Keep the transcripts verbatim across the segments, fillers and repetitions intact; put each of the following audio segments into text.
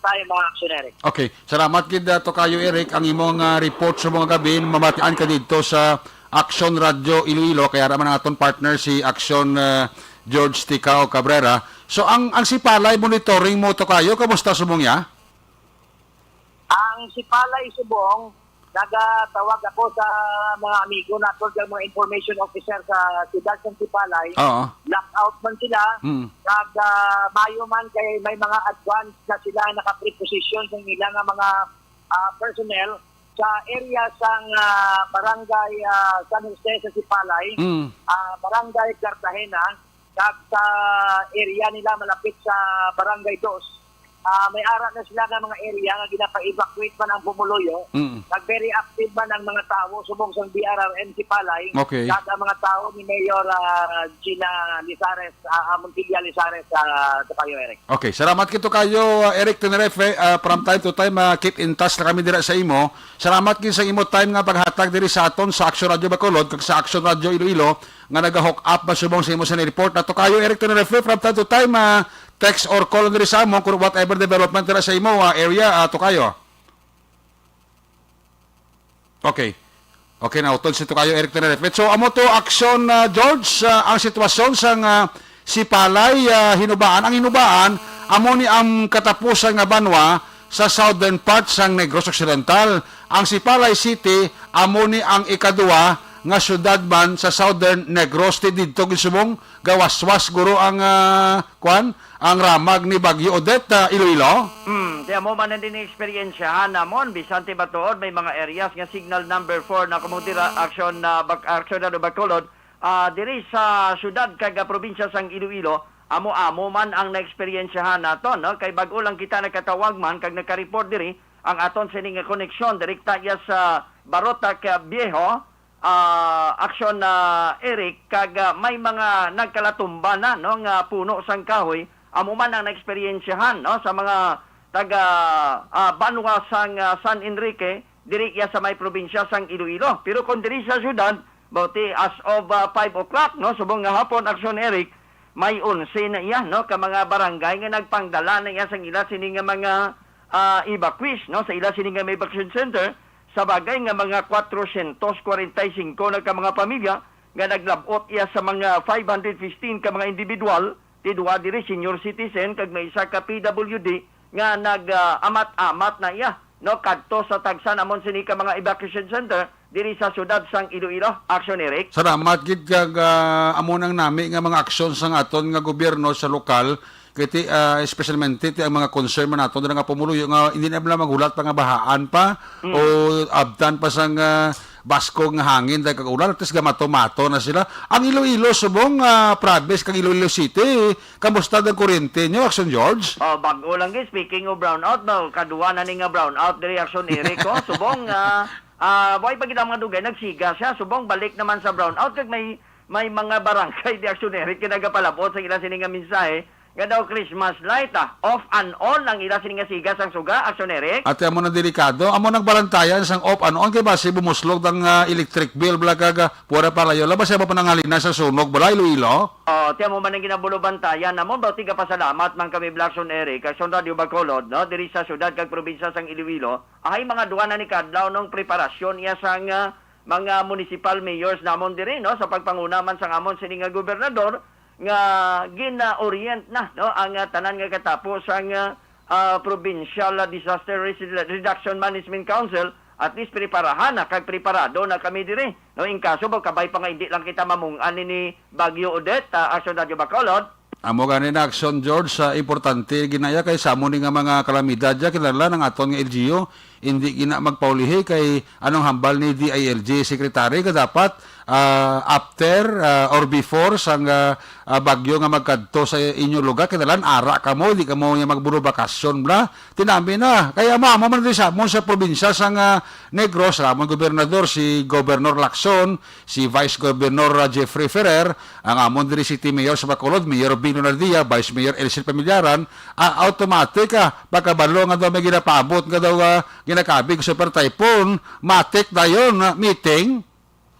tayo, mga aksyon, Eric. Okay. Salamat gid, ah, Tokayo Eric, ang imong, ah, report sa mga gabi. Mabatian ka didto sa Aksyon Radyo Iloilo. Kaya naman ang aton partner si Aksyon, ah, George Ticao Cabrera. So, ang, ang Sipalay monitoring mo, Tokayo, kamusta subong ya? Ang Sipalay subong, nagatawag ako sa mga amigo nato, ang mga information officer sa siyudad sa Sipalay. Oo. Blackout man sila. Mm. Kag, ah, mayo man kay may mga advance na sila naka-preposition sa ila nga mga, ah, personnel sa area sang, ah, barangay, ah, San Jose sa Sipalay, Mm. ah, barangay Cartagena, kag sa area nila malapit sa Barangay Dos. Ah, may ara na sila nga mga area nga ginapa-evacuate man ang pumuluyo. Mm. Nag very active man ang mga tawo subong sang B R R M Sipalay, Okay. kag ang mga tawo ni Mayor, ah, Gina Lizares, ah, ah, Montilla Lizares, ah, Tokayo Eric. Okay, salamat kito kayo, uh, Eric Tenerife. Uh, from time to time, uh, keep in touch na kami dira sa imo. Salamat gid sa imo time nga paghatag diri sa aton sa Action Radio Bacolod kag sa Action Radio Iloilo nga naga-hook up ba subong sa imo sa report. Nato kayo, Eric Tenerife, from time to time, uh, text or call diri sa amo kung whatever development dira sa imo, uh, area, uh, to kayo. Okay. Okay, nautod si Tokayo Eric Tenerife. So, amo to aksyon, ah, George, ah, ang sitwasyon sang, ah, Sipalay, ah, Hinubaan. Ang Hinubaan, amo ni ang katapusan nga banwa sa southern part sang Negros Occidental. Ang Sipalay City, amo ni ang ikaduwa nga syudad man sa southern Negros. Ti didto gid subong gawaswas guro ang, ah, kwan, ang ramag ni Bagyo Odette, ah, Iloilo? Hmm, kaya mo man din eksperyensyahan namon, bisan ti matuod may mga areas nga signal number four na kamo dira action na bak-, action na Bacolod, ah, diri sa syudad kag, ah, probinsya sang Iloilo, amo-amo man ang naeksperyensyahan naton, no? Kay bag-o lang kita nakatawag man kag nakareport diri ang aton sini nga koneksyon direkta iya sa Barotac, ah, Viejo, ah, aksyon na Eric, kag, ah, may mga nagkalatumba na, no, nga puno sang kahoy, amo man ang naeksperyensyahan, no, sa mga taga, ah, banwa sang, ah, San Enrique, diri iya sa may probinsya sang Iloilo. Pero kung diri sa syudad, bauti as of, ah, five o'clock, no, subong nga hapon, aksyon Eric, may onse na iya, no, ka mga barangay nga nagpangdala na iya sang ila sini nga mga, ah, evacuees, no, sa ila sini nga may evacuation center, sa bagay nga mga kwatrocientos kwarenta y singko na ka mga pamilya nga naglab-ot iya sa mga five hundred fifteen ka mga individual, ti duha diri senior citizen kag may isa ka P W D nga nag, ah, amat-amat na iya, no, kadto sa tagsa namon sini ka mga evacuation center diri sa syudad sang Iloilo. Action, Eric. Salamat gid kag, ah, amo nang nami nga mga aksyon sang aton nga gobyerno sa lokal. Kay ti, ah, especialmente ti ang mga concern man nato dira nga pumuluyo nga hindi na bala maghulat pa nga bahaan pa Mm. o abtan pa sang, ah, baskog nga hangin dahil kag ulan, at least gamato-mato na sila. Ang Iloilo, subong, ah, province kag Iloilo City, kamusta ang kuryente nyo, Action George? Oh, bag-o lang gid. Speaking of brownout, no, kaduwa na ni nga brownout diri, Action Eric, oh. Subong, ah, ah, way pa gid ang mga dugay, nagsiga siya. Subong, balik naman sa brownout, kag may may mga barangay di aksyon, Eric, nga nagapalabot sa ila sini nga mensahe nga daw Christmas light, ah, off and on ang ila sini nga siga sang suga, aksyon, Eric. Ate, amo na delikado. Amo nang balantayan sang off and on kay basi bumuslog ang, ah, electric bill, bala kag, ah, pura palayo. Labas siya mapanangalina sa sunog, bala, Iloilo. Oh, ti amo man ang ginabulubantayan namon, bala, tigapasalamat man kami, Blackson Eric, aksyon Radio Bacolod, no, diri sa syudad kag probinsya sang Iloilo. Ay, mga duha na ni kadlaw nung preparasyon iya sang, ah, mga municipal mayors namon diri, no, sa pagpanguna man sang amon sini nga gobernador nga gina-orient na, no, ang, ah, tanan nga katapo sang, ah, ah, Provincial, ah, Disaster Res-, Reduction Management Council. At least preparahan na kag preparado na kami diri, no, in kaso ba kabay pa nga hindi lang kita mamung-an ni Bagyo Odette, ah, Action Radio Bacolod. Amo gani na, Action George, sa importante ginaya kay sa amo ni nga mga kalamidad ya, kinahanglan ang aton nga L G U hindi gina magpaulihi kay anong hambal ni D I L G Secretary nga dapat, ah, after, ah, or before sang, ah, ah, bagyo nga magkadto sa inyo lugar, kinahanglan ara kamo, di kamo nga magburo bakasyon, bla. Tinami na. Kaya amo, amo man diri sa amon sa probinsya sang, ah, Negros, ang amon gobernador, si Governor Lacson, si Vice Governor, ah, Jeffrey Ferrer, ang amon diri City Mayor sa Bacolod, Mayor Bing Lunardia, Vice Mayor Elsie Pamillaran, ah, automatic, ah, pagkabalo nga daw may ginapaabot nga daw, ah, ginakabig super typhoon, matik dayon, ah, meeting.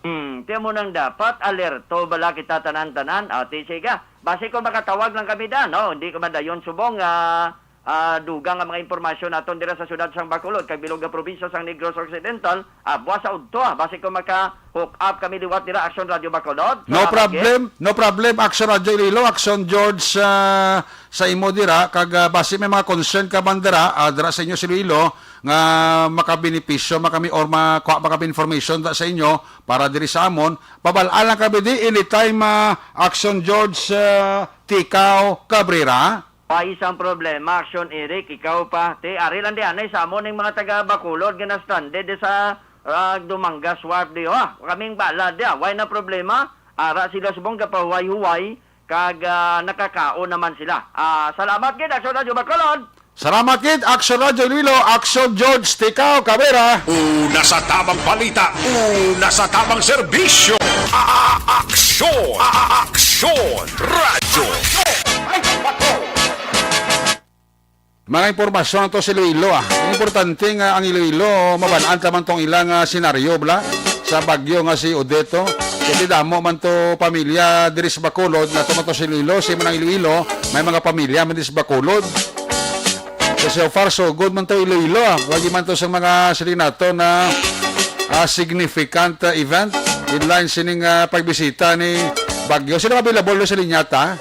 Hmm, kaya mo nang dapat alerto bala kita tanan-tanan. Ah, ti, sige. Basi kung makatawag lang kami da, no? Hindi ko madayon subong, ah, ah, dugang nga mga impormasyon naton dira sa siyudad sang Bacolod kag bilog nga probinsya sang Negros Occidental, ah, buwas sa udto, ah, basi kung maka-hook up kami liwat dira, Action Radio Bacolod. No Salamat, problem, no problem, Action Radio Iloilo, Action George, ah, sa imo dira, kag, ah, basi may mga concern ka man dira, ah, dira sa inyo sa Iloilo, nga makabenepisyo man kami or makuha man kami information da sa inyo para diri sa amon, pabal-an lang kami di anytime, ah, Action George, ah, Tikaw Cabrera. Ay, isang problema, Action Eric, ikaw pa. Ti, ari lang di anay sa amon ning mga taga Bacolod nga na-stranded di sa, ah, Dumangas Wharf di, ha? Kaming bala di, ah. Why na problema? Ara sila subong gapahuway-huway kag, ah, nakakaon naman sila. Ah, salamat gid, Action Radio Bacolod. Salamat gid, Action Radio Iloilo, Action George Tikaw Cabrera. Una sa tamang balita, una sa tamang serbisyo. A-, a-, aksyon, a-, a-, aksyon, radyo. Mga impormasyon to sa Iloilo, ah. Importante nga ang Iloilo, maban-an ta man tong ilang, ah, senaryo, bala, sa bagyo nga si Odette. Kasi damo man to pamilya diri sa Bacolod, na to man to sa Iloilo, si man ang Iloilo, may mga pamilya man diri sa Bacolod. So, so far, so good man to Iloilo, ah. Wagi man to sa mga, sili nato na, ah, significant, ah, event. Inline sining, ah, pagbisita ni Bagyo. Sino available sa linya ta?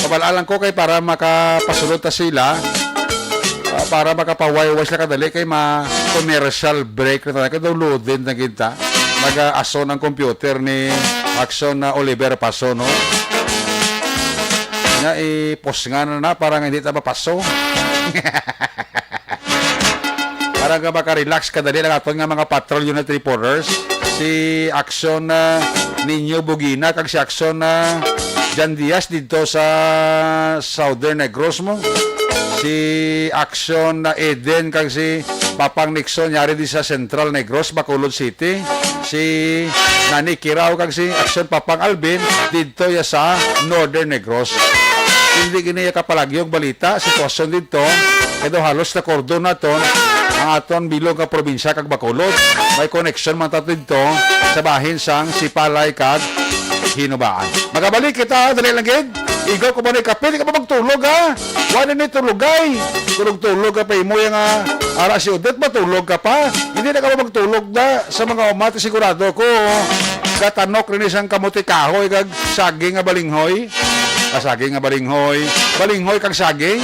Pabal-an lang ko kay para makapasulod ta sila, ah, para makapawayway sila kadali kay ma-commercial break na tayo. Kay daw loaded na gid ta. Nag-ason ang computer ni Action na Oliver Paso, no? Nga, ipos nga na na para nga hindi ta mapaso. Para nga maka-relax kadali lang aton nga mga patrol unit reporters. Si Action, ah, Niño Bugina kag si Action, ah, Jan Diaz didto sa Southern Negros mo. Si Action, ah, Eden kag si Papang Nixon yari di sa Central Negros, Bacolod City. Si Nani Kirao kag si Action Papang Alvin didto ya sa Northern Negros. Hindi gini ya kapalagyong balita, sitwasyon didto, kay daw halos na kordon naton ang aton bilog nga probinsya kag Bacolod. May koneksyon man ta didto sa bahin sang Sipalay kag Hinubaan. Magabalik kita, dali lang gid. Igo ko ba ni kape? Di ka ba magtulog, ha? Wala ni tulogay. Tulog-tulog ka pa imo yang, ah, ara si Odette, matulog ka pa. Hindi na ka ba magtulog na sa mga umati? Sigurado ko, gatanok rin isang kamote kahoy kag saging nga balinghoy. Ah, saging nga balinghoy. Balinghoy kag saging.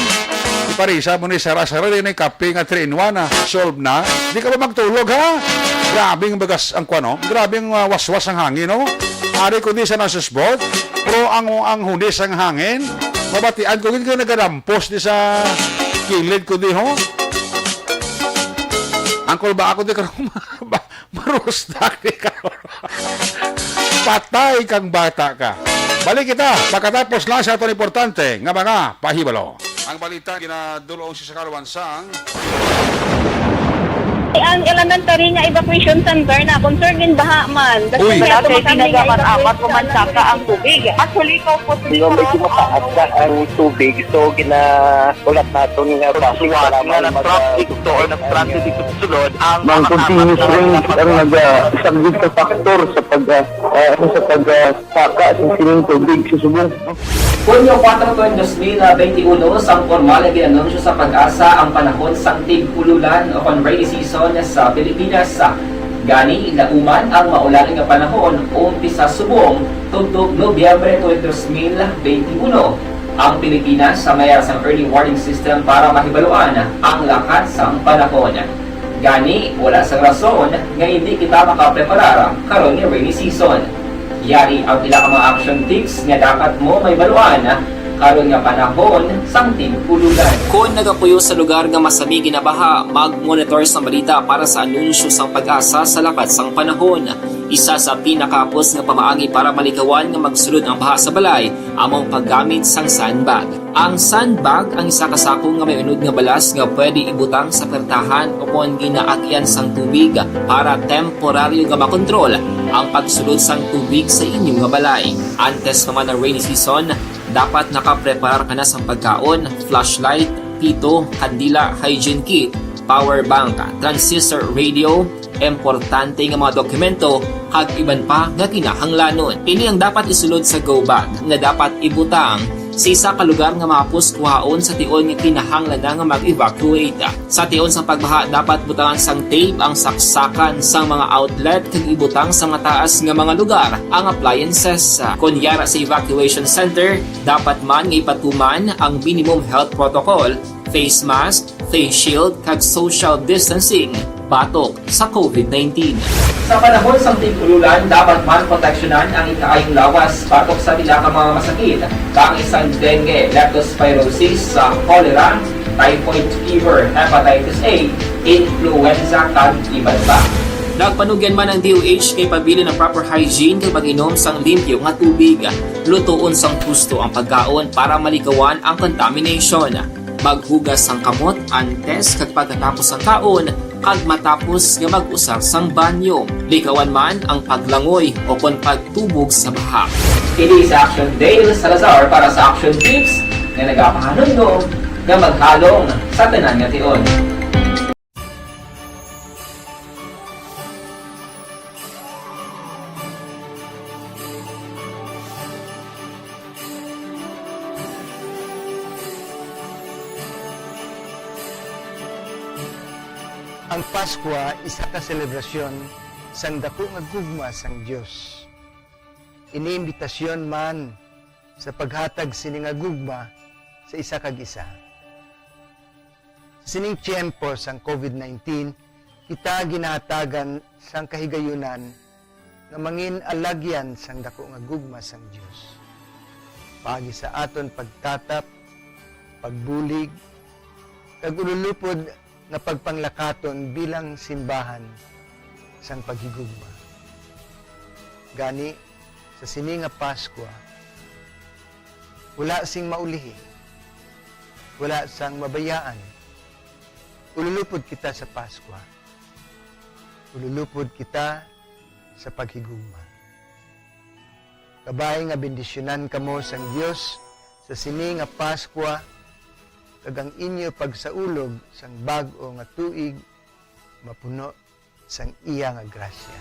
Iparisa mo ni sara-sara, di na yung kape nga three in one, ah. Solve na. Di ka ba magtulog, ha? Grabing bagas ang kuwan, no? Grabing, ah, waswas ang hangin, no? Ari ko di sa nasusbot, pero ang, ang hunis ang hangin, mabatian ko gid nga nagadampos di sa kilid ko di, ho? Angkol, ba ako di karon ma-, marusdak di karon? Patay kang bata ka. Balik kita, pagkatapos lang sa aton importante nga mga pahibalo. Ang balita ginadulong si Sakaluan sang Ang elementary nga evacuation center na concern gid baha man. Uy. Wala kay pinagaman apat ko man saka ang tubig. Actually, ko po Di ba, medyo mataas na ang tubig, so ginaulat naton nga traffic para nga may nag-traffic to or nag-transit dito sa sulod ang mga continuous rain ang nag-, ah, isang gid sa factor sa pag, ah, ah, ano, sa pag, ah, saka sa sining tubig sa subong. Hunyo kuwatro, dos mil benti uno, sang pormal nga gin-anunsyo sa PAGASA ang panahon sang tig-ululan o kon rainy season sa Pilipinas. Gani, lauman ang maulan nga panahon umpisa subong tubtob Nobyembre twenty, dos mil benti uno. Ang Pilipinas may ara sang early warning system para mahibaluan ang lakat sang panahon. Gani, wala sang rason nga hindi kita makapreparar karon nga rainy season. Yari ang pila ka mga action tips nga dapat mo mahibaluan karon nga panahon sang tig-ululan. Kon nagapuyo sa lugar nga masami ginabaha, mag-monitor sa balita para sa anunsyo sang PAGASA sa lakat sang panahon. Isa sa pinakahapos nga pamaagi para malikawan nga magsulod ang baha sa balay amo ang paggamit sang sandbag. Ang sandbag ang isa ka sako nga may unod nga balas nga pwede ibutang sa pertahan o kon ginaagyan sang tubig para temporaryo nga makontrol ang pagsulod sang tubig sa inyo nga balay. Antes pa man ang rainy season, dapat nakapreparar ka na sang pagkaon, flashlight, pito, kandila, hygiene kit, power bank, transistor radio, importante nga mga dokumento, kag iban pa nga kinahanglanon. Ini ang dapat isulod sa go bag nga dapat ibutang Sa isa ka lugar nga mahapos kuhaon sa tion nga kinahanglan na nga mag-evacuate. Sa tion sang pagbaha, dapat butangan sang tape ang saksakan sang mga outlet kag ibutang sa mataas nga mga lugar ang appliances. Kon yara sa evacuation center, dapat man nga ipatuman ang minimum health protocol, face mask, face shield, kag social distancing batok sa COVID nineteen. Sa panahon sang tig-ululan, dapat man proteksyonan ang ikaayong lawas batok sa pila ka mga masakit, kaangay sang dengue, leptospirosis, sa cholera, typhoid fever, hepatitis A, influenza, kag iban pa. Nagpanugyan man ang D O H kay pabilin ang proper hygiene kag mag-inom sang limpyo nga tubig. Lutoon sang husto ang pagkaon para malikawan ang contamination. Maghugas sang kamot antes kag pagkatapos sang kaon, kag matapos nga mag-usar sang banyo. Likawan man ang paglangoy o kon pagtubog sa baha. Kini si Action Dale Salazar para sa Action Tips nga nagapahanumdom nga maghalong sa tanan nga tion. Ang Paskwa isa ka selebrasyon sang daku nga gugma sang Dios. Ini imbitasyon man sa paghatag sini nga gugma sa isa kag isa. Sa sining tiyempo sang COVID nineteen, kita ginahatagan sang kahigayunan nga mangin alagyan sang daku nga gugma sang Dios, paagi sa aton pagtatap, pagbulig, kag ululupod nga pagpanglakaton bilang simbahan sang paghigugma. Gani, sa sini nga Paskwa, wala sing maulihi, wala sang mabayaan. Ululupod kita sa Paskwa. Ululupod kita sa paghigugma. Kabay nga bendisyonan kamo sang Dios sa sini nga Paskwa, kag ang inyo pagsaulog sang bag-o nga tuig mapuno sang iya nga grasya.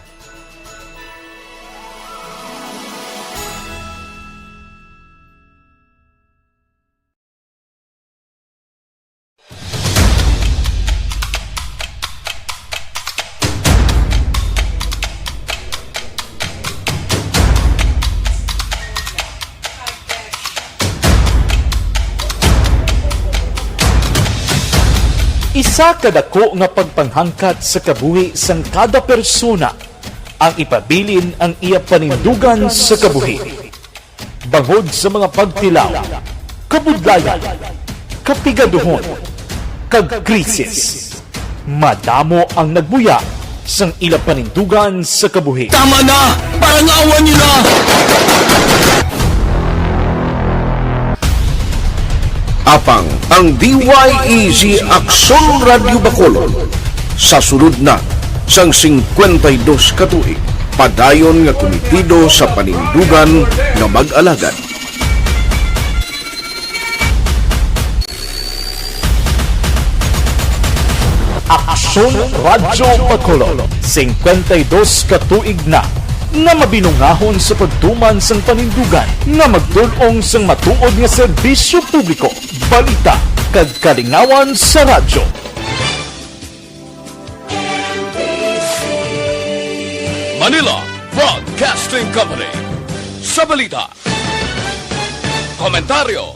Isa ka dako nga pagpanghangkat sa kabuhi sang kada persona ang ipabilin ang iya panindugan sa kabuhi. Bangod sa mga pagtilaw, kabudlayan, kapigaduhon, kag krisis, madamo ang nagbuya sang ila panindugan sa kabuhi. Tama na! Parangawan niyo na! Apang ang D Y E G Aksyon Radyo Bacolod sa sulod na sang singkwenta y dos ka tuig, padayon nga kumitido sa panindugan nga mag-alagad. Aksyon Radyo Bacolod, singkwenta y dos ka tuig na nga mabinungahon sa pagtuman sang panindugan nga magdul-ong sang matuod nga serbisyo publiko, balita, kag kalingawan sa radyo. Manila Broadcasting Company. Sa balita, komentaryo,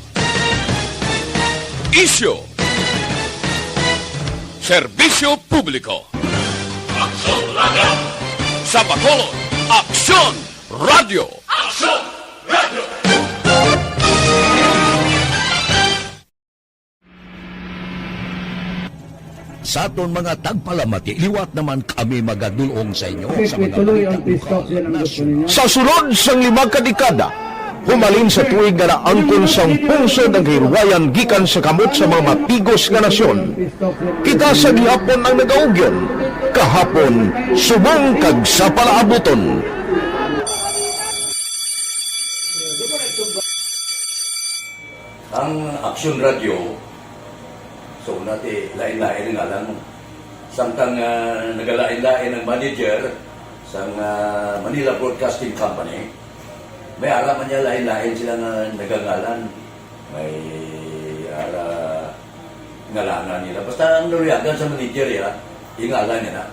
isyu, serbisyo publiko. Aksyon Radyo. Sa Bacolod, Aksyon Radyo. Aksyon Radyo. Sa aton mga tagpalamati, liwat naman kami magadul-ong sa inyo sa mga balita lokal, nasyon. Sa sulod sang lima ka dekada, humalin sa tuig nga naangkon sang pungsod ang kahilwayan gikan sa kamot sa mga matigos nga nasyon, kita sa gihapon ang nagaugyon, kahapon, subong kag sa palaabuton. Ang Aksyon Radyo, so, una ti, lain-lain ang ngalan mo. Samtang, ah, nagalain-lain ang manager sang, ah, Manila Broadcasting Company, may ara man niya lain-lain sila nga nagangalan. May ara ngalanan nila. Basta ang naluyagan sa manager, ya, yung ngalan niya na.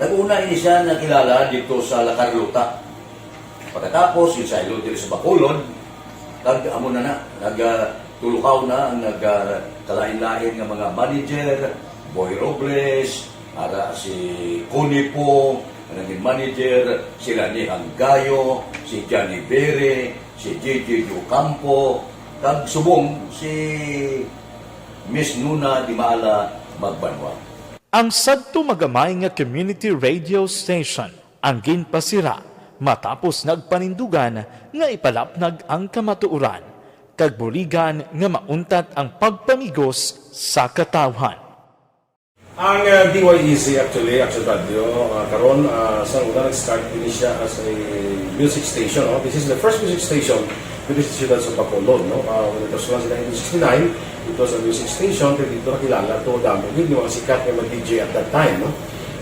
Nag-una ini siya nakilala dito sa La Carlota. Pagkatapos, yung sa Ilod diri sa Bacolod, nag-, amo na na, nag, ah, tulukaw na ang nag, ah, kalain-lain nga mga manager, Boy Robles, ara si Connie Pong, ang naging manager, sila ni Hanggayo, si Johnny Bere, si J J Ocampo, kag subong si Miss Nuna Dimala Magbanwa. Ang sadto magamay nga community radio station ang ginpasira matapos nagpanindugan nga ipalapnag ang kamatuoran kag buligan nga mauntat ang pagpamigos sa katawhan. Ang, uh, D Y E Z actually, Action Radio, uh, karon, uh, sa una nag-start din siya as a music station, no? This is the first music station diri sa siyudad sa Bacolod, no? Uh, when it was launched in nineteen sixty-nine, it was a music station, pero dito nakilala to, damo gid yung mga sikat nga mga D J at that time, no?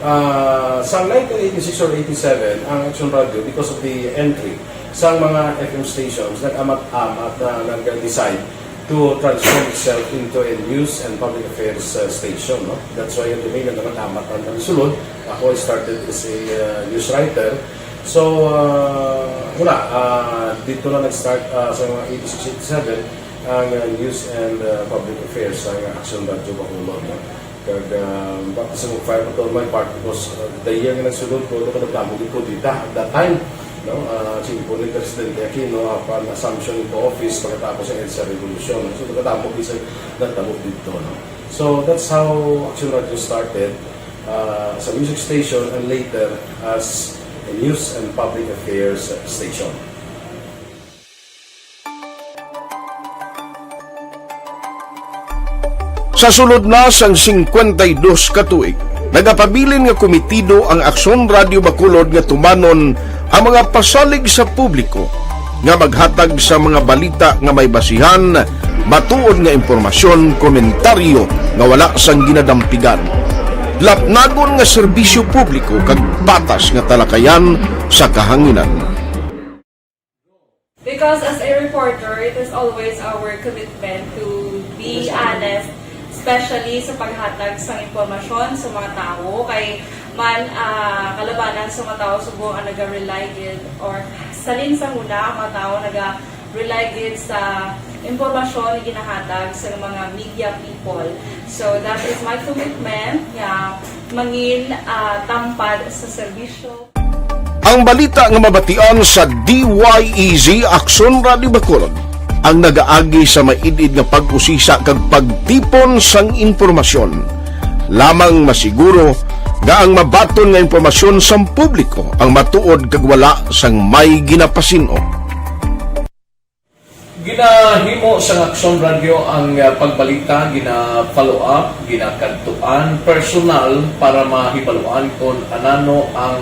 Uh, sa nineteen eighty-six or eighty-seven, ang Action Radio, because of the entry sa mga F M stations, nag-amat-amat na nag-decide to transform itself into a news and public affairs, uh, station, no? That's why yung domain na naman amat ang nagsulod. Ako, I started as a, uh, news writer. So, uh, wala, uh, dito na nag-start, uh, sa mga eighty-six, eighty-seven, ang, uh, news and, uh, public affairs, ang Action Radio Bacolod, no? Kag, ah, baka sa mag-file pa to on my part because, ah, the year nga nagsulod ko, ito ka nagdamo gid ko dita at that time, no? Ah, siyempre ni Presidente Aquino, upon assumption into office, pagkatapos ang EDSA Revolution. So, nagdamo gid sa nagdamo dito, no? So, that's how Action Radio started, ah, as a music station and later as a news and public affairs station. Sa sulod na sang singkwenta y dos ka tuig, nagapabilin nga komitido ang Aksyon Radio Bacolod nga tumanon ang mga pasalig sa publiko nga maghatag sa mga balita nga may basihan, matuod nga impormasyon, komentaryo nga wala sang ginadampigan, lapnagon nga serbisyo publiko kag patas nga talakayan sa kahanginan. Because as a reporter, it is always our commitment to be honest, especially sa paghatag sa impormasyon sa mga tawo. Kay man, ah, kalabanan sa mga tawo subong ang naga-rely gid or salin sa huna ang mga tawo naga-rely gid sa impormasyon nga ginahatag sa mga media people. So that is my commitment nga mangin, ah, tampad sa serbisyo. Ang balita nga mabatian sa D Y E Z Aksyon Radio Bacolod ang nagaagi sa maid-id nga pag-usisa kag pagtipon sang impormasyon. Lamang masiguro nga ang mabaton nga impormasyon sang publiko ang matuod kag wala sang may ginapasin-o. Ginahimo sang Aksyon Radio ang, ah, pagbalita, gina-follow up, ginakadtuan personal para mahibaluan kon anano ang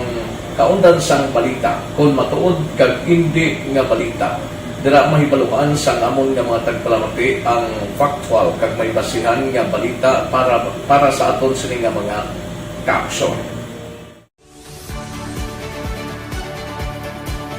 kaundan sang balita, kon matuod kag indi nga balita. Dira mahibaluan sang amon nga mga tagpalamati ang factual kag may basihan nga balita para, para sa aton sini nga mga kaaksyon.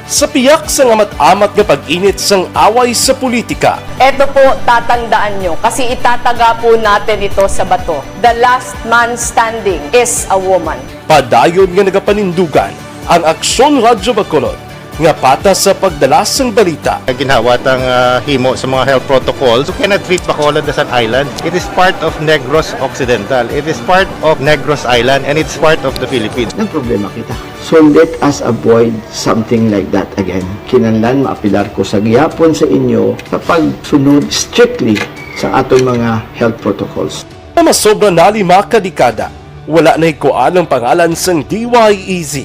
Sa piyak sang amat-amat nga pag-init sang away sa politika, Eto po, tatandaan nyo, kasi itataga po natin ito sa bato. The last man standing is a woman. Padayon nga nagapanindugan ang Aksyon Radyo Bacolod nga patas sa pagdala sang balita. Ginhawat ang, ah, himo sa mga health protocols. You cannot treat Bacolod as an island. It is part of Negros Occidental. It is part of Negros Island, and it's part of the Philippines. Nagproblema kita. So let us avoid something like that again. Kinahanglan maapelar ko sa gihapon sa inyo sa pagsunod strictly sa aton mga health protocols. Nga masobra na lima ka dekada, wala nahikuan ang pangalan sang D Y E Z,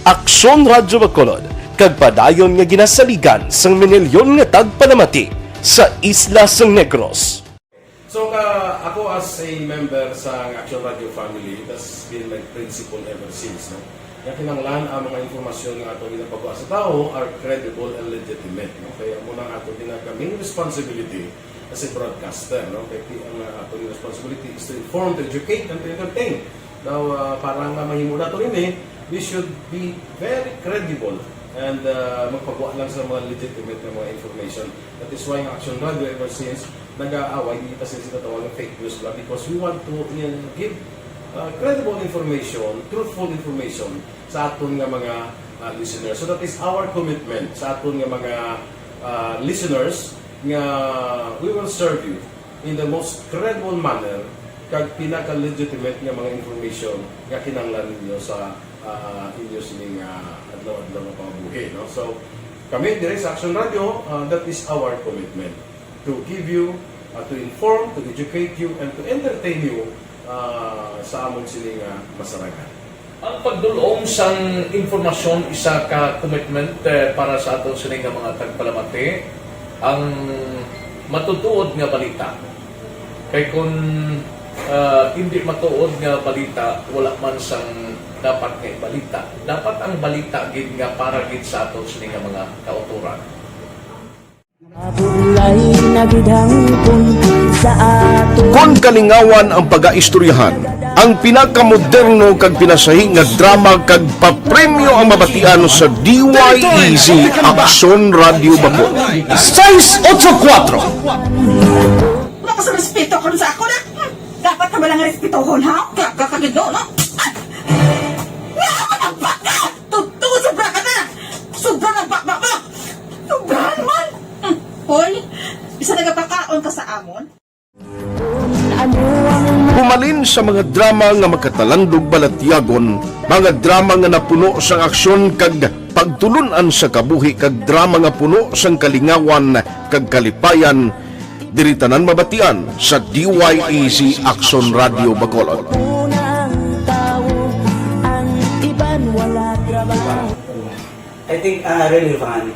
Aksyon Radyo Bacolod, kag padayon nga ginasaligan sang minilyon nga tagpalamati sa isla sang Negros. So, ka, ako as a member sa Action Radio family, that's been my principle ever since, no? Nga kinahanglan ang mga impormasyon nga ato ginapagwa sa tawo are credible and legitimate, no? Kaya amo nang ato ginaka main responsibility as a broadcaster, no? Kaya ti-, ang, uh, ato responsibility is to inform, to educate, and to entertain. Now, uh, para nga mahimo nato ini, we should be very credible and, uh, magpagwa lang sa mga legitimate nga mga information. That is why ang Action Radio ever since Nag-aaway, hindi ta sila, sila tawag fake news ba? Because we want to, uh, give, uh, credible information, truthful information sa aton nga mga, uh, listeners. So that is our commitment sa aton nga mga, uh, listeners, nga we will serve you in the most credible manner kag pinaka-legitimate nga mga information nga kinahanglan ninyo sa, uh, inyo sining, uh, adlaw-adlaw nga pangabuhi, no? So, kami diri sa Action Radio, uh, that is our commitment to give you, uh, to inform, to educate you, and to entertain you, uh, sa amon sini nga masarangan. Ang pagdul-ong sang impormasyon isa ka commitment, eh, para sa aton sini nga mga tagpalamati, ang matutuod nga balita. Kay kun, ah, hindi matuod nga balita, wala man sang dapat nga balita. Dapat ang balita gid nga para gid sa aton sini nga mga kautoran. Mabulay na gid hangpon sa ato. Kon kalingawan ang pagaistoryahan, ang pinakamoderno kag pinasahi nga drama kag papremyo ang mabatian sa D Y E Z Aksyon Radio Bacolod. Seis ocho kuatro. Wala ka sa respeto karon sa ako na. Hmm, dapat ka ba lang respetohon, ha? Kaya ka kagid, no? Ah! Nga ako nagbaka! Totoo, sobra ka na! Sobra na baba mo! Sobra naman! Hmm. Hoy, bisa nagapakaon ka sa amon? Humalin sa mga drama nga makatalandog balatyagon, mga drama nga napuno sang aksyon kag pagtulon-an sa kabuhi kag drama nga puno sang kalingawan kag kalipayan, diri tanan mabatian sa D Y E Z Aksyon Radio Bacolod. I think, ah, relevant,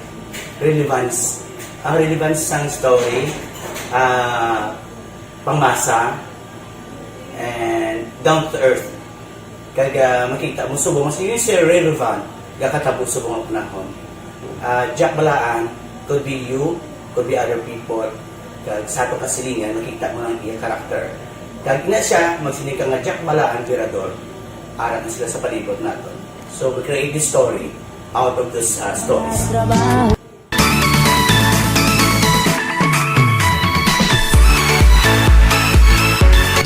relevance, ang relevance sang story, ah, pangmasa, and down to earth. Kag, ah, makita mo subong, mas yun siya relevant, gakatabo subong ang panahon. Ah, Jack Balaan, could be you, could be other people. Kag sa ato kasilingan, makita mo ang iya character. Kag ina siya, magsiling ka nga Jack Balaan, Tirador, ara na sila sa palibot naton. So, we create this story out of those, ah, stories.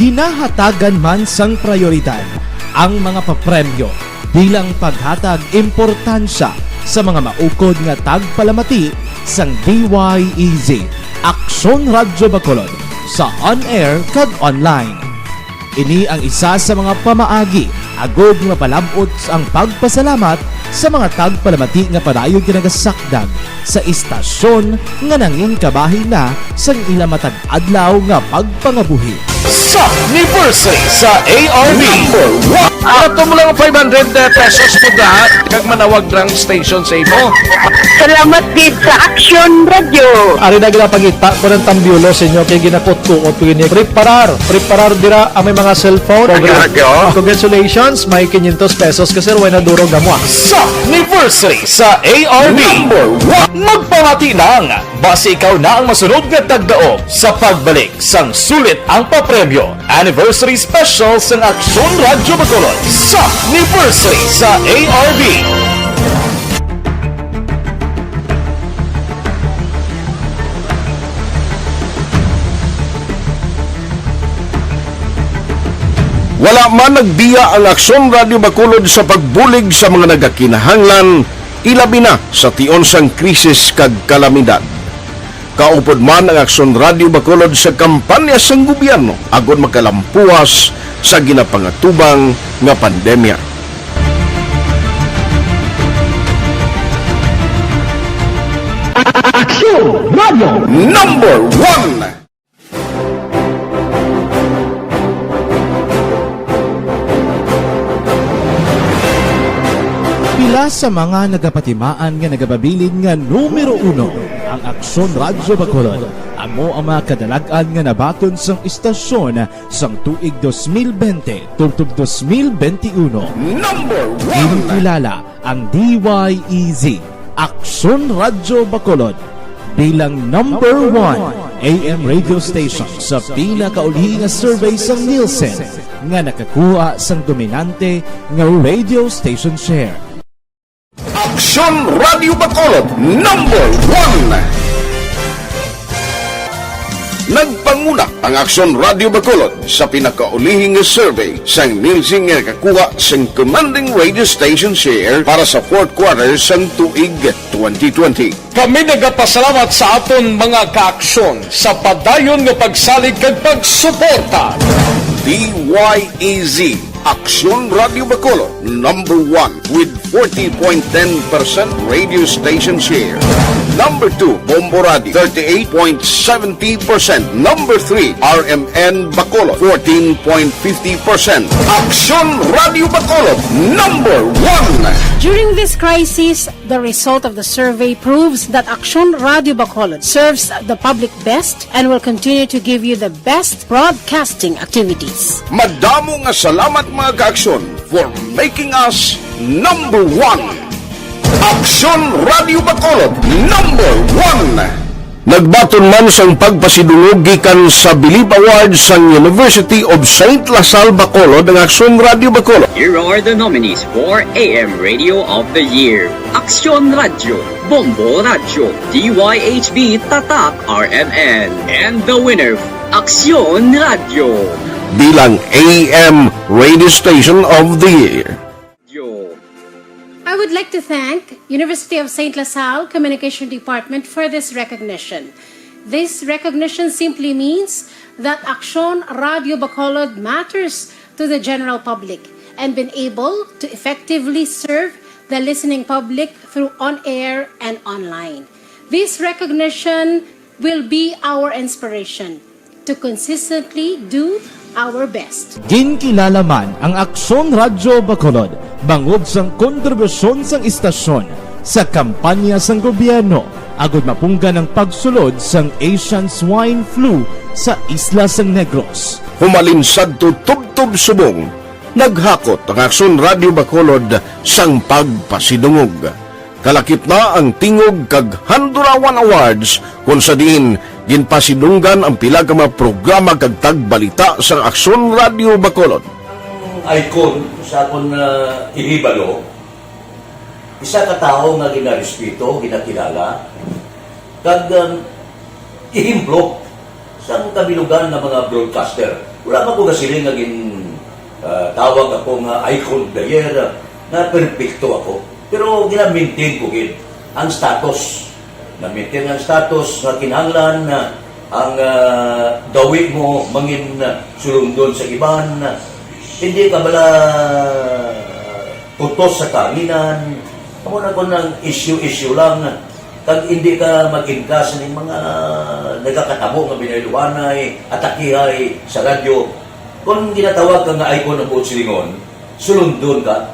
Ginahatagan man sang prayoridad ang mga papremyo bilang paghatag importansya sa mga maukod nga tagpalamati sang D Y E Z, Aksyon Radyo Bacolod, sa on-air kag online. Ini ang isa sa mga pamaagi agod nga mapalab-ot ang pagpasalamat sa mga tagpalamati nga padayon nga nagasakdag sa istasyon nga nangin kabahin na sang ila matag adlaw nga pagpangabuhi. Sa anniversary sa A R B. Number one. Ato mo lang five hundred pesos mo da, kag manawag lang station sa imo. Salamat gid sa Action Radio. Ari na ginapangita ko ng tambyulo sa inyo kay ginakutkuot ko ini. Preparar, preparar dira ang may mga cellphone. Action Radio. Congratulations, may quinientos pesos ka, sir, way na duro gamwa. Sa anniversary sa A R B. Number one. Magpamati lang. Basi ikaw na ang masunod nga tagdaog sa pagbalik sang sulit ang papremyo. Anniversary Special sang Aksyon Radyo Bacolod sa anniversary sa A R B. Wala man nagbiya ang Aksyon Radyo Bacolod sa pagbulig sa mga nagakinahanglan, ilabi na sa tion sang krisis kag kalamidad. Kaupod man ang Aksyon Radyo Bacolod sa kampanya sang gobyerno agod makalampuas sa ginapangatubang nga pandemya. Aksyon Radyo Number One. Pila sa mga nagapatimaan nga nagapabilin nga numero uno ang Aksyon Radyo Bacolod, amo ang mga kadalag-an nga nabaton sang istasyon sang tuig dos mil bente tubtob dos mil bente uno. Number one. Ginkilala ang D Y E Z Aksyon Radyo Bacolod bilang number one A M radio station sa pinakauli nga survey sang Nielsen nga nakakuha sang dominante nga radio station share. Aksyon Radyo Bacolod, number one. Nagpanguna ang Aksyon Radio Bacolod sa pinakaulihi nga survey sang Nielsen nga nakakuha sang commanding radio station share para sa fourth quarter sang tuig twenty twenty. Kami nagapasalamat sa aton mga kaaksyon sa padayon nga pagsalig kag pagsuporta. D Y E Z, Aksyon Radio Bacolod, number one with forty point ten percent radio station share. Number two, Bombo Radio, thirty-eight point seventy percent. Number three, R M N Bacolod, fourteen point fifty percent. Aksyon Radio Bacolod, number one. During this crisis, the result of the survey proves that Aksyon Radio Bacolod serves the public best and will continue to give you the best broadcasting activities. Madamo nga salamat, mga kaaksyon, for making us number one. Aksyon Radio Bacolod, number one. Nagbaton man sang pagpasidungog gikan sa Bilib Awards sang University of Saint La Salle Bacolod ang Aksyon Radio Bacolod. Here are the nominees for A M Radio of the Year: Aksyon Radio, Bombo Radio, D Y H B Tatak R M N, and the winner, Aksyon Radio. Bilang A M Radio Station of the Year. Yo. I would like to thank University of Saint La Salle Communication Department for this recognition. This recognition simply means that Aksyon Radio Bacolod matters to the general public and been able to effectively serve the listening public through on-air and online. This recognition will be our inspiration to consistently do our best. Ginkilala man ang Aksyon Radyo Bacolod bangod sang kontribusyon sang istasyon sa kampanya sang gobyerno agud mapunggan ang pagsulod sang Asian Swine Flu sa isla sang Negros. Humalin sadto tubtob subong, naghakot ang Aksyon Radyo Bacolod sang pagpasidungog. Kalakip na ang Tingog kag Handurawan Awards, kon sa diin ginpasidunggan ang pila ka mga programa kag tagbalita sang Aksyon Radyo Bacolod. Ang icon sa akon, ah, ihibalo, isa ka tawo nga ginarespeto, ginakilala, kag, um, ehemplo sang kabilugan nga mga broadcaster. Wala man ko gasiling nga gin, ah, tawag ako nga icon of the year, ah, nga perpekto ako. Pero gina-maintain ko gid ang status. Na-maintain ang status nga kinahanglan na ang, ah, gawi mo mangin, ah, sulundon sa iban. Hindi ka bala utos sa kahanginan. Amo na kon ang issue-issue lang. Kag hindi ka mag-ingkas ning mga nagakatabo nga binayluhanay, atakihay sa radyo. Kon ginatawag ka nga icon of Bohol Silingon, sulundon ka.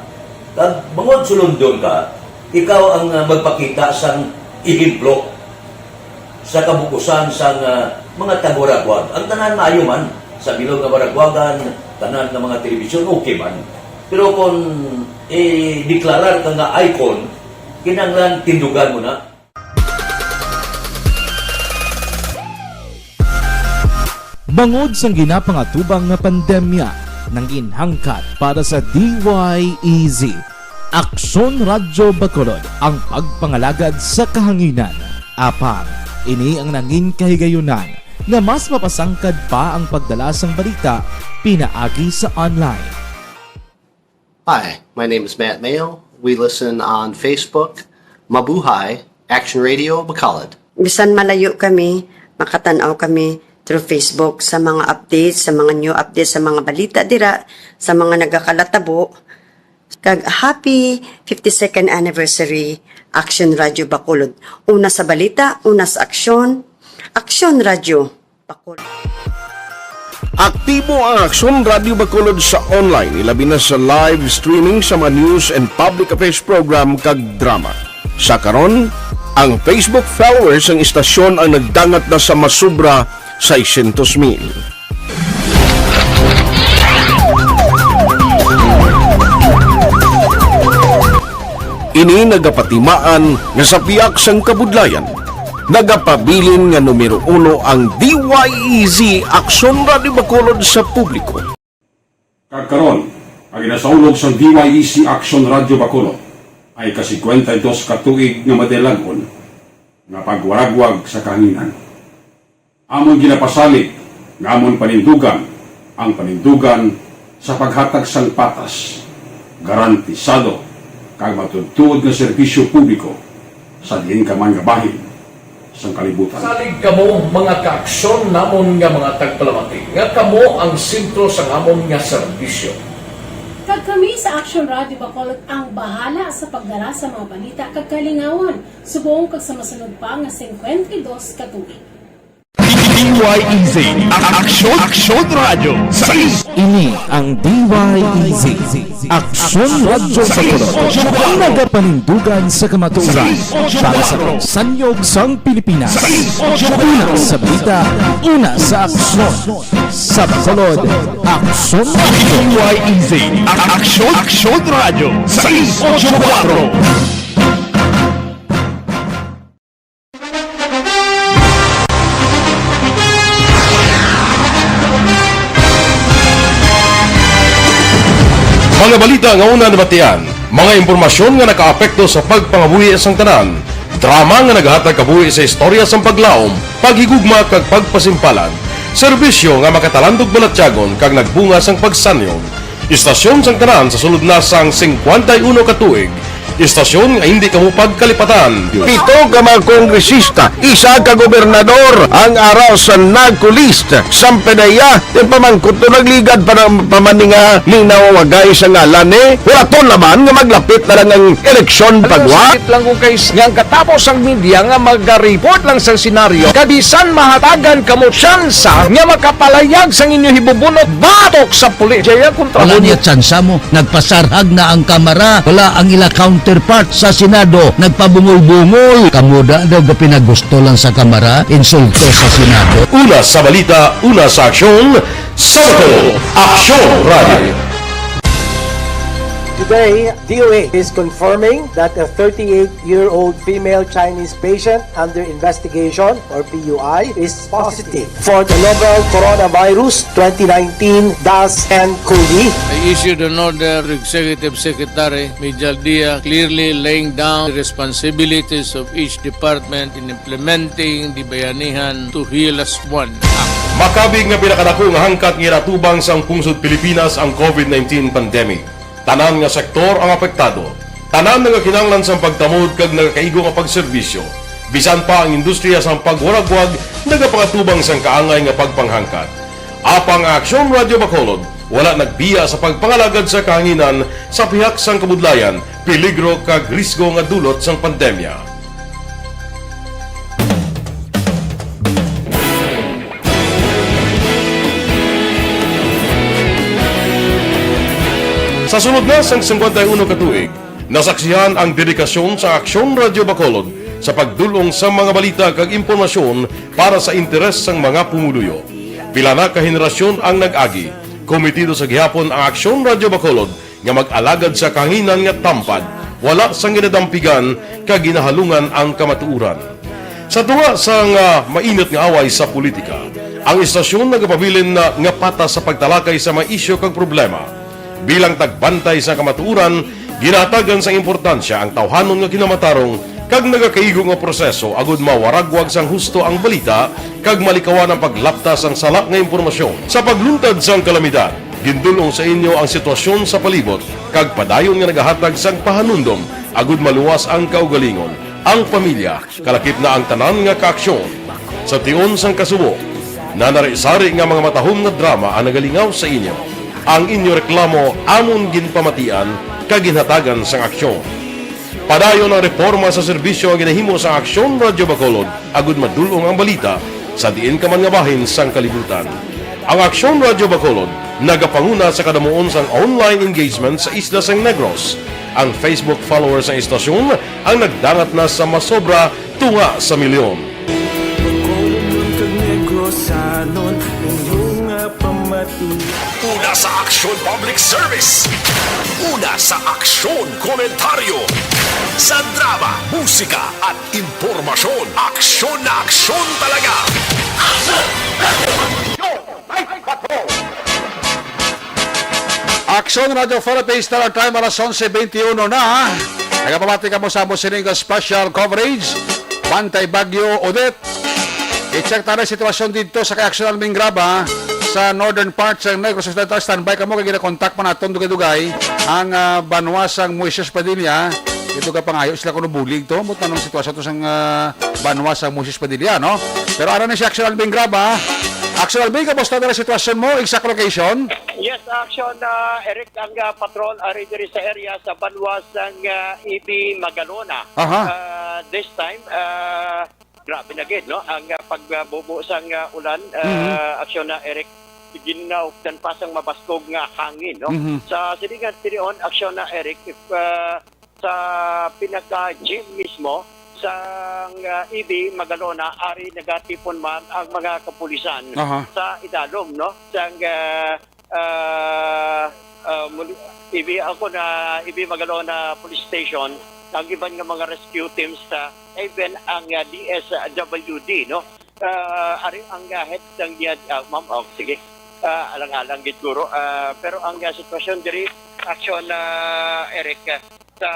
Kag bangod sulundon ka, ikaw ang, ah, magpakita sang ehemplo sa kabukusan sang, ah, mga tagwaragwag. Ang tanan maayo man, sa bilog nga waragwagan, tanan nga mga telebisyon, okay man. Pero kung i-deklarar ka nga icon, kinahanglan tindugan mo na. Bangod sang ginapangatubang nga pandemya, nangin hangkat para sa D Y E Z, Aksyon Radyo Bacolod ang pagpangalagad sa kahanginan. Apang, ini ang nangin kahigayunan nga mas mapasangkad pa ang pagdala sang balita pinaagi sa online. Hi, my name is Matt Mayo. We listen on Facebook. Mabuhay, Action Radio Bacolod. Bisan malayo kami, makatan-aw kami through Facebook sa mga updates, sa mga new updates, sa mga balita dira, sa mga nagakalatabo. Kag happy fifty-second anniversary, Action Radio Bacolod. Una sa balita, una sa aksyon, Action Radio Bacolod. Aktibo ang Aksyon Radio Bacolod sa online, ilabi na sa live streaming sa mga news and public affairs program kag drama. Sa karon, ang Facebook followers sang istasyon ang nagdangat na sa masubra seiscientos mil. Ini nagapatimaan nga sa pihak sang kabudlayan, nagapabilin nga numero uno ang D Y E Z Aksyon Radio Bacolod sa publiko. Kag karon, ang ginasaulog sang D Y E Z Aksyon Radio Bacolod ay ka-singkwenta y dos ka tuig nga madayag-on nga pagwaragwag sa kahanginan. Amon ginapasalig nga amon panindugan ang panindugan sa paghatag sang patas, garantisado, kag matuod-tuod nga serbisyo publiko sa diin ka man nga bahin sang kalibutan. Salig kamo, mga kaaksyon namon nga mga tagpalamati, nga kamo ang sentro sang amon nga serbisyo. Kag kami sa Action Radio Bacolod ang bahala sa pagdala sa mga balita kag kalingawan subong kag sa masunod pa nga singkwenta y dos ka tuig. D Y E Z, Ak-, Aksyon, Aksyon Radyo, sais. Ini ang D Y E Z, Aksyon Radyo sa Bacolod, nagapanindugan sa kamatuoran para sa sanyog sang Pilipinas. Una sa balita, una sa aksyon. Sa Bacolod, Aksyon Radyo. D Y E Z, Ak-, Aksyon, Aksyon Radyo, sais ocho kuwatro. Mga balita nga una nabatian, mga impormasyon nga nakaapekto sa pagpangabuhi sang tanan, drama nga naghatag kabuhi sa istorya sang paglaom, paghigugma kag pagpasimpalan, serbisyo nga makatalandog balatyagon kag nagbunga sang pagsanyog. Istasyon sang tanan sa sulod na sang singkwenta y uno ka tuig. Istasyon nga hindi kamo pagkalipatan. Pito ka mga kongresista, isa ka gobernador, ang ara sa NAGCO list. Sampanaya, yung pamangkot to nagligad pa ng pamaninga, ning nawawagay sa ngalan, eh. Wala to naman nga maglapit na lang ang eleksyon. Ano, pagwa? Sakit lang ko, guys, nga ang katapos ang media nga mag-report lang sa senaryo, kabisan mahatagan kamo tsansa nga makapalayag sang inyo hibubunot batok sa pulis. Jaya kontra. Wala mo niya tsansa mo. Nagpasarhag na ang Kamara. Wala ang ila counterpart sa Senado. Nagpabungol-bungol. Kamo da daw gapinagusto lang sa Kamara, insulto sa Senado. Una sa balita, una sa aksyon, sa Bacolod, Aksyon Radio. Today, D O A is confirming that a thirty-eight-year-old female Chinese patient under investigation, or P U I, is positive for the novel coronavirus twenty nineteen dash ten COVID. I issued an order to Executive Secretary Mijal Dia, clearly laying down the responsibilities of each department in implementing the Bayanihan to Heal As One Act. Makabig nga pinakadako nga hangkat nga ginatubang sang pungsod Pilipinas ang COVID nineteen pandemic. Tanan nga sektor ang apektado. Tanan nga kinahanglan sang pagtamod kag nagakaigo nga pagserbisyo. Bisan pa ang industriya sang pagwaragwag nagapangatubang sang kaangay nga pagpanghangkat. Apang ang Aksyon Radio Bacolod wala nagbiya sa pagpangalagad sa kahanginan sa pihak sang kabudlayan, peligro kag risgo nga dulot sang pandemya. Sa sulod na sang singkwenta y uno ka tuig, nasaksihan ang dedikasyon sa Aksyon Radio Bacolod sa pagdul-ong sa mga balita kag impormasyon para sa interes sang mga pumuluyo. Pila na ka henerasyon ang nag-agi. Kometido sa gihapon ang Aksyon Radio Bacolod nga mag-alagad sa kahanginan nga tampad, wala sang ginadampigan kag ginahalungan ang kamatuoran. Sa tunga sang, ah, mainit nga away sa politika, ang istasyon nagapabilin na nga patas sa pagtalakay sa mga isyu kag problema. Bilang tagbantay sa kamatuoran, ginahatagan sang importansya ang tawhanon nga kinamatarong kag nagakaigo nga proseso agud mawaragwag sang husto ang balita kag malikawan ang paglapta sang sala nga impormasyon. Sa pagluntad sang kalamidad, gindul-ong sa inyo ang sitwasyon sa palibot kag padayon nga nagahatag sang pahanumdom agud maluwas ang kaugalingon, ang pamilya, kalakip na ang tanan nga kaaksyon. Sa tion sang kasubo, nanari-sari nga mga matahom nga drama ang nagalingaw sa inyo. Ang inyo reklamo amon ginpamatian kag ginhatagan sang aksyon. Padayon ang reporma sa serbisyo nga ginahimo sang Aksyon Radyo Bacolod agud madul-ong ang balita sa diin ka man nga bahin sang kalibutan. Ang Aksyon Radyo Bacolod nagapanguna sa kadamuon sang online engagement sa isla sang Negros. Ang Facebook followers sang istasyon ang nagdangat na sa masobra tunga sa milyon. Bacolod kag Negrosanon, inyo nga pamati. Una sa aksyon, public service. Una sa aksyon, komentaryo. Sa drama, musika, at impormasyon, aksyon na aksyon talaga. Aksyon! Aksyon! Aksyon Radio Philippines, Star Time, alas onse bente uno na. Nagapamati kamo sa amon sining special coverage. Bantay Bagyo Odette. I-check ta na ang sitwasyon dito sa kay Action Alvin Graba sa northern part sa Negros Occidental. Standby kamo kay ginakontak pa naton dugay-dugay ang, ah, banwa sang Moises Padilla. Ito ka pangayo sila kuno bulig to. Mo tanong sitwasyon to sang, ah, banwa sang Moises Padilla, no? Pero ara ni si Action Alvin Graba. Action Alvin, kamusta na ang sitwasyon mo? Exact location? Yes, Action, ah, Eric, ang, ah, patrol ari diri sa area sa banwa sang, ah, Ibi Magalona. Aha. Ah, this time, ah, grabe na gid, no? Ang, ah, pagbubo sang, ah, ulan, ah, Mhm. Action na Eric, ginaupdan pa sang mabaskog nga hangin, no? Mhm. Sa silingan tinion, Action na Eric, if, ah, sa pinaka-gym mismo, sa, ah, Ibi Magalona, ari nagatipon man ang mga kapulisan Aha. sa idalom, no? Sang, ah, ah, ah, muli, Ibi ako na, Ibi Magalona Police Station, ang iban nga mga rescue teams sa, even ang, ah, D S W D, no? Ah, ari ang, ah, head sang niya, ah, ma'am, oh, sige. Ah, alang-alang gid guro. Ah, pero ang, ah, sitwasyon diri, Action, ah, Eric, ah, sa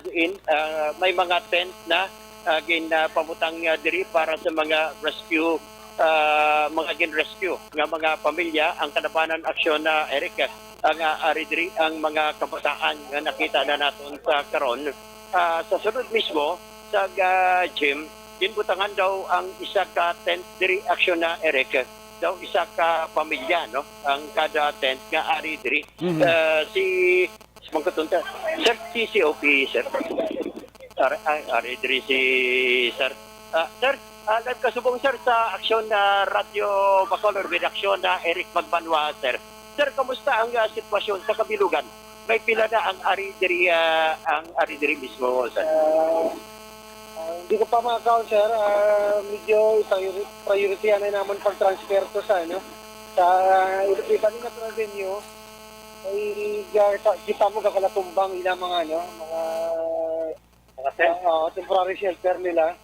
diin, ah, may mga tent na, ah, ginapabutang, ah, diri para sa mga rescue, ah, mga gin-rescue nga mga pamilya. Ang kalabanan, Action na Eric, ah, ang, ah, ari diri ang mga kabataan nga nakita na naton sa karon. Ah, sa sunod mismo, sa, ah, gym, ginbutangan daw ang isa ka tent diri, Action na Eric, daw isa ka pamilya, no, ang kada tent nga ari diri. Mhm. Ah, si Mangkuton ta. Sir, C C O P, sir. Ar-, ay, ari diri si sir. Ah, sir, ah, live ka subong, sir, sa Aksyon na Radyo Bacolod with Aksyon na Eric Magbanwa, sir. Sir, kamusta ang, ah, sitwasyon sa Kabilugan? May pila na ang ari diri, ah, ang ari diri mismo, sir? Ah, ah, hindi ko pa ma-count, sir. Ah, medyo priori-, priority na naman pag-transfer to sa, ano, sa iba-, iba na revenue. Ay, ga-, ta-, kita mo, gakalatumbang ilang mga, ano, mga, Mga tent? Oo, temporary shelter nila.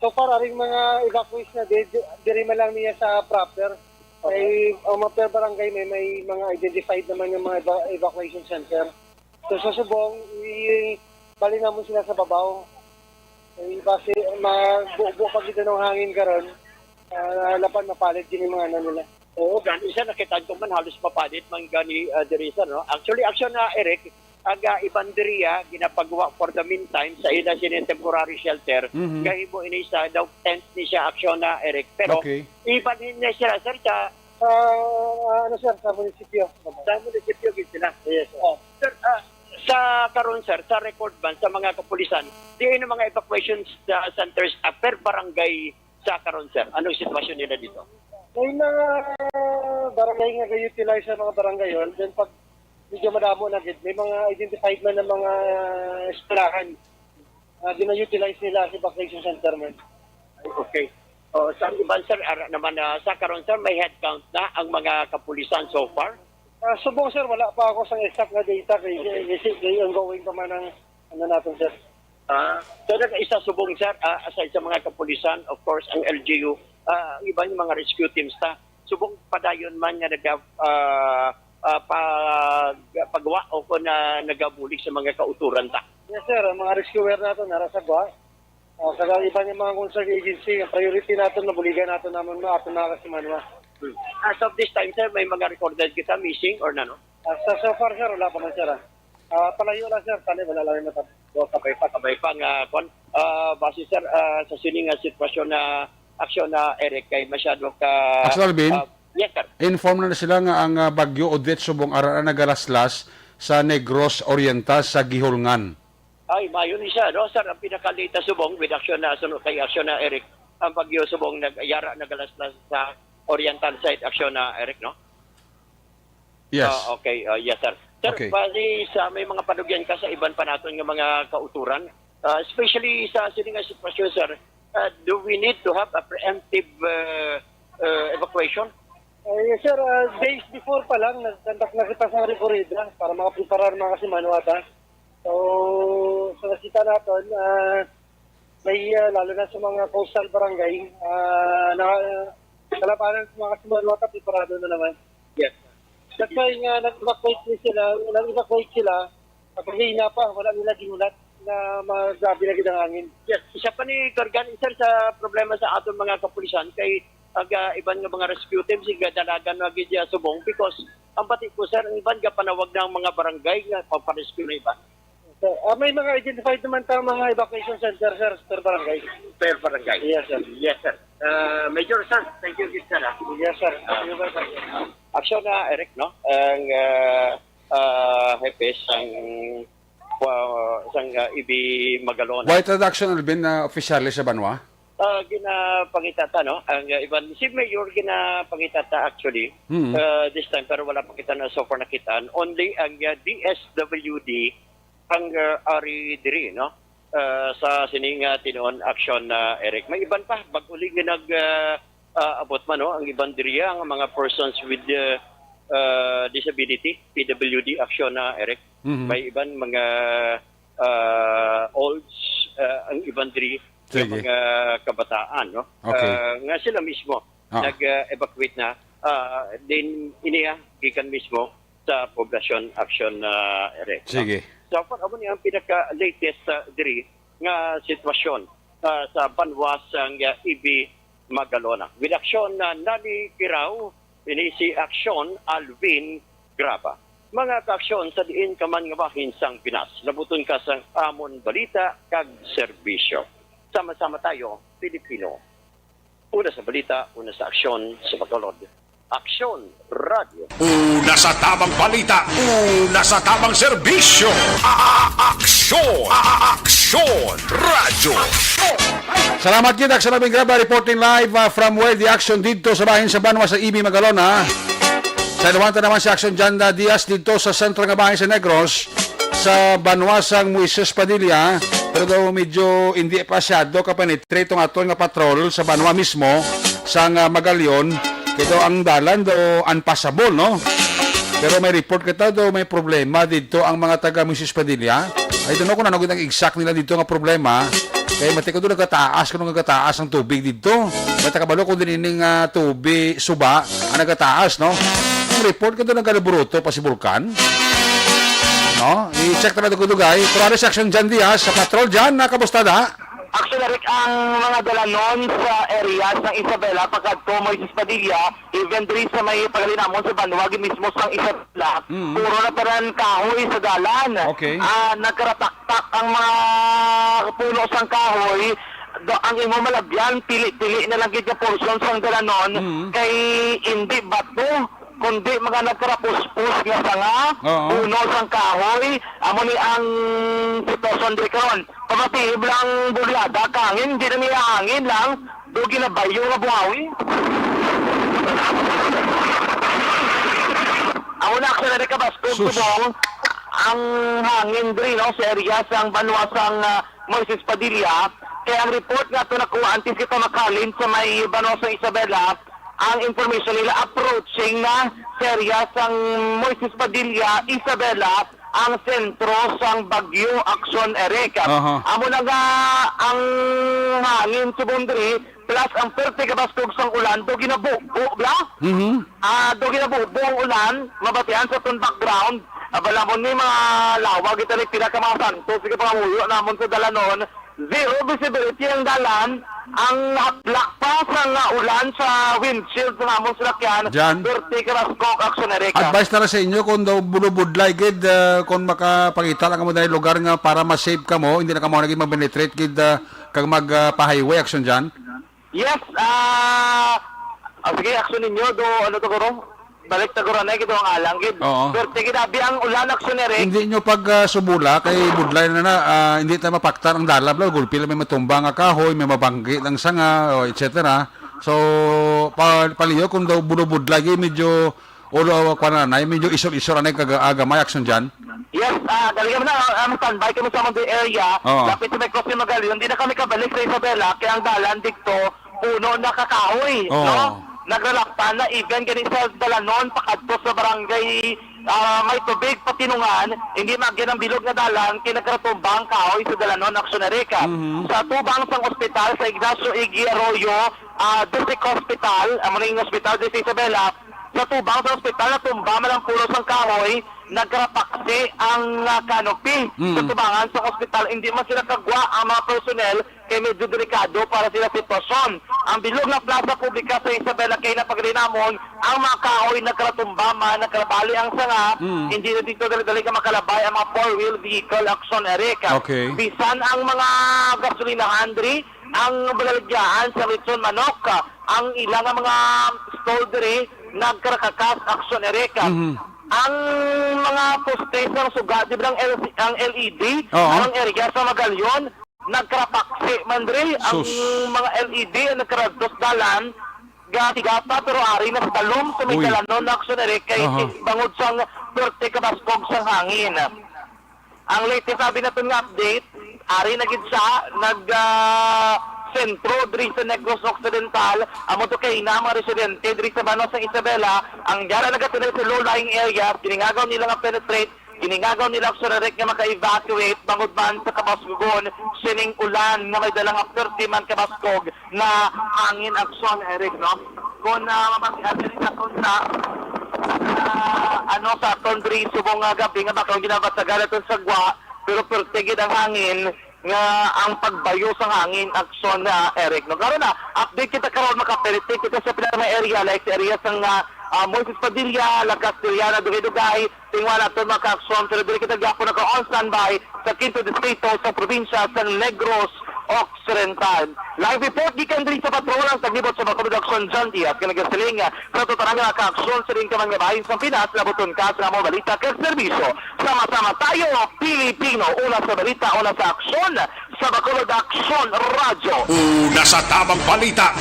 So far, aring mga evacuees na di-, di-, diri man lang niya sa proper. Okay. May, ang mga per barangay may, may mga identified naman yung mga eva-, evacuation center. So, sa subong, i-, bali naman sila sa babaw. Ay, base, mabubo pa gid ang hangin karon. Ah, laban mapalid gini mga ano nila. Oo, gani, sir, nakita ko man halos mapalid man gani, ah, diri, sir, no? Actually, Aksyon na, Eric, ang, ah, iban diri, ah, ginapagawa for the meantime sa ila sini temporary shelter. Mhm. Gahimo ini sa daw tent ni siya, Aksyon na, Eric. Pero Okay. iban niya sila, sir, sa Ah, ano, sir, sa munisipyo. Sa munisipyo gid sila. Yes, sir. Oh, sir, ah, sa karon, sir, sa record man sa mga kapulisan, diin ang mga evacuation, ah, centers, ah, per barangay sa karon, sir? Anong sitwasyon nila dito? May mga barangay nga ga-utilize sa mga barangay hall. Then pag medyo madamo na gid, may mga identified man na mga eskwelahan, ah, gina-utilize nila sa evacuation center man. Okay. Oh, sa iban, sir, ara naman, ah, sa karon, sir, may head count na ang mga kapulisan so far? Ah, subong, sir, wala pa ako sang exact nga data kay, Okay. kay, kay ongoing pa man ang ano natin, sir. Ah, so, nag-isa subong, sir, ah, aside sa mga kapulisan, of course, ang L G U, ah, ang iban yung mga rescue teams ta. Subong padayon man nga naga-, ah, ah, pag-, pagwa o kung na nagabulig sa mga kauturan ta. Yes, sir, ang mga rescuer nato nara sa gwa. Ah, sa iban yung mga concerned agency, ang priority nato, nabuligan nato naman mo, ato na kasi manuwa. Hmm. As of this time, sir, may mga recorded kita missing or nano? Ah, sa so far, sir, wala pa man, sir, ah. Ah, palayo lang, sir. Tani, wala lang yung mata. So, kabay pa, kabay pa nga, kwan. Ah, base, sir, ah, sa sini nga sitwasyon na aksyon na Eric kay masyado ka Aksyon, Alvin? Ah, yes, sir. Inform na, na sila nga ang, ah, Bagyo Odette subong ara na nagalaslas sa Negros Oriental sa Gihulngan. Ay, mayo ni siya, no? Sir, ang pinaka-latest subong with aksyon na, suno kay aksyon na Eric, ang Bagyo subong nag-, yara nagalaslas sa Oriental side, aksyon na Eric, no? Yes. Ah, okay. Ah, yes, sir. Sir, Okay. bali sa may mga panugyan ka sa iban pa naton nga mga kauturan, ah, especially sa sini nga sitwasyon, sir, ah, do we need to have a preemptive, ah, ah, evacuation? Eh, yes, sir, ah, days before pa lang, nag-conduct na kita sa rekorrida para makapreparar mga kasimanwa ta. So, sa nakita naton, ah, may, ah, lalo na sa mga coastal barangay, ah, na, kalabanan sa mga kasimanwa ta, preparado na naman. Yes. That's why nga nag-evacuate ni sila, nag-evacuate sila, kapag hina pa, wala nila ginulat. Na masabi na gid ang hangin. Yes, isa pa ni Kargan, sir, sa problema sa aton mga kapulisan kay ang, ah, iban nga mga rescue teams, igadalagan na gid ya subong because ang bati ko, sir, ang iban gapanawag na ang mga barangay nga paparescue na iban. So, ah, may mga identified naman ta mga evacuation center, sir, per barangay. Per barangay. Yes, sir. Yes, sir. Ah, Major, sir, thank you, sir, ah. Yes, sir. Thank you, sir. Action na, Eric, no? Ang, ah, ah, hepe sang, ah, sang, ah, Ibi Magalona. Why ta action, Alvin, na opisyales sa banwa? Ah, ginapangita ta, no? Ang, ah, iban, si Mayor ginapangita ta actually, Hmm. ah, this time, pero wala pa kita na so far nakitaan. Only ang, ah, D S W D ang, ah, ari diri, no? Ah, sa sini nga tinuon action na, Eric. May iban pa, bag-o lang nga nag, ah, ah, abot man, no? Ang iban diri, ang mga persons with, ah, ah, disability, P W D action na, Eric. Mhm. May iban mga, ah, olds, ah, ang iban diri, Sige. Mga kabataan, no? Okay. Ah, nga sila mismo Ah. nag-evacuate na. Ah, din iniya gikan mismo sa Poblacion Action, ah, Area. Sige. So, kung amo ni ang pinaka-latest, ah, diri nga sitwasyon, ah, sa banwa sang, ah, Ibi Magalona. With action na Nani Kirao, ini si Action Alvin Graba. Mga kaaksyon sa diin ka man nga bahin sang Pinas, labuton ka sang amon balita kag serbisyo. Sama-sama tayo, Pilipino. Una sa balita, una sa aksyon, sa Bacolod. Aksyon Radio. Una sa tamang balita, una sa tamang serbisyo. A-, a-, aksyon. A-, a-, aksyon. Radyo. Salamat kita sa labing graba, reporting live, ah, from where the action didto sa bahin sa banwa sa Ibi Magalona. Sa iluwanta naman si Action Janda Diaz didto sa sentro nga bahin sa Negros, sa banwa sang Moises Padilla, pero daw medyo hindi pa masyado ka-penetrate ang aton nga patrol sa banwa mismo sang, ah, Magalion, kay daw ang dalan daw unpassable, no? Pero may report kita daw may problema didto ang mga taga Moises Padilla. I don't know kung ano gid ang exact nila didto nga problema. Kay mati ko doon nagataas, kung nagataas ang tubig didto. May takabalo kung din ining, ah, tubig suba ang nagataas, no? Ang report ka doon nagalaburuto pa si Bulkan. No? I-check na natin kung dugay. Pero ano si Action Jan Diaz sa patrol dyan, na kamusta da? Actually, Rick, ang mga dalanon sa area sa Isabela, pagkadto Moises Padilla, even diri sa may pagalinamon sa banwa, gid mismo sang Isabela, Mm. puro na tanan kahoy sa dalan. Okay. Ah, nagkarataktak ang mga puno sang kahoy. Do, ang imo malabyan, pili-pili na lang gid nga portion sang dalanon, Mm. kay indi bato, kundi mga nagkarapuspos nga sanga, Oo. puno sang kahoy. Amo ni ang sitwasyon diri karon. Pamatiib lang, Bulyada, kangin, di na niya hangin lang. Do ginabayo nga buhawi. Amo na, actually, nagkabaskog Sus. subong ang hangin diri, no, sa area sang banwa sang, ah, Moises Padilla. Kaya ang report nga ito nakuha antes kita makalin sa may banwa sang Isabela, ang information nila approaching na sa area sang Moises Padilla, Isabela, ang sentro sang Bagyo Action, Eric. Aha. Amo na nga ang hangin subong diri, plus ang perte kabaskog sang ulan, do ginabubo, bla? Mhm. Ah, do ginabubo ang ulan, mabatian sa aton background. Ah, balamon ni mga lawag, ito ni pila ka mga santos, sige, pangamuyo namon sa dalanon. Zero visibility ang dalan, ang haplak pa sa nga ulan sa windshield sa among salakyan. Jan? Perte kabaskog, Action, Eric. Advice na lang sa inyo kung daw bulubudlay gid, ah, kung makapangita lang kamo dahil lugar nga para ma-save kamo, hindi na kamo naging mag-penetrate gid, ah, kag mag, ah, pa-highway, Action, Jan? Yes, ah, ah, sige, action ninyo, do, ano to, guro? Balik ta, guro, anay, gid, ang alang, gid. Oo. Perte gid abi ang ulan, Action, Eric. Hindi nyo pag, ah, subula, kay budlay na na, ah, hindi tayo mapaktan ang dalab, lo. Gulpi lang may matumba nga kahoy, may mabanggi ng sanga, o et cetera. So, pa, paliyo kung daw bulubudlay, gid, medyo, ulo, kuwan na, na, medyo isol-isol, anay, kag-, ah, gamay, Action, Jan. Yes, ah, dali kami na, ah, standby kami sa Monte area. Oo. Lapit sa may Crossing Magallanes, hindi na kami kabalik sa Isabela, kaya ang dalan dito, puno na kakahoy, Oo. no? Nagralakpan na even gani sa dalanon pakadto sa barangay, ah, May Tubig, Patinungan, hindi magyan ang bilog nga dalan, kay nagkaratumba ang kahoy sa dalanon, Action, Eric. Mhm. Sa tubang sang ospital sa Ignacio Iggy Arroyo, ah, District Hospital, amo ning ospital dito sa Isabela, sa tubang sa ospital, natumba man ang puno sang kahoy, nagkarapaksi ang, ah, canopy Mm. sa tubangan sa ospital. Hindi man sila kagwa ang mga personnel kay medyo delikado para sila sitwasyon. Ang bilog nga plaza publika sa Isabela kay napaglinamon ang mga kahoy nagkaratumba man, nagkarabali ang sanga. Mm. Hindi na dito dali-dali ka makalabay ang mga four-wheel vehicle, Action Eric. Okay. Bisan ang mga gasolinahan diri, ang baligyahan sa Richon Manok, ang ilang mga stall diri nagkarakakas, Action Eric. Mhm. Ang mga poste sang suga, di ba, ang L C, ang L E D, Oo. ang area sa Magalion, nagkarapaksi man diri ang Sus. mga L E D ang nagkaradtos dalan, gatigata, pero ari na sa talom sa may Uy. dalanon na, Action Eric, kay Aha. bangod sang perti kabaskog sang hangin. Ang latest abi naton nga update, ari na gid siya nag, ah, sentro diri sa Negros Occidental. Amo to kay na mga residente diri sa Banwa sa Isabela, ang yara nagatuloy sa low-lying areas, giningagaw nila nga penetrate, giningagaw nila ang surarek nga maka-evacuate bangod man sa kabaskugon sining ulan nga may dalang perti man kabaskog na hangin, Action Eric, no? Kung, ah, mabatian diri sa aton sa, ah, ano, sa aton diri subong nga gabi nga baka ang ginabatagan naton sa gwa, pero perti gid ang hangin nga ang pagbayo sa hangin, Action, ah, Eric, no? Karon na, update kita karon, makapenetrate kita sa pila nga area, like sa area sang, ah, ah, Moises Padilla, La Castellana, Dugay-Dugay, Tingwa naton, mga ka-aksyon, pero diri kita gyapon naka-on standby sa Quinto Distrito sa probinsya sa Negros Occidental. Live report gikan diri sa patrol ang taglibot sa mga produksyon, John Diaz, nga nagasiling, sa tanan nga ka-aksyon sa ring kaman nga bahin sa Pinas, labuton ka sa among balita kag serbisyo. Sama-sama tayo, Pilipino, una sa balita, una sa aksyon, sa Bacolod Aksyon Radyo. Una sa tamang balita,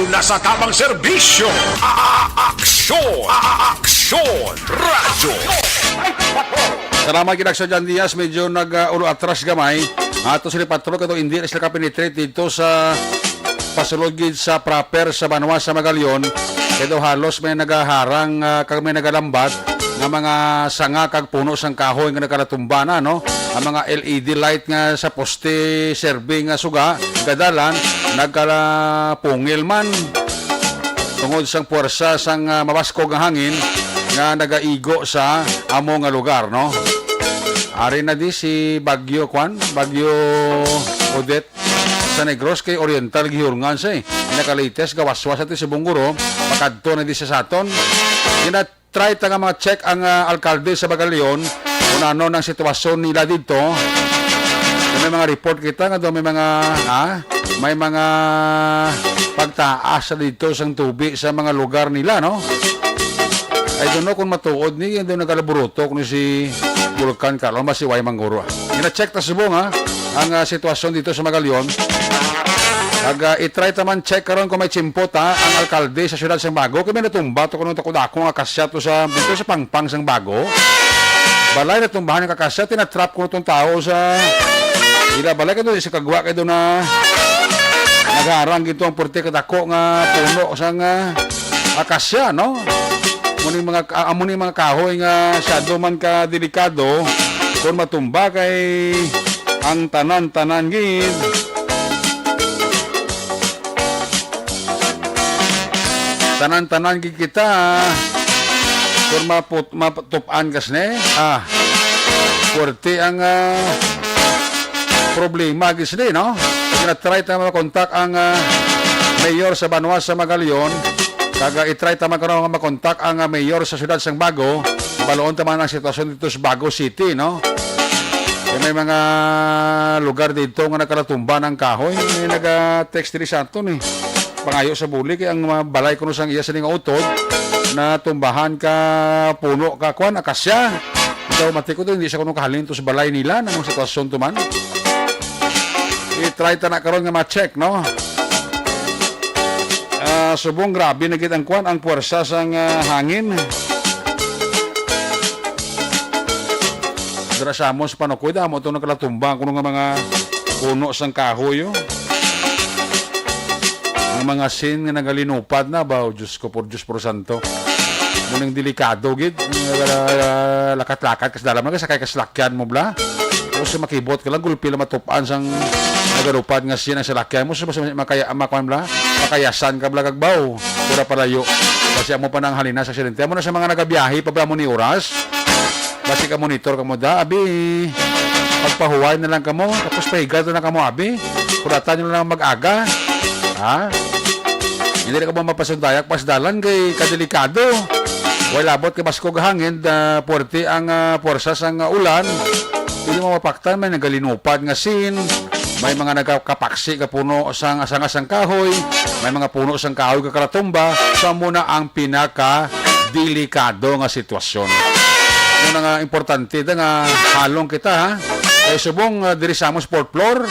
una sa tamang serbisyo. A-, a-, aksyon, a-, a-, aksyon radyo. Salamat gid sa John Diaz, medyo nag, ah, ulo atras gamay. Ato sila patrol kato, hindi na sila kapenetrate dito sa pasulod gid sa proper sa Banwa sa Magalion. Kaya daw halos may nagaharang, ah, kag may nagalambat nga mga sanga kag puno sang kahoy nga nagkalatumba na, no? Ang mga L E D light nga sa poste serving nga suga, gadalan, nagkalapungil man tungod sang puwersa sang, ah, mabaskog nga hangin nga nagaigo sa amo nga lugar, no? Ari na di si Bagyo, kwan? Bagyo Odette sa Negros kay Oriental gihurungan siya, eh. Naka-latest gawaswas sa Tibunguro, pakadto na di sa saton. Gina-try ta nga mga check ang, ah, alkalde sa Bagalion kung ano nang sitwasyon nila dito. May mga report kita nga daw may mga, ah, may mga pagtaas sa dito sang tubig sa mga lugar nila, no? I don't know kung matuod ni, yung daw nagalaburutok ni si Vulcan Carlos, ba si Y Manguro, ah. Gina-check ta subong, ha, ang, ah, sitwasyon dito sa Magalion. Ag, ah, i-try ta man check karon kung may chimpot, ha, ang alkalde sa siyudad sang Bago. Kay may natumba to kuno, takod ako nga kasya to sa, dito sa pangpang sang Bago. Balay natumbahan ang kakasya, tinatrap ko tong tao sa ila balay. Kado sa kagwa kay doon na nagharang gito ang puti kadako nga puno sang, ah, akasya, no? Amo ni mga, ah, amo ni mga kahoy nga masyado man ka delikado kung matumba kay ang tanan-tanan gid. Tanan-tanan gid kita. Kung maput-, matup-an kas ni, ah, puwerte ang, ah, problema gid sini, no? Gina-try ta makontak ang, ah, mayor sa Banwa sa Magalion. Kag, ah, i-try ta man karon nga makontak ang, ah, mayor sa siyudad sang Bago. Baloon ta man ang sitwasyon dito sa Bago City, no? Kay may mga lugar dito nga nagkalatumba ng kahoy. May naga-text diri sa aton, eh. Pangayo sa buli kay ang mga balay kuno sang iya sini nga utod natumbahan ka puno ka kwan, akasya. Daw matikod, hindi siya kuno kahalin to sa balay nila. Anong sitwasyon to man? I-try ta na karon nga ma-check, no? Ah, subong grabe na gid ang kwan, ang puwersa sang, ah, hangin. Dira sa amon sa Panukoy, damo to nagkalatumba kuno nga mga puno sang kahoy, oh. Ang mga sin nga nagalinupad na ba, oh, Diyos ko, por Diyos, por santo. Munang delikado gid, ah, lakat-lakat kas dalam, nagasakay kas lakyan mo bla. Tapos makibot ka lang, gulpi lang matupan sang nagalupad nga sin ang salakyan mo, so, mas makaya-, makuan bla, makayasan ka bla kag baw, pura palayo. Kasi amo pa nang halina sa aksidente. Amo na sa mga nagabiyahe pa bla mo ni oras. Basi ka monitor kamo da, abi. Pagpahuway na lang kamo, tapos pahiga na lang kamo, abi. Kuratan nyo lang mag-aga. Ha? Hindi na kamo mapasundayag pas dalan kay kadelikado. Way labot kay baskog hangin, da, puwerte ang, ah, puwersa sang, ah, ulan. Hindi mo mapaktan, may nagalinupad nga scene. May mga nagkakapaksi ka puno sang, sang, sang kahoy. May mga puno sang kahoy ka kalatumba. So, amo na ang pinaka delikado nga sitwasyon. Ano na nga importante da nga halong kita, ha? Kay subong, ah, diri sa among sport floor,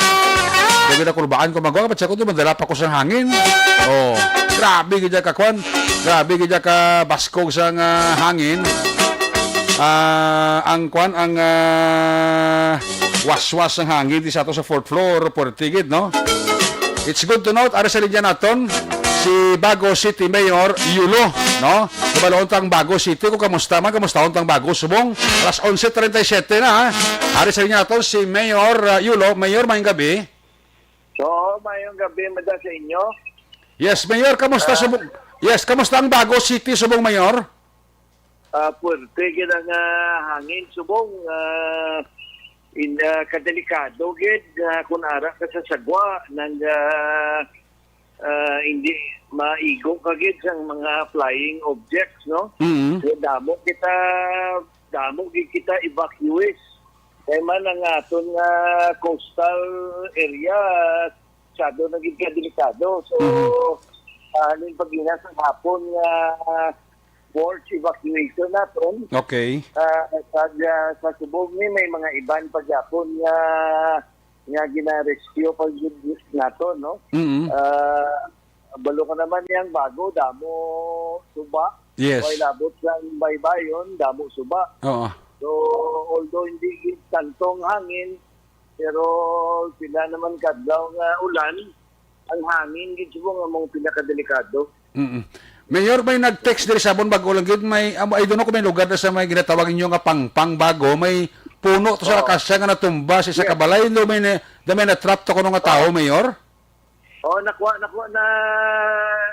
dili na kulbaan ko magawa, ba't siya ko madala pa ko sang hangin? Oh, grabe gid ka kwan. Grabe gid ka baskog sang, ah, hangin. Ah, ang kwan, ang, ah, waswas sang hangin di sa ato sa fourth floor, puwerte gid, no? It's good to note, ari sa linya naton, si Bago City Mayor Yulo, no? Kabaloon tang Bago City, kung kamusta man, kamusta tang Bago Subong? Alas onse treinta y siete na, ha? Ari sa linya naton, si Mayor, uh, Yulo. Mayor, mayong gabi. So, mayong gabi, mada sa inyo. Yes, Mayor, kamusta Ah. Subong? Yes, kamusta ang Bago City, Subong, Mayor? Ah, puwerte gid ang, ah, hangin, Subong. Ah, in, ah, kadelikado gid, ah, kung ara ka sa sagwa, nang, ah, ah, hindi maigo ka gid sang mga flying objects, no? Mm. Kaya damo kita, damo gid kita evacuees. Kaya man ang aton nga coastal area, masyado na gid ka delikado. So, Mhm. ah, halin pag sa hapon nga forced evacuation naton. Okay. Ah, sa, ah, sa Subong ni may mga iban pa gyapon nga, nga gina-rescue pa gyud naton, no? Mm. Ah, balo ka naman yang Bago, damo suba. Yes. Way labot sang baybayon, damo suba. Oo. So, although hindi gid tantong hangin, pero sila naman kadlaw nga ulan, ang hangin gid subong among pinakadelikado. Mm-mm. Mayor, may nag-text diri sa amon, bag-o lang gid, may, um, I don't know kung may lugar na sa may ginatawag ninyo nga Pangpang Bago, may puno to sa Ah. Akasya nga natumba sa isa ka Yes. balay, do may na, do may na-trap to kuno nga tawo, Ah. Mayor? Oh, nakuha, nakuha na,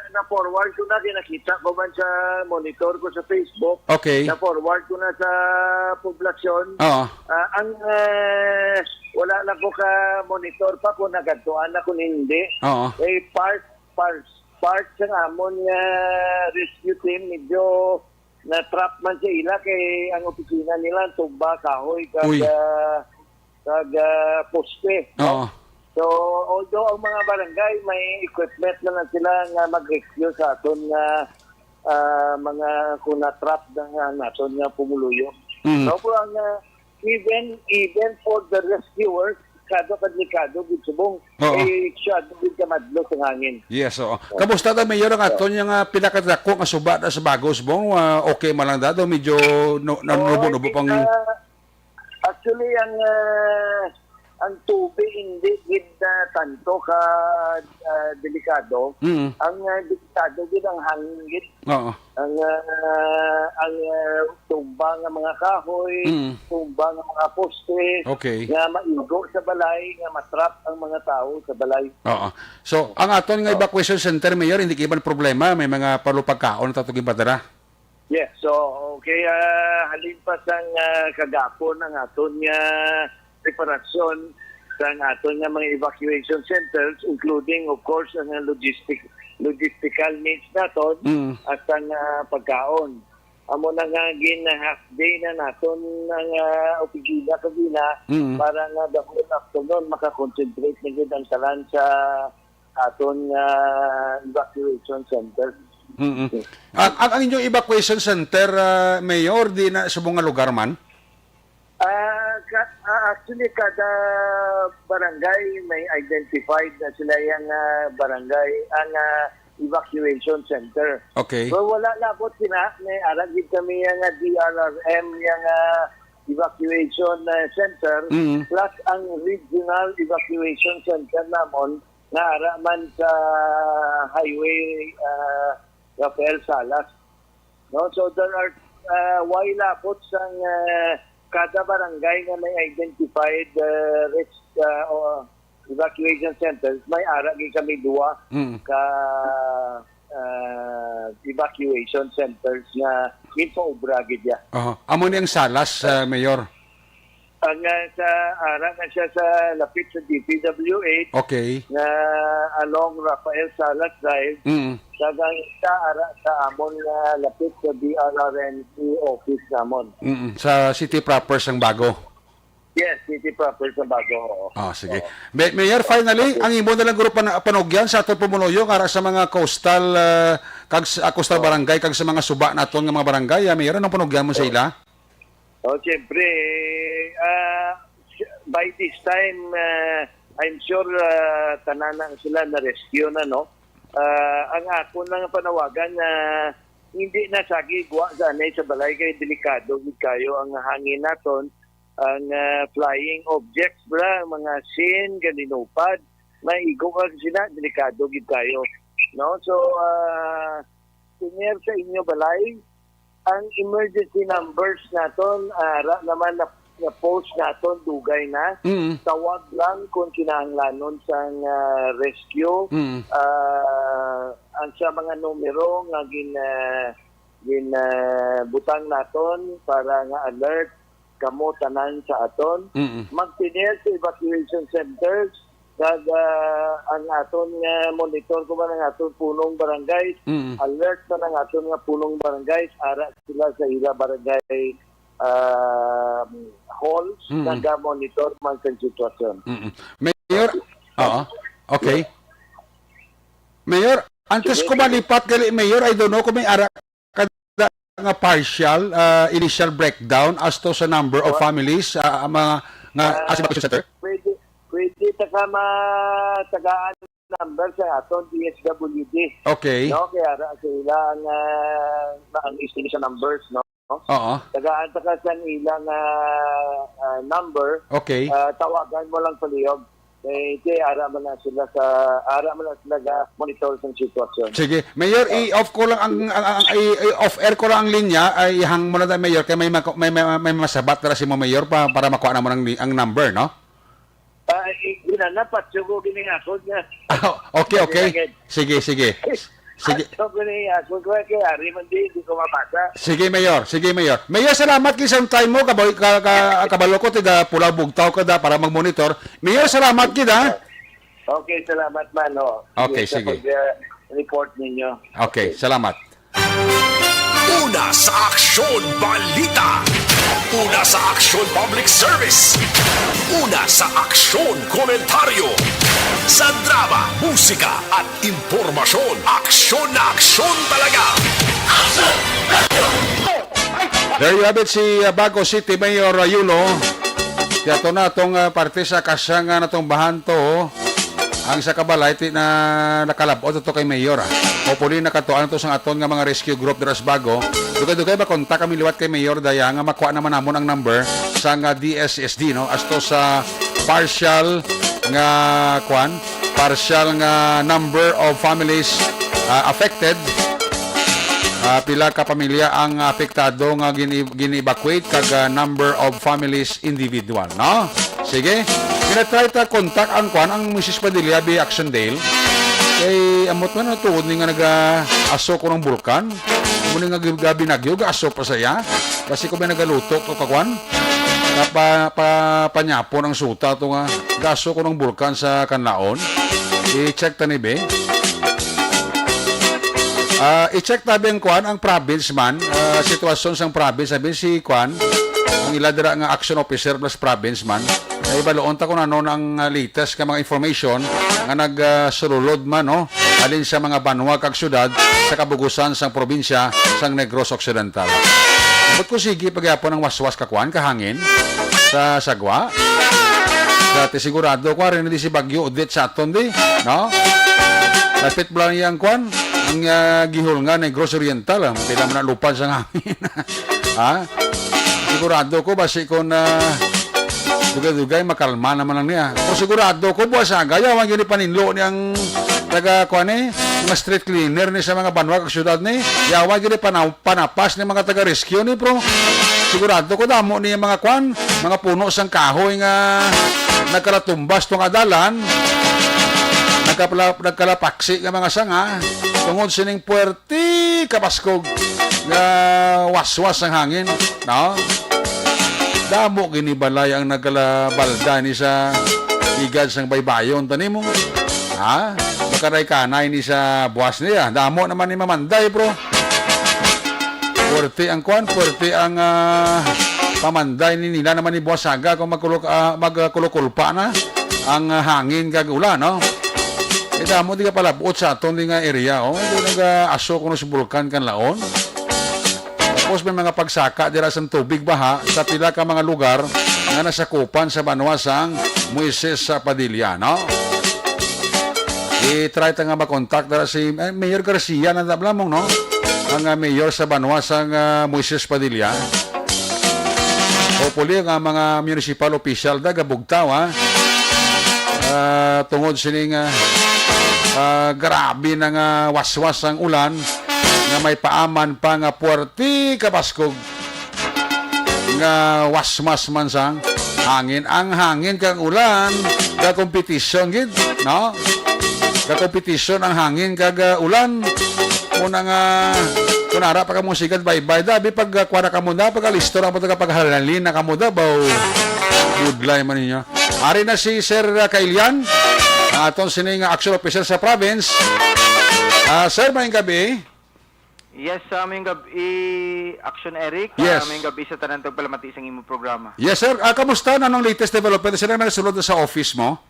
na-forward ko na, kinakita ko man sa monitor ko sa Facebook. Okay. Na-forward ko na sa poblasyon. Oo. Ah, ang, eh, wala na ko ka monitor pa kung nagadtuan na kung hindi. Oo. Eh, part, part, part sa amon nga rescue team, medyo na-trap man sa ila kay ang opisina nila tumba, kahoy, kag, Uy. ah, kag, ah, poste, no? Oo. So, although ang mga barangay may equipment na lang sila nga mag-rescue sa aton nga, ah, mga kung na-trap na nga naton nga pumuluyo. Mm. No, pero ang, ah, even, even for the rescuers, kada kadlikado gid subong, Oo. eh, siya gid kamadlo sa hangin. Yes, oo. Kamusta ta, Mayor, ang aton nga pinakadako nga suba na sa Bago Subong? Ah, okay man lang daw, medyo no, nanubo-nubo pang Ah, actually, ang, ah, ang tubig hindi gid na tanto ka, ah, delikado. Mm. Ang, ah, delikado gid ang hangin gid. Oo. Ang, ah, ang, ah, tumba nga mga kahoy, Mm. tumba nga mga poste, Okay. nga maigo sa balay, nga matrap ang mga tao sa balay. Oo. So, ang aton nga Oh. evacuation center, Mayor, hindi gid man problema, may mga palupagkaon ta to ginpadala. Yes, so, okay, ah, halin pa sang, ah, kagapon ang aton nga preparasyon sang aton nga mga evacuation centers, including, of course, ang logistic, logistical needs naton, Mm. at ang, ah, pagkaon. Amo na nga gin half day na naton ang, ah, opisina kagina Mm. para nga the whole afternoon makakonsentrate na gid ang tanan sa aton nga evacuation center. Mm-mm. Ang, ang, ang inyong evacuation center, ah, Mayor, di na sa mga lugar man? Ah, ka-, ah, actually, kada barangay may identified na sila yang, ah, barangay, ang, ah, evacuation center. Okay. So, wala labot sila. May ara gid kami yang, ah, D R R M, yang, ah, evacuation, ah, center, Mm. plus ang regional evacuation center namon, nga ara man sa highway, ah, Rafael Salas. No? So, there are, ah, way labot sang, ah, kada barangay nga may identified, ah, risk, ah, o evacuation centers, may ara gid kami duwa Mm. ka ah, evacuation centers nga ginpaobra gid ya. Aha. Amo ni ang Salas, ah, Mayor. Ang, ah, sa ara na siya sa lapit sa D P W H Okay. nga along Rafael Salas Drive, Mm. sa, sa ara sa amon nga lapit sa D R R M C office namon. Mm. Sa city proper sang Bago. Yes, city proper sa Bago, oo. Ah, sige. Oo. May-, Mayor, finally, ang imo na lang grupo na panugyan sa aton pumuluyo para sa mga coastal, ah, kag s-, ah, coastal Oo. barangay, kag sa mga suba naton nga mga barangay, ah, Mayor, anong panugyan mo sa Oo. ila? Oh, siyempre, ah, by this time, ah, I'm sure, ah, tanan na sila na-rescue na, no? Ah, ang ako lang panawagan na hindi na sagi gwa sa anay sa balay kay delikado gid kayo ang hangin naton, ang, ah, flying objects, bra, mga sin, galinupad, maigo ka sila, delikado gid kayo, no? So, ah, tener sa inyo balay, ang emergency numbers naton, ah, ra naman na, na post naton, dugay na. Mm. Tawag lang kung kinahanglanon sang, ah, rescue. Mm. Ah, ang sa mga numero nga gin, ah, gin, ah, butang naton para nga alert kamo tanan sa aton. Mm. Magtener sa evacuation centers, kag, ah, ang aton nga monitor, kuman ang aton punong barangay, Mm. alert man ang aton nga punong barangay, ara sila sa ila barangay, ah, halls, Mm. naga-monitor man sa sitwasyon. Mm. Mayor, oo. Okay. Mayor, antes Sige, ko sige. malipat gali, Mayor, I don't know kung may ara ka nga partial, ah, initial breakdown as to sa number of What? families, ah, mga nga Ah, as evacuation center? pwede, pwede ta ka matagaan number sa aton D S W D. Okay. No, kaya ra sa ila ang, ah, ang estimation numbers, no? Oo. Tagaan ta ka sa ilang, ah, ah, number. Okay. Ah, tawagan mo lang palihog. Eh, kay ara man na sila sa, ara man na sila ga monitor sa sitwasyon. Sige. Mayor, Oh. i-off ko lang ang, ang, ang- i- i-off air ko lang ang linya. Ay, ihang mo na tayo, Mayor, kay may mako-, may, may, may masabat na si mo, Mayor, pa, para makuha naman ang, li- ang number, no? Ah, i- ginanapat, so ko gini nga, ako nga. Okay, okay. Sige, sige. Sige. Ako gini, ako ko kay ari man di, di ko mabasa. Sige, Mayor. Sige, Mayor. Mayor, salamat kay sa time mo. Kabal ka, ka, kabalo ko, tiga Pulao Bugtaw ka da para mag-monitor. Mayor, salamat gid, ha? Okay, salamat man, oh. Okay, Sa sige. pag, uh, report ninyo. Okay, salamat. Una sa aksyon, balita. Una sa aksyon, public service. Una sa aksyon, komentaryo. Sa drama, musika, at impormasyon, aksyon na aksyon talaga. There you have it, si, uh, Bago City Mayor, uh, Yulo. Kaya to na atong, uh, parte sa kasya nga natong bahan to. Ang sa kabalay, ti na nakalabot to kay Mayor, ah. Hopefully, nakatuan to sa aton nga mga rescue group dira sa Bago. Dugay-dugay ba kontak kami liwat kay Mayor Daya nga makuha naman namon ang number sa nga D S S D, no? As to sa partial nga, kwan, partial nga number of families, ah, affected. Ah, pila ka pamilya ang apektado nga gini-, gini-evacuate kag, ah, number of families individual, no? Sige. Gina-try ta contact ang kwan, ang Misis Padilla bi Action Dale. Kay amot man ang tuod ni nga naga-aso ko ng bulkan. Muna nga gab-, gabi nagyo, ga-aso pa saya. Kasi ko may nagaluto to kakwan. Kapa, pa, panyapon ang suta to nga. Gaso ko ng bulkan sa Kanlaon. I-check ta ni be. Ah, i-check tabi ang kwan, ang province man, ah, sitwasyon sang province, sabi si kwan, ang ila dira nga action officer plus province man. Ay, baloon ta kung ano na ang, ah, latest nga mga information nga nag, ah, sululod man, no? Alin sa mga banwa kag syudad sa kabugusan sang probinsya sang Negros Occidental. But ko sige pagyapon ang waswas ka kwan, kahangin sa sagwa. Dati sigurado ko rin di si Bagyo Odette sa aton di, no? Lapit ba lang yang kwan? Ang, ah, gihol nga Negros Oriental, ah, pila man ang lupan sa hangin. Ha? Sigurado ko, basi ko na dugay-dugay, makalma naman lang niya. Kung sigurado ko, buwas aga, yawan gini paninlo ni ang taga, kuan eh, mga street cleaner ni sa mga banwa kag syudad ni. Yawan gini panaw-, panapas ni mga taga-rescue ni, bro. Sigurado ko, damo ni mga kuan, mga puno sang kahoy nga nagkalatumbas tong adalan. Nagkapala-, nagkalapaksi nga mga sanga. tungod sining puwerte kabaskog nga waswas ang hangin, no? Damo gini balay ang nagalabalda ni sa igad sang baybayon, tanimo. Ha? Makaray-kanay ni sa buwas niya. Damo naman ni mamanday, bro. Puwerte ang kwan, puwerte ang, ah, pamanday ni nila naman ni buwas aga kung magkulok-, ah, magkulukulpa na ang, ah, hangin kag ulan, no? Eh, damo di ka palabot sa aton di nga area, oh. Ito nag-aso kuno sa Bulkan Kanlaon. Tapos may mga pagsaka dira sa tubig baha sa pila ka mga lugar nga nasakupan sa banwa sang Moises sa Padilla, no? I-try ta nga makontak dira si, eh, Mayor Garcia na tablamong, no? Ang, ah, mayor sa banwa sang, ah, Moises Padilla. Hopefully, nga mga municipal official da gabugtaw, ha? Ah, tungod sining, ah, ah, grabe na nga waswas ang ulan nga may paaman pa nga puwerte kabaskog nga waswas man sang hangin. Ang hangin kag ulan, ga-competition gid, no? Ga-competition ang hangin kag, ah, ulan. Muna nga, kung ara pa kamo sigad, bye-bye. Dabi pag, ah, kuha na kamo na, pag alisto na mo, pag halali na kamo na, baw, budlay man ninyo. Ari na si Sir, ah, Kailian, ang aton sining, ah, action officer sa province. Ah, sir, maayong gabi. Yes, ah, maayong gabi, Action Eric. Ah, Yes. Maayong gabi sa tanan tagpalamati sang imong programa. Yes, sir. Ah, kamusta? Anong latest development? Sino may nasulod sa office mo?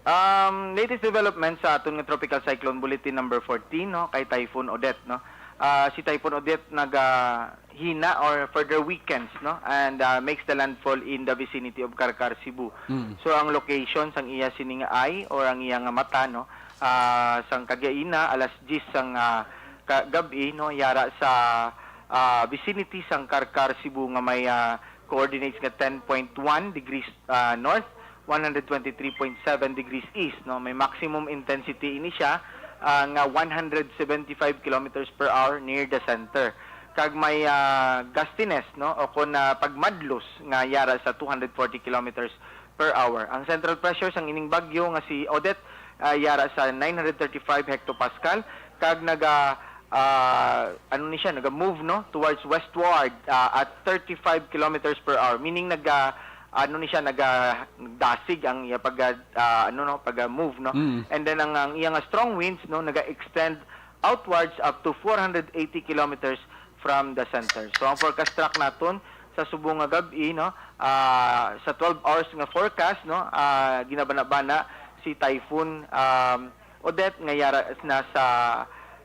Um, latest development sa aton nga Tropical Cyclone Bulletin number fourteen, no, kay Typhoon Odette, no. Ah, si Typhoon Odette nagahina or further weakens, no, and, ah, makes the landfall in the vicinity of Carcar, Cebu. Mm. So, ang location sang iya sining eye or ang iya nga mata, no, ah, sang kagaina, alas diyes sang, ah, ka-, gab-i, no, yara sa, ah, vicinity sang Carcar, Cebu nga may, ah, coordinates nga ten point one degrees, ah, north, one hundred twenty-three point seven degrees east, no? May maximum intensity ini siya, ah, nga one hundred seventy-five kilometers per hour near the center. Kag may, ah, gustiness, no? O kon, ah, pagmadlos nga yara sa two hundred forty kilometers per hour. Ang central pressure sang ining bagyo nga si Odette, ah, yara sa nine hundred thirty-five hectopascal, kag naga, ah, ano ni siya, naga-move, no, towards westward, ah, at thirty-five kilometers per hour, meaning naga, ano ni siya, naga-, nagdasig ang iya pag, ah, ano, no, pag, ah, move, no. Mm. And then ang, ang iya nga strong winds, no, naga-extend outwards up to four hundred eighty kilometers from the center. So, ang forecast track naton sa subong nga gab-i, no, ah, sa twelve hours nga forecast, no, ah, ginabana-bana si Typhoon, um, Odette nga yara na sa,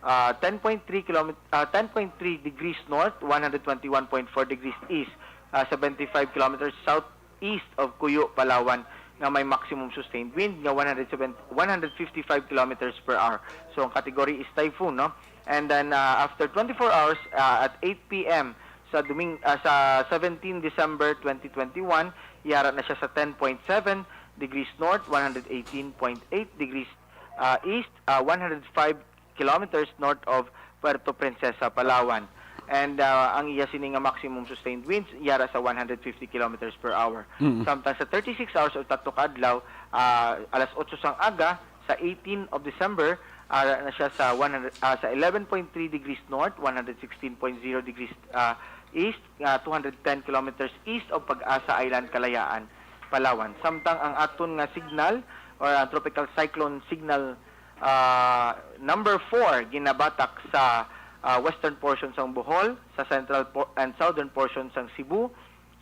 ah, ten point three kilomet-, ah, ten point three degrees north, one hundred twenty-one point four degrees east, ah, seventy-five kilometers southeast of Cuyo, Palawan, nga may maximum sustained wind nga one hundred seven, one hundred fifty-five kilometers per hour. So, ang category is typhoon, no? And then, ah, after twenty-four hours, ah, at eight P M sa Doming-, ah, sa seventeen December twenty twenty-one, yara na siya sa ten point seven degrees north, one hundred eighteen point eight degrees, ah, east, ah, one hundred five kilometers north of Puerto Princesa, Palawan. And, ah, ang iya sini nga maximum sustained winds yara sa one hundred fifty kilometers per hour. Mm. Samtang sa thirty-six hours o tatlo ka adlaw, ah, alas otso sang aga, sa eighteen of December, ara na siya sa one hundred, ah, sa eleven point three degrees north, one hundred sixteen point zero degrees, ah, east, ah, two hundred ten kilometers east of Pag-asa Island, Kalayaan, Palawan. Samtang ang aton nga signal or ang tropical cyclone signal, ah, number four ginabatak sa, ah, western portion sang Bohol, sa central por-, and southern portion sang Cebu,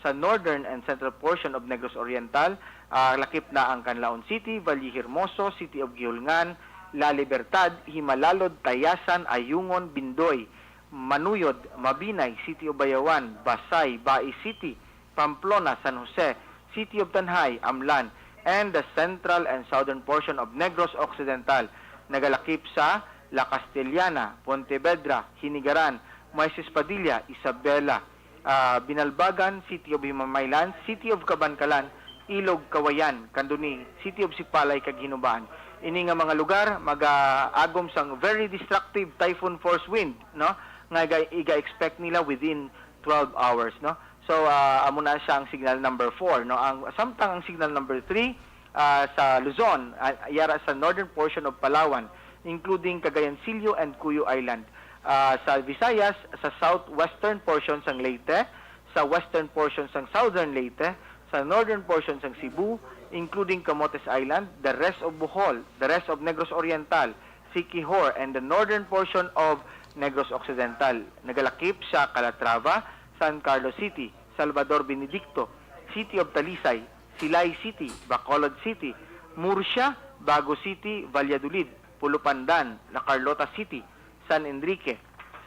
sa northern and central portion of Negros Oriental, ah, lakip na ang Canlaon City, Vallehermoso, City of Guihulngan, La Libertad, Himalalod, Tayasan, Ayungon, Bindoy, Manuyod, Mabinay, City of Bayawan, Basay, Bai City, Pamplona, San Jose, City of Tanjay, Amlan, and the central and southern portion of Negros Occidental, nagalakip sa La Castellana, Pontevedra, Hinigaran, Moises Padilla, Isabela, ah, Binalbagan, City of Himamaylan, City of Kabankalan, Ilog, Cauayan, Candoni, City of Sipalay, kag Hinubaan. Ini nga mga lugar magaagom sang very destructive typhoon force wind, no, nga iga-, iga-expect nila within twelve hours, no. So, ah, amo na siya ang signal number four, no. Ang, samtang ang signal number three, ah, sa Luzon, ah, yara sa northern portion of Palawan, including Cagayancillo and Cuyo Island. Ah, sa Visayas, sa southwestern portion sang Leyte, sa western portion sang southern Leyte, sa northern portion sang Cebu, including Camotes Island, the rest of Bohol, the rest of Negros Oriental, Siquijor, and the northern portion of Negros Occidental. Nagalakip sa Calatrava, San Carlos City, Salvador Benedicto, City of Talisay, Silay City, Bacolod City, Murcia, Bago City, Valladolid, Pulupandan, La Carlota City, San Enrique,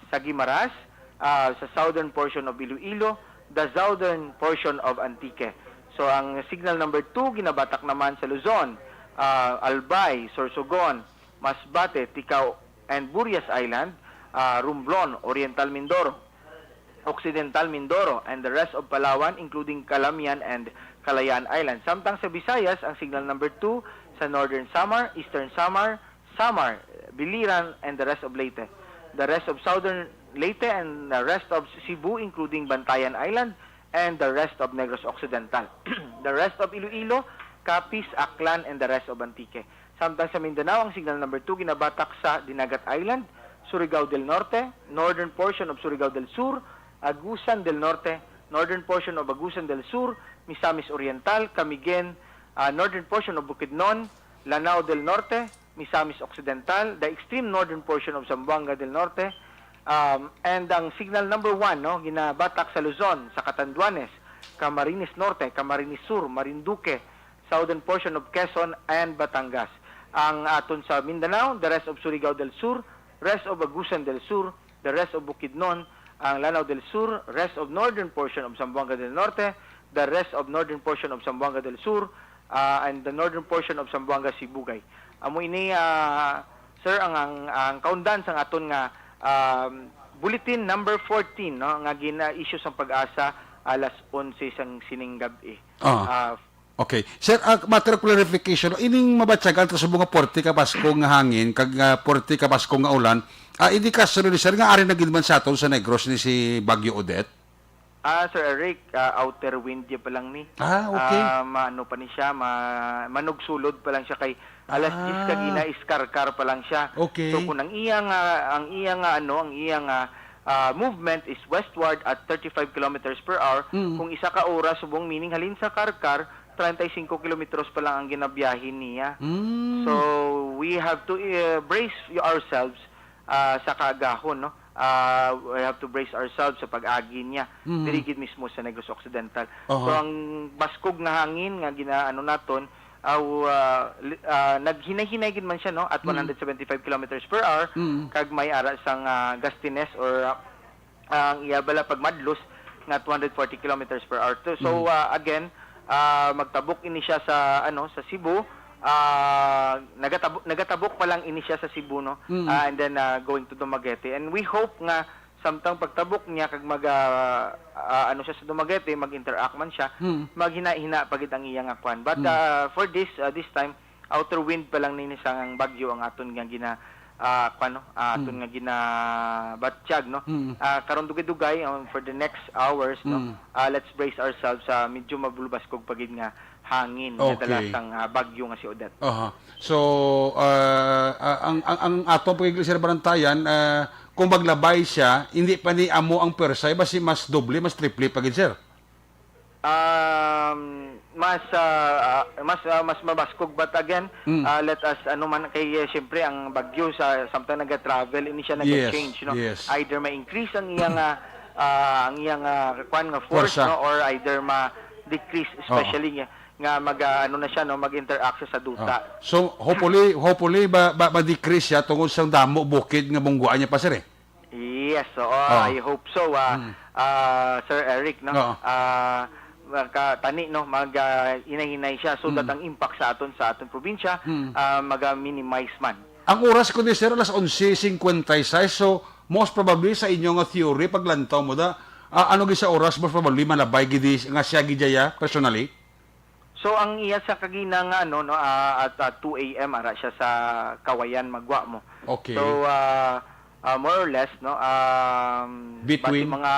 sa Guimaras, ah, sa southern portion of Iloilo, the southern portion of Antique. So, ang signal number two ginabatak naman sa Luzon, ah, Albay, Sorsogon, Masbate, Ticao, and Burias Island, ah, Romblon, Oriental Mindoro, Occidental Mindoro, and the rest of Palawan, including Calamian and Kalayaan Island. Samtang sa Visayas, ang signal number two sa Northern Samar, Eastern Samar, Samar, Biliran, and the rest of Leyte. The rest of Southern Leyte and the rest of Cebu, including Bantayan Island, and the rest of Negros Occidental. The rest of Iloilo, Capiz, Aklan, and the rest of Antique. Samtang sa Mindanao, ang signal number two ginabatak sa Dinagat Island, Surigao del Norte, northern portion of Surigao del Sur, Agusan del Norte, northern portion of Agusan del Sur, Misamis Oriental, Camiguin, ah, northern portion of Bukidnon, Lanao del Norte, Misamis Occidental, the extreme northern portion of Zamboanga del Norte, um, and ang signal number one, no, ginabatak sa Luzon, sa Catanduanes, Camarines Norte, Camarines Sur, Marinduque, southern portion of Quezon and Batangas. Ang aton sa Mindanao, the rest of Surigao del Sur, rest of Agusan del Sur, the rest of Bukidnon, ang Lanao del Sur, rest of northern portion of Zamboanga del Norte, the rest of northern portion of Zamboanga del Sur, ah, and the northern portion of Zamboanga Sibugay. Amo ini, ah, sir, ang, ang, ang kaundan sang aton nga, um, bulletin number fourteen, no, nga gina-issue sang PAGASA alas onse sang sining gab-i. Ah. Ah, Okay. Sir, ah, matter of clarification, ining mabatyagan ta subong nga puwerte ka baskog nga hangin, kag, ah, puwerte ka baskog nga ulan, ah, indikasyon ni, sir, nga ari na gid man sa aton sa Negros ni si Bagyo Odette? Ah, Sir Eric, ah, outer wind ya pa lang ni. Ah, okay. Ah, maano pa ni siya, ma-, manugsulod pa lang siya kay alas diyes Ah. kagina is karkar pa lang siya. Okay. So, kung ang iya nga, ang iya nga, ano, ang iya nga, ah, movement is westward at thirty-five kilometers per hour, Mm. kung isa ka oras subong, meaning halin sa karkar, treinta y cinco kilometros pa lang ang ginabiyahe niya. Mm. So, we have to, eh, brace ourselves, ah, sa kaagahon, no? Ah, we have to brace ourselves sa pag-agi niya. Mm. Diri gid mismo sa Negros Occidental. Aha. So, ang baskog nga hangin nga ginaano naton, aw, ah, li-, ah, naghinay-hinay gid man siya, no, at Mm. one hundred seventy-five kilometers per hour, Mm. kag may ara sang, ah, gustiness or, ah, ang iya bala pagmadlos nga two hundred forty kilometers per hour. So, so, Mm. ah, again, ah, magtabok ini siya sa, ano, sa Cebu. Ah, nagatabok, nagatabok pa lang ini siya sa Cebu, no? Mm. Ah, and then, ah, going to Dumaguete. And we hope nga samtang pagtabok niya kag mag, ah, ah, ano siya sa Dumaguete, mag-interact man siya, Hmm. maghina-hina pa gid ang iya nga kwan. But, Hmm. ah, for this, ah, this time, outer wind pa lang nini sang bagyo ang aton nga gina-, ah, kwan, no? Ah, aton Hmm. nga ginabatyag, no? Hmm. Ah, karon dugay-dugay, um, for the next hours, no? Hmm. Ah, let's brace ourselves sa medyo mabulbaskog pa gid nga hangin nga Okay. dala sang, ah, bagyo nga si Odette. Aha. So, ah, ah, ang, ang, ang ato pag-iglesia bantayan, ah, kung maglabay siya, hindi pa ni amo ang pwersa, basi mas doble, mas triple pa gid, sir. Um, mas, ah, ah, mas, ah, mas mabaskog, but again, Mm. ah, let us, ano man, kay, eh, siyempre, ang bagyo sa, samtang naga-travel, ini siya Yes, naga-change, no? yes. Either ma-increase ang iyang, ah, ah, ang iyang, ah, kwan nga force, Forsa. no? Or either ma-decrease, Oo. especially nga, nga mag, ah, ano na siya, no? Mag-interact siya sa duta. Oh. So, hopefully, hopefully, ba, ba, ma-decrease siya tungod sa damo bukid nga mungguan niya pa, sir, eh. Yes, oo, Oh. I hope so, ah, Mm. ah, Sir Eric, no? Oo. Ah, maka-, tani, no, mag, ah, hinay-hinay siya so that Mm. ang impact sa aton, sa aton probinsya, Mm. ah, maga-minimize man. Ang oras ko di, sir, alas onse cincuenta y seis, so most probably sa inyo nga theory, paglantaw mo da, ah, ano gid sa oras, most probably, malabay gid di nga siya gid dya, personally? So, ang iya sa kagina nga, ano, no, ah, at, ah, two A M, ara siya sa Kawayan, Magwa mo. Okay. So, ah, Ah, more or less, no? Um, Between? Basi mga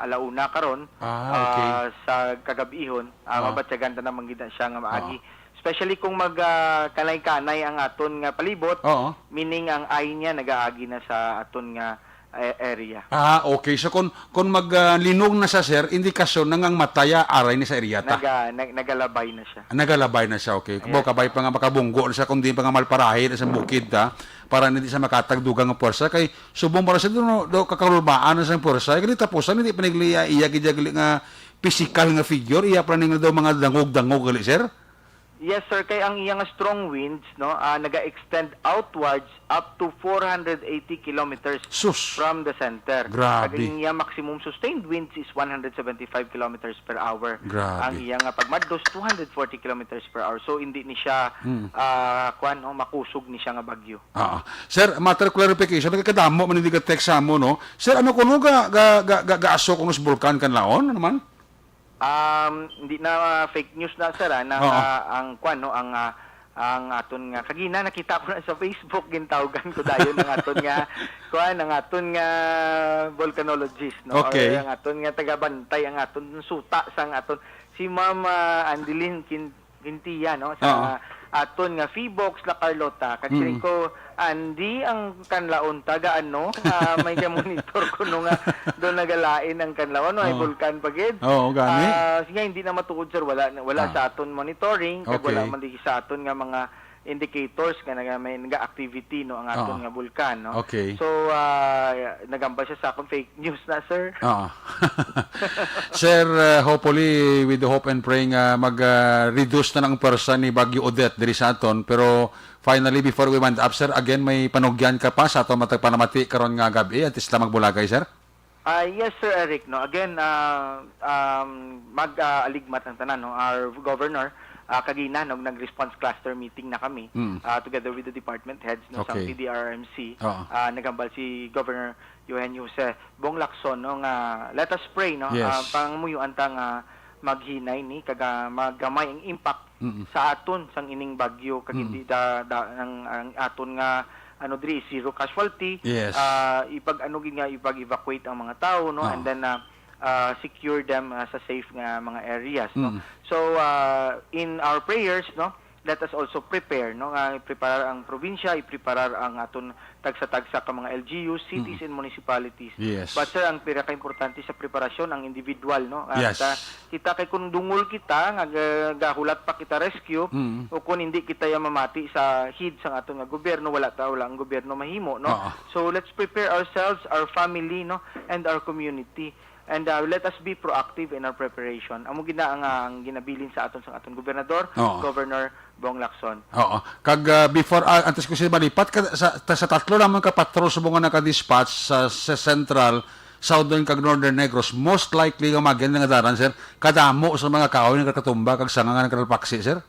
alauna karon, Ah, okay. ah, sa kagabihon, ah, Ah. mabatyagan ta naman gid na siya nga maagi. Ah. Especially kung mag, ah, kanay-kanay ang aton nga palibot, Oo. meaning ang eye niya nagaagi na sa aton nga, eh, area. Ah, okay. So, kung, kung mag, ah, linong na sa, sir, indikasyon na nga ang mata ya aray ni sa area ta. Naga-, nag-, nagalabay na siya. Nagalabay na siya, okay. Yes. Kabay pa nga makabunggo na siya, kundi pa nga malparahi na sa bukid ta, para hindi siya makatag dugang nga puwersa. Kay subong para sa do, do kakalulbaan na sa puwersa. Kay tapos, hindi pa nagli-, iya, iya, gid iya gali nga pisikal nga figure, iya pa ning daw mga dangog-dangog gali, sir? Yes, sir. Kay ang iya nga strong winds, no, ah, naga-extend outwards up to four hundred eighty kilometers Sus! from the center. Grabe. Kag ang iya maximum sustained winds is one hundred seventy-five kilometers per hour. Grabe. Ang iya nga pagmadlos, two hundred forty kilometers per hour. So, hindi ni siya, Mm. ah, kwan, no, makusog ni siya nga bagyo. Ah, sir, matter of clarification, nagkadamo man hindi ka text sa amo, no? Sir, ano kuno ga, ga, ga, ga, gaaso kuno sa bulkan Kanlaon? Ano man? Um, hindi na, ah, fake news na, sir, ah, na, Oo. ah, ang kwan, no, ang, ah, ang aton nga, kagina, nakita ko na sa Facebook, gintawgan ko dayon ang aton nga, kwan, ang aton nga volcanologist, no? Okay. Or ang aton nga tagabantay, ang aton suta, sang aton, si Ma'am, ah, Andeline Quin-, Quintilla, no? Sa Oo. aton nga Feebox, La Carlota. Kag Mm. siling ko, Andy, ang Kanlaon taga ano, nga may ka-monitor kuno nga doon nagalain ang Kanlaon, no? Ay Oo. bulkan pa gid. Oo, gani. Ah, sige, hindi na matuod, sir. Wala na, wala Ah. sa aton monitoring, kag wala Okay. man di sa aton nga mga indicators nga naga-, may naga-activity, no, ang aton Oo. nga bulkan, no? Okay. So, ah, nagambal siya sa akong fake news na, sir. Oo. Sir, uh, hopefully, with the hope and praying, uh, mag, uh, reduce na ang pwersa ni Bagyo Odette diri sa aton. Pero finally, before we wind up, sir, again, may panugyan ka pa sa aton matagpanamati karon nga gab-i, antes ta magbulagay, sir? Ah, yes, Sir Eric, no. Again, ah, um, mag, ah, aligmat ang tanan, no. Our governor, ah, kagina, no, nag-response cluster meeting na kami, Mm. ah, together with the department heads, no, sa Okay. P D R R M C. Oo. Ah, nagambal si Governor Eugenio Jose Bong Lacson, no, nga let us pray, no. Yes. Ah, panguyuan ta nga maghinay ni, kag, ah, magamay ang impact Mm. sa aton sang ining bagyo, kag Mm. hindi da, da, ang, ang aton nga, ano, diri is zero casualty. Yes. Ah, ipag, ano gid nga, ipag-evacuate ang mga tao, no, Oo. and then, ah, ah, secure them, ah, sa safe nga mga areas, no. Mm. So, ah, in our prayers, no, let us also prepare, no, nga preparar ang probinsya, ipreparar ang aton tagsa-tagsa ka mga L G Us, cities, Mm. and municipalities. Yes. But, sir, ang pinakaimportante sa preparasyon, ang individual, no? At, Yes. ah, kita kay kung dungol kita, nga ga-, gahulat pa kita rescue, Mm. o kung hindi kita ya mamati sa head sang aton nga gobyerno, wala ta, wala ang gobyerno mahimo, no? Oo. So, let's prepare ourselves, our family, no? And our community. And, uh, let us be proactive in our preparation. Amo gid na ang, ang ginabilin sa aton sang aton gobernador, Oo. Governor Bong Lacson. Oo. Kag, uh, before, uh, antes ko siya malipat, ka, sa, ta-, sa tatlo lamang ka patrol subong nga naka-dispatch sa, sa Central, Southern kag Northern Negros, most likely nga maganda nga daran, sir, kadamo sa mga kahoy nga nagkakatumba kag sanga nga nagkalapaksi, sir?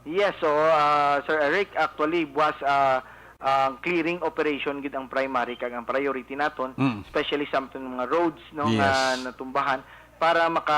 Yes, so, uh, Sir Eric, actually, buwas, uh, ang clearing operation gid ang primary kag ang priority naton, Mm. especially sa aton mga roads, no, Yes. nga natumbahan para maka,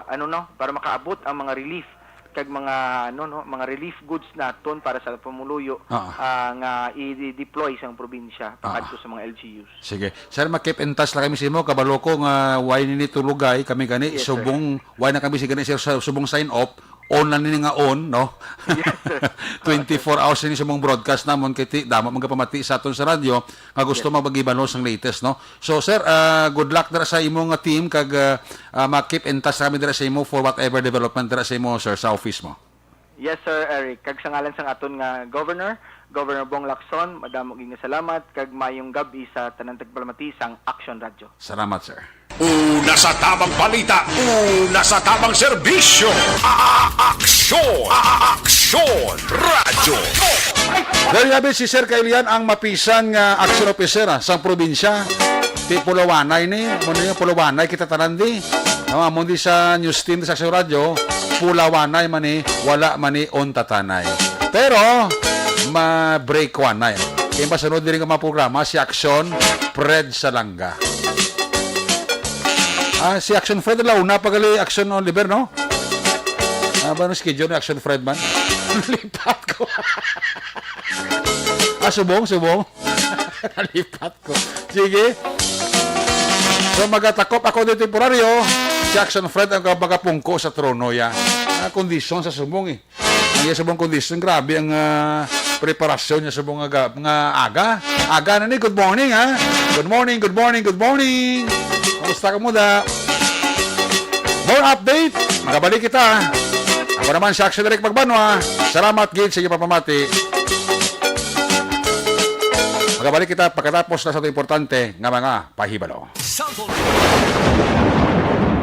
ano, no, para makaabot ang mga relief kag mga, ano, no, mga relief goods naton para sa pamuluyo, Ah. ah, nga i-deploy sa probinsya Ah. pakadto sa mga L G Us. Sige. Sir, ma-keep in touch lang kami sa imo. Kabalo ko nga way nini tulugay. Kami gani, Yes, sir. Subong, way na kami si gani, sir, sa subong sign off. On na nini nga on, no? Yes, sir. Twenty-four hours ini sa mong broadcast namon, kay ti-, damo magapamati sa aton sa radyo nga gusto Yes. magpagibalo sang latest, no? So, sir, ah, good luck dira sa imo nga team, kag, ah, ah, ma-keep in touch kami dira sa imo for whatever development dira sa imo, sir, sa office mo. Yes, Sir Eric. Kag sa ngalan sang aton nga Governor, Governor Bong Lacson, madamo gid nga salamat, kag maayong gab-i sa tanan tagpalamati sang Action Radio. Salamat, sir. Una sa tabang balita, una sa tabang serbisyo. A-, a-, aksyon, a-, a-, aksyon, radyo. There you have it, si Sir Kailian, ang mapisan nga action officer, ah, sang probinsya. Ti pulawanay ni, mo ni pulawanay kita tanan di. No, amo di sa news team sa Aksyon Radyo, pulawanay man ni, wala man ni untatanay. Pero, ma-break one na. Kaya pasunod din nga mga programa, si Aksyon Fred Salanga. Ah, si Action Fred, ala, una pa gali Action Oliver, no? Ah, ba ang schedule ni Action Fred man? Lipat ko. Ah, subong, subong. Nalipat ko. Sige. So, magatakop ako dito temporaryo. Si Action Fred ang magapungko sa trono, ya. Ah, kondisyon sa subong, eh. Ang iya subong kondisyon, grabe ang, ah, preparasyon niya subong nga, nga aga. Aga na ni, good morning, ha? Good morning, good morning, good morning. Kumusta ka, muda? More update, magabalik kita. Ako naman si Action Eric Magbanwa. Salamat gid sa inyong pamamati. Magabalik kita pagkatapos na sa ato importante nga mga pahibalo.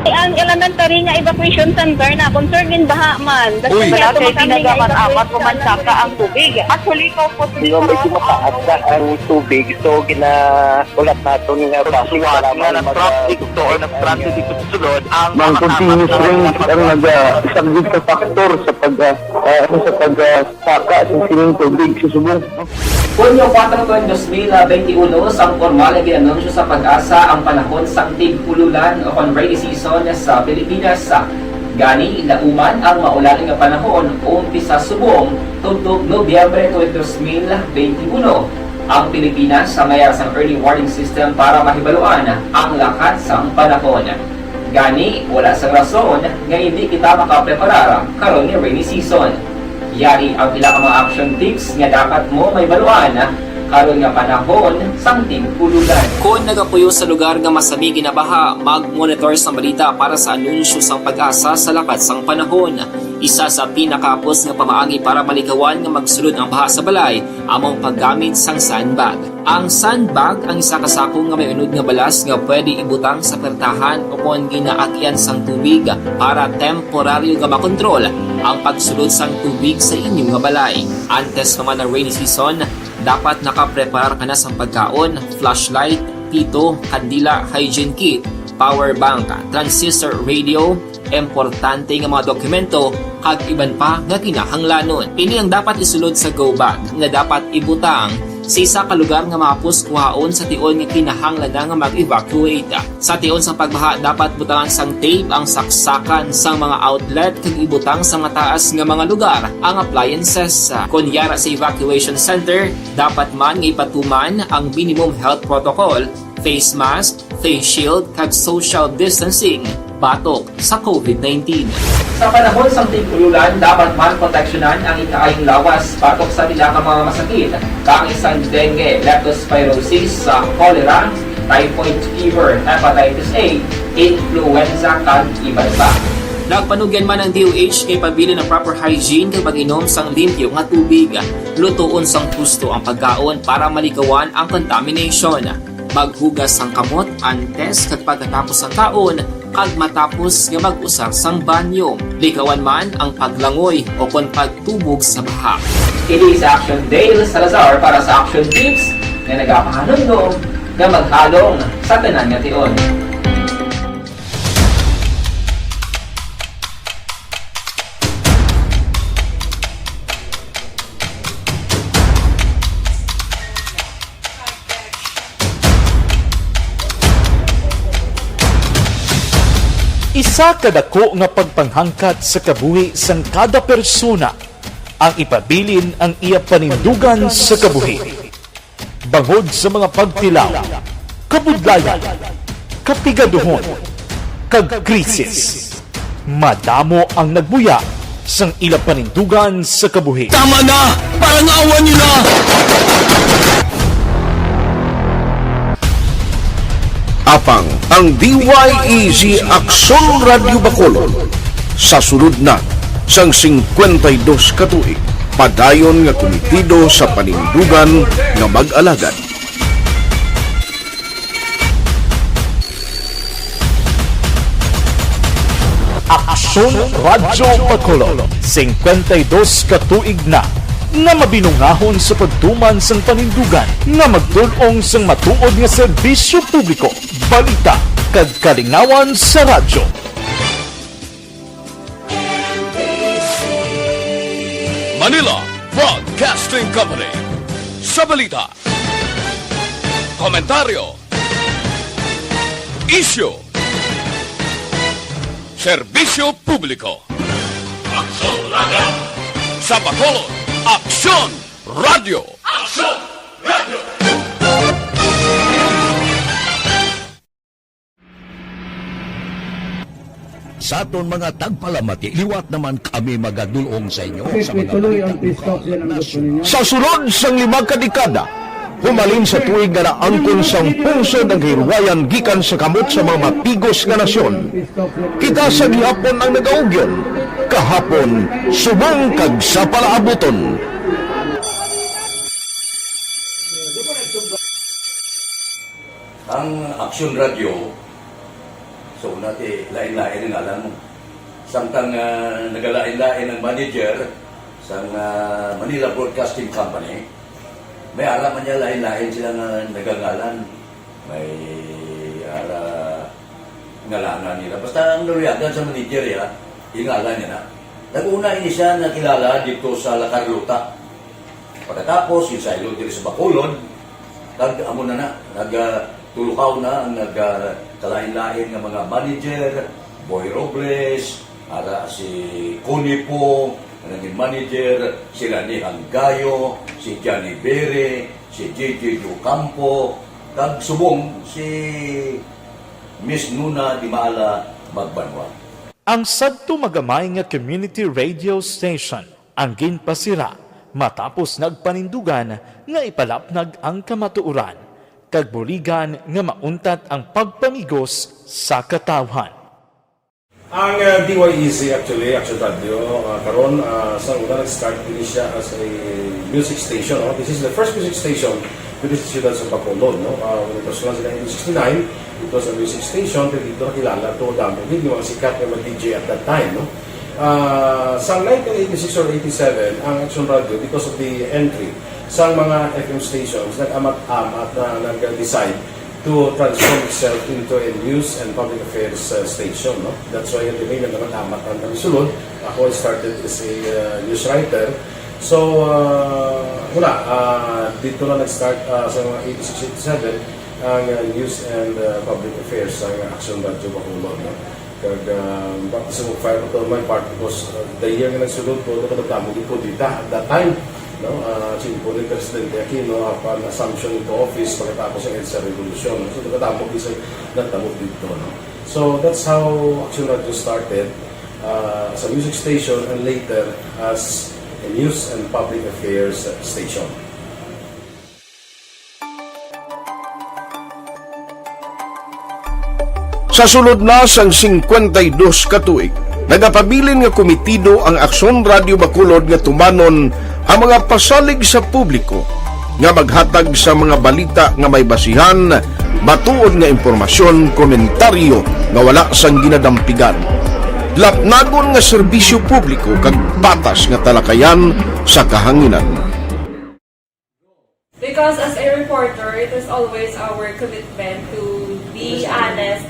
Ang elementary nga evacuation center na concern gid baha man. Uy. Wala kay pinagaman amat ko man saka ang tubig. Actually, ko po. Di ba, medyo mataas na ang tubig, so ginaulat naton nga Ulat nga na-stranded to or na-stranded dito sa sulod ang Ang mga continuous tamat na rain ang nag-, ah, isa gid ka factor sa pag, ah, ah, ano, sa pag, ah, saka sa sining tubig sa subong. Hunyo kuwatro, dos mil benti uno, sang pormal nga gin-anunsyo sa PAGASA ang panahon sang tig-ululan o kon rainy season sa Pilipinas. Gani, lauman ang maulan nga panahon, umpisa subong tubtob Nobyembre twenty, dos mil benti uno. Ang Pilipinas may ara sang early warning system para mahibaluan ang lakat sang panahon. Gani, wala sang rason nga indi kita makapreparar karon nga rainy season. Yari ang pila ka mga action tips nga dapat mo mahibaluan karon nga panahon sang tig-ululan. Kon nagapuyo sa lugar nga masami ginabaha, mag-monitor sang balita para sa anunsyo sang PAGASA sa lakat sang panahon. Isa sa pinakahapos nga pamaagi para malikawan nga magsulod ang baha sa balay amo ang paggamit sang sandbag. Ang sandbag ang isa ka sako nga may unod nga balas nga pwede ibutang sa pertahan o kon ginaagian sang tubig para temporaryo nga makontrol ang pagsulod sang tubig sa inyo nga balay. Antes pa man ang rainy season, dapat nakapreparar ka na sang pagkaon, flashlight, pito, kandila, hygiene kit, power bank, transistor radio, importante nga mga dokumento, kag iban pa nga kinahanglanon. Ini ang dapat isulod sa go bag nga dapat ibutang sa isa ka lugar nga mahapos kuhaon sa tion nga kinahanglan na nga mag-evacuate. Sa tion sang pagbaha, dapat butangan sang tape ang saksakan sang mga outlet kag ibutang sa mataas nga mga lugar ang appliances. Kon yara sa evacuation center, dapat man nga ipatuman ang minimum health protocol, face mask, face shield, kag social distancing batok sa covid nineteen. Sa panahon sang tig-ululan, dapat man proteksyonan ang ikaayong lawas batok sa pila ka mga masakit, kaangay sang dengue, leptospirosis, sa cholera, typhoid fever, hepatitis A, influenza, kag iban pa. Nagpanugyan man ang D O H kay pabilin ang proper hygiene kag pag-inom sang limpyo nga tubig. Lutoon sang husto ang pagkaon para malikawan ang contamination. Maghugas sang kamot antes kag pagkatapos sang kaon, kag matapos nga mag-usar sang banyo. Likawan man ang paglangoy o kon pagtubog sa baha. Kini si Action Dale Salazar para sa Action Tips nga nagapahanumdom nga maghalong sa tanan nga tion. Isa ka dako nga pagpanghangkat sa kabuhi sang kada persona ang ipabilin ang iya panindugan sa kabuhi. Bangod sa mga pagtilaw, kabudlayan, kapigaduhon, kag krisis, madamo ang nagbuya sang ila panindugan sa kabuhi. Tama na! Parangawan niyo na! Apang ang D Y E G Aksyon Radyo Bacolod sa sulod na sang singkwenta y dos ka tuig, padayon nga kumitido sa panindugan nga mag-alagad. Aksyon Radyo Bacolod, singkwenta y dos ka tuig na nga mabinungahon sa pagtuman sang panindugan nga magtul-ong sang matuod nga serbisyo publiko, balita, kag kalingawan sa radyo. Manila Broadcasting Company. Sa balita, komentaryo, isyu, serbisyo publiko. Aksyon Radyo. Sa Bacolod, Aksyon Radyo. Aksyon Radyo. Sa aton mga tagpalamati, liwat naman kami magadulong sa inyo sa mga balita lokal, nasyonal. Sa sulod sang lima ka dekada, humalin sa tuig nga naangkon sang pungsod ang kahilwayan gikan sa kamot sa mga mapigos nga nasyon, kita sa gihapon ang nagaugyon, kahapon, subong kag sa palaabuton. Ang Aksyon Radio, so, una ti, lain-lain ang ngalan mo. Samtang, ah, nagalain-lain ang manager sang, ah, Manila Broadcasting Company, may ara man niya lain-lain sila nga nagangalan. May ara ngalanan nila. Basta ang naluyagan sa manager, ya, ingalan niya na. Nag-una ini siya nakilala dito sa La Carlota. Pagkatapos, yung saylo diri sa Bacolod, kag amo na na, nag, ah, tulukaw na ang nag, ah, kalain-lain nga mga manager, Boy Robles, ara si Connie Po, nga naging manager, si Rani Hanggayo, si Johnny Bere, si J J Ocampo, kag subong si Miss Nuna Dimala Magbanwa. Ang sadto magamay nga community radio station ang ginpasira matapos nagpanindugan nga ipalapnag ang kamatuoran kag buligan nga mauntat ang pagpamigos sa katawhan. Ang, uh, D Y E Z actually, Action Radio, uh, karon, uh, sa una nag-start din siya as a music station, no? This is the first music station dito sa siyudad sa Bacolod, no? Uh, when it was launched in nineteen sixty-nine, it was a music station, pero dito nakilala to, damo gid yung mga sikat nga mga D J at that time, no? Ah, sa nineteen eighty-six or eighty-seven, ang Action Radio, because of the entry sa mga F M stations, nag-amat-amat na nag-decide to transform itself into a news and public affairs, uh, station, no? That's why yung name nag-amat-amat ang kami sulod. Ako, I started as a, uh, news writer. So, uh, wala, uh, dito na nag-start, uh, sa mga eighty-six, eighty-seven, ang, uh, news and, uh, public affairs sa Action Radio Bacolod, no? Kag, ah, baptism of fire ko to my part because, ah, the year nga nagsulod ko, nagkadamo gid ko dita at that time, no? Ah, simple ni Presidente Aquino, apan assumption into office pagkatapos ng EDSA Revolution, no? So, nagkadamo gid sa nagtabo dito, no? So, that's how Action Radio started, ah, as a music station and later as a news and public affairs station. Sa sulod na sang singkwenta y dos ka tuig, nagapabilin nga komitido ang Aksyon Radio Bacolod nga tumanon ang mga pasalig sa publiko nga maghatag sa mga balita nga may basihan, matuod nga impormasyon, komentaryo nga wala sang ginadampigan, lapnagon nga serbisyo publiko kag patas nga talakayan sa kahanginan. Because as a reporter, it is always our commitment to be honest,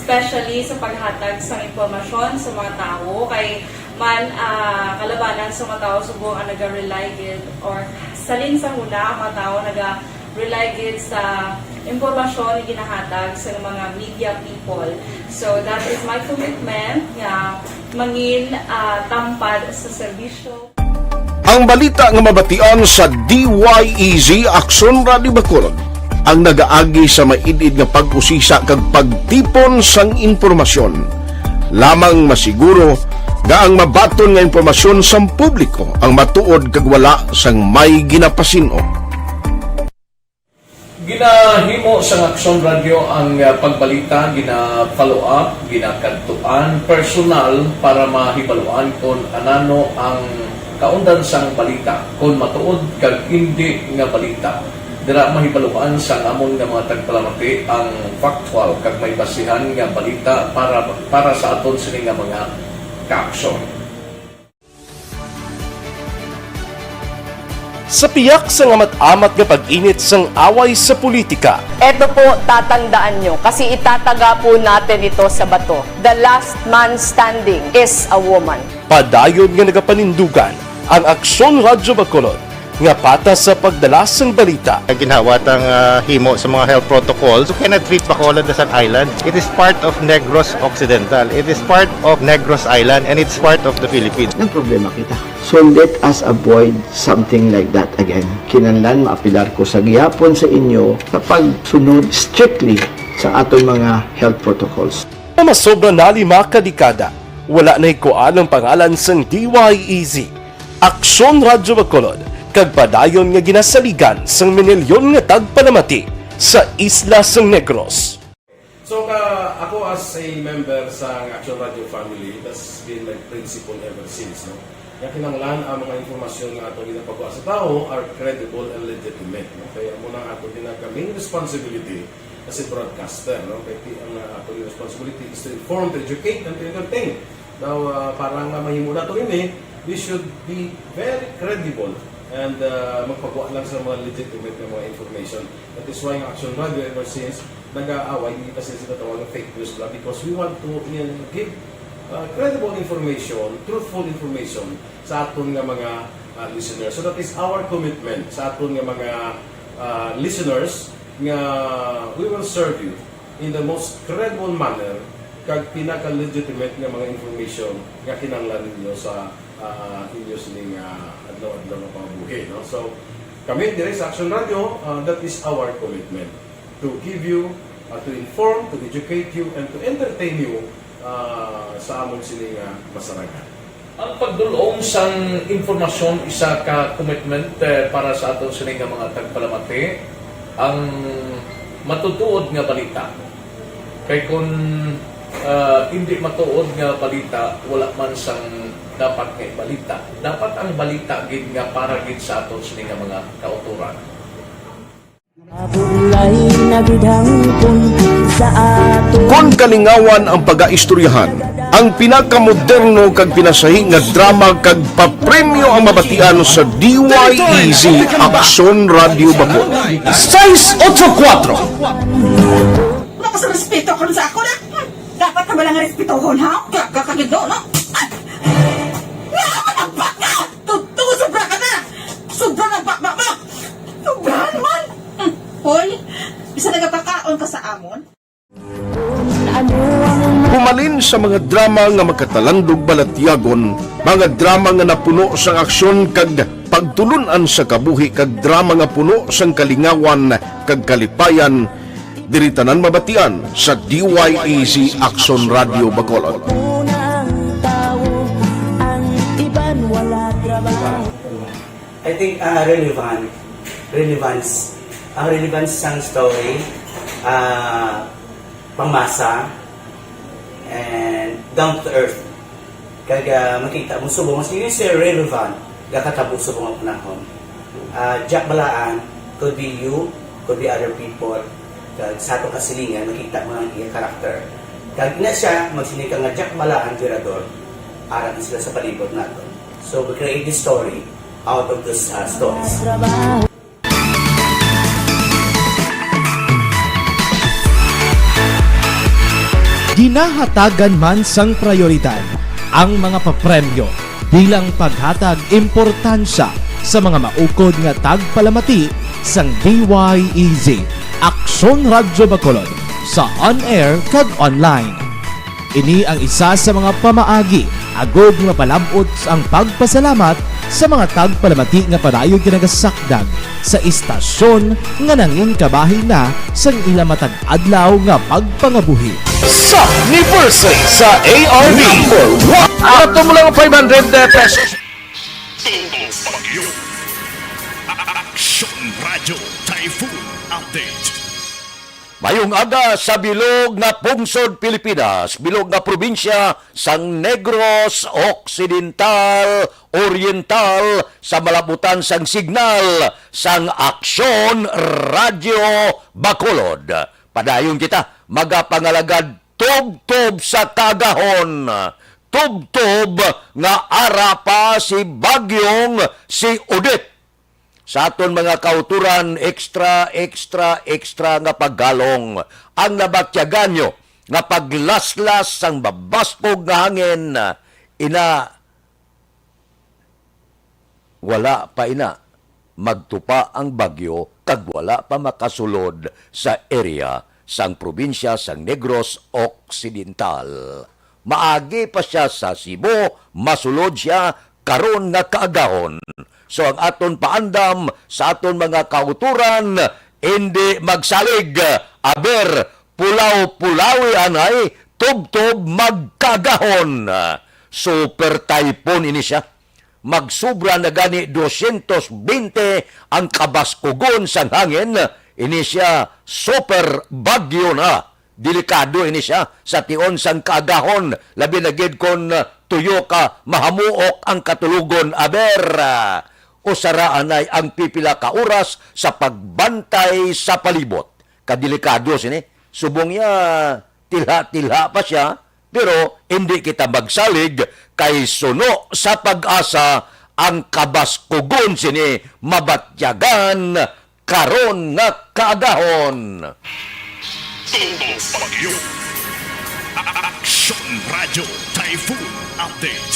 especially sa paghatag sa impormasyon sa mga tawo. Kay man, ah, kalabanan sa mga tawo subong ang naga-rely gid, or salin sa huna ang mga tawo naga-rely gid sa impormasyon nga ginahatag sa mga media people. So that is my commitment nga mangin, ah, tampad sa serbisyo. Ang balita nga mabatian sa D Y E Z Aksyon Radio Bacolod ang nagaagi sa maid-id nga pag-usisa kag pagtipon sang impormasyon. Lamang masiguro nga ang mabaton nga impormasyon sang publiko ang matuod kag wala sang may ginapasin-o. Ginahimo sang Aksyon Radio ang, ah, pagbalita, gina-follow up, ginakadtuan personal para mahibaluan kon anano ang kaundan sang balita, kon matuod kag indi nga balita. Dira mahibaluan sang amon nga mga tagpalamati ang factual kag may basihan nga balita para, para sa aton sini nga mga kaaksyon. Sa piyak sang amat-amat nga pag-init sang away sa politika, Eto po, tatandaan nyo, kasi itataga po natin ito sa bato. The last man standing is a woman. Padayon nga nagapanindugan ang Aksyon Radyo Bacolod nga patas sa pagdala sang balita. Ginhawa tang, ah, himo sa mga health protocols. You cannot treat Bacolod as an island. It is part of Negros Occidental. It is part of Negros Island, and it's part of the Philippines. Nagproblema kita. So let us avoid something like that again. Kinahanglan maapelar ko sa gihapon sa inyo sa pagsunod strictly sa aton mga health protocols. Nga masobra na lima ka dekada, Wala na'y kuan ang pangalan sang D Y E Z, Aksyon Radyo Bacolod, kag padayon nga ginasaligan sang minilyon nga tagpalamati sa isla sang Negros. So, ka, ako as a member sa Action Radio family, that's been my principle ever since, no? Nga kinahanglan ang mga impormasyon nga ato ginapagwa sa tawo are credible and legitimate, no? Kaya amo na ato ginaka main responsibility as a broadcaster, no? Kaya ti-, ang, uh, ato responsibility is to inform, to educate, and to entertain. Now, uh, para nga mahimo nato ini, we should be very credible and, uh, magpagwa lang sa mga legitimate nga mga information. That is why ang Action Radio ever since nag-aaway, hindi pa sila sinatawag ng fake news bla, because we want to, uh, give, uh, credible information, truthful information sa aton nga mga, uh, listeners. So that is our commitment sa aton nga mga, uh, listeners, nga we will serve you in the most credible manner kag pinaka-legitimate nga mga information nga kinahanglan ninyo sa, ah, inyo sining, ah, adlaw-adlaw nga pangabuhi, no? So, kami diri sa Action Radio, ah, that is our commitment, to give you, ah, to inform, to educate you, and to entertain you, ah, sa amon sini nga masaragan. Ang pagdul-ong sang impormasyon isa ka commitment, eh, para sa aton sini nga mga tagpalamati, ang matutuod nga balita. Kay kun, ah, indi matuod nga balita, wala man sang dapat nga ibalita. Dapat ang balita gid nga para gid sa aton sini nga mga kautoran. Mabulay na gid hangpon sa ato. Kon kalingawan ang pagaistoryahan, ang pinakamoderno kag pinasahi nga drama kag papremyo ang mabatian sa D Y E Z Aksyon Radio Bacolod. Sais otso kuwatro. Wala ka sa respeto karon sa ako na. Hmm. Dapat ka ba lang respetohon, ha? Ka, ka, ka, no? Ay! Nga, managpak ka! Tuto, sobra ka na! Sobra na ba, ba, ba? Sobrahan man! Hmm. Hoy, bisa nagapakaon ka sa amon? Humalin sa mga drama nga makatalandog balatyagon, mga drama nga napuno sang aksyon kag pagtulun-an sa kabuhi kag drama nga puno sang kalingawan kag kalipayan, diri tanan mabatian sa D Y E Z Aksyon Radio Bacolod. I think, ah, relevant. Relevance. Ang relevance sang story, ah, pangmasa, and down to earth. Kag, ah, makita mo subong, mas yun, sir, relevant, gakatabo subong ang panahon. Ah, Jack Balaan, could be you, could be other people. Kag sa atong kasilingan, makita mo ang iya karakter. Kag ina siya, magsiling ka nga Jack Balaan, Virador, ara na sila sa palibot naton. So, we create this story out of those, ah, stories. Ginahatagan man sang prayoridad ang mga papremyo bilang paghatag importansya sa mga maukod nga tagpalamati sang D Y E Z, Aksyon Radyo Bacolod, sa on-air kag online. Ini ang isa sa mga pamaagi agod nga mapalab-ot ang pagpasalamat sa mga tagpalamati nga padayon ginagasakdag sa istasyon nga nangin kabahin na sang ila matag adlaw nga pagpangabuhi. Sa anniversary sa A R B. Number one. Ato mo lang five hundred pesos. Bagyo. Aksyon Radyo Typhoon Update. Mayong aga sa bilog nga pungsod Pilipinas, bilog nga probinsya sang Negros Occidental, Oriental, sa malabutan sang signal sang Aksyon Radyo Bacolod. Padayon kita, magapangalagad tubtob sa kaagahon, tubtob nga ara pa si bagyong si Odette. Sa aton mga kauturan, extra, extra, extra nga paggalong ang nabatyagan nyo nga paglaslas sang mabaskog nga hangin, ina, wala pa ina magtupa ang bagyo kag wala pa makasulod sa area sang probinsya sang Negros Occidental. Maagi pa sia sa Cebu, masulod sia karon nga kaagahon. So, ang aton paandam sa aton mga kauturan, indi magsalig. Aber, pulaw-pulawi anay, Tubtob magkagahon. Super typhoon ini siya. Magsubra na gani dosyentos bente ang kabaskugon sang hangin. Ini siya super bagyo na. Delikado ini siya sa tion sang kaagahon, labi na gid kon tuyo ka mahamuok ang katulogon. Aber, ah, usara anay ang pipila ka oras sa pagbantay sa palibot. Kadelikado sini. Subong niya, tilha-tilha pa siya, pero hindi kita magsalig kay suno sa pag-asa ang kabaskugon sini mabatyagan karon nga kaagahon. Tubo Bagyo. Aksyon Radyo Typhoon Update.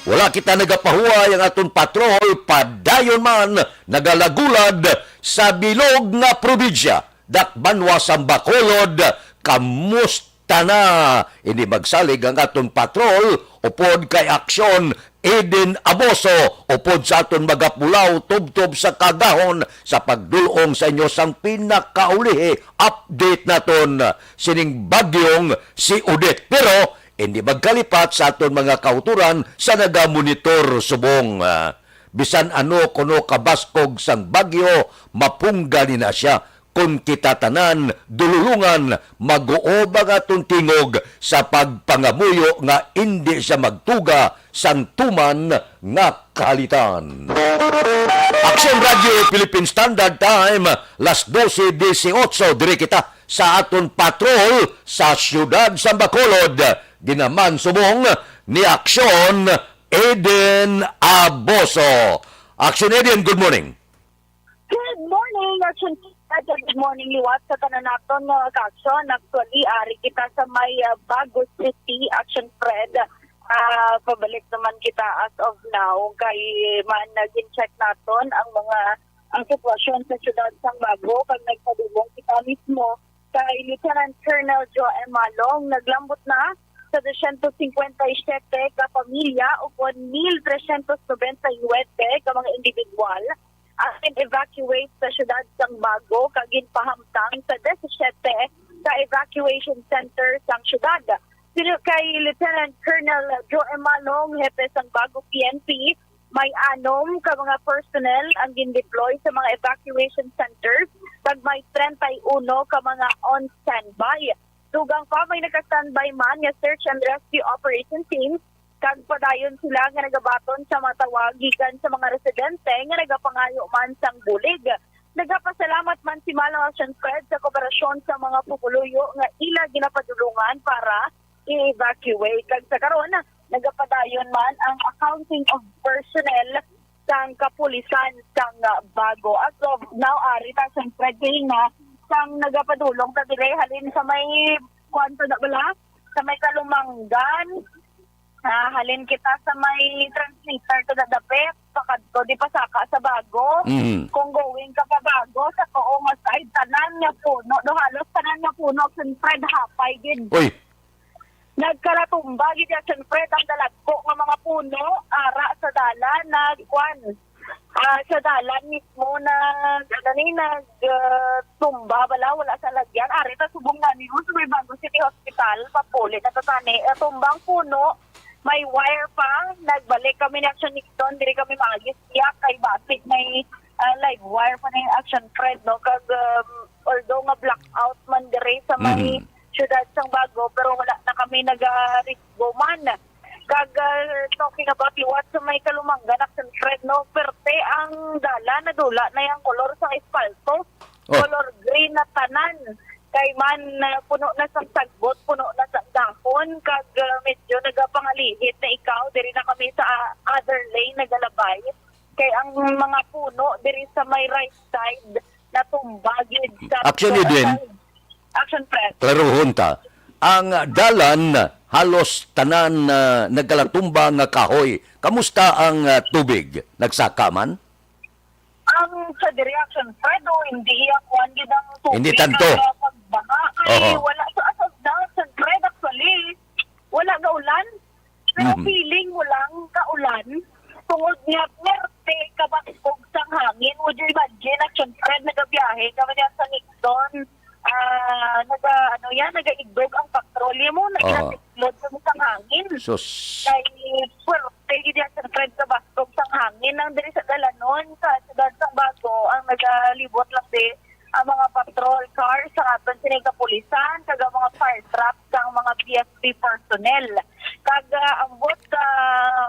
Wala kita nagapahuway ang aton patrol, padayon man nagalagulad sa bilog nga probinsya, dakbanwa sang Bacolod. Kamusta na? Hindi magsalig ang aton patrol upod kay Aksyon Eden Aboso upod sa aton mga pulaw tubtob sa kagahon sa pagdulong sa inyo sang pinakaulihi update naton sining bagyong si Odette. Pero hindi magkalipat sa aton mga kautoran sa nagamonitor subong, ah, bisan ano kuno kabaskog sang bagyo, mapungga ni na siya. Kon kita tanan dululungan, mag-uob ang aton tingog sa pagpangamuyo nga indi siya magtuga sang tuman nga kahalitan. Aksyon Radyo Philippine Standard Time, las dose dieciocho, diri kita sa aton patrol sa siyudad sa Bacolod. Ginaman subong ni Aksyon Eden Aboso. Aksyon Eden, good morning. Good morning, Action Cat, and good morning liwat sa tanan naton nga kaaksyon. Actually, ari kita sa may, ah, Bago City, Action Fred. Ah, pabalik naman kita as of now kay man nagin check naton ang mga, ang sitwasyon sa siyudad sang Bago, kag nagpadulong kita mismo kay Lieutenant Colonel Joe M. Malong. Naglambot na sa dosyentos cincuenta y siete ka pamilya upod mil tresyentos nobenta y nuwebe ka mga individual ang gin-evacuate sa siyudad sang Bago kag ginpahamtang sa disisiete ka evacuation center sang siyudad. Sino kay Lieutenant Colonel Joe M. Malong, hepe sang Bago P N P, may anom ka mga personnel ang gin-deploy sa mga evacuation centers kag may treinta y uno ka mga on standby. Dugang pa, may naka-standby man nga search and rescue operation team kag padayon sila nga nagabaton sa mga tawag gikan sa mga residente nga nagapangayo man sang bulig. Nagapasalamat man si Malong Action Fred sa kooperasyon sa mga pumuluyo nga ila ginapadulungan para i-evacuate. Kag sa karon, nagapadayon man ang accounting of personnel sang kapulisan sang, ah, Bago. As of now, ari ta, siyempre, kay nga sang nagapadulong ta dire, halin sa may, kuwan to na bala, sa may Kalumanggan, ah, halin kita sa may transmitter to na dapit, pakadto di pa saka sa Bago. Mhm. Kung going ka pa Bago, sa tuo nga side, tanan nga puno, do halos tanan nga puno, siyempre, hapay gid. Uy, nagkalatumba gid ya, siyempre, ang dalagko nga mga puno, ara sa dalan, nagkuan, ah, sa dalan mismo, nag, ano ni, nag, ah, tumba, bala, wala sa lagyan. Ari ta subong na niyo, sa may Bago City Hospital, papuli na to tani. Ah, tumbang puno, may wire pa, nagbalik kami ni Action Nixon, diri kami maagis iya, kay basig may, ah, live wire pa na yung Action Fred, no? Kag, um, although nga blackout man diri sa may Mhm. syudad sang Bago, pero wala na kami nagarisgo man. Kag, ah, talking about liwat sa may Kalumanggan, Action Fred, no, perte ang dalan, nadula na yung kolor sa espalto. Oh. Color green na tanan. Kay man, ah, puno na sang sagbot, puno na sang dahon, kag, ah, medyo nagapangalihit na ikaw. Diri na kami sa, ah, other lane, nagalabay. Kay ang mga puno diri sa may right side natumba gid sa Action, Edwin. Action, Fred. Klaruhon ta. Ang dalan, halos tanan, ah, nagkalatumba nga kahoy. Kamusta ang, ah, tubig? Nagsaka man? Ang sa diri, Action Fred, o, hindi iya kuwan gid ang tubig. Hindi tanto. Ang, ah, pagbaha. Kay Oho. wala sa, as of now, Action Fred, actually, wala gaulan. Pero Mhm. feeling mo lang kaulan tungod nga perte kabaskog sang hangin. Would you imagine, Action Fred, nagabiyahe ka man sa Nixon, ah, naga, ano yan, nagaigdog ang patrol. Imo Sus. Kay puwerte gid yan, Sir Fred, kabastos sang hangin. Ang diri sa dalanon sa siyudad sang Bago, ang nagalibot lang di ang mga patrol cars sa aton sining kapulisan kag ang mga fire truck sang mga P F P personnel. Kag, ah, ambot sa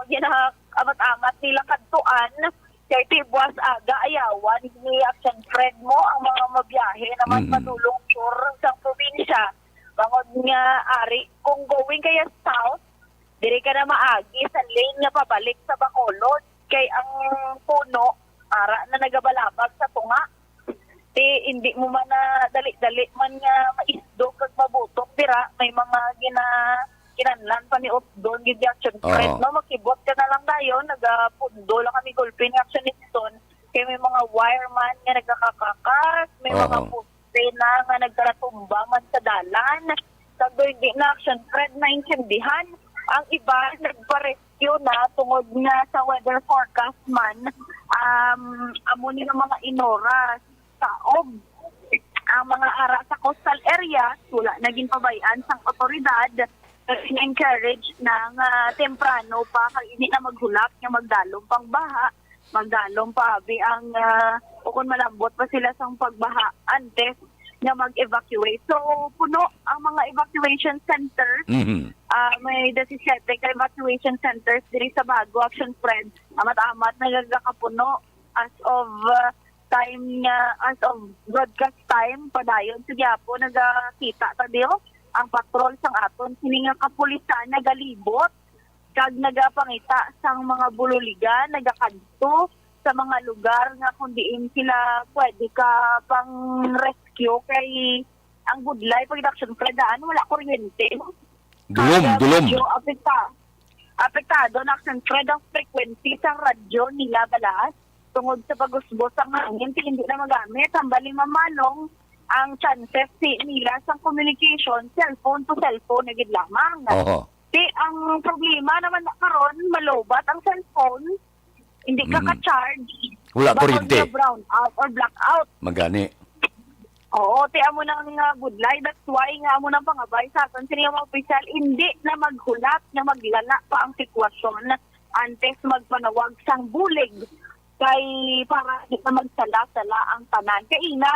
gina-, amat-amat nila kadtuan, kay ti buwas aga ayawan ni Action Fred mo ang mga mabiyahe naman Mm. padulong sur sang probinsya. Bangod nga ari, kung going kaya south, diri ka na maagi sa lane nga pabalik sa Bacolod, kay ang puno ara na nagabalabag sa tunga. Ti, hindi mo man na dali-dali man nga maisdog kag mabutok dira, may mga gina-, kinahanglan pa ni Osdon gid ni Action Fred, Oo. no? Makibot ka na lang dayon, nagapundo lang kami gulpi ni Action Osdon. Kay may mga wire man nga nagakakakas, may mga Oo. poste na nga nagkalatumba man sa dalan. Kag daw hindi na, Action Fred, maintindihan ang iba, nagpa-rescue na tungod nga sa weather forecast man, um, amo ni nga mga inoras saob ang mga ara sa coastal areas, wala na ginpabay-an sang otoridad, pero in-encourage na nga temprano pa kag hindi na maghulap nga magdalom pang baha, magdalom pa abi ang, ah, o kung malambot pa sila sang pagbaha antes nga mag-evacuate. So, puno ang mga evacuation centers. Mhm. Ah, may disisete ka evacuation centers diri sa Bago, Action Fred. Amat-amat nagakapuno as of, ah, time nga, as of broadcast time, padayon sa gihapon, nagakita ta diyo ang patrol sang aton sini nga kapulisan nagalibot kag nagapangita sang mga bululigan, nagakadto sa mga lugar nga kung diin sila pwede ka pang rescue kay ang budlay pag Action Fred daan, wala kuryente. Dulom, Kaya dulom. Medyo apekta-, apektado na, Action Fred, ang frequency sa radyo nila balas tungod sa pag-usbos sang hangin, ti hindi na magamit. Hambal ni Mamanong ang chances si nila sang communication, cellphone to cellphone na gid lamang. Oho. Ti ang problema naman na karon, malobat ang cellphone, hindi ka Mm. ka-charge. Wala Baka kuryente. Nga brown out or blackout. Magani. Oo, ti amo na nga budlay. That's why nga amo nang pangabay sa aton sini nga mga opisyal, hindi na maghulap nga maglala pa ang sitwasyon antes magpanawag sang bulig kay para di na magsala-sala ang tanan. Kay ina,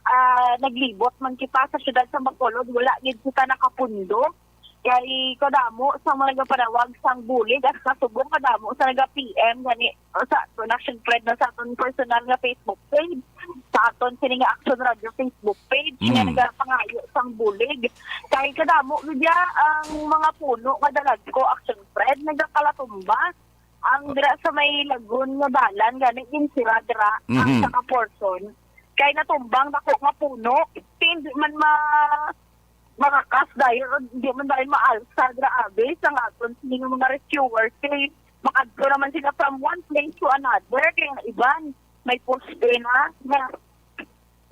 ah, naglibot man kita sa siyudad sa Bacolod, wala gid kita nakapundo. Kay kadamo sa mga nagapanawag sang bulig at kasubong kadamo sa naga-P M gani, o sa aton Action Fred na sa aton personal nga Facebook page, sa aton sini nga Action Radio Facebook page nga Mm. nagapangayo sang bulig. Kay kadamo gid ya ang mga puno nga dalagko, Action Fred, nagakalatumba. Ang dira sa may lagun nga dalan gani ginsira dira ang Mhm. saka portion. Kay natumbang dako nga puno, hindi man ma-, makakas dayon, o hindi man dayon maalsa, grabe, sa aton sini nga mga rescuers, kay makadto naman sila from one place to another, kay ang iban, may poste na, nga,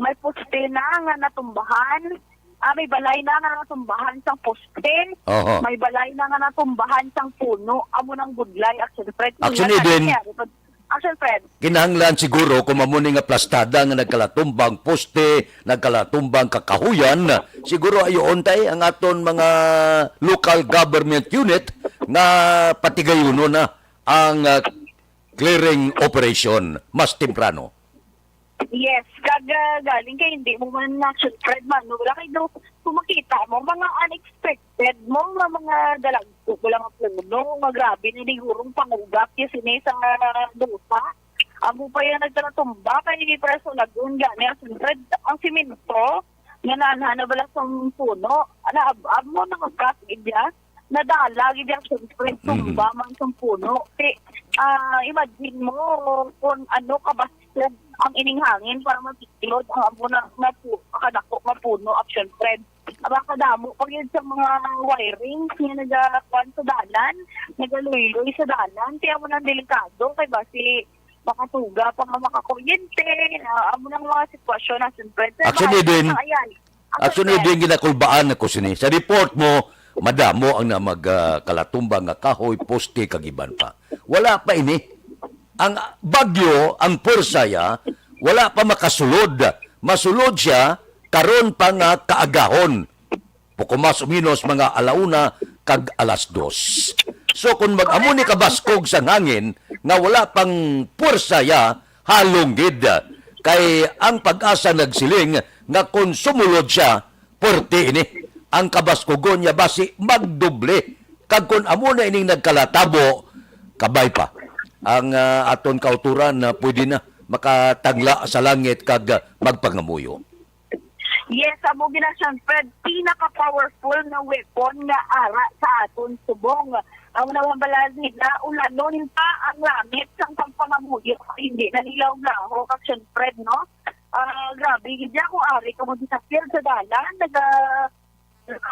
may poste na nga natumbahan, ah, may balay na nga natumbahan sang poste, Oho. may balay na nga natumbahan sang puno, amo nang budlay, Action Fred. Action Nga Eden. kaya, Action Fred. Kinahanglan siguro kung amo ni nga plastada nga nagkalatumbang poste, nagkalatumbang kakahuyan, siguro ayoon tay ang aton mga local government unit nga patigayunon na ang, ah, clearing operation mas temprano. Yes, kag, ah, galing kay hindi mo man Action Fred man, no? Wala kay do, kung makita mo, mga unexpected mo nga mga dalag wala nga puno, nga grabe na sigurong pangugap yung sini sa nga dusa. Amo pa yung nagtratumba, kay preso lagun gani, Action Fred, ang simento, nga naanha na bala sang puno, naab-ab mo, nangugap, gid ya, nadala, gid ya, Action Fred, Mhm. tumba man sang puno. Ti, ah, imagine mo kung ano kabasog ang ining hangin para mapiklod ang amo na, na pu-, kadako nga puno, Action Fred. Aba, kadamo pa gyud sa mga wirings nga nagakuan sa dalan, nagaluyloy sa dalan. Kaya mo nang delikado kay basi makatuga pa nga makakuryente. Ah, amo nang mga sitwasyon na, Action Fred. Sir Actually, Mike, din, sa ayan. Action Fred. Din, ginakulbaan ako sini. Sa report mo, madamo ang na mag, ah, kalatumba nga kahoy, poste, kag iban pa. Wala pa ini. Ang bagyo, ang pwersa ya, wala pa makasulod. Masulod siya karon pa nga kaagahon. Poko mas o menos mga alauna kag alas dos. So, kung mag-amo ni kabaskog sang hangin nga wala pang puwersa ya, halong gid. Kay ang PAGASA nagsiling nga kung sumulod siya, puwerte ini. Ang kabaskugon niya basi magdoble. Kag kung amo na ining nagkalatabo, kabay pa. Ang, ah, aton kautoran na pwede na makatangla sa langit kag, ah, magpangamuyo. Yes, amo gina, Sean Fred, pinaka-powerful nga weapon nga ara sa aton subong. Ang nababalahan nila, ulanon pa ang langit sang pagpangamuyo, hindi na nila ulaho, Sean Fred, no? Ah, grabe, hindi ako ari kamo disappear sa dalan, naga,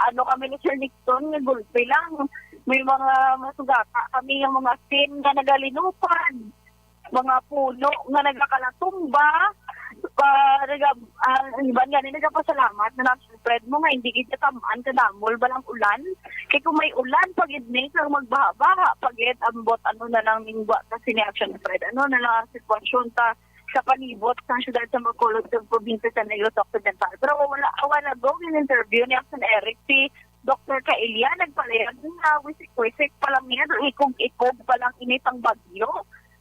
ano kami ni Sir Nixon, nga gulpi lang. May mga masugata kami, yung mga sin nga nagalinupad, mga puno nga nagakalatumba, pa, naga, ah, ang iban nga ni nagapasalamat na nang Fred mo nga hindi kita tamaan kadamol balang ulan. Kay kung may ulan pag idni kang magbaha-baha, pag it ambot ano na lang ning buhat sa sini, Action Fred. Ano na lang ang sitwasyon ta sa palibot sang siyudad sa Bacolod sa probinsya sa Negros Occidental. Pero wala, a while ago, in-interview ni Action Eric si Doktor Caelia, nagpalayag nga wisik-wisik pa lang niya, ikog-ikog pa lang ini sang bagyo.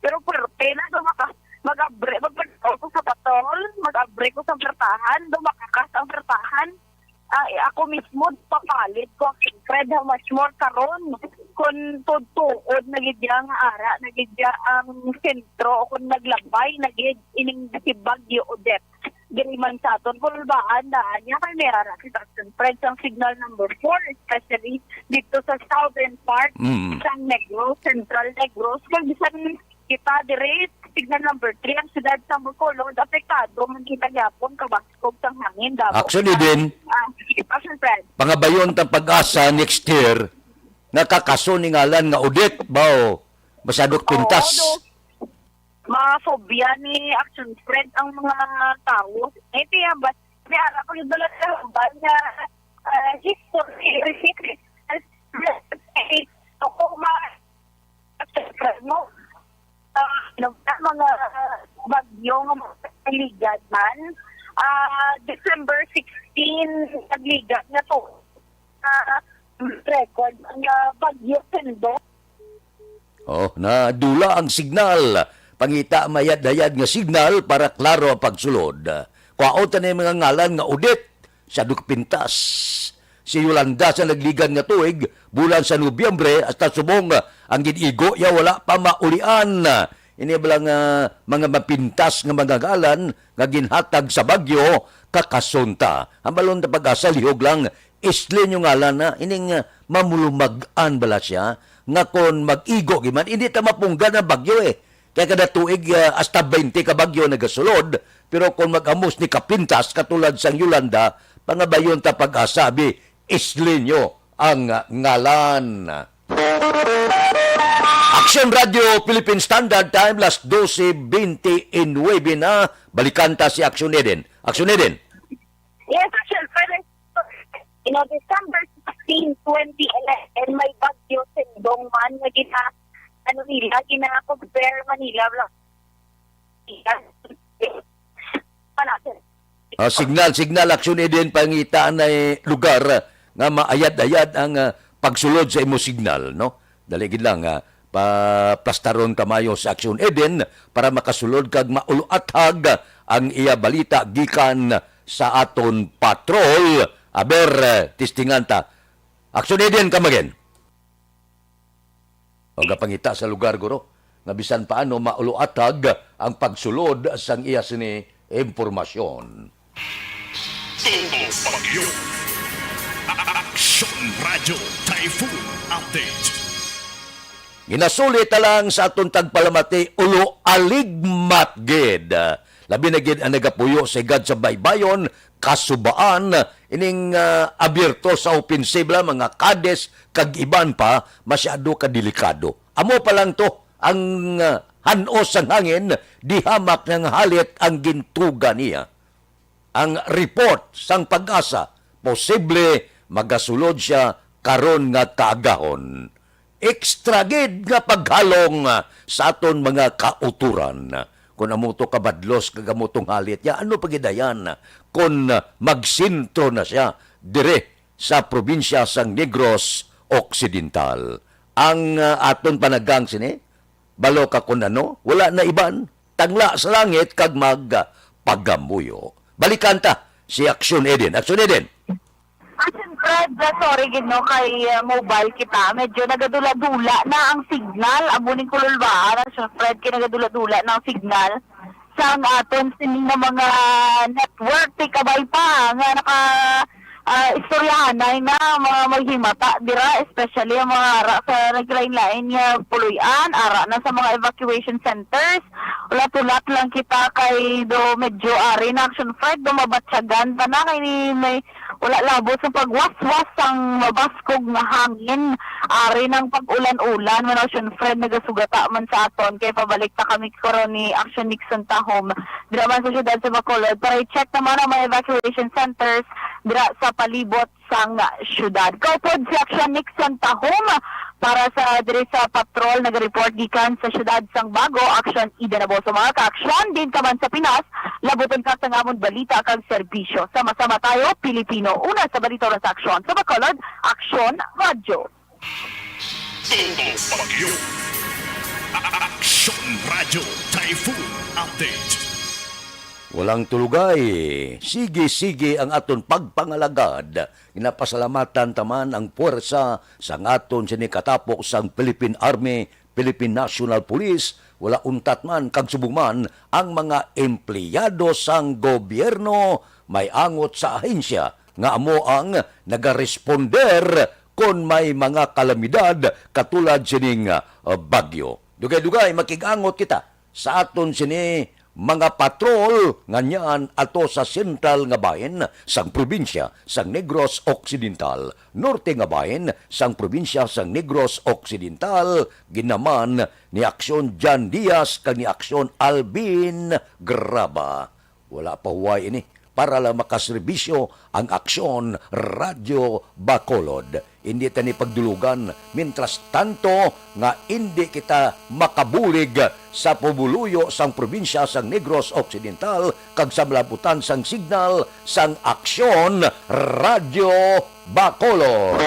Pero puwerte na, daw maka-, mag-abre, mag-, ko sa patol, mag-abre ko sa pertahan, daw makakas ang pertahan. Ah, eh, ako mismo, papalit ko ang Fred, how much more karon? Kung tuod-tuod na gid ya nga ara na gid ya ang sentro, o kung naglabay na gid ining si Bagyo Odette diri man sa aton Bulbaan, daan niya kay may ara si Taxon Fred sang signal number four, especially dito sa southern part Mm. sang Negros, Central Negros. Kag bisan kita diri, signal number three, ang siyudad sa Bacolod, apektado man kita gyapon, kabaskog sang hangin, damo. Actually, din, Ah, sige, Pastor Fred. Pangabayon ta PAGASA next year, nga kakaso ni ngalan nga Odette, ba, o masyado pintas. Oo, do. Mga phobia ni Action Fred ang mga tawo. Eh, tiyan ba? May ara pag dala sa hambal nga, ah, history, receipt, ako ma-, no? Ah, ano ba, mga bagyo nga mga nagligad man. Ah, December sixteen, nagligad nga to. Ah, record ang, ah, Bagyo Sindong. Oh, nadula ang signal. Pangita mayad-ayad nga signal para klaro ang pagsulod. Kwaon ta na yung mga ngalan nga Odette, Sadok Pintas. Si Yolanda sa nagligad nga tuig, bulan sa Nobyembre, hasta subong ang gin-igo niya wala pa maulian. Ini bala nga mga mapintas nga mga ngalan nga ginhatag sa bagyo, kakasunta. Ang balon na PAGASA, lihog lang, Isli niyo ngalan na, ining, ah, mamulumag-an bala siya, nga kon mag-igo giman, hindi ta mapunggan ang bagyo, eh. Kaya kada tuig, ah, hasta twenty ka bagyo nagasulod, pero kung mag-amos ni kapintas, katulad sang Yolanda, pangabayon ta PAGASA, abi, Isli niyo ang, ah, ngalan. Action Radio Philippine Standard Time, las doce veintinuebe na. Balikan ta si Action Eden. Action Eden. Yes, Action Fred. You know, December sixteen, twenty eleven, may Bagyo Sindong man nga gina-, ano nila, gina-compare Manila, bla-, Ah, signal, signal, Action Eden, pangitaan na, eh, lugar, ah, nga maayad-ayad ang, ah, pagsulod sa imo signal, no? Dali gid lang, ah, pa-, plastaron kamayo sa Action Eden para makasulod kag mauluathag ang iya balita gikan sa aton patrol. Aber, eh, testingan ta. Action Eden, come again. O gapangita sa lugar, guro, nga bisan paano mauluathag ang pagsulod sang iya sini impormasyon. Tubo Bagyo. Action Radio Typhoon Update. Ginasulit ta lang sa aton tagpalamati, ulo aligmat gid. Labi na gid ang nagapuyo sa higad sa baybayon, kasubaan, ining, ah, abierto sa opensiba, mga kades, kag iban pa, masyado ka delikado. Amo pa lang to, ang, ah, han-os sang hangin, di hamak nga halit ang gintuga niya. Ang report sang PAGASA, posible magasulod siya karon nga kaagahon. Extra gid nga paghalong, ah, sa aton mga kautoran. Kon amo to kabadlos kag amo tong halit niya, ano pa gid ayan kon, ah, magsentro na siya dire sa probinsya sang Negros Occidental? ang, ah, aton panagang sini, balo ka kun ano, wala na iban, tangla sa langit kag mag, ah, pagamuyo. Balikan ta si Aksyon Eden. Aksyon Eden. Action Fred, ah, sorry gid no, kay, ah, mobile kita. Medyo nagadula-dula na ang signal. Amo ning kululbaan, Action Fred, kay nagadula-dula na ang signal sang aton sini nga mga network. Ti kabay pa nga naka, ah, istoryahanay na mga maghimata dira, especially ang mga ara sa naglain-lain nga puloy-an, ara na sa mga evacuation centers. Ulat-ulat lang kita kay do medyo ari na, Action Fred, do mabatyagan pa na kay may wala labot sa pagwaswas sang mabaskog nga hangin. Ari nang pag-ulan-ulan, man, Action Fred, nagasugata man sa aton kay pabalik ta kami karon ni Action Nixon Tahom dira man sa siyudad sa Bacolod para i-check naman ang mga evacuation centers dira sa palibot sang siyudad. Kaupod si Action Nixon Tahom para sa diri sa patrol, naga-report gikan sa siyudad sang Bago, Action Eden Aboso. Mga ka-aksyon, din ka man sa Pinas, labuton ka sa amon balita kag serbisyo. Sama-sama tayo, Pilipino. Una sa balita, una sa aksyon. Sa Bacolod, Aksyon Radyo. Todo Bagyo. Aksyon Radyo Typhoon Update. Walang tulugay. Sige-sige ang aton pagpangalagad. Ginapasalamatan ta man ang puwersa sang aton sini katapok sang Philippine Army, Philippine National Police, wala untat man kag subong man ang mga empleyado sang gobyerno may angot sa ahensya nga amo ang nagaresponder kon may mga kalamidad katulad sining, ah, bagyo. Dugay-dugay makig-angot kita sa aton sini mga patrol nga niyan ato sa sentral nga bahin sang probinsya sang Negros Occidental, norte nga bahin sang probinsya sang Negros Occidental, ginaman ni Aksyon Jan Diaz kag ni Aksyon Alvin Graba. Wala pa huway ini para lang makaserbisyo ang Aksyon Radyo Bacolod. Hindi ta ni pagdulugan, mientras tanto nga hindi kita makabulig sa pumuluyo sang probinsya sang Negros Occidental kag sa malabutan sang signal sang Aksyon Radyo Bacolod.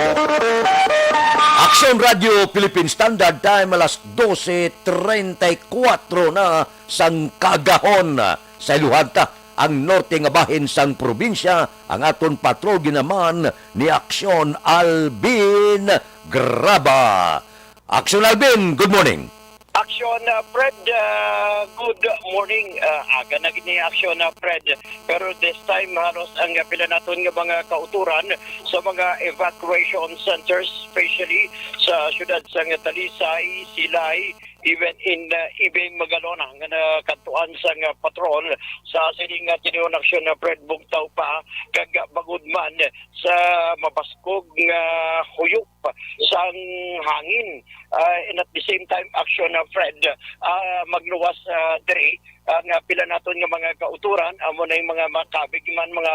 Aksyon Radyo Philippine Standard Time, alas dose treinta y cuatro na sang kaagahon. Sa iluhan ta ang norte nga bahin sang probinsya, ang aton patrol ginaman ni Aksyon Alvin Graba. Aksyon Alvin, good morning. Aksyon, uh, Fred, uh, good morning. Uh, aga na gid ni Aksyon, uh, Fred. Pero this time, halos ang, uh, pila naton nga mga kauturan sa mga evacuation centers, especially sa siyudad sang Talisay, Silay, even in, uh, even Magalona, nga nakadtuan sang, uh, patrol sa sining, uh, tinuon aksyon na Fred, bugtaw pa, kag, uh, bangod man sa mabaskog nga huyop sang hangin. Uh, and at the same time, aksyon na Fred, uh, magluwas, uh, diri ang, uh, pila naton nga mga kauturan, amo na yung mga makabig man, mga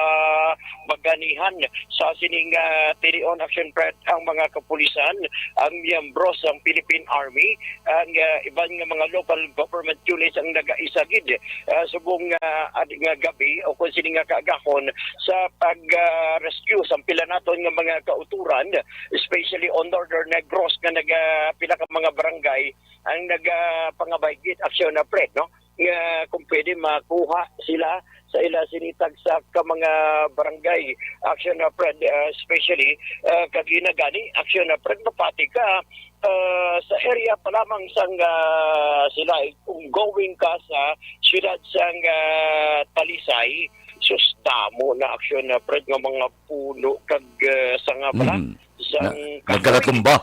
baganihan sa sining, uh, tinuon aksyon, Fred, ang mga kapulisan, ang miyembro sang Philippine Army, ang, uh, iban nga mga local government units ang nagaisagid, uh, subong, uh, adi nga gabi o kung sini nga kaagahon sa pag, uh, rescue sa pila naton nga mga kauturan, especially on Northern Negros nga naga pila ka mga barangay ang nagapangabay gid aksyon na, Fred, no? Nga kung pwede makuha sila sa ila sinitag sa ka mga barangay aksyon na, Fred, uh, especially, uh, kag ina gani aksyon na, Fred, mapati ka, uh, sa area pa lamang sang, uh, sila kung going ka sa siyudad sang, uh, Talisay, sus, damo na aksyon na, Fred, nga mga puno kag, uh, sanga pala Mm. sang Na-, kahoy. Nagkalatumba.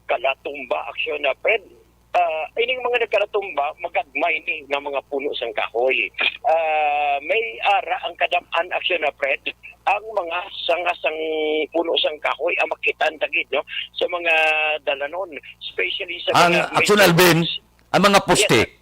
Kalatumba aksyon na, Fred. Ah, ining mga nagkalatumba, magagmay ni nga mga puno sang kahoy. Ah, may ara ang kadam-an aksyon na, Fred, ang mga sanga sang puno sang kahoy ang makitaan ta gid, no, sa mga dalanon, especially sa Ang mga aksyon, Alvin, ang mga poste. Yes, sir.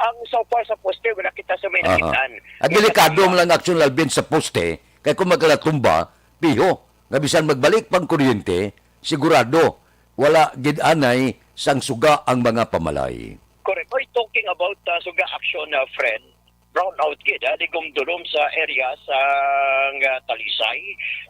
Ang so far sa poste, wala kita sa may Aha. Nakitaan. Ang delikado man lang aksyon, Alvin, sa poste, kay kung magkalatumba, piho, nga bisan magbalik pang kuryente, sigurado wala gid anay sang suga ang mga pamalay. Correct. Oy, talking about, uh, suga action, uh, Fred, brownout gid, ah, ligom dulom sa area sang, ah, Talisay,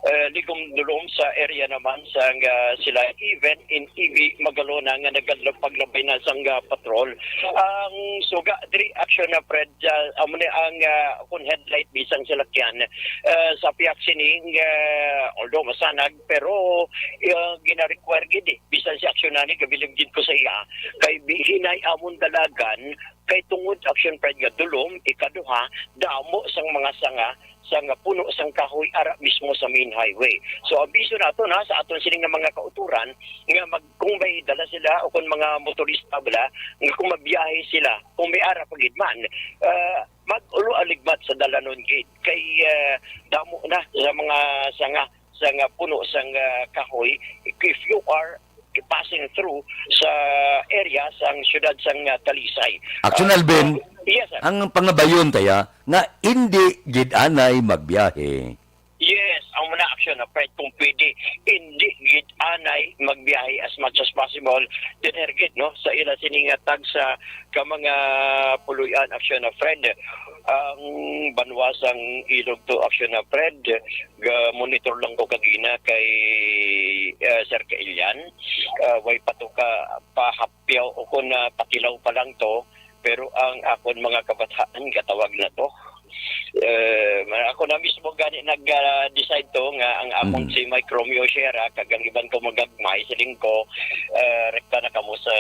eh, ligom dulom sa area naman sang, ah, sila, even in Ibi, Magalona, nga nagapaglabay na sang, ah, patrol. Ang suga diri, action na, Fred, ah, amo ni ang, ah, kun headlight bisan salakyan, eh, sa piyak sining, ah, although masanag, pero, ah, gina-require gid, eh, bisan si action na ni, gabilib gid ko sa iya, kay bi-, hinay amon dalagan, kay tungod, action, Fred, nga dulom, ikaduha, damo sang mga sanga, sang puno sang kahoy ara mismo sa main highway. So, abiso nato na sa aton sini nga mga kautoran nga mag-, kung may dala sila o kung mga motorista bala, nga kung magbiyahe sila, kung may ara pa gid man, ah, mag-ulo aligmat sa dalanon gid kay, ah, damo na sa mga sanga, sanga puno sang, ah, kahoy. If you are passing through sa area sang siyudad sang, ah, Talisay. Action, Ah, Alvin, yes, sir. Ang pangabayon taya nga indi gid anay magbiyahe. Yes, ang muna action na, Fred, kung pwede, hindi gid anay magbiyahe as much as possible. Then, gid, no, sa ila sini nga tag sa ka mga puloy-an, action na, Fred, ang banwa sang Ilog to, action na, Fred, ga monitor lang ko kagina kay, ah, Sir Kailian. Ah, way pa to ka pahapyaw o kung, ah, patilaw pa lang to, pero ang akon mga kabataan gatawag na to. Eh, ako na mismo gani nag, ah, decide to nga ang akong Mm. si Mike Romeo Sierra kag ang iban ko magagmay, siling ko, eh, rekta na kamo sa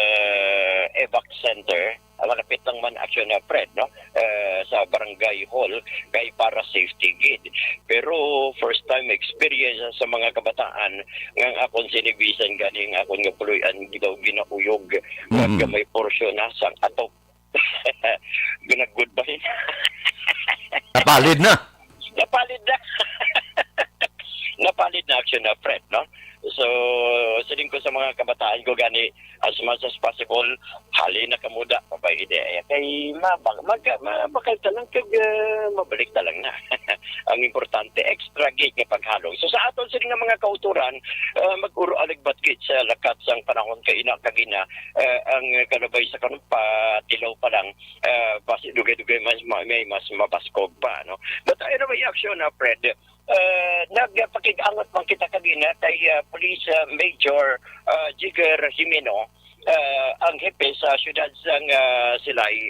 evac center. Ah, malapit lang man, action na, Fred, no? Eh, sa barangay hall, kay para safety gid. Pero first time experience sa mga kabataan nga ang akon sinibisan gani ang akon nga puloy-an daw ginauyog. Mm. Nga may porsyon na sang atok. Ginag-goodbye. Napalid na. Napalid na. Napalid na, action na, Fred, no? So, siling ko sa mga kabataan ko gani, as much as possible, hali na kamo da, pabay ide. Kay mabak-, mag-, mabakal ta lang kag, ah, mabalik ta lang na. Ang importante, extra gig nga paghalong. So, sa aton sini nga mga kautoran, ah, mag-uro aligbat gid sa lakat sang panahon kay ina kagina, ah, ang kalabay sa karon patilaw pa lang, ah, basi dugay-dugay mas ma-, may mas mabaskog pa, no? But anyway, action na, Fred. Ah, nagpakig-angot man kita kagina kay, ah, Police, ah, Major, ah, Jigger Jimeno, ah, ang hepe sa siyudad sang, ah, Silay.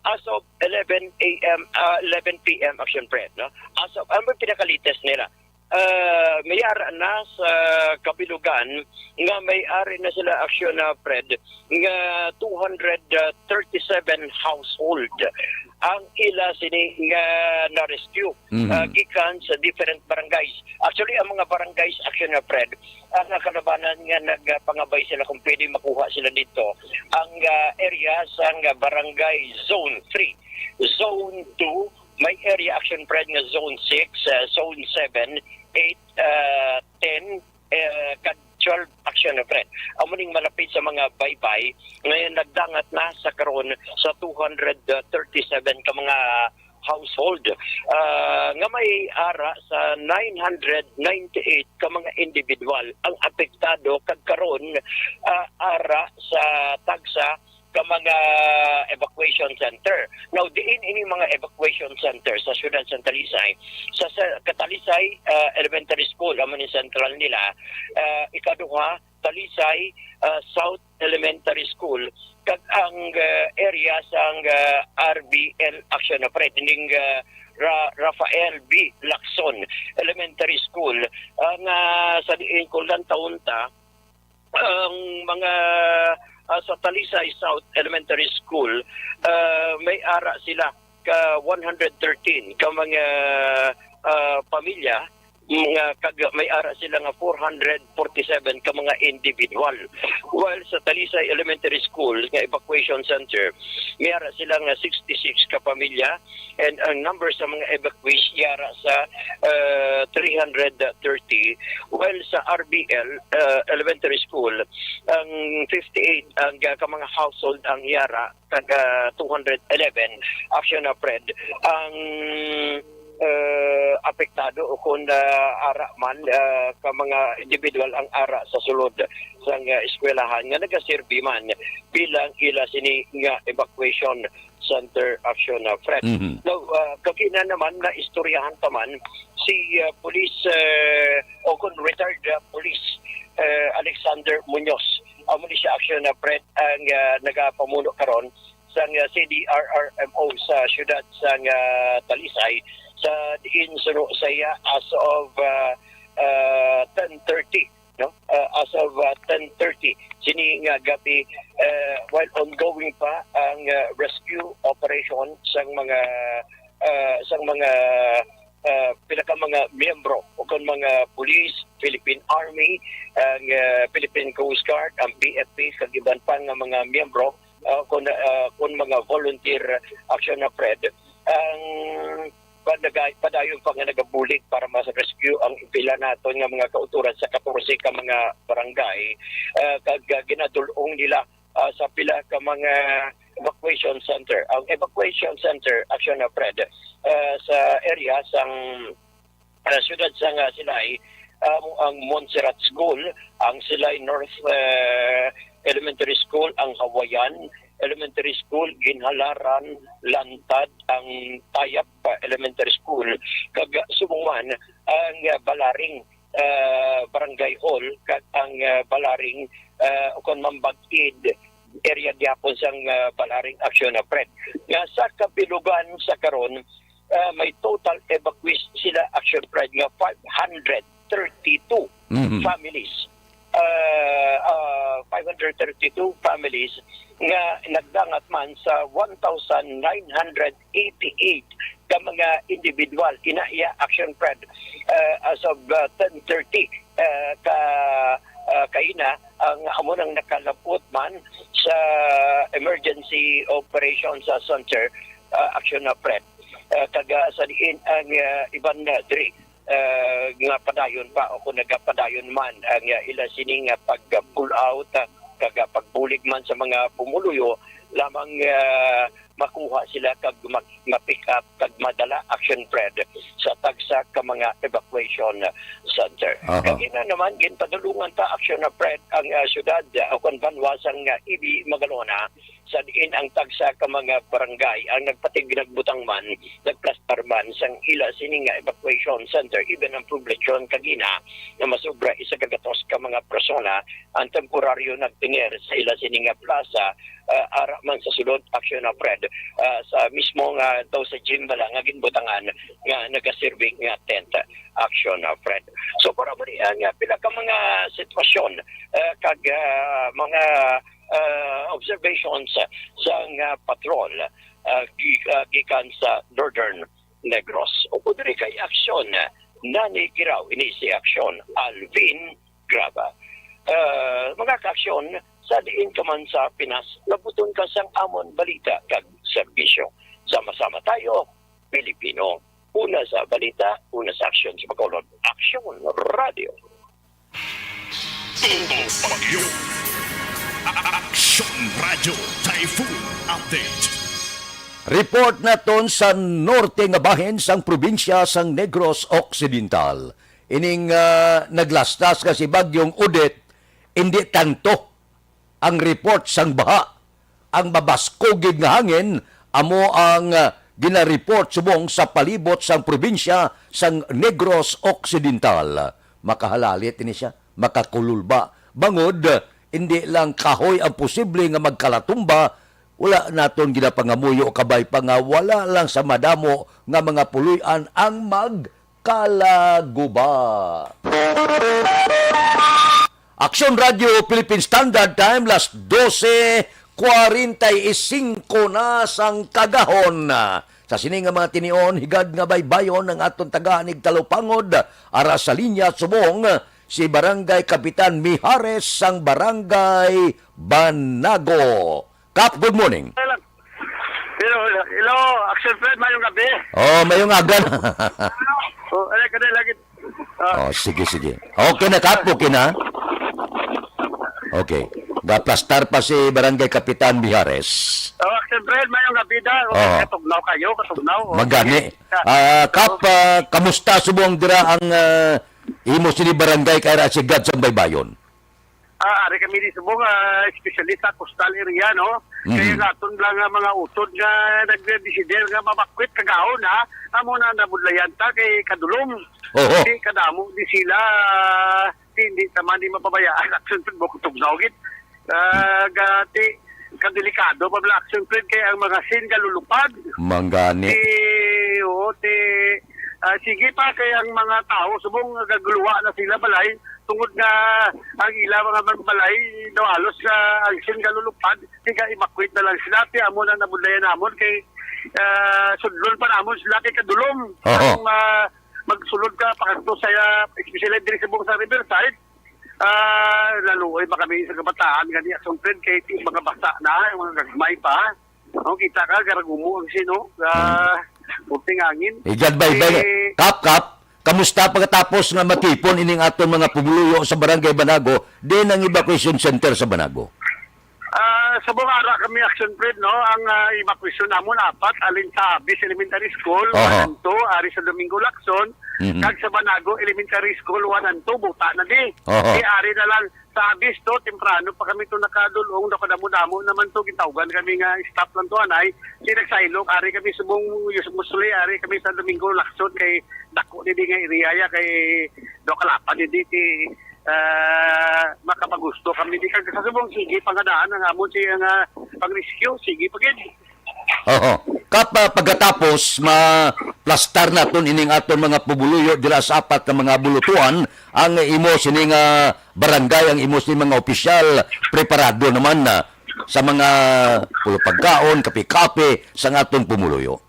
As of eleven a m, ah, eleven p m, action, Fred, no? As of, ano ba pinaka-latest nila? Ah, may ara na sa kabilugan nga may ari na sila, action na, Fred, nga two hundred thirty-seven household ang ila sini nga na-rescue, Mhm. ah, gikan sa different barangays. Actually, ang mga barangays, action na, Fred, ang kalabanan nga nagpangabay sila kung pwede makuha sila dito, ang, ah, area sa nga barangay Zone three, Zone two, may area, action, Fred, nga Zone six, ah, Zone seven, eight, ah, ten, eh, kag twelve, action, Fred. Amo ning malapit sa mga baybay, ngayon nagdangat na sa karon sa two hundred thirty-seven ka mga household, ah, nga may ara sa nine hundred ninety-eight ka mga individual ang apektado, kag karon, ah, ara sa tagsa ka mga evacuation center. Now, diin ini mga evacuation center sa siyudad sa Talisay? Sa, sa Catalisay, ah, Elementary School, amo ni sentral nila. Ah, ikaduha, Talisay, ah, South Elementary School, kag ang, ah, area sang, ah, R B L, action na, Fred, ning, ah, Ra-, Rafael B. Lacson Elementary School, ah, nga sa diin kung lantawon ta, ang mga, ah, sa Talisay South Elementary School, ah, may ara sila ka one hundred thirteen ka mga, ah, pamilya, nga kag may ara sila nga four hundred forty-seven ka mga individual. While sa Talisay Elementary School nga evacuation center, may ara sila nga sixty-six ka pamilya, and ang number sa mga evacuees yara sa, ah, three hundred thirty, while sa R B L, ah, Elementary School, ang fifty-eight ang, ah, ka mga household ang yara, kag, ah, two hundred eleven, action na, Fred, ang, ah, apektado o kung, ah, ara man, ah, ka mga individual ang ara sa sulod sang, ah, eskwelahan nga nagaserbi man bilang ila sini nga evacuation center, action na, Fred. Mhm. Now, ah, Kag ina naman, naistoryahan pa man si, ah, Police, eh, o kon retired, ah, Police, eh, Alexander Muñoz. Amo ni siya, Action, ah, Fred, ang, ah, nagapamuno karon sang, ah, C D R R M O sa siyudad sang, ah, Talisay, sa diin suno sa iya as of, ah, ah, ten thirty, no? Ah, as of, ah, ten thirty sini nga gabi, ah, while ongoing pa ang, ah, rescue operation sang mga, ah, sang mga, ah, pila ka mga miyembro o kon mga police, Philippine Army, ang, ah, Philippine Coast Guard, ang B F P, kag iban pa nga mga miyembro, ah, kon, ah, kon mga volunteer, Action, ah, Fred, ang padaga-, padayon pa nga nagabulig para mas-rescue ang pila naton nga mga kautoran sa katorse ka mga barangay, ah, kag, ah, ginadul-ong nila, ah, sa pila ka mga evacuation center. Ang evacuation center, Action, ah, Fred, ah, sa area sang, ah, siyudad sang, ah, Silay, ah, ang Montserrat School, ang Silay North, ah, Elementary School, ang Hawaiian Elementary School, Ginhalaran, Lantad, ang Tayap, ah, Elementary School, kag subong man ang, ah, Balaring, ah, Barangay Hall, kag ang, ah, Balaring, ah, ukon Mambag-id area gihapon sang, ah, Balaring, Action, ah, Fred. Nga sa kabilugan sa karon, ah, may total evacuees sila, Action, Fred, nga five hundred thirty-two Mhm. families. Ah, ah, five hundred thirty-two families nga nagdangat man sa one thousand nine hundred eighty-eight ka mga individual. Ina iya, Action, Fred, ah, as of, ah, ten thirty, ah, ka, ah, kaina, ang amo nang nakalapot man sa Emergency Operations, ah, Center, ah, Action, ah, Fred. Ah, kag, ah, sa diin ang, ah, iban na diri, ah, nga padayon pa o kung nagapadayon man ang, ah, ila sini nga pag-pull out, ah, kag, ah, pagbulig man sa mga pumuluyo lamang, ah, makuha sila kag ma-, ma-pick up kag madala, Action, Fred, sa tagsa ka mga evacuation center. Aha. Kag ina naman, ginpadulungan pa, Action, ah, Fred, ang, ah, syudad, ah, o kon banwa sang, ah, Ibi, Magalona, sa diin ang tagsa ka mga barangay ang nagpatig-, nagbutang man, nagplastar man sang ila sini nga evacuation center, even ang poblasyon kagina nga masubra isa ka gatos ka mga persona ang temporaryo nagtener sa ila sini nga plaza, ah, ara man sa sulod, Action, ah, Fred, ah, sa mismo nga daw sa gym bala nga ginbutangan nga nagaserbi nga tent, Action, ah, Fred. So, para mo ni ang, ah, pila ka mga sitwasyon, ah, kag, ah, mga ah, observations sang, ah, patrol, ah, gi-, ah, gikan sa Northern Negros. Upod diri kay Action, ah, Nani Giraw, ini si Action Alvin Graba. Ah, mga ka-Action, sa diin ka man sa Pinas, labuton ka sang amon balita kag serbisyo. Sama-sama tayo, Pilipino. Una sa balita, una sa aksyon sa Bacolod. Action Radio. Todo Bagyo. Action Radio Typhoon Update. Report naton sa norte nga bahin sang probinsya sang Negros Occidental. Ining, ah, naglastas nga si Bagyong Odette, indi tanto ang report sang baha. Ang mabaskog gid nga hangin amo ang, ah, ginareport subong sa palibot sang probinsya sang Negros Occidental. Makahalalit ini siya, makakululba. Bangod, hindi lang kahoy ang posible nga magkalatumba, wala naton ginapangamuyo kabay pa nga wala lang sa madamo nga mga puloy-an ang mag kalaguba. Aksyon Radyo Philippine Standard Time, las dose cuarenta y cinco na sang kagahon. Sa sini nga mga tinion, higad nga baybayon ang aton taga-, ig talupangod, ara sa linya subong si Barangay Kapitan Mijares sang Barangay Banago. Kap, good morning. Hello, hello, hello, Action Fred, mayong gabi. Oh, mayong aga. Oh, alay, kadali lagi. Ah. Oh, sige, sige. Okay na, Kap, okay na? Okay. Gaplastar pa si Barangay Kapitan Mijares. Oh, Action Fred, mayong gabi da. Oh, oh, katugnaw kayo, katugnaw. Oh, magani. Sige. Ah, Kap, ah, kamusta subong dira ang, ah, imo sini barangay kay ra sigad sa baybayon? Ah, ari kami ni subong, ah, especially sa coastal area, no? Mhm. Kaya nga aton lang nga mga utod nga nagdesider nga mabakwit kagahon, ha? Amo na nabudlayan ta kay kadulom. Oho. Di kadamo di sila, ah, di, di ta man di mapabayaan. Action Fred, bukod tugnaw gid. Ah, ga-, ti, kadelikado pa bala, Action Fred, kay ang mga sin galulupad. Manggani. Ti, oo, ti, ah, sige pa, kay ang mga tao, subong gaguluwa na sila balay, tungod nga ang ila mga man-, balay daw halos, ah, ang sin galulupad, tiga-evacuate na lang sila. Ti amo na nabudlayan namon kay, ah, sudlon pa namon sila kay kadulom. Oho. Ang, ah, magsulod ka pakadto sa, ah, especially diri sa buong sa Riverside, ah, laluoy ba kami sa kabataan gani, Action Fred, kay ti-, mga basa na, mga gagmay pa. Oh, kita ka, garagumo ang sino, ah, puting hangin. Igad, bay, bay. Eh, Kap, Kap, kamusta pagkatapos nga matipon ining aton mga pumuluyo sa Barangay Banago, din ang evacuation center sa Banago? Ah, sa Bungara kami, Action Fred, no? Ang, ah, evacuation namon apat, alin sa Abis Elementary School, Aha. one and two, ari sa Domingo Lacson, Mhm. kag sa Banago Elementary School, one and two, buta na di. Aha. Di ari na lang sa Abis to, temprano pa kami to nakadulong, nakadamo-damo naman to, gitawgan kami nga staff lang to, anay. Di nagsaylo, ari kami subong, usually, ari kami sa Domingo Lacson, kay dako ni di nga area ya, kay do kalapan ni di, kay, ah, makapagusto kami di. Kag sa subong, sige, pangadaan ang amon siya nga pang-rescue, sige pa gid. Oho. Kap, ah, pagkatapos, ma-plastar naton ining aton mga pumuluyo dira sa apat ka mga bulutuan, ang imo sini nga barangay, ang imo sini mga opisyal, preparado naman na sa mga pulo pagkaon, kape-kape, sa aton pumuluyo.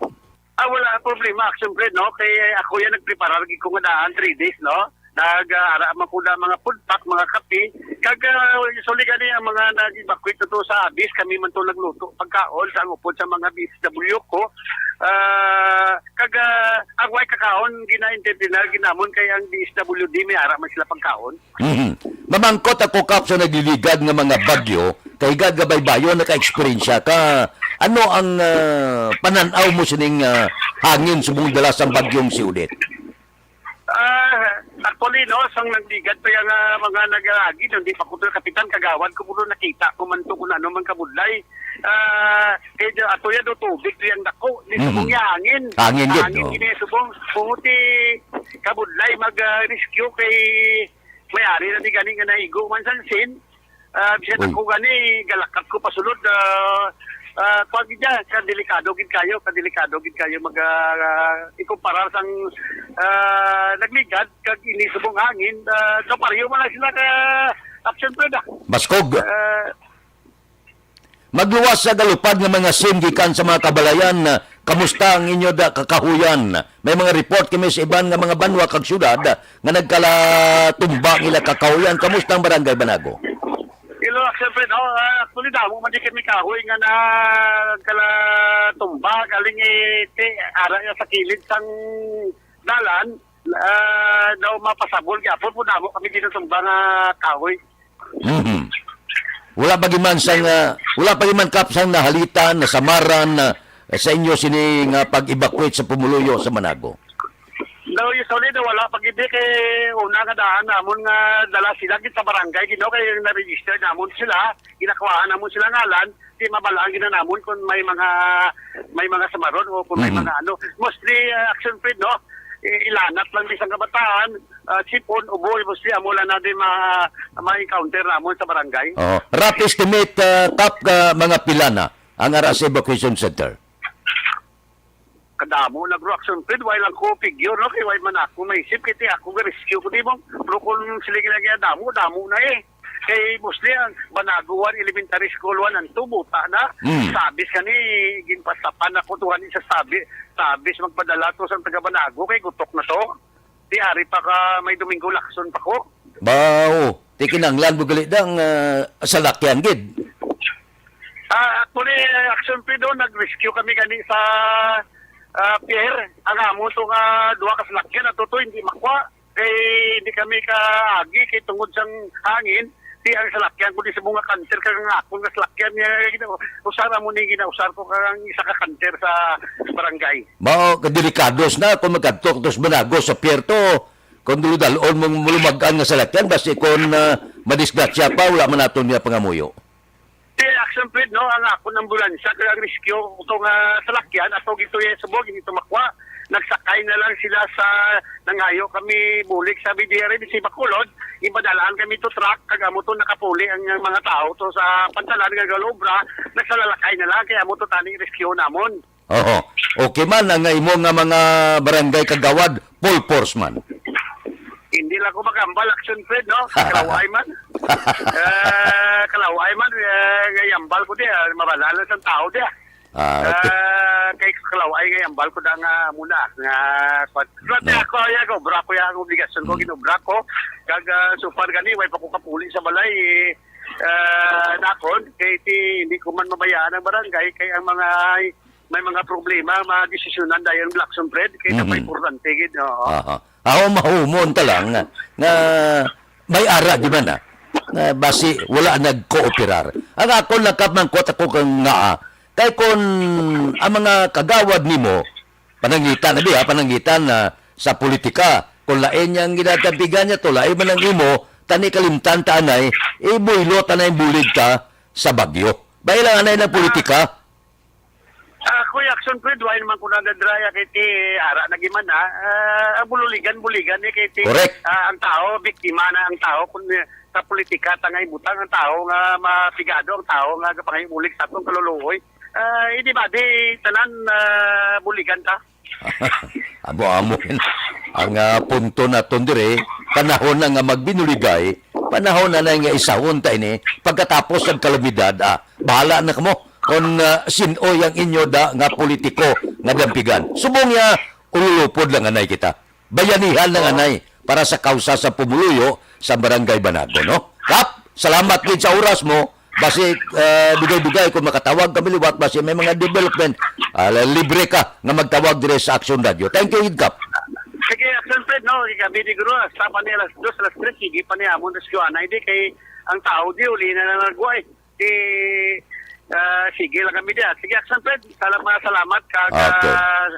Ah, wala problema, Action Fred, no? Kay ako yan nagpreparar gid ko nga daan three days, no? Nag, ah, ara man ko na mga food pack, mga kape. Kag, ah, usually gani ang mga nag-evacuate na to sa Abis, kami man to nagluto pagkaon sa ang upod sa mga B S W ko. Ah, kag, ah, ang way kakaon, gina-entertain na ginamon kay ang D S W D may ara man sila pagkaon. Mhm. Mamangkot ako, Kap, sa nagliligad nga mga bagyo, kay gagabaybayon, naka-eksperyensya ka. Ano ang, ah, panan-aw mo sining, ah, hangin subong dala sang bagyong si Odette? Ah, actually, no, sang nagligad pa yung, ah, mga nag-agi, hindi pa ko to kapitan, kagawad ko po nakita ko man to kung ano man kabudlay. Ah, kay di-, ato yan, do, tubig, di ang dako, di Mhm. subong niya hangin. Hangin gid, Hangin, no? Hindi subong, kung ti kabudlay, mag, ah, rescue kay may ari na di gani nga naigo man sang sin. Ah, bisan Uy. ako gani, galakak ko pasulod, ah, ah, kuwan gid dyan, kadelikado gid kayo, kadelikado gid kayo mag, ah, ikumparar sang, ah, nagligad, kag ini subong hangin, ah, kaparyo man lang sila ka Action Fred, ah. Baskog. Ah, Magluwas sa galupad nga mga sin gikan sa mga kabalayan, ah, kamusta ang inyo da kakahuyan? May mga report kami sa iban nga mga banwa kag syudad, ah, nga nagkalatumba ang ila kakahuyan. Kamusta ang Barangay Banago? Hello, Action Fred. Oh, ah, actually, damo man di kami kahoy nga nagkalatumba. Galing iti, ara ya sa kilid sang dalan, ah, daw mapasabol gyapon po damo kami dito tumba nga kahoy. Mhm. Wala pa giman sang, ah, wala pa giman, Kap, sang nahalitan, nasamaran, ah, sa inyo sini nga pag-evacuate sa pumuluyo sa Banago? No, usually, no, wala pa gid, kay una nga daan namon nga dala sila gid sa barangay, gid, no, kay na-register namon sila, ginakuhaan namon sila ngalan, di mabalaan gid na namon kung may mga, may mga samaron o kung may Mhm. mga ano. Mostly, ah, Action Fred, no, i-, ilanat lang di sang kabataan, ah, sipon, ubo, mostly amo lang na di ma-, ma-encounter namon sa barangay. Oh, rough estimate, ah, Kap, ka mga pila na ang ara sa evacuation center? Kadamo na, bro, Action Fred, why lang ko figure, no? Kay why man ako maisip, kay ti ako ga-rescue ko, di mo? Pero kung sila ginagaya, damo, damo na eh. Kay mostly ang Banaguan Elementary School one and two, buta na. Mm. Sabis ka ni, ginpasapan ako, tuhan isa sabi, sabis magpadala to sa taga Banago, kay gutok na to. Di ari pa ka may Domingo Lacson pa ko. Bao, ti kinanglan mo gali dang, ah, salakyan gid. Ah, actually, Action Fred, nag-rescue kami gani sa, ah, pier. Ang amo to nga duha ka salakyan ato to hindi makwa. Kay hindi kami kaagi kay tungod sang hangin. Di ang salakyan ko di sa mga canter kag ang akon nga salakyan niya gina-, usar amo ni ginausar ko kag ang isa ka canter sa barangay. Mao, kadelikados na kung magkadto ka sa Banago sa pier to. Kung duludalon mong mulumag-an nga salakyan, basi kung, ah, Madisgrasya pa, wala man naton niya pangamuyo. Ti action, Fred, no? Ang akon ambulansya kag ang rescue, itong, ah, salakyan, ato gito yung subog, hindi tumakwa. Nagsakay na lang sila sa, nangayo kami bulig sa B D R, di si Bacolod, ipadalaan kami to truck, kag amo to nakapuli ang mga tao to sa pantalan nga galobra, nagsalalakay na lang, kaya amo to tani rescue namon. Oho. Okay man, ang imo nga mga barangay kagawad, full force man. Hindi lang ko makambal, action, Fred, no? Kalaway man. Ah, kalaway man, eh, nga yambal ko di, ah, mabala lang sa tao di, ah. Ah, okay. Ah, kay kalaway nga yambal ko da nga muna, nga, kwan. Pero No. ako, ya, ko, obra ko, ya, ang obligasyon ko, Mm. ginobra ko. Kag, ah, so far gani, way pa ko kapuli sa balay, eh, ah, nakon, kay ti, hindi ko man mabayaan ang barangay, kay ang mga, may mga problema, mga desisyonan dayon, Blackson, Fred, kay Mhm. napay importante gid, oo. Aha. Ako, mahumon ta lang nga, nga may ara, di ba na? Nga basi wala nagkooperar. Ang ako, nakapangkot ako kang nga, kay kun ang mga kagawad nimo, pananglitan na biya, pananglitan na sa politika. Kung lain niya ang ginatampigan niya to, lain man ang imo, tani kalimtan ta anay, ibuylo ta na yung bulig ta sa Bagyo. Ba ilang anay ng politika? Ah, Kuya Action, Fred, why naman ko nadadraya kay ti ara na giman, ha? Ah, ang bululigan, buligan, eh, kay ti, Correct. ah, ang tao, biktima na ang tao kung, eh, sa politika, tangay butang ang tao nga mapigado, ang tao nga kapangayo bulig sa atong kaluluoy. Ah, hindi ba, di tanan, ah, buligan ta? Amo-amo yun. Ang, ah, punto naton dire, panahon na nga magbinuligay, panahon na na nga isahon ta ini, pagkatapos ng kalamidad, ah, bahala na kamo kung, ah, sin-oy ang inyo da nga politiko nga dampigan. Subong niya, ululupod lang anay kita. Bayanihan lang anay para sa kausa sa pumuluyo sa Barangay Banago, no? Kap, salamat gid sa oras mo. Basi, eh, dugay-dugay kung makatawag kami liwat, basi may mga development, ah, libre ka nga magtawag dire sa Action Radio. Thank you, Idkap. Sige, Action Fred, no? Kami di guro, sa pa ni alas dos, alas tres, sige pa ni amon rescue anay di kay ang tao di uli na lang nagwa, eh. Di, ah, sige lang kami diya. Sige, Action Fred, salamat, salamat kag, Okay. ah,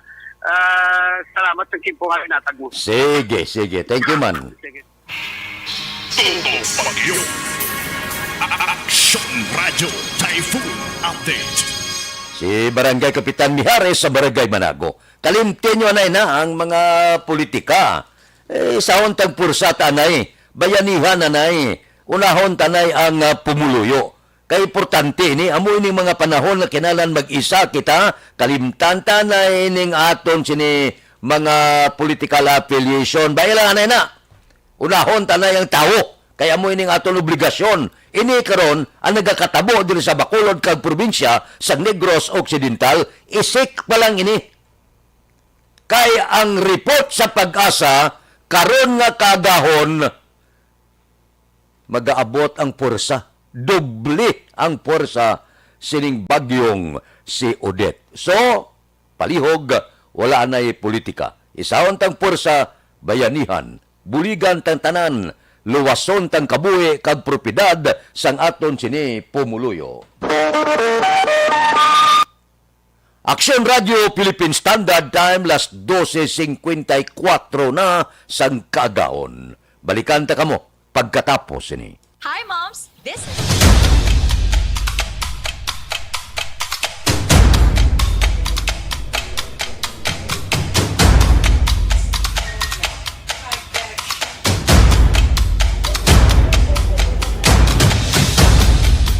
ah, salamat sa kimpo nga natag mo. Sige, sige. Thank you, man. Sige. Todo Bagyo. Action Radio Typhoon Update. Si Barangay Kapitan Mijares sa Barangay Manago. Kalimti nyo anay na ang mga politika. Eh, saon tag pursa ta anay, bayanihan anay, unahon tanay ang, ah, pumuluyo. Kay importante ini, amo ining mga panahon nga kinahanglan mag-isa kita, kalimtan ta na ining aton sini mga political affiliation. Ba, ilang anay na? Unahon ta na ang tawo. Kay amo ining aton obligasyon. Ini karon ang nagakatabo diri sa Bacolod kag probinsya sa Negros Occidental, isik pa lang ini. Kay ang report sa PAGASA karon nga kaagahon, magaabot ang puwersa, doble ang puwersa sining bagyong si Odette. So, palihog, wala na'y politika. Isaon tang puwersa, bayanihan, buligan tang tanan, luwason tang kabuhi kag propiedad sang aton sini pumuluyo. Aksyon Radyo Philippine Standard Time, las dose singkwenta y kuwatro na sang kaagahon. Balikan ta kamo pagkatapos sini. Hi, Moms! This is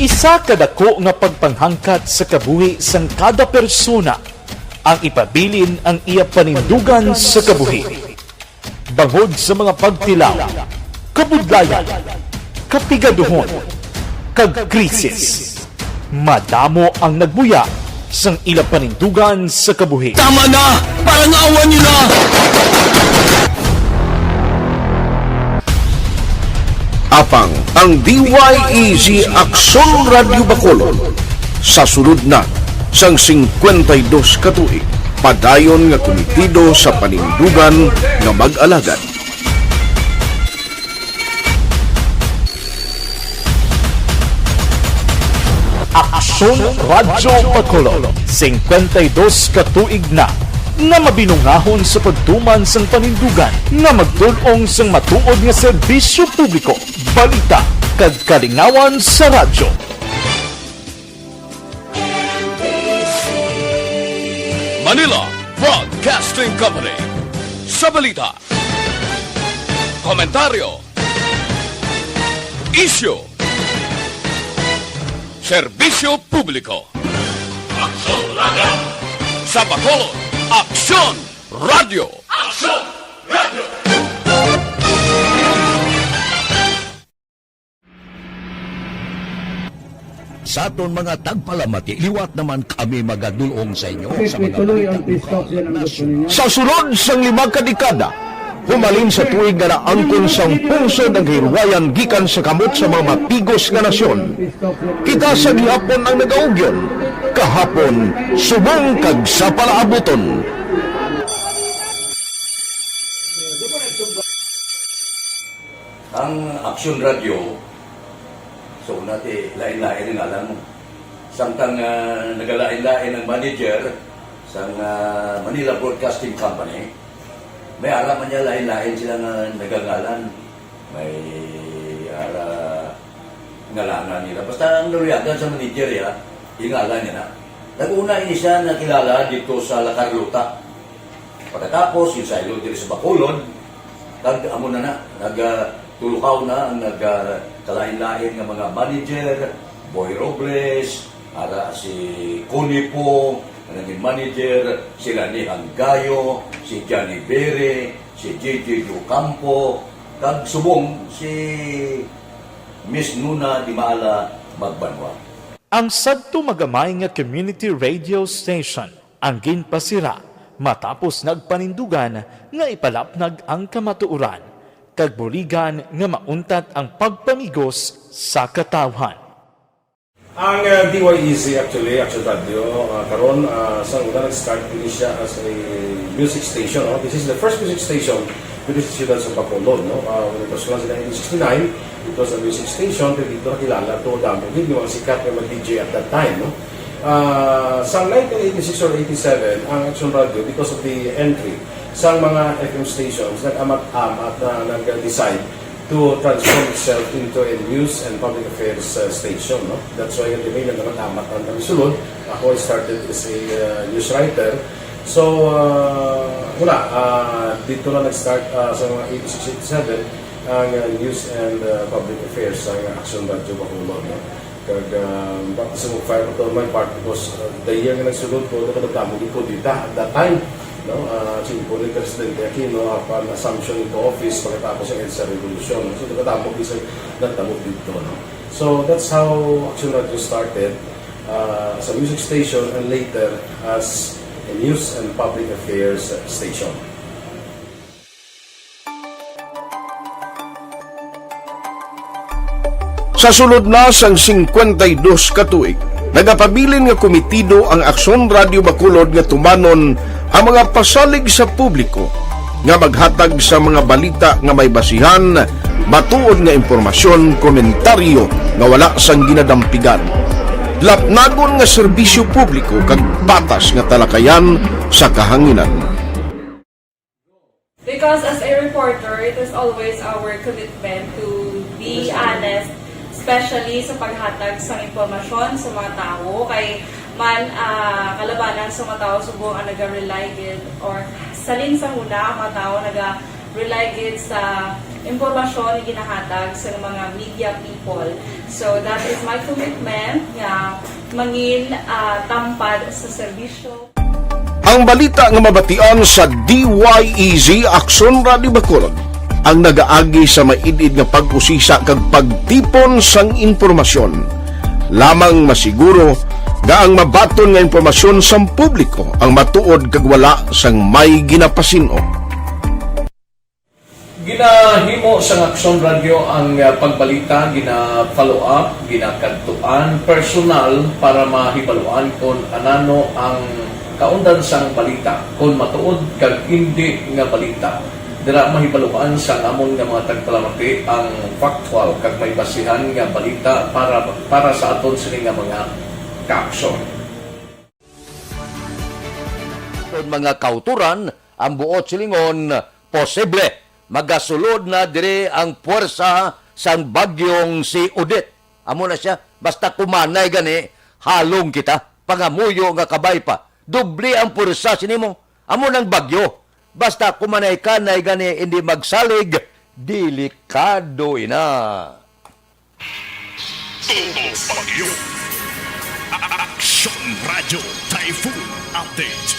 Isa ka dako nga pagpanghangkat sa kabuhi sang kada persona ang ipabilin ang iya panindugan sa kabuhi. Bangod sa mga pagtilaw, kabudlayan, kapigaduhon, kag krisis, madamo ang nagbuya sang ila panindugan sa kabuhi. Tama na! Parangawan niyo na! Apang ang D Y E G Aksyon Radyo Bacolod sa sulod na sang singkwenta y dos ka tuig, padayon nga kumitido sa panindugan nga mag-alagad. Aksyon Radyo Bacolod, singkwenta y dos ka tuig na nga mabinungahon sa pagtuman sang panindugan nga magtul-ong sang matuod nga serbisyo publiko, balita, kag kalingawan sa radyo. Manila Broadcasting Company. Sa balita, komentaryo, isyu, serbisyo publiko. Aksyon Radio! Sa Bacolod, Aksyon Radio! Aksyon Radio! Sa aton mga tagpalamati, liwat naman kami magadulong sa inyo sa mga balita lokal, nasyonal. Sa sulod sang lima ka dekada, humalin sa tuig nga naangkon sang pungsod ang kahilwayan gikan sa kamot sa mga mapigos nga nasyon, kita sa gihapon ang nagaugyon, kahapon, subong kag sa palaabuton. Ang Aksyon Radio, so, una ti, lain-lain ang ngalan mo. Samtang, ah, nagalain-lain ang manager sang, ah, Manila Broadcasting Company, may ara man niya lain-lain sila nga nagangalan. May ara ngalangan nila. Basta ang naluyagan sa manager, ya, ingalan niya na. Nag-una ini siya nakilala dito sa La Carlota. Pagkatapos, yung saylo diri sa Bacolod, kag amo na na, nag, ah, tulukaw na ang nag, ah, kalain-lain nga mga manager, Boy Robles, ara si Connie Pong, ang naging manager, si Lani Hanggayo, si Johnny Bere, si J J Ocampo, kag subong si Miss Nuna Dimala Magbanwa. Ang sadto magamay nga community radio station ang ginpasira matapos nagpanindugan nga ipalapnag ang kamatuoran, kag buligan nga mauntat ang pagpamigos sa katawhan. Ang, uh, D Y E Z, actually, Action Radio, uh, karon, uh, sa una nag-start ini siya as a music station, no? This is the first music station dito sa siyudad sa Bacolod, no? Uh, when it was launched in nineteen sixty-nine, it was a music station, pero dito nakilala to, damo gid yung mga sikat nga mga D J at that time, no? Uh, sa nineteen eighty-six or eighty-seven, ang Action Radio, because of the entry sa mga F M stations, nag-amat-amat na nag-decide to transform itself into a news and public affairs, uh, station, no? That's why, yung naman, amat ang kami sulod. Ako, I started as a, uh, news writer. So, uh, wala, uh, dito na nag-start, uh, sa mga eighty-six, eighty-seven, ang, uh, news and, uh, public affairs sa Action Radio Bacolod, no? Kag, ah, baptism of fire pa to my part because, ah, the year nga nagsulod ko, nakadamo gid ko dita at that time, no? Ah, simple ni Presidente Aquino, apan assumption into office pagkatapos ang EDSA Revolution. So, nakadamo gid sa nagtabo dito, no? So, that's how Action Radio started, ah, as a music station and later as a news and public affairs station. Sa sulod na sang singkwenta y dos ka tuig, nagapabilin nga komitido ang Aksyon Radio Bacolod nga tumanon ang mga pasalig sa publiko nga maghatag sa mga balita nga may basihan, matuod nga impormasyon, komentaryo nga wala sang ginadampigan, lapnagon nga serbisyo publiko kag patas nga talakayan sa kahanginan. Because as a reporter, it is always our commitment to be honest, especially sa paghatag sa impormasyon sa mga tawo. Kay man, ah, kalabanan sa mga tawo subong ang naga-rely gid, or salin sa huna ang mga tawo naga-rely gid sa impormasyon nga ginahatag sa mga media people. So that is my commitment nga mangin, ah, tampad sa serbisyo. Ang balita nga mabatian sa D Y E Z Aksyon Radio Bacolod ang nagaagi sa maid-id nga pag-usisa kag pagtipon sang impormasyon. Lamang masiguro nga ang mabaton nga impormasyon sang publiko ang matuod kag wala sang may ginapasin-o. Ginahimo sang Aksyon Radio ang, ah, pagbalita, gina-follow up, ginakadtuan personal para mahibaluan kon anano ang kaundan sang balita, kon matuod kag indi nga balita. Dira mahibaluan sang amon nga mga tagpalamati ang factual kag may basihan nga balita para, para sa aton sini nga mga kaaksyon. Kon mga kauturan, ang buot silingon, posible magasulod na diri ang puwersa sang bagyong si Odette. Amo na siya, basta kumanay gani, halong kita. Pangamuyo nga kabay pa. Doble ang pwersa sini mo. Amo nang bagyo. Basta kumanay-kanay gani, hindi magsalig, delikado ina. Todo Bagyo. Action Radio Typhoon Update.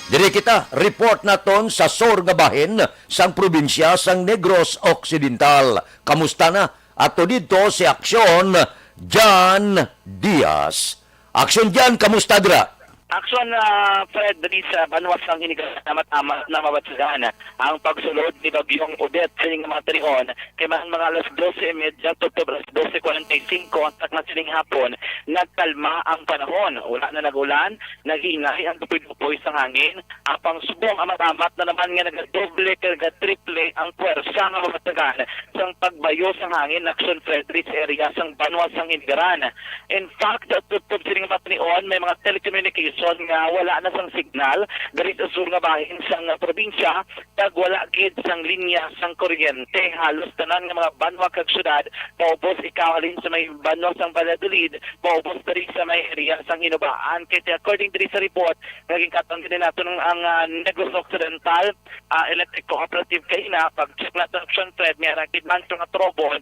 Diri kita, report naton sa sur nga bahin sang probinsya sang Negros Occidental. Kamusta na? Ato didto si Aksyon Jan Diaz. Aksyon Jan, kamusta dira? Aksyon, ah, Fred, diri sa banwa sang Hinigaran, amat-amat na mabatyagan ang pagsulod ni Bagyong Odette sining mga tinion, kay man mga alas dose y media tubtob alas dose cuarenta y cinco ang takna sining hapon, nagkalma ang panahon. Wala na nag-ulan, naghiingay ang dupoy-dupoy sang hangin. Apang subong, amat-amat na naman nga nagadoble kag nagatriple ang pwersa nga mabatyagan sang pagbayo sang hangin, Aksyon Fred, diri sa area sang banwa sang Hinigaran. In fact, tubtob sining mga tinion, may mga telecommunication nga wala na sang signal diri sa sur nga bahin sang probinsya, kag wala gid sang linya sang kuryente. Halos tanan nga mga banwa kag syudad, maubos ikaw halin sa may banwa sang Valladolid, maubos diri sa may area sang Hinobaan. Kay according diri sa report nga ginkatang gid naton ang, ang, ah, Negros Occidental, ah, Electric Cooperative kaina, pag-check naton, Aksyon Fred, may ara gid man sa mga trouble.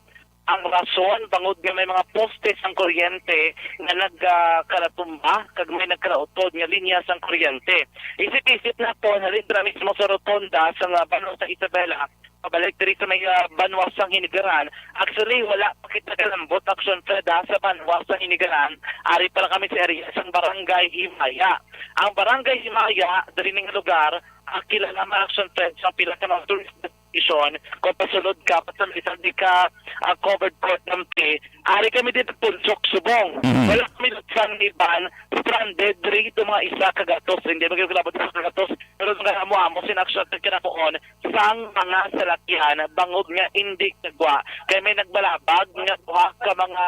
Ang rason, bangod nga may mga poste sang kuryente nga nagkalatumba kag may nagkalautod nga linya sang kuryente. Isip-isip naton, halin dira mismo sa rotonda sa nga banwa sa Isabela, pabalik diri sa may, ah, banwa sang Hinigaran. Actually, wala pa kita kalambot, Aksyon Fred, ha, sa banwa sang Hinigaran. Ari pa lang kami sa area sang Barangay Himaya. Ang Barangay Himaya, diri ning lugar, ang kilala man, Aksyon Fred, sa pila ka mga tourist destination. Kung pasulod ka, pasulod sa di ka, ah, covered court ng P, ari kami dito, Punsok, Subong. Mhm. Wala kami sa iban, stranded, diri ito mga isa kagatos, hindi magkakilabot sa kagatos, pero nung amo-amo, sin action sa kinakuon, sang mga salakyan, bangod nga hindi kagwa. Kay may nagbalabag nga duha ka mga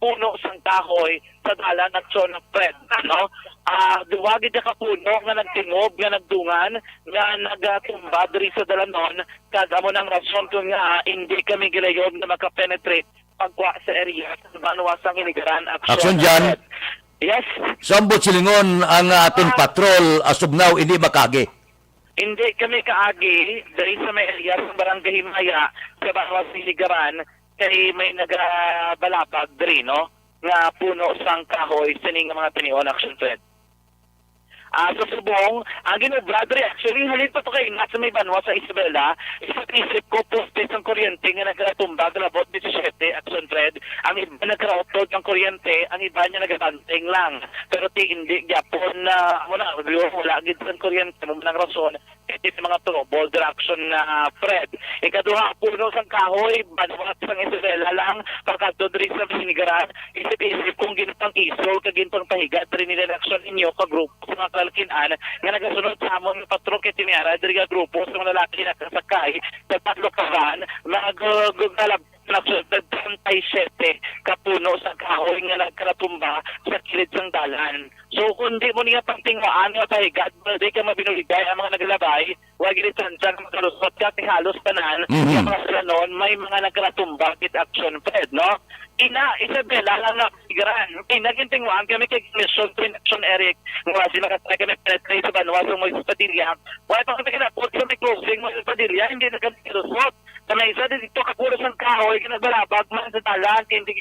puno sang kahoy sa dalan Aksyon, Fred, no? Ah, duwa gid ka puno nga nagtingob, nga nagdungan, nga nagatumba diri sa dalanon, kag amo nang rason kung nga, ah, hindi kami gilayon na makapenetrate pagkuha sa area sa banwa sang Hinigaran, Aksyon, Aksyon, Jan. Fred. Yes. So, ambot silingon ang, ah, aton Ah. patrol, ah, Sugnaw, hindi makagi. Hindi kami kaagi diri sa may area sa Barangay Himaya, sa banwa sa Hinigaran, kay may nagabalabag diri, no, nga puno sang kahoy sini nga mga tinion, Aksyon Fred. Ah, sa Subong, ang ginobra diri, actually, halin pa to kay nasa may banwa sa Isabela, isip-isip ko, poste sang kuryente nga nagkatumbag, labot disisiete, Aksyon Fred, ang iba nagkarautod ang kuryente, ang iba niya nagabanteng lang. Pero ti, hindi gyapon na, wala, wala gid sang kuryente, mo man ang rason, kay ti mga trouble, distraction na, Fred. Ikaduha, puno sang kahoy, banwa sang Isabela lang, pagkadto diri sa Hinigaran, isip-isip kung ginpang-isol kag ginpangpahiga diri nila Aksyon inyo ka grupo sa mga kalkin-an nga nagasunod sa amon nga patrol kay tiniara diri nga grupo sa mga lalaki nakasakay sa tatlo ka van, mga gu-, gu-, galab-, nagsunod treinta y siete ka puno sa kahoy nga nagkalatumba sa kilid sang dalan. So, kung di mo niya pagtinguhaan nga pahiga, di ka mabinuligay ang mga naglabay, wa gid distansya nga makalusot ka, kay halos tanan Mhm. nga mga sulanon, may mga nagkalatumba gid, Aksyon Fred, no? Ina, Isabela lang na Hinigaran. Ina, gintinguhaan kami kay Mission Twin Action Eric. Nga wala sila katry kami penetrate sa banwa sa Moises Padilla. Wala pa kami kinapot sa may crossing Moises Padilla, hindi na kami kalusot. Sa may isa dito, kapulo sang kahoy, kinagbalabag man sa dalan, kay hindi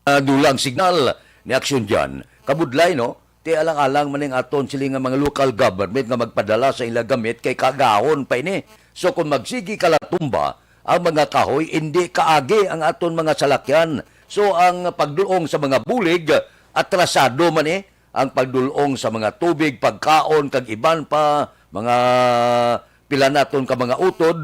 Ah, dula ang signal ni Aksyon Jan. Kabudlay, no? Ti alang-alang man ning aton sila nga mga local government nga magpadala sa ila gamit kay kagahon pa ini. So, kung magsigi kalatumba ang mga kahoy, hindi kaagi ang aton mga salakyan. So, ang pagdulong sa mga bulig, atrasado man eh. Ang pagdulong sa mga tubig, pagkaon, kag iban pa, mga pila naton ka mga utod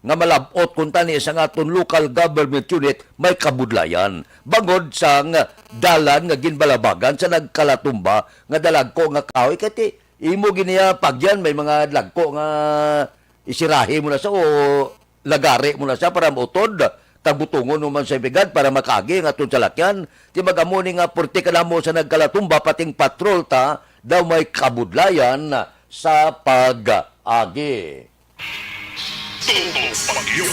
nga malab-ot kuntani sa nga aton local government unit may kabudlayan. Bangod sang dalan nga ginbalabagan sa nagkalatumba nga dalagko nga kahoy, kay ti imo giniya pagyan, may mga dagko nga isirahi mo na sa o lagari mo na siya para mautod, kag butongon mo man sa bigad para makagi ang aton salakyan. Ti mag-amo ni nga purti ka namo sa nagkalatumba, pating patrol ta daw may kabudlayan sa pag-agi. Todo Bagyo.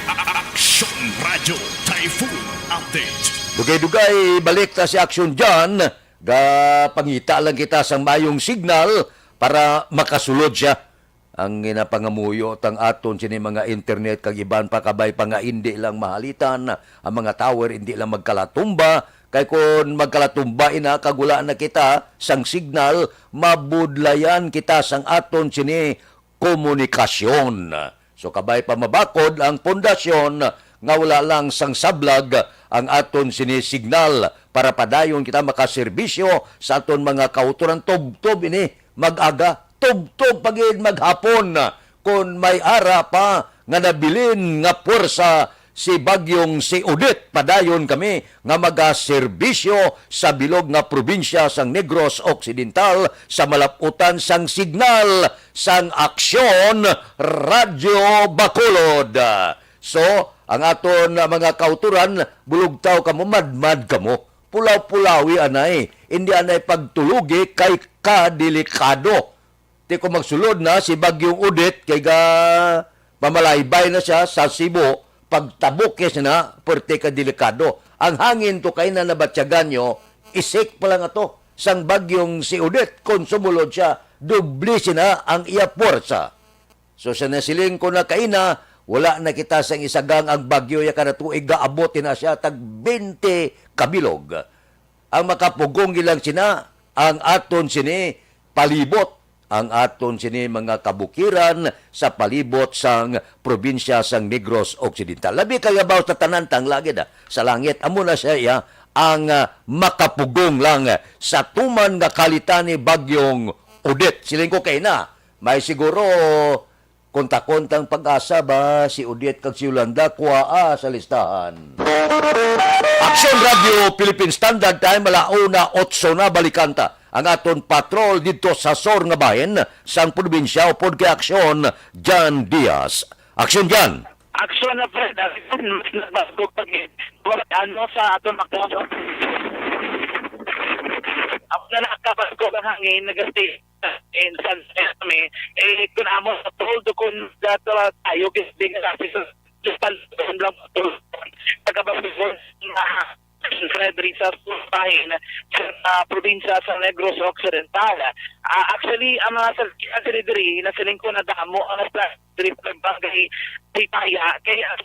Aksyon Radyo Typhoon Update. Dugay-dugay, balik ta si Aksyon Jan. Gapangita lang kita sang mayong signal para makasulod siya. Ang ginapangamuyo tang aton sini mga internet kag iban pa, kabay pa nga indi lang mahalitan ang mga tower, indi lang magkalatumba. Kay kon magkalatumba ina kag wala na kita sang signal, mabudlayan kita sang aton sini komunikasyon. So, kabay pa mabakod ang pundasyon nga wala lang sang sablag ang aton sini signal para padayon kita makaserbisyo sa aton mga kautoran tubtob ini mag-aga, tubtob pa gid maghapon. Kon may ara pa nga nabilin nga puwersa si Bagyong si Odette, padayon kami nga magaserbisyo sa bilog nga probinsya sang Negros Occidental sa malap-utan sang signal sang Aksyon Radyo Bacolod. So, ang aton mga kautoran, bulugtaw kamo, madmad kamo. Pulaw-pulawi anay, indi anay pagtulugi kay kadelikado. Ti kung magsulod na si Bagyong Odette, kay ga pamalaybay na siya sa Cebu, pagtabok kay sina, perte ka delikado. Ang hangin to kay na nabatyagan nyo, isik pa lang ato. Sang Bagyong si Odette, kung sumulod siya, doble sina ang iya puwersa. So, sa nasiling ko na kaina, wala na kita sang isagang ang bagyo ya kada tuig gaabot na siya tag twenty kabilog. Ang makapugong ilang sina, ang aton sini palibot, ang aton sini mga kabukiran sa palibot sang probinsya sang Negros Occidental. Labi kay abaw sa tanan tang lagi na sa langit, amo na siya iya ang ah, makapugong lang sa tuman nga kalitan ni Bagyong Odette. Siling ko kay na, may siguro kontakon tang pag-asa ba si Odette kag si Yolanda kuhaa sa listahan? Aksyon Radio Philippine Standard Time, ala una otso na, balikan ta ang aton patrol didto sa sur nga bahin sang probinsya upod kay Aksyon Jan Diaz. Aksyon Jan. Aksyon na, Fred, ah, mas nagbago pa gid. Wala, ano, sa aton mga ako na nakabagko ang hangin, nagasti in San kami, eh, kun amo sa tol, do kun dato tayo, gid nga sa Japan, lang tol. Taga Basilan, ah, Fred, Rizal, Sumpahin, sa, ah, probinsya sa Negros Occidental. Ah, actually, ang mga salkian sa diri, nasiling ko na damo ang nasa diri sa barangay Taytaya, kay ang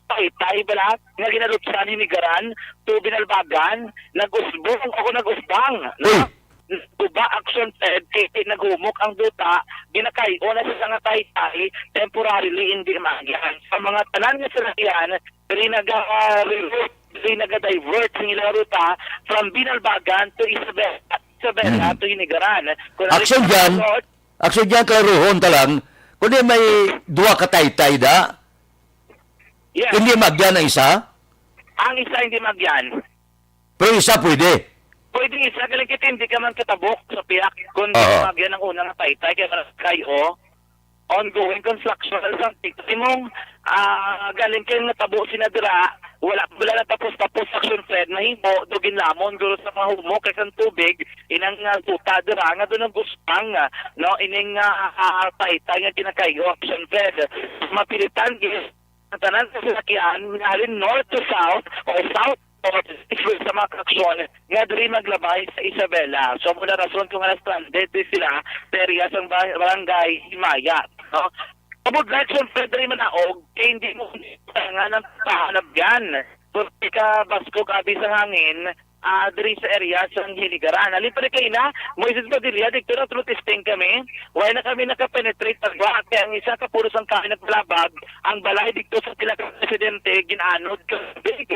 Taytay bala nga ginalupsan, hinigaran, to Binalbagan, nag-usbong o nag-usbang, no? Uy! Guba, Aksyon Fred, kay naghumok ang duta, ginakay-o na sa nga taytay, temporarily hindi maagyan. Sa mga tanan nga sasakyan, diri naga-, diri naga-divert ang ilang ruta from Binalbagan to Isabela, Isabela Hmm. to Hinigaran. Kung Aksyon dyan, Lord, Aksyon dyan, klaruhon ta lang, kundi may duha ka taytay da, yes. Hindi maagyan ang isa? Ang isa hindi maagyan. Pero isa pwede. Pwede isa, galing kita hindi ka man katabok sa piyak kung Oo. Maagyan ang una nga taytay, kaya kay-o, ongoing construction sa imong, ah, galing kay natabo sina dira, wala, wala na tapos-tapos, Aksyon Fred, nahimo, do ginlamon, guro sa mga humok, kay sang tubig, inang, ah, tuta dira, nga doon ang guspang, ah, no, ining, ah, ah, taytay nga ginakay-o, Aksyon Fred. Mapilitan, gid, ang tanan sa sasakyan, halin north to south, o south to north, sa mga aksyon, nga diri maglabay sa Isabela. So, muna rason kung nga stranded di sila, sa area sa ba-, barangay Himaya, no? Tungod na aksyon, Fred, diri manaog, kay hindi mo kailangan ng pahanap yan. Purti ka baskog abi sa hangin, ah, diri sa area sa Hinigaran. Halin pa rin kayo na, Moises Padilla, dito na through testing kami. Wala na kami nakapenetrate pagwa, kaya ang isa ka puro sang kami nagpalabag, ang balay dito sa pila ka presidente, ginanod ka,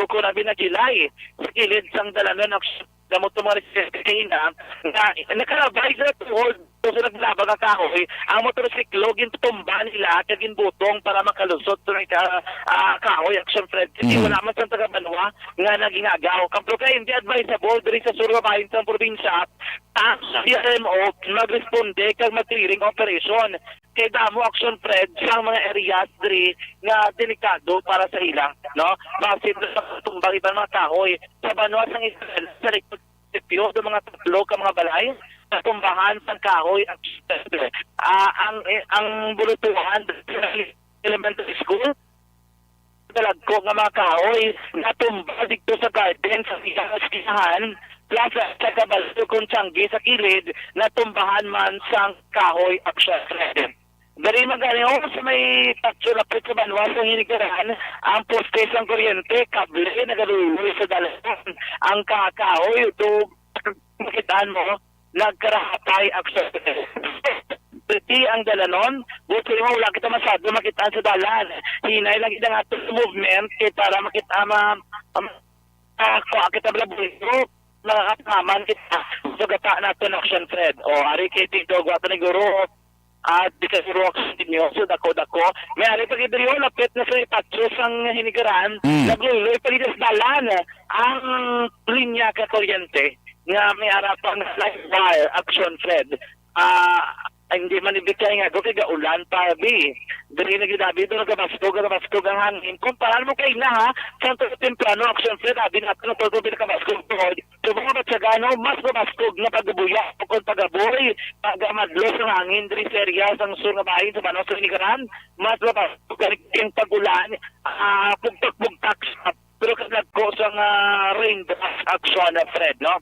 ko na binagilay sa kilid sang dalanon ng gamot ng mga residente kaina, na nakalabay sa tuhod, sa naglabag ang kahoy, ang motorsiklo, gintumba nila, kag ginbutong para makalusot sa mga, ah, kahoy, Action Fred. Kasi Mhm. wala man sa taga Banwa nga naging agaw. Kamplo kay hindi advisable diri sa sur nga bahin sa probinsya, ang C R M O magresponde kag mag-clearing operation. Kay damo, Action Fred, sa mga areas diri nga delikado para sa ila, no? Basin sa tumbang iban mga kahoy sa Banwa sang Isabela, sa likod munisipyo, do mga tatlo ka mga balay natumbahan sang kahoy, Action Fred. Ah, ang, ang bulutuhan, elementary school, Talagko nga mga kahoy natumba didto sa garden sa iyang eskwelahan, plus sa kabalo kon tiyanggi sa kilid natumbahan man sang kahoy, Action Fred. Dali man gani, oh, sa may patio lapit sa banwa sa Hinigaran, ang poste sang kuryente, kable, nagaluloy sa dalan. Ang kakahoy, ito, makitaan mo, nagkarahatay, Action Fred. Pwede ang dalanon, buti mo, wala kita masyado makitaan sa dalan. Hinay lang kita nga ato movement, kay para makita ma-, ma-, ah, kuha kita bala buhiro, nakakataman kita. So, gata nato na, Action Fred. O, ari kay Tito, gwa to ni Guro. At di ka Guro, Action ninyo. So, dako-dako. May ari pa gid diri, lapit na sa ipatso sang Hinigaran. Mm. Nagluloy pa gid sa dalan ang linya ka kuryente nga may ara pa nga live wire, Action Fred. Ah, hindi man ibigay nga, kay gaulan pa, bi. Diri na gid, abi, doon nagabaskog, nagabaskog ang hangin. Kumpara mo kay na, ha, sa temprano, Action Fred, abi natin, ang pagkabi nakabaskog doon. So, mga Batsagano, mas mabaskog na pagbuya o kung pagaboy, pagamadlo sa hangin, diri sa area, sa sur nga bahin, sa Banwa sa Hinigaran, mas mabaskog ang pag-ulan, ah, bugtak-bugtak siya. Pero kadagko sa nga raindrops, Action Fred, no?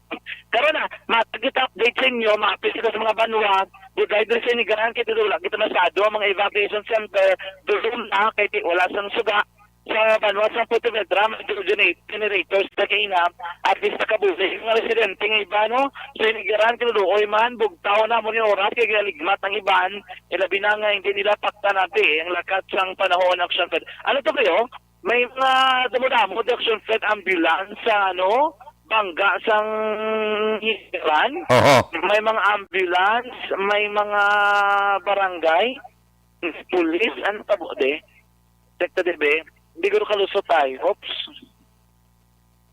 Karon na, matag kita update sa inyo, maapil kita sa mga banwa, di dahil diri sa Hinigaran, kay wala kita masyado ang mga evacuation center, doon na, kay ti-, wala sang suga sa banwa sa Pontevedra, may gener-, generators na kaina, at least nakabuhi yung mga residente nga iba, no? Sa Hinigaran, kinuduoy man, bugtaw na mo ni oras, kay galigmat ang iban, ilabi na nga hindi nila pakta natin ang lakat sang panahon, Action Fred. Ano to kayo? May mga damo-damo, Action Fred, ambulance sa, ano, bangga sang Hinigaran. Oho. May mga ambulance, may mga barangay, pulis, ano tabo, de? Sekta, de, be? Hindi ko kalusot, ay. Oops.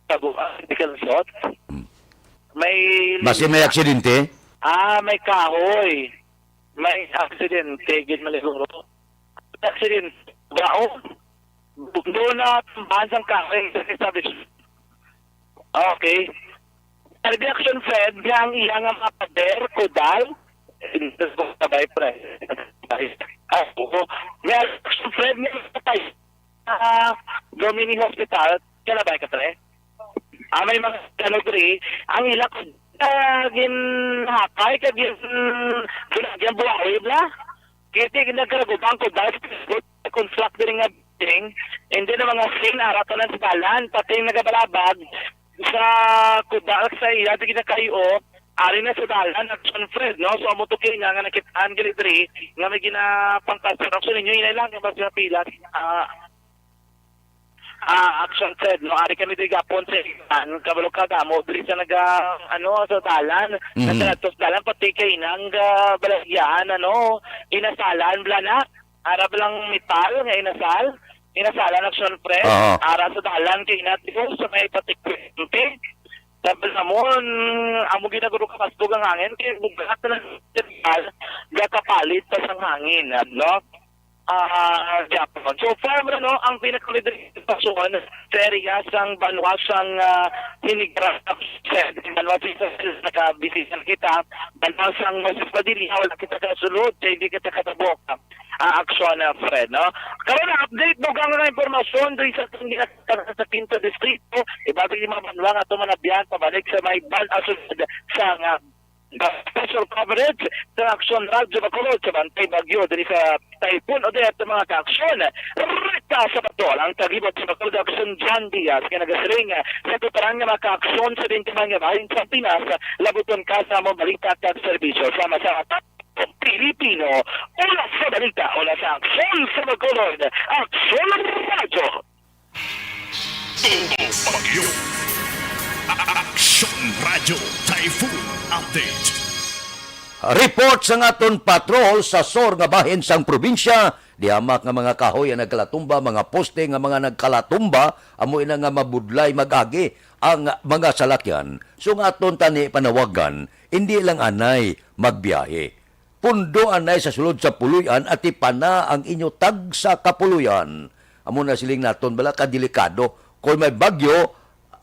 Tabo, ah, hindi kalusot. Hmm. May Basi may aksidente? Ah, may kahoy. May aksidente, gid man siguro. Aksidente ba? Oh, doon na tambahan sang kahoy sa establishment. Okay. May reaction, Fred, nga ang iya nga mga pader, kudal, sabay, pre. Ah, oo. May reaction, Fred, nga patay. Ah, Domini Hospital, kalabay ka, pre? Ah, may mga, ano, diri, ang ila ko, ah, ginhakay, kag gin-, ginagyan buhawi, bla? Kaya di, nagkaragubang ko, dahil sa conflict diri nga building, hindi na mga sin, ara tanan sa dalan, pati yung nagabalabag, sa kuda, sa iya, di ginakayo, ari na sa dalan, Action Fred, no? So, amo to kini nga, nga nakitaan, gali diri, nga may ginapangkasar. Action ninyo, inay lang, yung basta pila, ah, Ah, Action Fred, no? Ari kami diri gapon sa Igan, kabalo ka, damo diri sa naga, ano, sa dalan, Mhm. nagkadto sa dalan, pati kay nang, ah, balagyaan, ano, inasalan, bala na, ara ba lang metal nga inasal? Inasalan, Action Fred, Oo. ara sa dalan kay na, sa may patikpik. Sabi namon, amo ginaguro ka, mas ang hangin, kay bugat na lang, gakapalit pa sang hangin, no? Ah, Japon. So far, no, ang pinakaulid rin sa sitwasyon sa area sang banwa sang, ah, Hinigaran, sa banwa sa nakabisita kita, banwa sang Moses Padilla, wala kita kasulod, kaya hindi kita katabok. Ah, aksyon, ah, Fred, no? Karon na update mo ang mga impormasyon diri sa atong ginatag sa Quinto Distrito, ibabaw yung mga banwa nga ito manabihan pabalik sa may ban-, ah, sulod sa nga Special coverage sa Aksyon Radyo Bacolod sa Bantay Bagyo diri sa Typhoon Odette, mga ka-aksyon. Rekta sa patol ang taglibot sa Bacolod Aksyon, John Diaz, nga nagasiring sa tuparan nga mga ka-aksyon sa bintiman nga bahin sa Pinas, labuton ka sa among balita kag serbisyo sama sa Pilipino. Una sa balita, una sa Aksyon sa Bacolod, Aksyon Radyo. Bagyo. Aksyon Radyo Typhoon Update. Report sang aton patrol sa sur nga bahin sang probinsya, di hamak nga mga kahoy ang nagkalatumba, mga poste nga mga nagkalatumba, amo ina nga mabudlay mag-agi ang mga salakyan. So nga aton tani panawagan, hindi lang anay magbiyahe. Pundo anay sa sulod sa puloy-an, atipana ang inyo tagsa ka puloy-an. Amo na siling naton bala ka delikado. Kung may bagyo,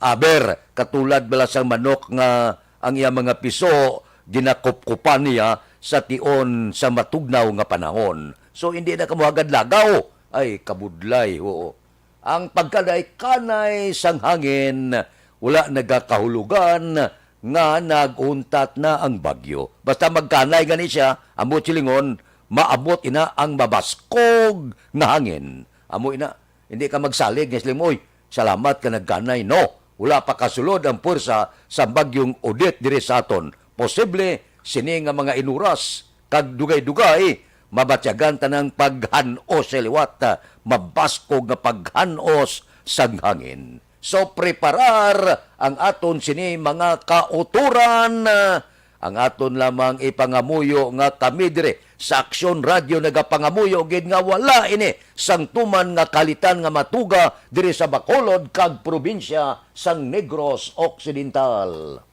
aber, katulad bala sang manok nga ang iya mga piso, ginakupkupan niya sa tion sa matugnaw nga panahon. So, hindi na kamo hagad lagaw. Ay, kabudlay, oo. Ang pagkanay-kanay sang hangin, wala nagakahulugan nga naguntat na ang bagyo. Basta magkanay gani siya, ambot silingon, maabot ina ang mabaskog nga hangin. Amo ina, hindi ka magsalig nga siling mo, "Uy, salamat ka nagkanay." No, wala pa kasulod ang puwersa sa bagyong Odette diri sa aton. Posible sini nga mga inuras kag dugay-dugay, mabatyagan ta ng paghanos sa liwat, ah, mabaskog nga paghanos sang hangin. So, preparar ang aton sini mga kauturan, ah, ang aton lamang ipangamuyo nga kami diri sa Aksyon Radio nagapangamuyo gid nga wala ini sang tuman nga kalitan nga matuga diri sa Bacolod kag probinsya sang Negros Occidental.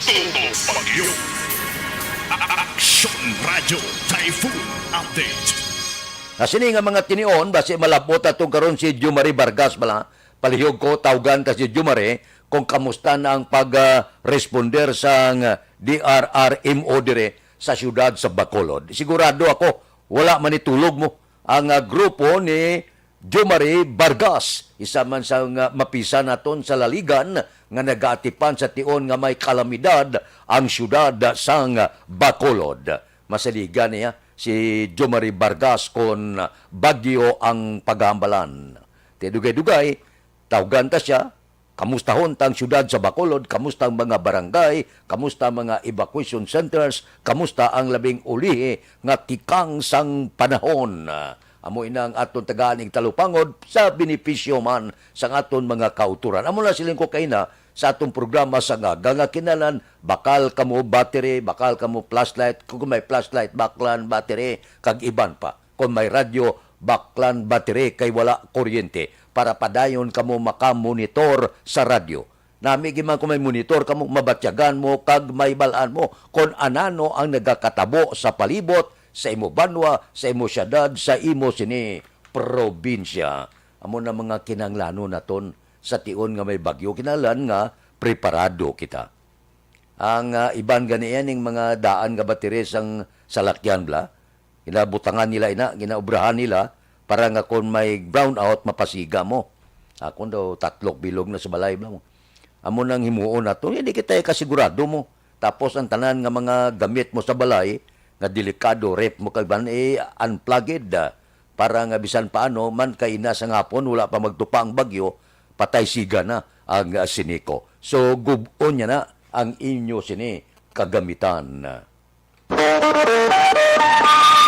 Todo Bagyo. Aksyon Radyo Typhoon Update. Na sini nga mga tinion, basi malabot ato karon si Jumari Vargas bala. Palihog ko, tawgan ta si Jumari kung kamusta na ang pag, ah, responder sang D R R M O dire sa siyudad sa Bacolod. Sigurado ako, wala man itulog mo ang, ah, grupo ni Jomari Vargas, isa man sa nga mapisan naton sa laligan nga nagaatipan sa tion nga may kalamidad ang siyudad sang Bacolod. Masaligan niya si Jomari Vargas kon bagyo ang paghambalan. Ti dugay-dugay, tawgan ta siya, kamustahon ta ang siyudad sa Bacolod, kamusta ang mga barangay, kamusta ang mga evacuation centers, kamusta ang labing ulihi nga tikang sang panahon. Amo ina ang aton tagaan ning talupangod sa benepisyo man sang aton mga kauturan. Amo na siling ko kaina sa aton programa sa ngaga nga kinalan, bakal kamo battery, bakal kamo flashlight, kung may flashlight, baklan battery, kag iban pa. Kung may radyo, baklan battery kay wala kuryente para padayon kamo makamonitor sa radyo. Nami gid man kung may monitor kamo, mabatyagan mo kag may bal-an mo kon anano ang nagakatabo sa palibot, sa imo banwa, sa imo syudad, sa imo sini probinsya. Amo na mga kinahanglanon naton sa tion nga may bagyo. Kinahanglan nga preparado kita. Ang, ah, iban gani ning mga daan nga battery sang salakyan bala, ginabutangan nila ina, ginaobrahan nila para nga kon may brownout, mapasiga mo. Akon daw tatlok bilog na sa balay bala mo. Amo nang himuon nato, hindi kita kasigurado mo. Tapos ang tanan nga mga gamit mo sa balay nga delikado, ref mo kag ban, i-unplugged, ah, para nga bisan paano man kay ina sang hapon, wala pa magtupa ang bagyo, patay siga na ang, ah, siniko. So, gub-on niya na ang inyo sini kagamitan.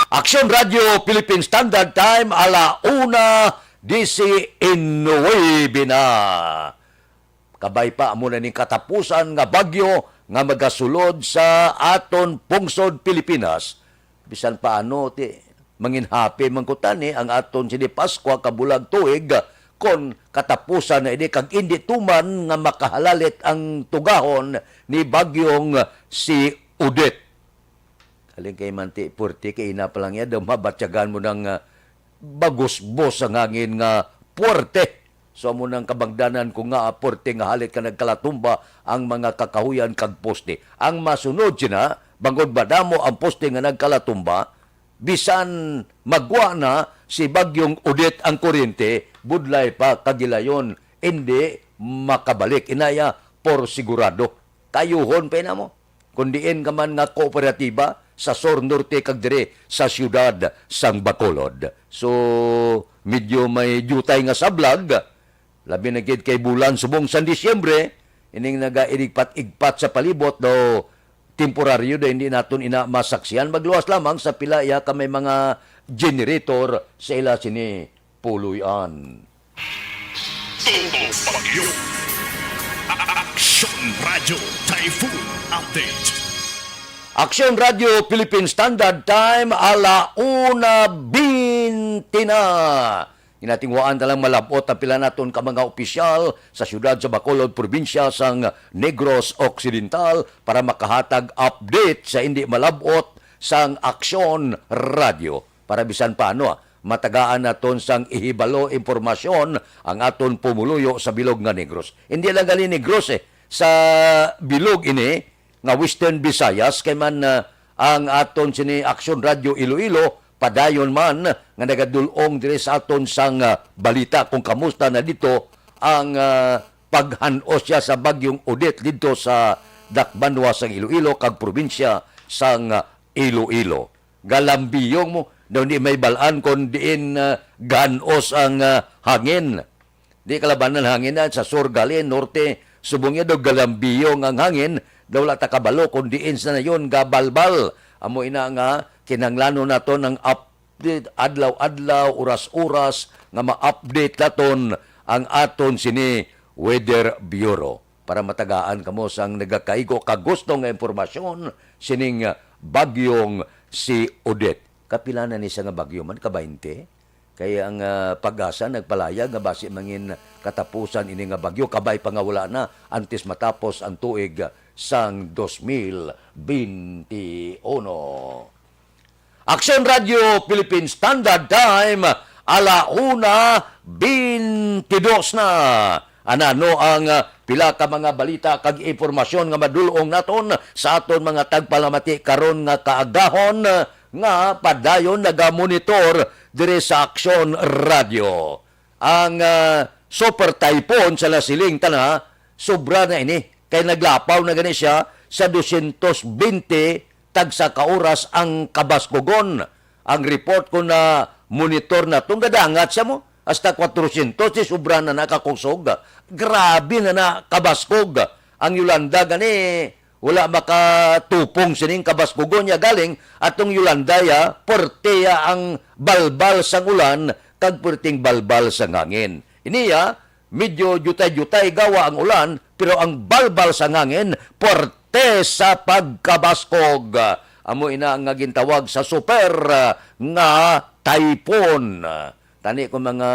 Aksyon Radyo Philippine Standard Time, ala una disinuwebe na. Kabay pa, amo na ning katapusan nga bagyo nga magasulod sa aton pungsod Pilipinas. Bisan paano, ti, manginhapi man ko tani ang aton sini Paskwa, kabulag tuig, kon katapusan na ini kag indi tuman nga makahalalit ang tugahon ni bagyong si Odette. Kaling kay manti, puwerte kay ina pa lang iya, daw mabatyagan mo ng, ah, bagusbos ang hangin nga puwerte. So, amo nang kabangdanan ko nga, ah, puwerte nga halit ka nagkalatumba ang mga kakahuyan kag poste. Ang masunod sina, bangod madamo ang poste nga nagkalatumba, bisan magwa na si Bagyong Odette ang kuryente, budlay pa kagilayon, hindi makabalik. Inaya, por sigurado. Kayuhon pa ina mo. Kun diin ka man nga kooperatiba sa Sur, Norte, kag diri sa siyudad sang Bacolod. So, medyo may diutay nga sablag, labi na gid kay bulan subong sang Disyembre, ining nagainigpat-igpat sa palibot daw temporaryo daw hindi naton ina masaksihan. Magluwas lamang sa pila iya ka may mga generator sa ila sini puloy-an. Todo Bagyo. Aksyon Radyo Typhoon Update. Aksyon Radyo Philippine Standard Time, ala una bente na. Ginatingwaan ta lang malab-ot ang pila naton ka mga opisyal sa siyudad sa Bacolod, probinsya sang Negros Occidental para makahatag update sa hindi malab-ot sang Aksyon Radyo. Para bisan paano, ah, matagaan naton sang ihibalo impormasyon ang aton pumuluyo sa bilog nga Negros. Hindi lang gali Negros, eh, sa bilog ini nga Western Visayas, kay man, ah, ang aton sini Aksyon Radyo Iloilo padayon man nga nagadul-ong diri sa aton sang, ah, balita kung kamusta na dito ang, ah, paghan-os siya sa Bagyong Odette dito sa dakbanwa sang Iloilo kag probinsya sang, ah, Iloilo. Galambiyong mo, daw di may balaan kon diin, ah, gahan-os ang, ah, hangin. Di kalabanan hangin na sa sur gali, norte, subong niya daw galambiyong ang hangin, daw wala ta kabalo kung diin sa nayon gabalbal. Amo ina nga kinahanglanon naton ang update adlaw-adlaw, oras-oras nga ma-update naton ang aton sini Weather Bureau para matagaan kamo sang nagakaigo kag gusto nga impormasyon sining bagyong si Odette. Kapila na ni siya nga bagyo man? Ka baynte? Kay ang, ah, PAGASA nagpalayag nga basi mangin katapusan ini nga bagyo, kabay pa nga wala na antes matapos ang tuig sang dos mil benti uno. Aksyon Radio Philippine Standard Time, ala una bentidos na. Anano ang, ah, pila ka mga balita kag impormasyon nga madul-ong naton sa aton mga tagpalamati karon nga kaagahon, ah, nga padayon nagamonitor diri sa Aksyon Radio. Ang, ah, super typhoon sa nasiling tana, sobra na ini. Kay naglapaw na gani siya sa dosyentos bente tagsa ka oras ang kabaskugon. Ang report ko na monitor na tong gadangat siya mo, hasta kwatrosyentos, di sobra na nakakusog. Grabe na na kabaskog. Ang Yolanda gani, wala makatupong sining kabaskugon niya galing atong Yolanda ya, puwerte ya ang balbal sang ulan kag puwerteng balbal sang hangin. Ini ya, medyo diutay-diutay gawa ang ulan, pero ang balbal sang hangin puwerte sa pagkabaskog. Amo ina nga gintawag sa super, ah, nga typhoon. Tani kung mga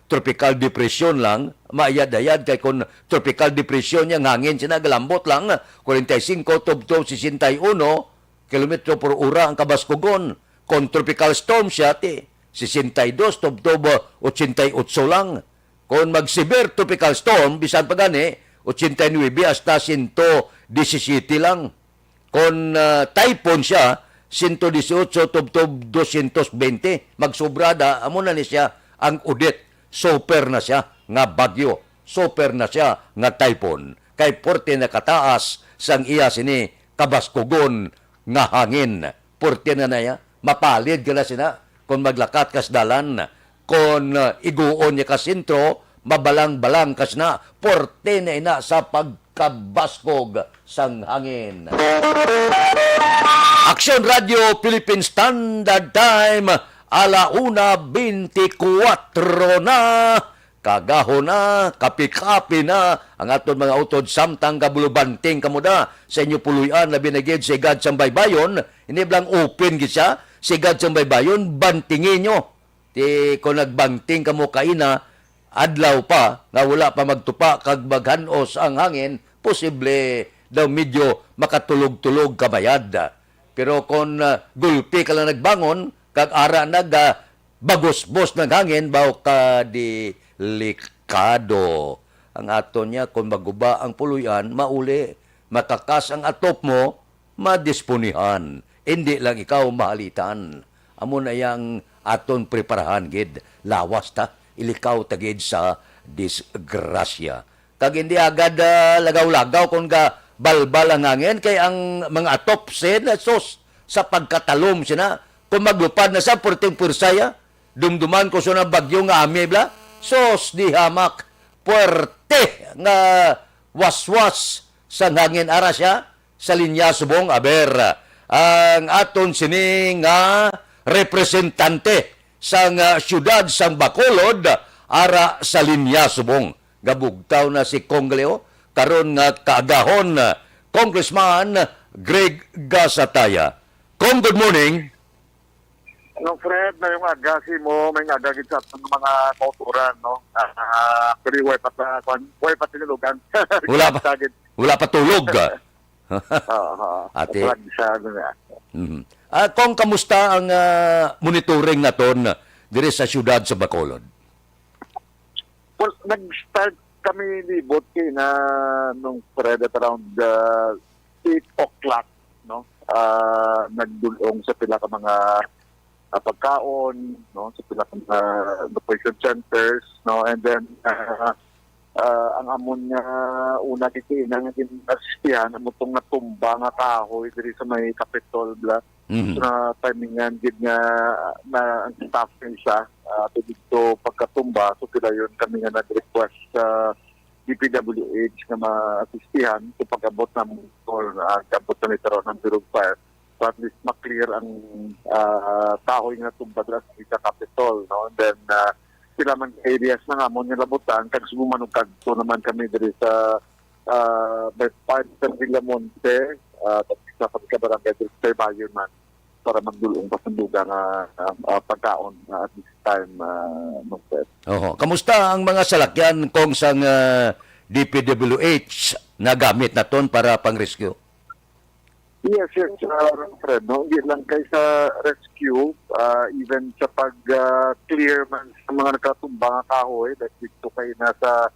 tropical depression lang, maayad-ayad kay kung tropical depression yang hangin sina galambot lang, forty-five tubtob sesenta y uno kilometro por ora ang kabaskugon. Kung tropical storm siya, ti sesenta y dos tubtob ochenta y ocho lang. Kung mag severe tropical storm, bisan pa gani, ochenta y nuebe hasta sento disisiyete lang. Kon, ah, typhoon siya, sento disiotso tubtob dosyentos bente. Magsobra da, amo na ni siya ang Odette. Super na siya nga bagyo. Super na siya nga typhoon. Kay porte na kataas sang iya sini kabaskugon nga hangin. Porte na na iya. Mapalid ka na sina kon maglakat ka sa dalan. Kon, ah, iguon niya ka sentro, mabalang-balang ka sina. Porte na ina sa pag kabaskog sang hangin. Aksyon Radio Philippine Standard Time, ala una bentikwatro na. Kagahon na, kapi-kapi na ang aton mga utod samtang gabulubanting kamo da sa inyo puloy-an, labi na gid sa Igad sang Baybayon. Ini blang open gid siya sa Igad sang Baybayon, bantingi nyo. Ti kon nagbanting kamo kaina, adlaw pa nga wala pa magtupa kag maghan-os ang hangin, posible daw medyo makatulog-tulog ka mayad. Pero kon, ah, gulpi ka lang nagbangon kag ara nagabagusbos ng hangin, baw ka delikado. Ang aton niya, kon maguba ang puloy-an, mauli, makakas ang atop mo, madisponihan, indi lang ikaw mahalitan. Amo na yang aton preparahan gid, lawas ta, ilikaw ta gid sa disgrasya. Kag indi agad, ah, lagaw-lagaw kon ga balbal ang hangin, kay ang mga atop sin, sus, sa pagkatalom sina, kung maglupad na sa purting pursaya, dumduman ko sa bagyo nga Ami bla, sus, di hamak, puwerte nga waswas sang hangin ara siya, sa linya subong, aber, ang aton sini nga representante sang, ah, siyudad sang Bacolod ara sa linya subong. Gabugtaw na si Cong Leo, karon nga kaagahon, Congressman Greg Gasataya. Cong, good morning. No, Fred, may nga aga sa imo, may nga aga gid sa aton mga kauturan, no? Ah, actually, way pa sa, kwan, way pa tinulogan. Wala pa, Sa gid. Wala pa tulog. Oo, oo. Ate. Flag sa, ano nga. Mhm. Ah, Cong, kamusta ang, ah, monitoring naton diri sa siyudad sa Bacolod? Well, nag-start kami libot kay na nung Fred at around, ah, eight o'clock, no? Ah, nagdulong sa pila ka mga ah, pagkaon, no, sa pila ka mga evacuation centers, no, and then, ah, ah, ang amon nga una kikihinang nga gin-asistihan, amo tong natumba nga kahoy diri sa may Capitol, bla. Mhm. So, na timingan gid nga na ang staff nga isa, ah, ato dito pagkatumba, so, dayon kami nga nag-request sa D P W H nga maasistihan sa pag-abot ng motor, ah, abot na nitaro ng Zero Fire. So, at least ma-clear ang, ah, kahoy nga tumba dira sa Capitol, no? And then, ah, sila man sa areas na nga mo nilabutan, kag subong man og kadto naman kami diri sa, ah, may part sa Villamonte, ah, sa pagkabarangay diri sa Bayon man, para magdulong pasanduga nga, ah, ah, pagkaon, ah, at this time, ah, Nong Fred. Oho. Kamusta ang mga salakyan, Kong, sang, ah, D P W H na gamit naton para pang-rescue? Yes, yes, ah, Nong Fred, no? Hindi lang kay sa rescue, ah, even sa pag, ah, clear man sa mga nakatumba nga kahoy, like dito kay nasa,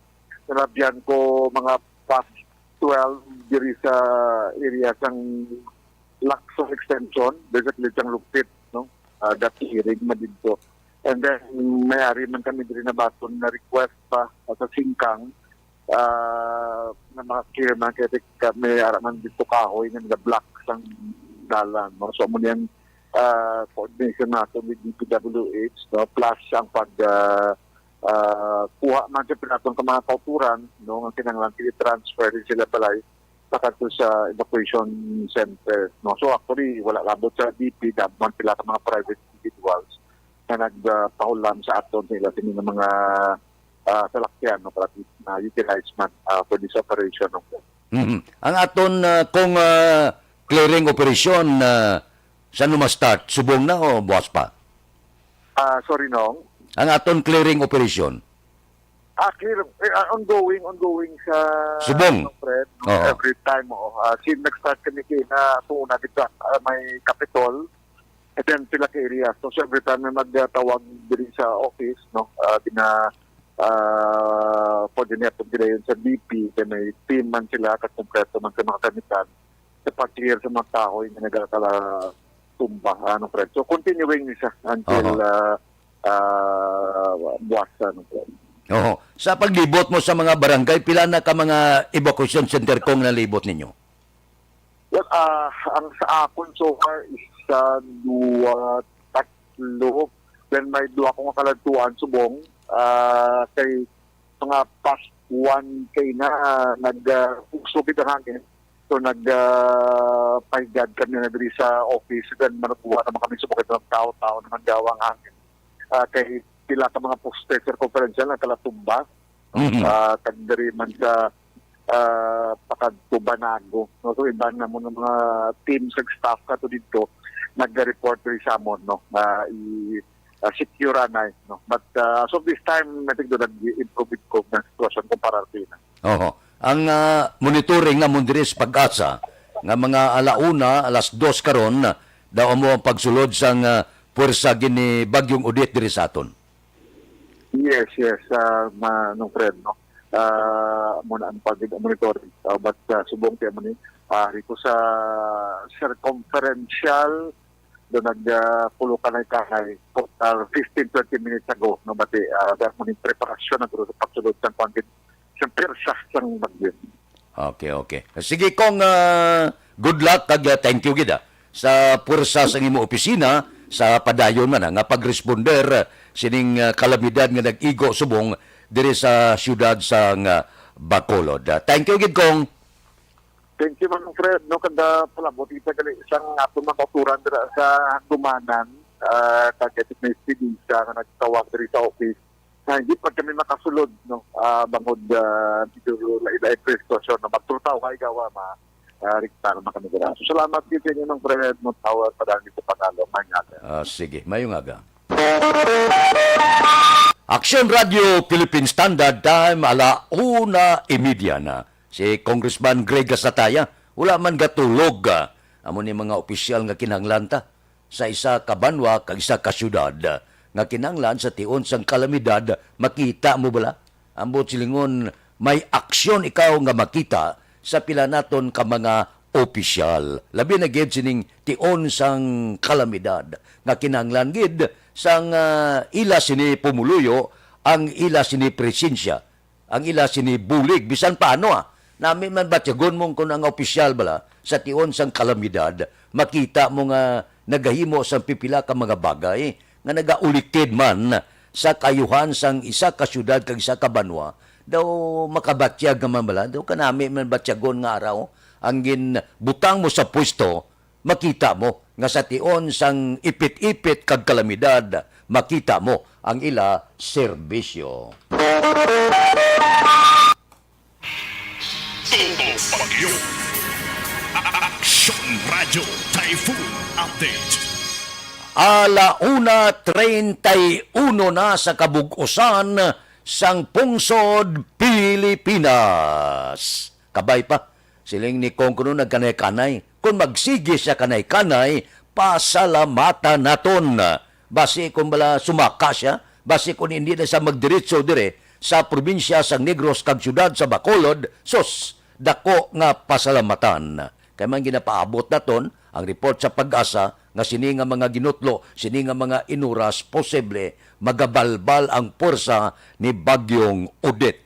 nalabyan ko mga past twelve diri sa area sang Lacson Extension, basically sang Lupit, no? Ah, dati irig man dito. And then, may ari man kami diri na baton na request pa sa Singkang, ah, na mga clear man kay kami ara man dito kahoy nga nag-block sang dalan, no? So, amo niyang, ah, coordination nato with D P W H, no? Plus ang pag, ah, ah, kuha man sa pinaton ka mga kauturan, no? Nga kinahanglan i-transfer din sila balay pakadto sa evacuation center, no? So, actually, wala labot sa D P, daman pila ka mga private individuals nga nagpahulam sa aton sa ila sini nga mga, ah, salakyan, no, para at least na-utilize man, ah, for this operation, no. Mhm. Ang aton, ah, kung, ah, clearing operation, ah, sa numa start, subong na o buwas pa? Ah, sorry, Nong. Ang aton clearing operation? Ah, clear. Eh, ah, ongoing, ongoing sa Subong. Nong Fred, no? Oo. Every time, oo. Ah, since nag-start kami kay na, ito una dito, ah, may Capitol, and then pila ka areas. So, so every time may magtawag diri sa office, no, ah, gina, ah, coordinate po ginayon sa D P, then may team man sila, kakompleto man sa mga kamitan, sa pag-clear sa mga kahoy nga nagakala tumba, ano, Fred. So, continuing ni siya until, Oho. ah, ah, buwasan, Fred. Oho. Sa paglibot mo sa mga barangay, pila na ka mga evacuation center, Kong, nalibot ninyo? Well, ah, ang sa akon so far is, ah, duwa, tatlo. Then may duwa ko nga kaladtuan, subong. Ah, kay mga past one kay na, ah, nag, ah, usog ang hangin. So, nag, ah, pahigad kami na diri sa office. Then, managbuha naman kami sa mga tao-tao naman gawa ang hangin. Ah, kay pila ka mga poste circumferential ang kalatumba. Mhm. Ah, kag diri man sa, ah, pakadto Banago, no? So, iban na mo ng mga teams ug staff ka to dito, nag-report diri sa amon, no? Ah, i, ah, secure anay, no? But, ah, as of this time, I think doon nag-improve ko ng sitwasyon kumpara sa ina. Oho. Ang, ah, monitoring namon diri sa Pag-asa, nga mga alauna, alas dos karon, daw amo ang pagsulod sang, ah, puwersa gini Bagyong Odette diri sa aton. Yes, yes, ah, ma-, Nong Fred, no? Ah, muna ang pag-, monitoring. Ah, but, ah, subong kaya mo ni, ah, rito sa circumferential, do nag, ah, pulukanay-kanay, total fifteen, twenty minutes ago, no? But, ah, dahil mo ni preparasyon ang sa pagsulod sa pangit, sa pwersa sang bagyo. Okay, okay. Sige, Kong, ah, good luck kag, ah, thank you gid, ah, sa pwersa sang imo opisina sa padayon man, ah, nga pagresponder, ah, sining, ah, kalamidad nga nag-igo subong diri sa siyudad sang, ah, Bacolod. Ah, thank you gid, Kong. Thank you, Manong Fred. No, kada palabot kita gali sang aton mga kauturan dira sa Handumanan, ah, kag ito may Espinisa nga nagtawag diri sa office. Na hindi pa kami makasulod, no? Ah, bangod, ah, medyo lain-lain pa yung sitwasyon na magtutaw kay gawa ma, ah, riktar na kami dira. So, salamat gid sa inyo, Manong Fred, mo tawag pa dahil sa Panalo. May nga. Ah, sige, mayong aga. Aksyon Radio Philippine Standard Time, ala una y media na. Si Congressman Greg Gasataya, wala man gatulog, ah. Amo ni mga opisyal nga kinahanglan ta sa isa ka banwa kag isa ka syudad, ah, nga kinahanglan sa tion sang kalamidad, makita mo bala? Ambot silingon, may aksyon ikaw nga makita sa pila naton ka mga opisyal, labi na gid sining tion sang kalamidad, nga kinahanglan gid sang, ah, ila sini pumuluyo ang ila sini presensya, ang ila sini bulig, bisan paano, ah. Nami man batyagon mo kon ang opisyal bala sa tion sang kalamidad, makita mo nga nagahimo sang pipila ka mga bagay nga nagauliktid man sa kaayuhan sang isa ka syudad kag isa ka banwa, daw makabatyag naman bala, daw kanami man batyagon nga araw, ang ginbutang mo sa pwesto, makita mo nga sa tion sang ipit-ipit kag kalamidad, makita mo ang ila serbisyo. Tumbo Bagyo. Aksyon Radyo Typhoon Update. Ala una treinta y uno na sa kabug-usan sang pungsod Pilipinas. Kabay pa, siling ni Kong kuno nagkanay-kanay. Kung magsigi siya kanay-kanay, pasalamatan naton. Basi kung bala sumaka siya, basi kung hindi na siya magdiretso dire sa probinsya sang Negros kag siyudad sa Bacolod, sus, dako nga pasalamatan. Kay man ginapaabot naton ang report sa PAGASA nga sini nga mga ginutlo, sini nga mga inuras, posible magabalbal ang puwersa ni Bagyong Odette.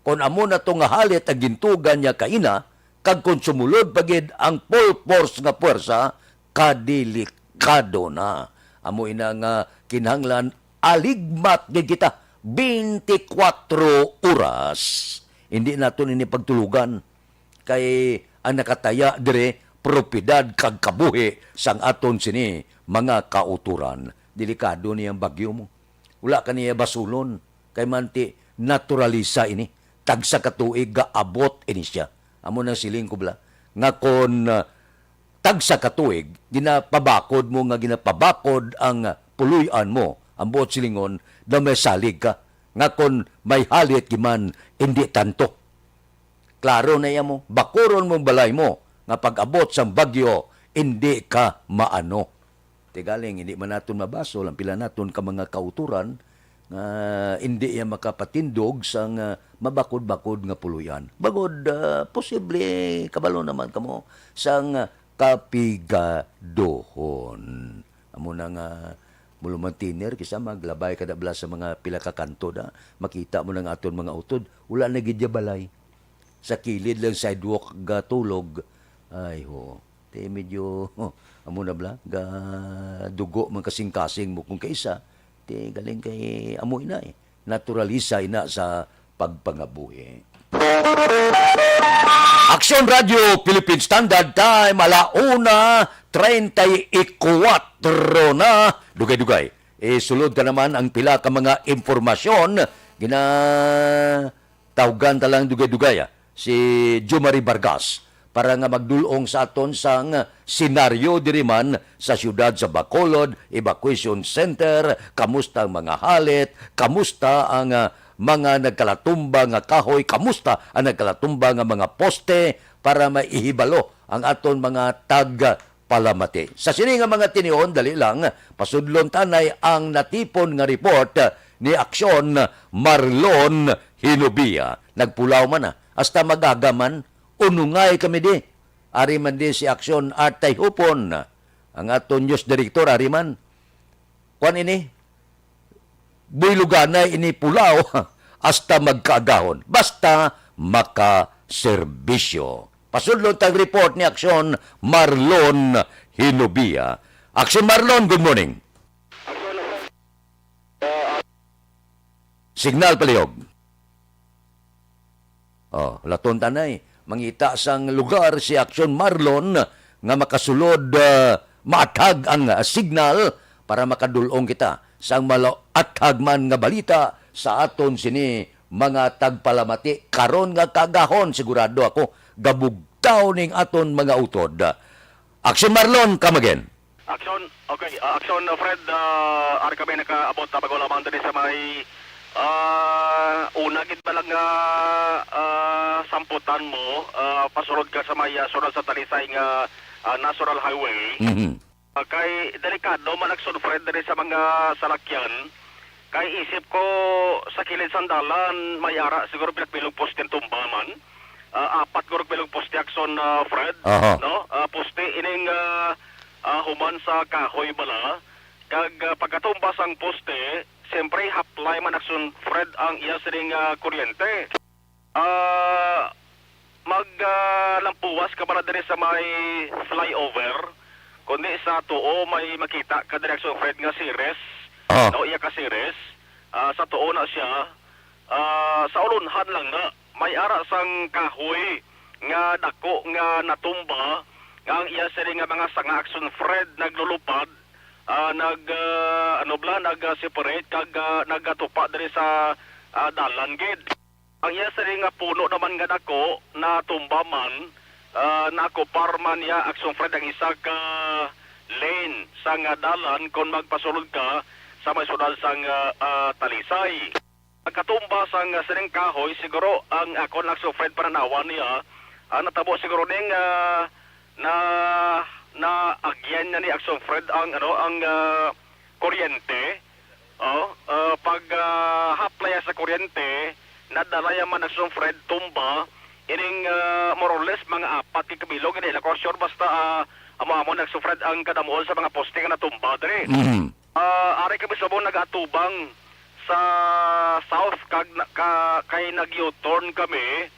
Kon amo na to nga halit ang gintugan niya kaina, kag kon sumulod pa gid ang full force nga puwersa, kadelikado na. Amo ina nga kinahanglan aligmat gid kita twenty-four oras. Hindi naton ini pagtulugan, kay ang nakataya diri propiedad kag kabuhi sang aton sini mga kautoran. Delikado ni ang bagyo mo. Wala ka niya basulon, kay manti naturalisa ini. Tagsa ka tuig gaabot ini siya. Amo nang siling ko bala, nga kon, ah, tagsa ka tuig, ginapabakod mo nga ginapabakod ang, ah, puloy-an mo, ang buot silingon, daw may salig ka, nga kon may halit giman, hindi tanto. Klaro na iya mo, bakuron mo balay mo, nga pag-abot sang bagyo, hindi ka maano. Tigaling, hindi man naton mabasol ang pila naton ka mga kauturan nga hindi iya makapatindog sang, ah, mabakod-bakod nga puloy-an. Bangod, ah, posible, kabalo naman kamo sang, ah, kapigadohon. Amo na nga, muluman tiner, kisa maglabay ka na bala sa mga pila ka kanto na, makita mo na nga aton mga utod, wala na gid ya balay. Sa kilid lang sidewalk gatulog. Ay, ho. Te, medyo, amo na bala, ga dugo man kasing-kasing mo kung kaisa. Te, galing kay amo ina eh. Naturalisa ina sa pagpangabuhi. Aksyon Radio Philippine Standard Time, ala una treinta y cuatro na. Dugay-dugay. Isulod ka naman ang pila ka mga impormasyon. Gina Tawgan ta lang dugay-dugay, ah, si Jomari Vargas para nga magdul-ong sa aton sang senaryo diri man sa siyudad sa Bacolod, evacuation center, kamusta ang mga halit, kamusta ang, ah, mga nagkalatumba nga kahoy, kamusta ang nagkalatumba nga mga poste, para maihibalo ang aton mga tag palamati. Sa sini nga mga tinion, dali lang, pasudlon tanay ang natipon nga report ni Aksyon Marlon Hinubia. Nagpulaw man, ah. Hasta mag-aga man, unungay kami di. Ari man di si Aksyon Artay Hupon, ang aton news director, ari man. Kuan ini, buyluganay ini pulaw, hasta magkaagahon, basta makaserbisyo. Pasudlon tang report ni Aksyon Marlon Hinubia. Aksyon Marlon, good morning. Signal palihog. Oh, laton tanay. Mangita sang lugar si Aksyon Marlon nga makasulod, ah, maathag ang, ah, signal para makadul-ong kita sang malaathag man nga balita sa aton sini mga tagpalamati karon nga kaagahon. Sigurado ako, gabugtaw ning aton mga utod. Aksyon Marlon, come again. Aksyon, okay, ah, Aksyon, ah, Fred, ah, ari kami nakaabot na bago lamang diri sa may, ah, una gid ba lang nga, ah, samputan mo, ah, pasulod ka sa may, ah, sulod sa Talisay nga, ah, National Highway. Mhm. Ah, kay delikado man, Aksyon, Fred, diri sa mga salakyan. Kay isip ko sa kilid sang dalan, may ara siguro pinagbilog posting tumba man. Ah, apat guro ka bilog poste, Action, ah, Fred, Aha. no? Ah, poste ining, ah, ah, human sa kahoy bala. Kag, ah, pagkatumba sang poste, siyempre, haplay man, Action Fred, ang iya sining, ah, kuryente. Ah, mag, ah, lampuwas ka bala diri sa may flyover, kundi sa tuo may makita ka diri, Action Fred, nga series, Ah. no? Iya ka series. Ah, sa tuo na siya. Ah, sa ulonhan lang na, may ara sang kahoy nga dako nga natumba, nga ang iya sini nga mga sanga, Action Fred, naglulupad, ah, nag, ah, ano bala, nag, ah, separate kag, ah, nagatupa diri sa, ah, dalan gid. Ang iya sini nga puno naman nga dako natumba man, ah, nakupar man niya, Action Fred, ang isa ka lane sang, ah, dalan kon magpasulod ka sa may sudad sang, ah, ah, Talisay. Pagkatumba sang sining kahoy, siguro ang akon lang, Action Fred, pananawan niya, ah, natabo siguro ning, ah, na, naagyan na ni, Action Fred, ang, ano, ang, ah, kuryente. Oh, ah, pag, ah, haplay sa kuryente, nadala ya man, Action Fred, tumba ining, ah, more or less mga apat ka kabilog. Hindi lang ko sure, basta, ah, amo-amo, Action Fred, ang kadamuon sa mga poste nga natumba diri. Mhm. Ah, ari kami subong nag-atubang sa south kag na-, ka-, kay nag-U-turn kami.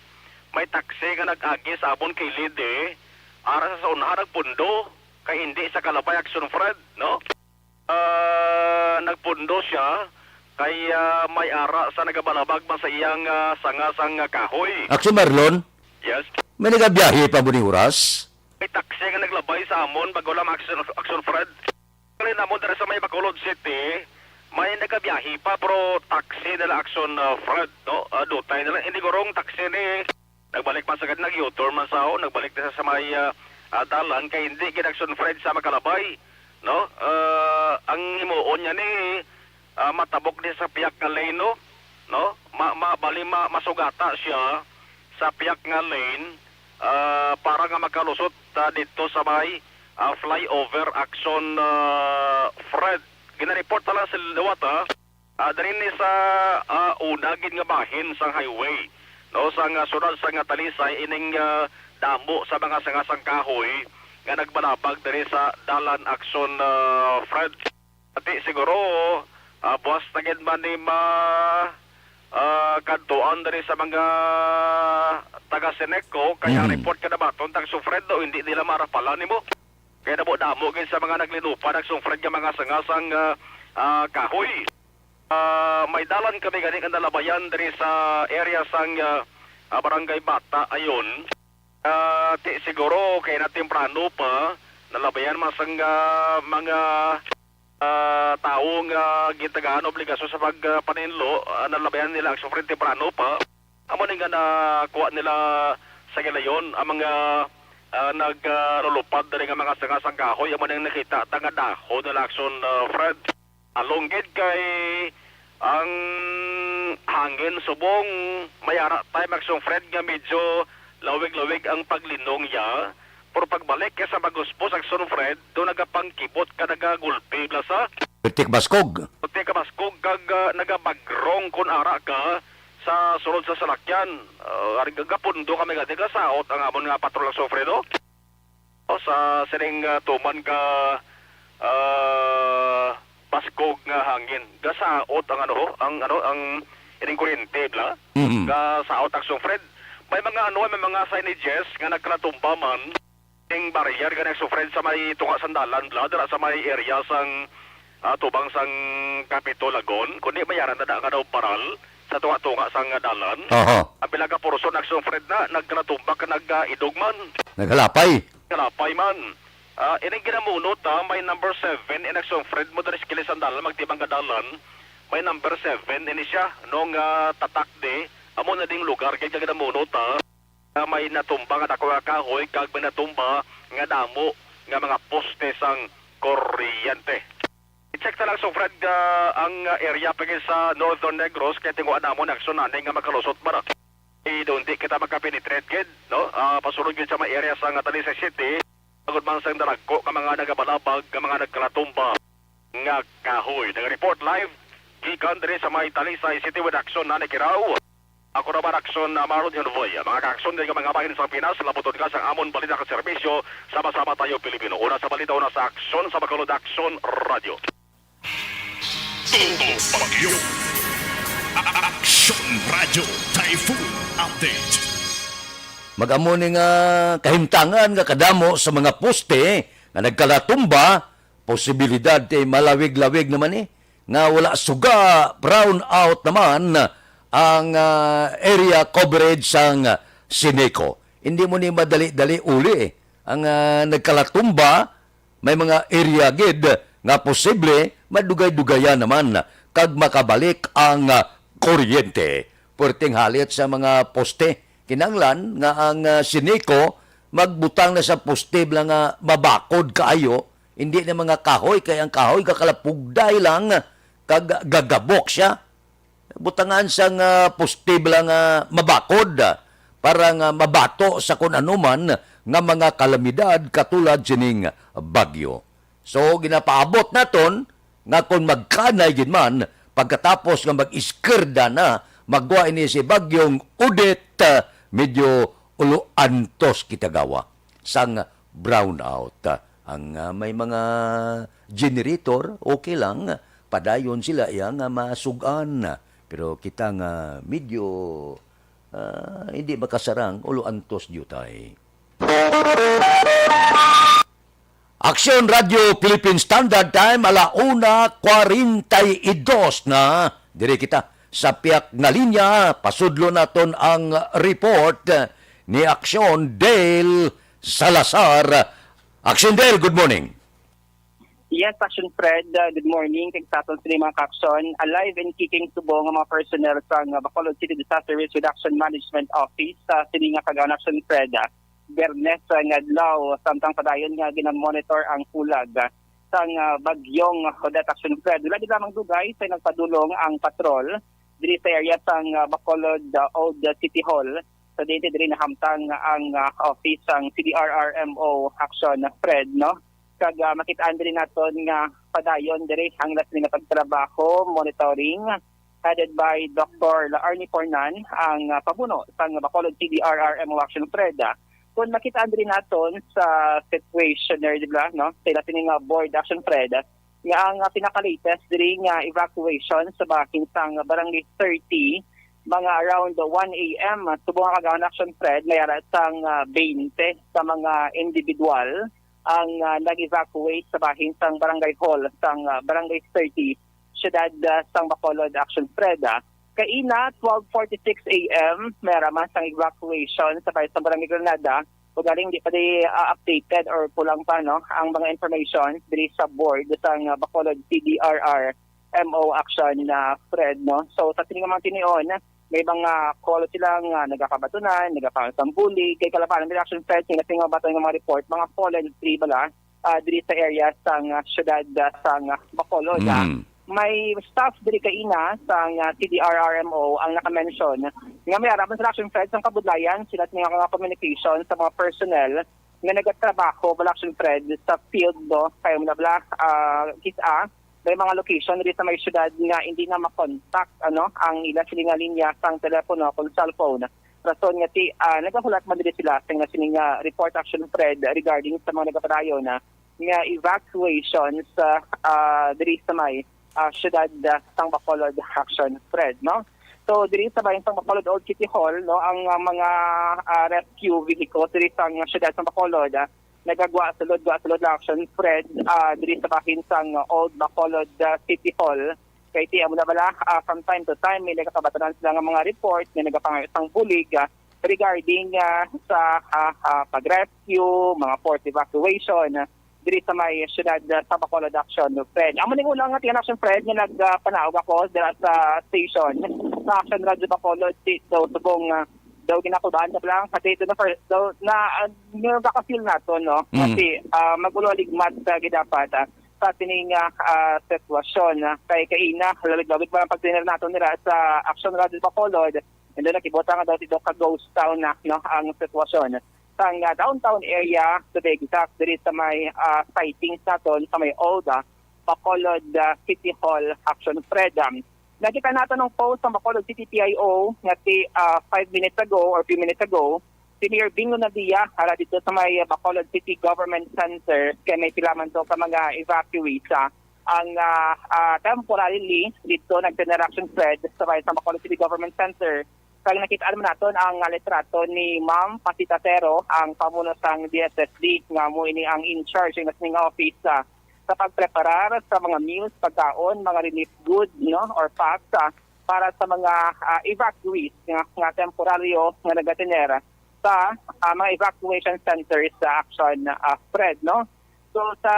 May taxi nga nag-agi sa amon kilid, eh. Ara sa, sa unahan nagpundo, kay hindi sa kalabay, Action Fred, no? Ah, nagpundo siya kay, ah, may ara sa nagabalabag man sa iyang, ah, sanga sang, ah, kahoy. Action Marlon, Yes. May nagabiyahe pa mo ni oras? May taxi nga naglabay sa amon, bago lang, Action, Action Fred. Kali namo diri sa may Bacolod City, may nagabiyahe pa, pero taxi nila, Action, ah, Fred, no? Ah, dutay nila. Hindi gurong taxi ni, nagbalik man sa gad, nag-U-turn man sa, oh, nagbalik na sa may, ah, ah, dalan, kay hindi gid, Action Fred, sa makalabay, no? Ah, ang himuon niya ni, ah, matabok ni sa piyak nga lane, no? No? Ma-, ma-, bali ma-, masugata siya sa piyak nga lane, ah, para nga makalusot, ah, dito sa may, ah, flyover, Action, ah, Fred. Ginareport na lang sa liwat, ha? Ah, diri ni sa, ah, una gid nga bahin sang highway, no, sang, ah, sudad sang, ah, Talisay, ining, ah, damo sa mga sanga sang kahoy nga nagbalabag diri sa dalan, Action, ah, Fred. Ati siguro, ah, buwas na gid man ni ma-, ah, kadtuan diri sa mga taga Ceneco, kaya Mhm. report ka na baton tang Sufredo, hindi nila marapalan nimo. Kaya damo-damo gid sa mga naglinupa, nagsufred nga mga sanga sang, ah, ah, kahoy. Ah, may dalan kami gani nga nalabayan diri sa area sang, ah, ah, Barangay Bata, ayon. Ah, ti-, siguro kay na temprano pa, nalabayan man sang, ah, mga, ah, tawo nga gintagaan obligasyon sa pag, ah, paninlo, ah, nalabayan nila ang sufre temprano pa. Amo ni nga nakuha nila sa gilayon ang mga, ah, nag, ah, lulupad diri nga mga sanga sang kahoy. Amo ni nga nakita ta nga dahon nila, Action, ah, Fred. Along gid kay ang hangin subong may ara time, Action Fred, nga medyo lawig-lawig ang paglinong ya. Pero pagbalik kay sa maguspos, Action Fred, do nagapangkibot ka, nagagulpi bala sa Putik baskog. puti ka baskog kag, ah, nagabagrong kun ara ka sa sulod sa salakyan. Ah, ari, gagapundo kami gani, gasaot ang amon nga patrol, Action Fred, no? O, sa sining, ah, tuman ka, ah, baskog nga hangin. Gasaot ang ano, ho, ang ano, ang ining kuryente, bla? Mhm. Gasaot, Action Fred. May mga ano, may mga signages nga nagkalatumba man. Ning barrier gani, Action Fred, sa may tunga sang dalan, bla, dira sa may area sang, ah, tubang sang Capitol, Lagon. Kundi may ara na da nga daw baral sa tunga-tunga sang dalan. Aha. Ang pila ka portion, Action Fred, na nagkalatumba kag nag, ah, idog man. Naghalapay. Kalapay man. Ah, ining ginamunot, ah, may number seven, in Action Fred, mo diri sa kilid sang dalan, magtibang ka dalan, may number seven ini siya, no, nga tatak di, amo na ding lugar kay ginamunot, ah, nga may natumba nga dako nga kahoy kag may natumba nga damo nga mga poste sang kuryente. I-check ta lang, Sir Fred, ah, ang, ah, area pa gid sa Northern Negros, kay tinguha namon aksyon ani nga makalusot ba ra. Eh, doon di kita makapenetrate gid, no? Ah, pasulod gid sa may area sa nga Talisay City, agud man sang dalagko nga mga nagabalabag nga mga nagkalatumba nga kahoy. Nag-report live gikan diri sa may Talisay City with Action, Nani Kirao. Ako naman, Aksyon, ah, Marlon Henvoy. Mga ka-aksyon, diri ka mga bahin sa Pinas, labuton ka sa amon balita ka serbisyo. Sama-sama tayo, Pilipino. Una sa balita, una sa aksyon, sa Bacolod Aksyon Radio. Todo Bagyo. Aksyon Radio Typhoon Update. Mag-amo ni nga kahimtangan nga kadamo sa mga poste nga nagkalatumba, posibilidad kay malawig-lawig naman ni nga wala suga, brown out naman ang, ah, area coverage sang Sineco. Hindi mo ni madali-dali uli, eh. Ang, ah, nagkalatumba, may mga area gid nga posible madugay-dugayan naman kag makabalik ang, ah, kuryente. Puwerteng halit sa mga poste. Kinahanglan nga ang, ah, Sineco magbutang na sa poste bala nga mabakod kaayo, hindi na mga kahoy, kay ang kahoy gakalapugday lang kag gagabok siya. Butangan sang, ah, poste bala nga mabakod, ah, para nga mabato sa kun ano man nga mga kalamidad katulad sining bagyo. So, ginapaabot naton nga kon magkanay gid man, pagkatapos nga mag-iskirda na, magwa ini si Bagyong Odette, ah, medyo ulo-antos kita gawa sang brownout. Ang, ah, may mga generator, okay lang, padayon sila iya nga masugan. Pero kita nga medyo, ah, hindi makasarang, ulo-antos diutay. Aksyon Radio Philippine Standard Time, ala una kwarenta y dos na. Diri kita sa piyak nga linya, pasudlo naton ang report ni Aksyon Dale Salazar. Aksyon Dale, good morning. Yes, Action Fred, uh, good morning. Kag sa aton sini mga ka-aksyon, alive and kicking subong ang mga personnel sa, uh, Bacolod City Disaster Risk Reduction Management Office sa sini nga kag-, Action Fred, uh, Biyernes, uh, nga adlaw, samtang padayon nga ginamonitor ang kulag, uh, sang, uh, Bagyong Odette, Action Fred. Wala gid lamang dugay sa nagpadulong ang patrol diri sa area sang, uh, Bacolod, uh, Old City Hall. Sa dito diri nahamtang ang, uh, office sang C D R R M O Action Fred, no? Kag, ah, makit-an diri naton nga padayon diri ang ila sini nga pagtrabaho, monitoring, headed by Doctor La Arnie Pornan, ang, ah, pamuno sang Bacolod C D R R M O Action Fred. Kung makit-an diri naton sa situationer, di ba, no? Sa ila sini nga board Action Fred, nga ang, ah, pinaka-latest diri nga evacuation sa bahin sang Barangay thirty, mga around one A M, subong nga kag-ahon Action Fred, may ara sang, ah, twenty ka mga individual ang, ah, nag-evacuate sa bahin sang barangay hall sang, ah, Barangay thirty, siyudad, ah, sang Bacolod, Action Fred, ah. Kaina, twelve forty-six A M, may ara man sang evacuation sa bahin sang Barangay Granada. Ugaling di pa di, ah, updated or kulang pa, no, ang mga information diri sa board sang, ah, Bacolod C D R R M O Action, ah, Fred, no. So, sa sini nga mga tinion, may mga call sila nga nagakabatunan, nagakasambulig, kay kalabanan nila Action Fred, sila sini nga baton nga mga report, mga fallen tree bala, ah, diri sa area sang, ah, siyudad, ah, sang, ah, Bacolod, ah. Mm. May staff diri kaina sang, ah, C D R R M O ang naka-mention nga may ara man sila Action Fred sang kabudlayan, sila nga mga communication sa mga personnel nga nagatrabaho bala Action Fred sa field, no, kay mo na bala, ah, kis-a may mga location diri sa may siyudad nga hindi na makontak, ano, ang ila sini nga linya sang telepono kung cellphone. Rason nga ti, ah, nagahulat man diri sila sa nga sini nga report Action Fred regarding sa mga nagapadayon na nga evacuations, ah, ah, diri sa may, ah, siyudad, ah, sang Bacolod Action Fred, no? So, diri sa bayan sang Bacolod Old City Hall, no, ang, ah, mga, ah, rescue vehicles diri sa siyudad sang Bacolod, ah, nagagwa sulod, gwa sulod lang Action Fred, ah, diri sa bahin sang Old Bacolod, ah, City Hall. Kay ti amo na bala, ah, from time to time, may nagakabatanan sila nga mga report nga nagapangayo sang bulig, ah, regarding, ah, sa, ah, ah, pag-rescue, mga forced evacuation, ah, diri sa may siyudad, ah, sa Bacolod Action Fred. Amo ning una nga tiyan Action Fred nga nagpanaog ako dira sa station sa Action Radio Bacolod, si, so, subong, ah, daw ginakulaan na lang, pati ito na first, daw, na, ah, nagaka-feel nato, no? Mm. Kasi, ah, magulo ligmat, ah, gidapat, ah, sa sining, ah, ah, sitwasyon, ah, kay kaina, lalig-lalig ba ang pagtiner nato nila sa Action Radio Bacolod, and then nakibota nga daw si Doc ka ghost town na, no, ang sitwasyon. Sa nga downtown area, to be exact, diri sa may, ah, sightings naton sa may old, ah, Bacolod, ah, City Hall, Action Fred, um, Nakita nato nung post sa Bacolod City P I O nga si, ah, five minutes ago or few minutes ago, si Mayor Bingo Nadia, ara dito sa may, ah, Bacolod City Government Center, kay may pila man to ka mga evacuees, ah, ang, ah, ah, temporarily dito nag-general action spread sa may sa Bacolod City Government Center. Kag nakita naman naton ang, ah, litrato ni Ma'am Pasita Tero, ang pamuno sang D S S D, nga mo ini ang in charge nga sining office, ah, sa pagpreparar sa mga meals, pagkaon, mga relief goods, no, or packs, ah, para sa mga, ah, evacuees nga, nga temporaryo nga nagatener sa, ah, mga evacuation centers sa action, ah, spread, no. So sa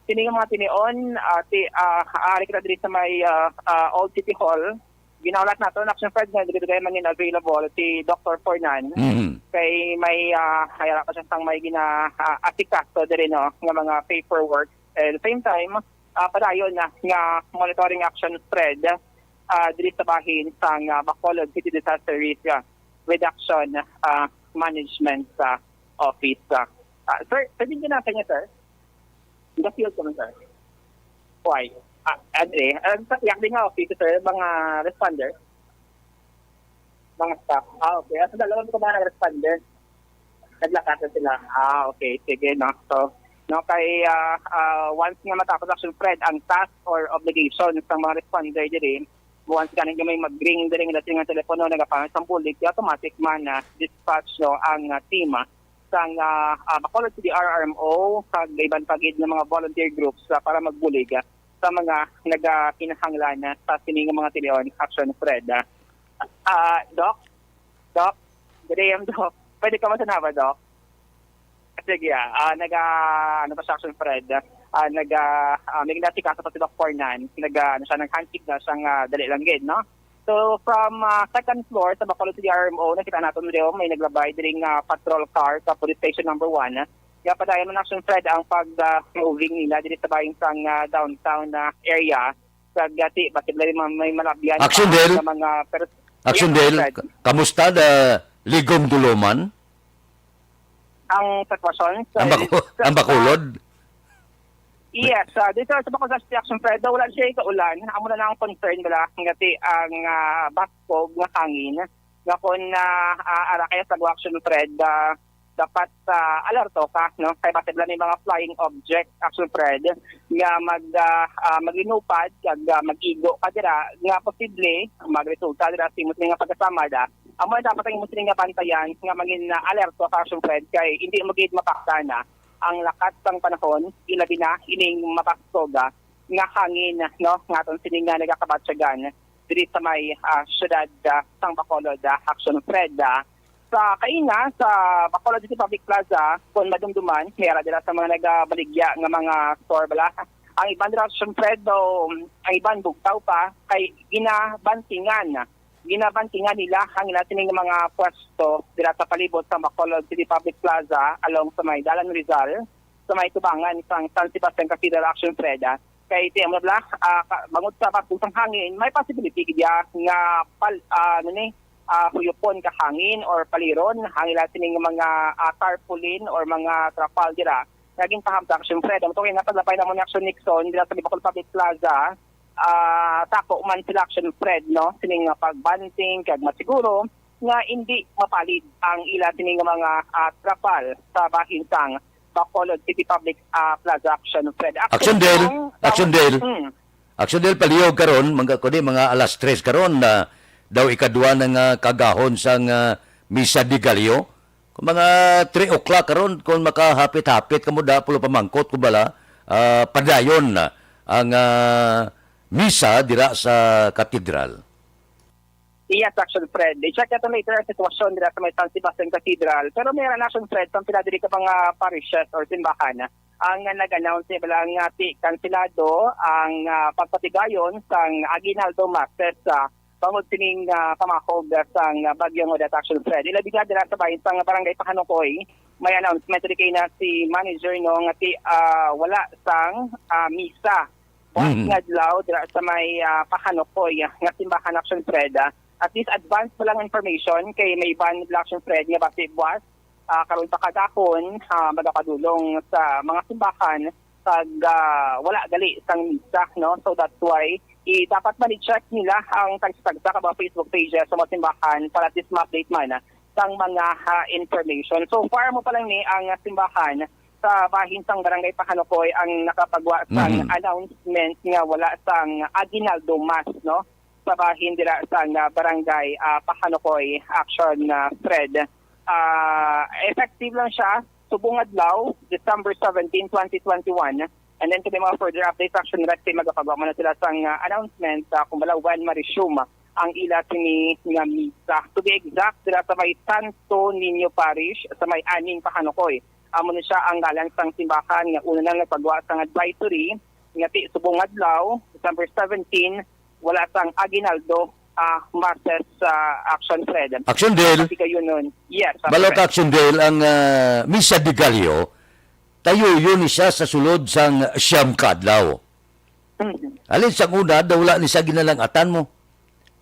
sini nga mga tinion, ah, ti, ah, ari kita diri sa may, ah, ah, Old City Hall. Ginahulat nato na action spread nga diri kay mangin available si Doctor Fornan. Mhm. Kay may, ah, hayala pa siya sang may gina, ah, asikaso diri, no, nga mga paperwork. At the same time, ah, padayon na nga monitoring action spread, ah, diri sa bahin sang, ah, Bacolod City Disaster Risk, ah, Reduction, ah, Management, ah, Office. Ah, ah, sir, pwede din natin niya, sir? Hindi field ko, sir. Why? Ah, ano eh? Ang sa yak din nga office, sir, mga responder? Mga staff. Ah, okay. Ang sa dalawa ko mga responder. Naglakat na sila. Ah, okay. Sige, no? So, no, kay, ah, ah, once nga matapos action spread ang task or obligation sa mga responder diri, once ganing may mag-ring diri nga dating nga telepono, nagapangit sang bulig, automatic man na dispatch, no, ang, ah, team, ah, sang, ah, ah, Bacolod City R R M O, kag iban pa gid nga mga volunteer groups, ah, para magbulig, ah, sa mga nagakinahanglan, ah, sa sini nga mga tinion action spread, ah. Ah, Doc? Doc? Good A M, Doc. Pwede ka masanaba, Doc? Sige, ah, ah, naga, ano pa sa action spread? Ah, naga, ah, may ginasikaso pa si Doc Fornan. Naga, ano siya, nag-handshake na siya nga dali lang gid, no? So, from, ah, second floor sa Bacolod City R M O, nakita naton diri, oh, may naglabay diri nga patrol car sa Police Station Number One. Nga padayon man action spread ang pag, ah, moving nila diri sa bahin sang, ah, downtown, ah, area. Sa gati, basin may, may malabyan Action pa Del. Sa mga pers-, Action Yes, Del, Fred. Ka-, kamusta da Ligom Duluman? Ang sitwasyon sa Ang Baco-, sa, ang Bacolod? Yes, ah, dito sa Bacolod City Action Fred, wala siya kaulan. Amo na lang ang concern bala nga ti ang, ah, baskog nga hangin. Nga kon, ah, ah, ara kaya sa Action Fred, ah, dapat, ah, alerto ka, no? Kay basin lang may mga flying object, Action Fred, nga mag, ah, ah, maglupad, kag, ah, mag-igo ka dira, nga posible magresulta dira sa imo sini nga pagkasamad, ah. Amo na dapat ang imo sini nga bantayan nga mangin, ah, alerto ka, Action Fred, kay hindi mo gid mapaktan, ah, ang lakat sang panahon, ilabi na ining mabaskog, ah, nga hangin, no, nga aton sini nga nagakabatyagan diri sa may, ah, siyudad, ah, sang Bacolod, ah, Action Fred, ah. Sa kaina, sa Bacolod City Public Plaza, kung madumduman, may ara dira sa mga nagabaligya nga mga store bala. Ang iban dira, Action Fred, o ang iban bugtaw pa, kay ginabantingan. Ginabantingan nila ang ila sining mga pwesto dira sa palibot sa Bacolod City Public Plaza along sa may Dalan Rizal, sa may tubangan sang San Sebastian Cathedral, Action Fred, ah. Kay ti amo bala, ah, ka-, bangod sa baskog sang hangin, may possibility gid ya nga pal-, ah, ano ni, ah, huyupon ka hangin or paliron ang ila sining mga, ah, tarpaulin or mga trapal dira nga ginpahamtang, Action Fred. Amo to kay napaglabay namon ni Action Nixon dira sa Bacolod Public Plaza, ah, tako man sila, Action Fred, no, sining nga pagbanting kag masiguro nga hindi mapalid ang ila sining nga mga, ah, trapal sa bahin sang Bacolod City Public, ah, Plaza, Action Fred. Action Del, ang Action Del. Hmm. Action Del, palihog karon, mga, kundi mga alas tres karon na daw ikadwa na nga kagahon sang, ah, Misa de Gallo. Kung mga three o'clock karon, kung makahapit-hapit kamo da, pulo pamangkot, kung bala, ah, padayon na ang, ah, misa dira sa katedral. Yes, Action Fred. I-check natin later ang sitwasyon dira sa may San Sebastian Cathedral. Pero may Action Fred, sa pila diri ka mga parishes or simbahan ang nag-announce nila nga ti kanselado ang, ah, pagpatigayon sang aguinaldo masses, ah, bangod sining, ah, pamahog sang Bagyong Odette, Action Fred. Ilabi na dira sa bahin sang Barangay Pahanukoy, may announcement diri kay na si manager, no, nga ti, ah, wala sang, ah, misa buwas Mhm. nga adlaw dira sa may, ah, Pahanukoy, ah, nga simbahan, Action Fred, ah. At least advance pa lang information kay may iban, Action Fred, nga basi buwas, ah, karon pa kagahon, ah, magapadulong sa mga simbahan pag, ah, wala gali sang misa, no? So that's why I, dapat man i-check nila ang tagsa-tagsa ka mga Facebook pages sa mga simbahan para at least ma-update man, ah, sang mga, ah, information. So far, amo pa lang ni ang simbahan sa bahin sang Barangay Pahanukoy ang nakapagwa sang Mhm. announcement nga wala sang aguinaldo mass, no, sa bahin dira sang, ah, Barangay, ah, Pahanukoy Action, ah, Fred. Ah, effective lang siya subong adlaw, December seventeen, twenty twenty-one. And then, kung may mga further updates, Action Rec, magapagawa man na sila sang, ah, announcement, ah, kung bala when ma-resume ang ila sini nga misa. To be exact, dira sa may Santo Niño Parish, sa may Aning Pahanukoy. Amo na siya ang ngalan sang simbahan nga una na nagpagawa sang advisory nga ti subong adlaw, December seventeen, wala sang aguinaldo, ah, masses, ah, Action Fred. Action Dale. Pati kayo nun. Yes, Action Balo Fred. Ka Action Dale, ang, ah, Misa de Gallo, tayo yun isa sa sulod sang siyam ka adlaw. Mhm. Alin sang una, daw wala ni sa ginalang-atan mo.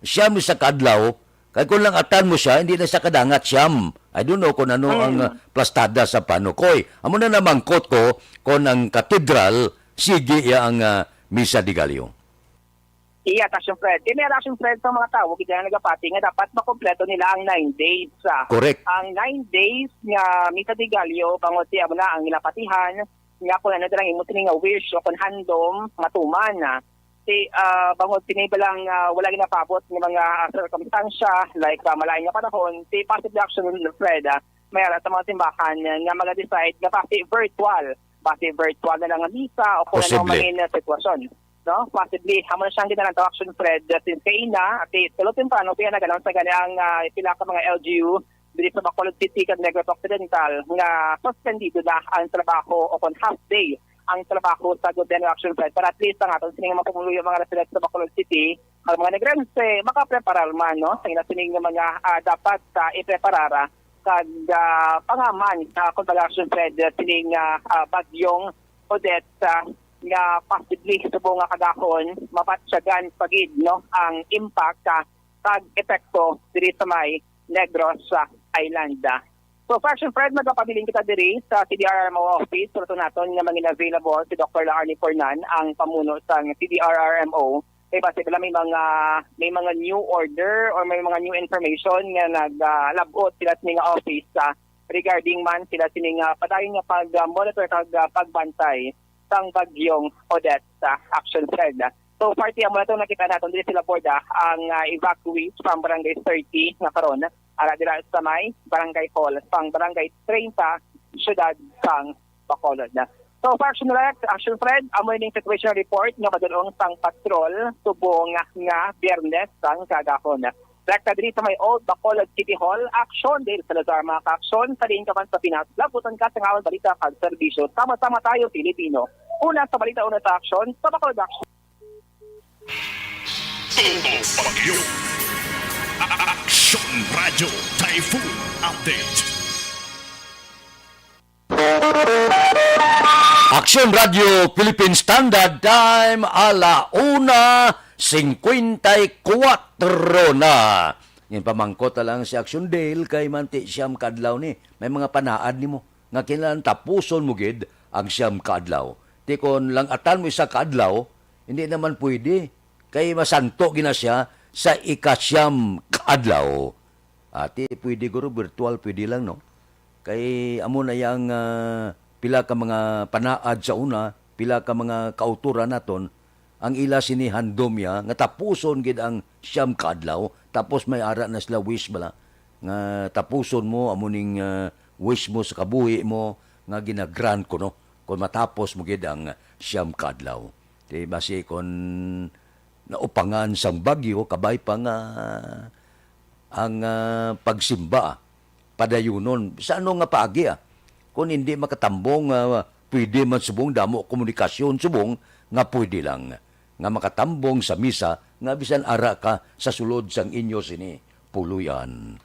Siyam ni sa ka adlaw, kay kung lang-atan mo siya, hindi na siya kadangat siyam. I don't know kung ano ang, Mm. ah, plastada sa panukoy. Amo na namangkot ko kung ang katedral, sige iya ang, ah, Misa de Gallo. Iya, Action Fred. Kaya may Action Fred sa mga tawo, kita na nagapati nga dapat makompleto nila ang nine days, ah. Correct. Ang nine days nga Misa de Gallo, bangod siya mo na ang ginapatihan, nga kung ano lang imo sini nga wish o kung handom, matuman na. Si, ah, bangod sini ba lang, ah, wala ginapabot nga mga, ah, sirkumstansya, like, ah, malain nga panahon, si positive Action Fred, ah, may ara sa mga simbahan nga mga decide nga pati virtual, pati virtual na lang ang misa o kung ano Posible. Mangin sitwasyon. No? Possibly, amo na siyang ginalantaw Action Fred, uh, since kaina, at tulo temprano, kaya nag-announce na gani ang, ah, pila ka mga L G U diri sa Bacolod City kag Negros Occidental nga suspendido na ang trabaho o kon half day ang trabaho sa gobyerno Action Fred para at least ang aton sining mga pumuluyo, mga residents sa Bacolod City, ang mga Negrense, makapreparar man, no, sa ila sining mga, ah, dapat, ah, ipreparar, ah, kag, ah, pangaman, ah, kung baga Action Fred, ah, sining, ah, ah, bagyong Odette, ah, nga possibly subong nga kagahon mabatyagan pa gid, no, ang impact, ah, kag epekto diri sa may Negros, ah, Island. So, Action Fred, magapabilin kita diri sa C D R R M O office. Sa naton nga mangin available si Doktor Arnie Fornan, ang pamuno sang C D R R M O. Kay basi bala may mga, may mga new order or may mga new information nga nag, ah, labot sila sa mga office, ah, regarding man sila sini nga padayon nga pag-monitor kag, ah, pagbantay sang bagyong Odette sa Action Fred. So, parte amo na itong nakita naton diri sila, Borda, ang, ah, evacuees from Barangay thirty nga karon ara dira sa may Barangay Hall sang Barangay treinta, siyudad sang Bacolod. So, Action Rex, Action Fred, amo ining situation report nga madulong sang patrol subong nga Biyernes sang kagahon. Direkta diri sa may Old Bacolod City Hall, Action Dale Salazar, mga ka-aksyon, sa diin ka man sa Pinas, labutan ka sa ngaon balita kag serbisyo. Sama-sama tayo, Pilipino. Una sa balita, una sa aksyon, sa Bacolod Action. Todo Bagyo. Action Radio Typhoon Update. Action Radio Philippine Standard Time, ala una singkwenta y kuwatro na. Ginpamangkot na lang si Action Dale kay manti siyam ka adlaw ni. May mga panaad nimo nga kinahanglan tapuson mo gid ang siyam ka adlaw. Ti kon lang-atan mo isa ka adlaw, hindi naman pwede. Kay masanto gina siya sa ikasyam ka adlaw. Ati, pwede guro virtual, pwede lang, no? Kay amo na yang, ah, pila ka mga panaad sa una, pila ka mga kauturan naton, ang ila sini handom ya nga tapuson gid ang siyam ka adlaw, tapos may ara na sila wish bala nga tapuson mo amo ning, ah, wish mo sa kabuhi mo nga ginagrant ko, no, kung matapos mo gid ang siyam ka adlaw. Di basi kon naupangan sang bagyo, kabay pa nga ang, ah, pagsimba padayunon. Sa ano nga paagi, ah? Kung hindi makatambong, ah, pwede man subong damo komunikasyon subong nga pwede lang nga makatambong sa misa nga bisan ara ka sa sulod sang inyo sini puloy-an.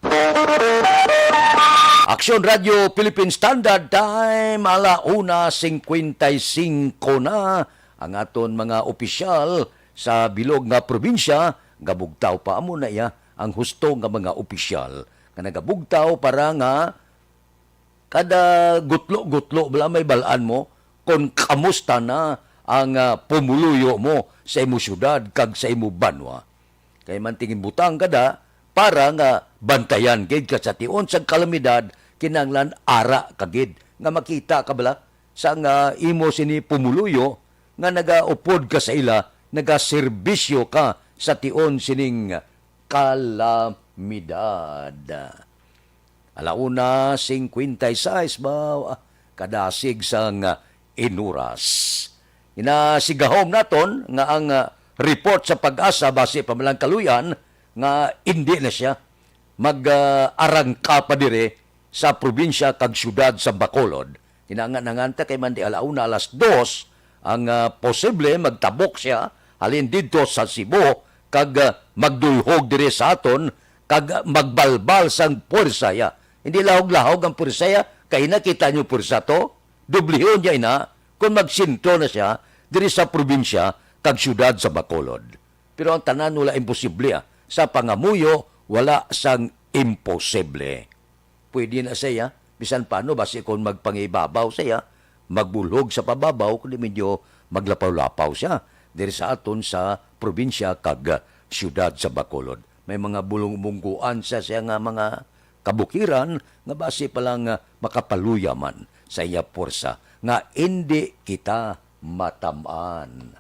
Aksyon Radio Philippine Standard Time, ala una singkwenta y singko na. Ang aton mga opisyal sa bilog nga probinsya, gabugtaw pa amo na iya ang husto nga mga opisyal nga nagabugtaw para nga kada gutlo-gutlo bala may bal-an mo kon kamusta na ang, ah, pumuluyo mo sa imo syudad kag sa imo banwa. Kay mantingin butang ka da para nga bantayan gid ka sa tion sang kalamidad, kinahanglan ara ka gid nga makita ka bala sang, ah, imo sini pumuluyo nga nagaupod ka sa ila, nagaserbisyo ka sa tion sining kalamidad. Ala una singkwenta y seis ba, ah, kadasig sang, ah, inuras. Ginasigahom naton nga ang, ah, report sa PAGASA basi pa man lang kaluy-an nga indi na sia mag, ah, arangka pa diri sa probinsya kag siyudad sa Bacolod. Kinahanglan ta kay man di ala una alas dos ang, ah, posible magtabok sia halin didto sa Cebu kag, ah, magdulhog diri sa aton kag, ah, magbalbal sang puwersa ya. Hindi lahog-lahog ang puwersa ya, kay nakita niyo puwersa to, dublihon niya ina kung magsentro na siya diri sa probinsya kag siyudad sa Bacolod. Pero ang tanan wala imposible, ah. Sa pangamuyo, wala sang imposible. Pwede na siya, bisan paano, basi kon magpangibabaw siya, magbulhog sa pababaw, kundi medyo maglapaw-lapaw siya diri sa aton sa probinsya kag siyudad sa Bacolod. May mga bulong-bungguan sa siya nga mga kabukiran nga basi pa lang, ah, makapaluya man sa iya puwersa nga indi kita matam-an.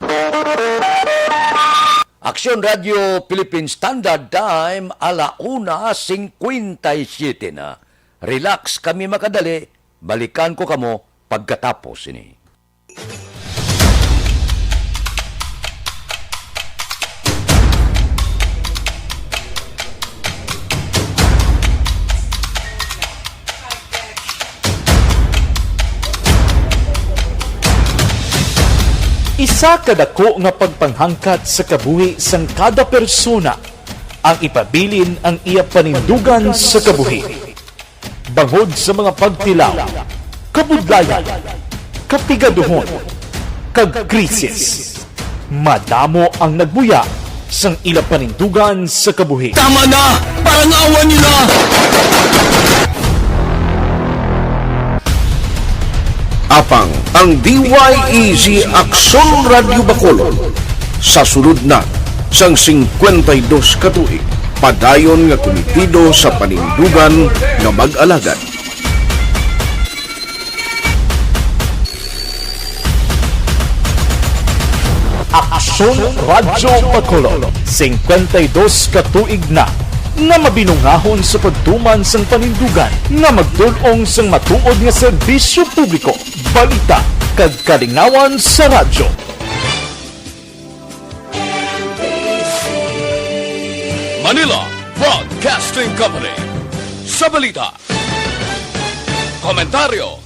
Aksyon Radio Philippine Standard Time, ala una singkwenta y siyete na. Relax kami makadali, balikan ko kamo pagkatapos ini. Isa ka dako nga pagpanghangkat sa kabuhi sang kada persona ang ipabilin ang iya panindugan sa kabuhi. Bangod sa mga pagtilaw, kabudlayan, kapigaduhon, kag krisis, madamo ang nagbuya sang ila panindugan sa kabuhi. Tama na! Parang awa nila! Apang ang D Y E Z Aksyon Radyo Bacolod sa sulod na sang singkwenta y dos ka tuig, padayon nga kumitido sa panindugan nga mag-alagad. Aksyon Radyo Bacolod, singkwenta y dos ka tuig na nga mabinungahon sa pagtuman sang panindugan nga magtul-ong sang matuod nga serbisyo publiko, balita, kag kalingawan sa radyo. Manila Broadcasting Company. Sa balita, komentaryo,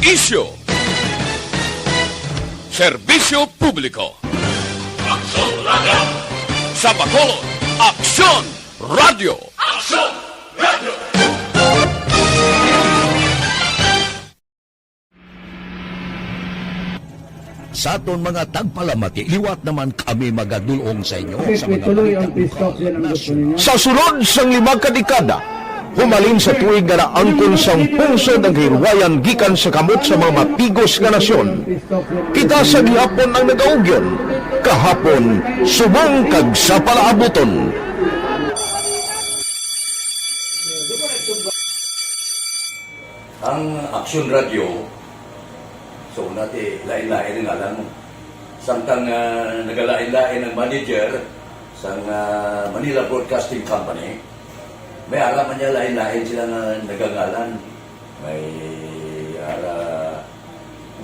isyu, serbisyo publiko. Aksyon Radyo. Sa Bacolod, Aksyon Radyo. Aksyon Radyo. Sa aton mga tagpalamati, liwat naman kami magadul-ong sa inyo sa mga balita lokal, nasyonal. Sa sulod sang lima ka dekada, humalin sa tuig nga naangkon sang pungsod ang kahilwayan gikan sa kamot sa mga matigos nga nasyon, kita sa gihapon ang nagaugyon, kahapon, subong kag sa palaabuton. Ang Aksyon Radyo, so, una ti, lain-lain ang ngalan mo. Samtang, ah, nagalain-lain ang manager sang, ah, Manila Broadcasting Company, may ara man niya lain-lain sila nga nagangalan. May ara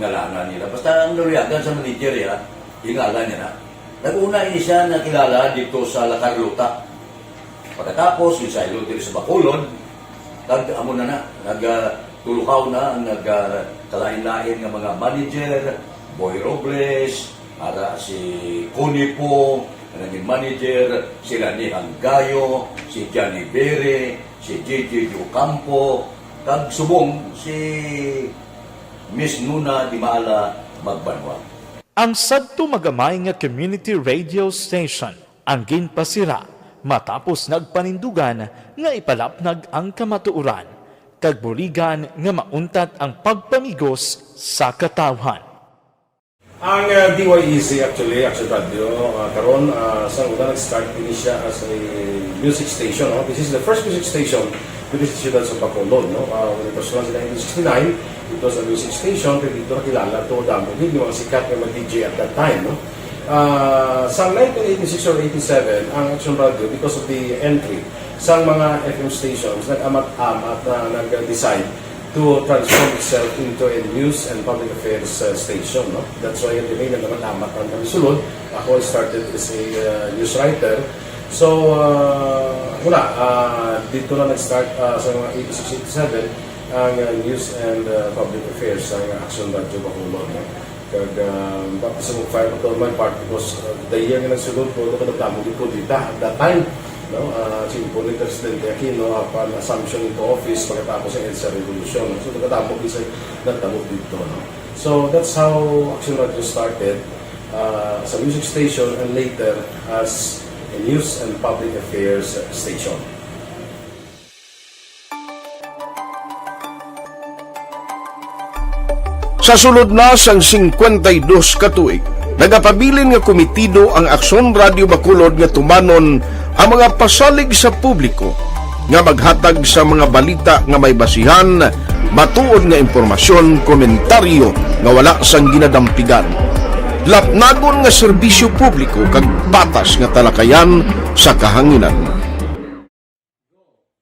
ngalanan nila. Basta ang naluyagan sa manager, ya, yung ngalan niya na. Nag-una ini siya nakilala dito sa La Carlota. Pagkatapos, yung saylo diri sa Bacolod, kag amo na na, nag, ah, tuluhaw na ang nag, ah, kalain-lain nga mga manager, Boy Robles, ara si Connie Po, ang naging manager, si Rani Hanggayo, si Johnny Bere, si J J Ocampo, kag subong si Miss Nuna Di Maala Magbanwa. Ang sadto magamay nga community radio station ang ginpasira matapos nagpanindugan nga ipalapnag ang kamatuoran kag buligan nga mauntat ang pagpamigos sa katawhan. Ang uh, D Y E Z actually, Action Radio, uh, karon uh, sa una nag-start ini siya as a music station. No? This is the first music station diri sa siyudad sa Bacolod. No? Uh, when it was launched in nineteen sixty-nine, it was a music station, pero dito nakilala to damo gid yung mga sikat nga mga D J at that time. No? Uh, sa nineteen eighty-six or eighty-seven, ang Action Radio, because of the entry sa mga F M stations, nag-amat-amat na nag-decide to transform itself into a news and public affairs uh, station. No? That's why ang name naman Amat ang kami sulod. Ako I started as a uh, news writer. So, uh, wala. Uh, dito na nag-start uh, sa mga eighty-six, eighty-seven ang uh, news and uh, public affairs sa Action Radio Bacolod. No? Kag uh, baptism of fire pa to my part because uh, the year nga nagsulod ko, ito kadagdamo yung kudita at that time. No? Uh, Simpo ni Presidente Aquino upon assumption into office pagkatapos ng EDSA Revolution. So, nagkadamo din sa nagtabo dito. No? So, that's how Action Radio started uh, as a music station and later as a news and public affairs station. Sa sulod na sang singkwenta y dos ka tuig, nagapabilin nga komitido ang Aksyon Radio Bacolod nga tumanon ang mga pasalig sa publiko nga maghatag sa mga balita nga may basihan, matuod nga impormasyon, komentaryo nga wala sang ginadampigan, lapnagon nga serbisyo publiko kag patas nga talakayan sa kahanginan.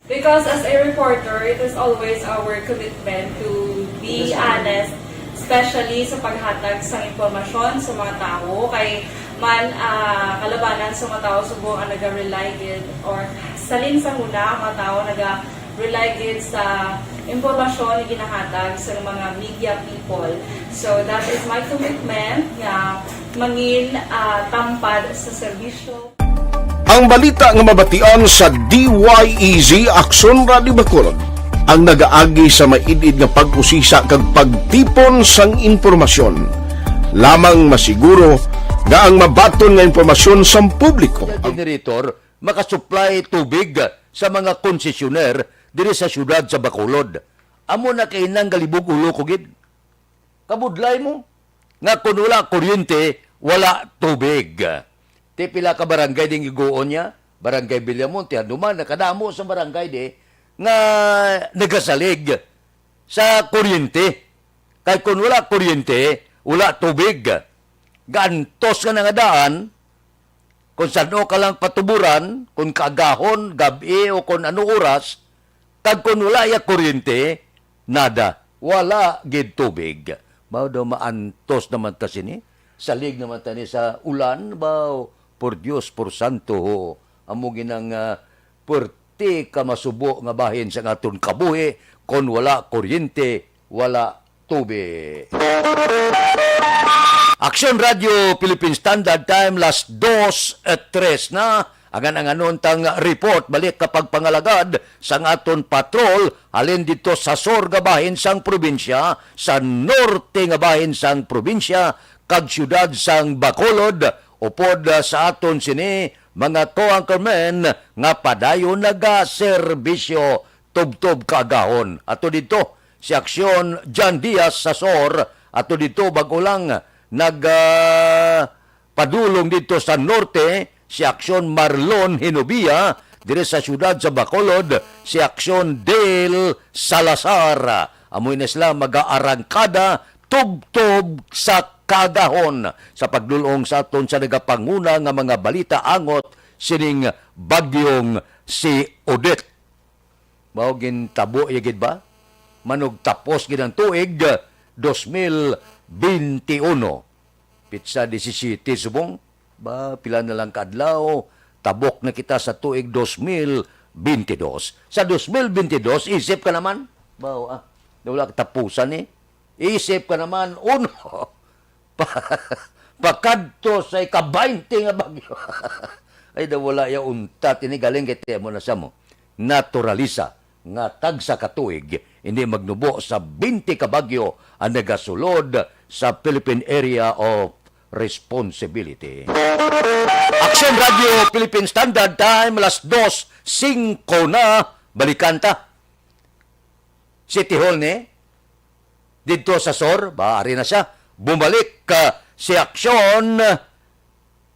Because as a reporter, it is always our commitment to be honest, especially sa paghatag sa impormasyon sa mga tawo. Kay man uh, kalabanan sa mga tawo subong ang naga-rely gid or salin sa huna ang mga tawo naga-rely gid sa impormasyon na ginahatag sa mga media people. So that is my commitment nga mangin uh, tampad sa serbisyo. Ang balita nga mabatian sa D Y E Z Aksyon Radio Bacolod ang nagaagi sa maid-id nga pag-usisa kag pagtipon sang impormasyon. Lamang masiguro nga ang mabaton nga impormasyon sang publiko ang generator makasupply tubig sa mga konsesyoner diri sa siyudad sa Bacolod. Amo na kay nang galibog ulo ko gid. Kabudlay mo nga kon wala kuryente, wala tubig. Ti pila ka barangay ding iguon niya? Barangay Villamonte, ano man, nakadamo sa barangay di nga nagasalig sa kuryente. Kay kon wala kuryente, wala tubig. Gaantos nga nangadaan, kung sano ka lang patuburan, kung kaagahon, gab-i, o kung ano oras, kag kung wala ya kuryente, nada. Wala gid tubig. Mao daw maantos naman ta sini. Salig naman ta ni sa ulan, baw. Por Dios, por santo, ho. Amo ginang uh, perti ka masubo nga bahin sa aton kabuhi kon wala kuryente, wala tubig. Aksyon Radio Philippine Standard Time, las dos at tres na. Angan-anganon tang report balik ka pagpangalagad sang aton patrol halin dito sa sur nga bahin sang probinsya, sa norte nga bahin sang probinsya, kag siyudad sang Bacolod, upod sa aton sini mga co-anchormen nga padayon nagaserbisyo tubtob kaagahon. Ato didto si Aksyon John Diaz sa sur, ato didto bag-o lang nag ah, padulong didto sa norte si Aksyon Marlon Hinubia, diri sa siyudad sa Bacolod si Aksyon Dale Salazar. Amoy na sila mag-aarangkada tubtob sa kaagahon sa pagdulong sa aton sa nagapanguna nga mga balita angot sining bagyong si Odette. Mao gintabo iya gid ba? Manugtapos gid ang tuig dos mil binte uno. Pitsa disisiyete subong. Ba, pila na lang ka adlaw, tabok na kita sa tuig dos mil binte dos. Sa dos mil binte dos, isip ka naman. Ba, ah, wala katapusan eh. Isip ka naman, uno. Pa- pakadto sa ika-baynte nga bagyo. Ay, daw wala ya untat ini galing kay temo na sa mo. Naturalisa nga tagsa ka tuig hindi magnubo sa baynte ka bagyo ang nagasulod sa Philippine Area of Responsibility. Action Radio Philippine Standard Time, alas dos singko na. Balikan ta. City Hall ni didto sa sur, ba, ari na siya. Bumalik ka si Aksyon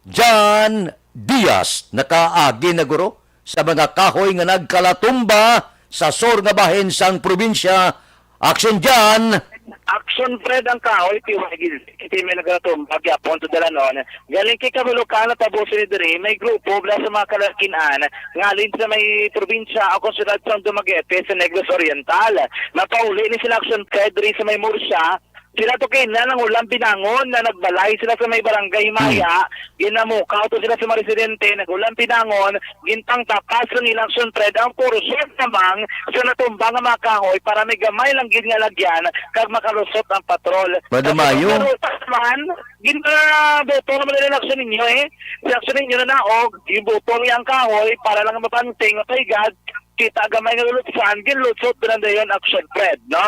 John Diaz. Nakaagi na guro sa mga kahoy nga nagkalatumba sa sur nga bahin sang probinsya. Aksyon John. Action Fred ang kahoy, T Y G, kay may nagkalatumba gyapon sa dalanon. Galing kay Kabalukan na tabusin ni diri, may grupo bala sa mga kalalkinan ngalin sa may probinsya o konsyudad sang Dumaguete sa Negros Oriental. Napauli ni sila Action Fred diri sa may Murcia. Sila to kay na nang ulang binangon na nagbalay sila sa may barangay Himaya. Ginamukaw to sila sa mga residente, nag-ulang binangon, gintangtapas ng Action Fred ang portion namang sa natumba nga mga kahoy para may gamay lang gid nga lagyan kag makalusot ang patrol. Pwede Sa mayo. Pero man, ginaboto naman nila ang aksyon ninyo eh. Sa aksyon ninyo na naog, yung boto niya ang kahoy para lang mapanting, mapaigad, kita gamay nga lulutsan, ginlutsot na lang dayon action Fred, no?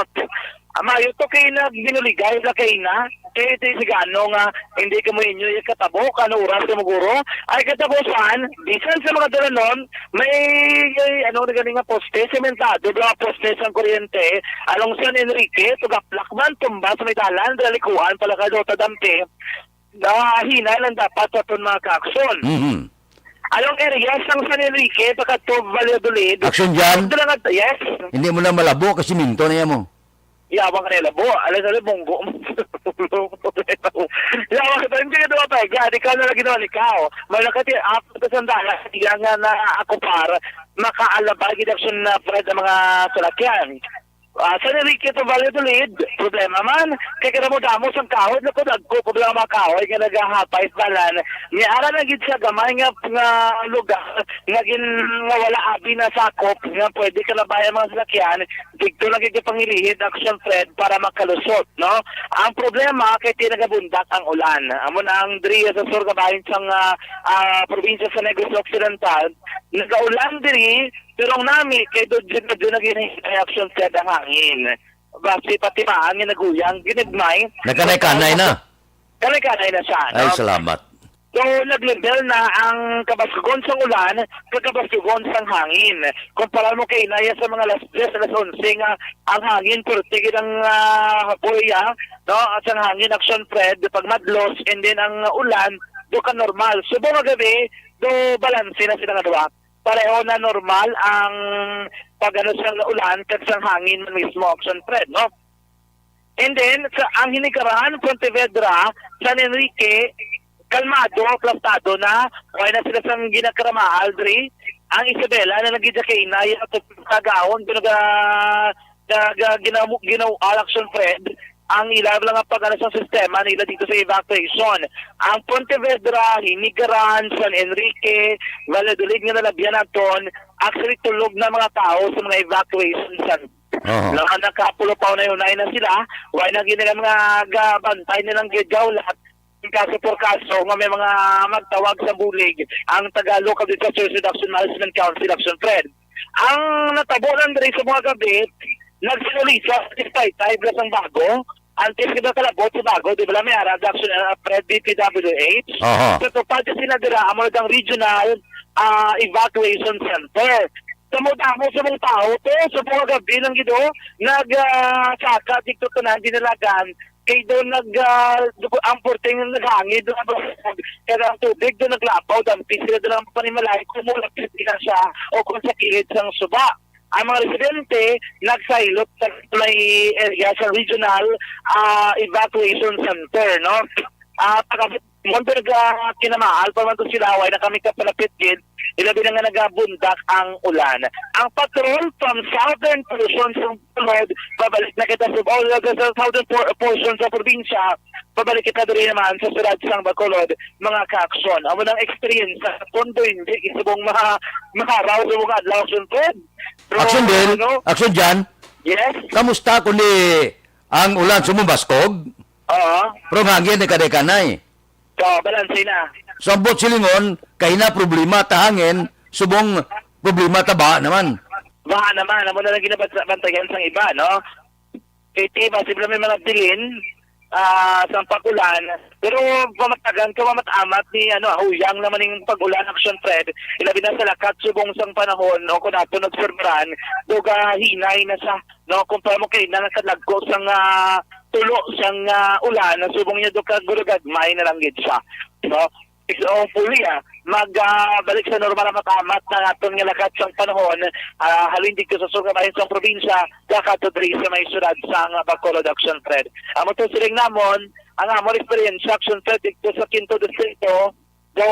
Amayo to kay nagbinuligay na kay na, kay ito yung sigano nga hindi ka mo inyo yung katabo, kano oras ka maguro, ay katapusan, bisan sa mga dalanon, may, ay, ano na gani nga poste, sementado, mga poste sang kuryente, along San Enrique, tugaplak man, tumba sa may dalan, dalikuan, pala ka daw tadampi, ah, hinay lang dapat sa aton mga kaakson. Mhm. Along area sang San Enrique, pagkadto Valladolid. Action dyan? Ito lang at, yes. Hindi mo na malabo kasi minto na yan mo. Yawang ka na labo. Alam sa bunggo. Yawang ka, hindi ka duwa pa. Yan, ikaw na lagi naman, ikaw. Malakati, ako sa sandala, hindi nga na ako par, makaalabay gid action na Fred ang mga salakyan. Ah, San Enrique to Valladolid, problema man. Kay kada mo damo sang kahoy, nako dagko ko lang mga kahoy nga nagahapay sa dalan. Ni ara na gid sa gamay nga, nga lugar nga gin, nga wala abi na sakop nga pwede kalabayan mga salakyan, dito na gid pangilihid action Fred para makalusot, no? Ang problema kay ti nagabundak ang ulan. Amo na ang diri sa sur nga bahin sang, ah, ah, probinsya sa Negros Occidental, nagaulan diri, pero ang nami kay do jud na jud naging reaction sa hangin. Basi pati maangin naguyang, ginagmay. Nagkanay-kanay na. Kanay-kanay na siya, Ay, no? salamat. So, nag-level na ang kabaskugon sang ulan kag kabaskugon sang hangin. Kumpara mo kay inaya sa mga alas diyes, alas onse nga ang hangin, purti gid ang, ah, hapoy, ah, no? At sang hangin, action Fred, pag madlos, and then ang ulan, do ka normal. Subong nga gabi, do balanse na sila nga duha. Pareho na normal ang pag-ano sang ulan kag sang hangin man mismo, action Fred, no? And then, sa, ang Hinigaran, Pontevedra, San Enrique, kalmado, aplastado na, wala na sila sang ginakaramaal diri. Ang Isabela na nagidya kay inay, at kagahon, pero ga, ga, ga, ginamu-, ginaw-, action Fred, ang ila lang ang pag-ano sa sistema nila dito sa evacuation. Ang Pontevedra, Hinigaran, San Enrique, Valladolid nga nalabyan naton, actually tulog na mga tao sa mga evacuation center. Oho. Nga nakapulo pa unay-unay na sila, wala na gid nila mga gabantay nilang gigawlat, kaso por kaso nga may mga magtawag sa bulig ang taga Local Disaster Reduction Management Council, action Fred. Ang natabo lang diri sa mga gabi, nagsinulisa sa Taytay, Blas ang Bago, antes kita kalabot sa Bago, di ba, may ara action, ah, Fred, D P W H. Aha. Sa tupad sa sila dira, amo ang regional, ah, evacuation center. Damo-damo sa mga tao to, sa mga gabi lang gid, oh, nag, ah, saka dito tanan dinalagan, kay doon nag, ah, dugo-, ang porteng naghangin doon, kaya ang tubig doon naglapaw, dampi sila doon ang panimalay, kung mulapit sila siya o kung sa kilid sang suba. Ang mga residente nagsaylot sa may area sa regional, ah, evacuation center, no? Ah, pagabot mo, nag, ah, kinamaal pa man to sila, way na kami kapalapit gid, ilabi na nga nagabundak ang ulan. Ang patrol from southern portion sa Bacolod, pabalik na kita sa, oh, sa, sa southern por-, portion sa probinsya, pabalik kita diri naman sa siyudad sang Bacolod, mga kaaksyon. Amo nang experience sa Tondo, hindi isubong ma-, maharaw sa mga adlaw, Action Fred. Pero, Action Bill, ano? Action Jan, Yes? Kamusta kundi ang ulan sumubaskog? Oo. Pero ang hangin ay kaday-kanay. So, balanse na. So, ang buot silingon, kahina problema ta hangin, subong problema ta baha naman. Baha naman, amo na lang ginabantayan sang iba, no? Kay ti, basi lang may mga bilin, ah, sang pag-ulan. Pero pamatagan ka, mamat-amat ni, ano, huyang naman yung pag-ulan, Action Fred. Ilabi na sa lakat, subong sang panahon, no? Kung ato nagsurbaran, duga hinay na siya, no? Kung pa mo kay na nakadagko sang, ah, tulo sang, ah, ulan, subong niya do ka gurugagmay na lang gid siya. So, so, hopefully, ah, mag, ah, balik sa normal ang matamat na aton nga lakat sang panahon, ah, halin dito sa sur nga bahin sang probinsya, dakat to diri sa may syudad sang Bacolod, Action Fred. Amo to siling namon, ang amon experience, Action Fred, dito sa Quinto Distrito, do,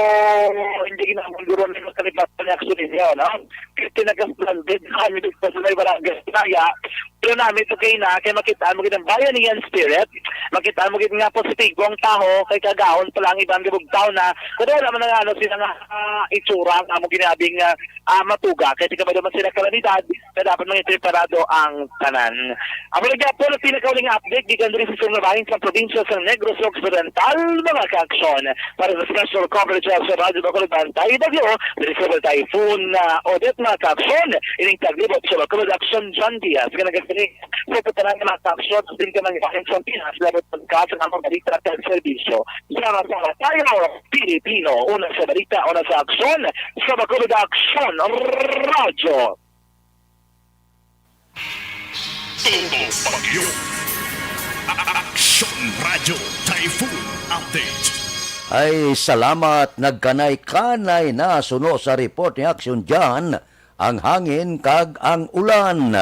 hindi ginamon guro ni makalipatan ni Action ninyo, no? Kasi nag-stranded kami dito sa may barangay Naya. Pero namin to kay na, kay makita mo gid ang bayanihan spirit, makita mo gid nga positibo ang taho, kay kagahon pa lang iban gabugtaw na. Pero wala man nga ano sila nga, ah, itsura ang amo ginabing, ah, ah, matuga, kay di ka ba naman sila kalamidad, kaya dapat maging preparado ang tanan. Amo na gyapon ang pinakauling update gikan diri sa sur nga bahin sa probinsya sa Negros Occidental, mga kaaksyon. Para sa special coverage sa Radyo Bacolod Bantay Bagyo, diri sa Typhoon, ah, Odette, mga kaaksyon, ining taglibot sa Bacolod Action, John Diaz, nga nagasiling sa pagtanan nga mga kaaksyon, sa tingkamang bahin sa Pinas, labot pagka sa mga balita at serbisyo. Sama-sama tayo, Pilipino, una sa balita, una sa aksyon, sa Bacolod Action Radio. Todo Bagyo. Action Radio Typhoon Update. Ay, salamat. Nagkanay-kanay na suno sa report ni Action John ang hangin kag ang ulan.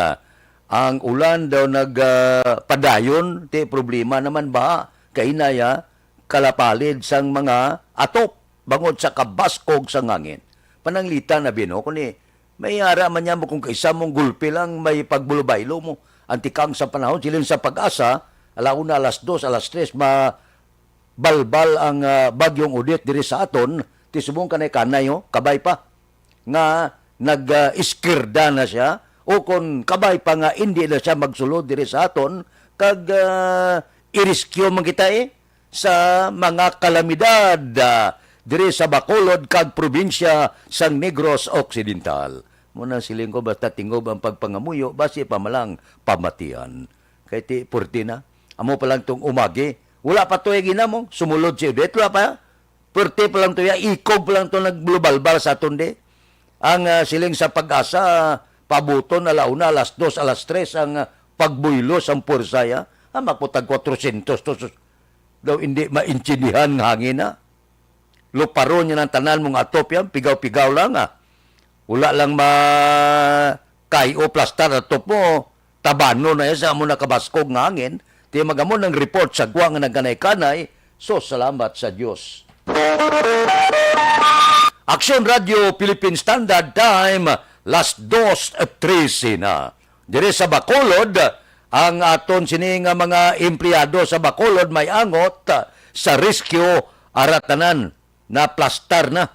Ang ulan daw nag, ah, padayon, ti problema naman ba? Kainaya, kalapalid sang mga atop bangod sa kabaskog sang hangin. Pananglitan na bino, kuni may ara man niya mo kung kaisa mong gulpi lang may pagbulubaylo mo. Ang tikang sa panahon, siling sa pag-asa, alauna, alas dos, alas tres, mabalbal ang, ah, Bagyong Odette diri sa aton, ti subong kanay-kanay, oh, kabay pa nga nag, ah, iskirda na siya, o kon kabay pa nga indi na siya magsulod diri sa aton, kag, ah, i-rescue man kita, eh, sa mga kalamidad, ah, diri sa Bacolod kag probinsya sang Negros Occidental. Mo nang siling ko, basta tingob ang pagpangamuyo, basi pa malang pamatian. Kay ti, purti na. Amo pa lang tong umagi. Wala pa to yung ginamo. Sumulod si Odette, wala pa. Purti pa lang to ya. Ikog pa lang to naglubalbal sa aton di. Ang, ah, siling sa pag-asa, pabuton, alauna, alas dos, alas tres, ang, ah, pagbuylo sang puwersa ya. Ah, makutag kwatrosyentos to, sus. Daw hindi maintindihan nga hangin na. Luparon niya ng tanan mong atop yan, pigaw-pigaw lang, ah. Wala lang ma kay o plastar atop mo, tabano na yan sa amo nakabaskog nga hangin. Ti magamo ng report sa gwa nga nagkanay-kanay, so salamat sa Dios. Aksyon Radio Philippine Standard Time, las dos trese na. Diri sa Bacolod, ang aton sini nga mga empleyado sa Bacolod may angot sa rescue, ara tanan naplastar na.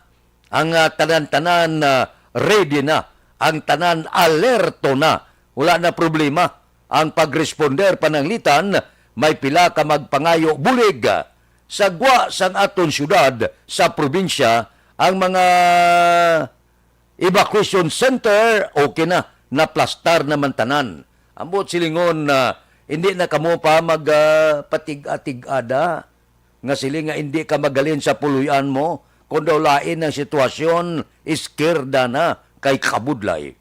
Ang, ah, tanan-tanan, ah, ready na. Ang tanan alerto na. Wala na problema ang pag-responder pananglitan. May pila ka magpangayo bulig, ah, sa gwa sang aton syudad sa probinsya. Ang mga evacuation center, okay na, naplastar naman tanan. Ambot silingon na hindi na kamo pa mag, ah, patig-atig-ada nga siling nga hindi ka magalin sa puloy-an mo, kon daw lain ang sitwasyon, iskirda na kay kabudlay.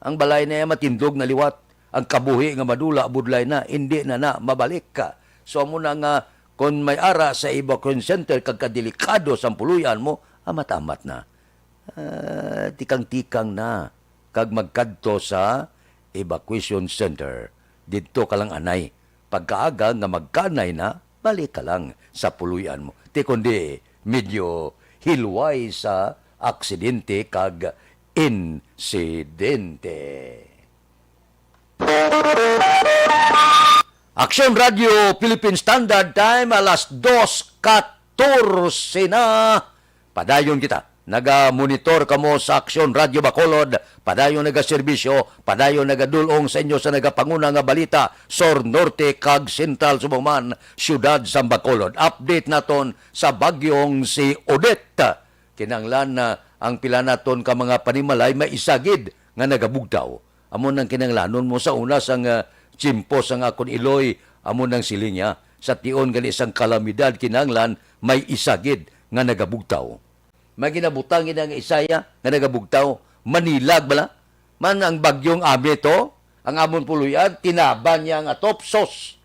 Ang balay na iya matindog na liwat, ang kabuhi nga madula budlay na, hindi na na mabalik ka. So, amo na nga, kon may ara sa evacuation center kag kadelikado sa puloy-an mo, amat-amat na. Ah, tikang-tikang na kag magkadto sa evacuation center. Didto ka lang anay. Pagkaaga nga magkanay na, balik ka lang sa puloy-an mo. Ti kundi medyo hilway sa aksidente kag insidente. Aksyon Radio Philippine Standard Time, alas dos katorse na. Padayon kita. Naga-monitor kamo sa Aksyon Radio Bacolod. Padayon nagaserbisyo, padayon nagadulong sa inyo sa nagapanguna nga balita, sur, norte, kag sentral subong man, siyudad sang Bacolod. Update naton sa bagyong si Odette. Kinahanglan na ang pila naton ka mga panimalay may isa gid nga nagabugtaw. Amo nang kinahanglanon mo sa una sang, ah, tiyempo sang akon iloy, amo nang siling niya, sa tion gani sang kalamidad kinahanglan may isa gid nga nagabugtaw. May ginabutang gid ang isa ya nga nagabugtaw, manilag bala. Man ang bagyong Ami to, ang amon puloy-an, tinaban niya ang atop, sos.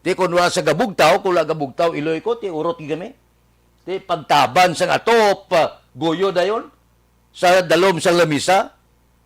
Ti kon wala sa gabugtaw, kung wala gabugtaw, iloy ko, ti urot gid kami. Ti pagtaban sang atop, ah, guyo dayon, sa dalom sang lamisa.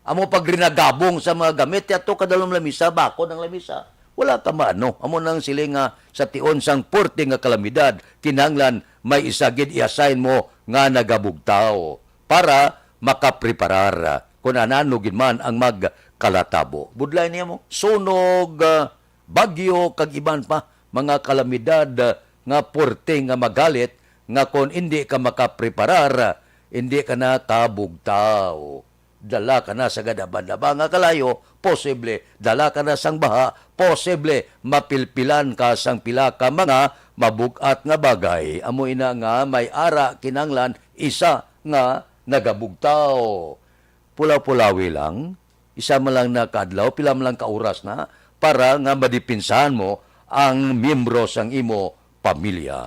Amo pagrinagabong sa mga gamit, ti ato ka dalom lamisa, bako ng lamisa. Wala ka maano. Amo nang siling nga sa tion sang porte nga kalamidad, kinahanglan may isa gid i-assign mo nga nagabugtaw para makapreparar kung anano gid man ang magkalatabo. Budlay niya mo, sunog, ah, bagyo, kag iban pa, mga kalamidad, ah, nga porte nga magalit, nga kon indi ka makapreparar, ah, indi ka na kabugtaw. Dala ka na sa gadaba-daba nga kalayo, posible. Dala ka na sang baha, posible. Mapilpilan ka sang pila ka mga mabug-at nga bagay. Amo ina nga may ara kinahanglan isa nga nagabugtaw. Pulaw-pulawi lang, isa man lang na ka adlaw, pila man lang ka oras na, para nga madipinsahan mo ang miyembro sang imo pamilya.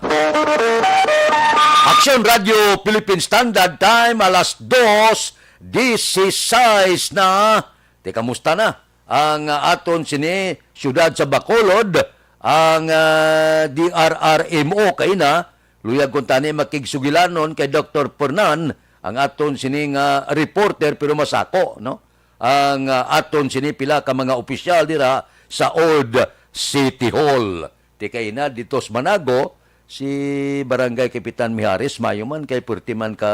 Aksyon Radio Philippine Standard Time, alas dos dieciséis na. Te, kamusta na ang, ah, aton sini siyudad sa Bacolod, ang, ah, D R R M O kaina, luyag kuntani makigsugilanon kay Doktor Fernan, ang aton sini nga reporter, pero masako, no? Ang, ah, aton sini pila ka mga opisyal dira sa Old City Hall. Ti kaina dito sa Manago, si Barangay Kapitan Mijares, mayo man kay purti man ka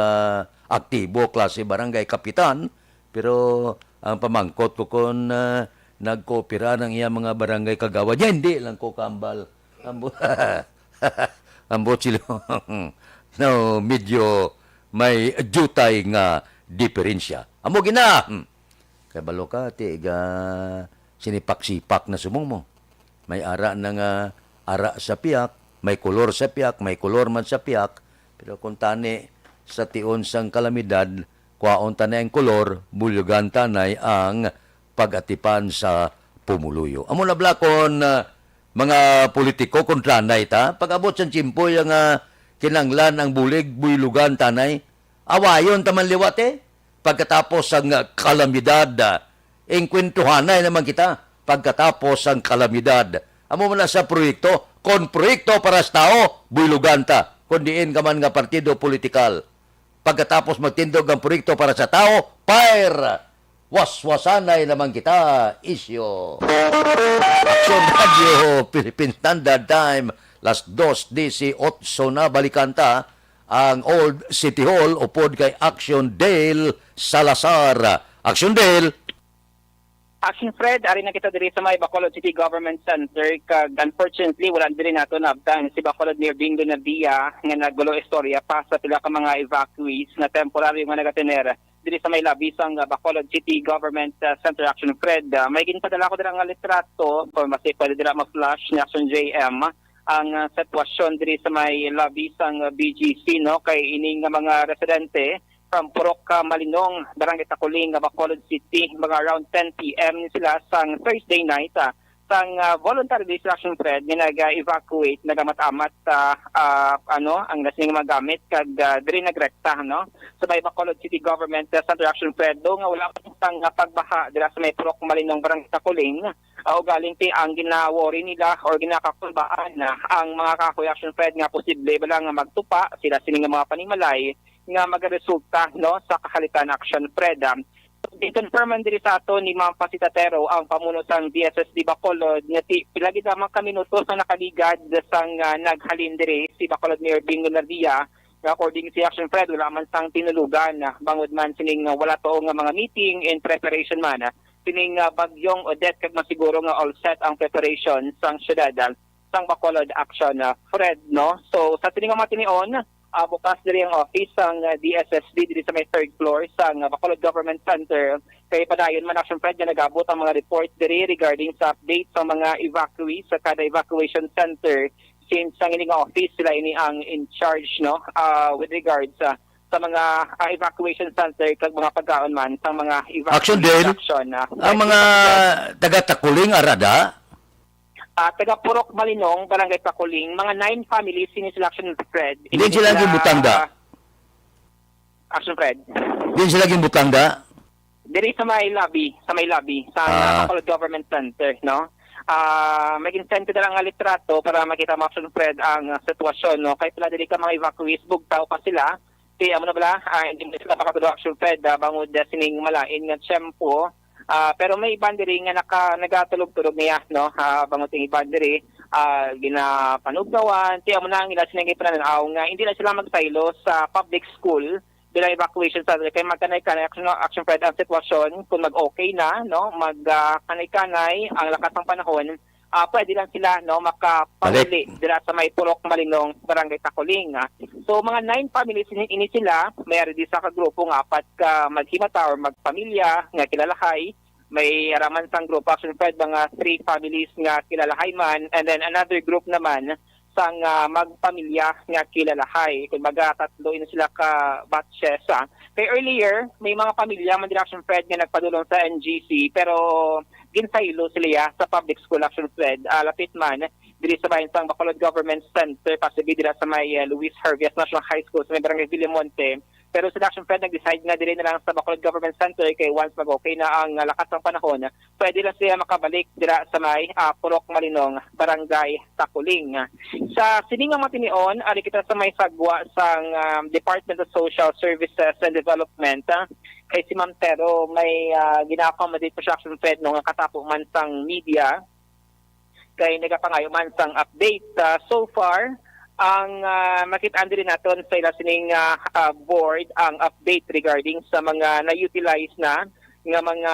aktibo klase barangay kapitan, pero ang pamangkot ko kon, ah, nagkoopera ng iya mga barangay kagawad niya, hindi lang ko kambal. Ambo, ambo sila. No, medyo may jutay nga diferensya. Amo gina. Hmm. Kay balo ka, ti, ga, sinipak-sipak na sumong mo. May ara na nga ara sa piyak, may kolor sa piyak, may kolor man sa piyak. Pero kung tani sa tion sang kalamidad, kwaon ta na ang kolor, bulyogan ta na ang pag-atipan sa pumuluyo. Amo na bala kon, ah, mga politiko, kung tanay ta, pag-abot sang tiyempo, yung, ah, kinanglan ang bulig, buylugan tanay, awayon ta man liwat, eh. Pagkatapos sang, ah, kalamidad, ah, engkwentuhanay naman kita pagkatapos sang kalamidad. Amo man na sa proyekto, kon proyekto para sa tao, buylugan ta. Kon diin ka man nga partido politikal. Pagkatapos magtindog ang proyekto para sa tao, fire! Waswasanay naman kita, isyo. Aksyon Radio, Philippine Standard Time, las dos dieciocho na, balikan ta ang Old City Hall upod kay Action Dale Salazar. Action Dale! Action Fred, ari na kita diri sa may Bacolod City Government Center, kag unfortunately, wala diri nato naabtan si Bacolod Mayor Bingo Nadia nga nagbulo istorya pa sa pila ka mga evacuees nga temporaryo nga nagatener diri sa may lobby sang, ah, Bacolod City Government, ah, Center. Action Fred, ah, may ginpadala ko dira nga litrato, kung basi pwede dira ma-flash ni Action J M ang, ah, sitwasyon diri sa may lobby sang, ah, B G C, no, kay ini nga mga residente from Purok, ah, Malinong, Barangay Taculing, ah, Bacolod City, mga around ten P M ni sila sang Thursday night, ah, sang, ah, voluntary destruction, Fred, nga nag-evacuate, nagamat-amat sa, ah, ano, ang nasing mga gamit kag, ah, diri nagrekta, no? Sa may Bacolod City Government, ah, Center. Action, Fred, do nga wala pa sang, ah, pagbaha dira sa may Purok Malinong, Barangay Taculing, ah, ugaling ti ang ginaworry nila or ginakakulbaan, ah, ang mga kahoy. Action, Fred, nga posible ba lang nga magtupa sila sini nga mga panimalay nga magaresulta, no, sa kahalitan. Action, Fred, ah, Ginkonfirman diri sa ato ni Ma'am Pasitatero, ang pamuno sang D S S D Bacolod, nga ti pila gid lamang ka minutos ang nakaligad sang, ah, naghalin diri si Bacolod Mayor Bingo Nardia, nga according si Action Fred, wala man sang tinulugan, ah, bangod man sining, ah, wala to nga mga meeting in preparation man, ah, sining, ah, Bagyong Odette, kag masiguro nga all set ang preparation sang syudad, ah, sang Bacolod. Action, ah, Fred, no? So, sa sining nga mga tinion, ah, bukas diri ang office sang, ah, D S S D diri sa may third floor sang, ah, Bacolod Government Center. Kay padayon man, Action Fred, nga nagabot ang mga report diri regarding sa update sa mga evacuees sa kada evacuation center, since ang ini nga office sila ini ang in charge, no, ah, with regards sa, sa mga, ah, evacuation center kag mga pagkaon man sa mga evacuees. Action, Dale. Action, ah, Ang mga taga Taculing, arada? Ah, taga Purok Malinong, Barangay Taculing, mga nine families sini sila, Action Fred. Diin sila ang gimbutang da? Action Fred. Diin sila gimbutang da? Diri sa may lobby, sa may lobby, sa, ah, Bacolod Government Center, no? ah, mag-send ka na lang nga litrato para makita mo, Action Fred, ang, ah, sitwasyon, no? Kay pila diri ka mga evacuees, bugtaw pa sila. Kaya mo na bala, ah, hindi mo sila makatulog, Action Fred, ah, bangod, ah, sining malain nga tiyempo. Ah, pero may iban diri nga naka-, nagatulog-tulog niya, no? Ah, bangod ang iban diri, ah, ginapanugnawan. Kaya mo na ang ila sining ipananaw nga hindi na sila magsaylo sa public school bilang evacuation center. Kay magkanay-kanay, Action, Action Fred, ang sitwasyon, kung mag-okay na, no? Mag, ah, kanay-kanay ang lakas ng panahon, ah, pwede lang sila, no, makapauli dira sa may Purok Malinong, Barangay Takuling. Ah, so, mga nine families ini, ini sila, may ari di sa kagrupo nga apat ka maghimata or magpamilya nga kilalahay. May araman sang grupo, Action Fred, mga three families nga kilalahay man, and then another group naman sang, ah, magpamilya nga kilalahay. Kumbaga, tatlo ini sila ka batches, ah. Kay earlier, may mga pamilya man dira, Action Fred, nga nagpadulong sa N G C, pero ginsaylo sila ya sa public school, Action Fred. Ah, lapit man diri sa bahin sang Bacolod Government Center, possibly dira sa may, ah, Luis Hervias National High School sa may Barangay Villamonte. Pero sila, Action Fred, nag-decide nga diri na lang sa Bacolod Government Center kay once mag-okay na ang, ah, lakas ng panahon, pwede lang sila makabalik dira sa may, ah, Purok Malinong, Barangay Takuling. Sa sining nga mga tinion, ari kita sa may sagwa sang, ah, Department of Social Services and Development, ah, kay si Ma'am Tero may, ah, gina-accommodate pa siya, Action Fred, no, nga katapo man sang media kay nagapangayo man sang update. Ah, so far, ang, ah, makit-an diri naton sa ila sining, ah, ah, board ang update regarding sa mga na-utilize na nga mga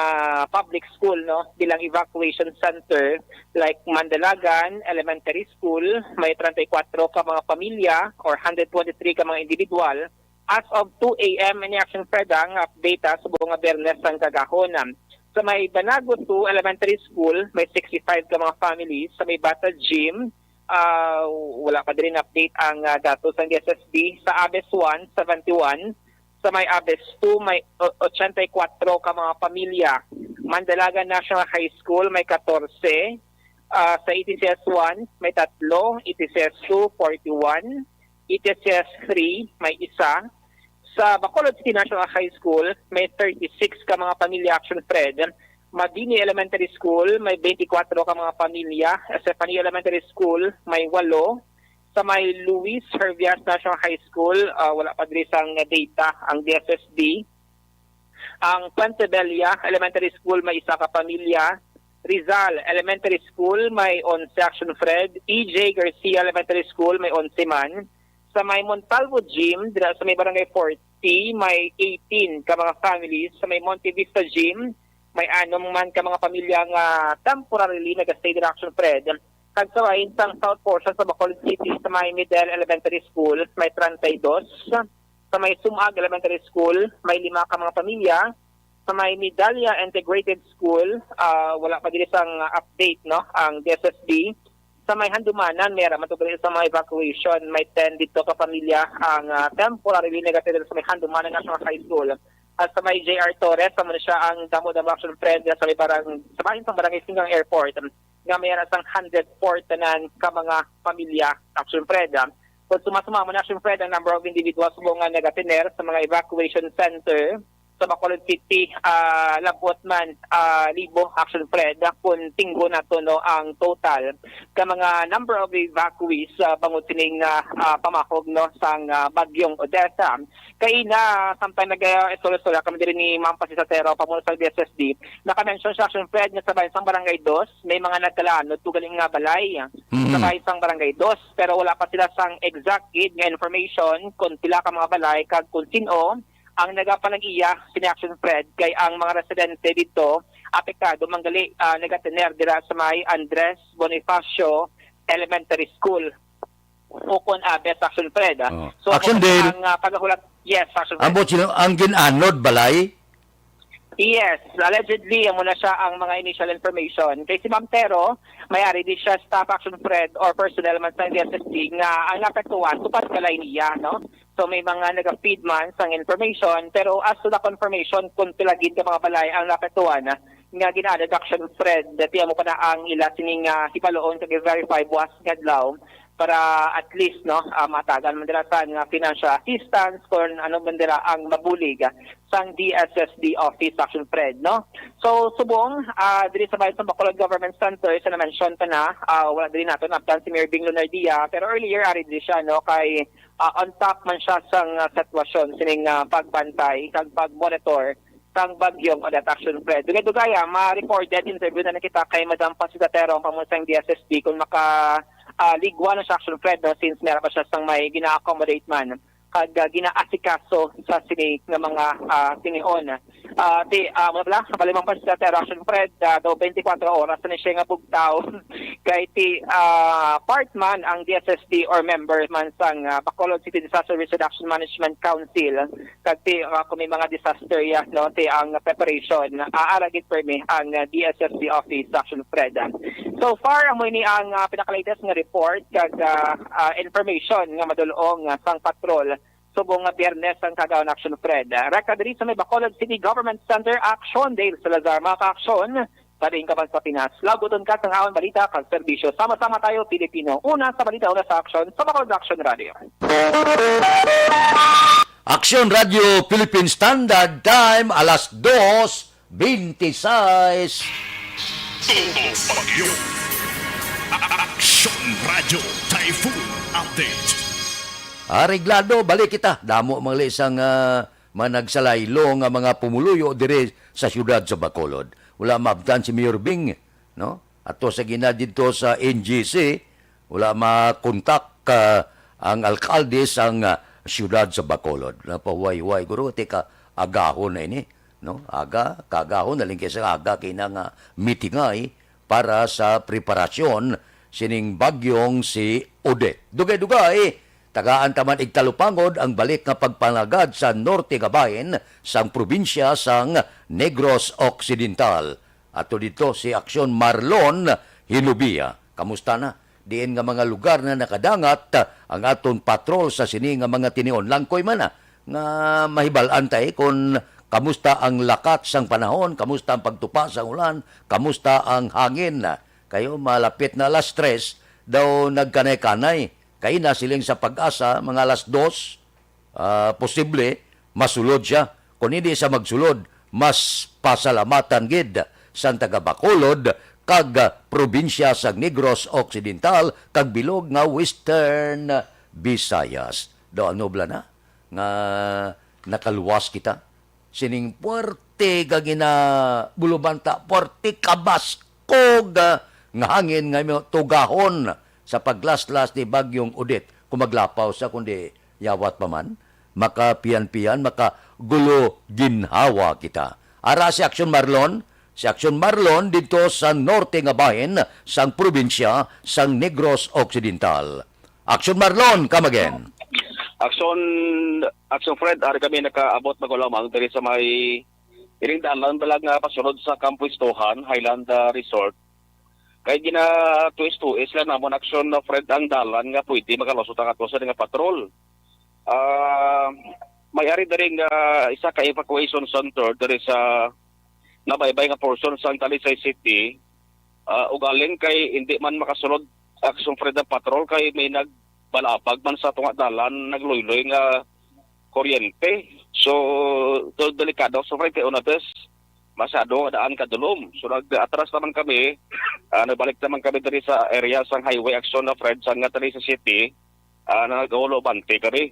public school, no, bilang evacuation center, like Mandalagan Elementary School, may treinta y cuatro ka mga pamilya or hundred twenty-three ka mga individual. As of two a m ini, Action Fred, ang update, ah, subong nga Biyernes sang kagahon. Sa may Banago two Elementary School, may sixty-five ka mga families. Sa may Bata Gym, ah, wala pa diri na-update ang, ah, datos sang D S S D. Sa Abes one, seventy-one. Sa may Abes two, may o-, ochenta y cuatro ka mga pamilya. Mandalagan National High School, may katorse. Ah, sa E T C S one, may tatlo. E T C S two, forty-one. E T C S three, may isa. Sa Bacolod City National High School, may thirty-six ka mga pamilya, Action Fred. Mabini Elementary School, may twenty-four ka mga pamilya. Sa Fani Elementary School, may walo. Sa may Luis Hervias National High School, ah, wala pa diri sang data ang D S S D. Ang Puente Vella Elementary School may isa ka pamilya. Rizal Elementary School may onse, Action Fred. E J Garcia Elementary School may onse man. Sa may Montalvo Gym, dira sa may Barangay forty, may eighteen ka mga families. Sa may Monte Vista Gym, may anom man ka mga pamilya nga temporarily nagastay dira, Action Fred. Kag sa bahin sang south portion sa Bacolod City, sa may Middle Elementary School, may treinta y dos. Sa may Sumag Elementary School, may lima ka mga pamilya. Sa may Medalla Integrated School, ah, wala pa diri sang update, no, ang D S S D. Sa may Handumanan, may ara man to diri sa mga evacuation, may ten dito ka pamilya ang, ah, temporarily nagatiil sa may Handumanan National High School. At sa may J R Torres, amo na siya ang damo-damo, Action Fred, sa may barang-, sa bahin sang Barangay Singgang Airport, nga may ara sang hundred four tanan ka mga pamilya, Action Fred. Kung suma-suma mo na, Action Fred, ang number of individuals mo nga nagatener sa mga evacuation center sa Bacolod City, ah, labot man, ah, libo, Action Fred, kung tinggo nato, no, ang total ka mga number of evacuees, ah, bangod sining, ah, ah, pamakog, no, sang, ah, Bagyong Odessa. Kay na, samtang nag-, ah, istorya-istorya kami diri ni Ma'am Pasita Tero, pamuno sa D S S D, naka-mention siya, Action Fred, nga sa bahin sang Barangay Dos, may mga nagkalaanod to galing nga balay. Mhm. Sa bahin sang Barangay Dos, pero wala pa sila sang exact gid nga information kung pila ka mga balay kag kung sin-o ang nagapanag-iya sini, Action Fred, kay ang mga residente dito apektado man gali, ah, nagatener dira sa may Andres Bonifacio Elementary School. Ukon, ah, best, Action Fred, ah. Oh. So, Action kung Dale. Ang, ah, pagkahulat, yes, Action Fred. Ambot sila ang gin-anod balay? Yes, allegedly, amo na siya ang mga initial information. Kay si Ma'am Tero, may ari di siya staff, Action Fred, or personnel man sa D S S D nga ang naapektuhan, tupad balay niya, no? So, may mga nag-feed man sang information, pero as to the confirmation kung pila gid ka mga balay ang naapektuhan, ah, nga gin-anod, Action Fred, dati amo pa na ang ila sining, ah, hibaloon kag i-verify buwas nga adlaw. para at least, no, ah, matagan man dira sa nga financial assistance kung ano man dira ang mabulig sang D S S D office, Action Fred, no? So, subong, ah, diri sa bayan sa Bacolod Government Center, sa na-mention pa na, ah, wala diri nato naabtan si Mayor Bing Lunardia, pero earlier, ari diri siya, no, kay, ah, on top man siya sang, ah, sitwasyon sining, ah, pagbantay kag pagmonitor sang bagyong Odette, Action Fred. Dugay-dugay, ah, ma-recorded interview na nakita kay Madam Paz Gatero, ang pamuno sang D S S D, kung maka, ah, ligwa na siya, Action Fred, no, since meron pa siya sang may gina-accommodate man kag, ah, ginaasikaso sa sini nga mga, ah, tinion. Ah, ti, ah, muna pala, kabalimang pa sa Terra Action Fred, ah, daw twenty-four oras na siya nga bugtaw. Kay ti, ah, part man ang D S S D or member man sang, ah, Bacolod City Disaster Risk Reduction Management Council. Kag ti, ah, kung may mga disaster ya, no, ti ang preparation, ah, ara gid permi ang, ah, D S S D office, Action Fred. So far, amo ini ang, ah, pinaka-latest nga report kag, ah, ah, information nga madul-ong, ah, sang patrol subong nga Biyernes ang kagaon, Action Fred. Ah, reka diri sa may Bacolod City Government Center, Action Dale Salazar. Mga ka-action, sa diin ka man sa Pinas, laguton ka sang aon balita kag serbisyo. Sama-sama tayo, Pilipino. Una sa balita, una sa aksyon, sa Bacolod Action Radio. Action Radio Philippine Standard Time, alas dos, twenty-six. Tubo Bagyo. Action Radio Typhoon Update. Areglado, balik kita. Damo man gali sang, ah, mga nagsalaylo nga mga pumuluyo diri sa siyudad sa Bacolod. Wala maabtan si Mayor Bing, no? Ato sa gina didto sa N G C, wala makontak, ah, ang alkalde sang, ah, siyudad sa Bacolod. Napahuway-huway, guro, tika agahon na ini, no? Aga, kaagahon, nalingkis ang aga, kay na nga mitingay para sa preparasyon sining bagyong si Odette. Dugay-dugay, tagaan ta man igtalupangod ang balik nga pagpanagad sa norte nga bahin sang probinsya sang Negros Occidental. Ato dito si Aksyon Marlon Hinubia. Kamusta na? Diin nga mga lugar na nakadangat ang aton patrol sa sini nga mga tinion? Langkoy man na nga mahibal-an ta, eh, kung kamusta ang lakat sang panahon, kamusta ang pagtupa sang ulan, kamusta ang hangin. Kayo, malapit na alas tres daw nagkanay-kanay. Kay nasiling sa PAGASA, mga alas dos, ah, posible masulod siya. Kung hindi siya magsulod, mas pasalamatan gid sang taga Bacolod kag probinsya sa Negros Occidental kag bilog nga Western Visayas. Daw ano bala na nga nakaluwas kita sining puwerte nga ginabulubanta, puwerte kabaskog, ah, nga hangin nga may tugahon sa paglaslas ni Bagyong Odette. Kung maglapaw sa, kundi yawat pa man, makapiyan-piyan, makagulo ginhawa kita. Ara si Aksyon Marlon, si Aksyon Marlon didto sa norte nga bahin sang probinsya sang Negros Occidental. Aksyon Marlon, come again. Aksyon, Aksyon Fred, ari kami nakaabot na ko lamang diri sa may iring dalan bala nga pasulod sa Kampuistohan, Highland, ah, Resort. Kay gina-twist-twist lang namon, Aksyon, na Fred, ang dalan nga pwede makalusot ang ato sa nga patrol. Ah, may ari diri nga isa ka evacuation center diri sa nabaybay nga portion sang Talisay City. Ah, ugaling kay hindi man makasulod, Aksyon Fred, ang patrol kay may nagbalabag man sa tunga dalan, nagluyloy nga kuryente. So, so delikado, Aksyon Fred, kay una bes masyado nga daan kadulom. So nag-atras naman kami, ah, nagbalik naman kami diri sa area sang highway, Aksyon, na Fred, sa nga Talisay City, ah, na nagahulo bante kami.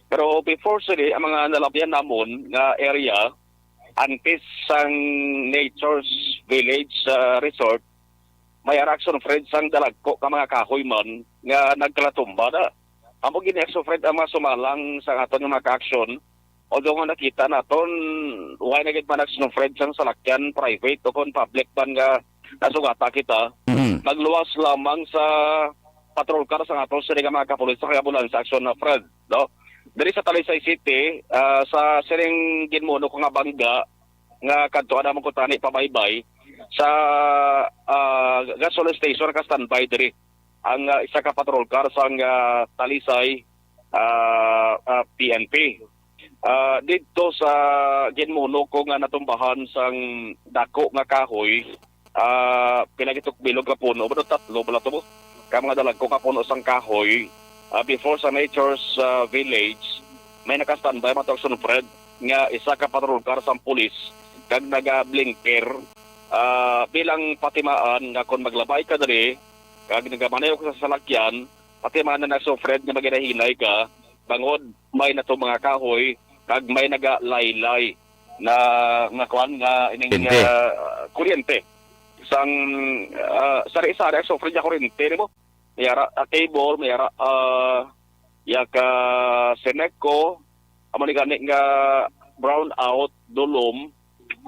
Pero before sini, ang mga nalabyan namon nga area, antes sang Nature's Village, ah, Resort, may ara, Aksyon Fred, sang dalagko ka mga kahoy man nga nagkalatumba na. Amo gini, Aksyon Fred, ang mga sumalang sa aton nga mga ka-aksyon. Although nga nakita naton, why na gid man, Aksyon Fred, sang salakyan private o kon public man nga nasugata kita, Mhm. magluwas lamang sa patrol car sa aton sini nga mga kapulis sa kagabulan sa aksyon na, Fred, no? Diri sa Talisay City, ah, sa sining ginmuno ko nga bangga, nga kadto na man ko tani pabaybay sa, ah, gasoline station, ka-standby diri ang, ah, isa ka patrol car sang, ah, Talisay, ah, ah, P N P. Ah, didto sa ginmuno ko nga natumbahan sang dako nga kahoy, ah, pila gid to bilog nga puno, pero tatlo bala to mo. ka mga dalagko ka puno sang kahoy, ah, before sa Nature's, ah, Village, may naka-standby man to, Action Fred, nga isa ka patrol car sang pulis kag naga-blinker, ah, bilang patimaan nga kon maglabay ka diri kag nagamanayok sa salakyan, patimaan na, Action Fred, nga maghinay-hinay ka, bangod may nato mga kahoy kag may nagalaylay na, nga kuan, nga ining, Kuryente. ah, kuryente. Sang, ah, sari-sari ang suffered nga kuryente nimo. May ara, ah, cable, may ara, ah, ya ka Seneco, amo ni gani nga brown out, dulom,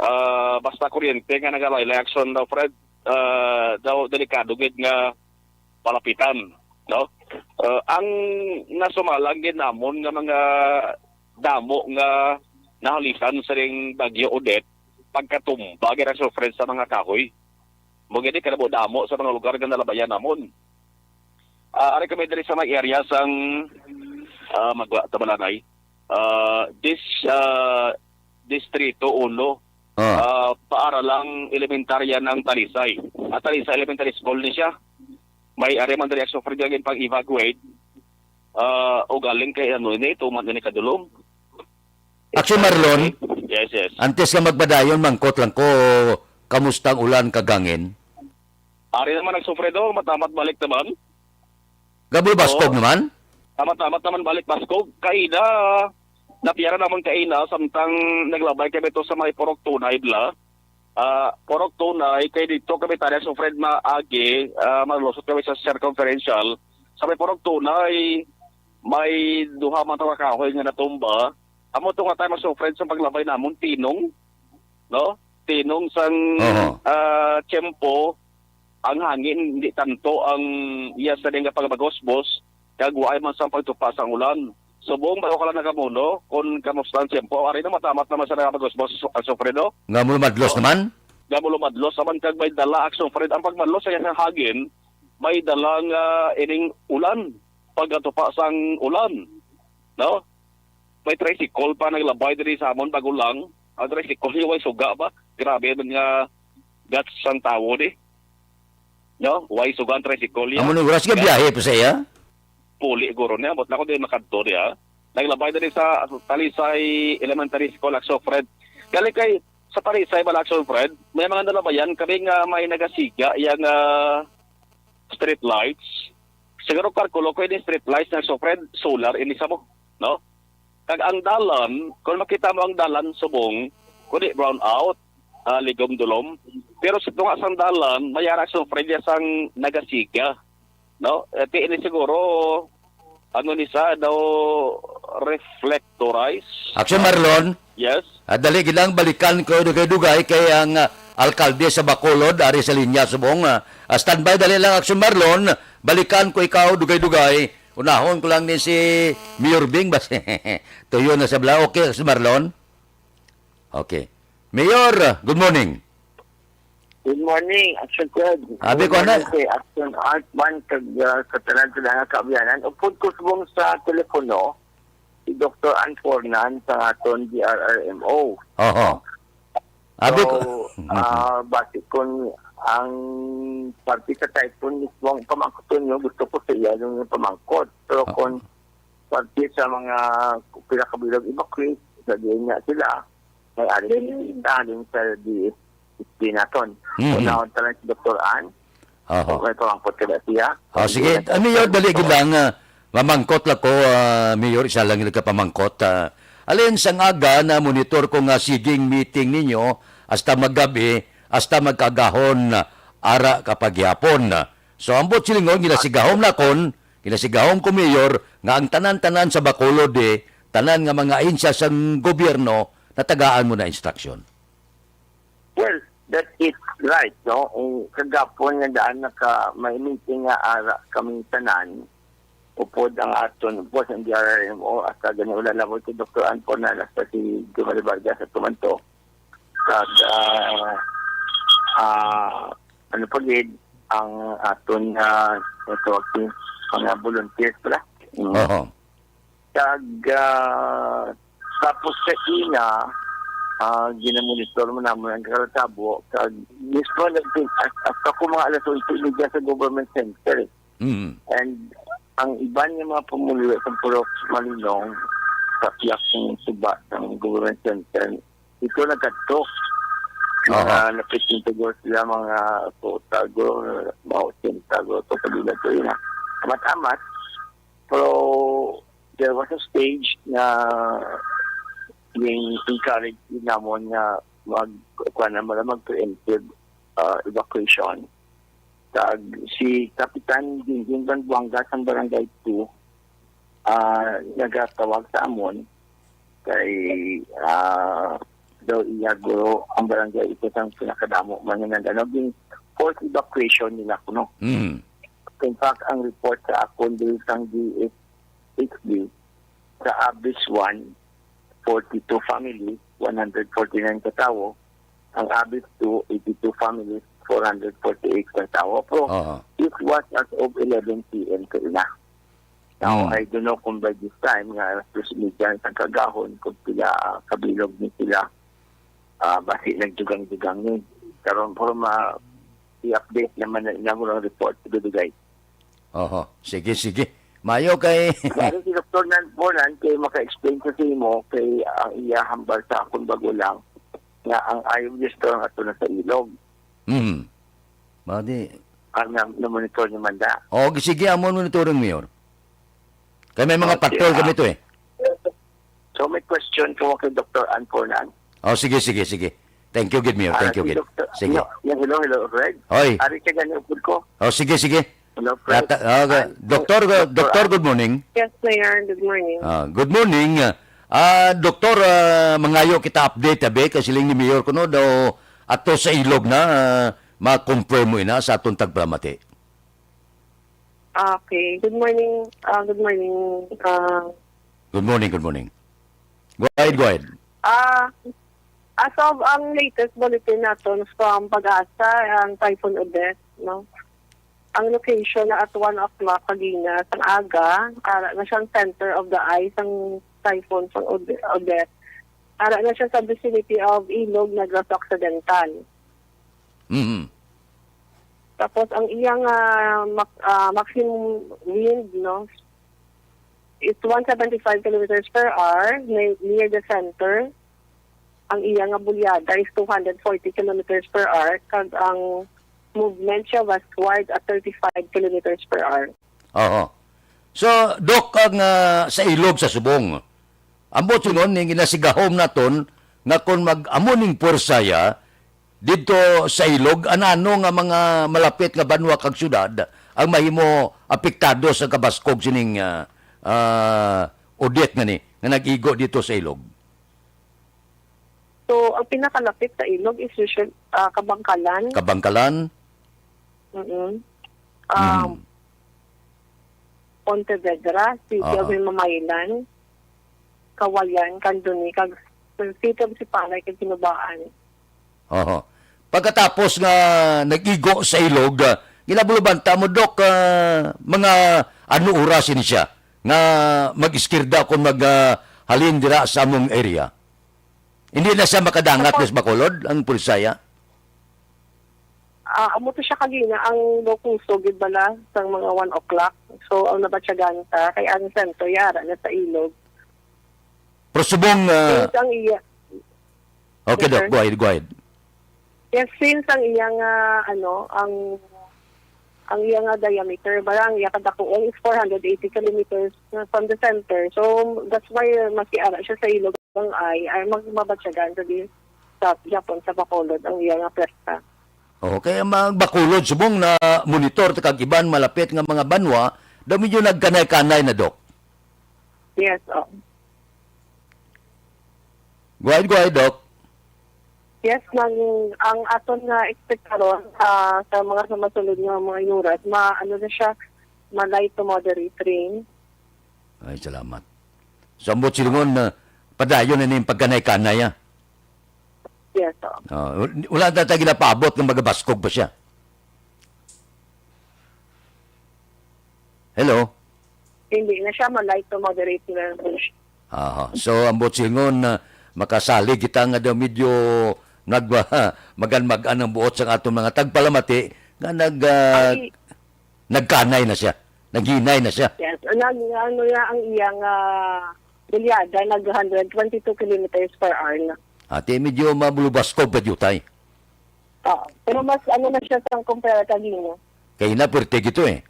ah, basta kuryente nga nagalaylay, Action, daw, Fred, ah, daw delikado gid nga palapitan, no? Ah, ang nasumalang gid namon nga mga damo nga nahalitan sining Bagyo Odette, pagkatumba gid ang suffered sa mga kahoy. Mo gid kadamo-damo sa mga lugar nga nalabayan namon. Ah, ari kami diri sa may area sang, ah, magwa, Tabalanay. Ah, dis-, ah, Distrito Uno. Ah. Ah, paaralang elementarya ng Talisay. At Talisay Elementary School ni siya. May area man diri ang suffered nga pang-evacuate. Ah, ugaling kay ano ini, tuman ini kadulom. Action, Marlon. Yes, yes. Antes nga magpadayon, mangkot lang ko, kamusta ang ulan kag hangin? Ari naman ang sufredo, matamat balik naman. Gaboy baskog Oo. naman? Tamat-tamat naman balik baskog. Kaina, napiara naman kaina, samtang naglabay kami to sa may Purok Tunay, bla. Ah, Purok Tunay, kay dito kami tali sa Fred Maagi, ah, malusot kami sa circumferential. Sa may Purok Tunay, may duha man to ka kahoy nga natumba. Amo to nga tayo, Sir Fred, sa paglabay namon, tinong, no? Tinong sang, Oho. ah, tiyempo, ang hangin, hindi tanto ang iya sa nga pagmagusbos, kag waay man sang pagtupa sang ulan. Subong, bago ka lang nakamuno, kung kamusta ang tiyempo, ari na matamat naman sa nagapagusbos, Sir Fred, no? Nga mo madlos Oo. naman? Nga mo lumadlos naman, kag may dala, Action Fred, ang pagmadlos sa iyang hangin, may dala nga ining ulan, pagkatupa sang ulan, no? May tricycle pa naglabay diri sa amon, bago lang. Ang tricycle, yung way suga ba? Grabe man nga guts sang tawo di. No? Way suga ang tricycle, ya. Amo ni oras nga Nga biyahe pa sa iya? Puli, guro niya. But ako di makadto di, ha? Naglabay diri sa Talisay Elementary School, Action Fred. Gali kay, sa Talisay, bala, Action Fred, may mga nalabayan kami nga may nagasiga, yang, ah, street lights. Siguro, kalkulo ko, ini street lights na, Action Fred, solar ini sa mo, no? Kag ang dalan, kung makita mo ang dalan, subong, kundi brown out, ah, ligom-dulom. Pero sa tunga sang dalan, may ara sang Fred, ya sang nagasiga, no? Eh, ti ini siguro, ano ni sa, daw reflectorize. Action, Marlon. Yes. Ah, dali gid lang, balikan ko dugay-dugay kay ang, ah, alkalde sa Bacolod ari sa linya subong. Ah, ah, standby, dali lang, Action Marlon. Balikan ko ikaw dugay-dugay. Unahon ko lang ni si Mayor Bing ba? Tuyo na sa bala. Okay, Action Marlon. Okay. Mayor, good morning. Good morning, Action Fred. Abi Good ko na. morning kay Action Art man kag, ah, sa tanan sa mga kaabyanan. Upod ko subong sa telepono, si Doktor Ann Fornan sa aton D R R M O. Oho. Abi So, ko. ah, basi kun ang parte sa typhoon mismo ang pamangkot ninyo, gusto ko sa iya yung pamangkot. Pero Oo. kung parte sa mga pila ka bilog evacuate, sa diyan niya sila, may ari sa D S P naton. Mhm. Unahon tanan si Doktor Ann. Oho. May pamangkot ka ba siya? Oh, sige. Hindi na Ah, Mayor, dali gid lang, ah, mamangkot lang ko, ah, Mayor, isa lang yung kapamangkot. Ah, alin sang aga na monitor ko nga siging meeting ninyo hasta magabi, hasta magkagahon, ah, ara ka paghihapon. So, ambot silingon, ginasigahom na kon, ginasigahom ko, Mayor, nga ang tanan-tanan sa Bacolod, eh, tanan nga mga ahensya sang gobyerno, natagaan mo na instruction. Well, that is right, no? Ang kagapon nga daan naka, may meeting nga ara kami tanan, upod ang aton, upod ang D R R M O, hasta gani wala lang ko si Doktor Ann Fornan, hasta si Jumari Vargas at tumanto. Kag, ah, ah, ano pa gid, ang aton, ah, network team, mga volunteers pala. Mm. Oho. Kag, ah, tapos sa ina, ah, ginamonitor mo naman ang karatabo, kag mismo nagpin-, as, as ako mga alas onse y media sa government center, eh. Mm. And ang iban nga mga pumuluyo sa Purok Malinong, sa Piak, sa suba, sa Government Center, ito nagkadto. Mga Aha. Napit ng tagos sila, mga Otago, mga Otago, to kabila to yun, ah. Amat-amat. Pero there was a stage na yung encourage din namon nga mag, kuwan naman, mag-preemptive, ah, evacuation. Kag si Kapitan Gingging Van Buanga sang Barangay two, ah, nagatawag sa amon kay, ah, daw iya guro ang barangay, ito sang pinakadamo man nga nag-, ano, gin forced evacuation nila kuno. Mm. In fact, ang report sa akon diri sang D S H D, sa Abis one, forty-two families, one hundred forty-nine ka tawo. Ang Abis two, eighty-two families, four hundred forty-eight ka tawo. Pero Aha. This was as of eleven P M kaina. Now, Hmm. I don't know kung by this time nga alas dos y media sa kagahon, kung pila kabilog ni sila, ah, basi nagdugang-dugang ni. Karon, pero ma-, i-update naman na ina mo ang report sa dugay. Oho. Sige, sige. Mayo kay Bali si Doktor Nan Bonan kay maka-explain ko sa imo kay ang iya hambal sa akon bago lang nga ang I O S to ang ato na sa ilog. Hmm. Mao di. Ang na, na-monitor ni Manda. O, sige, amo ang monitoring, Mayor. Kay may mga Okay, patrol kami ah. to eh. So may question ko kay Doktor Ann Fornan. Oh, sige, sige, sige. Thank you, gid, Mayor. Ah, Thank you, si gid. Doktor Sige. No, yeah, hello, hello, Fred. Hoy. Ari ka gani upod ko. Oh, sige, sige. Hello, Fred. Tata-, ah, ga-, Ay, Doktor, Doktor Doktor, Ann. Good morning. Yes, Mayor. Good morning. Ah, good morning. Ah, Doktor, ah, mangayo kita update, abi, kay siling ni Mayor kuno daw ato sa ilog na, ah, ma-confirm mo ina sa atong tagpalamati. Okay. Good morning. Ah, good morning. Ah, Good morning, good morning. Go ahead, go ahead. Ah, as of ang latest bulletin naton from PAGASA, ang Typhoon Odette, no? Ang location na at one o'clock kagina sang aga, ara na siyang center of the eye sang Typhoon sang Ode-, Odette. Ara na siya sa vicinity of Ilog, Negros Occidental. Mhm. Tapos ang iyang, ah, mak-, ah, maximum wind, no, is one seventy-five kilometers per hour, ne-, near the center. Ang iya nga bulyada is two hundred forty kilometers per hour, kag ang movement siya westward at thirty-five kilometers per hour. Oo. So, Doc, ang, ah, sa ilog sa Subong, ambot sungon ning ginasigahom naton nga kon mag-amo ning puwersa ya didto sa ilog, anano nga mga malapit nga banwa kag syudad ang mahimo apektado sa kabaskog sining, ah, ah, Odette nga ni, nga nag-igo dito sa ilog? So, ang pinakalapit sa ilog is usually, ah, Kabangkalan. Kabangkalan? Mm-mm. Um, Mm. Pontevedra, City of Aha. Himamaylan, Cauayan, Candoni, kag City of Sipalay, kag Ginubaan. Oho. Pagkatapos nga nag-igo sa ilog, ah, ginabulubanta mo, Doc, ah, mga ano oras ini siya nga mag-iskirda kung mag, ah, halin dira sa among area? Hindi na siya makadangat Tapos sa Bacolod, ang pulisaya? Ah, amo to siya kagina ang low kusog gid bala sang mga one o'clock. So, ang nabatyagan ta kay ang sentro yara na sa ilog. Pero subong, ah, Since ang iya Okay, Yes, Doc, sir. Go ahead, go ahead. Yes, since ang iya nga, ano, ang, ang iya nga diameter, bala ang iya kadakuan is four hundred eighty kilometers from the center. So, that's why, uh, mas iara siya sa ilog ang ay, ay mag-, mabatyagan sa di-, sa Japon, sa Bacolod, ang iya nga pwersa. Okay, ang mga Bacolod, subong na monitor ta kag iban malapit nga mga banwa, daw medyo nagkanay-kanay na, Doc. Yes, oh. Go ahead, go ahead, Doc. Yes, nang, ang aton nga expect karon, ah, sa mga sumasunod nga mga oras, ma-, ano na siya, ma-light to moderate rain. Ay, salamat. So, ambot silingon na padayon na ning pagkanay-kanay, ah. Yes, oh. Ah, wal-, wala na tayo ginapaabot nga magabaskog pa siya. Hello? Hindi na siya, ma-light to moderate na lang siya. Aha. So, ambot silingon na makasalig kita nga daw medyo nag-, magan-magan ang buot sang aton mga tagpalamati nga nag, ah, Ay, Nagkanay na siya. Naghinay na siya. Yes. Nag, ano niya, ang iyang, ah, bilyada, nag one hundred twenty-two kilometers per hour na. Ate, medyo mabulubaskog pa diyo, tay. Oo. Pero mas, ano na siya sa kumpara kagina. Kay na, pwerte gito eh.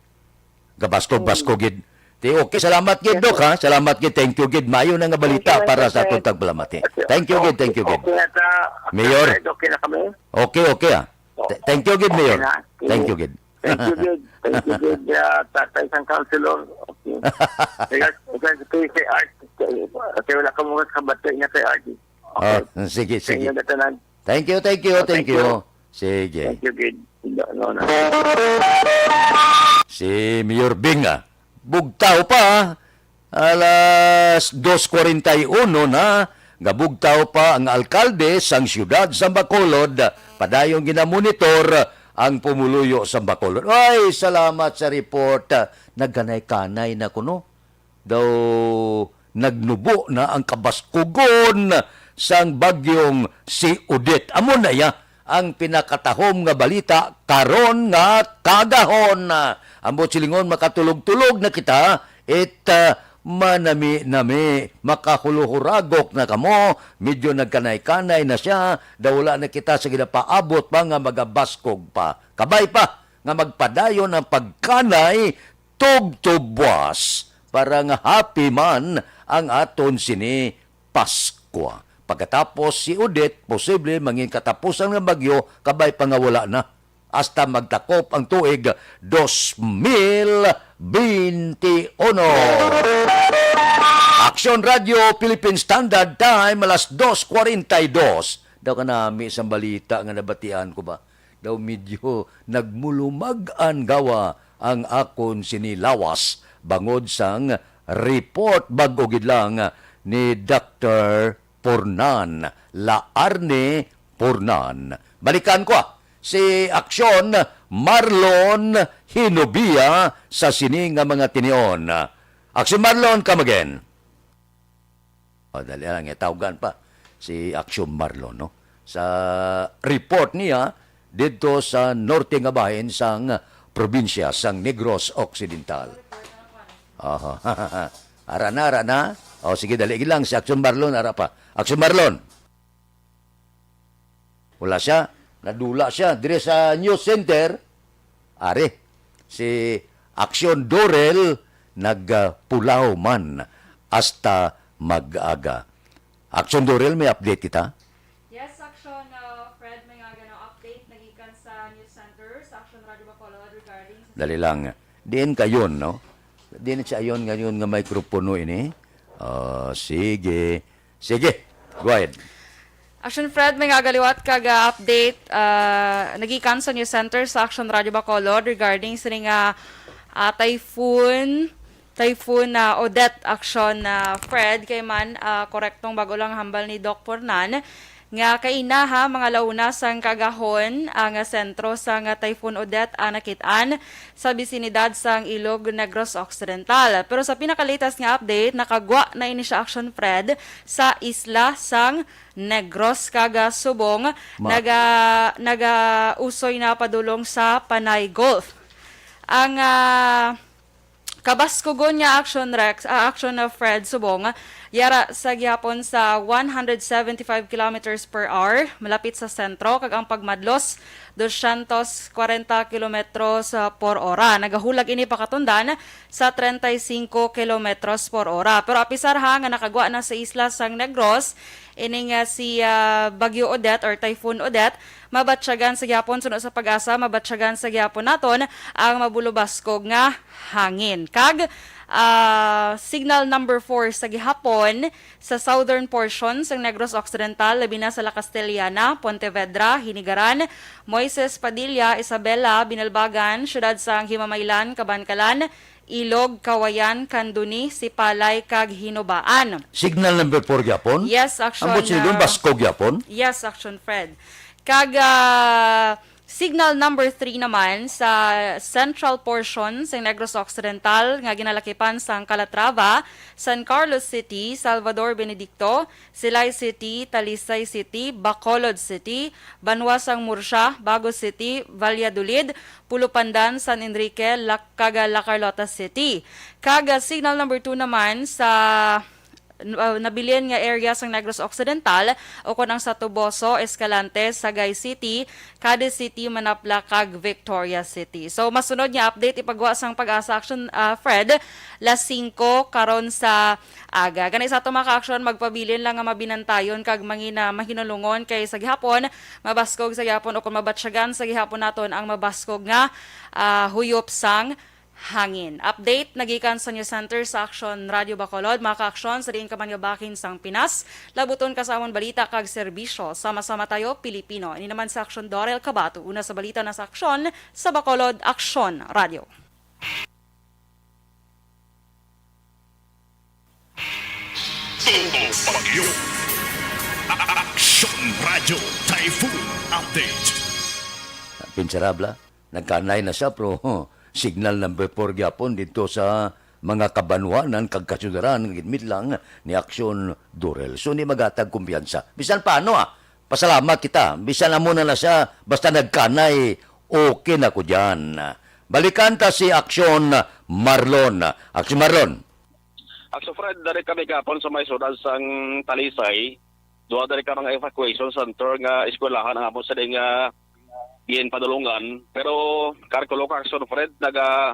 Gabaskog-baskog gid. Ti, okay, salamat gid, Yes, Doc, sir. ha? Salamat gid. Thank you gid. Mayo na nga balita Thank you, para Mister sa Chair. atong tagpalamati. Okay, Thank you gid, thank you gid. okay na ta, Mayor. Okay na kami? Okay, okay, ah. Th-, thank you gid, Okay Mayor. na. Thank you gid. Thank you gid. Thank you gid, ah, tatay sang councilor. Okay. Regards, regards to kay Art. Okay, wala ka mo kabati niya kay Art. Okay. Ah, sige, Sa sige. inyo na tanan. Thank you, thank you, Oh, thank thank you. you. Sige. Thank you gid. No, no, no. Si Mayor Bing, ah. Bugtaw pa, ah. Alas dos cuarenta y uno na, gabugtaw pa ang alkalde sang siyudad sa Bacolod. Padayon ginamonitor ang pumuluyo sa Bacolod. Ay, salamat sa report. Nagkanay-kanay na kuno. Daw nagnubo na ang kabaskugon sang bagyong si Odette. Amo na ya ang pinakatahom nga balita karon nga kaagahon. Ambot silingon, makatulog-tulog na kita, it, ah, manami-nami, makahuluhuragok na kamo, medyo nagkanay-kanay na siya, daw wala na kita sa ginapaabot pa nga magabaskog pa. Kabay pa nga magpadayon ang pagkanay tubtubwas para nga happy man ang aton sini Paskwa. Pagkatapos si Odette, posible mangin katapusan nga bagyo, kabay pa nga wala na. Hasta magtakop ang tuig dos mil benti uno. Aksyon Radio Philippine Standard Time, alas dos cuarenta y dos. Daw kanami sang balita nga nabatian ko ba? Daw medyo nagmulumag-an gawa ang akon sini lawas bangod sang report bag-o gid lang ni Doctor Pornan, La Arne Pornan. Balikan ko, ah, si Aksyon Marlon Hinubia sa sini nga mga tinion. Aksyon Marlon, come again. O, dali lang, eh, tawgan pa si Aksyon Marlon, no? Sa report niya didto sa norte nga bahin sang probinsya sang Negros Occidental. Aha. Ara na, ara na. O, sige, dali lang si Aksyon Marlon, ara pa. Aksyon Marlon. Wala siya. Nadula siya. Dire sa news center, ari, si Aksyon Dorel nagpulaw man hasta mag-aga. Aksyon Dorel, may update kita? Yes, Aksyon, uh, Fred, may nga gano update nagikan sa news center sa Aksyon Radio Bacolod regarding sa Dali lang. Diin kayon, no? Diin sa ayon ngayon nga mikropono ini? Ah, sige. Sige. Go ahead. Action Fred, may nga galiwat kag, ah, update, ah, nagikan sa News Center sa Action Radio Bacolod regarding sini nga, ah, typhoon, typhoon na Odette, Action na Fred, kay man, ah, korektong bag-o lang hambal ni Doc Pornan nga kaina ha, mga launa sang kagahon ang sentro sang Typhoon Odette ang nakit-an sa bisinidad sang Ilog Negros Occidental. Pero sa pinakalatest nga update, nakagwa na ini siya, Action Fred, sa isla sang Negros kag, ah, Subong. Ma- naga nagausoy na padulong sa Panay Gulf. Ang, ah, kabaskugon nga Action Rex, ah, Action na Fred Subong, yara sa gihapon sa one hundred seventy-five kilometers per hour, malapit sa sentro, kag ang pagmadlos, doscientos cuarenta kilometros, ah, por hora. Nagahulag ini pakatundan sa treinta y cinco kilometros por hora. Pero apisar ha nga nakagwa na sa isla sang Negros, ini nga si, ah, Bagyo Odette or Typhoon Odette, mabatyagan sa gihapon, suno sa PAGASA, mabatyagan sa gihapon naton ang mabulobaskog nga hangin. Kag, ah, signal number four sa gihapon sa southern portion sang Negros Occidental, labi na sa La Castellana, Pontevedra, Hinigaran, Moises Padilla, Isabela, Binalbagan, siyudad sang Himamaylan, Kabankalan, Ilog, Kawayan, Candoni, Sipalay, kag Hinobaan. Signal number four gyapon? Yes, Action, Ambot sini doon, ah, baskog gyapon? Yes, Action Fred. Kag, ah, Signal number three naman sa central portion sa Negros Occidental nga ginalakipan sang Calatrava, San Carlos City, Salvador Benedicto, Silay City, Talisay City, Bacolod City, Banwa sang Murcia, Bago City, Valladolid, Pulupandan, San Enrique, La, kag La Carlota City. Kag, ah, signal number two naman sa uh, nabilin nga area sang Negros Occidental, ukon ang sa Toboso, Escalante, Sagay City, Cadiz City, Manapla, kag Victoria City. So, masunod nga update ipagwa sang Pag-asa Aksyon, uh, Fred, las singko karon sa aga. Gani sa ato mga ka-aksyon, magpabilin lang nga mabinantayon kag mangina mahinulungon kay sa gihapon, mabaskog sa gihapon ukon mabatyagan sa gihapon naton ang mabaskog nga, uh, huyop sang hangin. Update nagikan sa News Center sa Aksyon Radio Bacolod. Mga ka-aksyon, sa diin ka man nga bahin sang Pinas, labuton ka sa amon balita kag serbisyo. Sama-sama tayo, Pilipino. Ini naman sa Aksyon, Dorel Kabato. Una sa balita na sa Aksyon, sa Bacolod, Aksyon Radio. Tubo Bagyo. Aksyon Radio Typhoon Update. Pinsarabla, nagkanay na siya, pero signal number four gyapon dito sa mga kabanwanan kag kasudaran nga ginmit lang ni Aksyon Dorel. So, ni magatag kumpiyansa. Bisan paano, ah, pasalamat kita. Bisan amo na na siya, basta nagkanay, okay na ko dyan. Balikan ta si Aksyon Marlon. Aksyon Marlon. Aksyon Fred, dari kami gapon sa may sudad sang Talisay. Duha dari ka mga evacuation center nga eskwelahan ang amo sa nga ginpadulungan. Pero karkulo ka, Aksyon Fred, naga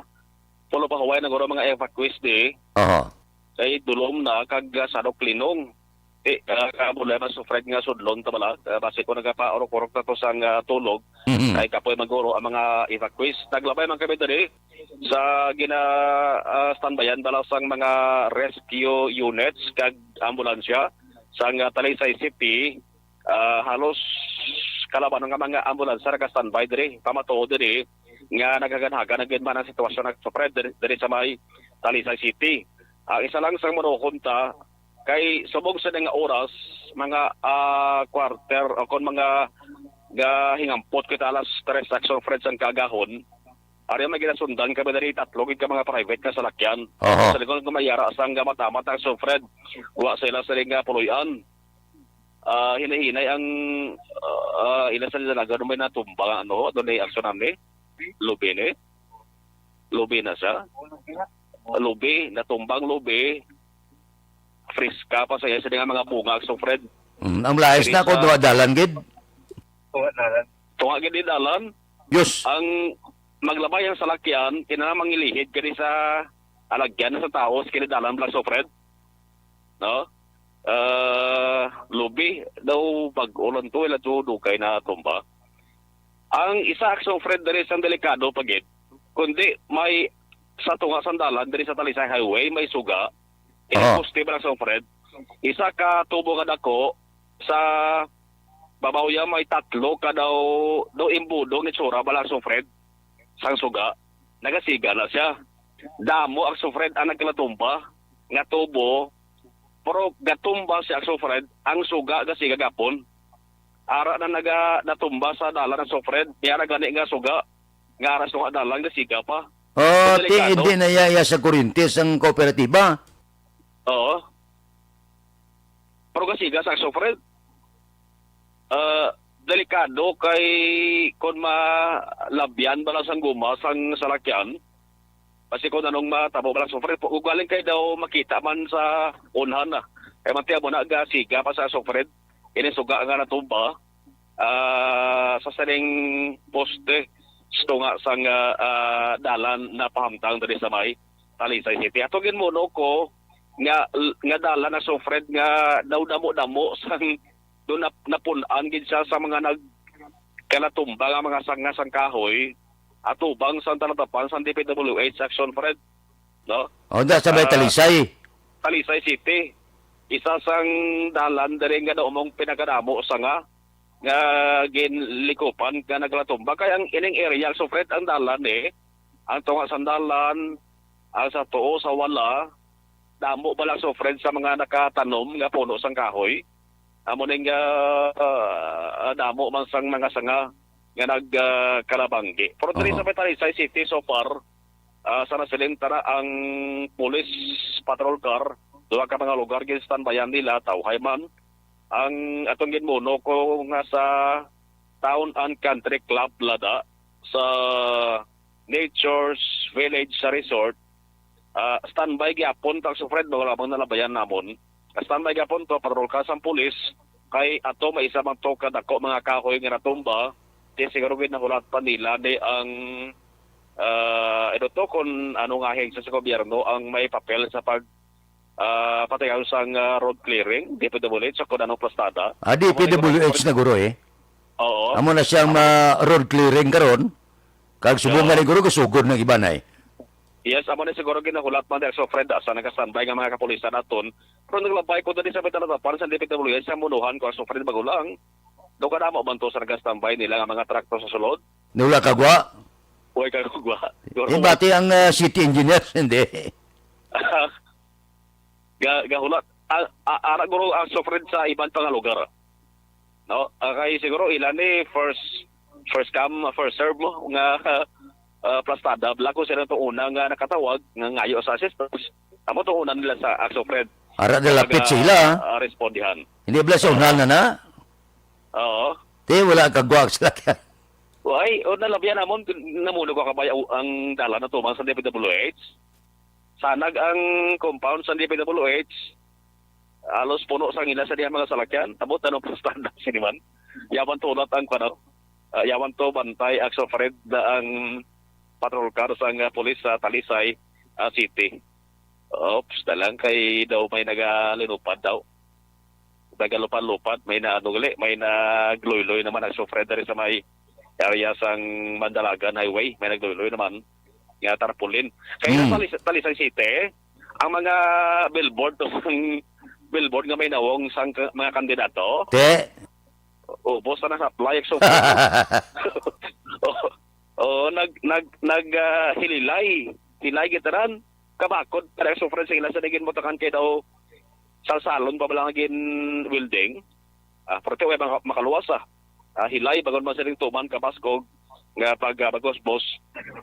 pulo pa huway na guro mga evacuees di. Aha. Kay dulom na kag, ah, sadok linong. Di, ah, ka problema, Aksyon Fred, nga sudlon ta bala. Ah, basi ko nagapaurok-urok na to sang, ah, tulog. Mhm. Kay kapoy man guro ang mga evacuees. Naglabay man kami diri sa gina, ah, standbyan bala sang mga rescue units kag ambulansya sang, ah, Talisay City. Ah, halos kalabanon nga mga ambulansya naka-standby diri, pamatuod diri nga naghaganhagan na gid man ang sitwasyon, Aksyon Fred, diri, diri sa may Talisay City. Ang isa lang sang manuhon ta, kay subong sa nga oras, mga, ah, quarter o kon mga gahingampot kita alas tres, Aksyon Fred, sang kaagahon, ari may ginasundan kami diri tatlo gid ka mga private nga salakyan. Aha. Sa likod ko mayara sang gamat-amat, Aksyon Fred, wa sila sa nga puloy-an. Ah, hinay-hinay ang, ah, ila sa nilalagan may natumba nga ano, ano ni aksyon ani? Lubi ni? Lubi na siya? Lubi, natumbang lubi. Friska pa sa iya sa nga mga bunga, Aksyon Fred. Mm, ang layas Diri na kung sa duha dalan gid. Tunga dalan. Tunga gid di dalan. Yus. Ang maglabay ang salakyan, kinahanglan mangilihid kani sa alagyan sa tawo sa kini dalan, Aksyon Fred. No? Ah, lubi daw bag-o lang to, ila to dugay na tumba. Ang isa, Aksyon Fred, diri sang delikado pa gid, kundi may sa tunga sang dalan diri sa Talisay Highway, may suga. Ini Oh. poste ba, Aksyon Fred? Isa ka tubo nga dako sa babaw ya may tatlo ka daw, daw imbudong itsura ba, Aksyon Fred, sang suga. Nagasiga na siya. Damo, Aksyon Fred, ang nagkalatumba nga tubo, pero gatumba siya, Aksyon Fred, ang suga gasiga gapon. Ara na naga, natumba sa dalan, Aksyon Fred, niya na gani nga suga, nga ara suga dalan, gasiga pa. Oh, ti, Delikado. Hindi na iya, iya sa kuryente sang kooperatiba. Oo. Pero gasiga sa, Aksyon Fred, ah, delikado kay kung malabyan ba lang sang guma sang salakyan, basi kung anong matabo ba lang, Aksyon Fred, ugaling kay daw makita man sa unhan na. Kay man tiyan mo na, gasiga pa sa, Aksyon Fred, ini suga nga natumba, ah, sa sining poste, sa tunga sang, ah, ah, dalan na pahamtang diri sa may Talisay City. Ato ginmuno ko nga, nga dalan, Aksyon Fred, nga daw damo-damo sang do nap-, napun-an gid siya sa mga nagkalatumba nga mga sanga sang kahoy, atubang sang talatapan sang D P W H, Aksyon Fred, no? O, da sa may Ah, Talisay. Talisay City. Isa sang dalan diri nga daw mong pinakadamo sanga nga ginlikupan nga naglatumba. Kay ang ining area, Aksyon Fred, ang dalan, eh, ang tunga sang dalan, ang sa tuo sa wala, damo ba lang, Aksyon Fred, sa mga nakatanom nga puno sang kahoy? Amo ning, ah, ah, damo man sang mga sanga nga nag, ah, kalabanggi. Pero diri Aha. sa may Talisay City so far, ah, sa nasiling tana ang police patrol car, duha ka mga lugar gin-standbyan nila, tawhay man. Ang atong ginmuno ko nga sa Town and Country Club Lada, sa Nature's Village sa resort, ah, standby gyapon to, Action Fred, wala bang nalabayan namon. Standby gyapon to, patrol car sang pulis, kay ato may isa man to kadako mga kahoy nga natumba, di siguro gid nahulat pa nila ni ang, ah, ano to, kung ano nga ahensya sa gobyerno ang may papel sa pag, ah, patayon sang, ah, road clearing, D P W H, sa kung anong plastada. Ah, Amo na D P W H siguro na guro eh. Oo. Amo na siyang Amo na ma-, road clearing karon. Kag subong Oo. nga ni guro, kasugod ng iban ay. Yes, amo ni siguro ginahulat man di, Action Fred, sa nagastandby nga mga kapulisan naton. Pero naglabay ko dali sa may talatapan sa D P W H sa munuhan ko, Action Fred, magulang. Do kadamo man to sa nagastandby nila nga mga traktor sa sulod? Wala kagwa? Way kagwa. Siguro Di wala. Bati ang, ah, city engineers, hindi. Ga-, gahulat. Ah, ah, ara guro, Action Fred, sa iban pa nga lugar. No? Ah, kay siguro ila ni first, first come, first serve mo nga, ah, plastada. Bala kung sila to una nga nakatawag, nga ngayo sa assistance. Amo to una nila sa Action Fred. Ara na lapit Pag, sila. Ah, respondihan. Hindi bala sa una na na? Oo. Di, wala kagwa sila. Way, o nalabihan namon, namuno ko kabay ang dalan na tumang sa D P W H. Sanag ang compound sa D P W H, halos puno sang ila sa diha mga salakyan. Amo tanong plastada sini man. Yaman to ulat ang, ano, ah, yaman to bantay, Action Fred, na ang patrol car sang, ah, pulis sa Talisay, ah, City. Oops, na lang kay daw may nagalinupad daw. Nagalupan-lupan, may na, ano gali, may nagloy-loy naman, Action Fred, diri sa may area sang Mandalagan Highway, may nagloy-loy naman nga tarpaulin. Kaya Hmm. sa Talis-, Talisay City, ang mga billboard, ang billboard nga may nawong sang ka-, mga kandidato, Te. ubos na nasa apply, Action Fred. Oh, oh, nag, nag, nag, ah, hililay. Hilay gitaran. Kabakod, pero Action Fred, sa ila sa nagin mutakan kay daw salsalon pa ba lang gin welding? Ah, pero way maka-, makaluwas, ah. Ah, hilay, bagon man siling tuman, kabaskog, nga pag, ah, pagkusbos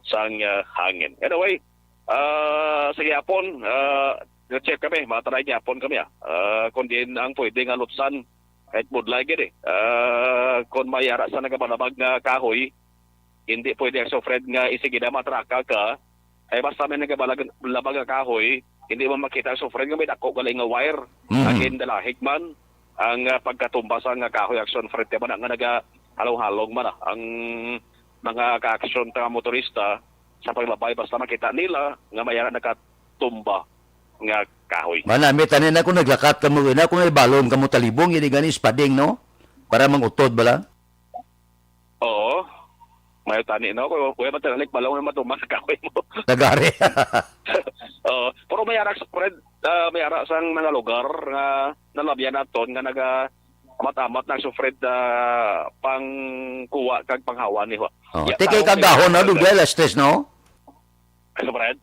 sang, ah, hangin. Anyway, ah, sa gihapon, ah, check kami, mga try gihapon kami, ah. Ah, kung diin ang pwede nga lutsan, kahit budlay gid eh. Ah, kung may ara sa nagabalabag nga kahoy, hindi pwede, Action Fred, nga isige na matraka ka. Ay, basta may nagabalag-, labag nga kahoy, hindi mo makita, Action Fred, nga may dako gali nga wire. Mhm. Agin dalahig man ang, ah, pagkatumba sa nga kahoy, Action Fred, kaya man nga nagahalong-halong man, ah, ang mga ka-action nga motorista sa paglabay, basta makita nila nga may ara nakatumba nga kahoy. Manami, tanin ako, naglakat ka mo, ina, kung may balon ka mo talibong, hindi gani spading, no? Para mangutod bala? Oo. May tani, no? Kung, kung may matalalik, balon na matuman sa kahoy mo. Nagari. Oo. Pero may ara, Action Fred, ah, may ara sang mga lugar nga nalabyan naton nga naga amat-amat na, Action Fred, ah, pangkuha kag panghawa ni ho. Oh, Ya, tikay tao kagahon na, kay dugay alas tres, no? Action Fred?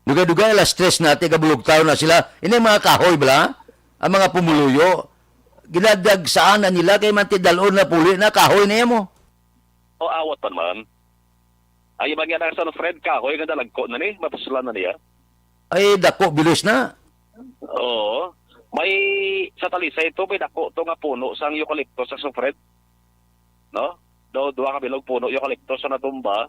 Dugay-dugay alas tres na, tigabulugtaw na sila. Ini mga kahoy, bala? Ang mga pumuluyo, ginadagsaan na nila kay man tidalon na puli na kahoy niya mo. O, awat pa naman. Ang iba nga na sa Fred, kahoy nga dalagko na ni, mapuslan na niya. Ay, dako, bilis na. Oo. May, sa Talisay ito, may dako to nga puno sang eucalyptus sa Fred. No? Do, duha ka bilog puno eucalyptus sa natumba.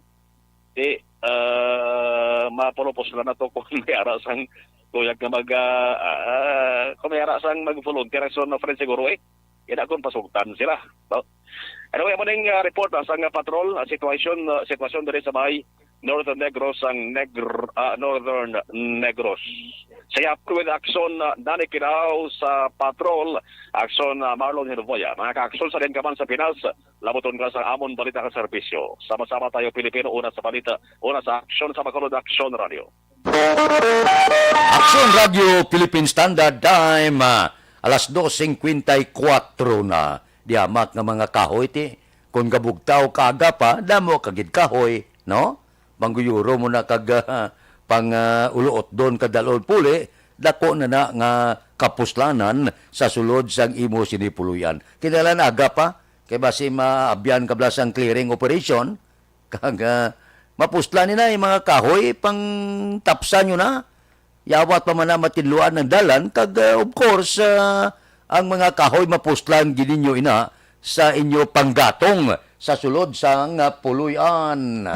Di, ah, mapulupos na na to kung may ara sang tuyag nga mag, ah, ah, kung may ara sang mag-volunteer ang Son of Friends siguro eh. Ina kung pasugtan sila. No? Anyway, amo ning, ah, report, ah, sang, ah, patrol, ah, sitwasyon, ah, sitwasyon diri sa may Northern Negros, ang Negr-, ah, Northern Negros. Sa yapon with action, ah, Nani Kinaw sa patrol, action, ah, Marlon Hinovoya. Mga ka-action sa Lingaman sa Pinas, labuton ka sa amon balita ka serbisyo. Sama-sama tayo, Pilipino, una sa balita, una sa aksyon, sa Bacolod Aksyon Radio. Aksyon Radio Philippine Standard Time, ah, alas dos singkwenta y kuwatro na. Di amak nga mga kahoy ti. Kung gabugtaw ka aga pa, damo ka gid kahoy, no? Mangguyuro mo na kag, ah, pang, ah, uluot doon ka dalon puli, dako na na nga kapuslanan sa sulod sang imo sini puloy-an. Kinahanglan aga pa, Kay basi maabyan ka bala sang clearing operation, kag, ah, mapuslan ni na yung mga kahoy, pang tapsa nyo na. Yawat pa man na matinluan ang dalan, kag, ah, of course, ah, ang mga kahoy mapuslan gid ninyo ina sa inyo panggatong sa sulod sang, ah, puloy-an.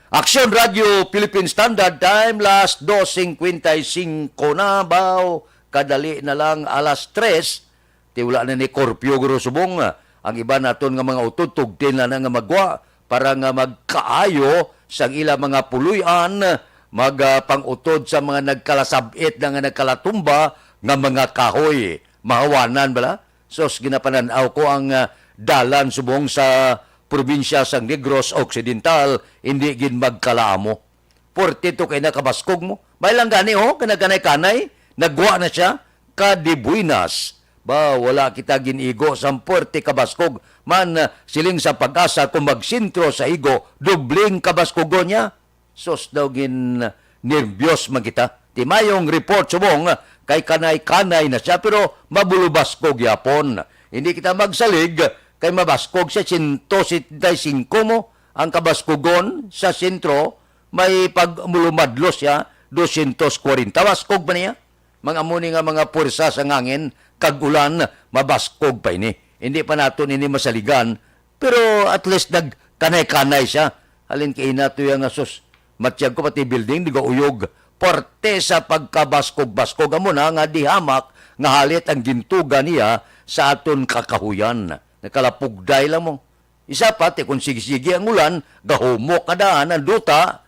Aksyon Radio Philippine Standard Time, las dos cincuenta y cinco na, baw, kadali na lang alas tres, ti wala na ni curfew guro subong. Ang iban naton nga mga utod, tugtin na na nga magwa para nga magkaayo sang ila mga puloy-an, mag, ah, pang-utod sa mga nagkalasab-it na nga nagkalatumba nga mga kahoy. Mahawanan bala? Sus, ginapanan-aw ko ang, ah, dalan subong sa probinsya sang Negros Occidental, hindi gid magkalaamo. Puwerte to kay nakabaskog mo. May lang gani, oh, kanay-kanay, nagwa na siya. Kadibuinas. Ba, wala kita gin-igo sang puwerte kabaskog. Man, ah, siling sa Pag-asa, kung magsentro sa igo, dobling kabaskogon niya. Sus daw, gin nerbyos man kita. Ti mayong report subong kay kanay-kanay na siya, pero mabulubas ko gyapon. Hindi kita magsalig kay mabaskog siya, sento setenta y cinco mo ang kabaskogon sa sentro, may pagmulumadlo siya, dosyentos kwarenta. Baskog pa niya. Mga amo ni nga mga puwersa sa hangin kag ulan, mabaskog pa ini. Hindi pa naton ini masaligan, pero at least nagkanay-kanay siya. Halin kay ina to ya nga, sus, matyag ko pati building, di gauyog. Parte sa pagkabaskog-baskog, amo na nga dihamak nga halit ang gintuga niya sa aton kakahuyan. Nakalapugday lang mo. Isa pa, ti kung sige-sige ang ulan, gahumok ka daan ang duta,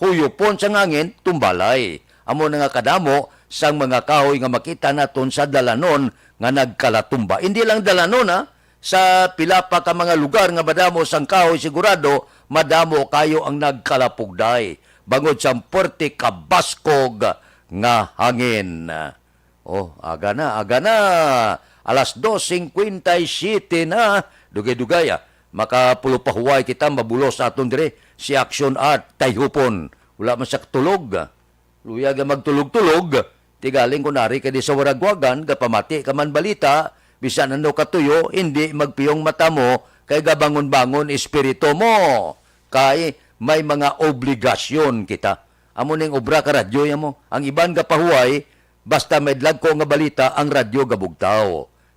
huyupon sang hangin, tumbalay. Amo na nga kadamo sang mga kahoy nga makita naton sa dalanon nga nagkalatumba. Hindi lang dalanon, ha. Sa pila pa ka mga lugar nga madamo sang kahoy, sigurado madamo kayo ang nagkalapugday bangod sang puwerte kabaskog nga hangin. Oh, aga na, aga na. Alas dos cincuenta y siete na. Dugay-dugay, ah. Makapulupahuway kita, mabulos sa aton dire. Si Action Art, tayhupon. Wala man siya katulog. Luyag nga magtulog-tulog. Ti galing kun ari ka di sa waragwagan, gapamati ka man balita, bisan ano katuyo, hindi magpiyong mata mo, kay gabangon-bangon espiritu mo. Kay may mga obligasyon kita. Amo ning obra ka radyo ya mo. Ang iban gapahuway, basta may dlagko nga balita, ang radyo gabugtaw.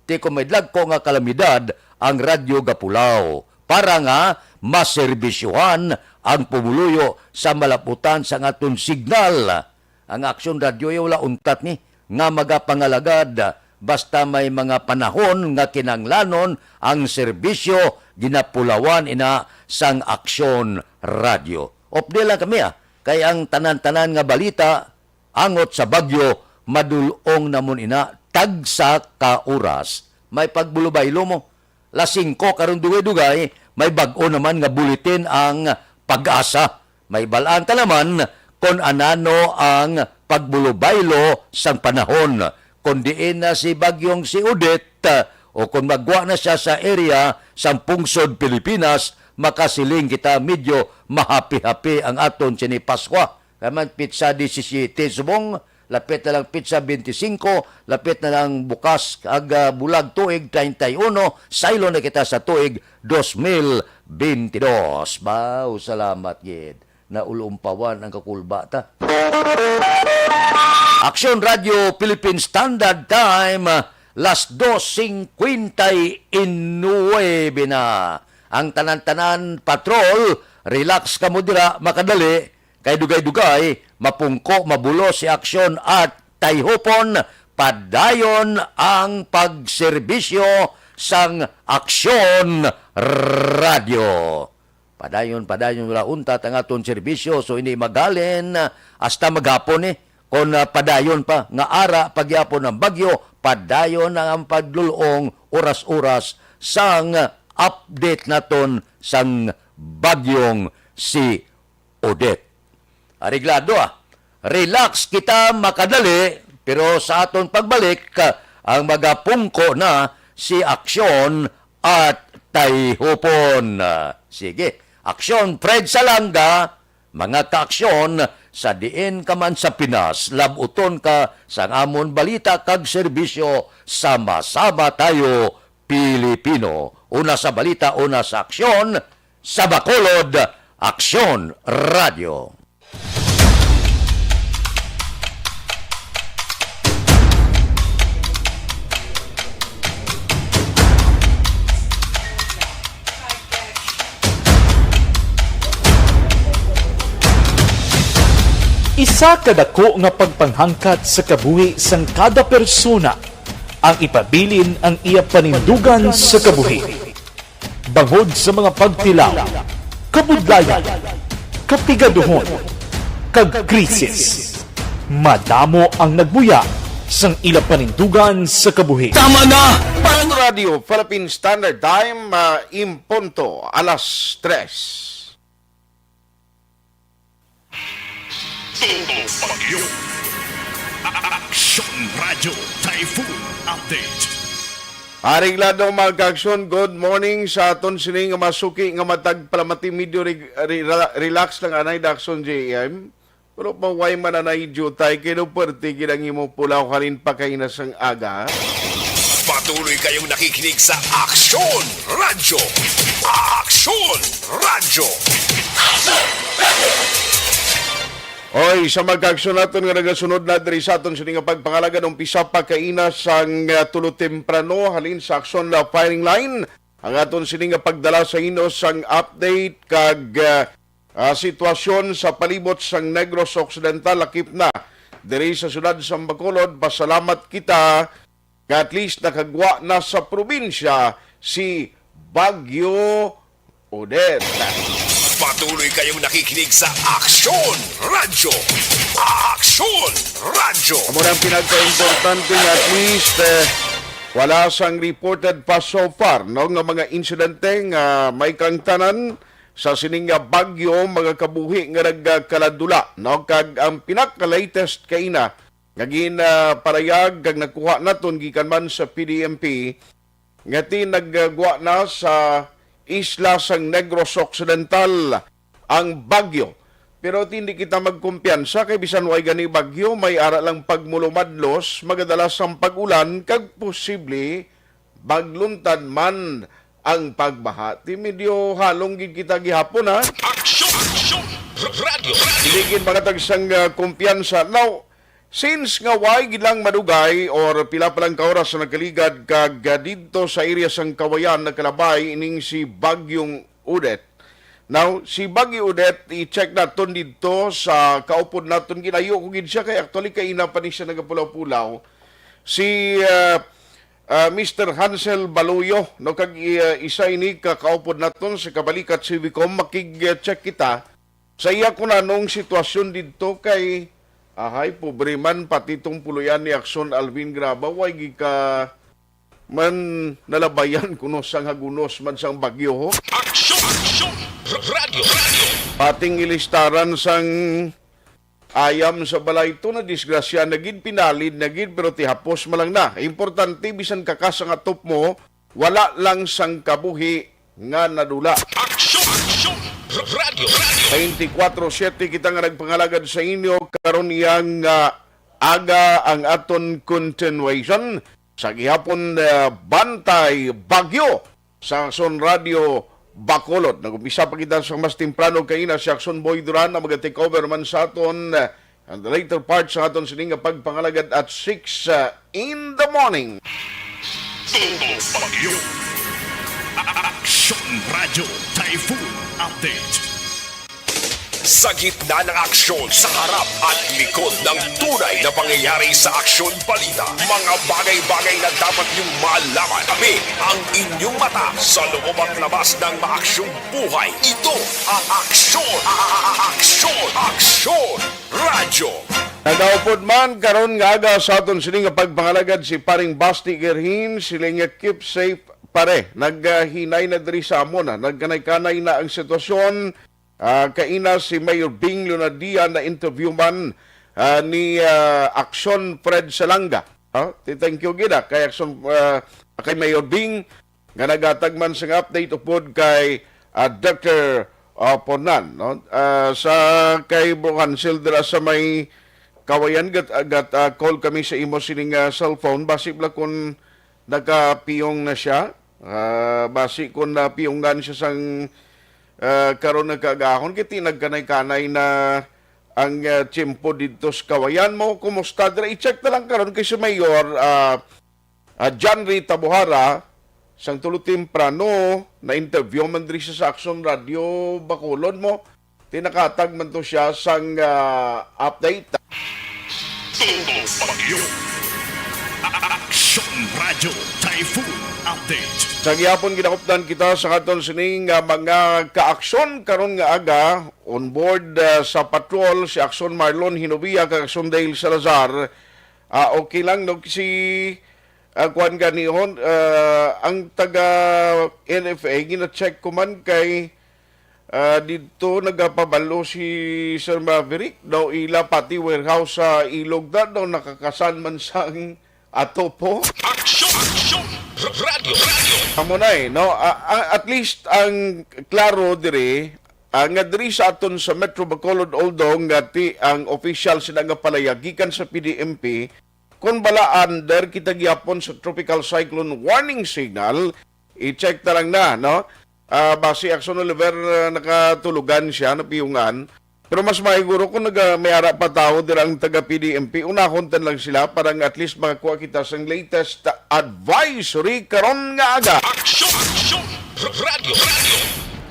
Ti kon may dlagko nga kalamidad, ang radyo gapulaw, para nga maserbisyohan ang pumuluyo sa malaputan sang aton signal. Ang Aksyon Radyo ya wala untat ni nga magapangalagad, basta may mga panahon nga kinahanglanon ang serbisyo, ginapulawan ina sang Aksyon Radyo. Update lang kami, ah, kay ang tanan-tanan nga balita angot sa bagyo, madul-ong namon ina tagsa ka oras. May pagbulubaylo mo. Las singko karon dugay-dugay, may bag-o naman nga buletin ang Pag-asa. May bal-an ta naman kon anano ang pagbulubaylo sang panahon. Kon diin na si Bagyong si Odette, o kon magwa na siya sa area sang pungsod Pilipinas, makasiling kita medyo mahapi-hapi ang aton sini Paskwa. Kay man, pitsa disisiete subong, lapit na lang pitsa bente singko, lapit na lang bukas ag, ah, bulag tuig treinta y uno, saylo na kita sa tuig dos mil bente dos. Baw, salamat gid. Naulumpawan ang kakulba ta. Aksyon Radio Philippine Standard Time, ah, las dos cincuenta y nueve na. Ang tanan-tanan, patrol, relax kamo dira, makadali, kay dugay-dugay, mapungko, mabulos si Aksyon at Tayhupon, padayon ang pagserbisyo sang Aksyon Radyo. Padayon, padayon, wala untat ang aton serbisyo, so hindi magalin, ah, hasta maghapon, eh. Kon, ah, padayon pa, nga ara pagyapon ang bagyo, padayon ang, ang paglulong oras-oras sang update naton sang bagyong si Odette. Areglado, ah. Relax kita, makadali, pero sa aton pagbalik, ah, ang magapungko na si Aksyon at Tayhupon. Ah, sige, Aksyon Fred Salanga, mga kaaksyon, sa diin ka man sa Pinas, labuton ka sang amon balita kag serbisyo, sama-sama tayo Pilipino. Una sa balita, una sa aksyon, sa Bacolod, Aksyon Radio. Isa ka dako nga pagpanghangkat sa kabuhi sang kada persona ang ipabilin ang iya panindugan sa kabuhi. Bangod sa mga pagtilaw, kabudlayan, kapigaduhon, kag krisis, madamo ang nagbuya sang ila panindugan sa kabuhi. Tama na! Ang Radyo Philippine Standard Time, ah, in punto, alas tres. Todo Bagyo. Aksyon Radyo Typhoon Update. Areglado, mga kaaksyon, good morning sa aton sini nga masuki nga matag palamati, medyo re-, re-, relax lang anay, Dakson J M. Pero paway man anay jutay kay no perti gid ang imo pulaw halin pa kay na sang aga. Patuloy kayong nakikinig sa Aksyon Radyo. Aksyon Radyo. Oy, sa mga kaaksyon naton nga nagasunod na diri sa aton sini nga pagpangalagad, umpisa pa kaina sang, ah, tulo temprano halin sa aksyon na firing line. Ang aton sini nga pagdala sa inyo sang update kag, ah, ah, sitwasyon sa palibot sang Negros Occidental, lakip na diri sa siyudad sa Bacolod. Pasalamat kita nga at least nakagwa na sa probinsya si Bagyo Odette. Patuloy kayong nakikinig sa Aksyon Radyo. Aksyon Radyo. Amo na ang pinagka-importante nga at least, eh, wala sang reported pa so far, no, nga mga insidente nga may kaangtanan sa sining nga bagyo, mga kabuhi nga nagkaladula, no? Kag ang pinaka-latest kaina nga gin, ah, parayag kag nakuha naton gikan man sa P D M P, nga ti nagagwa na sa isla sang Negros Occidental ang bagyo. Pero ti hindi kita magkumpiyansa kay bisan way gani bagyo, may ara lang pagmulumadlos, magadalas ang pag-ulan kag posible magluntad man ang pagbaha. Ti medyo halong gid kita gihapon, ha? Aksyon! Aksyon! Radyo! Radyo! Hindi gid makatag sang, ah, kumpiyansa. Now, since nga way gid lang madugay or pila pa lang ka oras na nagkaligad kag, ah, didto sa area sang Kawayan nakalabay ining si Bagyong Odette. Now, si Bagyo Odette, i-check naton didto sa kaupod naton. Ginayo ko gid siya kay actually kaina pa ni siya nagapulaw-pulaw. Si, ah, ah, Mister Hansel Baluyo, no, kag, ah, isa ini ka kaupod naton sa Kabalikat Civicom, makig-check kita sa iya kun anong sitwasyon didto kay, ahay, pobre man, pati tong puloy-an ni Akson Alvin Graba, way gika man nalabayan kuno sang hagunos man sang bagyo, ho. Aksyon! Aksyon! Radyo! Radyo! Pating ilistaran sang ayam sa balay to, na disgrasya na gid, pinalid na gid, pero tihapos man lang na. Importante, bisan kakas ang atop mo, wala lang sang kabuhi nga nadula. Aksyon! Aksyon! Radyo! Radyo! Twenty-four seven kita nga nagpangalagad sa inyo karon iyang, ah, aga ang aton continuation sa gihapon, ah, Bantay Bagyo sa Aksyon Radio Bacolod. Nag-umpisa pa kita sa mas temprano kaina si Aksyon Boy Duran na mag-take over man sa aton, ah, ang the later part sa aton sining nga pagpangalagad at six, ah, in the morning. Todo Bagyo. Aksyon Radio Typhoon Update. Sa gitna ng aksyon, sa harap at likod ng tunay na pangyayari sa Aksyon Balita, mga bagay-bagay na dapat niyong malaman. Tabi ang inyong mata sa loob at labas ng maaksyong buhay. Ito ang Aksyon, a-, a-, a-, Aksyon, Aksyon Radyo. Nagaupod man karon nga aga sa aton sini nga pagpangalagad si Paring Basti Gerhin, sila nga keep safe, pare. Naghinay na diri sa amon, ah. Nagkanay-kanay na ang sitwasyon. Ah, kaina si Mayor Bing Leonadia na interview man, ah, ni, ah, Aksyon Fred Salanga. Ah, ti-, thank you gid, ah, kay Aksyon, ah, kay Mayor Bing nga naghatag man sang update upod kay, ah, Doctor, ah, Pornan, no? Ah, sa kay Bro Hansel dira sa may Kawayan, gat, gat, ah, call kami sa imo sining, ah, cellphone. Basi bala kun nakapiyong na siya. Ah, basi kon napiungan siya sang, ah, karon nga kaagahon, kay ti nagkanay-kanay na ang, ah, tiyempo didto sa Kawayan mo. Kumusta dira? I-check na lang karon kay si Mayor, ah, ah, John Ray Tabuhara, sang tulo temprano, na-interview man diri sa Action Radio Bacolod mo. Tinakatag man to siya sang, ah, update. Todo Bagyo. Action Radio Typhoon Update. Sa gihapon, ginakupdan kita sa aton sining, ah, mga kaaksyon karon nga aga. On board, ah, sa patrol si Action Marlon Hinovia kag Action Dale Salazar. Ah, okay lang, no? Si, ah, kuwan ganihon, ah, ang taga N F A, gina-check ko man kay, ah, didto nagapabalo si Sir Maverick, daw ila pati warehouse sa Ilog na, daw nakakasan man sang ato po. Aksyon! Aksyon! Radyo! Radyo! Amo na eh, no? A- a- at least ang klaro diri, ah, nga diri sa aton sa Metro Bacolod, although nga ti ang official sila nga palaya gikan sa P D M P, kung bala under kita gyapon sa tropical cyclone warning signal, i-check ta lang na, no? Ah, basi Action Oliver, ah, nakatulugan siya, napiungan. Pero mas mahiguro kung naga, may ara pa tawo dira ang taga P D M P, unahon tan lang sila para nga at least makakuha kita sang latest advisory karon nga aga. Aksyon! Aksyon! Radyo! Radyo!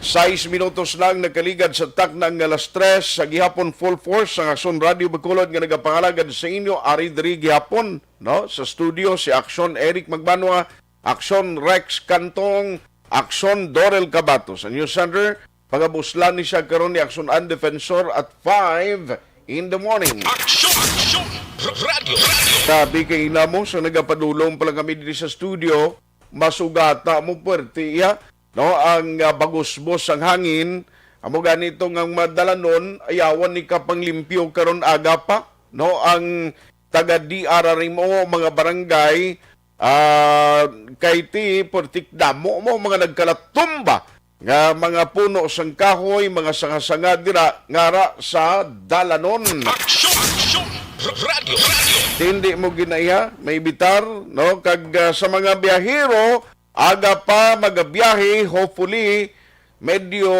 Sais minutos lang nakaligad sa takna nga alas tres sa gihapon, full force ang Aksyon Radio Bacolod nga nagapangalagad sa inyo ari diri gihapon, no? Sa studio si Aksyon Eric Magbanwa, Aksyon Rex Cantong, Aksyon Dorel Cabato. Sa News Center, pagabuslan ni siya karon ni Aksyon An Defensor at five in the morning. Aksyon! Aksyon! Radyo! Radyo! Sabi kay ina mo, sa nagapadulong pa lang kami diri sa studio, masugata mo puwerte iya, no, ang, ah, bagusbos sang hangin. Amo gani to nga ang madalanon, ayawan ni ka panglimpyo karon aga pa, no, ang taga D R R M O, mga barangay, ah, kay ti puwerte damo mo mga nagkalatumba nga mga puno sang kahoy, mga sanga-sanga dira ngara sa dalanon. Aksyon! Aksyon! Radyo! Radyo! Hindi mo ginaiha, may bitar, no? Kag, ah, sa mga biyahero, aga pa magabiyahe, hopefully, medyo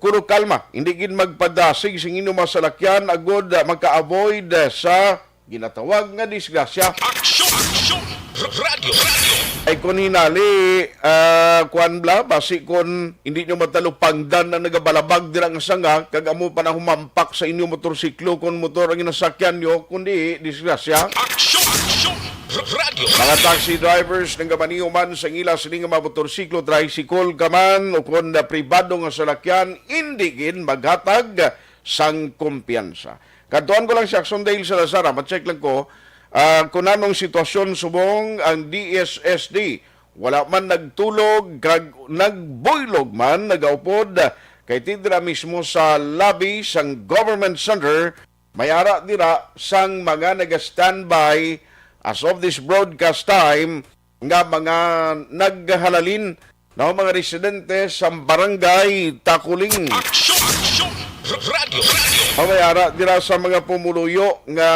kuno kalma. Hindi gid magpadasig sing inyo mga salakyan agod, ah, maka-avoid, ah, sa ginatawag nga disgrasya. Aksyon! Aksyon! Radyo! Radyo! Ay, kung hinali, ah, kuwan bala, basi kung hindi nyo matalupangdan ang nagabalabag dira nga sanga, kag amo pa na humampak sa inyo motorsiklo kung motor ang ginasakyan nyo, kundi disgrasya. Aksyon! Aksyon! Radyo! Mga taxi drivers, nagamaneho man sa ila sini nga mga motorsiklo, tricycle ka man, o kon na pribado nga salakyan, indi gid maghatag sang kumpiyansa. Kadtuan ko lang si Aksyon Dale Salazar, ah, ma-check lang ko, ah, kung anong sitwasyon subong ang D S S D. Wala man nagtulog, kag nagbuylog man, nagaupod, ah, kay ti dira mismo sa lobby sang Government Center, may ara dira sang mga naga-standby as of this broadcast time nga mga naghalalin, no, mga residente sa barangay Takuling. Aksyon! Aksyon! Radyo! Radyo! Ang may ara dira sa mga pumuluyo nga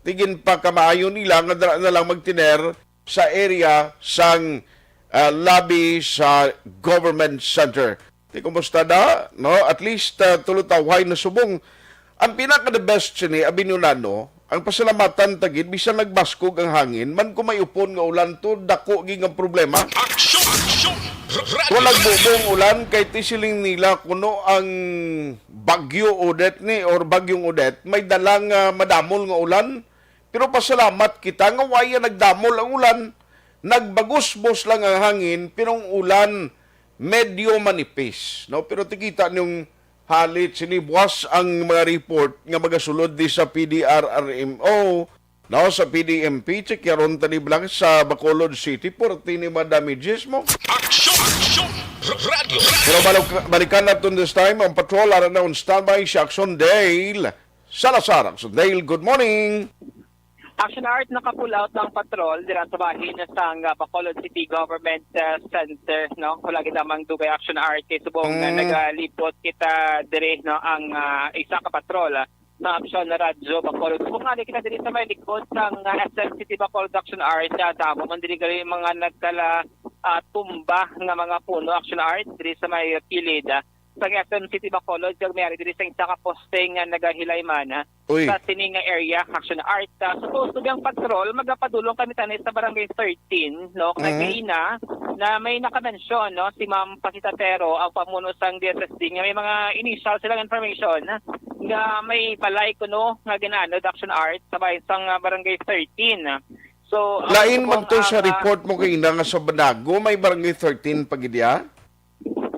tigin pa kamaayo nila nga dira na lang magtiner sa area sang, ah, lobby sa Government Center. Ti kumusta da, no? At least, ah, tulo ta uhay na subong. Ang pinaka the best sini, abi nyo na, no? Ang pasalamatan ta gid, bisan nagbaskog ang hangin, man kung may upon nga ulan to, dako gid ang problema. Aksyon! Aksyon! Radyo! Kung nagbubong ulan, kay ti siling nila kuno ang Bagyo Odette ni or Bagyong Odette, may dalang, ah, madamol nga ulan. Pero pasalamat kita nga waya nagdamol ang ulan. Nagbagusbos lang ang hangin, pero ang ulan medyo manipis, no? Pero tikita niyong halit sini buwas ang mga report nga magasulod di sa P D R R M O, no? Sa P D M P, check yaron tani blang sa Bacolod City, puwerte ni mga damages mo. Aksyon! Aksyon! Radyo! Pero balik-, balikan naton this time ang patrol. Ara na on standby si Aksyon Dale Salazar. Aksyon Dale, good morning. Action Art, naka-pull out ng patrol dira sa bahin sang, ah, Bacolod City Government, ah, Center, no? Wala kita mang dugay Action Art kay subong, ah, Mm. nagalipot kita diri, no, ang, ah, isa ka patrol, ah, sa Action Radyo Bacolod. Subong nga kita diri sa may likod sang, ah, S M City Bacolod Action Art, ah, damo man diri gali mga nagkala ah, tumba nga mga puno, Action Art, diri sa may kilid, ah, sa S M City Bacolod, kag may ari diri sa isa ka poste nga nagahilay man, ah, Uy. sa sini nga area, Action Art. Ah, supposed to be ang patrol, magapadulong kami tani sa Barangay thirteen, no? Kay Mhm. kaina na may nakamention, no, si Ma'am Pasita Pero, ang pamuno sang D S S D, nga may mga initial silang information nga may balay kuno nga ginaanod, Action Art, sa bahin sang, ah, Barangay thirteen. So, ang Lain man subong to sa ang, ah, report mo kaina nga sa Banago, may Barangay thirteen pa gid ya?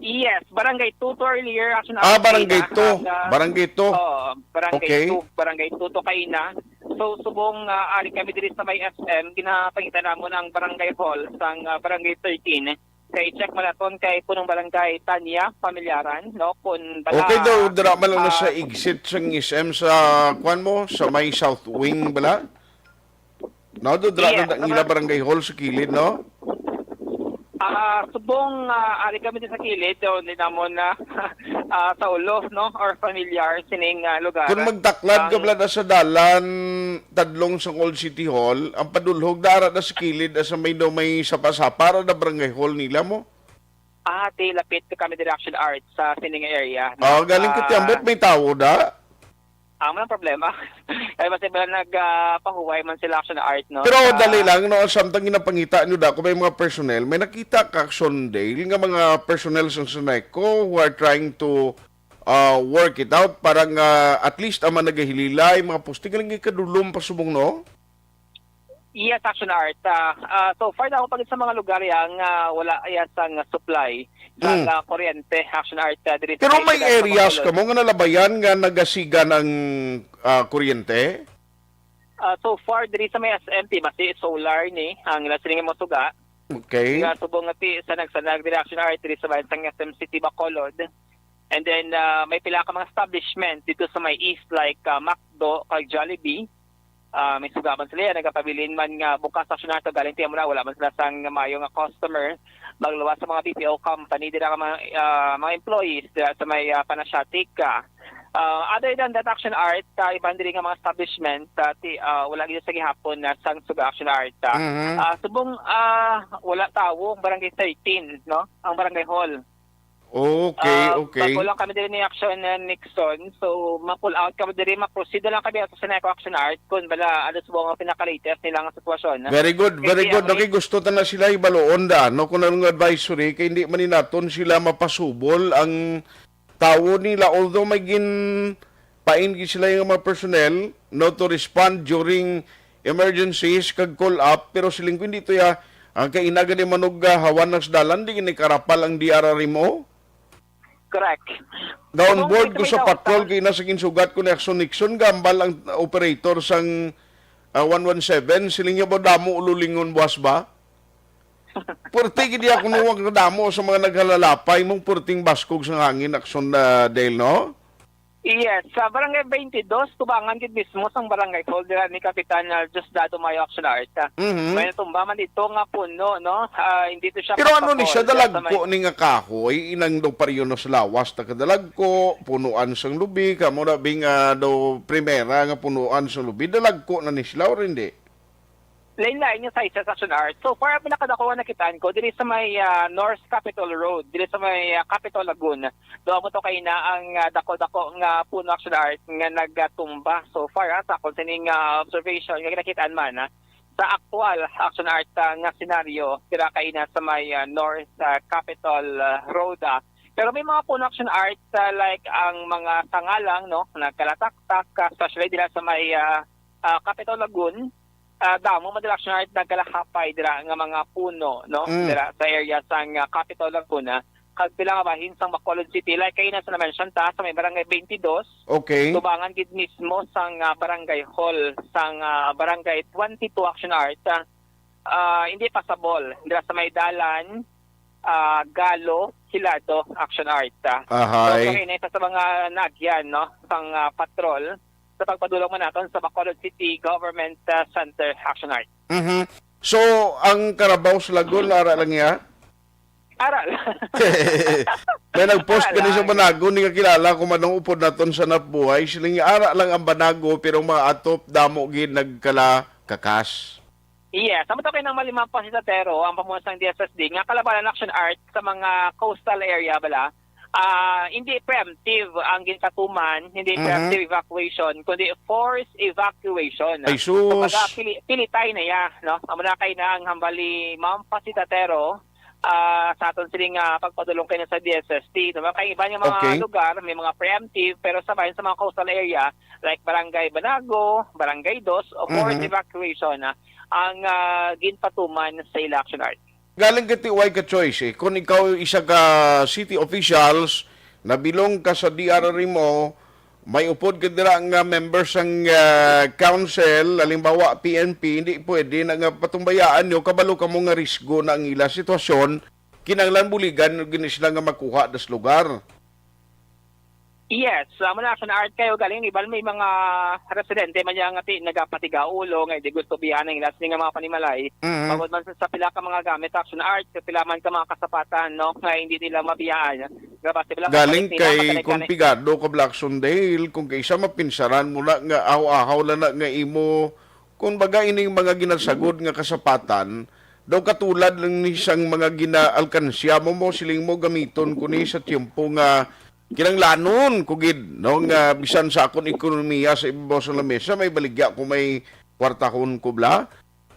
Yes, Barangay two to earlier, Action Ah, Art, Barangay kaina, two. ang, ah, Barangay two. Oo, Barangay Okay. two, Barangay two to kaina. So, subong, ah, ari kami diri sa may S M, ginapangita namon ang Barangay Hall sang, ah, Barangay thirteen. Kay check man naton kay punong barangay Tanya Pamilyaran, no? Kung bala, Okay daw, dira man lang na sa ah, exit sang S M sa, kwan mo, sa may South Wing bala? No, do dira Yes, na ang ila barangay hall sa kilid, no? Ah, subong, ah, ari kami din sa kilid, so hindi namon na, ah, sa ulo, no, or familiar sining, ah, lugar. Kung magtaklad ka Ang bala na sa dalan, tadlong sa Old City Hall, ang padulhog dara na sa kilid, sa may daw may sapa-sapa, ra na barangay hall nila mo? Ah, ti lapit ka kami diri, Action Art, sa sining area, no? Ah, galing ka Ah, tiyambot, may tawo da? Amo ang problema. Kaya basta ba nag, ah, pahuway man sila, Action Art, no? Pero Sa dali lang, no, samtang ginapangita nyo da, kung may mga personnel, may nakita ka, Action Dale, nga mga personnel sa Seneco who are trying to, ah, work it out para nga at least ang mga nagahililay, mga poste, galing ikadulom pa subong, no? Yes, Action Art. Ah, ah, so far, ako pag sa mga lugar yang, ah, wala yan sang supply sang, Mm. ah, kuryente, Action Art, ah, diri sa Pero may may siyudad sa areas Bacolod. Kamo nga nalabayan nga nagasigan ang, ah, kuryente? Ah, so far, diri sa may S M T, basi solar ni ang ila sining mga suga. Okay. Nga subong nga ti sa nagsanag diri, Action Art, diri sa bayan sang S M City Bacolod. And then, ah, may pila ka mga establishment dito sa may east, like, ah, McDo kag Jollibee. Ah, may suga man sila, nagapabilin man nga bukas, Action Art, galing tiyan mo na, wala man sila sang maayo nga customer. Magluwas sa mga B P O company, dira ka mga, ah, mga employees dira sa may, ah, Panasiatic, ah. Ah, other than that, Action Art, ah, iban diri nga mga establishment, ah, ti-, ah, wala gyud sa gihapon na sang suga, Action Art, ah. Mhm. Ah, subong, ah, wala tawo ang Barangay thirteen, no? Ang Barangay Hall. Okay, Ah, okay. Bago lang kami diri ni Action, ah, Nixon. So, ma-pull out kami diri, ma-proceed na lang kami sa Seneco, Action Art. Kung bala, ano subong ang pinaka-latest nila nga sitwasyon, ah. Very good, very Kasi good. ang Okay, gusto ta na sila ibaluon da, no? Kung anong advisory, kay hindi man ni naton sila mapasubol ang tawo nila, although may ginpain gid sila yung mga personnel, no, to respond during emergencies kag call up, pero siling ko hindi to ya, ang kaina gani manog, ah, hawan nas dalan, di gani karapal ang D R R M O. Correct. Ga-on Kung board dito ko may sa daw patrol, sa kay ina sa ginsugat ko ni Action Nixon, gambal ang operator sang, ah, one one seven, siling niya ba damo ululingon buwas ba? Purti gid iya kuno ang kadamo sa mga naghalalapay mong purting baskog sang hangin, Action, ah, Dale, no? Yes, sa Barangay twenty-two, tubangan gid mismo sang barangay hall dira ni Kapitan, ah, Diosdado Mayo, Action Art. Mhm. May natumba man dito nga puno, no? Ah, hindi to siya Pero ano ni siya, kapatol, sa may dalagko ni nga kahoy, inang daw pariyo na sa lawas, ta kadalagko, punuan sang lubi, kamo na bing, ah, daw primera nga punuan sang lubi, dalagko na ni sila, or hindi? Lain-lain yung sizes, Action Art. So far, ang pinakadako nga nakitaan ko, diri sa may, ah, North Capitol Road, diri sa may, ah, Capitol Lagoon. Doon mo to kaina ang, ah, dako-dako nga puno, Action Art, nga nagatumba. So far, ah, sa akong sining, ah, observation, nga nakitaan man, ah, sa aktual, Action Art, ah, nga senaryo, dira kaina sa may, ah, North, ah, Capitol, ah, Road, ah. Pero may mga puno, Action Art, ah, like ang mga sangalang, no, nagkalataktak, ah, especially dira sa may, ah, ah, Capitol Lagoon, ah, damo man dira, Action Art, nagkalahapay dira nga mga puno, no? Mm. Dira sa area sang, ah, Capitol Lagoon, ah, kag pila nga bahin sang Bacolod City. Like kaina sa na-mention ta, sa may Barangay twenty-two, Okay. tubangan gid mismo sang, ah, Barangay Hall, sang, ah, Barangay twenty-two, Action Art, ah, ah, hindi passable. Dira sa may dalan, ah, Galo, Hilado, Action Art, ah. Ahay. So, kaina isa sa mga nagyan, no? Sang, ah, patrol. sa pagpadulong man naton sa Bacolod City Government, uh, Center, Action Art. Mhm. So, ang Carabao sa Lagoon, ara lang ya? Ara lang. May nag-post Ara gani sa lang. Banago, ni kakilala ko man ang upod naton sa Hanapbuhay. Siling, ara lang ang Banago, pero mga atop, damo gid nagkala kakas. Yes, amo to kay nang malimang pa si Tatero, ang pamuno sang D S S D, nga kalabanan Action Art sa mga coastal area bala. Ah, hindi preemptive ang ginpatuman, hindi Mhm. preemptive evacuation, kundi forced evacuation. Ay, sus. Kumbaga, pili, pilitay na iya, no? Amo na kay na ang hambal ni Ma'am Facilitatero, ah, sa aton sining, ah, pagpadulong kay na sa D S S T, no? Kay iban nga mga Okay. lugar, may mga preemptive, pero sa bahin sa mga coastal area, like Barangay Banago, Barangay Dos, o forced Mhm. evacuation, ah, ang, ah, ginpatuman sa ila Action Art. Galing ka ti way ka choice, eh. Kung ikaw isa ka city officials, nabilong ka sa D R R M O, may upod ka dira nga member sang, ah, council, halimbawa P N P, hindi pwede na nga patumbayaan nyo, kabalo ka mo nga risgo na ang ila sitwasyon, kinahanglan buligan gini sila nga makuha das lugar. Yes, amo na, Action Art, kay galing iban may mga residente man niya nga ti-, nagapatiga ulo nga hindi gusto biyaan ang ila sini nga mga panimalay. Mhm. Bangod man sa, sa pila ka mga gamit, Action Art, sa pila man ka mga kasapatan, no, nga hindi nila mabiyaan. Nga basta pila Galing mabalik nila, kay mabalik kung na. Pigado ka Black Sundale, kung kaisa mapinsaran mo na nga ahaw-ahaw lang na nga imo, kung baga ining mga ginasagod nga kasapatan, daw katulad lang ni sang mga ginaalkansya mo, mo siling mo gamiton ko ni sa tiyempo nga kinanglanon ko gid, no, nga bisan sa akon ekonomiya sa ibabaw sa lamesa, may baligya ko, may kwartahon ko bla.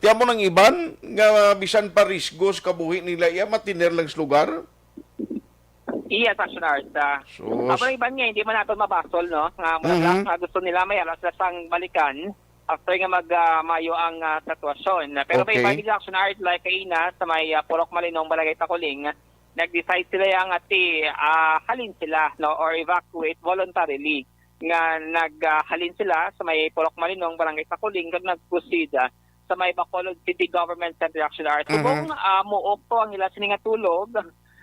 Ti amo nang iban nga bisan pa risgo sa kabuhi nila, iya matiner lang sa lugar. Iya, Action Art. Ah, Sus. Amo nang iban nga, hindi man naton mabasol, no? Nga mura Mhm. nga gusto nila may alas na sang balikan after nga mag, ah, mayo ang, ah, sitwasyon. Pero may Okay. iban nga Action Art, like kaina sa may, ah, Purok Malinong, Barangay Takuling, nag-decide sila yang ati, ah, halin sila, no, or evacuate voluntarily. Nga nag, ah, halin sila sa may Purok Malinong, Barangay Takuling, kag nag-proceed, ah, sa may Bacolod City Government Center Action Hour. Mhm. Subong, ah, muok to ang ila sini nga tulog.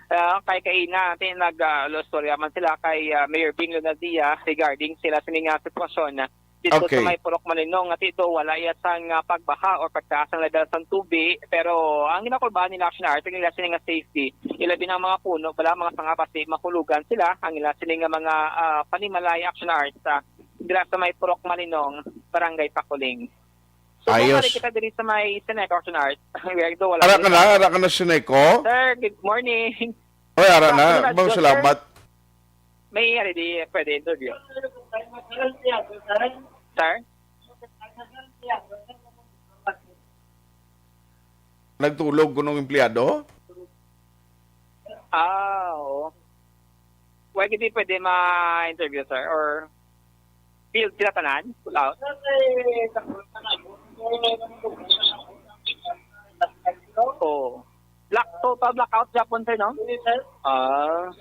Ah, kay kaina, ti nag, ah, lo-, istorya man sila kay, ah, Mayor Bing Lunaldia regarding sila sini nga sitwasyon. Dito Okay. sa may Purok Malinong, nga ti do wala iya sang, ah, pagbaha or pagtaas ang level sang tubig. Pero ang ginakulbahan nila, Action Art, nila sini nga safety. Ilabi ng mga puno, bala, mga sanga, basi mahulugan sila. Ang ila sini nga mga, ah, panimalay, Action Art, sa, dira sa may Purok Malinong, Barangay Takuling. So, Ayos. Bumalik kita diri sa may Seneco, Action Art. Ang Rizal, wala Ara ka na. Ara ka na, Seneco? Sir, good morning. Oy, ara na. Good afternoon, Bang sir. Salamat. May, ano, di pwede interview. Sir? Nagtulog kuno ang empleyado? Ah, oo. Why hindi pwede ma-interview, sir? Or field sila tanan? Pull out? Oo. Black, total blackout gyapon, sir, no? Ah.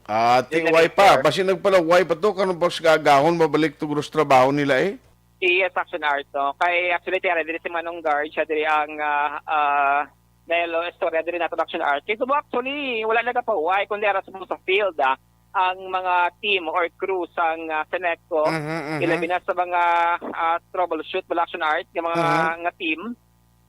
Ah, ti Yun na way rin, pa. Sir. Basi nagpalaway pa to, kanang pas gagahon, mabalik to gros trabaho nila, eh. Yes, Action Art, no? Kay actually, ti ara diri si Manong Guard, siya diri ang, ah, ah, Nelo, istorya diri nato, Action Art. Kay subo, actually, wala nagapahuway, kundi ara subo sa field, ah, ang mga team or crew sang, ah, Seneco, Mhm, mhm. ilabi na sa mga, ah, troubleshoot, wala, Action Art, nga mga, Mhm. nga team.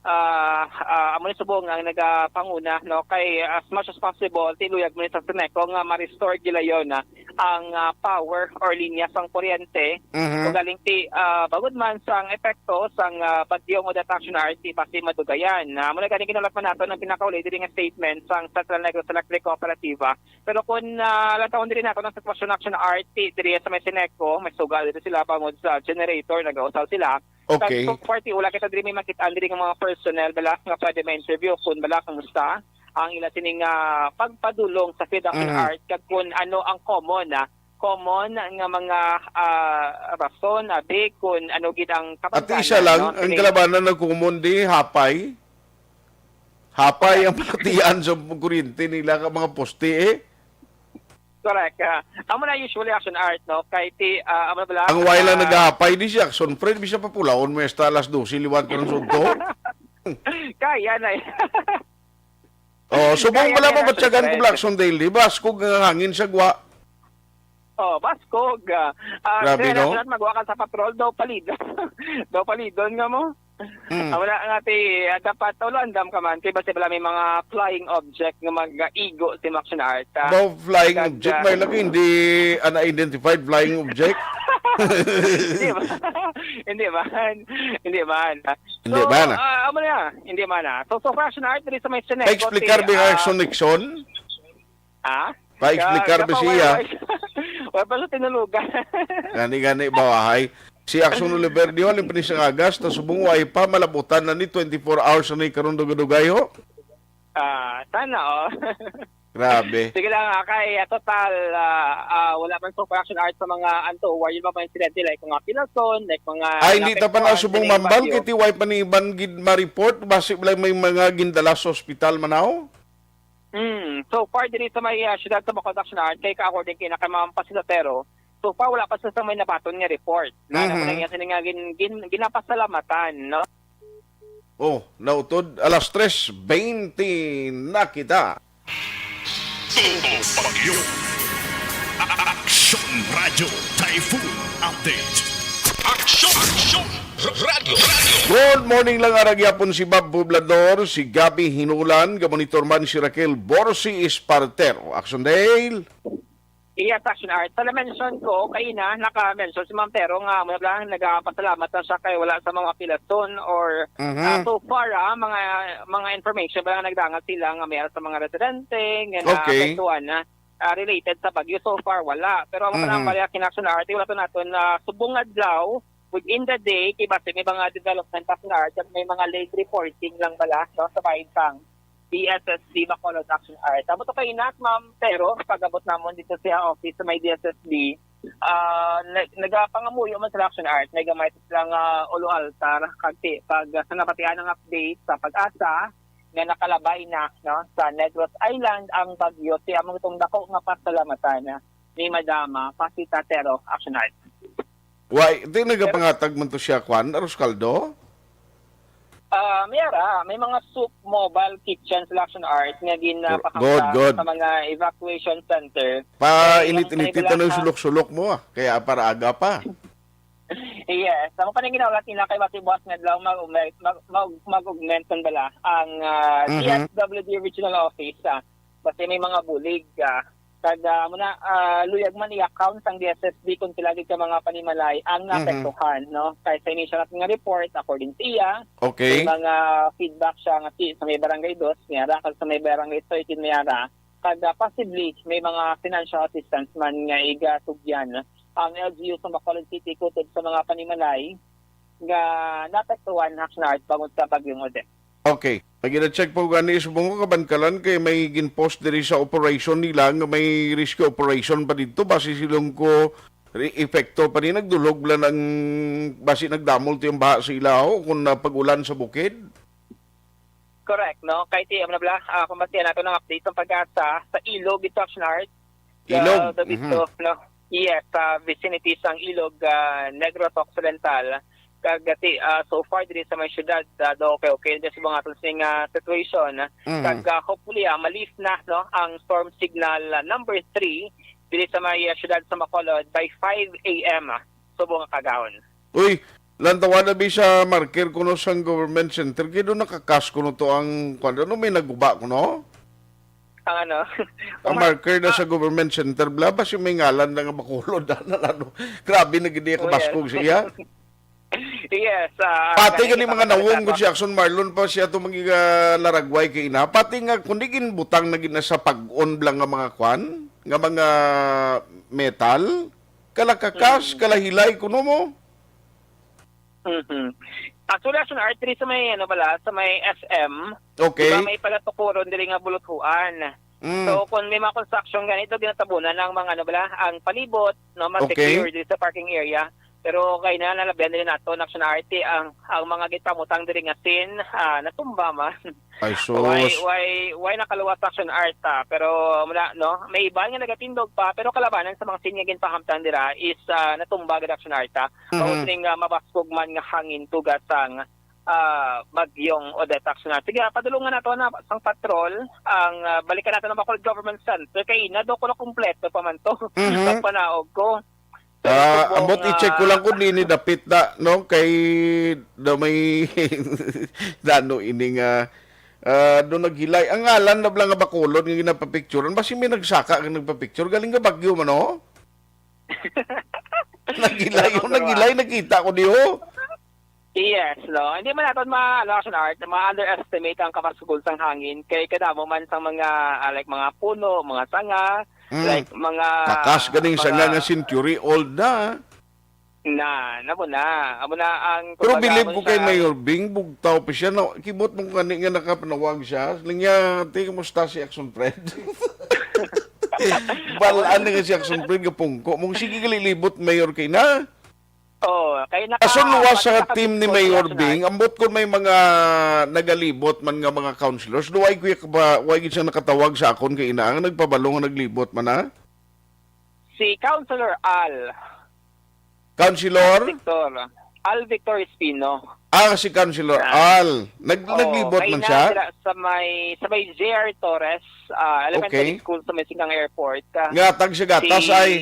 Ah, ah, amo ni subong ang nagapanguna, no, kay as much as possible, tiluyag mo ni sa Seneco nga ma-restore gilayon na ang, ah, power or linya sang kuryente. Mhm. Kung galing ti, ah, bangod man sang epekto sang, ah, bagyo nga datang, Action Art, ti basi madugayan. Ah, amo na gani ginulat man nato ang pinakauli diri nga statement sang Central Negros Electric Cooperativa. Pero kung, ah, lantawon diri nato ang sitwasyon, Action Art, ti diri sa may Seneco, may sugal diri sila bangod sa generator, nagausaw sila. Okay. Kag so far, ti wala kita diri may makit-an diri nga mga personnel bala nga pwede ma-interview kun bala kumusta ang ila sining, ah, pagpadulong sa field, Action Mhm. Art, kag kun ano ang common, ah, common nga mga, ah, rason, abi, kun ano gid ang At kabangdanan, isa lang, no, ang sining kalabanan na common di, hapay. Hapay ang palatian sa kuryente nila ka mga poste, eh. Correct. Ah, amo na usually, Action Art, no? Kay ti, ah, amo na bala, Ang way lang ah, naghahapay di si Action Fred, bisa pa pulaon mo esta alas dose liwat ka ng sudto. Kaya na eh. Oh, subong Kaya bala na, mo Action batyagan ko Fred. Blackson Daily, baskog nga hangin sa gwa. Oh, baskog. Ah, ah, Grabe, sir, no? Action Art, magwa ka sa patrol, daw palid. Daw palidon nga mo. Hmm. Ah, wala nga, ti, ah, dapat ulo andam ka man. Kay basta bala may mga flying object nga mag-igo si Action Art, ah. Daw flying Kag, object, ah, may lagi hindi unidentified flying object. Hindi ba? Hindi man. Hindi man. Hindi So, man, ah. ah, amo na. Hindi man, ah. So, so far, Action Art, diri sa may Seneco, Pa-explicar si, ba yung ah, Action Nixon? Ha? Pa-explicar Ka-, ba kapa siya? wala, wala pa sa tinulugan. Gani-gani ba, wahay? Si Action Oliver, di wala pa ni siya kagas, ta subong way pa, malabutan na ni twenty-four hours na ni karon dugay-dugay, ho? Ah, sana, oh. Grabe. Sige lang, ah, kay, ah, total, ah, ah, wala man sa Action Art sa mga anto, wala yung mga insidente, like mga pilason, like mga Ay, hindi ta pa naapektuhan na subong sining mambal, bagyo. Kay ti way pa ni iban gid ma-report, basi wala may mga gindala sa ospital, manaw? Hmm, so far, diri sa may, ah, siyudad sa Bacolod, Action Art, kay ka-, according kay na kay Ma'am Pasilotero, so far, wala pa sa, sa may nabaton nga report. Na, na Mhm. Kung nga sila nga gin-, gin-, ginapasalamatan, no? Oh, nautod, alas tres bente na kita. Tutok Bagyo. Action Radio Typhoon Update. Action! Action! Radio! Radio! Good morning lang, ara gyapon si Bob Poblador, si Gabby Hinulan, gamonitor man si Raquel Borsi Espartero. Action Dale. Yes, Action Art. Sa na-mention ko, kaina, naka-mention si Ma'am Pero nga, muna lang, nagpasalamat na siya kay wala sa mga pilason or, Mhm. ah, so far, ah, mga, mga information ba lang nagdangat sila nga may sa mga residente, nga Okay. naapektuhan na, ah, related sa bagyo. So far, wala. Pero ang Mhm. Pala, kina Action Art, wala to naton na subong adlaw, within the day, kay basi may mga development, Action Art, may mga late reporting lang bala, no, sa bahin sang D S S D Bacolod, Action Art. Amo to kay Inas, Ma'am, pero pag-abot namon dito sa office sa may D S S D, ah, nag-, nagapangamuyo man sa Action Art, may gamay sila nga ulo altar, kag ti-, pag, ah, sa nabatian ng update sa Pag-asa, nga nakalabay na, no, sa Negros Island ang bagyo, ti amo itong dako nga pasalamatan ni Madama Pasita Tero, Action Art. Why? Di nagapangatag man to siya, kwan, Aroscaldo? Ah, may ara, may mga soup mobile kitchen sila, Action Art, nga Gr-, ginapakamtan good, good. Sa mga evacuation center. Pa, Eh, init-init yung ito na yung lang, ah, sulok-sulok mo, ah. Kaya para aga pa. Yes. Ang paningin ako, Latina, kay Bati Boss nga daw mag-, mag-, mag-, mag-augment ang bala ang, ah, Mhm. D S W D Regional Office, ah. Kasi may mga bulig, ah, kag, ah, muna, ah, luyag man i-account sang D S S D kung pila gid ka mga panimalay ang Mhm. naapektuhan, no? Kay sa initial natin nga report, according sa iya, Okay. may mga feedback siya nga si, sa may barangay dos, may ara, kag sa may barangay thirteen, may ara, kag, ah, possibly may mga financial assistance man nga igatugyan ang L G U sa Bacolod City kutob sa mga panimalay nga naapektuhan, Action Art, bangod sa Bagyong Odette. Okay. Pag gina-check po gani, subong ko kabankalan kay may gin-post diri sa operation nila nga may rescue operation pa dito. Basi silong ko re-, epekto pa ni nagdulog lang ang basi nagdamol to yung baha sa ilaw kung napag-ulan sa bukid. Correct, no? Kay ti, ano bala, ah, kung basihan nato ng update ng Pag-asa, sa Ilog, ito, Action Art, Ilog. The, the Mhm. Bito, no? Yes, sa vicinity sang Ilog, ah, Negros Occidental. Kag, ah, ti, ah, so far, diri sa may syudad, ah, do okay, okay. Diri sa mga aton sing, ah, situation. Mhm. Kag, ah, hopefully, ah, ma-lift na, no, ang storm signal, ah, number three, diri sa may, ah, syudad sa Bacolod by five A M, ah, subong nga kagahon. Uy, lantawa na bi sa marker kuno sang government center, kay doon nakakas kuno to ang, kwan, ano, may naguba kuno? Ang ano? Ang Ang mar-, marker na ah, sa government center, bla, basi may ngalan na nga Bacolod, ano, ano. Grabe na gid iya Oh, yes. kabaskog siya. Yes, ah, Pati gani gani mga nawong ko si Action Marlon pa siya to magiga laragway kay ina. Pati nga, kundi ginbutang na gid na sa pag-on bla nga mga kwan, nga mga metal, kalakakas, Mm. kalahilay, kuno mo. Mhm. Actually, Action Art, diri sa may, ano bala, sa may S M, Okay. di ba, may palatukuron diri nga buluthuan. Mm. So, kung may mga construction ganito, ginatabunan ang mga, ano bala, ang palibot, no, ma-secure Okay. diri sa parking area. Pero kay na, nalabihan nila nato, Action Art, ang, ang mga gipamutang diri nga sin, ah, natumba man. Ay, sus. Way, way, way nakaluwas, Action Art, ah. Pero, wala, no? May iba nga nagatindog pa, pero kalabanan sa mga sin nga ginpahamtang dira is, ah, natumba gid, Action Art, ah. Mhm. Mao sining, ah, mabaskog man nga hangin tuga sang, ah, Bagyong Odette, Action Art. Sige, ah, padulungan nato na sang patrol ang, ah, balikan nato ng Bacolod Government Center. Kay na do ko na kompleto pa man to. Mhm. Pagpanaog ko. Pero Ah, subong, ambot i-check ko ah, lang kung di ni dapit na, no? Kay daw may dano ini nga, ah, doon naghilay. Ang ngalan na lang nga Bacolod nga ginapapicturean. Basi may nagsaka nga nagpapicture. Galing nga Bagyo man, no? Nagilay, Wala oh, ko nagilay, nakita ko di, oh. Yes, no. Hindi man naton ma-, ano, Action Art, ma-underestimate ang kapasugod sang hangin kay kadamo man sang mga, ah, like, mga puno, mga sanga, Mm. like, mga Takas ganing sanga mga nga century old na. Na, namo na. Amo na ang Pero kumbaga, bilib amo ko kay siya. Mayor Bing, bugtaw pa siya. Na, kibot mo gani nga nakapanawag siya. Siling niya, "Te, kumusta si Action Fred?" Balaan na nga si Action Fred, kapungko. Mong sige galilibot, Mayor, kay na. Oh, kay naka-, Ason luwas sa naka-, team ni naka-, Mayor naka-, Bing, ambot kon may mga nagalibot man nga mga councilors, do ay kuya ka ba, way gid siya nakatawag sa akon kay ina ang nagpabalo nga naglibot man, ha? Si Councilor Al. Councilor? Victor. Al Victor Espino. Ah, si Councilor Ah. Al. Nag-, Oo, naglibot kay man na siya? sila sa may, sa may J R Torres, ah, Elementary Okay. School sa may Siquijor Airport, ah, Nga tag siya gatas si, ay?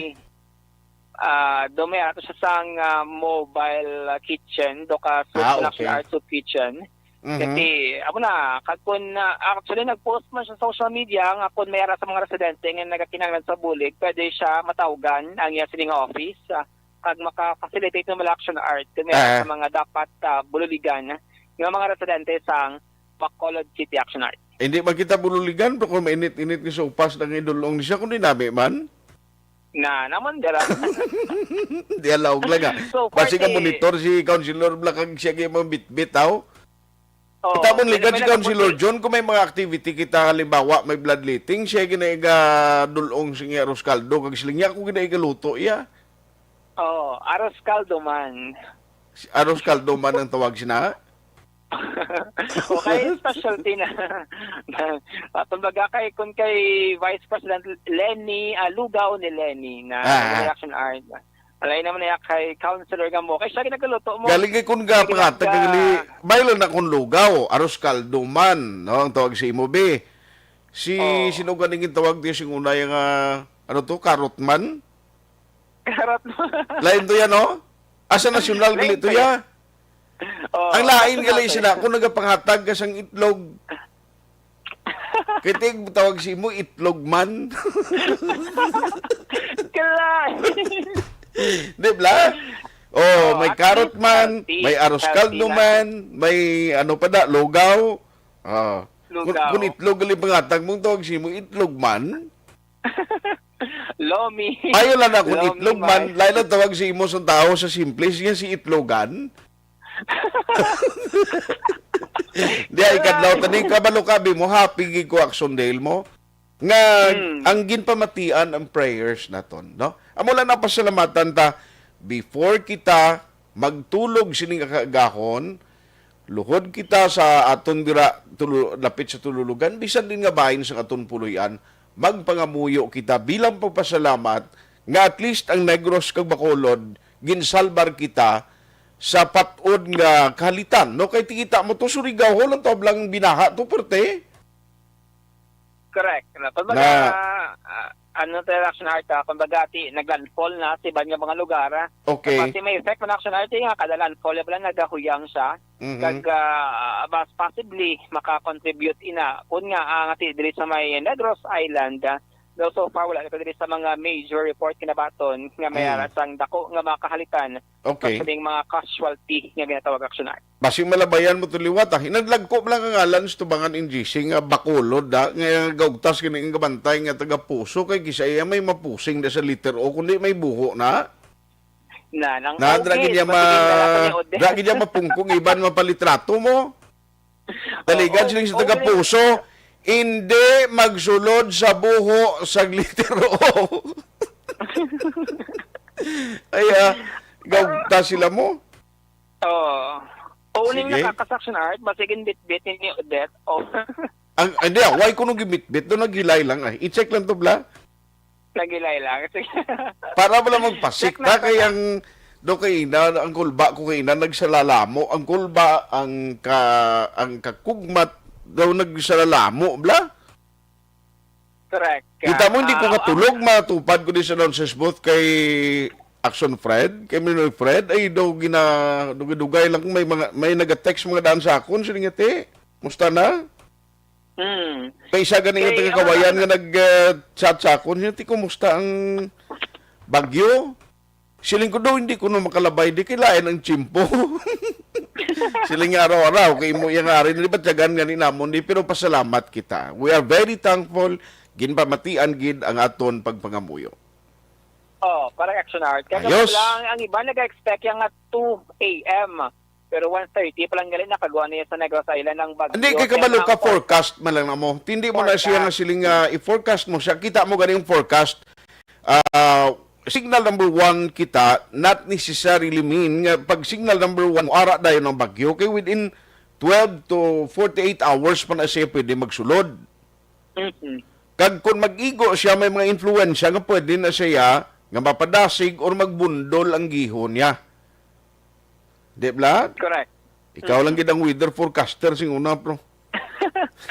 ah, do may ato siya sang, ah, mobile, ah, kitchen, do ka Ah, Production okay. Arts of Kitchen. Mhm. Kasi, amo na, kag kun, ah, actually, nag-post man siya sa social media nga kun may ara sa mga residente nga nagakinahanglan sa bulig, pwede siya matawgan ang iya sining office, ah, kag maka-facilitate ng mga action art kun may ara Ah. sa mga dapat, ah, bululigan nga mga residente sang Bacolod City Action Art. Hindi man kita bululigan, pero kung mainit-init nga sopas na nga idulong ni siya, kung dinami man. Na, naman dira. Di alaog lang, ah. So, Basi ka parte monitor si Councilor Black, kag siya gyud mga bitbit, aw. Oo, Kita mo may, ligan may si Councilor nagapot-, John, kung may mga activity kita, halimbawa, may bloodletting, siya ginaiga dulong sa iya arroz caldo, kag siling niya, ako ginaiga luto, iya. Oo, arroz caldo man. Si arroz caldo man ang tawag sina? Okay, specialty na. Ah, kumbaga kay, kung kay Vice President Leni, ah, Lugaw ni Leni na Ah. Reaction Art. Alay naman niya kay Councilor nga mo. Kay siya ginagaluto mo. Galing kay kun ga Sige, pangatag ga- gali, may lang na kun lugaw, arroz caldo man, no, ang tawag sa imo, be. Si, Oh. sino ganing tawag di sing unay nga, ano to, carrot man? Karot mo. Lain to yan, no? Asa nasyonal Lain gali to to ya? yan. Oo, Ang lain nasyonal gali to sila yan. Kung nagapangatag ka sang itlog. Kay tig tawag si mo, itlog man. Kalay. Di ba? Oh, Oh, may at carrot least man, healthy. may arroz Healthy caldo na. man, may ano pa da, lugaw. Ah, kun, Lugaw. kun itlog gali pangatag mong tawag si mo, itlog man. Lomi. Ayaw lang na kung Lomi itlog man, man. Lain lang tawag si imo sa tao sa simple, siya si itlogan. Di ay kadlaw tani, kabalo ka, bi mo, happy gid ko, Action Dale mo. Nga, Hmm. ang ginpamatian ang prayers naton, no? Amo lang napasalamatan ta, before kita magtulog sining kaagahon, luhod kita sa aton bira, tulu-, lapit sa tululugan, bisan din nga bahin sa aton puloy-an, magpangamuyo kita bilang pagpasalamat nga at least ang Negros kag Bacolod, ginsalbar kita sa patod nga kahalitan, no? Kay tikita mo to, Surigao lang to, ablang binaha to, perte. Correct. Na, kumbaga, Na ah, ano, interaction heart, ah, kumbaga, ti, naglandfall na sa iban nga mga lugar, ah. Okay. Kasi may effect man action heart, eh, nga kada landfall, eh, pala nagahuyang siya. Mhm. Kag, ah, mas possibly, makakontribute ina. Kun nga, ah, nga ti, diri sa may Negros Island, ah, no, so far, wala na diri sa mga major report kinabaton nga may Mm. ara sang dako nga mga kahalitan Okay. sa sining mga casualty nga ginatawag action heart. Basi malabayan mo to liwat, ah. Hinadlag ko lang ang ngalan sa tubangan N G C nga Bacolod, ah, nga gaugtas kini ang kabantay nga taga Puso kay kisaya may mapusing na sa letter O, kundi may buho na. Na, nang Na, okay, dragi niya ma-, matigil na lang kami, Odette. dragi niya mapungkong iban mapalitrato mo. Daligan Oo, siling sa taga okay. Puso, hindi magsulod sa buho sa letter O. Ay, ah, gaugtas sila mo. Oo. Uning Sige. Nakaka-action heart, basig ginbitbit ni Odette. Oh. Ang, hindi, ah, why ko nung gibitbit? Doon naghilay lang, ah. I-check lang to, bla. Naghilay lang. Sige. Para wala magpasik Check ta, na kay pala. Ang, do kay ina, ang kulba ko kay ina, nagsalalamo. Ang kulba, ang ka, ang kakugmat, daw nagsalalamo, bla. Correct. Kita mo, hindi ko Ah, katulog, matupad ko di sa downstairs booth kay Action Fred, kay Minoy Fred, ay daw gina-, dugay-dugay lang kung may mga, may nag-text mga daan sa akon, siling niya, "Te, musta na?" Hmm. May isa gani nga Kay, taga Kawayan ano nga nag, uh, chat sa akon, siya, "Te, kumusta ang bagyo?" Siling ko, "Do, hindi ko na makalabay, di kay lain ang tiyempo." Siling nga, "Araw-araw, kay imo yang ari, di ba tiyagan nga ni namon, di, pero pasalamat kita. We are very thankful, ginpamatian gid ang aton pagpangamuyo." Oh, para action art. Kaya Ayos. Lang, ang iba nag-expect yang nga two a m. Pero one thirty pa lang gali nakagawa niya sa Negros Island ang bagyo. Hindi, kay Kaya kabalo ang ka, forecast man lang na mo. Hindi mo na siya nga Forecast. Siling nga, i-forecast mo siya. Kita mo gani yung forecast. Ah, signal number one kita, not necessarily mean nga pag signal number one, ara dayon ang bagyo. Kay within twelve to forty-eight hours pa na siya pwede magsulod. Mm-mm. Kag kung mag-igo siya, may mga influensya nga pwede na siya nga mapadasig or magbundol ang gihon niya. Di, Vlad? Correct. Ikaw lang gid ang weather forecaster sing una, bro.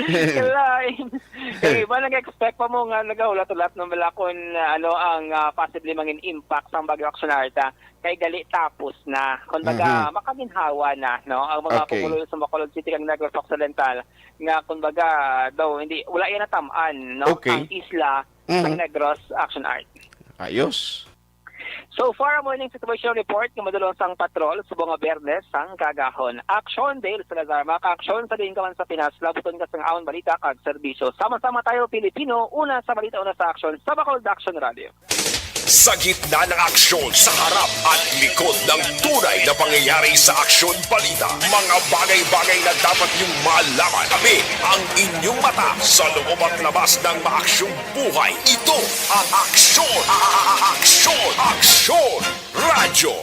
Kalain. Kay iba nag-expect pa mo nga nagahulat-hulat no, bala, kung, ah, ano ang, ah, possibly mangin impact sang Bagyo Action Arta. Kay gali tapos na. Kumbaga, Mhm. makaginhawa na, no? Ang mga Okay. pumulo sa Bacolod City kag Negros Occidental nga, kumbaga, daw hindi, wala yan natam-an, no? Okay. Ang isla Mhm. sang Negros Action Art. Ayos. So far, amo ning situation report nga madulong sang patrol subong nga Biyernes sang kaagahon. Aksyon, Dale Salazar, makaaksyon sa diin ka man sa Pinas, labuton ka sang aon balita kag serbisyo. Sama-sama tayo, Pilipino, una sa balita, una sa aksyon, sa Bacolod Action Radio. Sa gitna ng aksyon, sa harap at likod ng tunay na pangyayari sa Aksyon Balita, mga bagay-bagay na dapat niyong malaman. Kami ang inyong mata sa loob at labas ng maaksyong buhay. Ito ang Aksyon, a-, a-, a-, Aksyon, Aksyon Radio.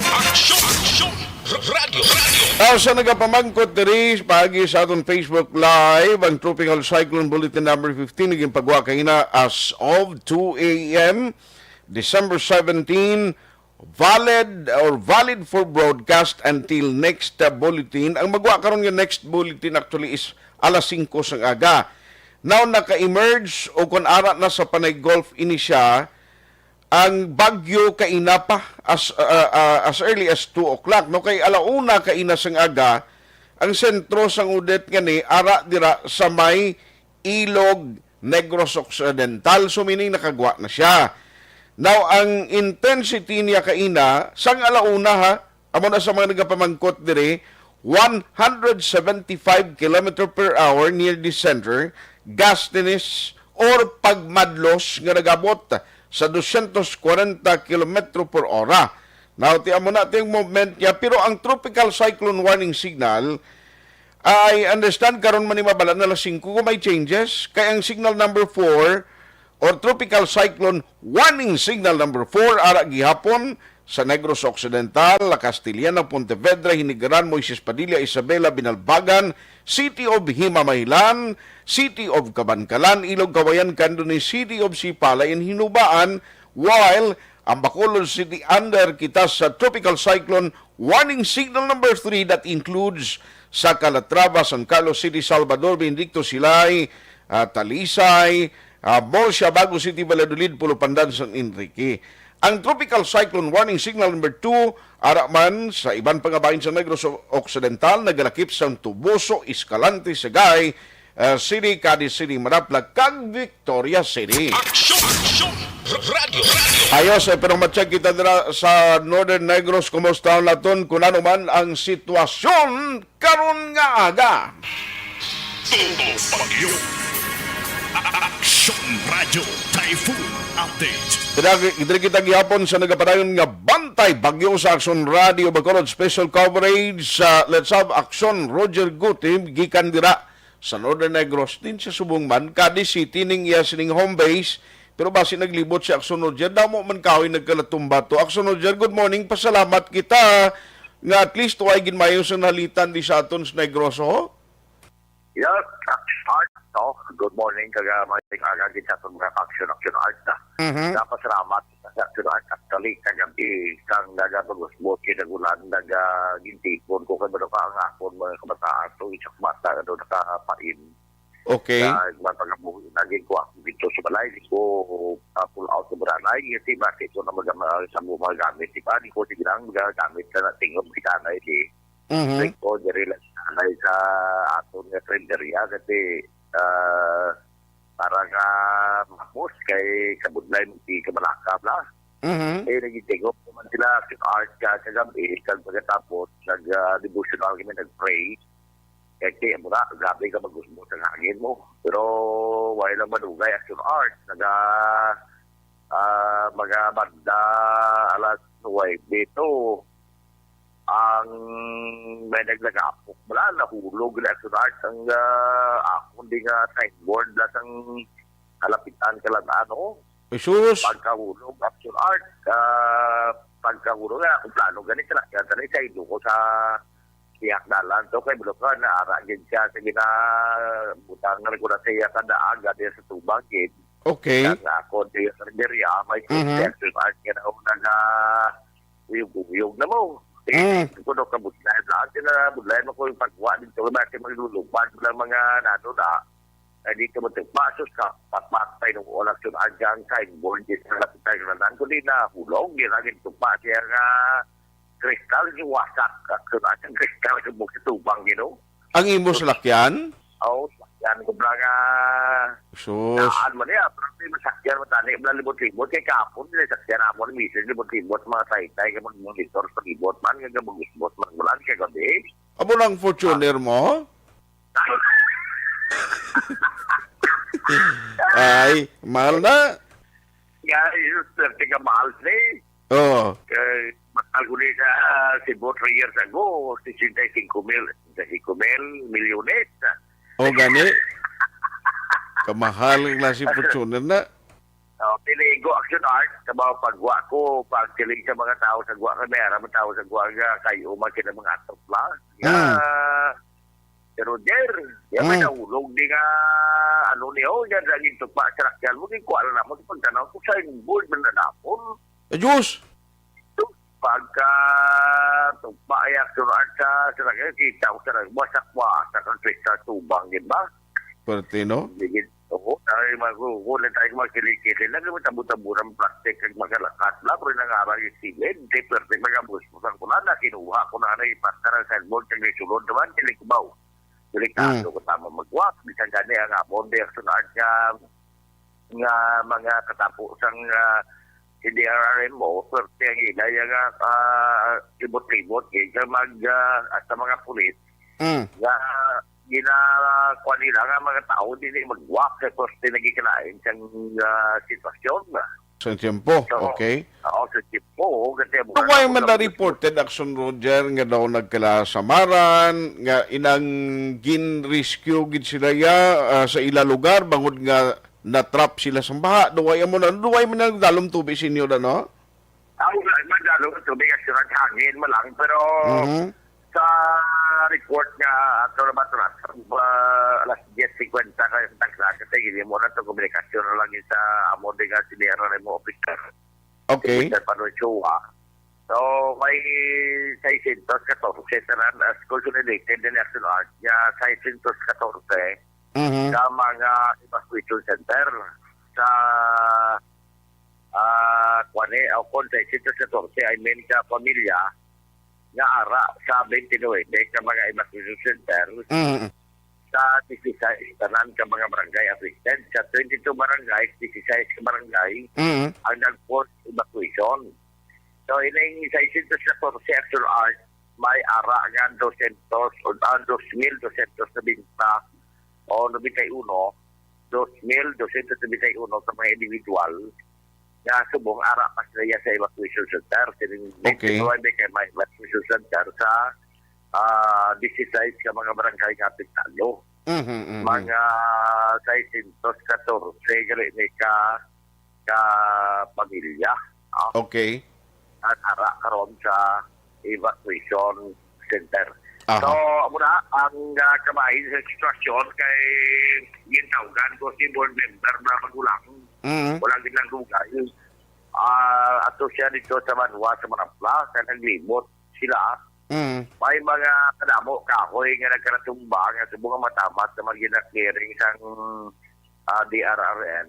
Aksyon, Aksyon Radio, Radio. Tao sa nagapamangkot diri paagi sa aton Facebook Live, ang Tropical Cyclone Bulletin Number fifteen naging pagwa kaina as of two a m, December seventeen, valid or valid for broadcast until next, uh, bulletin. Ang magwa karon nga next bulletin actually is alas singko sang aga. Now, naka-emerge o kung ara na sa Panay Gulf ini siya, ang bagyo kaina pa as, uh, uh, as early as two o'clock, no? Kay alauna kaina sang aga, ang sentro sang Odette nga ni ara dira sa may Ilog Negros Occidental, so meaning nakagwa na siya. Now, ang intensity niya kaina, sang alauna ha, amo na sa mga nagapamangkot diri, one hundred seventy-five kilometer per hour near the center, gustiness or pagmadlos nga nagabot sa dosyentos kwarenta kilometro por ora. Now, ti amo na ti ang movement niya, pero ang tropical cyclone warning signal, I understand karon man ni mabala na alas singko kung may changes, kay ang signal number four or tropical cyclone warning signal number four ara gihapon sa Negros Occidental, La Castellana, Pontevedra, Hinigaran, Moises Padilla, Isabela, Binalbagan, City of Hima, Mahilan, City of Kabankalan, Ilog Kawayan, Candones, City of Sipalay, and Hinubaan, while ang Bacolod City under kita sa tropical cyclone warning signal number three, that includes sa Calatrava, San Carlos City, Salvador, Benedicto, Silay, ah, Talisay, ah, Murcia, Bago City, Valladolid, Pulo Pandan, San Enrique. Ang tropical cyclone warning signal number two, ara man sa iban pa nga bahin sa Negros Occidental, nagalakip sa Toboso, Escalante, Sagay, ah, City, Cadiz City, Maraplag, kag Victoria City. Aksyon! Aksyon! Radio! Radio! Ayos, eh, pero ma-check kita dira sa Northern Negros. Kumusta ang laton? Kung ano man ang sitwasyon karon nga aga. Todo Bagyo. Aksyon Radio Typhoon Update. Dira, dira kita gihapon sa nagapadayon nga Bantay Bagyo sa Aksyon Radio Bacolod Special Coverage sa Let's Have Aksyon, Roger Guti, gikan dira sa Northern Negros, din sa subong man, Cadiz City ning iya sining home base, pero basi naglibot si Aksyon Roger, damo man kahoy nagkalatumba to. Aksyon Roger, good morning, pasalamat kita nga at least way ginmayo sa nalitan di sa aton sa Negros, ho? Yes, Aksyon Art, no? Good morning, kag, ah, may aga gid sa aton mga Aksyon, Aksyon Art, ah. Mhm. Napasalamat sa Aksyon Art, actually, kagabi, kang nagapag-usbot, kay nag-ulan, nagagintipon ko, kay ano ka ang akon, mga kabataan, to, isang bata, ano, nakapain. Okay. Sa mga pagabuhi, naging kuha ko dito sa balay, di ko, ah, pull out sa buranay, kasi bakit ko na mag-, sa mga gamit, di ba? Di ko, sige lang, magagamit ka na, tingog, di ka na, di. Mhm. Like, oh, diri lang sa, sa aton nga karinderya kasi, ah, para nga mahapos kay kabudlay mo si kabalaka bla. Mhm. Eh, naging tingog naman sila, Action Art, ka, kagabi, kag pagkatapos, nag, ah, devotional kami, nag-pray. Kaya, kaya mo na, grabe ka mag-usbos ang hangin mo. Pero, wala lang madugay, Action Art. Naga, ah, mga banda, alas nuwebe to. Ang may naglagapok, wala, nahulog na, Action Art. Ang, ah, akon di nga signboard, na sang kalapitan ka lang, ano? Jesus! Pagkahulog, Action Art, ah, pagkahulog, ah, akong plano, ganit na, kaya tanay sa ido ko sa siyak dalan. So, kay Bulukan, naara gid siya, sige na, butang na ko na siya kada aga, di sa tubang, gid. Okay. Kaya nga ako, di sa Rinderia, may Mhm. Action Art, kaya na ako naga, uyog-uyog na mo. Mm. Sige, ko daw kabudlayan lang, sila budlayan mo ko yung pagwa dito, kaya maglulupad mo lang mga nano na, ay, di ka mo tigpasos ka, papak pa yung oras yung agang signboard, di sa lapit tayo na lang, kundi na hulog, di lang yung tupa siya nga kristal, yung wasak, ka, kung agang kristal, yung bukit tubang, you know? Ang imo salakyan? Oo, salakyan ko lang, ah, Sus. Daan man niya, pero may masakyan mo tani, wala libot-libot, kay kapon, may sakyan amo ni misis, libot-libot, mga taytay, kay mag-monitor sa libot man, nga gabagusbot man, wala siya gabi. Amo lang Fortuner mo? Ay, mahal na. Nga, yung swerte ka mahal, eh. Oo. Kay, mahal ko ni sa Cebu three years ago, sixty-five mil, sixty-five mil, milyones. O, gani. Kamahal ang klase Fortuner na. Oh, piligo Action Art, sa mga pagwa ko, pagkilig sa mga tao sa gwa, kay may aram ang tao sa gwa nga kayo man sila mga atop lang. Mm. Ah, si Roger, yan may Mm. nahulog di nga, ano niyo, yan lang yung tupa, sa rakyan mo, di ko alam mo, di pagtanaw ko, signboard man na napon. Eh, Diyos! Pagka tupa, ay Action Art sa, sa rakyan, kita ko sa rakyan, wasak-wasak ang kristal tubang, di ba? Perte, no? Sige. Oo, tayo magkukuha tayo magkilikili. Lagi mo tabo-tabo ng plastic kag magkalakat. La, pero nangarang yung silid. Di pwerte magabos mo sa kulang na kinuha ko na na ipasara sa sidewalk kag may sulod naman, kilikbaw. Delikado Mm. ko tama magwak. Bisan gani ang amon, di ang sunod nga, nga mga katapo sang, ah, C D R R M O, pwerte ang ila, yung, ah, ah, libot-libot, eh, sa mag, ah, at sa mga pulis, Mm. nga ginakuha nila nga mga tao, dili mag-walk, kay pwerte naging kalain sang, ah, sitwasyon. Sa tiyempo, So, okay. Oo, sa tiyempo, oo, kasi ang mga Pero why man na reported action, Roger, nga daw nagkala sa Maran, nga inang gin-rescue gid sila ya, ah, sa ila lugar, bangod nga na-trap sila sa baha? Daw why amo na, daw why man nagdalom tubig sa inyo na, no? Ang madalo ang tubig, actually, hangin mo lang, pero Mhm. sa report nga ato na ba ito na, uh, alas diyes cincuenta ka yung tagsa, kasi hindi mo na ito komunikasyon na lang yun sa amo din nga si Mayor na mo officer. Okay. Si Mister Panoy Chua. So, may seiscientos catorce tanan as consolidated din Action Art niya, seiscientos catorce Mhm. sa mga evacuation center sa, ah, kwan eh, o kon seiscientos catorce, I mean, ka pamilya nga ara sa twenty-nine ka mga evacuation center Mm. sa dieciséis tanan ka mga barangay affected. Sa twenty-two barangay, dieciséis ka barangay Mm. ang nag-forced evacuation. So, ining seiscientos catorce actual art, may ara nga doscientos, o, ah, dos mil doscientos nobenta o nobenta y uno, dos mil doscientos nobenta y uno ka mga individual nga subong ara pa sila sa evacuation center. Sining Okay. twenty-nine kay may evacuation center sa, ah, dieciséis ka mga barangay nga apektado. Mhm, mhm. Mga seiscientos catorce gali ni ka, ka pamilya, ah, Okay. at ara karon sa evacuation center. Aha. So, amo na ang, ah, kabahin sa sitwasyon kay gintawgan ko si board member na magulang. Mhm. Wala gid lang dugay. Ah, ato siya dito sa Banwa, sa Manapla, kay naglibot sila. Mhm. May mga kadamo kahoy nga nagkaratumba nga subong nga matamat sa mga ginakiring sang, ah, D R R M.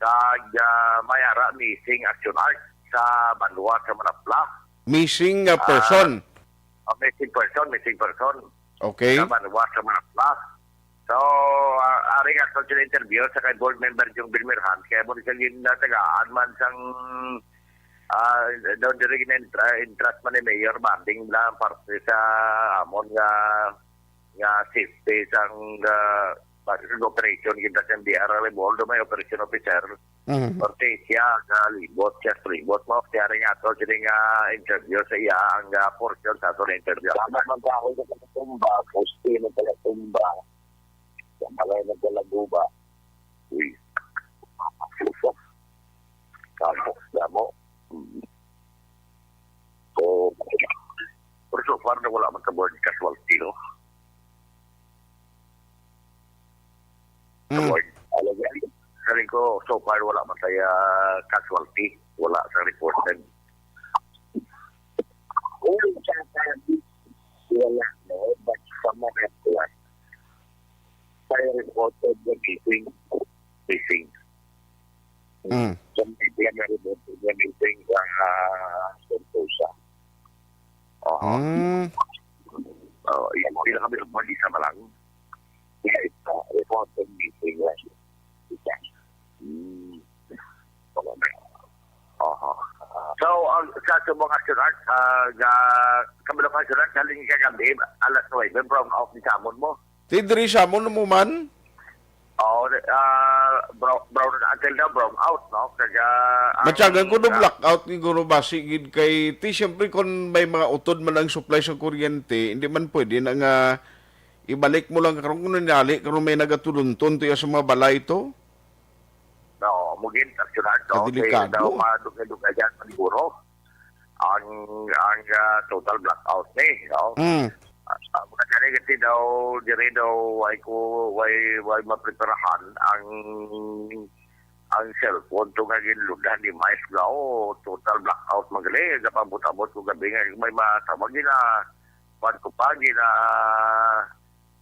Kag, ah, may ara missing action art sa Banwa sa Manapla. Missing, ah, Ah, person? Oh, missing person, missing person. Okay. Sa Banwa sa Manapla. So, ah, ari nga sa sila interview sa kay board member yung Bill Mirhan, kaya mo siya ginatagaan man sang, Ah, daw diri gina-entra-, entrust man ni Mayor Banding na parte sa amon nga, nga safety sang, ah, pag-, operation kita sa D R R M, although may operation officer. Mhm. Parte siya, galibot siya, libot mo, siya rin ato, sini nga interview sa iya, ang, ah, portion sa ato na interview. Salamat man sa ako sa pagkatumba, poste ng pagkatumba, sa balay ng Galaguba. Uy. Damo, damo. Mm. So, pero so far na wala man ka board casualty, no? Sa Mm. board. Alam niya, sabi ko, so far wala man tayo casualty. Wala sa reported. Uy, sa sabi, wala, no? But sa mga kuwan, tayo reported na missing. Missing. Mm. Sa mga kuwan na reported na missing sa, ah, Sentosa. Oo. Mm. Oo, yan. Pila kami, mag-isa pa lang. Kaya ito, reported missing lang. Isa. Mm. Aha. So, ang sa subong astronaut, ah, ga, kabalo ka, astronaut, galing ka gabi, alas nuwebe, brown out ni samon mo. Ti diri samon mo man? Oo, ah, brown, brown, until now, brown out, no? Kag, ah, ang, Matyagan ko no ah, blackout ni Guro basi gid kay ti siyempre kung may mga utod man ang supply sa kuryente, hindi man pwede na nga ibalik mo lang karon kung nali karon may nagatulunton to sa mga balay to. No, mugin, astronaut, no? Kay Kadelikado. Daw madugay-dugay yan, siguro. Ang, ang, ah, total blackout ni, no? Mm. Ah, mga kani kasi daw, diri daw, way ko, way, way mapreparahan ang, ang cellphone to nga ginludan ni Mais daw, total blackout man gali, gapabot-abot ko gabi nga may matawag gina, kuwan ko pa, gina,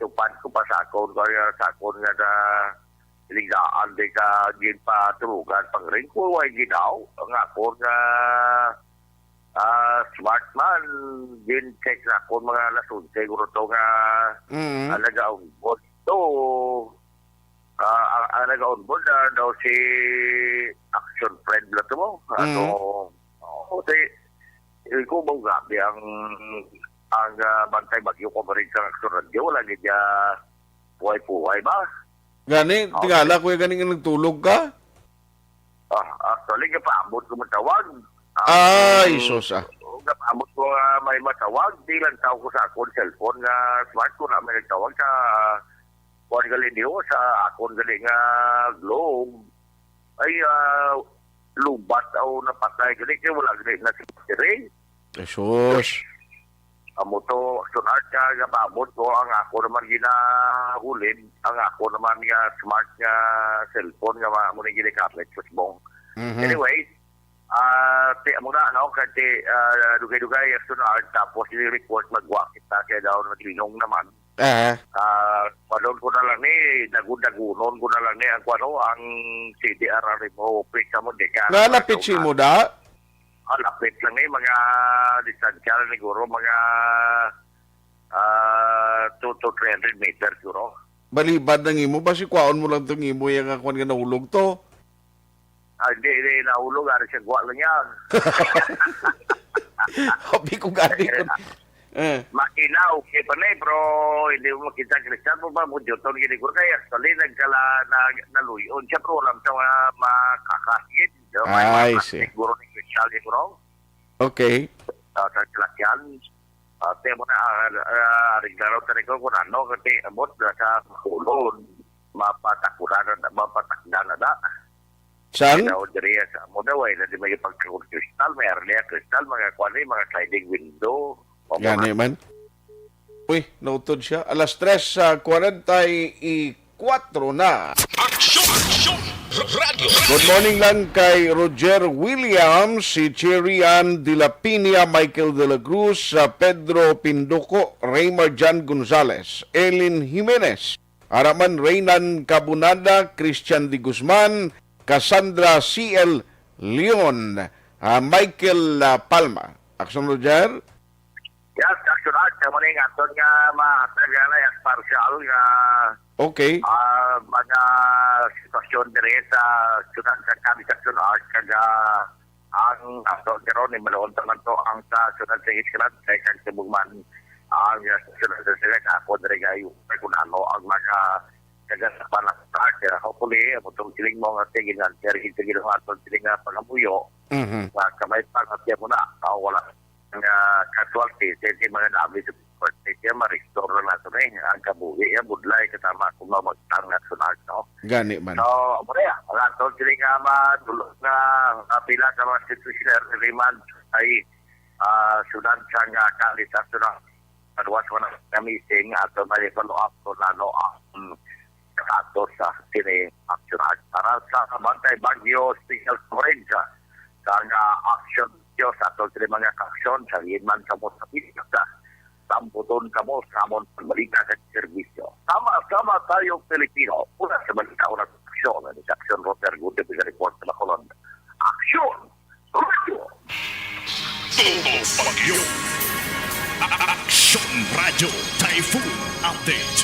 tupad ko pa sa akon, kaya sa akon nga na, ligdaan, di ka, ginpatulugan, pang ring ko, way ginaw, ang akon nga, ah, smart man, gin-check na akon mga alas onse, guro to nga, Mm. ah, nag-onboard to, ah, ang, ang nag-onboard na daw si Action Friend na to mo. Ano, Mm. oo, di, ikaw mo grabe ang, ang, ah, Bantay Bagyo coverage sa Action Radio, wala gid niya buhay-buhay ba? Gani, Okay. Tingala, kuya, gani nga nagtulog ka? Ah, actually, gapaabot ko matawag. Ah, Ay, mm, sus, ah. Gapaabot ko, ah, may matawag. Di lang tawag ko sa akon cellphone nga smart ko na may nagtawag sa kuwan gali niyo, sa akon gali nga Globe. Ay, ah, lubat o napatay gali kay wala gali na si battery. Jesus. Amo to, sunod ka, gapabot ko ang ako naman ginaulid, ang ako naman nga smart nga cellphone nga ma-, amo na ginagamit sa subong. Mhm. Anyway, ah, ti, amo na, no, kay ti, ah, dugay-dugay ang sunod, tapos i-report, magwa kita kay daw naglinong naman. Aha. Ah, padon ko na lang ni, dagun-dagunon ko na lang ni ang kuwano, ang C D R R mo, office sa mo, di ka Nalapit si mo da? Ah, lapit lang eh, mga distansya lang siguro, mga, ah, two to three hundred meters siguro. Balibad na imo, basi kwaon mo lang tong imo yang nga kwan nga nahulog to. Ah, hindi, hindi, nahulog, ari siya, gwa lang yan. Habi ko gani ko. Eh. Makina, okay pa na eh, pero hindi mo makita ang kristal mo ba, mo juton, gini ko kaya, actually, nagkala, na, naluyon siya, pero wala siya ma-, makakasgit. Di ba? May mga I see. Plastic, guro ni kristal, di ko raw. Okay. Ah, sa salakyan. Ah, te mo na, ah, ah, aring daraw tani ko kung ano, kasi abot na sa kulon. Mapatakuran na, mapatakdan na na. San? Kaya daw diri sa amo daw, ay, na di may pagkakon kristal, may arlia kristal, mga kuwan, eh, mga sliding window. O, Gani mga man. Uy, nautod siya. Alas tres sa kwarenta y kuwatro na. Aksyon! Aksyon! Radyo! Good morning lang kay Roger Williams, si Cherry Ann de la Piña, Michael de la Cruz, ah, Pedro Pinduco, Raymar John Gonzalez, Elin Jimenez, Araman Reynan Cabunada, Christian de Guzman, Cassandra C L Leon, ah, Michael, ah, Palma. Aksyon, Roger? Yes, actually, sa muna yung aton nga mahatag nga na yung partial nga, Okay. ah, mga sitwasyon dire sa syudad sa Cadiz Action Art, kag, ah, Ang ato karon ni maluon naman to ang sa Sunod sa Island sa ikang tubog man ang, uh, Sunod sa Island ako diri kayo kung ano ang mga kaganapan na sa akin. Hopefully, ang itong siling mo nga sige nga, kaya rin sige nga itong siling nga pangamuyo, Mhm. nga kamay pa nga siya mo na, ah, wala nga casualty, sa mga dami sa port, sa siya ma-restore na nato na eh, ang kabuhi, ang budlay, katama kung mamagtang na sunag, no? Gani man. So, amo na yan. Ang ato, sila nga madulog nga, nga pila ka mga institutional remand ay, ah, sunod sa nga kalit sa sunod. Kaluwas mo na nga missing, ato may follow up kung ano ang status sa sini action. Para sa Bantay Bagyo Special Coverage, sa nga action sa ato sila mga action, sa man sa mo sa Pilipinas, samputon kamo sa amon pagbalita sa serbisyo. Sama-sama tayo, Pilipino. Una sa balita, una sa aksyon. Ano sa aksyon, Roger Gutierrez, report sa Bacolod. Aksyon! Radyo! Todo Bagyo. Aksyon Radyo Typhoon Update.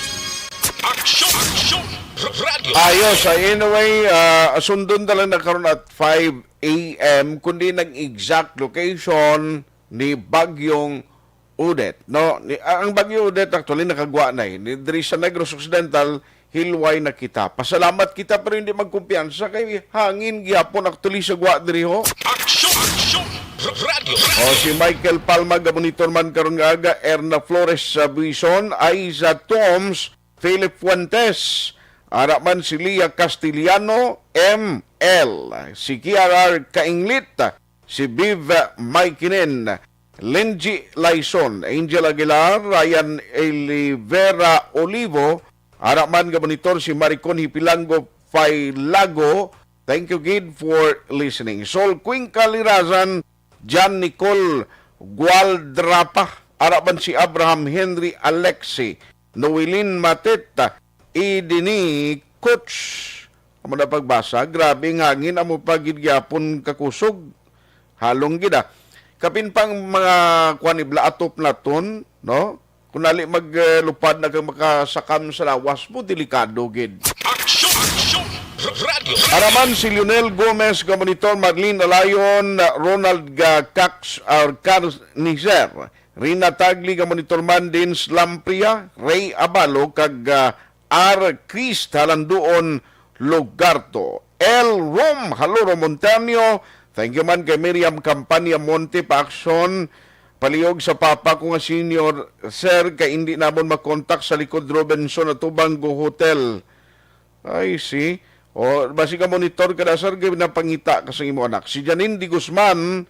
Aksyon! Aksyon! Radyo! Ayos, ah, anyway, ah, sundon na lang na karon at five a m, kundi nang exact location ni Bagyong Odette, no? Ni, ah, ang Bagyo Odette actually nakagwa na eh. Ni, diri sa Negros Occidental, hilway na kita. Pasalamat kita pero hindi magkumpiyansa kay hangin gyapon actually sa gwa diri ho. Aksyon! Aksyon! Radyo! O, si Michael Palma, gamonitor man karon nga aga, Erna Flores sa Buison, Aiza Toms, Philip Fuentes, ara man si Lia Castellano, M L, si Kiarar Kainglit, si Viv Maikinen, Linji Laison, Angel Aguilar, Ryan Olivera Olivo, ara man nga monitor si Maricon Hipilango Failago. Thank you gid for listening. Sol Cuenca Lirazan, Jan Nicole Gualdrapa, ara man si Abraham Henry Alexi, Noelin Mateta, Idini Coach. Amo na pagbasa, grabe ang hangin, amo pa gid gyapon kakusog. Halong gid, ah. Kapin pang mga kuan, iblaatop naton, no? Kung nali maglupad na kag makasakam sa lawas mo, delikado gid. Aksyon! Aksyon! Radyo! Araman si Lionel Gomez, Gabonitor Marlene Alayon, Ronald Ga-, Cax-, or Carnicer, Rina Tagli, Gabonitor Mandin Slampria, Ray Abalo, kag, ah, R. Chris Talanduon Lugarto, L. Rom Haloro Montaño, thank you man kay Miriam Campania Monte, pa aksyon, palihog sa papa ko nga senior, sir, kay hindi namon makontak sa likod Robinson atubang go hotel. I see. O, basi ka monitor ka na, sir, kay napangita ka sa imo anak. Si Janine Di Guzman,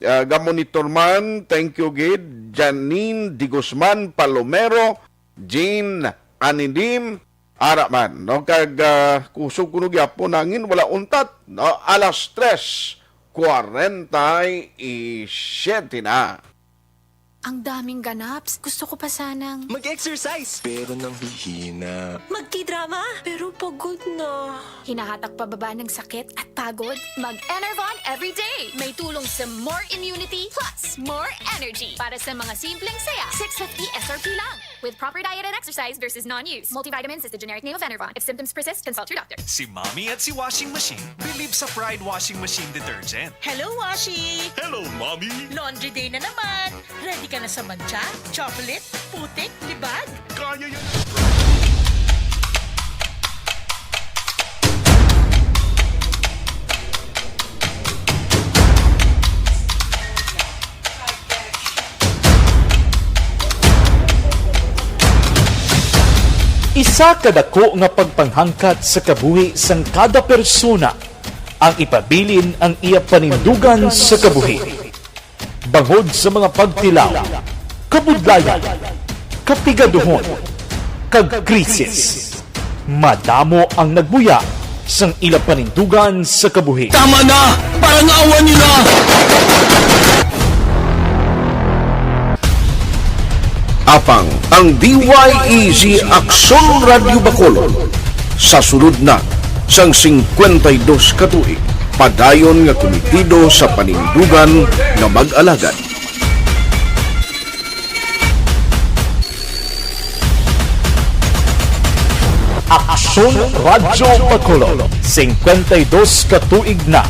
ah, ga monitor man, thank you gid. Janine Di Guzman Palomero, Jean Anidim, ara man, no? Kag, ah, kusog kuno gyapon hangin, wala untat, no? Alas tres cuarenta y siete na. Ang daming ganaps. Gusto ko pa sanang mag-exercise. Pero nanghihina. Magkidrama. Pero pagod na. Hinahatak pababa ng sakit at pagod. Mag-Enervon everyday. May tulong sa more immunity plus more energy. Para sa mga simpleng saya, six fifty S R P lang. With proper diet and exercise, there's is non-use. Multivitamins is the generic name of Enervon. If symptoms persist, consult your doctor. Si Mommy at si Washing Machine believe sa Pride Washing Machine Detergent. Hello, Washi! Hello, Mommy! Laundry day na naman! Ready ka na sa mantsa, chocolate, putik, libag? Kaya yan! Isa ka dako nga pagpanghangkat sa kabuhi sang kada persona ang ipabilin ang iya panindugan sa kabuhi. Bangod sa mga pagtilaw, kabudlayan, kapigaduhon, kag krisis, madamo ang nagbuya sang ila panindugan sa kabuhi. Tama na! Parangawan nila! Apang ang D Y E Z Aksyon Radyo Bacolod sa sulod na sang singkwenta y dos ka tuig, padayon nga kumitido sa panindugan nga mag-alagad. Aksyon Radyo Bacolod, singkwenta y dos ka tuig na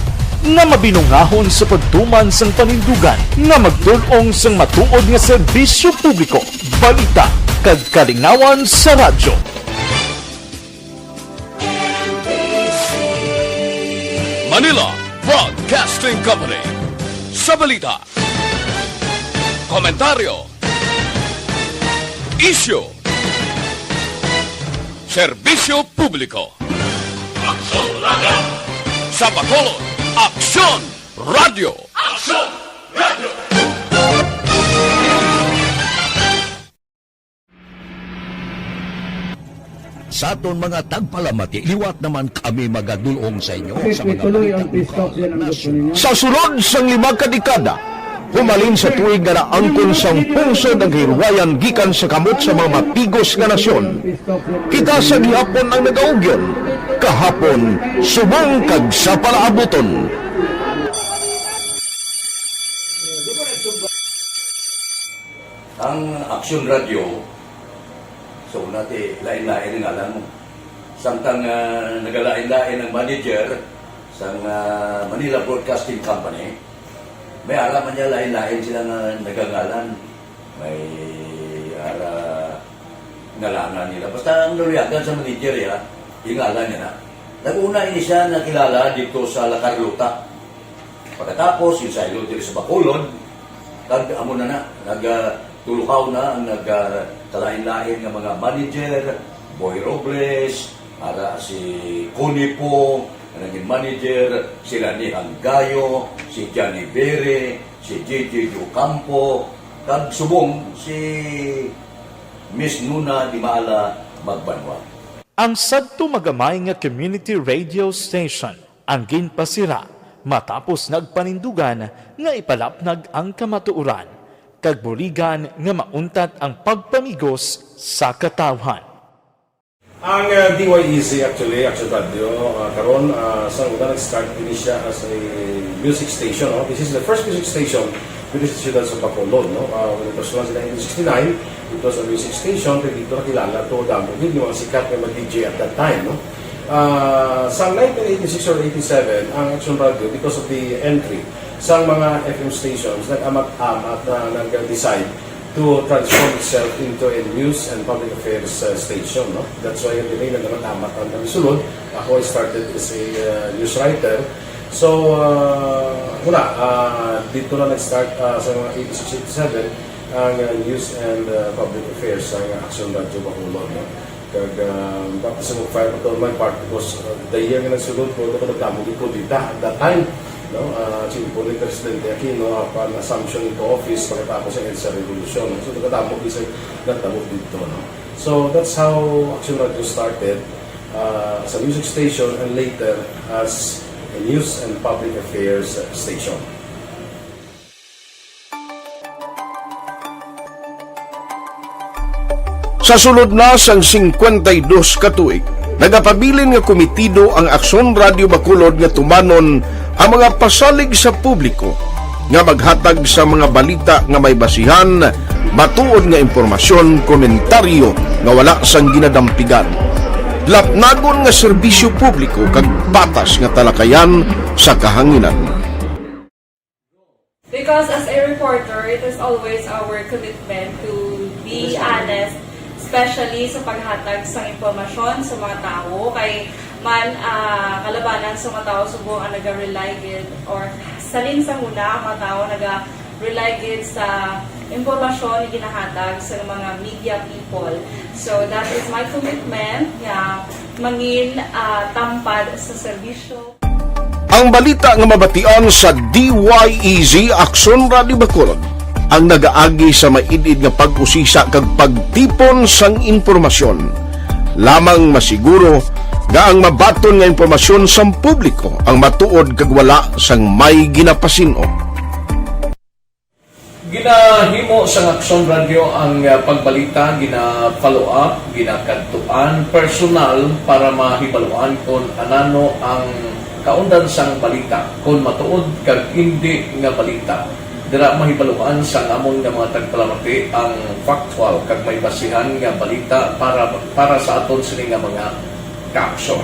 nga mabinungahon sa pagtuman sang panindugan nga magtul-ong sang matuod nga serbisyo publiko, balita, kag kalingawan sa radyo. Manila Broadcasting Company. Sa balita, komentaryo, isyu, serbisyo publiko. Aksyon Radio. Sa Bacolod, Aksyon Radio. Aksyon Radio. Sa aton mga tagpalamati, liwat naman kami magadul-ong sa inyo sa mga balita lokal, nasyonal. Sa sulod sang lima ka dekada, humalin sa tuig nga naangkon sang pungsod ang kahilwayan gikan sa kamot sa mga mapigos nga nasyon, kita sa gihapon ang nagaugyon, kahapon, subong kag sa palaabuton. Ang Aksyon Radio, so, una ti, lain-lain ang ngalan mo. Samtang, ah, nagalain-lain ang manager sang, ah, Manila Broadcasting Company, may ara man niya lain-lain sila nga nagangalan. May ara ngalanan nila. Basta ang naluyagan sa manager, ya, yung ngalan niya na. Nag-una ini siya nakilala dito sa La Carlota. Pagkatapos, yung saylo diri sa Bacolod, kag amo na na, nag, ah, tuluhaw na ang nag, ah, kalain-lain nga mga manager, Boy Robles, ara si Connie Pong, nga naging manager, sila ni Hanggayo, si Johnny Bere, si J J Ocampo, kag subong si Miss Nuna Dimala Magbanwa. Ang sadto magamay nga community radio station ang ginpasira matapos nagpanindugan nga ipalapnag ang kamatuoran kag buligan nga mauntat ang pagpamigos sa katawhan. Ang, uh, D Y E Z, actually, Action Radio, uh, karon, uh, sa una nag-start ini siya as a music station, no? This is the first music station with the siyudad sa Bacolod, no? Uh, when it was launched in nineteen sixty-nine, it was a music station, kay dito nakilala to, damo gid yung mga sikat nga mag-D J at that time, no? Ah, sa nineteen eighty-six or eighty-seven, ang Action Radio, because of the entry sa mga F M stations, nag-amat-amat na nag-decide to transform itself into a news and public affairs, uh, station, no? That's why the name nag-amat-amat ang nagsulod. Ako, I started as a, uh, news writer. So, uh, muna, uh, dito na nag-start, uh, sa mga eighty-six, eighty-seven, ang, uh, news and, uh, public affairs sa Action Radio Bacolod, no? Kag, ah, baptism of fire pa to my part because, ah, the year nga nagsulod ko, ako nagdamo gid ko dita at that time, no? Ah, simple ni Presidente Aquino, upon assumption into office, pagkatapos ang EDSA Revolution, no? So, nagdamo gid sa nagdamo dito, no? So, that's how Action Radio started, ah, as a music station and later as a news and public affairs station. Sa sulod na sang singkwenta y dos ka tuig, nagapabilin nga komitido ang Aksyon Radio Bacolod nga tumanon ang mga pasalig sa publiko nga maghatag sa mga balita nga may basihan, matuod nga impormasyon, komentaryo nga wala sang ginadampigan, lapnagon nga serbisyo publiko kag patas nga talakayan sa kahanginan. Because as a reporter, it is always our commitment to be honest, especially sa paghatag sa impormasyon sa mga tawo. Kay man, ah, kalabanan sa mga tawo subong ang naga-rely gid, or salin sa huna ang mga tawo naga-rely gid sa impormasyon nga ginahatag sa mga media people. So that is my commitment nga mangin, ah, tampad sa serbisyo. Ang balita nga mabatian sa D Y E Z Aksyon Radio Bacolod ang nagaagi sa maid-id nga pag-usisa kag pagtipon sang impormasyon. Lamang masiguro nga ang mabaton nga impormasyon sang publiko ang matuod kag wala sang may ginapasin-o. Ginahimo sang Aksyon Radio ang, ah, pagbalita, gina-follow up, ginakadtuan personal para mahibaluan kon anano ang kaundan sang balita, kon matuod kag indi nga balita. Dira mahibaluan sang amon nga mga tagpalamati ang factual kag may basihan nga balita para, para sa aton sini nga mga kaaksyon.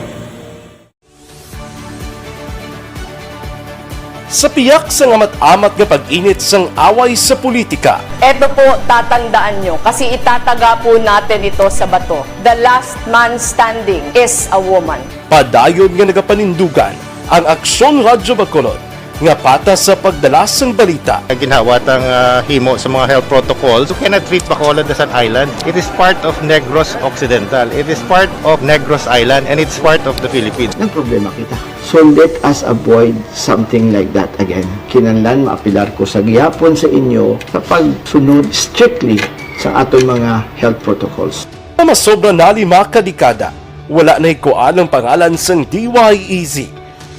Sa piyak sang amat-amat nga pag-init sang away sa politika, Eto po, tatandaan nyo, kasi itataga po natin ito sa bato. The last man standing is a woman. Padayon nga nagapanindugan ang Aksyon Radyo Bacolod nga patas sa pagdala sang balita. Ginhawat ang, ah, himo sa mga health protocols. You cannot treat Bacolod as an island. It is part of Negros Occidental. It is part of Negros Island, and it's part of the Philippines. Nagproblema kita. So let us avoid something like that again. Kinahanglan maapilar ko sa gihapon sa inyo sa pagsunod strictly sa aton mga health protocols. Nga masobra na lima ka dekada, wala nahikuan ang pangalan sang D Y E Z,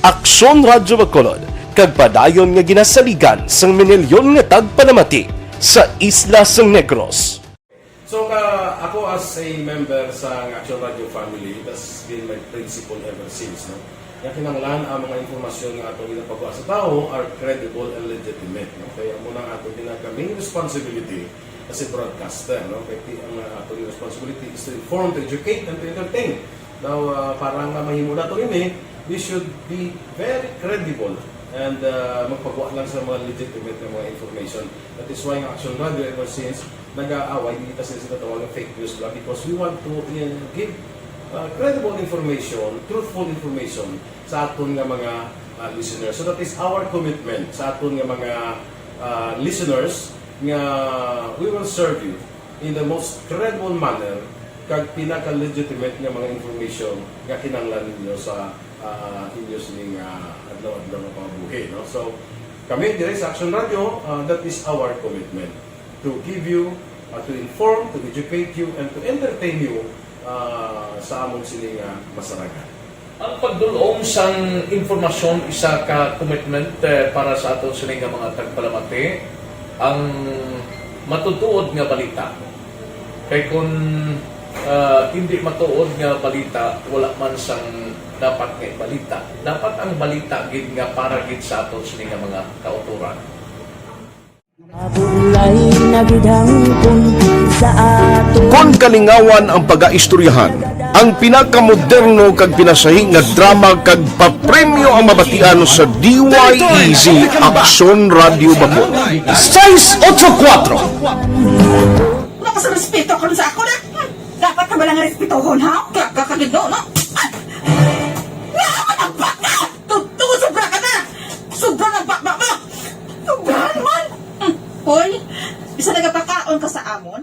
Aksyon Radyo Bacolod, kag padayon nga ginasaligan sang minilyon nga tagpalamati sa isla sang Negros. So, ka, ako as a member sa Action Radio family, that's been my principle ever since, no? Nga kinahanglan ang mga impormasyon nga ato ginapagwa sa tawo are credible and legitimate, no? Kaya amo na ang ato ginaka main responsibility as a broadcaster, no? Kaya ti-, ang, uh, ato responsibility is to inform, to educate, and to entertain. Now, uh, para nga mahimo nato ini, we should be very credible and, uh, magpagwa lang sa mga legitimate nga mga information. That is why ang Action Radio ever since nag-aaway, di kita sila, sila tawag fake news lang because we want to, uh, give, uh, credible information, truthful information sa aton nga mga, uh, listeners. So that is our commitment sa aton nga mga, uh, listeners nga we will serve you in the most credible manner kag pinaka-legitimate nga mga information nga kinahanglan ninyo sa, ah, inyo sining, ah, adlaw-adlaw nga pangabuhi, no? So, kami diri sa Action Radio, ah, that is our commitment to give you, ah, to inform, to educate you, and to entertain you, ah, sa amon sining, ah, masarangan. Ang pagdul-ong sang impormasyon isa ka commitment, eh, para sa aton sini nga mga tagpalamati, ang matutuod nga balita. Kay kun, ah, hindi matuod nga balita, wala man sang dapat nga balita. Dapat ang balita gid nga para gid sa aton sini nga mga kautoran. Bulay na gid hangpon sa ato. Kon kalingawan ang pagaistoryahan, ang pinakamoderno kag pinasahi nga drama kag papremyo ang mabatian sa D Y E Z Aksyon Radio Bacolod. Sais otso kuwatro. Wala ka sa respeto karon sa ako na. Dapat ka ba lang respetohon, ha? Ka, ka, ka, no? Ay! Wala ka, nagbaka! Totoo, sobra ka na! Sobra na ba, ba, ba? Sobra naman! Hmm. Hoy, bisa nagapakaon ka sa amon?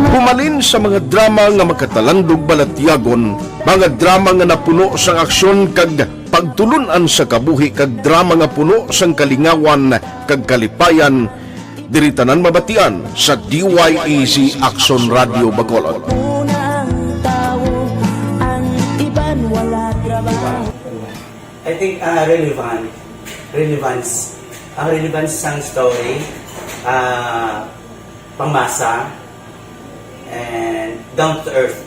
Humalin sa mga drama nga makatalandog balatyagon, mga drama nga napuno sang aksyon kag pagtulon-an sa kabuhi kag drama nga puno sang kalingawan kag kalipayan, diri tanan mabatian sa D Y E Z Aksyon Radio Bacolod. I think, ah, relevant, relevance, ang relevance sang story, ah, pangmasa, and down to earth.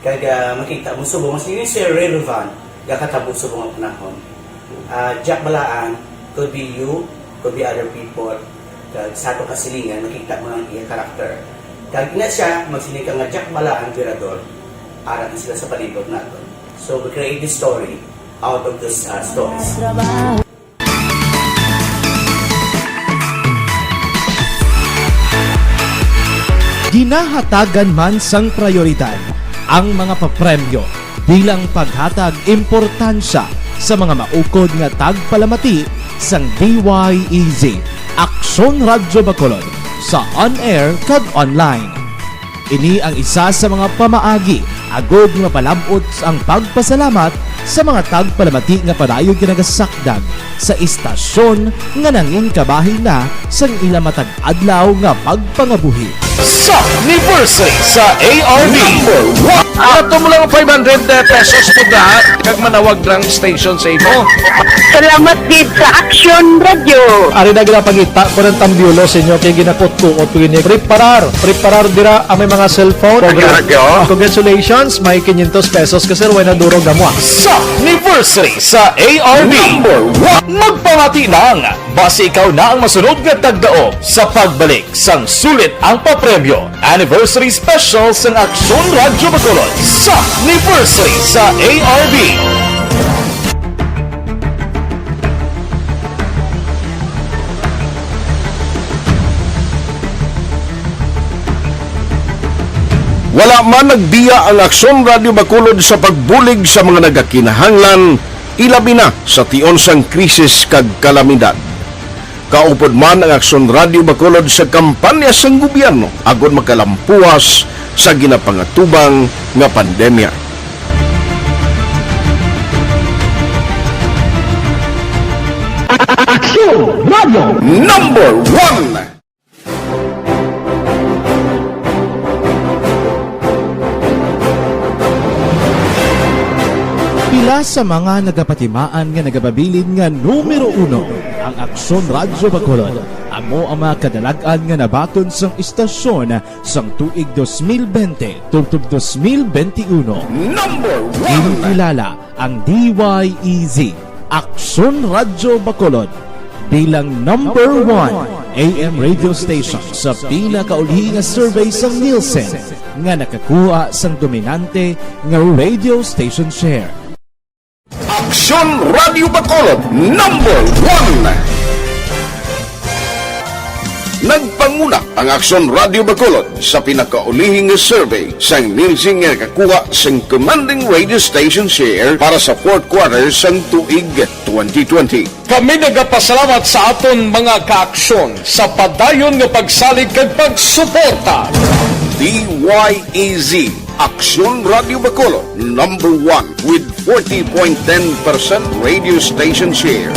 Kag, ah, makita mo subong, mas yun siya relevant, gakatabo subong ang panahon. Ah, Jack Balaan, could be you, could be other people. Kag sa ato kasilingan, makita mo ang iya character. Kag ina siya, magsiling ka nga Jack Balaan, Virador, ara na sila sa palibot naton. So, we create this story out of those, ah, stories. Ginahatagan man sang prayoridad ang mga papremyo bilang paghatag importansya sa mga maukod nga tagpalamati sang D Y E Z, Aksyon Radyo Bacolod, sa on-air kag online. Ini ang isa sa mga pamaagi agud nga palab-ot ang pagpasalamat sa mga tagpalamati nga padayon ginagasakdag sa istasyon nga nangin kabahin na sang ila matag adlaw nga pagpangabuhi. Sa anniversary sa A R B. Number one. Ato mo lang five hundred pesos po na, kag manawag lang station sa imo. Salamat gid sa Action Radio. Ari na ginapangita ko ng tambiolo sa inyo kay ginakutkuot ko ini. Preparar, preparar dira ang may mga cellphone. Action Radio. Congratulations, may quinientos pesos ka, sir, way na durog amo, ah. Sa anniversary sa A R B. Number one. Magpamati lang. Basi ikaw na ang masunod nga tagdaog sa pagbalik sang sulit ang papremyo. Anniversary Special sang Aksyon Radyo Bacolod sa anniversary sa A R B. Wala man nagbiya ang Aksyon Radyo Bacolod sa pagbulig sa mga nagakinahanglan, ilabi na sa tion sang krisis kag kalamidad. Kaupod man ang Aksyon Radyo Bacolod sa kampanya sang gobyerno agod makalampuas sa ginapangatubang nga pandemya. Aksyon Radyo Number One. Pila sa mga nagapatimaan nga nagapabilin nga numero uno ang Aksyon Radyo Bacolod. Amo ang mga kadalag-an nga nabaton sang istasyon sang tuig dos mil bente tubtob dos mil bente uno. Number one. Ginkilala ang D Y E Z, Aksyon Radyo Bacolod, bilang number one A M radio station sa pinakauli nga survey sang Nielsen nga nakakuha sang dominante nga radio station share. Aksyon Radyo Bacolod, number one. Nagpanguna ang Aksyon Radyo Bacolod sa pinakaulihi nga survey sang Nielsen nga nakakuha sing commanding radio station share para sa fourth quarter sang tuig twenty twenty. Kami nagapasalamat sa aton mga kaaksyon sa padayon nga pagsalig kag pagsuporta. D Y E Z, Aksyon Radyo Bacolod, number one with forty point ten percent radio station share.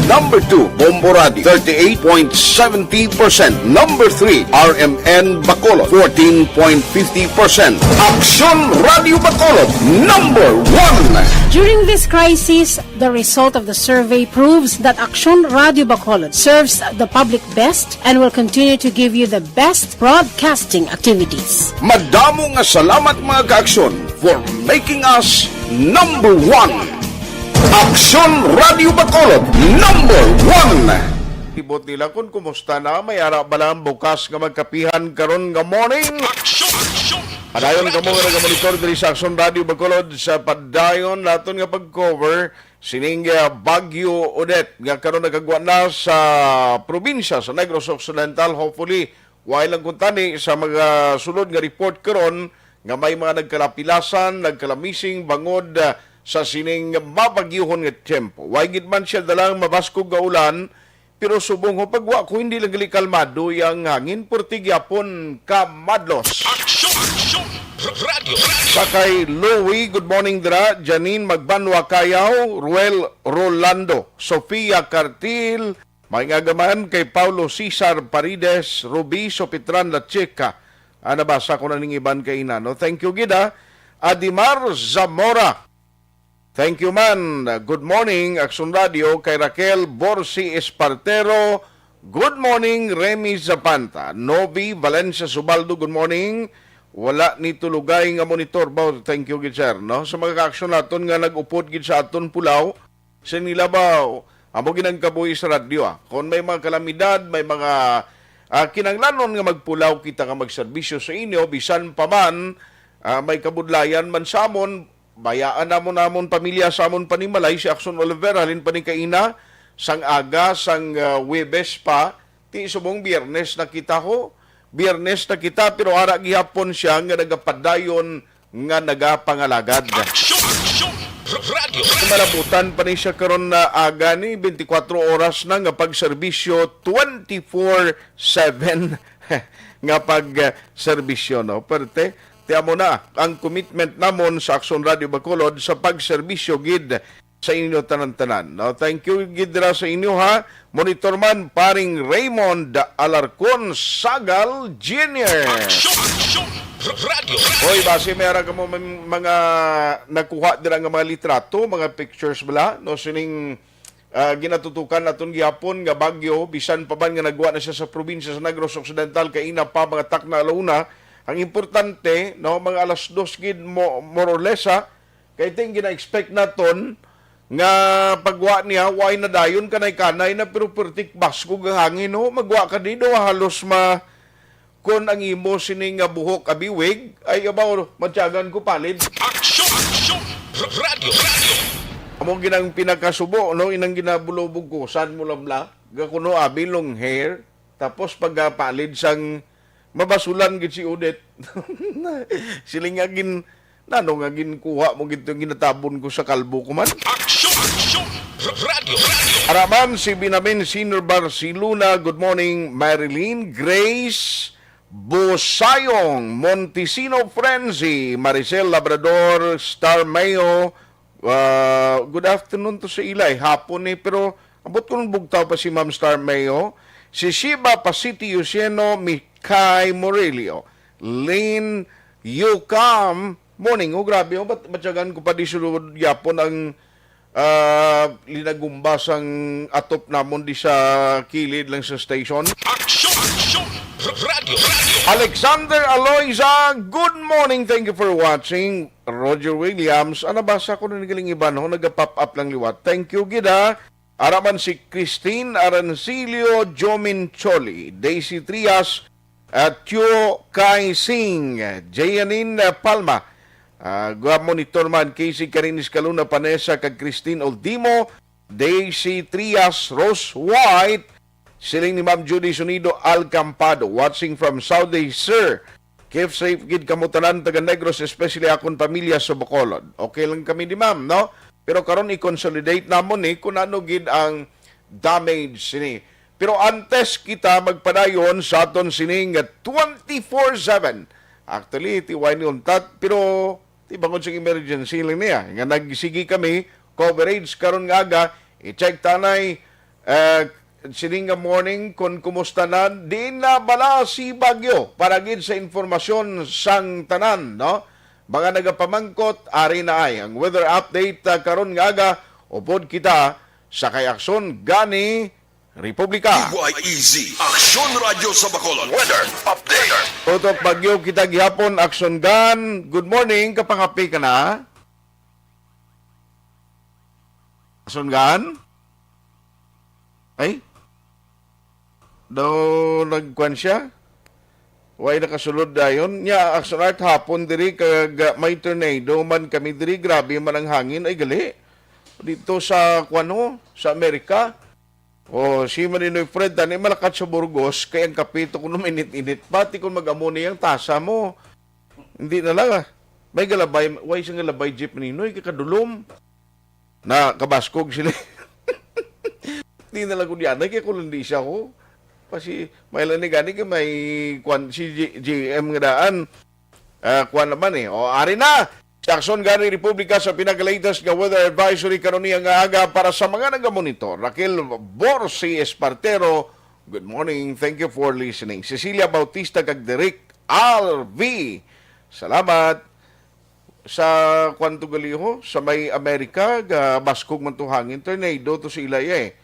Number two, Bombo Radio, thirty-eight point seventy percent. Number three, R M N Bacolod, fourteen point fifty percent. Aksyon Radyo Bacolod, number one. During this crisis, the result of the survey proves that Aksyon Radyo Bacolod serves the public best and will continue to give you the best broadcasting activities. Madamo nga salamat, mga kaaksyon, for making us number one. Aksyon Radyo Bacolod, number one. Tibot nila kung kumusta na, may ara ba lang bukas nga magkapihan karon nga morning? Padayon kamo nga nagamonitor diri sa Aksyon Radyo Bacolod sa padayon naton nga pag-cover sining, ah, Bagyo Odette nga karon nakagwa na sa probinsya sa Negros Occidental. Hopefully, way lang kuntani sa mga sulod nga report karon nga may mga nagkalapilasan, nagkalamising bangod, ah, sa sining mabagyuhon nga tiyempo. Way gid man siya dalang mabaskog nga ulan, pero subong ko, pagwa ko, hindi lang gali kalmado yang hangin, purti gyapon kamadlos. Aksyon! Aksyon! Radyo! Sa kay Louie, good morning dira. Janine Magbanwa Cayaw, Ruel Rolando, Sofia Cartil, may nga gaman kay Paulo Cesar Parides, Ruby Sopitran La Chica. Ah, nabasa ko na ning iban kay ina, no? Thank you gid, ah. Adimar Zamora. Thank you man. Good morning, Aksyon Radio, kay Raquel Borsi Espartero. Good morning, Remy Zapanta. Novi Valencia Subaldo, good morning. Wala ni tulugay nga monitor ba? Thank you gid, sir, no? Sa mga kaaksyon naton nga nag-upod gid sa aton pulaw, sa nila ba, amo gid ang kabuhi sa radyo, ah. Kung may mga kalamidad, may mga, ah, kinahanglanon nga magpulaw kita nga magserbisyo sa inyo, bisan pa man, ah, may kabudlayan man sa amon, bayaan namon, namon pamilya sa amon panimalay si Aksyon Oliver, halin pa ni kaina, sang aga, sang, ah, Huwebes pa, ti subong Biyernes na kita ho. Biyernes na kita, pero ara gihapon siya nga nagapadayon nga nagapangalagad. Aksyon! Aksyon! Radyo! Malabutan pa ni siya karon na aga ni, twenty-four oras na nga pagserbisyo, twenty-four seven nga pagserbisyo, no? Perte, ti amo na ang commitment namon sa Aksyon Radio Bacolod sa pagserbisyo gid sa inyo tanan-tanan, no? Thank you gid dira sa inyo, ha. Monitor man, paring Raymond Alarcon Sagal Junior. Aksyon! Aksyon! Radyo! Hoy, basi may ara kamo man-, mga nakuha dira nga mga litrato, mga pictures bala, no? Sining, ah, ginatutukan naton gihapon nga bagyo, bisan pa man nga nagwa na siya sa probinsya sa Negros Occidental, kaina pa mga takna alauna. Ang importante, no, mga alas dos gid mo, more or less, ha, kay ting gina-expect naton nga pagwa niya, way na dayon kanay-kanay na, pero pertik baskog ang hangin, no? Magwa ka di do, halos ma-, kon ang imo sini nga buhok abi wig, ay abaw, matyagan ko palid. Aksyon! Aksyon! Radyo! Radyo! Amo ginang pinakasubo, no? Inang ginabulubog ko, san mo lamla? Ga kuno abi long hair, tapos pagapalid sang Mabasulan gid si Odette. Siling nga gin-, nano nga ginkuha mo gid yung ginatabon ko sa kalbo ko man. Aksyon! Aksyon! Radyo! Radyo! Araman si Binamin Senior Barcelona. Good morning, Marilyn, Grace, Bosayong, Montesino Frenzy, Maricel Labrador, Star Mayo. Ah, good afternoon to sa ila, eh. Hapon, eh, pero ambot ko nung bugtaw pa si Ma'am Star Mayo. Si Shiba Pasiti Yusieno, Mikay Morelio, Lynn Yukam. Morning, oh, grabe, oh, bat-, batyagan ko pa di sulod yapon ang, ah, linagumba sang atop namon di sa kilid lang sa station. Aksyon! Aksyon! Radyo! Radyo! Alexander Aloyza, good morning. Thank you for watching. Roger Williams, ah, nabasa ko na ni galing iban, ho, nagapop up lang liwat. Thank you gid, ha. Araman si Christine Arancilio, Jomin Choli, Daisy Trias, at Tio Kai Singh, Jayanin, ah, Palma. Ah, gwa monitor man, Casey Carinis Caluna, Vanessa, kag Christine Oldimo, Daisy Trias, Rose White, siling ni Ma'am Judy Sonido Alcampado, watching from Saudi, sir. Keep safe gid kamo tanan taga Negros, especially akon pamilya sa Bacolod. Okay lang kami ni ma'am, no? Pero karon i-consolidate namon ni kung ano gid ang damage sini. Pero antes kita magpadayon sa aton sining twenty-four seven. Actually, ti wala ni untat, pero ti bangod sa emergency lang niya. Nga nagsigi kami, coverage karon nga aga, i-check tanay, eh, sining nga morning, kung kumusta na, di na bala si Bagyo. Para gid sa informasyon sang tanan, no? Mga nagapamangkot, ari na ay ang weather update, ah, karon nga aga, upod kita sa kay Aksyon gani Republika. D Y E Z, Aksyon Radyo sa Bacolod. Weather update. Tutok bagyo kita gihapon, Aksyon Gan. Good morning, kapangapi ka na? Aksyon Gan? Ay? Daw nagkuan siya? Way nakasulod dayon. Nya, Aksyon Art, hapon diri kag, ah, may tornado man kami diri. Grabe man ang hangin. Ay, gali. Dito sa, kuan, ho, sa Amerika. O, si Maninoy Fred, tani malakat sa Burgos, kay ang kape to kuno mainit-init. Pati kung mag-amo niya ang tasa mo. Hindi na lang, ah. May galabay, way siyang galabay jeep, Maninoy, kay kadulom. Na, kabaskog sila. Hindi na lang ko diyan, kay kung hindi siya ko. Kasi, may lang ni gani kay may, kwan, si G-, G M nga daan. Ah, kuwan naman eh. O, ari na. Sa Aksyon gani Republika sa pinaka-latest nga weather advisory karon niya nga aga para sa mga nagamonitor. Raquel Borsi Espartero, good morning. Thank you for listening. Cecilia Bautista kag Derek R V, salamat. Sa kuwan to gali, ho, sa may Amerika, ga baskog man to hangin. Tornado to sa ila, eh.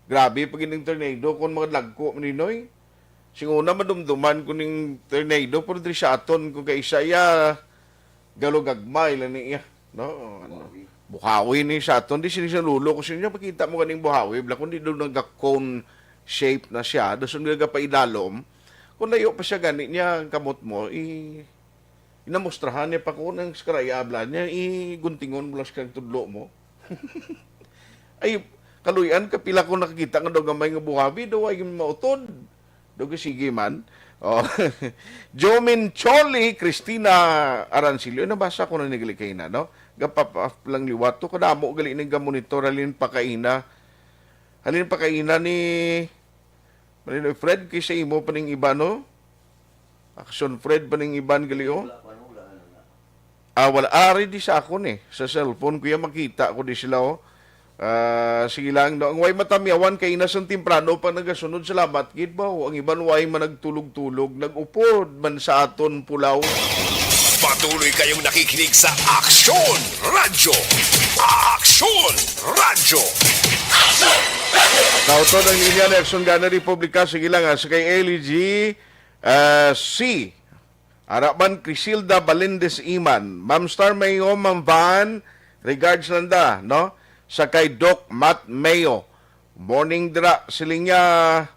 Grabe pa gid ang tornado kung mga dagko, Maninoy. Sing una, madumduman ko ning tornado, pero diri sa aton, kung kaisa iya, galugagmay lang ni iya, no? Ano? Buhawi ni sa aton, di sini sa lulo ko sa inyo, makita mo ganing buhawi, bla, kung di daw naga-cone shape na siya, dason nga gapaidalom, kung layo pa siya gani niya, ang kamot mo, i-, inamustrahan niya pa ko ng skaraya, bla niya, iguntingon mo lang sa kang tudlo mo. Ay, kaluyan, kapila ko nakakita nga daw gamay nga buhawi, daw ay mautod. Daw sige man. Oh. Jomin Choli, Christina Arancillo. Nabasa ko na ni gali kaina, no? Gapap-, lang liwat to. Kadamo gali ning gamonitor. Halin pa kaina. Halin pa kaina ni Maninoy Fred, kay sa imo pa ning iba, no? Aksyon Fred pa ning iban gali, oh. Wala pa, wala na nga. Ah, wala. Ah, ready sa akon, eh. Sa cellphone ko yan, makita ko di sila, oh. Ah, sige lang, no? Ang way matamyawan, kay inasang temprano pa nagasunod, salamat gid ba, oh. Ang iban way man nagtulog-tulog, nag-upod man sa aton pulaw. Patuloy kayong nakikinig sa Aksyon Radyo. Aksyon Radyo. Nautod ang linya ni Aksyon Gana Republika. Sige lang, ah, sa kay Ellie G, ah, C. Araman Crisilda Balindez Iman. Ma'am Star Mayo, Ma'am Van, regards lang da, no? Sa kay Doc Matt Mayo. Morning dira, siling niya,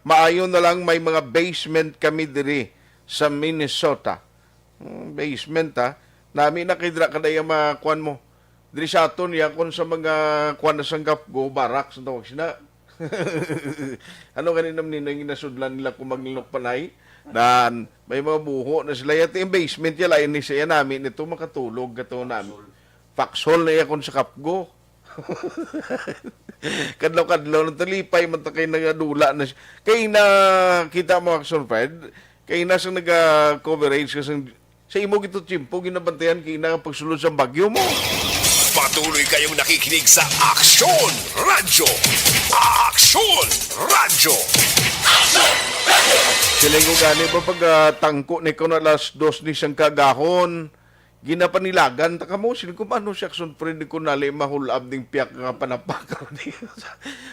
maayo na lang may mga basement kami diri sa Minnesota. Hmm, basement, ha? Nami na kay dira kada iya makuan mo. Diri sa aton, ya, kung sa mga kuan na sang Gapgo, barracks ang tawag sina. Ano gani nam nino yung ginasudlan nila kung maglinok panay? Dan, may mga buho na sila. Yati yung basement niya, lain ni siya nami nito makatulog kato nami. Foxhole na iya kung sa Kapgo. Kadlaw-kadlaw na talipay man ta kay nagadula na siya. Kay na kita mo, Action Fred, kay na sa naga-coverage ka sa, sa imo gito tiyempo, ginabantayan kay na pagsulod sa bagyo mo. Patuloy kayong nakikinig sa Aksyon Radyo. Aksyon Radyo. Siling ko gani ba pag ah, tangko ni ko na alas dos ni siyang kagahon, ginapanilagan ta kamo, siling ko, "Mano si Action Fred ko nali mahulab ning piyak nga panapakal ni?"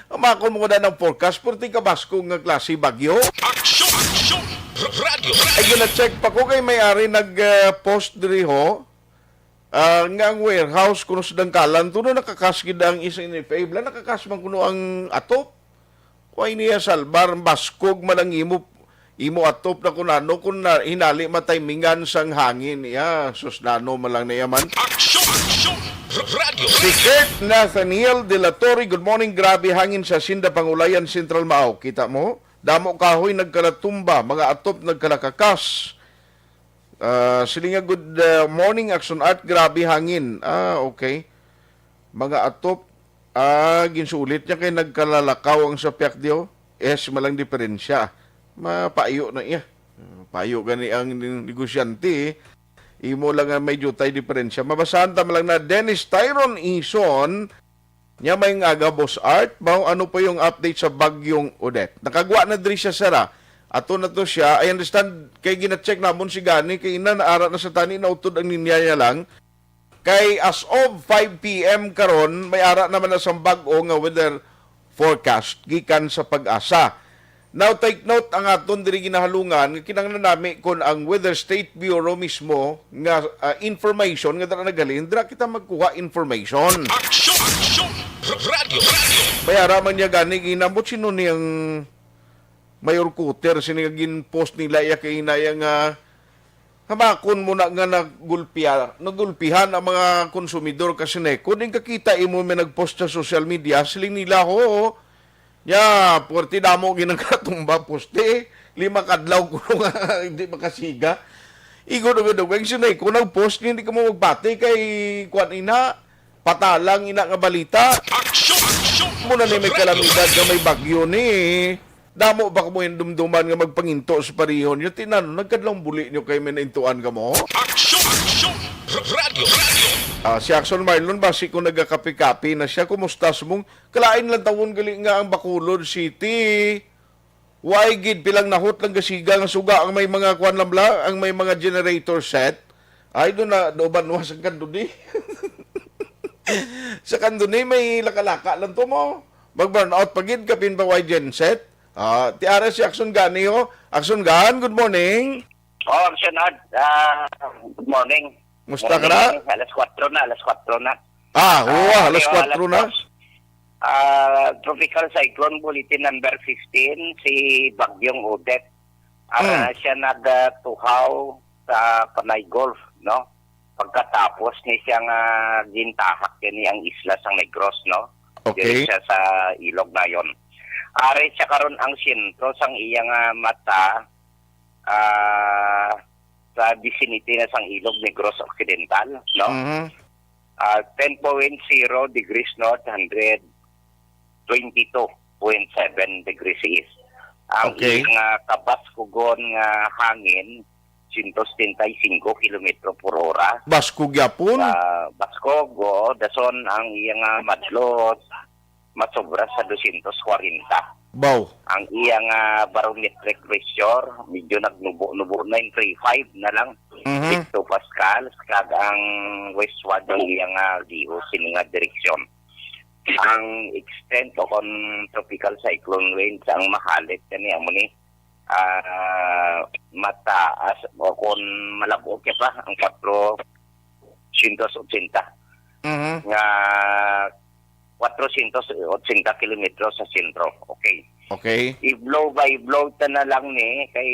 Ang mga kumukuha ng forecast, purti kabasko nga klase bagyo. Aksyon! Aksyon! Radyo! Ay, gina-check pa ko kay may ari nag-post diri ho. Ah, nga ang warehouse kuno sa Dangkalan, tuno nakakas gid ang isang N F A. Bla, nakakas man kuno ang atop. Kuway niya salbar, baskog man ang imo, imo atop na kun ano, kun na, hinali matimingan sang hangin niya. Sus, nano man lang niya man. Aksyon! Aksyon! Radyo! Si Kurt Nathaniel de la Torre, good morning. Grabe hangin sa Sinda Pangulayan, Central Mao. Kita mo? Damo kahoy nagkalatumba, mga atop nagkalakakas. Ah, sila nga, "Good uh, morning, Action Art. Grabe hangin." Ah, okay. Mga atop, ah, ginsulit niya kay nagkalalakaw ang sapyak diyo. Yes, malang diferensya. Mapayo na iya. Ah, payo gani ang negosyante, eh. Imo lang nga may jutay diferensya. Mabasahan ta man lang na Dennis Tyron Ison, nya may nga aga, Boss Art, mao ano pa yung update sa bagyong Odette? Nakagwa na diri siya, sara. Ato na to siya. I understand, kay gina-check namon si Gani, kay ina naara na sa tani, nautod ang linya niya lang. Kay as of five p m karon, may ara naman na sang bag-o nga weather forecast gikan sa Pag-asa. Now, take note ang aton diri ginahalungan nga kinahanglan nami kon ang Weather State Bureau mismo nga ah, information nga dira naghalin, dira kita magkuha information. Aksyon! Aksyon! Radyo! Radyo! May ara man niya gani ginambot sino niyang mayor Cutter sini nga gin-post nila iya kay inaya nga hamakon mo na nga nagulpiya, nagulpihan ang mga konsumidor ka Sineco. Din kakita imo may nag-post sa social media, siling nila ho. Ya, puwerte damo ginagatumba poste. Lima kadlaw ko nga hindi makasiga. Igo do do kay Sineco nag-post, hindi ka mo magpati kay kuan ina, patalang ina nga balita. Aksyon! Aksyon! Muna ni may kalamidad nga may bagyo ni. Damo ba kamo yung dumduman nga magpanginto sa parihon nyo? Tinan, nagkadlawang buli nyo kay may naintuan ka mo? Aksyon! Aksyon! Radyo! Radyo! Ah, si Axon Marlon, basi ko nagakapi-kapi na siya. Kumusta sa mong kalain lang tawon gali nga ang Bacolod City? Why gid pilang nahot lang gasiga nga suga ang may mga kuan lang bla, ang may mga generator set? Ay, doon na, doon ba nuwas ang kanduni? Sa kanduni, may laka-laka lang to mo. Mag-burn out pa gid, kapin pa way genset. Ah, ti ara si Action Gani ho. Action Gan, good morning. Oh, Action Art, ah, good morning. Musta ka na? Morning. Alas kwatro na, alas kwatro na. Ah, oo, Ah, alas okay, kwatro na. alas dos. Ah, Tropical Cyclone Bulletin Number fifteen, si Bagyong Odette. Ara Mm. siya nagtuhaw sa Panay Gulf, no? Pagkatapos ni siya nga gintahak kini ang isla sang Negros, no? Okay. Diri siya sa ilog nayon. Ari siya karon ang sentro sang iya nga mata ah, sa vicinity na sang ilog Negros Occidental, no? Mhm. Ah, ten point zero degrees north, hundred twenty-two point seven degrees east. Ang Okay. iyang ah, kabaskugon nga hangin, sento setenta y cinco kilometro por hora. Basko gyapon. Ah, baskog, oo, dason ang iyang ah, madlot, masobra sa dosyentos kwarenta. Baw. Ang iyang ah, barometric pressure, medyo nagnubo-nubo, nine three five na lang. Mhm. Hectopascals, kag ang westward ang iyang ah, liho sini nga direksyon. Ang extent o kon tropical cyclone range ang mahalit kani amo ni ah, mataas o kon malab-ot kay pa ang kwatro syentos otsenta Mhm. nga kwatro syentos otsenta kilometro sa sentro. Okay. Okay. I-blow by blow ta na lang ni kay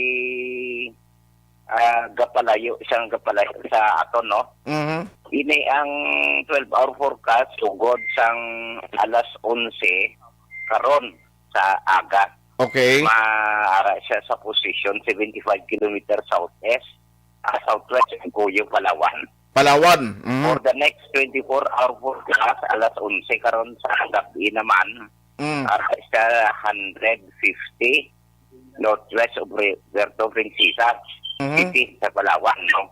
ah, gapalayo siyang gapalayo sa aton, no? Mhm. Ini ang twelve hour forecast sugod sang alas onse karon sa aga. Okay. Maara siya sa position seventy-five kilometer southeast, ah, southwest ng Cuyo, Palawan. Palawan. Mm. For the next twenty-four hour forecast, alas onse karon sa gabi naman, Mm. ara siya hundred fifty northwest of Re-, Puerto Princesa Mhm. City sa Palawan, no?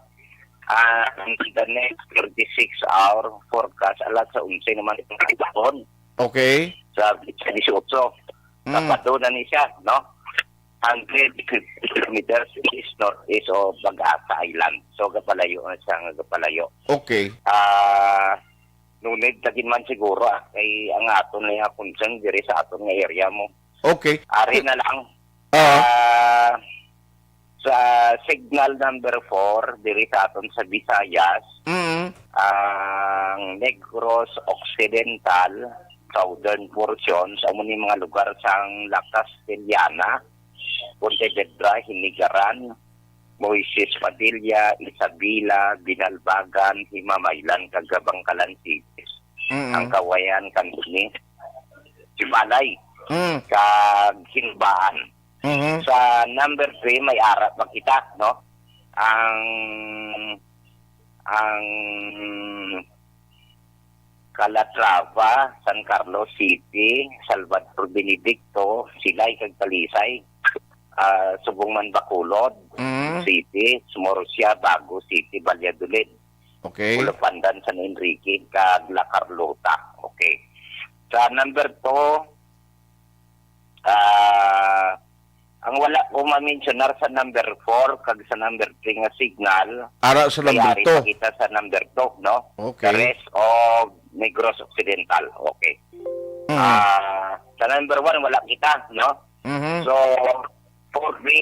Ah, in the next thirty-six hour forecast, alas sa onse naman itong hapon. Okay. Sa, sa dieciocho. Mm. Sabado na ni siya, no? Hundred fifty kilometers east northeast of Pag-asa Island. So, gapalayo na siya, nga gapalayo. Okay. Ah, no need lagi man siguro, ah, kay ang aton na nga concern diri sa aton nga area mo. Okay. Ari na lang. Ah. Ah, sa signal number four, diri sa aton sa Visayas, Mm. ang Negros Occidental, southern portions, amo ni mga lugar sang La Castellana, Pontevedra, Hinigaran, Moises Padilla, Isabela, Binalbagan, Himamaylan, kag Bangkalan Cities. Mm. Ang Kawayan, Candoni, Sibalay, Mm. kag Hinbaan. Mhm. Sa number three, may ara pa kita, no? Ang, ang Calatrava, San Carlos City, Salvador Benedicto, Silay kag Talisay, ah, subong man Bacolod Mhm. City, Murcia, Bago City, Valladolid, Okay. Ulapandan, San Enrique, kag La Carlota. Okay. Sa number two, ah, ang wala ko ma-mentionar sa number four kag sa number three nga signal, Ara sa kay number ari two. pa kita sa number two, no? Okay. The rest of Negros Occidental. Okay. Mm. Ah, sa number one, wala kita, no? Mhm. So, four B,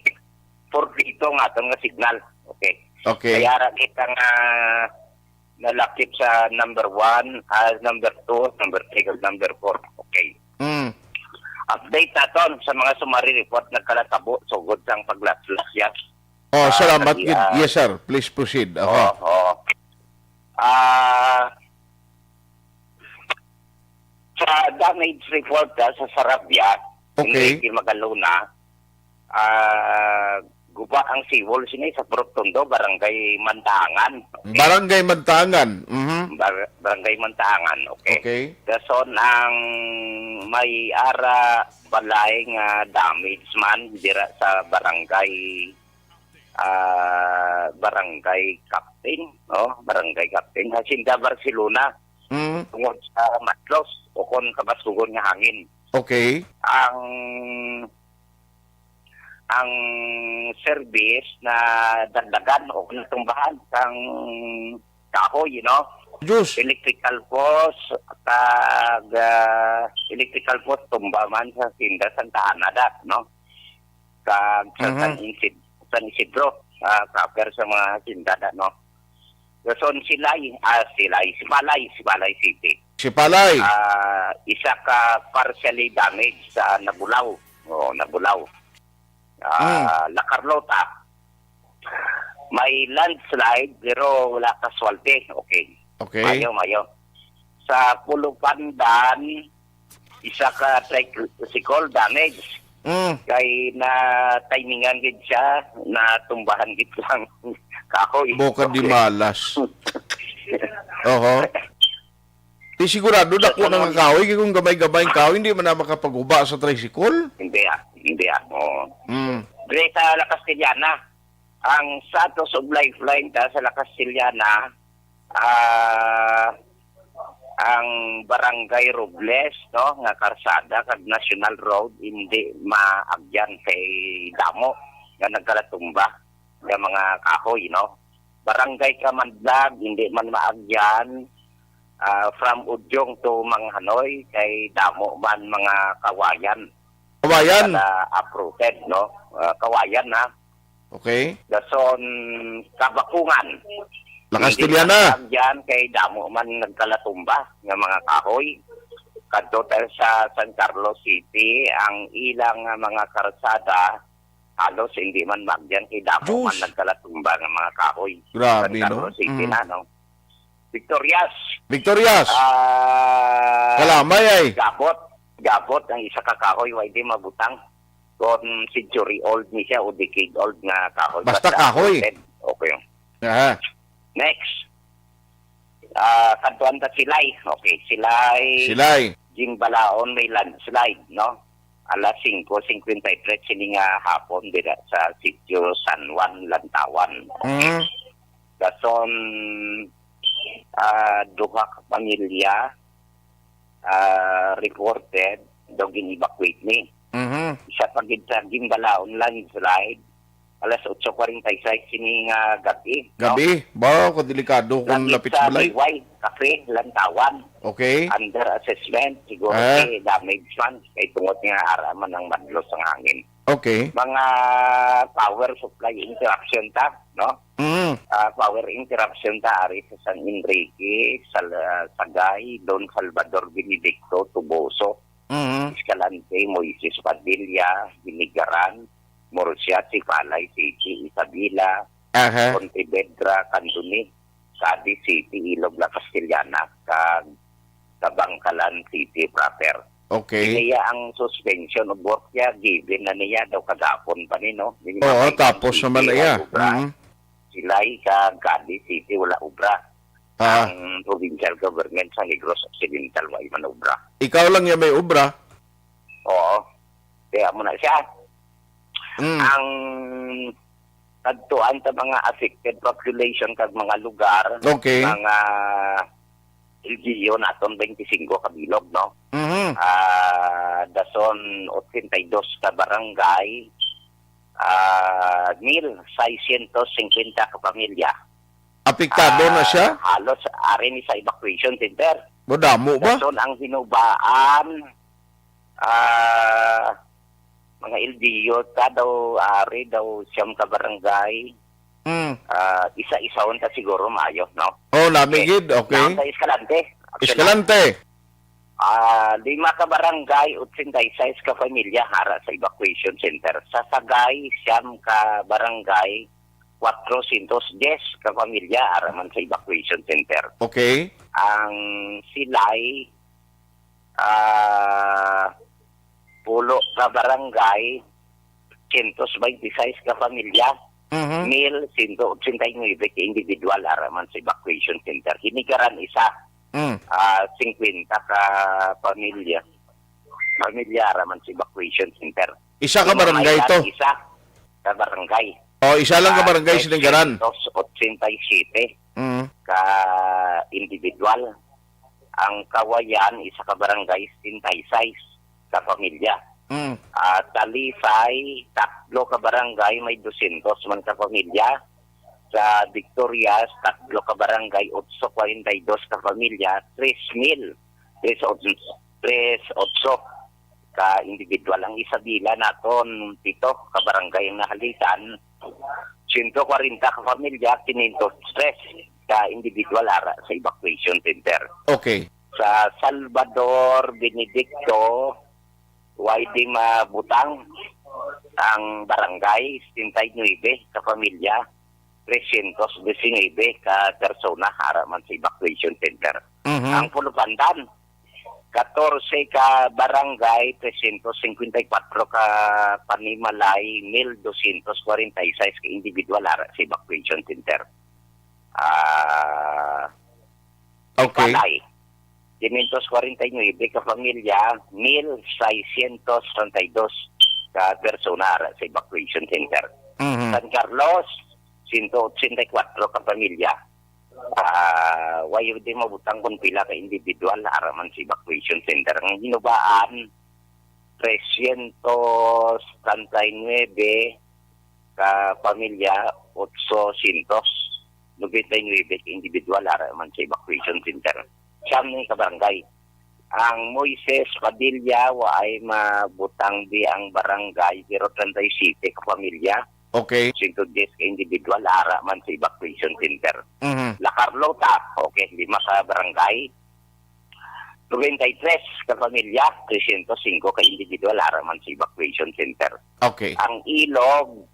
four B ito nga, itong nga signal. Okay. Okay. Kaya ra kita nga nalakip sa number one, ah, number two, number three, kag number four. Okay. Mm. Update naton sa mga summary report nagkalatabo sugod sang paglaslas, ya. Oh, Ah, salamat kag, gid. ah, Yes, sir. Please proceed. Aha. Oo, oo. Ah, sa damage report, ah, sa Sarabia, Okay. Enrique Magalona, ah, guba ang seawall sini sa Purok Tondo, Barangay Mantangan. Okay. Barangay Mantangan. Mhm. Bar-, Barangay Mantangan, okay. Okay. Dason ang may ara balay nga damage man dira sa barangay, ah, barangay captain, no? Barangay captain. Hacienda Barcelona, Mm. tungod sa matlos o kon kabaskugon nga hangin. Okay. Ang ang service na dagdagan o natumbahan sang kahoy, you know? Diyos. Electrical post, kag, ah, electrical post tumba man sa Hacienda Santa Ana, da, no? Kag sa Mhm. San Isid-, San Isidro, ah, cover sa mga hacienda, da, no? Dason Silay, ah, Silay, Sibalay, Sibalay City. Sibalay. Ah, isa ka partially damaged sa Nabulaw. Oo, Nabulaw. Ah, Mm. La Carlota. May landslide pero wala casualty. Okay. Okay. Mayo, mayo. Sa Pulupandan, isa ka tricycle damage. Mm. Kay na-timingan gid siya, natumbahan gid lang kahoy. Boka di Okay. malas. Oho. Di sigurado Sa dako na sunod nga kahoy, kay kung gamay-gamay ang kahoy, hindi man na makapaguba sa tricycle. Hindi, ah. Hindi, ah. Oo. Mm. Dre sa La Castellana, ang status of lifeline ta sa La Castellana, ah, ang Barangay Robles, no, nga karsada kag National Road, hindi maagyan kay damo nga nagkalatumba nga mga kahoy, no. Barangay Kamandag, hindi man maagyan, ah, from Udyong to Manghanoy, kay damo man mga kawayan. Kawayan? Kada uprooted, no? Ah, kawayan, ha? Okay. Dason, Kabakungan. La Hindi Castellana. Maagyan, kay damo man nagkalatumba nga mga kahoy. Kadto ta sa San Carlos City, ang ilang nga mga karsada, halos hindi man maagyan kay damo Diyos. man nagkalatumba nga mga kahoy. Grabe, San Carlos no? City Mm. na, no? Victorias. Victorias. Ah, Kalamay ay. Gabot. Gabot ang isa ka kahoy, wa hindi mabutang. kung century old ni siya o decade old nga kahoy. Basta Basta kahoy. Old. Okay. Aha. Next. Ah, kadtuan ta Silay. Okay, Silay. Silay. Ginbalaon may landslide, no? Alas singko singkwenta y tres sini nga hapon dira sa Sitio San Juan, Lantawan. Mhm. Dason, ah, duha ka pamilya, ah, reported daw gin-evacuate ni. Mhm. Isa pa gid sa ginbalaon landslide, alas otso kwarenta y seis sini nga gabi, no? Gabi? Ba, kadelikado kung Lagi lapit sa sa balay. Liway, Cafe, Lantawan. Okay. Under assessment, siguro Ah. si damage man, kay tungod nga ara man ang madlos ang hangin. Okay. Mga power supply interruption ta, no? Mm. Ah, power interruption ta ari sa San Enrique, Sal-, Sagay, Don Salvador Benedicto, Toboso, Mhm. Escalante, Moises Padilla, Hinigaran, Murcia, Sipalay City, Isabela, Aha. Pontevedra, Candoni, Cadiz City, Ilog La Castellana, kag Kabangkalan City proper. Okay. Kaya ang suspension of work niya, given na niya daw kagapon pa ni, no? Di Oo, ba, tapos City, naman na iya. Obra. Mhm. Silay kag Cadiz City, wala obra. Ah. Ang provincial government sa Negros Occidental, wala man obra. Ikaw lang yung may obra? Oo. Kaya mo na siya. Mm. Ang kadtuan sa mga affected population kag mga lugar, Okay. mga L G U naton, twenty-five ka bilog, no? Mhm. Ah, dason, ochenta y dos ka barangay, ah, mil seiscientos cincuenta ka pamilya. Apektado na Ah, siya? Halos ari ni sa evacuation center. Madamo ba? Dason ang hinubaan, ah, mga L G U ta daw, ari daw siyam ka barangay. Mm. Ah, isa-isahon ta siguro maayo, no? Oh, nami Okay. gid, okay. Naon ta Escalante? Action na. Escalante. Ah, lima ka barangay, ochenta y seis ka pamilya ara sa evacuation center. Sa Sagay, siyam ka barangay, cuatrocientos diez ka pamilya ara man sa evacuation center. Okay. Ang Silay, ah, pulo ka barangay, cientos veintiseis ka pamilya, Mhm. mil ciento ochenta y nuebe ka individual ara man sa evacuation center. Hinigaran isa, Mm. ah, cincuenta ka pamilya, pamilya ara man sa evacuation center. Isa ka barangay Hinumaylan to? Isa ka barangay. Oh, isa lang ka Ah, barangay, Hinigaran. Trescientos ochenta y siete Mm. ka individual. Ang Kawayan, isa ka barangay, setenta y seis ka pamilya. Mm. Ah, Talisay, tatlo ka barangay, may dosyentos man ka pamilya. Sa Victorias, tatlo ka barangay, otso kwarenta y dos ka pamilya, tres mil, tres otso, tres otso ka individual. Ang Isabela naton, pito ka barangay ang nahalitan, siyento kwarenta ka pamilya, kinyentos tres ka individual ara sa evacuation center. Okay. Sa Salvador Benedicto, way di mabutang ang barangay, setenta y nuebe ka pamilya, trescientos diecinuebe ka persona ara man sa evacuation center. Mhm. Ang Pulupandan, katorse ka barangay, trescientos cincuenta y cuatro ka panimalay, mil doscientos cuarenta y seis ka individual ara sa evacuation center. Ah, Okay. Palay, quinientos cuarenta y nuebe ka pamilya, mil seiscientos treinta y dos ka persona ara sa evacuation center. Mhm. San Carlos, ciento ochenta y cuatro ka pamilya. Ah, way di mabutang kung pila ka individual ara man sa evacuation center. Ang Hinubaan, trescientos treinta y nuebe ka pamilya, ochocientos noventa y nuebe ka individual ara man sa evacuation center. Siyam ni ka barangay. Ang Moises Padilla, waay mabutang di ang barangay, pero treinta y siete ka pamilya, Okay. ciento diez ka individual ara man sa evacuation center. Mhm. La Carlota, okay, lima ka barangay, noventa y tres ka pamilya, trescientos cinco ka individual ara man sa evacuation center. Okay. Ang Ilog,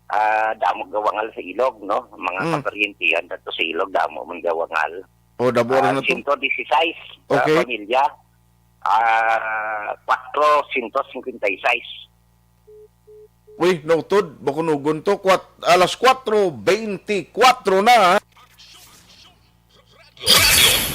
ah, damo gawangal sa Ilog, no? Mga Mm. kaparyentihan nato sa Ilog, damo man gawangal. Oh, damo Ah, na to. Ciento dieciséis ka Okay. pamilya, ah, cuatrocientos cincuenta y seis Uy, nautod, Bakunugon to. Kwat-, alas kwatro beintikwatro na.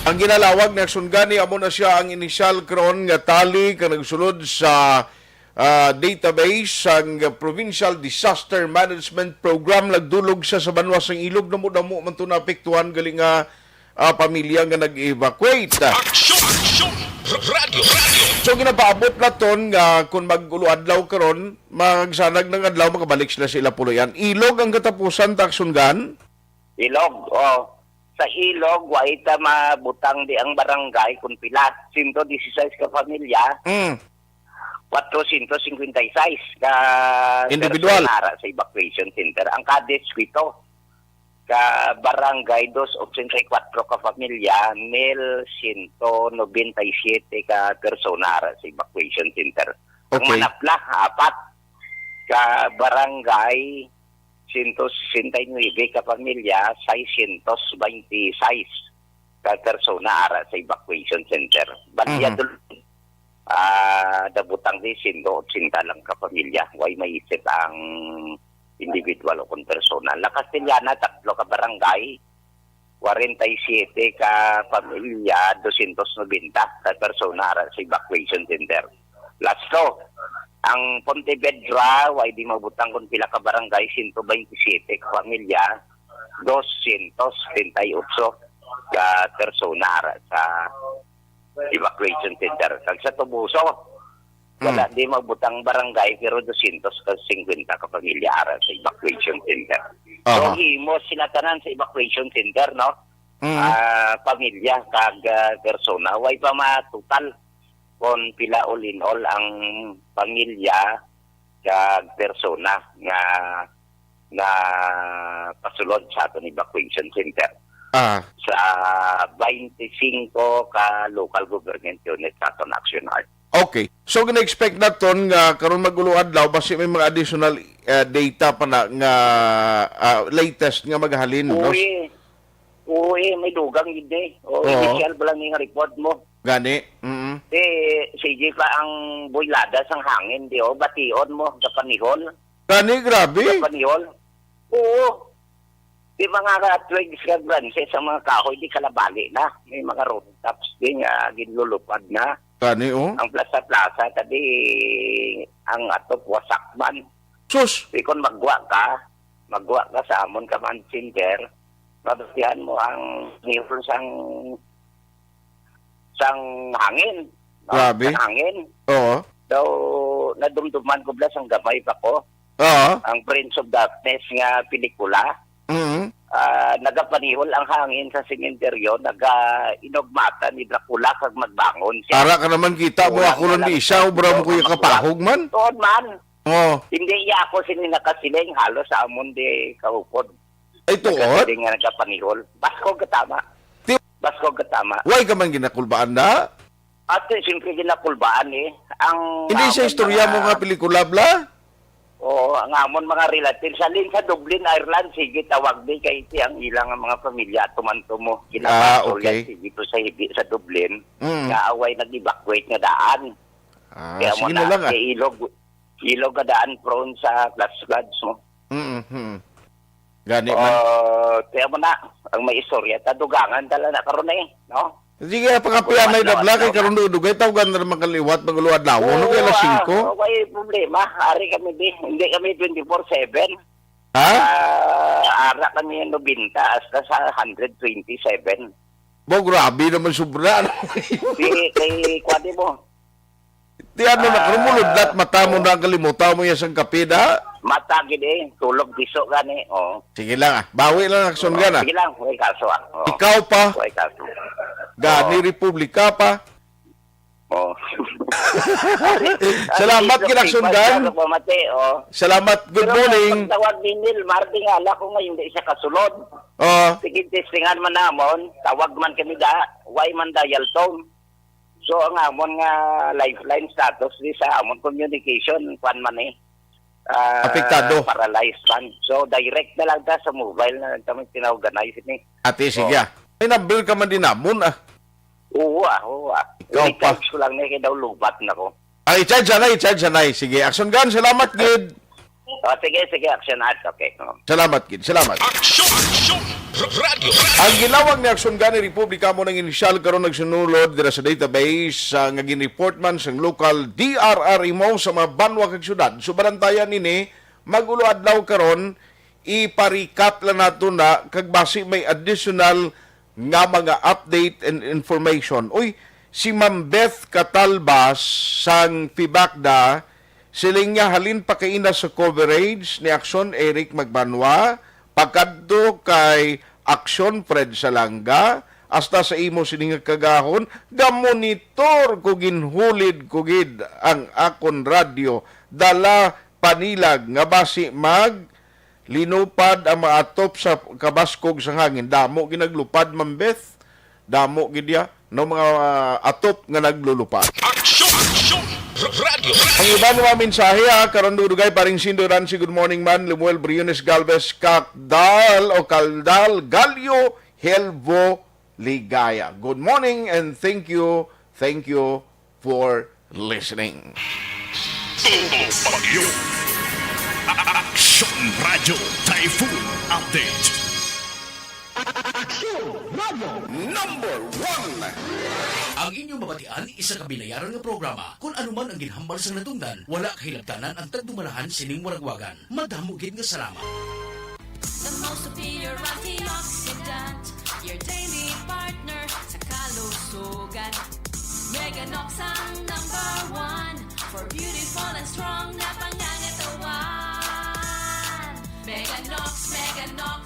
Ang ginalawag ni Aksyon Gani, amo na siya ang inisyal karon nga tali ka nagsulod sa, ah, database sang Provincial Disaster Management Program. Nagdulog siya sa banwa sang Ilog. Damo-damo man to naapektuhan gali nga, ah, pamilya nga nag-evacuate. Aksyon! Aksyon! Radyo! Radyo! So, ginapaabot naton nga kung mag-ulo adlaw karon, magsanag ng adlaw, makabalik sila sa ila puloy-an. Ilog ang katapusan, Aksyon Gan? Ilog, oh. Sa Ilog, wa ita mabutang di ang barangay kung pila. Sento dieciséis ka pamilya, Mm. kwatro sento cincuenta y seis ka Individual. Persona ara sa evacuation center. Ang Cadiz, kwito. Ka barangay, dos ochenta y cuatro ka pamilya, mil sento nobenta y siete ka persona ara sa evacuation center. Ang Okay. Manapla, apat ka barangay, sento sesenta y nuebe ka pamilya, seiscientos veintiséis ka persona ara sa evacuation center. Balia Mhm. Dulon, ah, nabutang di sento ochenta lang ka pamilya. Way maisip ang individual o kon persona. La Castellana, tatlo ka barangay, kwarenta y siyete ka pamilya, dosyentos nobenta ka persona ara sa evacuation center. Lasto, ang Pontevedra, way di mabutang kung pila ka barangay, sento beintisiyete ka pamilya, dosyentos setenta y otso ka persona ara sa evacuation center. Kag sa Toboso, wala Mm. di mabutang barangay, pero dosyentos ka singkwenta ka pamilya ara sa evacuation center. So, Aha. himo sila tanan sa evacuation center, no? Mm. Ah, pamilya kag, ah, persona. Way pa matotal kon pila all in all ang pamilya kag persona nga, nga pasulod sa aton evacuation center. Ah. Sa twenty-five ka local government unit sa aton Action Art. Okay. So, gina-expect naton nga karon mag-ulo adlaw, basi may mga additional, eh, data pa na nga, ah, latest nga maghalin, no? Uy, uy, may dugang gid eh. O, Oo. Initial pa lang yung report mo. Gani? Mm. Eh, sige pa ang buylada sang hangin, di o, bation mo, gapanihol. Gani, grabe. Gapanihol. Oo. Di mga ka-twigs kag branches sa mga kahoy, di kalabali na. May mga rooftops din nga ginlulupad na. Gani, oh. Ang plaza-plaza, kadi ang atop wasak man. Sus! Di kon magwa ka, magwa ka sa amon command center, mabatihan mo ang nihol sang, sang hangin. No? Grabe. Sang hangin. Oo. Daw, nadumduman ko bala sang gamay pa ko. Oo. Ang Prince of Darkness nga pelikula. Mm. Ah, nagapanihol ang hangin sa sementeryo, naga-inugmatan ni Dracula kag magbangon siya. Ara ka naman kita mo, Ulan ako na lang lang di siya, sa obra mo kuya magwa. Kapahog man. Tuod man. Oh. Hindi iya ako sini nakasiling, halos sa amon di kaupod. Ay, tuod? Nakasiling nga nagapanihol. Basko ka tama. Ti- Basko ka tama. Why ka man ginakulbaan na? Ate, siyempre ginakulbaan eh. Ang Hindi sa amon istorya mo mga nga pelikula, bla? Oo, ang amon mga relatives. Halin sa Dublin, Ireland, sige, tawag di kay iti ang ilang mga pamilya, tumanto mo. Ah, Ginapatrolya, okay. Sige, to sa hibi sa Dublin. Mm. Nga away, nag-evacuate nga daan. Ah, Kaya mo sige na na, lang, ah. Kay ilog, ilog nga daan prone sa flash floods mo. Mm, mm. Gani man. Oh, kaya mo na, ang may istorya, tadugangan tala na karon eh, no? Sige, pakapianay Uwan na, na bla, kay uwan na. Karon dugay, tawagan na naman kaliwat, mag-uluwad lawon, no? Oo, Kaya alas ah, singko. Okay, problema. Ari kami di, hindi kami twenty-four seven. Ha? Ah, ara kami nobenta hasta sa hundred twenty-seven. Bo, grabe naman sobra, no? Di, kay, kuwan di mo. Di ano na, Ah. Karon muludlat mata mo na ang kalimutan mo yan sang kape, da? Mata gid eh, tulog piso gani, oh. Sige lang, ah. Bawi lang, Aksyon Oh, Gan, ah. Sige lang, way kaso, ah. Oh. Ikaw pa. Way kaso. Gani, Oh. Republika pa. Oh. Salamat, Ari, gid, Aksyon Gan. Ano pa mati, oh. Salamat, good Pero morning. Pagtawag ni Neil Martin, ala ko nga hindi siya kasulod. Oh. Sige, testingan man namon, tawag man kami da, way man dial tone. So, ang amon nga lifeline status di sa amon communication, kwan man eh, ah, Apektado. Paralyzed man. So, direct na lang ta sa mobile na lang kami pina-organize ni. Ate, sige, Oh. Ah. May number ka man din namon, ah. Oo, ah, oo, ah. Ikaw pa. I-charge ko lang na kay daw lubat na ko. Ah, i-charge anay, i-charge anay. Sige, Aksyon Gan, salamat, gid. O, sige, sige, Action Art. Okay. O. Salamat, kid. Salamat. Aksyon! Aksyon! R-, Radyo! Ang gilawag ni Aksyon gani Republika mo nang inisyal karon nagsunulod dira sa database, ah, nga ginreport man sang local D R R M O sa mga banwa kag syudad. So, balantayan nini, mag-ulo adlaw karon, ipa-recap lang nato na kag basi may additional nga mga update and information. Uy, si Ma'am Beth Catalbas sang FIBACDA, siling niya halin pa kaina sa coverage ni Aksyon Eric Magbanwa, pagkadto kay Aksyon Fred Salanga, hasta sa imo sini nga kagahon, gamonitor ko, ginhulid ko gid ang akon radyo, dala panilag nga basi mag linupad ang mga atop sa kabaskog sang hangin. Damo gid naglupad, Ma'am Beth. Damo gid ya, no, mga, ah, atop nga naglulupad. Aksyon! Aksyon! R-, Radyo! Ang iban nga mga mensahe, ha, karon dugay, paring Sindo Ransi, good morning man, Lemuel Briones Galvez, Kakdal o Kaldal, Galyo, Helvo, Ligaya. Good morning and thank you, thank you for listening. Todo Bagyo. Aksyon Radyo Typhoon Update. Aksyon Radyo Number One. Ang inyong mabatian, isa ka binayaran nga programa. Kung ano man ang ginhambal sang natungdan, wala kahilabtanan ang tagdumalahan sining waragwagan. Madamo gid nga salamat. The most superior antioxidant, your daily partner sa kalusugan. Meganox ang number one for beautiful and strong na pangangatawan. Meganox, Meganox.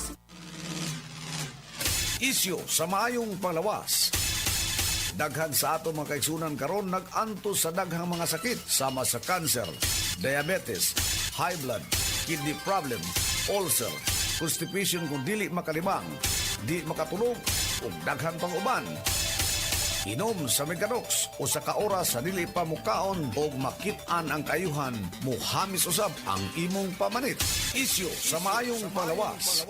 Isyu sa maayong panglawas. Daghan sa ato mga kaigsunan karon nag-antos sa daghang mga sakit, sama sa cancer, diabetes, high blood, kidney problem, ulcer, constipation kung dili makalibang, di makatulog, ug daghan pang uban. Inom sa Meganox, usa ka oras sa dili pa mukaon, ug makit-an ang kaayuhan, muhamis usab ang imong pamanit. Isyu sa maayong panglawas.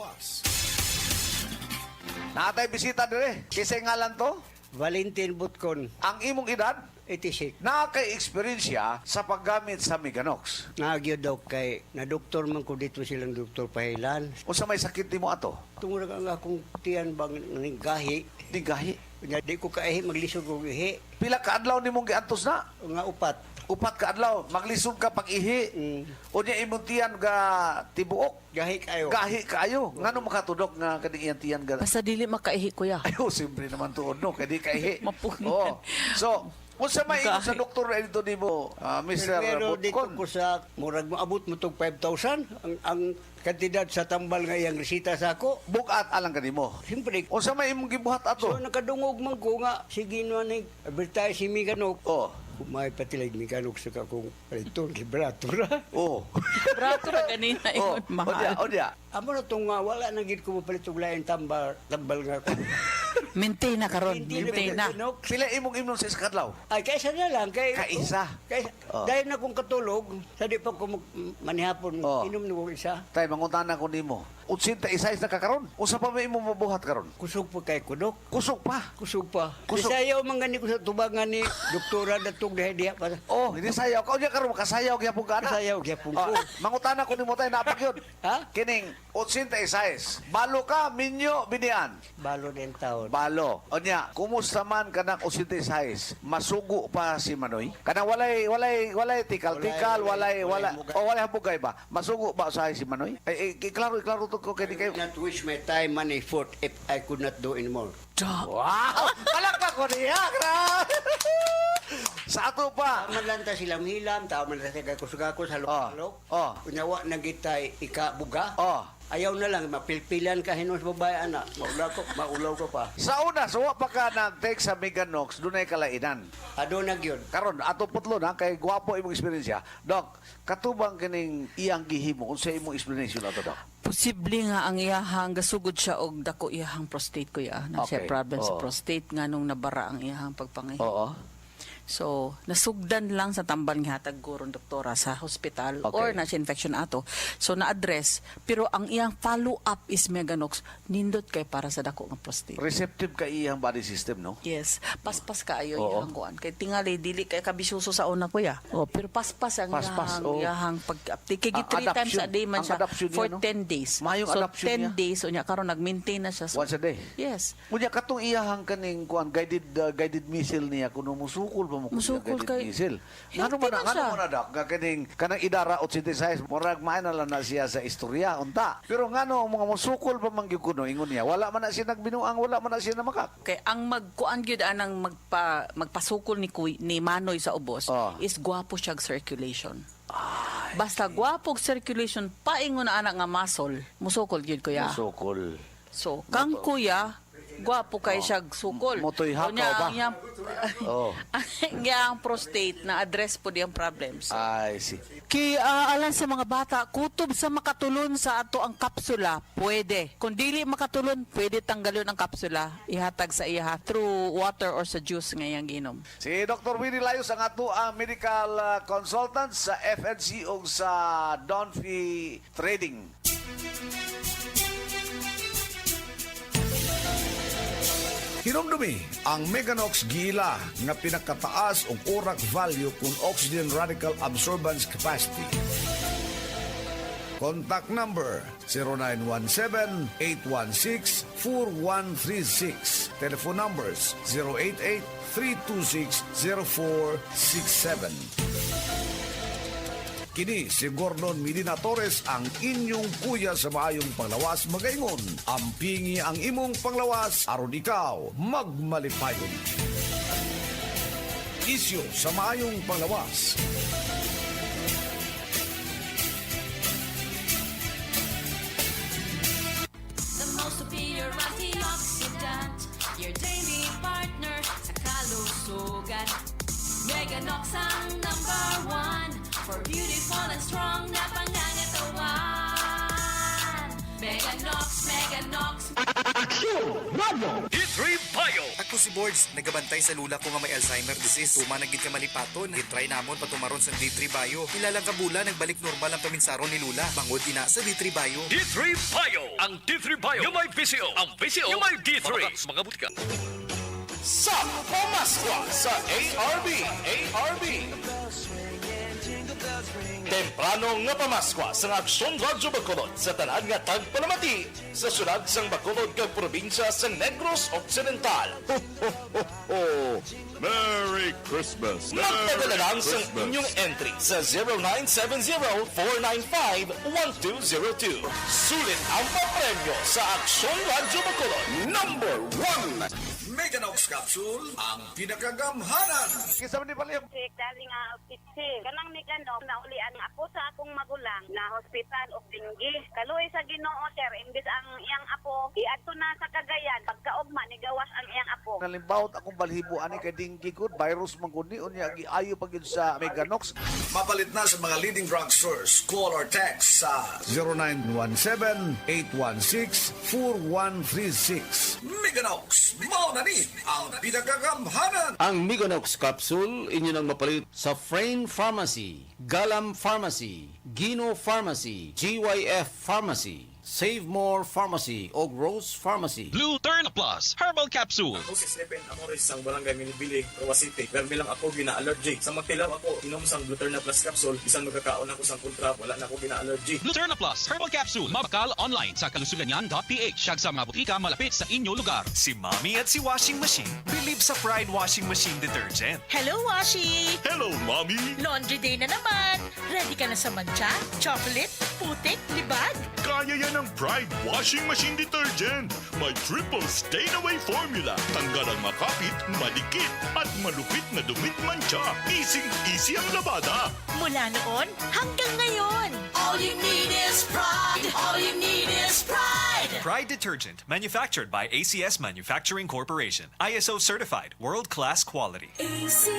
Naa tay bisita dire. Kinsay ngalan to? Valentin Butcon. Ang imong edad? Eighty-six. Naa kay eksperyensya sa paggamit sa Meganox? Naa gyud, Doc, kay nadoktor man ko dito silang Doktor Pahilan. Unsa may sakit nimo ato? Tungod ang akong tiyan bang ninggahi. Ninggahi? Nya, di ko kaihi, maglisod ko ihi. Pila ka adlaw nimong giantos na? Nga upat. Upat ka adlaw, maglisod ka pag-ihi. Mm. Unya imong tiyan ga tibuok. Gahi kayo. Gahi kaayo. Ngano makatudok nga kani iyang tiyan ga- Basta dili makaihi, kuya. Ay, oh, simple naman tuod, no? Kay di kaihi. Mapunan. Oh. So, unsa may ingon sa Gahi. Doktor na dito nimo, ah, Mister Pero dito Butcon? Ko sa, murag maabot mo tog five thousand ang, ang kantidad sa tambal nga iyang resita sa ako. Bugat alang kanimo. Siyempre. Unsa may imong gibuhat ato? So, nakadungog man ko nga, sige na ni advertise si Miganok. Oh. May patilig Miganok sa akong paliton, kay barato ra. Oh. Barato ra ganina, oh, ingon, mahal. Unya, unya. Amo na tong nga, wala na gid ko mapalit og lain tambal, tambal nga. Maintain na karon, maintain na. Pila imong inom sa isa ka adlaw? Ay, kaisa na lang, kay kaisa. Kay, oh, dahil na kong katulog, sa di pa ko mag-, manihapon, oh, inom na kong isa. Tay, mangutana ko nimo. Otsenta y seis na ka karon. Unsa pa may imong mabuhat karon? Kusog pa kay kudok. Kusog pa? Kusog pa. Kusog. Nisayaw man gani ko sa tubangan ni Doktora Datog diha, diha pa. Oh, nisayaw ka. Unya karon, makasayaw gyapon ka na? Kasayaw gyapon ko. Ah, mangutana ko nimo, tay, naa pa gyud. Ha? Kining otsenta y seis. Balo ka, minyo, binian? Balo din taon. Balo. Unya, kumusta man kanang otsenta y seis? Masugo pa si Manoy? Kanang walay, walay, walay tikal-tikal, walay, walay, walay, walay hambugay. Oh, walay hambugay ba? Masugo ba usahay si Manoy? Ay, ay, iklaro, iklaro to ko kay di kayo. I will not wish my time and effort if I could not do anymore. Da. Wow! Palakpak ko niya, gra-, sa ato pa. Tama lang ta silam-hilam, tama lang ta gakos-gakos, halok-halok. Oh. Oh. Unya wa na gid tay ikabuga. Oh. Ayaw na lang, mapilpilan ka hinuon sa babae, ana. Maulaw ko, maulaw ko pa. Sa una, sa wa pa ka nag-take sa Meganox, dunay kalainan. Aduna gyud. Karon, ato putlon, ha, kay gwapo imong eksperyensya. Doc, katubang kining iyang gihimo, unsa imong explanation ato, Doc? Posible nga ang iyahang gasugod siya og dako iyahang prostate, kuya. Na siya, okay, problem sa, oo, prostate, nganong nabara ang iyahang pagpangihi. Oo. So, nasugdan lang sa tambal nga hatag guro ni doktora sa hospital Okay. or na siya infection ato. So, na-address, pero ang iyang follow-up is Meganox, nindot kay para sa dako nga prostate. Receptive ka iyang body system, no? Yes. Paspas kaayo Oo. iyang kuan. Kay tingali, dili kay kabisyoso sa una, kuya. Oh, pero paspas ang Paspas, iyahang, oh. iyahang pag-uptake. Kay Ang three times a adaption, day man ang siya adaption for niya, no? ten days. Mayong So, adaption ten niya. days, unya karon nag-maintain na siya. So, Once a day. Yes. Unya, katong iyahang kaning, kuan, guided, uh, guided missile niya, kuno musukol pa mo kuno Musukol guided kay missile. Healthy Ngano man na, man ngano siya. man na, Doc, nga kaning, kanang Idara eighty-six, murag maay na lang na siya sa istorya, unta. Pero ngano ang mga musukol pa man gyud kuno, ingon niya, wala man na siya nagbinuang, wala man na siya namakak. Kay ang magkuan gyud anang magpa-, magpasukol ni Kuy-, ni Manoy sa ubos Oh. is gwapo siya circulation. Basta gwapo og circulation, paingon na ana nga muscle, musukol gyud, kuya. Musukol. So, kang Moto- kuya, gwapo kay Oh. siya sukol. Motoy hakaw Unya, ba? ang iyang, Oh. ang iyang prostate na-address po diyang problems. I see. Kay, ah, alang sa mga bata, kutob sa makatulon sa ato ang kapsula, pwede. Kung dili makatulon, pwede tanggalon ang kapsula, ihatag sa iya through water or sa juice nga iyang giinom. Si Doktor Winnie Layos ang ato ang medical, ah, consultant sa F N C ug sa Donfi Trading. Hinumdumi ang Meganox giila nga pinakataas og ORAC value kun oxygen radical absorbance capacity. Contact number zero nine one seven, eight one six, four one three six. Telephone numbers zero eight eight, three two six, zero four six seven. Kini si Gordon Medina Torres, ang inyong kuya sa maayong panglawas, magaingon, ampingi ang imong panglawas aron ikaw magmalipayon. Isyu sa maayong panglawas. The most superior antioxidant, your daily partner sa kalusugan. Meganox ang number one for beautiful and strong na pangangatawan. Meganox, Meganox. Aksyon Radio. D three Bio. Ako si Bords, nagabantay sa lula ko nga may Alzheimer disease. Tuman na gid ka malipaton. Gitry namon patumaron sang D three Bio. Pila lang ka bulan, nagbalik normal ang paminsaron ni Lula. Bangod ina sa D three Bio. D three Bio. Ang D three Bio nga may V C O. Ang V C O nga may D three. Mga, mga butika. Sa Pamaskwa sa A R B, A R B. Temprano nga Pamaskwa sa Aksyon Radyo Bacolod sa tanan nga tagpalamati sa syudad sang Bacolod kag probinsya sang Negros Occidental. Ho, ho, ho, ho! Merry Christmas! Magpadala lang sang inyong entry sa zero nine seven zero, four nine five, one two zero two. Sulit ang papremyo sa Aksyon Radyo Bacolod. Number one. Meganox Capsule, ang pinakagamhanan. Kinsa man ni Palihog? Si Darling, ah, Sir, kanang Meganox, naulian nga ako sa akong magulang na hospital og dengue. Kaluoy sa Ginoo, sir, imbis ang iyang apo iadto na sa Cagayan, pagkaugma nigawas ang iyang apo. Nalimbawot akong balhibo ani kay dengue gud, virus man gud ni, unya giayo pa gyud sa Meganox. Mapalit na sa mga leading drugstores. Call or text sa zero nine one seven, eight one six, four one three six. Meganox, mao na ni ang pinakagamhanan. Ang Meganox capsule inyo nang mapalit sa Frame Pharmacy, Galam Pharmacy, Gino Pharmacy, G Y F Pharmacy, Save More Pharmacy, ug Rose Pharmacy. Gluterna Plus Herbal Capsule. Ako si Stephen Amores, sang Barangay Minibili, Roa City. Permi lang ako gina-allergy. Sa magtilaw ako, inom sang Gluterna Plus Capsule, bisan magkakaon ako sang kontra, wala na ako gina-allergy. Gluterna Plus Herbal Capsule, mabakal online sa kalusuganyan dot P H, kag sa mga butika malapit sa inyo lugar. Si Mommy at si Washing Machine believe sa Pride Washing Machine Detergent. Hello, Washi! Hello, Mommy! Laundry day na naman! Ready ka na sa mantsa, chocolate, putik, libag? Kaya yan ng Pride Washing Machine Detergent. May triple stain away formula. Tanggal ang makapit, madikit, at malupit na dumit mantsa. Easy-easy ang labada. Mula noon hanggang ngayon. All you need is Pride. All you need is Pride. Pride Detergent, manufactured by A C S Manufacturing Corporation. I S O certified, world-class quality. A C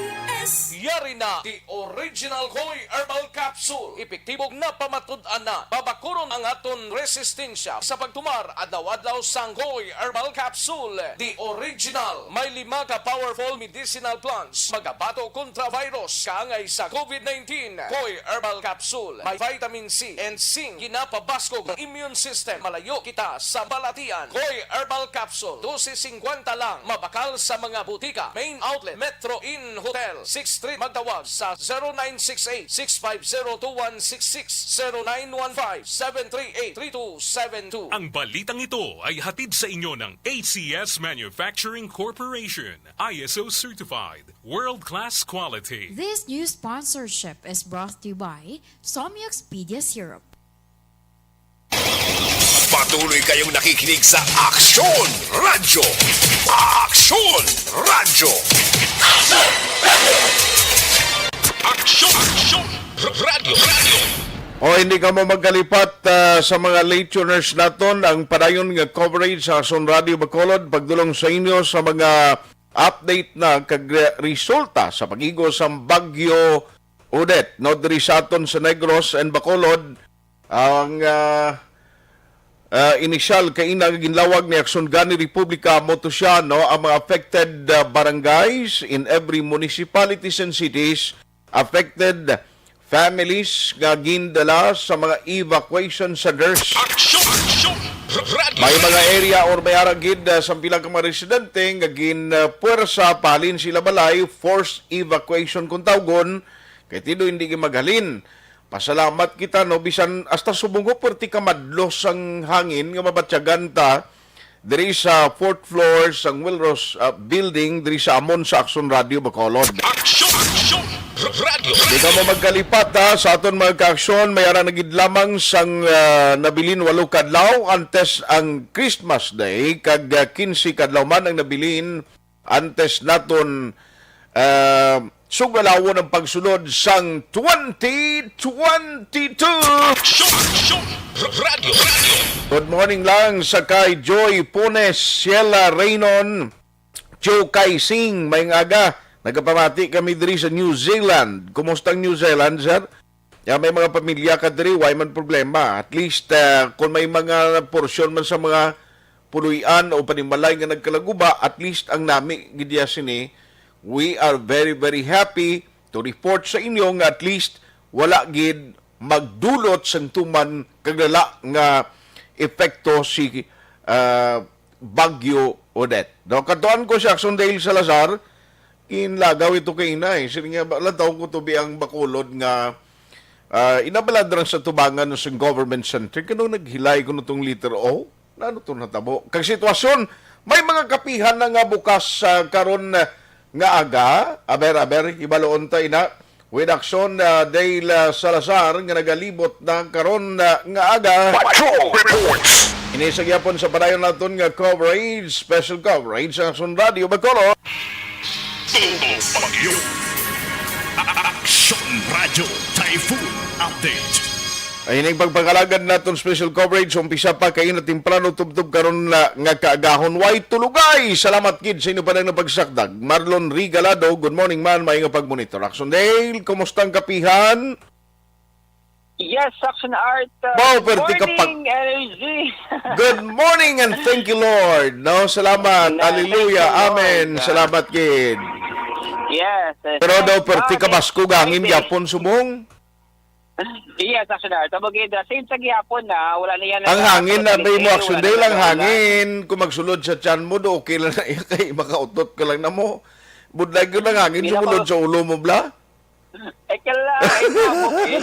S. Yari na, the original Koy Herbal Capsule. Capsule. Epektibo nga pamatud-an na. Pabakuron ang aton resistensya sa pagtumar adlaw-adlaw sang Koy Herbal Capsule. The original. May lima ka powerful medicinal plants. Magabato kontra virus kaangay sa COVID nineteen. Koy Herbal Capsule. May vitamin C and zinc. Ginapabaskog ang immune system. Malayo kita sa balatian. Koy Herbal Capsule. Dose singkwenta lang. Mabakal sa mga butika. Main outlet. Metro Inn Hotel. Sixth Street. Magtawag sa zero nine six eight, six five zero, two one six six, zero nine one five, seven three eight, three two seven two. Ang balitang ito ay hatid sa inyo ng A C S Manufacturing Corporation, I S O certified, world-class quality. This news sponsorship is brought to you by Somyuxpedia Syrup. Patuloy kayong nakikinig sa Aksyon Radyo. Aksyon Radyo. Aksyon, Aksyon Radyo, Radyo. O, hindi kamo magkalipat, ah, sa mga late tuners naton, ang padayon nga coverage sa Aksyon Radyo Bacolod, pagdulong sa inyo sa mga update na kag re-, resulta sa pag-igo sang Bagyo Odette, no, diri sa aton sa Negros and Bacolod. Ang, ah, ah, inisyal kaina nga ginlawag ni Aksyon Gani Republika, amo to siya, no, ang mga affected, ah, barangays in every municipalities and cities, affected families nga gindala sa mga evacuation centers. Aksyon! Aksyon! Radyo! May mga area or may ara gid, ah, sa pila ka mga residente nga ginpuwersa pahalin sila balay, forced evacuation kung tawgon, kay tido hindi gid maghalin. Pasalamat kita, no, bisan hasta subong ko, perti ka madlos ang hangin nga mabatyagan ta diri sa fourth floor sang Wilros, ah, Building diri sa amon sa Aksyon Radio Bacolod. Aksyon! Aksyon! Radyo! Di ka mo magkalipat, ha, sa aton mga kaaksyon, may ara na gid lamang sang, ah, nabilin walo kadlaw antes ang Christmas Day, kag, ah, quince kadlaw man ang nabilin antes naton, ah, sugalawon ang pagsulod sang twenty twenty-two. Aksyon! Aksyon! Radyo! Radyo! Good morning lang sa kay Joy Punes, Sheila Raynon, Joe Kai Singh, may nga aga. Nagapamati kami diri sa New Zealand. Kumusta ang New Zealand, sir? Ya, may mga pamilya ka diri, way man problema. At least, ah, kung may mga porsyon man sa mga puloy-an o panimalay nga nagkalaguba, at least ang nami gid ya sini, we are very, very happy to report sa inyo nga at least wala gid magdulot sang tuman kag lala nga epekto si, ah, Bagyo Odette. No, katuan ko si Aksyon Dale Salazar, ginlagaw ito kay inay. Sini nga, ba, lantaw ko tubi ang Bacolod nga, ah, inabaladran sa tubangan no sing government center. Kano naghilay ko no tong letter O? Nano to natabo? Kag sitwasyon, may mga kapihan na nga bukas, ah, karon, ah, nga aga. Aber, aber, hibaluon ta ina. With Aksyon, ah, Dale, ah, Salazar nga nagalibot na karon, ah, nga aga. Patrol Reports. Ini sa gyapon sa padayon naton nga coverage, special coverage sa Aksyon Radio Bacolod. Todo Bagyo. Aksyon Radio Typhoon Update. Ay, ining pagpangalagad naton special coverage, umpisa pa kay na temprano tubtob karon na nga kaagahon. Way tulugay. Salamat gid sa inyo pa nang napagsakdag. Marlon Regalado, good morning man, may nga pagmonitor. Aksyon Dale, kumusta ang kapihan? Yes, Aksyon Art. Uh, Wow, good perti ka pag- morning, Energy. Good morning and thank you, Lord. No, salamat. Amen. Hallelujah. Thank you, Lord. Amen. Ah. Salamat gid. Yes, yes. Pero daw perti ka Bakit? Basko gangin Bakit? Gyapon subong. Yes, Aksyon Art. Tama gid, ah, same sa gihapon na, wala na yan Ang na hangin na nakapalit bay mo eh, Aksyon wala Dale, na ang nagawala. Hangin. Kung magsulod sa tiyan mo, do okay lang na iya kay makautot ka lang na mo. Budlag yun ang hangin, Hindi na sumulod ko sa ulo mo, bla? Eh, kala, eh, kamo, eh.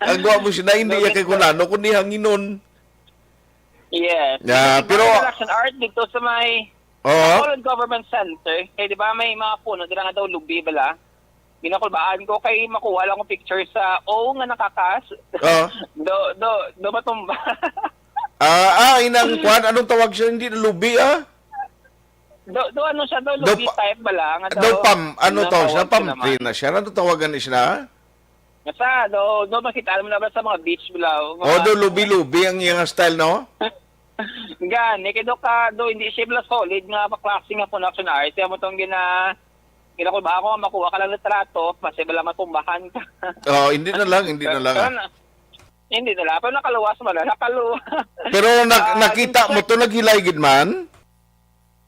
Ang gwa mo sina, hindi Sabi iya kay ko. Kunano, kundi hanginon. Yes. Yeah, Kasi pero may Aksyon Art dito sa may Oo. Bacolod Government Center. Eh, di ba, may mga puno, dira nga daw lubi, bala? Ginakulbaan ko kay makuha lang ko picture sa, oo, nga nakakas. Oo. Do, do, do matumba. Ah, ah, inang kwan, anong tawag siya? Hindi na lubi, ah? Do, do, ano siya, do, Do lubi pa-, type ba lang? Ano, do pam-, ano na tawag siya? Tawag siya Pam naman. Tree na siya. Ano tawagan ni siya? Nasa, do, do, makita mo na ba sa mga beach, bala? Oh, Mga do, lubi-lubi ang iyang style, no? Gani, kay do ka, do, hindi siya bala solid nga paklase nga production art. Kaya mo tong gina-, Kila ko ba ako nga makuha ka lang litrato, mas iba lang matumbahan ka. Oh, hindi na lang, hindi na lang, Pero ah. na, hindi na lang. Pero nakaluwas man na, nakaluwas. Pero nak-, Ah, nakita mo to, naghilay gid man?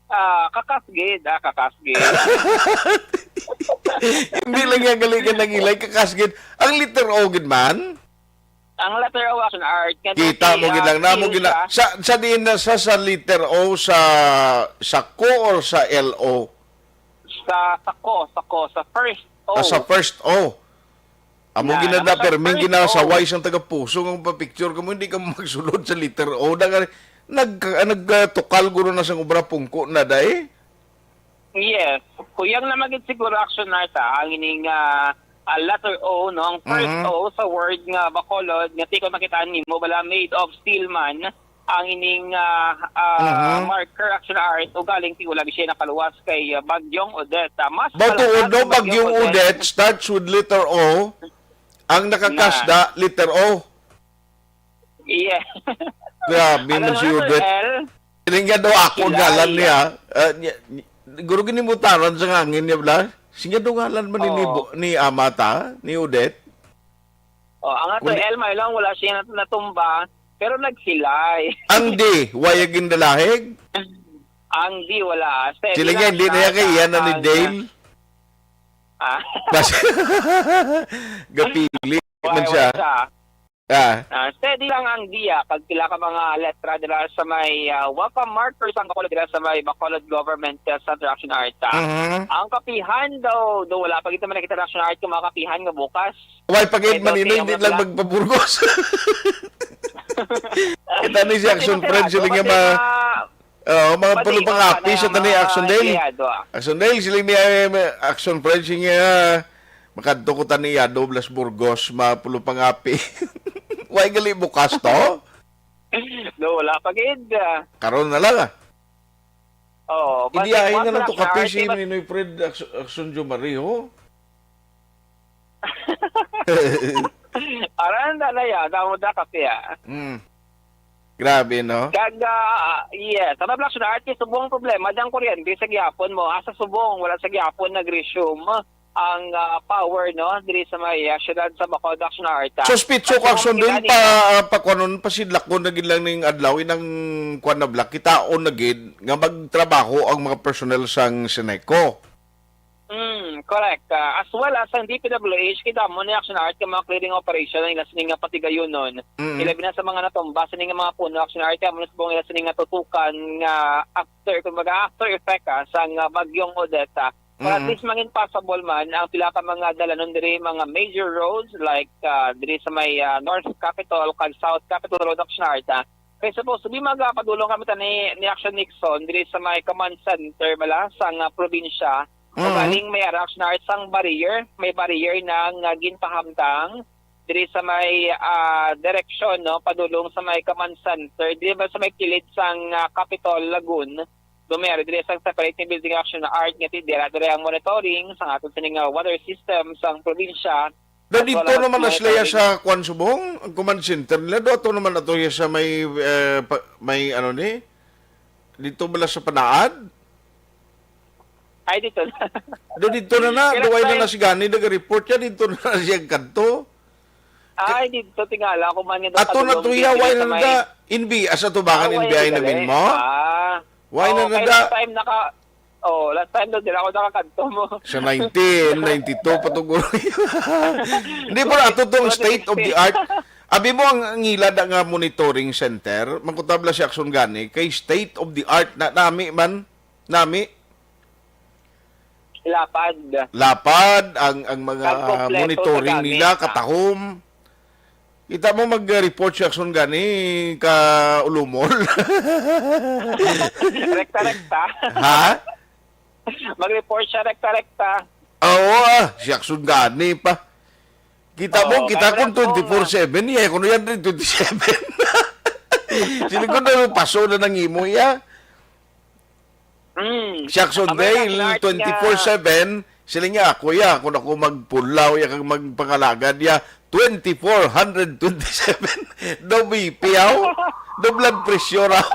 Ah, kakas gid, ah, kakas gid. Hindi lang nga gali ka naghilay, kakas gid. Ang letter O gid man? Ang letter O, action art. Nga Kita doon mo siya, gid lang, namo still gid lang. siya. Sa, sa diin na sa, sa letter O, sa, sa ko or sa L O? Sa, sa ko, sa ko, sa first O. Ah, sa first O. Amo Na, ginada, nasa perming first gina sa O. Wise ang taga-puso nga pa-picture ka mo, hindi ka mo magsulod sa letter O. Nag, nag, nag, ah, tukal guro na sang obra pungko na, day? Yes. Kuyang na magid siguro, action art, ah, ang ining, ah, ah, letter O, no? Ang first Mhm. O sa word nga Bacolod, nga ti ko makitaan nimo, bala, made of steel man, ang ining, ah, ah, Mhm. marker, action art, ugaling ti wala siya nakaluwas kay, ah, Bagyong Odette. Ah, mas Bato malakas Udo, ang Bagyong Bagyong Odette. Odette starts with letter O. Ang nakakasda, Na. letter O. Yes. Grabe Ano man si nga, Sir Odette. L? Siling nga daw ako Kilay. ngalan niya. Ah, niya, ni-, guro ginimutaran sa hangin niya, bla? Siya daw ngalan man ni, ni Oh. Bu-, ni Amata, ni Odette. Oh, ang ato Wala. L, may lang, wala siya nat-, natumba, pero nagsilay. Ang D, wayag gindalahig? Ang D, wala. Steady Siling nga, lang hindi na siya yan kay sa iyan na ni hang-, Dale. Ah. Bas-, gapili Wala, man siya. wala siya. Ah. Ah, steady lang ang D, ah. Pag pila ka mga letra dira sa may, ah, welcome markers ang Bacolod dira sa may Bacolod Government, ah, Center, action art, ah. Mhm. Ang kapihan daw, daw wala pa kita man nakita, action art, kung mga kapihan nga bukas. Why pa gid Eh, man daw ino, siya hindi lang magla- magpaburgos? Kita ni si Kasi Action kasi Friend, ano, siling nga kasi ma-, ma-, Oh, mga pwede, pulupang oh, api sa na, tani, na, Action Dale. Iya, do, ah. Action Dale, siling ni, eh, Action Friend, siling nga, makadto ko tani, iya, Douglas Burgos, mga pulupang api. Why gali bukas to? No, wala pa gid, ah. Karon na lang, ah. Oo, Hindi, basta ay na lang to, sa kape arte, si bas- Ninoy Fred Action, Action Jumari, ho? Aran na na yan, tamo da kape, ah. Mm. Grabe, no? Kag, ah, yes, sa mga Black Star Artist, subong problema, dyan kuryente sa gihapon mo. Asa subong, wala sa gihapon nag-resume ang, ah, power, no? Diri sa may, ah, syudad sa Bacolod, Action Arta. Suspitso Kasi ko, Action kung Dale, gani, pa, no? pa kuanon, pasidlakon na gid lang ning adlaw, inang kuan na, Black, kitaon na gid nga magtrabaho ang mga personnel sang Seneco. Mm, correct. Ah, as well as ang D P W H, kita mo ni Action Art, yung mga clearing operation, ang ila sining nga patigayunon. Mm. Ilabi na sa mga natumba, sining nga mga puno, Action Art, kaya mo na subong ila sining nga tutukan nga after, kumbaga, after effect, ah, sa nga bagyong Odette, ah. Para at Mm. least mangin passable man ang pila ka mga dalanon diri, mga major roads, like, ah, diri sa may, ah, North Capitol kag South Capitol Road, Action Art, ah. Kay supposed to be, magapadulong kami tani ni Action Nixon diri sa may command center bala sang, ah, probinsya. Mm. Ugaling may ara, Action Art, sang barrier, may barrier na nga ginpahamtang diri sa may, ah, direksyon, no, padulong sa may command center, diri ba sa may kilid sang, ah, Capitol Lagoon. Dumere diri sang separate nga building, Action Art, nga ti-, dira, dira ang monitoring sang aton sining nga water system sang probinsya. Do As dito well as naman na sila monitoring. sa kwan subong, ang command center nila, do ato naman ato ya sa may, eh, pa-, may ano ni? Dito bala sa Panaad? Ay, dito na. Do dito na na, Kaya do ay na tayo na si Gani, nag-report ya, dito na na siya kadto. Ay, dito, tingala ko man nga Ato na padulong to ya, dito why sa na may da? N B I, asa to ba Ah, kan why N B I na na gali? Min mo? Ah. Why na Oo, na kay da? last time naka-, oh, last time daw, dira ako nakakadto mo. Sa nineteen ninety-two pa to, guro. Hindi, pero ato tong Twenty sixteen. state of the art. Abi mo ang, ang ila da nga monitoring center, mangkutabla si Action Gani, kay state of the art na nami man, nami. Lapad. Lapad ang, ang mga Kag kompleto sa monitoring gamit, nila, ah. katahom. Kita mo mag-report si Action Gani ka ulumol. Rekta-rekta. Ha? Mag-report siya rekta-rekta. Oo, ah, si Action Gani pa. Kita mo, Oo, kita kaya kung wala ko twenty-four seven, iya, kuno yan rin twenty-seven. Sino ko na paso na nang imo, iya? Mm. Si Action Ang mga Dale, Action Art niya. twenty-four seven, sila niya, ako, ya, kung ako magpulaw, ya, kag magpangalagad, ya, twenty-four hundred twenty-seven. Daw, bipiyaw. Doblan presyo raw.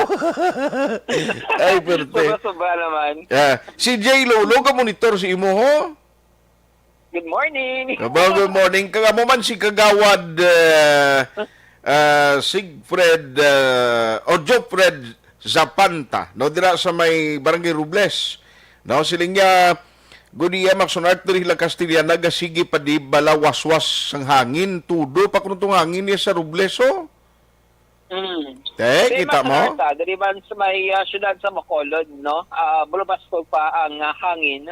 Ay, perte. Sobra-sobra naman. Ah, si J Lolo, ka monitor si imo, ho? Good morning. Kabaw, good morning. Kag amo man si Kagawad, eh, eh, Siegfried, eh, o Jofred Zapanta, no, dira sa may Barangay Robles. No, siling niya, "Good day, Max on Art, diri la Castellana, nagasigi pa di bala waswas sang hangin, tudo pa kuno tong hangin niya sa Robles, oh." Mm. Te, Diri kita man sa mo? Narta, diri man sa may, ah, siyudad sa Bacolod, no? Ah, bulubaskog pa ang, ah, hangin.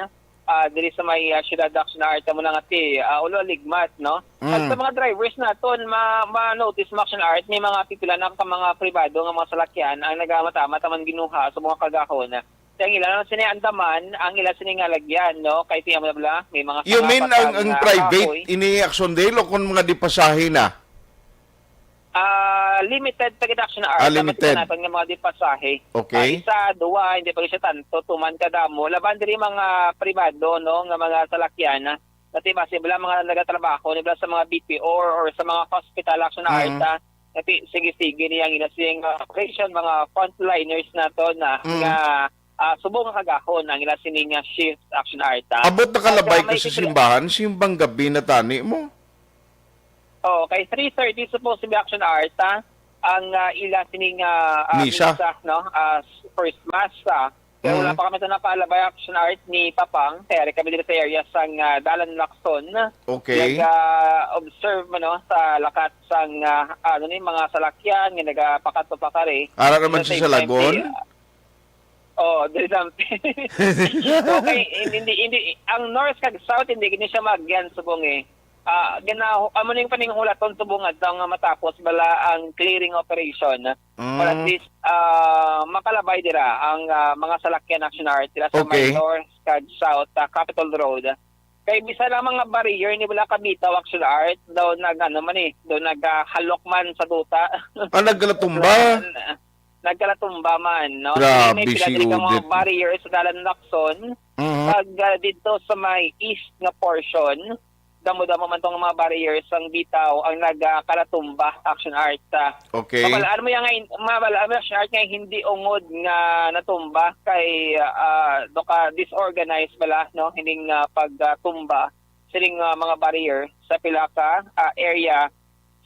Ah, diri sa may, ah, siyudad, Action Art, amo na nga ti, ah, ulo ligmat, no? At Mm. sa mga drivers naton, ma-, ma-notice mo, Action Art, may mga pipila na ka mga pribado nga mga salakyan ang nagamata-mata man ginuha sa mga kagahon. Kaya ang ila lang sini andaman, ang ila sini nga lagyan, no? Kay tiyan mo na bala, may mga You mean sanga pa ang, kang, ang ah, private kahoy. Ini, Action Dale, o kung mga dipasahe na? Ah, limited pa gid, Action Art, Ah, ang limited. Naton nga mga dipasahe. Okay. Ah, isa, duwa, hindi pa siya tanto, tuman kadamo. Laban diri mga pribado, no, nga mga salakyan, ah, dati ba sila mga nagatrabaho, di ba, sa mga B P O or, or sa mga hospital, Action Art, Mm. ah, dati, sige-sige niya ang ila sing, ah, operation, mga frontliners naton na, Mm. nga, ah, subong nga kagahon ang ila sining, ah, shift, Action Art, ah. Abot na kalabay At, ah, ka may sa titira- simbahan, simbang gabi na tani mo? Oh, kay three thirty supposed to be, Action Art, ah, ang, ah, ila sining, ah, ah, Misa? Misa, no? Ah, s-, first mass, ah. Pero wala Mm. pa kami ito nakalabay, Action Art, ni Papang. Kaya rin kami dito sa area sang, ah, Dalan Lacson. Okay. Nag-, ah, observe mo, no, sa lakat sang, ah, ano ni, mga salakyan nga nagapakadto pa kari. Ara naman At the siya same sa time, Lagon? di, Oh, diri sa Okay, hindi, hindi, ang north kag south, hindi gini siya maagyan subong eh. Ah, gina-, amo ning paninghulaton subong adlaw nga matapos bala ang clearing operation. But at Mm. least, ah, makalabay dira ang, ah, mga salakyan, Action Art, dira sa may Okay. north kag south, ah, Capitol Road. Kay bisan ang mga barrier ni wala kabitaw, Action Art, daw nag-, ano man eh, daw naghalok man sa duta. Ah, nagkalatumba? Nagkalatumba man, no? Grabe May pila si diri ka mga Odette. Barrier sa Dalan Lacson. Mhm. Pag, ah, didto sa may east nga portion, damo-damo man tong mga barriers ang bitaw ang nagkalatumba, Action Art. Ah, Okay. Mabalaan mo yan nga, mabalaan mo, Action Art, nga hindi ungod nga natumba kay, ah, do ka disorganized bala, no? Hining, ah, pagtumba sining, ah, mga barrier sa pila ka, ah, area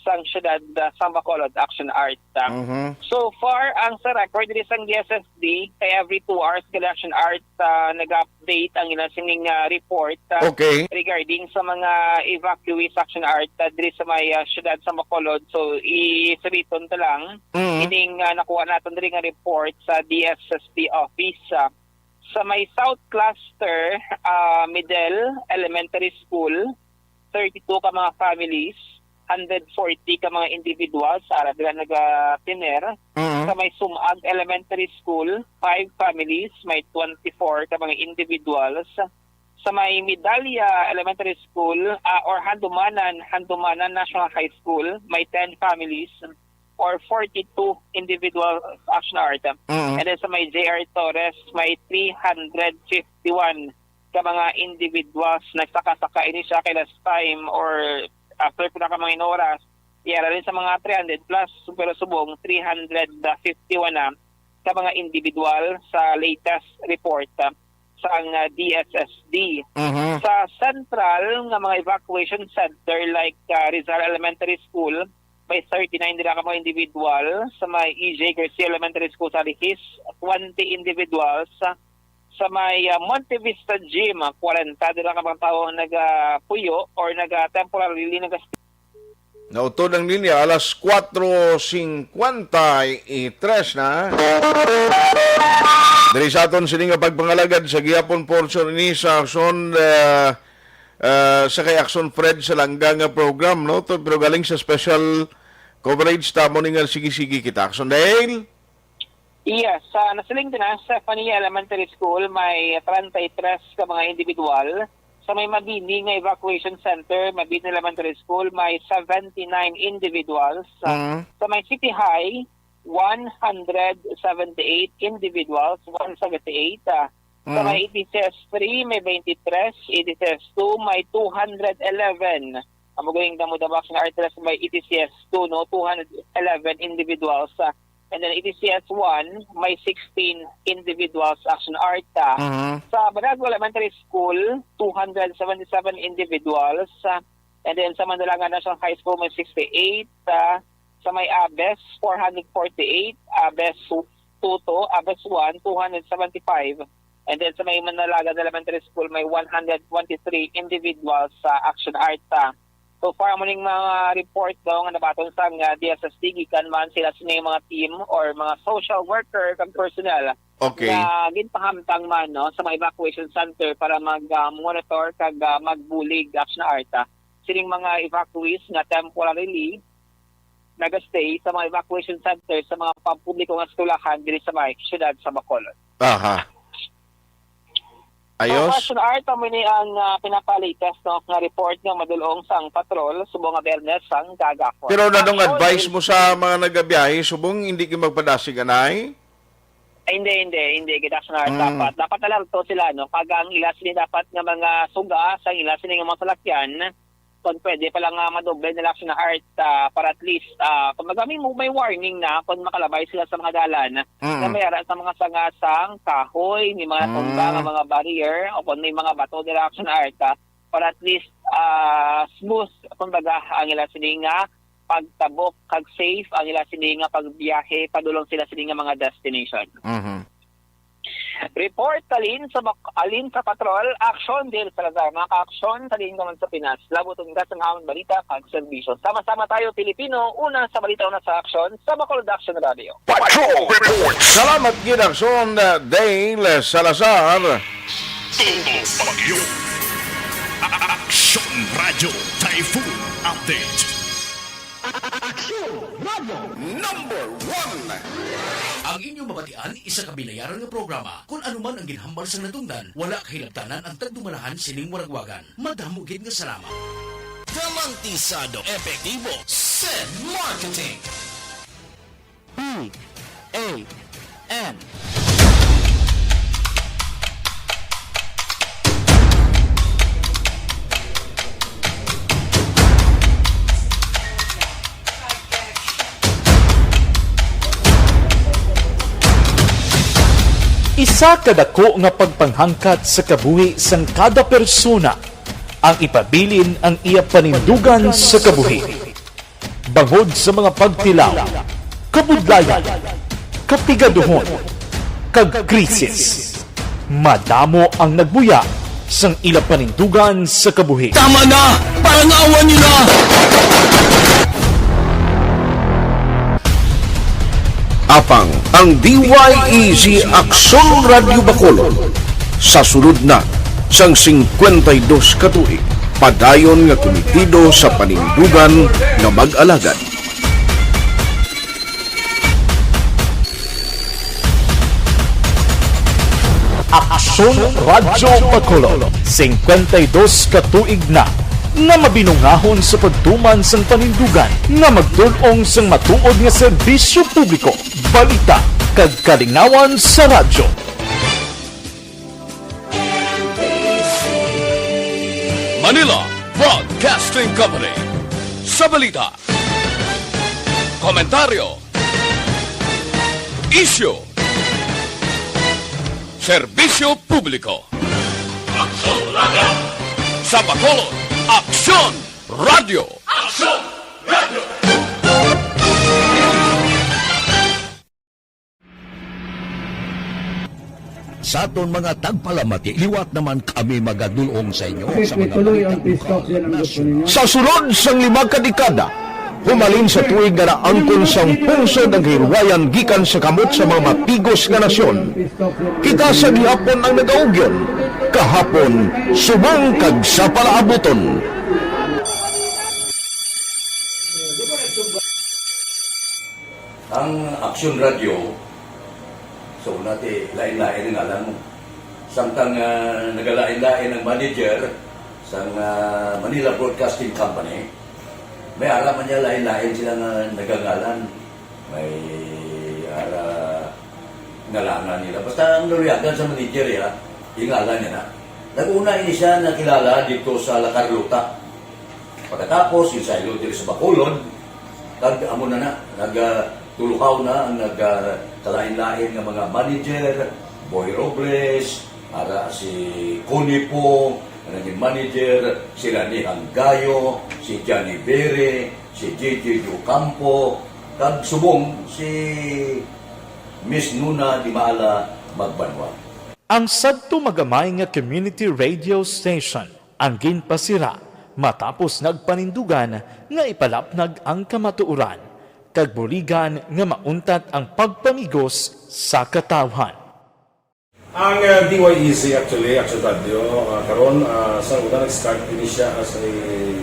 sang siyudad, ah, sang Bacolod, Action Art. Mhm. So far, ang sa record diri sang D S S D, kay every two hours gali, Action Art, ah, nag-update ang ila sining, ah, report, ah, Okay. regarding sa mga evacuees, Action Art, ah, diri sa may, ah, siyudad sang Bacolod. So, i-, sabiton ta lang, Mhm. ining, ah, nakuha naton diri nga report sa D S S D office, ah, sa may South Cluster, ah, Middle Elementary School, thirty-two ka mga families, hundred forty ka mga individuals, ara dira naga-tener. Mhm. Sa may Sumag Elementary School, five families, may twenty-four ka mga individuals. Sa may Medalla Elementary School, ah, or Handumanan, Handumanan National High School, may ten families or forty-two individuals, Action Art. Mhm. And then sa may J R Torres, may three hundred fifty-one ka mga individuals. Nagsaka-saka ini siya kay last time or after pila ka mga oras, iya ra rin sa mga three hundred plus, pero subong three hundred fifty-one na ka mga individual sa latest report, ah, sang, ah, D S S D. Mhm. Sa central nga mga evacuation center like, ah, Rizal Elementary School, may thirty-nine dira ka mga individual. Sa may E J Garcia Elementary School sa Lihis, twenty individuals. Sa may, ah, Monte Vista Gym, ah, kwarenta dira ka mga tawo ang nagapuyo or naga-temporarily naga- Nautod ang linya, alas kuwatro singkwenta y tres na. Diri sa aton sini nga pagpangalagad sa gihapon portion ini sa Action, ah, ah, sa kay Action Fred sa langga nga program, no? To, pero galing sa special coverage, tamo ni nga sige-sige kita. Action Dale? Yes, sa nasiling din na, Stephanie Elementary School, may treinta y tres ka mga individual. Sa may Mabini nga evacuation center, Mabini Elementary School, may seventy-nine individuals. Mm. Sa may City High, one hundred seventy-eight individuals, one seventy-eight. Ah, sa Mm. may E T C S three, may twenty-three, E T C S two, may two hundred eleven. Amo ganing damo-damo sa Action Art, sa may E T C S two, no, two hundred eleven individuals. Ah, And then E T C S one, may sixteen individuals action art. Ah, Mhm. Sa Baragua Elementary School, two hundred seventy-seven individuals. Ah, and then sa Mandalangan National High School, may sixty-eight. Ah, sa may Abes, four hundred forty-eight. Abes Tuto, Abes one, two hundred seventy-five. And then sa may Manalagan Elementary School, may one hundred twenty-three individuals sa action art. Ah, So far, amo ning mga report daw nga nabaton sang, ah, D S S T, gikan man sila sini mga team or mga social worker kag personnel Okay. nga ginpahamtang man, no, sa mga evacuation center para mag, ah, monitor kag, ah, magbulig, Action Art, ah, sining mga evacuees nga temporarily nagastay sa mga evacuation center sa mga pampubliko nga eskwelahan diri sa may siyudad sa Bacolod. Aha. Ayos. Sa Action Art, amo ni ang, ah, pinaka-latest, no, nga report nga madulong sang patrol subong nga Biyernes sang gagahapon. Pero nanong Action advice is mo sa mga nagabiyahe subong hindi gyud magpadasig anay? Ay, hindi, hindi, hindi gid, Action Art. Mm. Dapat, dapat alerto sila, no? Kag ang ila sini dapat nga mga suga sa ila sini nga mga salakyan, kung pwede pala nga madoble nila, Action Art, ah, para at least, ah, kumbaga may, may warning na kung makalabay sila sa mga dalan Mm. na may ara sa mga sanga sang kahoy, may mga tumba nga Mm. mga barrier, o kung may mga bato dira, Action Art, ah, para at least, ah, smooth, kumbaga, ang ila sini nga pagtabok kag safe ang ila sini nga pagbiyahe padulong sila sini nga mga destination. Mhm. Report halin sa bak-, halin sa patrol, Action Dale Salazar. Mga ka-aksyon, halin naman sa Pinas. Labuton ka sa amon balita kag serbisyo. Sama-sama tayo, Pilipino, una sa balita, una sa aksyon, sa Bacolod Action Radio. Patrol Report. Salamat gid, Action, uh, Dale Salazar. Todo bagyo. A-, Action Radio Typhoon Update. Action Radio Number One. Ang inyong mabatian, isa ka binayaran nga programa. Kun ano man ang ginhambal sang natungdan, wala kahilabtanan ang tagdumalahan sining waragwagan. Madamo gid nga salamat. Garantisado epektibo, Sen Marketing. B A N. Isa ka dako nga pagpanghangkat sa kabuhi sang kada persona ang ipabilin ang iya panindugan sa kabuhi. Bangod sa mga pagtilaw, kabudlayan, kapigaduhon, kag krisis, madamo ang nagbuya sang ila panindugan sa kabuhi. Tama na! Parang awan niyo na! Apang ang D Y E G Aksyon Radyo Bacolod sa sulod na sang singkwenta y dos ka tuig, padayon nga kumitido sa panindugan nga mag-alagad. Aksyon Radyo Bacolod, singkwenta y dos ka tuig na nga mabinungahon sa pagtuman sang panindugan nga magtul-ong sang matuod nga serbisyo publiko, balita, kag kalingawan sa radyo. Manila Broadcasting Company. Sa balita, komentaryo, isyu, serbisyo publiko. Aksyon Radio! Sa Bacolod, Aksyon Radio! Aksyon Radio! Sa aton mga tagpalamati, liwat naman kami magadul-ong sa inyo sa mga balita lokal, nasyonal. Sa sulod sang lima ka dekada, humalin sa tuig nga naangkon sang pungsod ang kahilwayan gikan sa kamot sa mga mapigos nga nasyon, kita sa gihapon ang nagaugyon, kahapon, subong kag sa palaabuton. Ang Aksyon Radio, so, nati, lain-lain ang ngalan mo. Samtang, ah, nagalain-lain ang manager sang, ah, Manila Broadcasting Company, may ara man niya lain-lain sila nga nagangalan. May ara ngalangan nila. Basta ang naluyagan sa manager, ya, yung ngalan niya na. Nag-una ini siya nakilala dito sa La Carlota. Pagkatapos, yung saylo diri sa Bacolod, kag amo na na, nag, ah, Tulukaw na ang nagkalain-lain nga mga manager, Boy Robles, ara si Connie Pong, ang naging manager, sila ni Hanggayo, si Johnny Bere, si J J Ocampo, kag subong si Miss Nuna Dimala Magbanwa. Ang sadto magamay nga community radio station ang ginpasira matapos nagpanindugan nga ipalapnag ang kamatuoran kag buligan nga mauntat ang pagpamigos sa katawhan. Ang, uh, D Y E Z actually, Action Radio, uh, karon, uh, sa una nag-start ini siya as a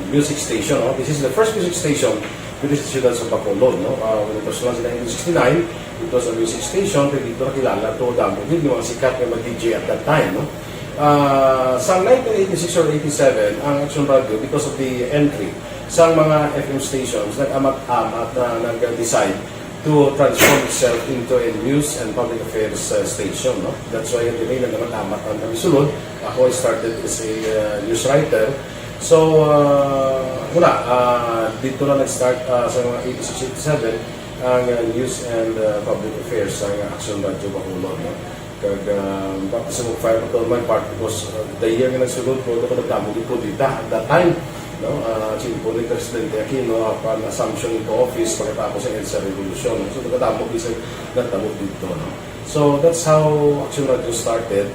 music station, no? This is the first music station dito sa siyudad sa Bacolod, no? Uh, when it was launched in nineteen sixty-nine, it was a music station, pero dito nakilala to, damo gid yung mga sikat nga mga D J at that time, no? Uh, sa nineteen eighty-six or eighty-seven, ang Action Radio, because of the entry sa mga F M stations, nag-amat-amat na nag-decide to transform itself into a news and public affairs, uh, station, no? That's why, anyway, nag-amat-amat ang kami sulod. Ako, I started as a, uh, news writer. So, uh, wala, uh, dito na nag-start, uh, sa mga eighty-six, eighty-seven ang, uh, news and, uh, public affairs sa Action Radio Bacolod, no? Kag, uh, baptism of fire pa to on my part because, uh, the year nga nagsunod ko, ako nagdamo gid kudeta at that time, no? Uh, simple ni Presidente Aquino, upon assumption into office pagkatapos sa EDSA Revolution. So, nagdamo gid sa nagdamo dito, no? So, that's how Action Radio started,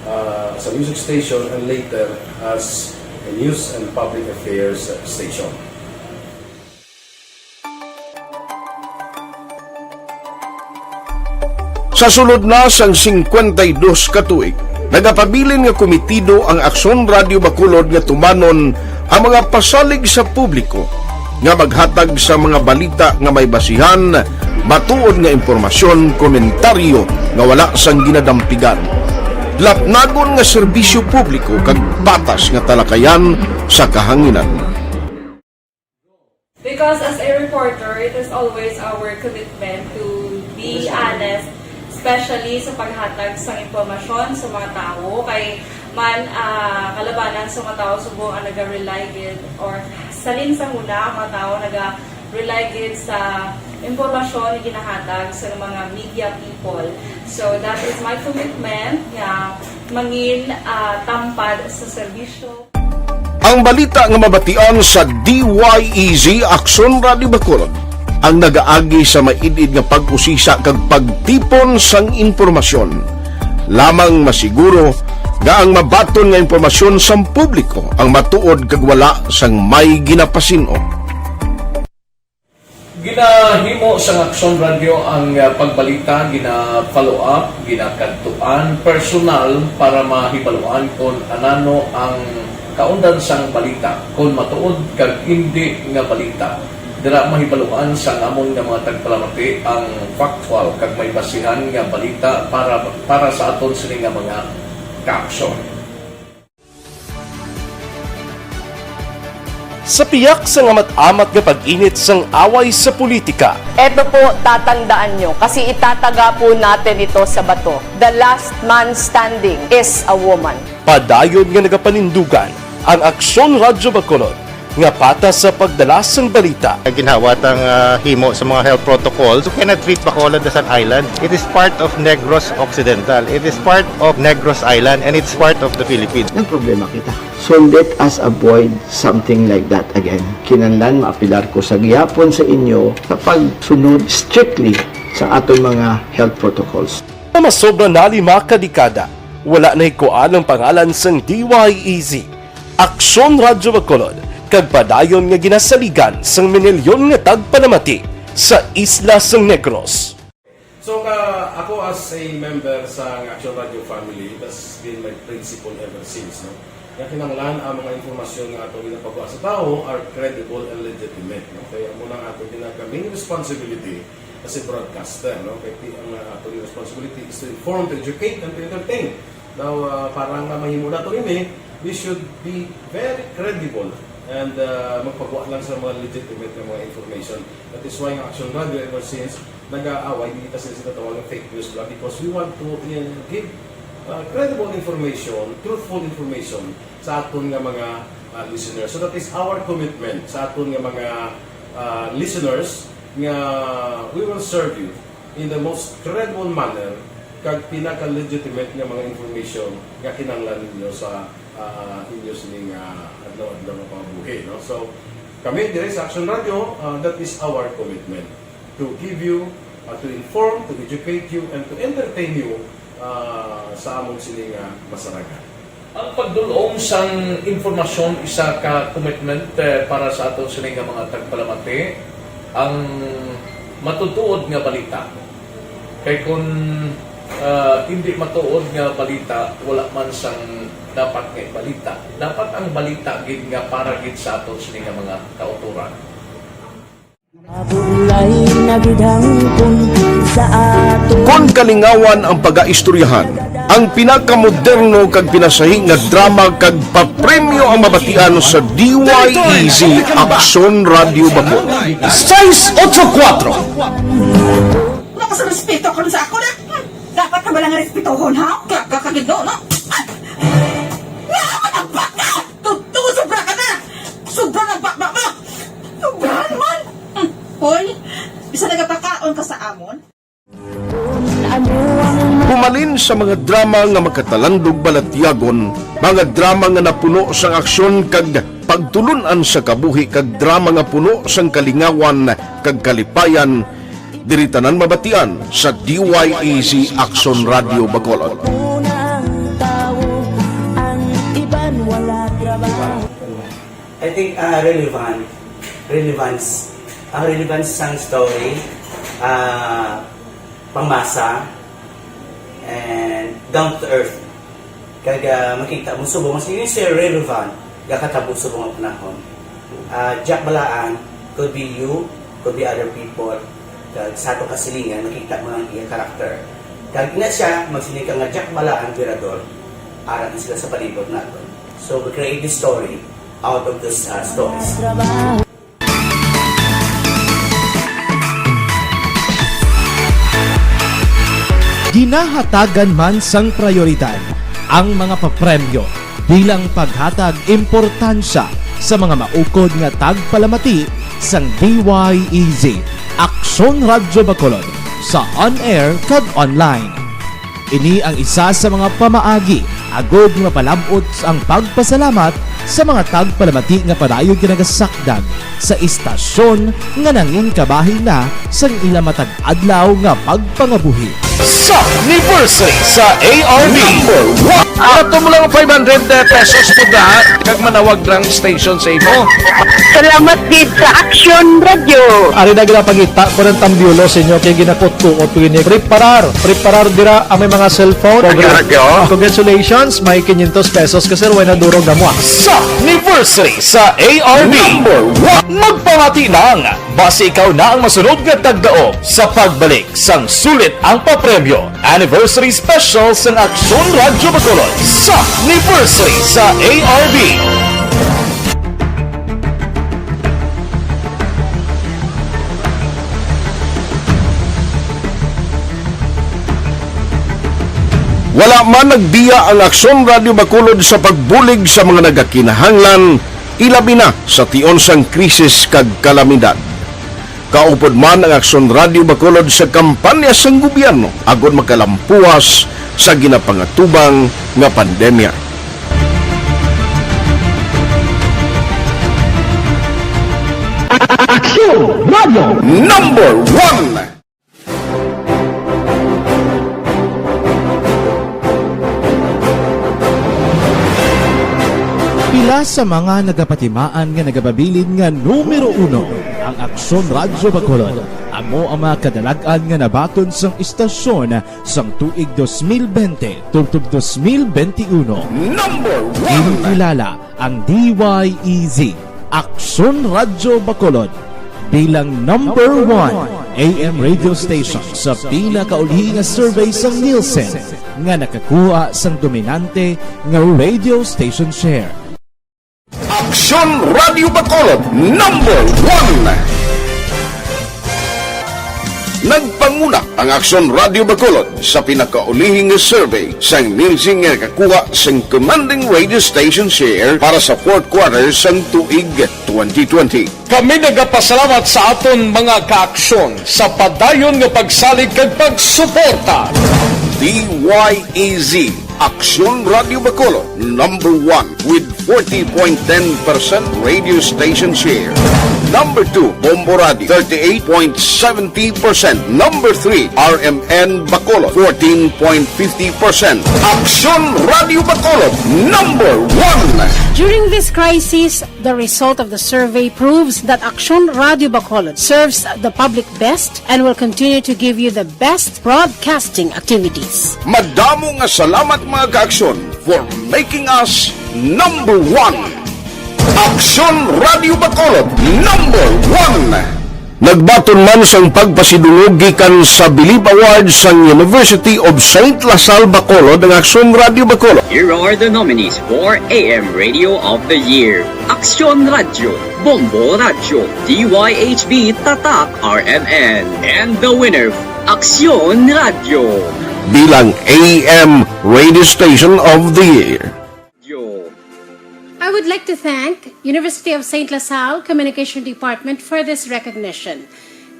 uh, as a music station and later as a news and public affairs station. Sa sulod na sang singkwenta y dos ka tuig, nagapabilin nga komitido ang Aksyon Radio Bacolod nga tumanon ang mga pasalig sa publiko nga maghatag sa mga balita nga may basihan, matuod nga impormasyon, komentaryo nga wala sang ginadampigan, lapnagon nga serbisyo publiko kag patas nga talakayan sa kahanginan. Because as a reporter, it is always our commitment to be honest, especially sa paghatag sang impormasyon sa mga tawo. Kay man, ah, kalabanan sa mga tawo subong ang naga-rely gid, or salin sa huna ang mga tawo naga-rely gid sa impormasyon nga ginahatag sa mga media people. So that is my commitment nga mangin, ah, tampad sa serbisyo. Ang balita nga mabatian sa D Y E Z Aksyon Radio Bacolod ang nagaagi sa maid-id nga pag-usisa kag pagtipon sang impormasyon. Lamang masiguro nga ang mabaton nga impormasyon sang publiko ang matuod kag wala sang may ginapasin-o. Ginahimo sang Aksyon Radio ang, ah, pagbalita, gina-follow up, ginakadtuan personal para mahibaluan kon anano ang kaundan sang balita, kon matuod kag indi nga balita. Dira mahibaluan sang amon nga mga tagpalamati ang factual kag may basihan nga balita para, para sa aton sini nga mga kaaksyon. Sa piyak sang amat-amat nga pag-init sang away sa politika, Eto po, tatandaan nyo, kasi itataga po natin ito sa bato. The last man standing is a woman. Padayon nga nagapanindugan ang Aksyon Radyo Bacolod nga patas sa pagdala sang balita. Ginhawa tang, ah, himo sa mga health protocols. You cannot treat Bacolod as an island. It is part of Negros Occidental. It is part of Negros Island, and it's part of the Philippines. Ang problema kita. So let us avoid something like that again. Kinahanglan maapelar ko sa gihapon sa inyo sa pagsunod strictly sa aton mga health protocols. Nga masobra na lima ka dekada, wala nahikuan ang pangalan sang D Y E Z, Aksyon Radyo Bacolod, kag padayon nga ginasaligan sang minilyon nga tagpalamati sa isla sang Negros. So, ka, ako as a member sa Action Radio family, that's been my principle ever since, no? Nga kinahanglan ang mga impormasyon nga ato ginapagawa sa tawo are credible and legitimate, no? Kaya amo nang ato ginag-, main responsibility as a broadcaster, no? Kaya ti-, ang, uh, ato responsibility is to inform, to educate, and to entertain. Now, uh, para nga mahimo nato ini, we should be very credible and, uh, magpagawa lang sa mga legitimate nga mga information. That is why ang Action Radio ever since nag-aaway, di kita sila sinatawag ng fake news ba? Because we want to, uh, give, uh, credible information, truthful information sa aton nga mga, uh, listeners. So that is our commitment sa aton nga mga, uh, listeners, nga we will serve you in the most credible manner kag pinaka-legitimate nga mga information nga kinahanglan ninyo sa, ah, inyo sining, ah, adlaw-adlaw nga pangabuhi, no? So, kami dire sa Action Radio, ah, that is our commitment to give you, ah, to inform, to educate you, and to entertain you, ah, sa amon sini nga masarangan. Ang pagdul-ong sang impormasyon isa ka commitment, eh, para sa aton sini nga mga tagpalamati. Ang matutuod nga balita. Kay kun, ah, hindi matuod nga balita, wala man sang dapat nga balita. Dapat ang balita gid nga para gid sa aton sini nga mga kautoran. Mabulay na gid hangpon sa aton. Kon kalingawan ang pagaistoryahan, ang pinakamoderno kag pinasahi nga drama kag papremyo ang mabatian sa D Y E Z Aksyon Radyo Bacolod. Sais otso kuwatro. Wala ka sa respeto karon sa ako na. Hmm, dapat ka bala nga respetohon, ha? Ka, ka, ka, gid, no, no? Ah! Nga, matagpak ka! Tuto, sobra ka na! Sobra na ba, ba, ba? Sobrahan man! Hmm, hoy, bisa nagapakaon ka sa amon? Humalin sa mga drama nga makatalandog balatyagon, mga drama nga napuno sang aksyon kag pagtulun-an sa kabuhi kag drama nga puno sang kalingawan kag kalipayan, diri tanan mabatian sa D Y E Z Aksyon Radyo Bacolod. I think, ah, relevant. Relevance. Ang relevance sang story, ah, pangmasa, and down to earth. Kag, ah, makita mo subong, mas yun, sir, relevant, gakatabo subong ang panahon. Ah, Jack Balaan, could be you, could be other people. Kag sa ato kasilingan, makita mo ang iya character. Kag ina siya, magsiling ka nga Jack Balaan, Virador, ara na sila sa palibot naton. So, we create this story out of those, uh, stories. Ginahatagan man sang prayoridad ang mga papremyo bilang paghatag importansya sa mga maukod nga tagpalamati sang D Y E Z Aksyon Radyo Bacolod sa on-air kag online. Ini ang isa sa mga pamaagi agud nga mapalab-ot ang pagpasalamat sa mga tagpalamati nga padayon ginagasakdag sa istasyon nga nangin kabahin na sang ila matag adlaw nga pagpangabuhi. Sa anniversary sa A R B. Number one. Ato mo lang five hundred pesos po da, kag manawag lang station sa imo. Salamat gid sa Action Radio. Ari na ginapangita ko ng tambiolo sa inyo kay ginakutkuot ko ini. Preparar, preparar dira ang may mga cellphone. Action Radio. Congratulations, may quinientos pesos ka, sir, way na durog na mo, ah. Sa anniversary sa A R B. Number one. Magpamati lang, basi ikaw na ang masunod nga tagdaog sa pagbalik sang sulit ang papremyo. Anniversary Special sang Aksyon Radyo Bacolod sa anniversary sa A R B. Wala man nagbiya ang Aksyon Radyo Bacolod sa pagbulig sa mga nagakinahanglan, ilabi na sa tion sang krisis kag kalamidad. Kaupod man ang Aksyon Radyo Bacolod sa kampanya sang gobyerno agod makalampuas sa ginapangatubang nga pandemya. Aksyon Radyo Number One. Pila sa mga nagapatimaan nga nagapabilin nga numero uno ang Aksyon Radyo Bacolod. Amo ang mga kadalag-an nga nabaton sang istasyon sang tuig dos mil bente tubtob dos mil bente uno. Number one. Ginkilala ang D Y E Z, Aksyon Radyo Bacolod, bilang number one A M radio station sa pinakauli nga survey sang Nielsen nga nakakuha sang dominante nga radio station share. Aksyon Radio Bacolod, number one. Nagpanguna ang Aksyon Radio Bacolod sa pinakaulihing survey sang Nielsen nga nakakuha sang commanding radio station share para sa fourth quarter sang tuig twenty twenty. Kami nagapasalamat sa aton mga kaaksyon sa padayon nga pagsalig kag pagsuporta. D Y E Z, Aksyon Radio Bacolod, number one with forty point ten percent radio station share. Number two, Bombo Radio, thirty-eight point seventy percent. Number three, R M N Bacolod, fourteen point fifty percent. Aksyon Radio Bacolod, number one. During this crisis, the result of the survey proves that Aksyon Radio Bacolod serves the public best and will continue to give you the best broadcasting activities. Madamo nga salamat, mga kaaksyon, for making us number one. Aksyon Radio Bacolod, number one. Nagbaton man sang pagpasidungog gikan sa Bilib Awards sang University of Saint La Salle Bacolod ang Aksyon Radio Bacolod. Here are the nominees for A M Radio of the Year: Aksyon Radio, Bombo Radio, D Y H B Tatak R M N, and the winner, Aksyon Radio. Bilang A M Radio Station of the Year. I would like to thank University of Saint La Salle Communication Department for this recognition.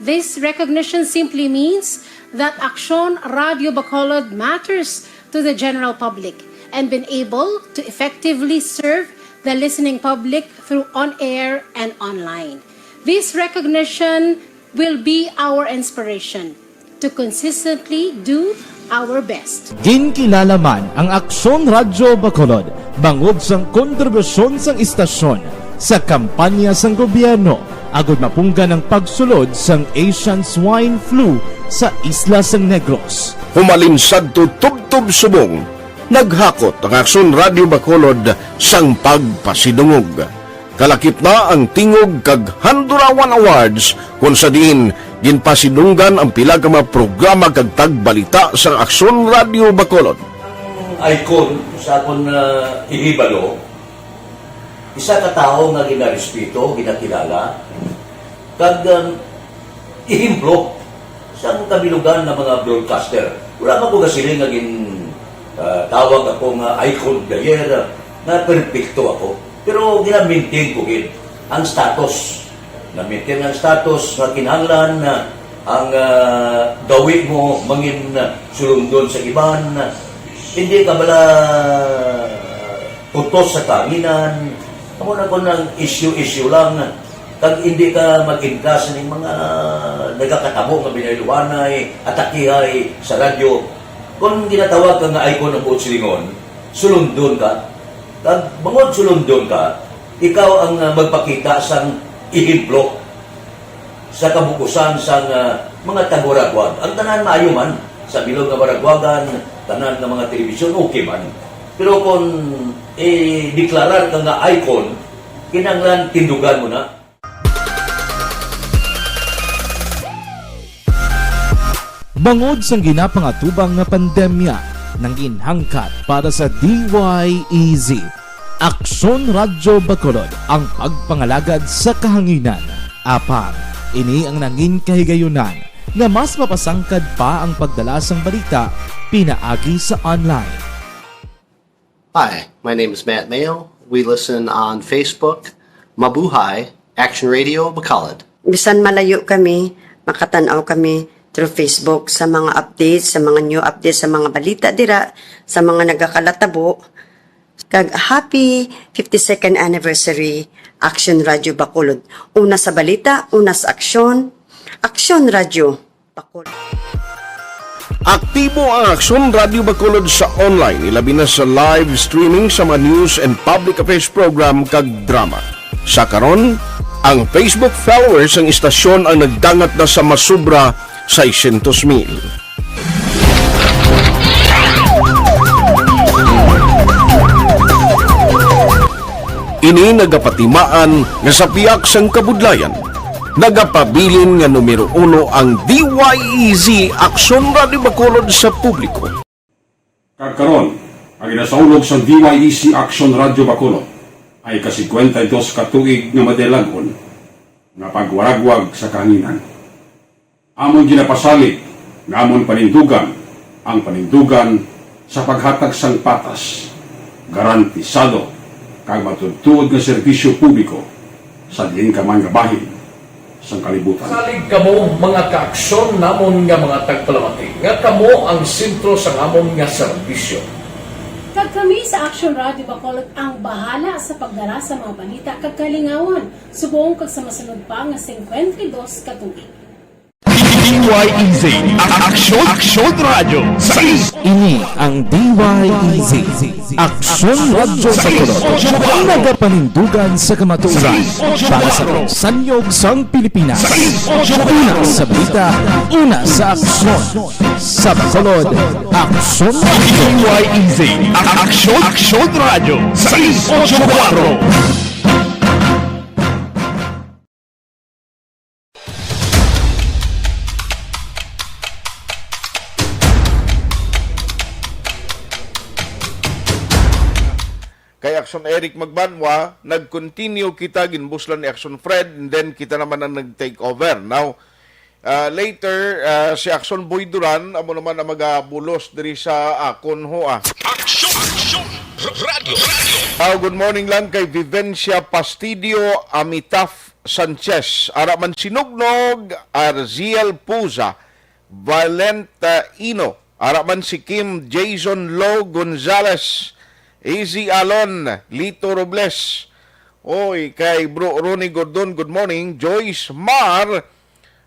This recognition simply means that Aksyon Radio Bacolod matters to the general public and been able to effectively serve the listening public through on-air and online. This recognition will be our inspiration to consistently do our best. Ginkilala man ang Aksyon Radyo Bacolod bangod sang kontribusyon sang istasyon sa kampanya sang gobyerno agud mapunggan ang pagsulod sang Asian Swine Flu sa isla sang Negros. Humalin sadto tubtob subong, naghakot ang Aksyon Radyo Bacolod sang pagpasidungog. Kalakip na ang Tingog kag Handurawan Awards, kon sa diin ginpasidunggan ang pila ka mga programa kag tagbalita sang Aksyon Radyo Bacolod. Ang icon sa akon, ah, ihibalo, isa ka tawo nga ginarespeto, ginakilala, kag, um, ehemplo sang kabilugan nga mga broadcaster. Wala pa ko gasiling nga gin, ah, tawag ako nga icon of the year, ah, nga perpekto ako. Pero gina-maintain ko gid ang status. Na-maintain ang status nga kinahanglan na ang, ah, gawi mo mangin, ah, sulundon sa iban. Hindi ka bala utos sa kahanginan. Amo na kon ang issue-issue lang. Kag hindi ka mag-inkas ning mga nagakatabo nga binayluhanay, atakihay sa radyo. Kon ginatawag ka nga icon ang buot silingon, sulundon ka. Kag bangod sulundon ka, ikaw ang, ah, magpakita sang ehemplo sa kabukusan sang, ah, mga tagwaragwag. Ang tanan maayo man, sa bilog nga waragwagan, tanan nga mga telebisyon, okay man. Pero kung i-deklarar ka nga icon, kinahanglan tindugan mo na. Bangod sang ginapangatubang nga pandemya, nangin hangkat para sa D Y E Z, Aksyon Radyo Bacolod ang pagpangalagad sa kahanginan. Apang, ini ang nangin kahigayunan nga mas mapasangkad pa ang pagdala sang balita pinaagi sa online. Hi, my name is Matt Mayo. We listen on Facebook. Mabuhay, Action Radio Bacolod. Bisan malayo kami, makatan-aw kami through Facebook sa mga updates, sa mga new updates, sa mga balita dira, sa mga nagakalatabo. Kag happy fifty-second anniversary, Action Radio Bacolod. Una sa balita, una sa aksyon. Aksyon Radio Bacolod. Aktibo ang Aksyon Radio Bacolod sa online, ilabi na sa live streaming sa mga news and public affairs program kag drama. Sa karon, ang Facebook followers sang istasyon ang nagdangat na sa masubra seiscientos mil. Ini nagapatimaan nga sa pihak sang kabudlayan, nagapabilin nga numero uno ang D Y E Z Aksyon Radio Bacolod sa publiko. Kag karon, ang ginasaulog sang D Y E Z Aksyon Radio Bacolod ay ka-singkwenta y dos ka tuig nga madilag-on nga pagwaragwag sa kahanginan. Amon ginapasalig nga amon panindugan ang panindugan sa paghatag sang patas, garantisado, kag matuodtuod nga serbisyo publiko sa diin ka man nga bahin sang kalibutan. Salig kamo, mga kaaksyon namon nga mga tagpalamati, nga kamo ang sentro sang amon nga serbisyo. Kag kami sa Action Radio Bacolod ang bahala sa pagdara sa mga balita kag kalingawan subong kag sa masunod pa nga singkwenta y dos ka tuig. D Y E Z, Aksyon, Aksyon Radyo, sais. Ini ang D Y E Z, Aksyon Radyo sa Tulog. Nagapanindugan sa kamatuoran para sa sanyog sang Pilipinas. Una sa balita, una sa aksyon. Sa Bacolod, Aksyon Radyo. D Y E Z, Aksyon, Aksyon Radyo, sais ocho kuwatro. Kay Aksyon Eric Magbanwa, nag-continue kita, ginbuslan ni Aksyon Fred, and then kita naman ang nag-take over. Now, ah, later, ah, si Aksyon Boy Duran, amo naman ang magabulos diri sa akon ho, ah. Aksyon! Aksyon! Radyo! Radyo! Ah, good morning lang kay Vivencia Pastidio, Amitaf Sanchez, ara man si Nugnog, Arziel Puza, Valenta Ino, ara man si Kim, Jason Lo Gonzalez, Easy Alon, Lito Robles. Oy, kay Bro Ronnie Gordon, good morning. Joyce Mar,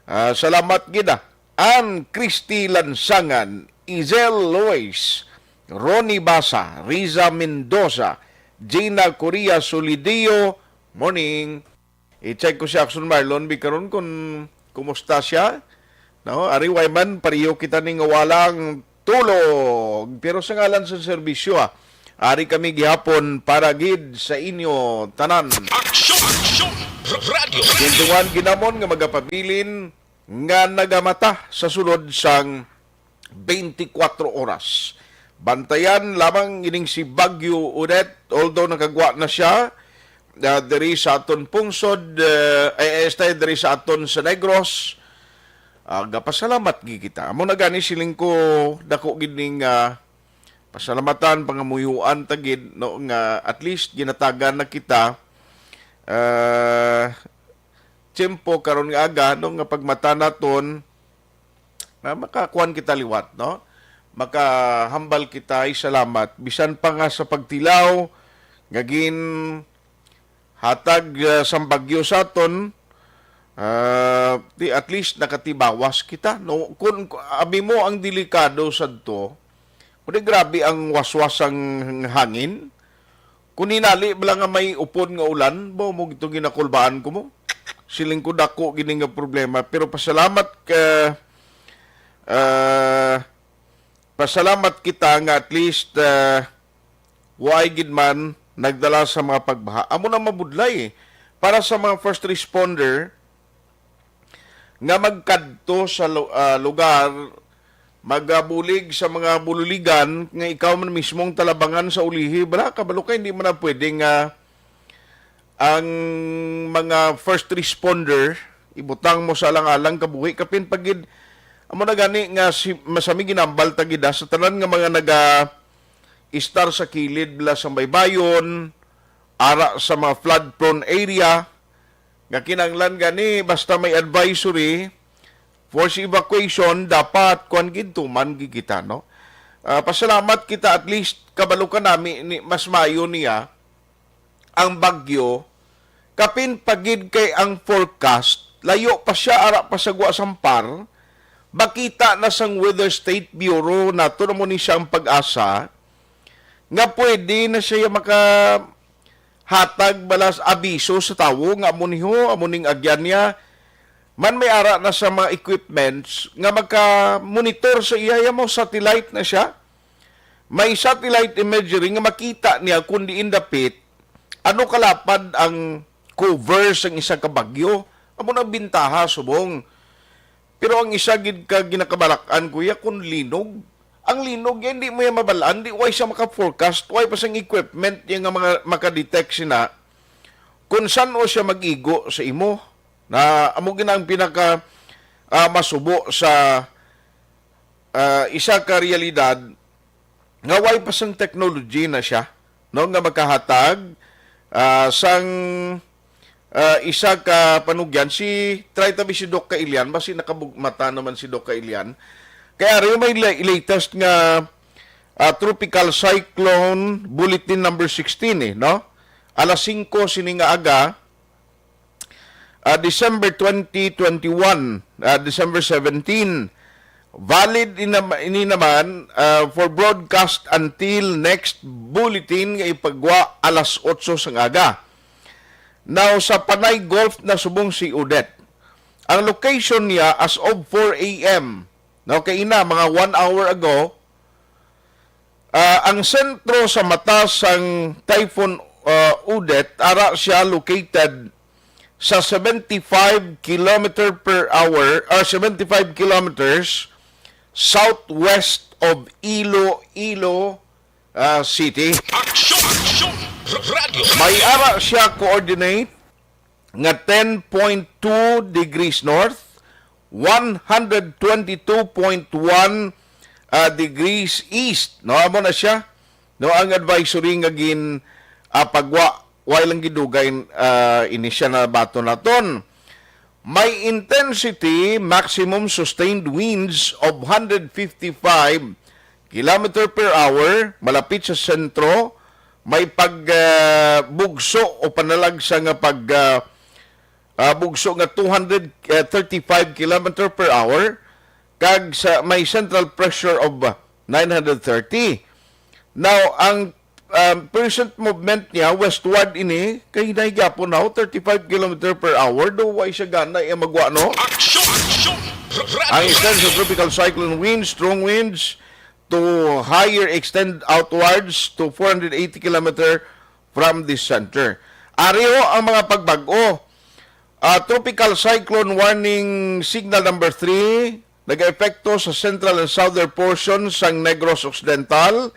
ah, salamat gid, ah. Ann Christy Lansangan, Izel Lois, Ronnie Basa, Riza Mendoza, Gina Correa Solidio, morning. I-check ko si Action Marlon Bicaron kung kumusta siya. No, ari way man, pareho kita ning walang tulog. Pero sa ngalan sa serbisyo, ah, ari kami gihapon para gid sa inyo tanan. Aksyon! Aksyon! Radyo! Kintuan ginamon nga magapabilin nga nagamata sa sulod sang twenty-four oras. Bantayan lamang ining si Bagyo Odette, although nakagwa na siya, ah, diri sa aton pungsod, eh, eh, este, diri sa aton sa Negros. Ah, gapasalamat gid kita. Amo na gani siling ko, dako gid ning, ah, pasalamatan, pangamuyuan ta gid, no, nga at least ginatagan na kita, ah, tiyempo karon nga aga, no, nga pagmata naton, ah, makakuan kita liwat, no? Makahambal kita, ay salamat. Bisan pa nga sa pagtilaw nga ginhatag, ah, sang bagyo sa aton, ah, di at least nakatibawas kita, no? Kung, kung abi mo ang delikado sadto, kundi grabe ang waswas sang hangin, kung hinali bala nga may upod nga ulan, ba mo gito ginakulbaan ko mo? Siling ko dako gini nga problema. Pero pasalamat ka, ah, pasalamat kita nga at least, ah, way gid man nagdala sa mga pagbaha. Amo na mabudlay, eh. Para sa mga first responder, nga magkadto sa lu-, ah, lugar, magabulig sa mga bululigan nga ikaw man mismo ang talabangan sa ulihi, bala, kabalo ka, hindi man na pwede nga ang mga first responder ibutang mo sa alang-alang kabuhi, kapin pagid amo na gani nga si, masami ginambal ta gid, ah, sa tanan nga mga naga-istar sa kilid bala sa baybayon, ara sa mga flood prone area, nga kinahanglan gani basta may advisory, forced evacuation, dapat kuan gid, tuman gid kita, no? Ah, pasalamat kita, at least kabalo ka nami ni, mas mayo niya ang bagyo, kapin pagid kay ang forecast layo pa siya, ara pa sa gwa sang PAR, makita na sang Weather State Bureau nato na mo ni siya ang pag-asa nga pwede na siya maka hatag balas abiso sa tawo nga amo ni ho, amo ning agyan niya. Man may ara na sa mga equipments nga magka-monitor sa iya, iya mo satellite na siya. May satellite imagery nga makita niya kung diin dapit, ano kalapad ang cover sang isa ka bagyo. Amo na ang bintaha subong. Pero ang isa gid ka ginakabalak-an, kuya, kung linog. Ang linog, yan, di mo yan mabalaan, di, way siya maka-forecast, way pa sang equipment yan nga mga makadetect sina kung san-o siya mag-igo sa imo. Na amo gina ang pinaka, ah, masubo sa, ah, isa ka realidad nga way pa sang technology na siya, no, nga makahatag, ah, sang, ah, isa ka panugyan. Si, try tabi si Doc Kailian, basi nakabugmata naman si Doc Kailian. Kaya ari may la-, latest nga, ah, tropical cyclone bulletin number sixteen, eh, no? Alas singko sini nga aga, ah, December twenty twenty-one, ah, December seventeen. Valid inam-, ini naman, ah, for broadcast until next bulletin nga ipagwa alas otso sang aga. Now, sa Panay Gulf na subong si Odette. Ang location niya as of four a m. Now, kay ina, mga one hour ago, ah, ang sentro sa mata sang Typhoon, ah, Odette, ara siya located sa seventy-five kilometer per hour, or seventy-five kilometers southwest of Iloilo, ah, City. Aksyon! Aksyon! Radyo! May ara siya coordinate nga ten point two degrees north, one hundred twenty-two point one, ah, degrees east. No, amo na siya. No, ang advisory nga gin, ah, pagwa, way lang gidugay, ah, ini siya na baton naton. May intensity, maximum sustained winds of hundred fifty-five kilometer per hour, malapit sa sentro, may pag, ah, bugso o panalagsa nga pag, ah, ah, bugso nga two hundred thirty-five kilometer per hour, kag sa may central pressure of, ah, nine hundred thirty. Now, ang, um, percent movement niya westward ini, kay hinay gyapon now, thirty-five kilometer per hour, do way siya gana iya magwa, no? Aksyon! Aksyon! Radyo! Ang extent sa tropical cyclone winds, strong winds to higher extend outwards to four hundred eighty kilometer from the center. Ari ho ang mga pagbag-o. Ah, Tropical Cyclone Warning Signal number three, nagaepekto sa central and southern portion sang Negros Occidental,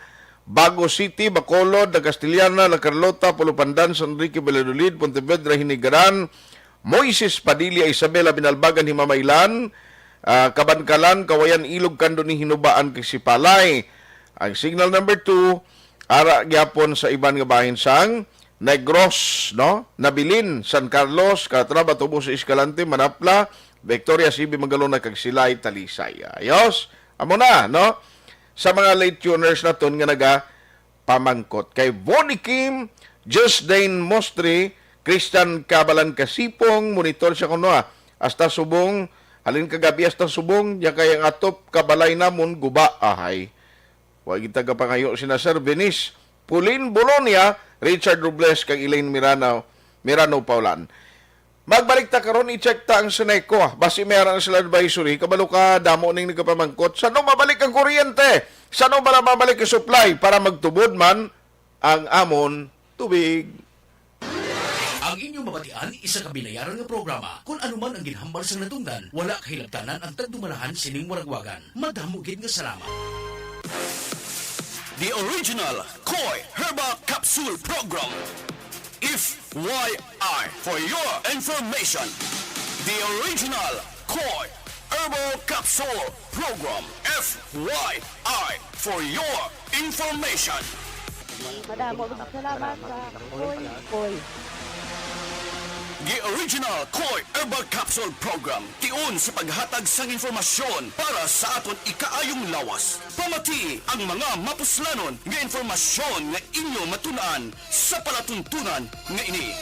Bago City, Bacolod, La Castellana, La Carlota, Pulupandan, San Enrique, Valladolid, Pontevedra, Hinigaran, Moises Padilla, Isabela, Binalbagan, Himamaylan, ah, Kabankalan, Kawayan, Ilog, Candoni, Hinubaan, kag Sipalay. Ang signal number two, ara gyapon sa iban nga bahin sang Negros, no? Nabilin, San Carlos, Calatrava, Toboso, Escalante, Manapla, Victoria, Sibi, Magalona, kag Silay, Talisay. Ayos? Amo na, no? Sa mga late tuners naton nga nagapamangkot. Kay Vonnie Kim, Just Dane Mostri, Christian Kabalan Kasipong, monitor siya kuno, ah. Hasta subong, halin kagabi hasta subong, ya kay ang atop kabalay namon guba, ahay. Wa gid ta kapangayo sina Sir Venice, Pauline Bolonia, Richard Robles, kag Elaine Mirano, Mirano Paulan. Magbalik ta karon, i-check ta ang Seneco. Basi may ara na sila advisory. Kabalo ka, damo ning nagapamangkot. Sano mabalik ang kuryente? Sano bala mabalik ang supply para magtubod man ang amon tubig? Ang inyo mabatian, isa ka binayaran nga programa. Kung ano man ang ginhambal sang natungdan, wala kahilabtanan ang tagdumalahan sining waragwagan. Madamo gid nga salamat. The original Koi Herbal Capsule Program. F Y I, for your information. The original Koi Herbal Capsule Program. F Y I, for your information. Madamo gid salamat sa Koi. Koi. The original Koi Herbal Capsule Program, tion sa paghatag sang impormasyon para sa aton ikaayong lawas. Pamati ang mga mapuslanon nga impormasyon nga inyo matun-an sa palatuntunan nga ini.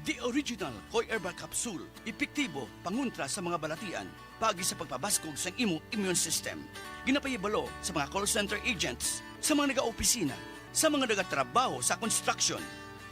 The original Koi Herbal Capsule, epektibo pangontra sa mga balatian paagi sa pagpabaskog sang imo immune system. Ginapahibalo sa mga call center agents, sa mga nagaopisina, sa mga nagatrabaho sa construction.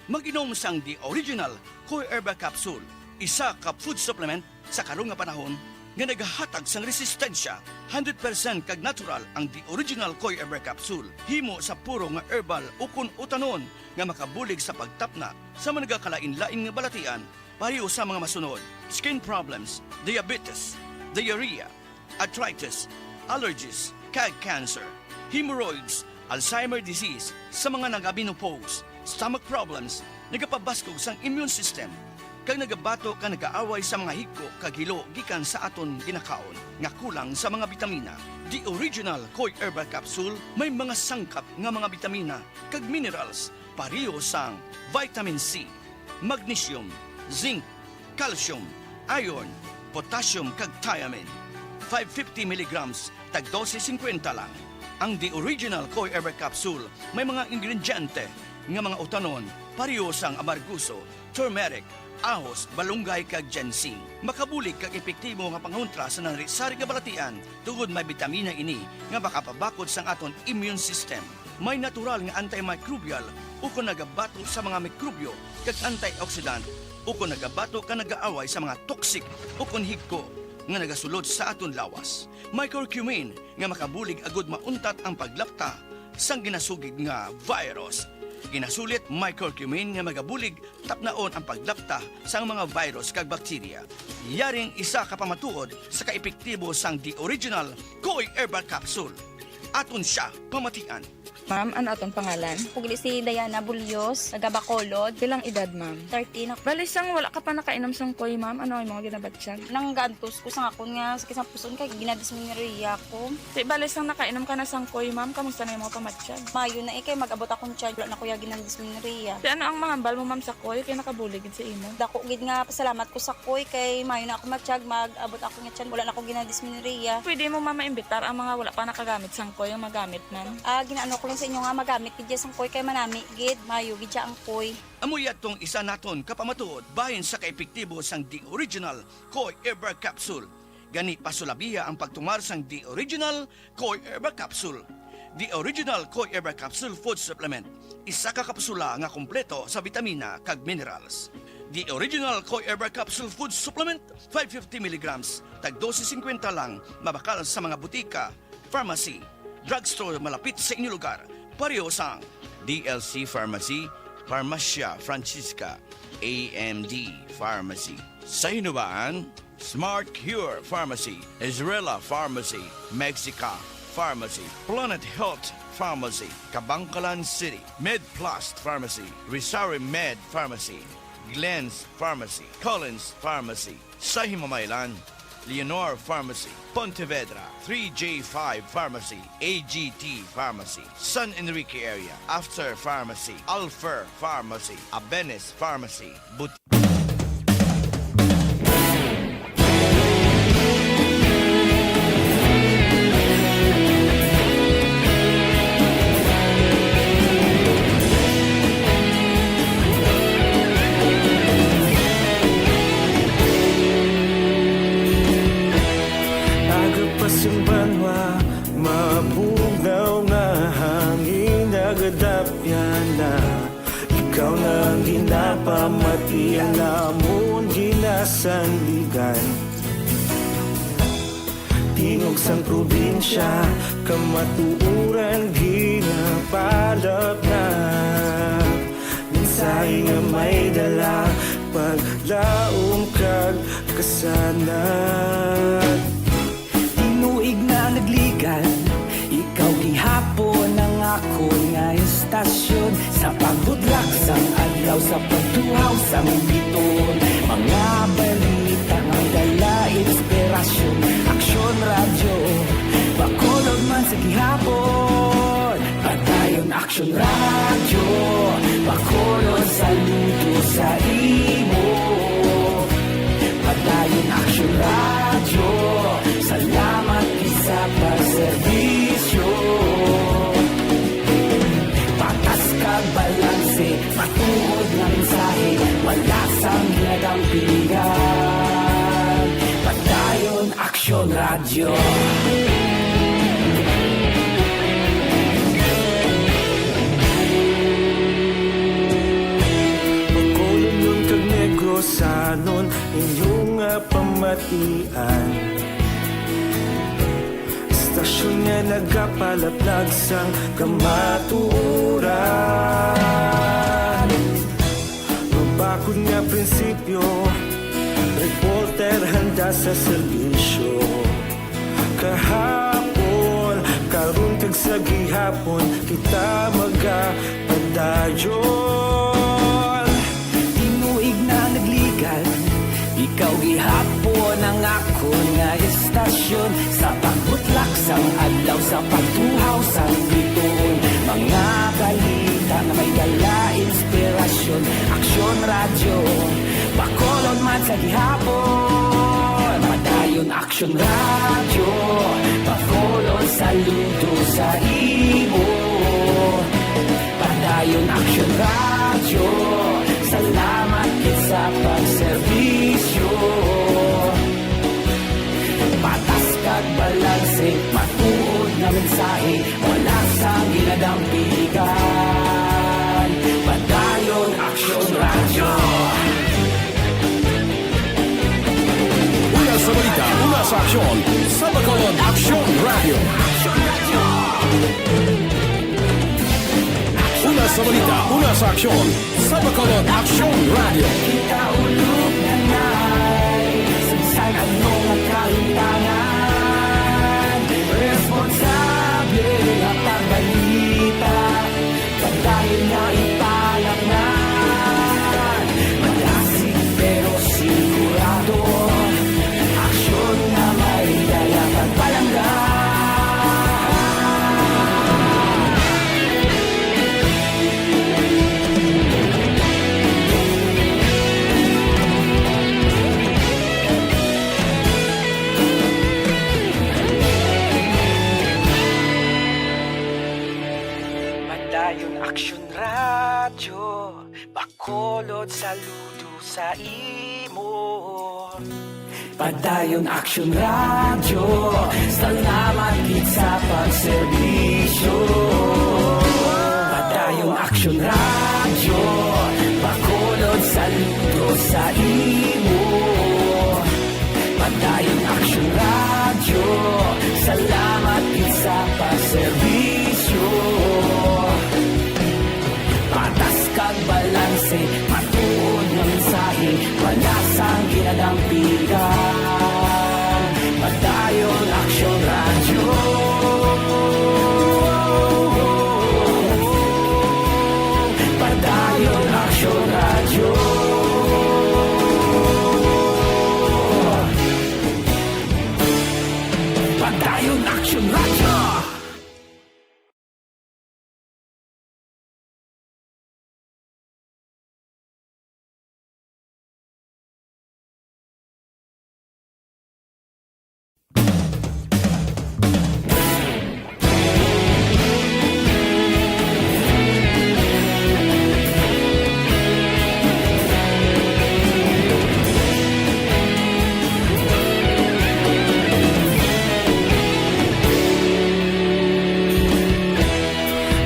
Mag-inom sang The Original Koi Herbal Capsule, isa ka food supplement sa karon nga panahon nga nagahatag sang resistensya. Hundred percent kag natural ang The Original Koi Herbal Capsule. Himo sa puro nga herbal ukon utanon nga makabulig sa pagtapna sa mga nagakalain-lain nga balatian, pareho sa mga masunod: skin problems, diabetes, diarrhea, arthritis, allergies, kag cancer, hemorrhoids, Alzheimer disease, sa mga nagamenopause, stomach problems, nagapabaskog sang immune system, kag nagabato ka nagaaway sa mga higko kag hilo gikan sa aton ginakaon nga kulang sa mga bitamina. The Original Koy Herbal Capsule may mga sangkap nga mga bitamina kag minerals pareho sang vitamin C, magnesium, zinc, calcium, iron, potassium, kag thiamine. Five fifty milligrams, tag dose singkwenta lang. Ang The Original Koy Herbal Capsule may mga ingrediente nga mga utanon, pareho sang amarguso, turmeric, ahos, balunggay, kag ginseng. Makabulig kag epektibo nga pangontra sa nanri-sari nga balatian tungod may bitamina ini nga makapabakod sang aton immune system. May natural nga antimicrobial ukon nagabato sa mga mikrobyo kag antioxidant ukon nagabato kag nagaaway sa mga toxic ukon higko nga nagasulod sa aton lawas. May curcumin nga makabulig agud mauntat ang paglapta sang ginasugid nga virus. Ginasulit may curcumin nga magabulig tapnaon ang paglapta sang mga virus kag bakterya. Yaring isa ka pamatuod sa kaepektibo sang The Original Koy Herbal Capsule. Aton sia pamatian. Ma'am, ano atong pangalan? Pugli si Diana Bulyos, taga Bacolod. Pilang edad, ma'am? Thirteen ako. Bali, sang wala ka pa nakainom sang koy, ma'am, ano ang mga ginabatyag? Nang gaantos ko sa akon nga sakit sa puson kay ginadismenorrhea ko. Di bali, sang nakainom ka na sang koy, ma'am, kamusta na yung mga pamatyag? Mayo na eh, kay mag-abot akong tiyan. Wala na kuya ginadismenorrhea. Di ano ang mahambal mo, ma'am, sa koy? Kay nakabulig gid sa imo. Dako gid nga pasalamat ko sa koy, kay mayo na ako matyag, mag-abot ako nga tiyan. Wala na ako ginadismenorrhea. Pwede mo, ma'am, maimbitar ang mga wala pa nakagamit sang koy, ang magamit, ma'am? Ah, ginaano ko lang sa inyo nga magamit gid siya sang koy, kay manami gid, mayo gid siya ang koy. Amo yadtong isa naton ka pamatuod bahin sa kaepektibo sang The Original Koy Herbal Capsule. Gani, pasulabiha ang pagtumar sang The Original Koy Herbal Capsule. The Original Koy Herbal Capsule Food Supplement, isa ka kapsula nga kompleto sa bitamina kag minerals. The Original Koy Herbal Capsule Food Supplement, five fifty milligrams, tag dose singkwenta lang, mabakal sa mga butika, pharmacy, drugstore malapit sa inyo lugar. Pareho sang D L C Pharmacy, Farmacia Francisca, A M D Pharmacy. Sa Hinubaan, Smart Cure Pharmacy, Israela Pharmacy, Mexica Pharmacy, Planet Health Pharmacy, Kabankalan City, Med Plus Pharmacy, Rizari Med Pharmacy, Glens Pharmacy, Collins Pharmacy, sa Himamaylan, Leonor Pharmacy, Pontevedra, three J five Pharmacy, A G T Pharmacy, San Enrique Area, After Pharmacy, Alfer Pharmacy, Abenes Pharmacy, But- Aga pa sing banwa, mabugnaw nga hangin nagadapyan na. Ikaw na ang ginapamati, ang amon ginasandigan. Tingog sang probinsya, kamatuoran ginapalapnag. Mensahe nga may dala, paglaom kag kasanag. Tinuig na nagligan, ikaw gihapon ang akon nga estasyon. Sa pagbudlak sang adlaw, sa pagtuhaw sang biton, mga balita nga dala inspirasyon. Aksyon Radyo, Bacolod man sa gihapon. Padayon Aksyon Radyo, Bacolod, saludo sa imo. Padayon Aksyon Radyo, salamat gid sa pagserbisyo. Patas kag balanse, matuod nga mensahe, wala sang ginadampingan. Padayon Aksyon Radyo. Bacolodnon kag Negrosanon, inyo nga pamatian. Estasyon nga nagapalaplag sang kamatuoran. Mabakod nga prinsipyo, reporter handa sa serbisyo. Kahapon, karon kag sa gihapon, kita magapadayon. Tinuig na nagligan, Ikaw gihapon ang akon nga istasyon, sa pagbutlak sang adlaw, sa pagtuhaw sang bituon. Mga balita nga may dala inspirasyon. Aksyon Radyo, Bacolod man sa gihapon. Padayon Aksyon Radyo, Bacolod, saludo sa imo. Padayon Aksyon Radyo, salamat gid sa pagserbisyo. Patas kag balanse, matuod nga mensahe, wala sang ginadampigan. Padayon Aksyon Radyo. Una sa balita, una sa aksyon, sa Bacolod Aksyon Radyo. Una sa balita, una sa aksyon, sa Bacolod Aksyon Radyo. Kita ulog na nay, sa bisan ano nga kahimtangan, responsable nga pagbalita. Padayon nga ipalaknan, madasig pero sigurado, aksyon nga may dala kag palangga. Padayon Aksyon Radyo, Bacolod, saludo sa imo. Padayon Aksyon Radyo, salamat gid sa pagserbisyo. Padayon Aksyon Radyo, Bacolod, saludo sa imo. Padayon Aksyon Radyo, salamat gid sa pagserbisyo. Patas kag balanse, matuod nga mensahe, wala sang ginadampigan. Padayon Aksyon Radyo. Padayon Aksyon Radyo. Padayon Aksyon Radyo.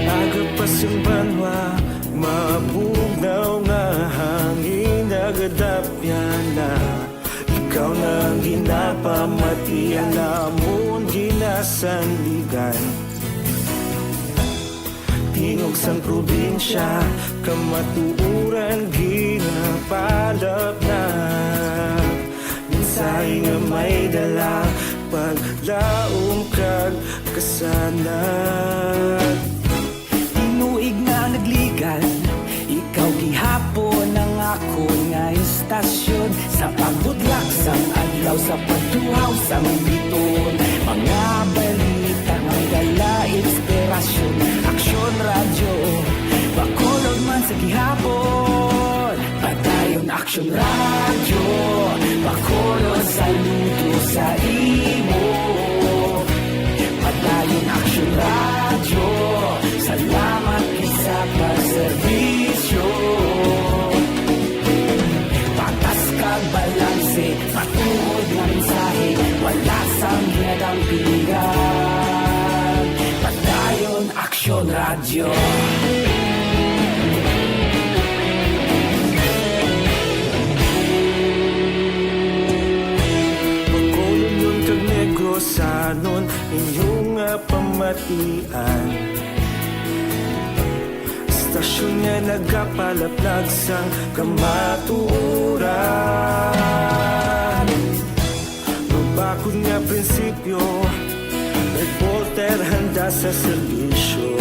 Aga pa sing banwa, mabugnaw nga hangin nagadapyan na. Ikaw na ang ginapamatian namon ginasandigan. Tingog sang probinsya, kamatuoran ginapalapnap. Mensahe nga may dala, paglaom kag kasanag. Tinuig nga nagligan, ikaw gihapon ang akon nga istasyon. Sa pagbudlak sang adlaw, sa pagtuhaw sang bituon, mga balita nga may dala inspirasyon. Aksyon Radyo, Bacolod man sa gihapon. Padayon Aksyon Radyo, Bacolod, saludo sa imo. Padayon Aksyon Radyo, salamat gid sa pagserbisyo. Patas kag balanse, matuod nga mensahe, wala sang ginadampigan. Padayon Aksyon Radyo. Bacolodnon kag Negrosanon, inyo nga pamatian. Istasyon nga nagapalaplag sang kamatuoran. Mabakod nga prinsipyo, reporter handa sa serbisyo.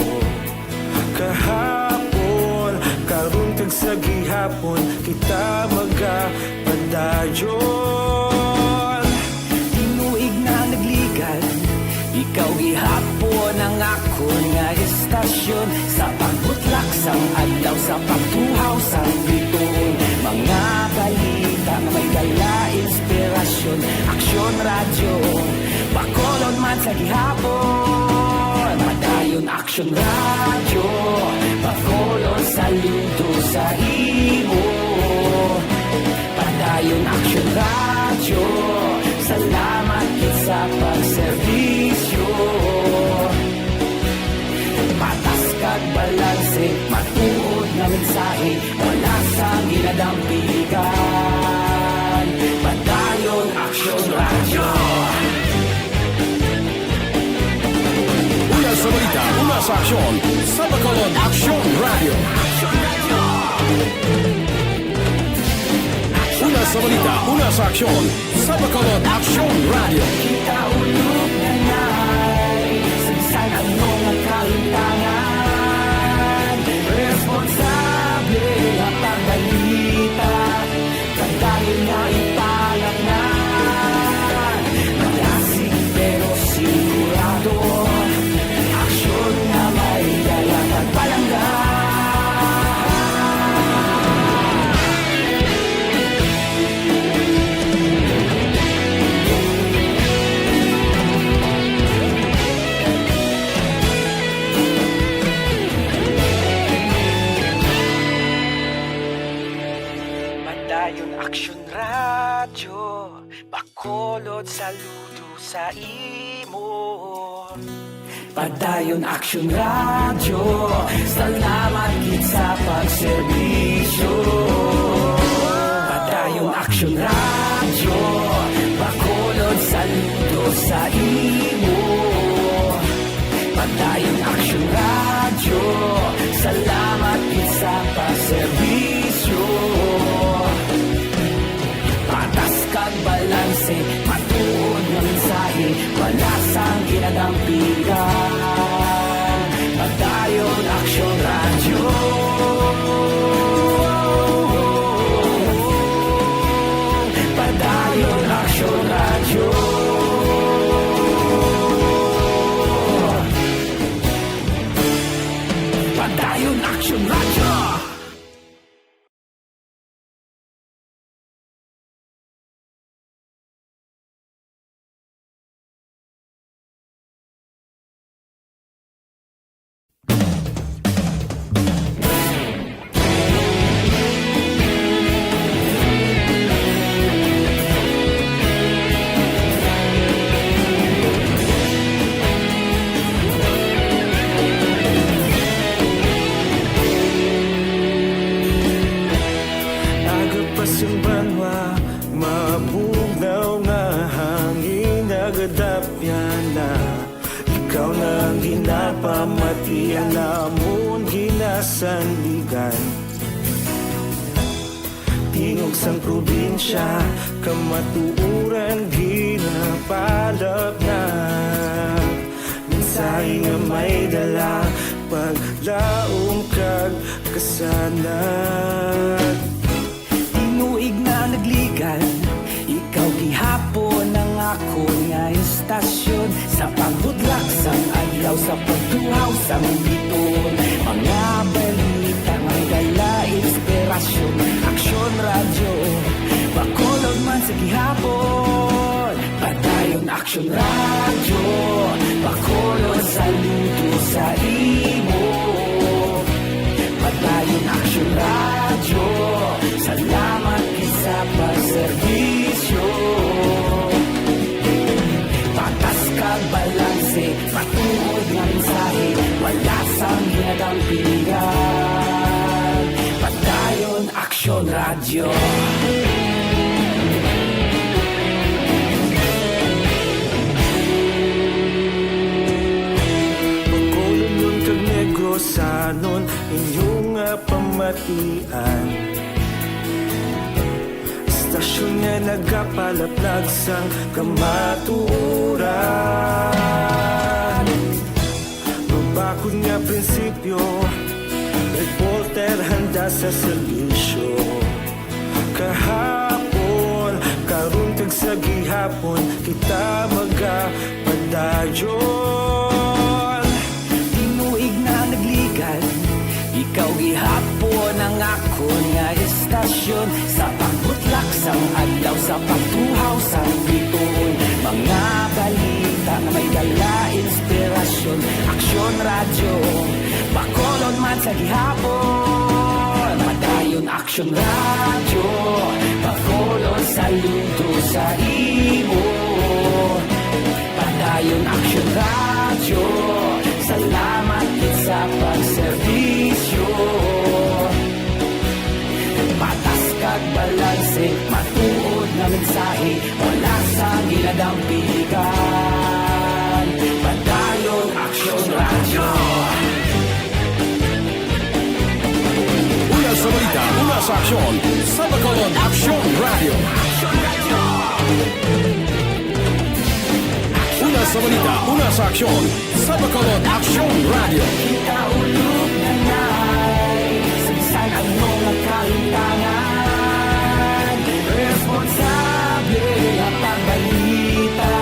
Kahapon, karon kag sa gihapon, kita magapad-, Dayon, tinuig na nagligan, ikaw gihapon ang akon nga istasyon. Sa pagbutlak sang adlaw, sa pagtuhaw sang bituon, mga balita nga may dala inspirasyon. Aksyon Radyo, Bacolod man sa gihapon. Padayon Aksyon Radyo, Bacolod, saludo sa imo. Padayon Aksyon Radyo, salamat gid sa pagserbisyo. Patas kag balanse, matuod nga mensahe, wala sang ginadampigan. Padayon Aksyon Radyo. Una sa balita, una sa aksyon, sa Bacolod Aksyon Radyo. Una sa balita, una sa aksyon, sa Bacolod Aksyon Radyo. Kita ulog na nai, sa bisan ano nga kahintangan, responsable nga pagbalita. Padayon nga ipalatnan, malasig pero sigurado. Aksyon nga may dala kag palangga. Padayon Aksyon Radyo, Bacolod, saludo sa imo. Padayon Aksyon Radyo, salamat gid sa pagserbisyo. Padayon Aksyon Radyo, Bacolod, saludo sa imo. Padayon Aksyon Radyo, salamat gid sa pagserbisyo. Patas kag balanse, matuod nga mensahe, wala sang ginadampigan. Padayon Aksyon Radyo. Padayon Aksyon Radyo. Padayon Aksyon Radyo. Aga pa sing banwa, mabugnaw nga hangin nagadapyan na. Ikaw na ang ginapamatian namon ginasandigan. Tingog sang probinsya, kamatuoran ginapalapnag. Mensahe nga may dala, paglaom kag kasanag. Tinuig na nagligan, ikaw gihapon ang akon nga istasyon. Sa pagbutlak sang adlaw, sa pagtuhaw sang bituon, mga balita nga may dala inspirasyon. Aksyon Radyo, Bacolod man sa gihapon. Padayon Aksyon Radyo, Bacolod, saludo sa imo. Padayon Aksyon Radyo, salamat gid sa pagserbisyo. Patas kag balanse, matuod nga mensahe, wala sang ginadampigan. Padayon Aksyon Radyo. Bacolodnon kag Negrosanon, inyo nga pamatian. Istasyon nga nagapalaplag sang kamatuoran. Mabakod nga prinsipyo, reporter handa sa serbisyo. Kahapon Sa gihapon kita magapadayon. Tinuig na nagligan, ikaw gihapon ang akon nga estasyon. Sa pagbutlak sang adlaw, sa pagtuhaw sang bituon, mga balita nga may dala inspirasyon. Aksyon Radyo, Bacolod man sa gihapon. Padayon Aksyon Radyo, Bacolod, saludo sa imo. Padayon Aksyon Radyo, salamat gid sa pagserbisyo. Patas kag balanse, matuod nga mensahe, wala sang ginadampigan. Padayon Aksyon Radyo. Una sa balita, una sa aksyon, sa Bacolod Aksyon Radyo. Una sa balita, una sa aksyon, sa Bacolod Aksyon Radyo. Kita ulog na nay, saysay ang mga kalintangan. Responsable nga pagbalita,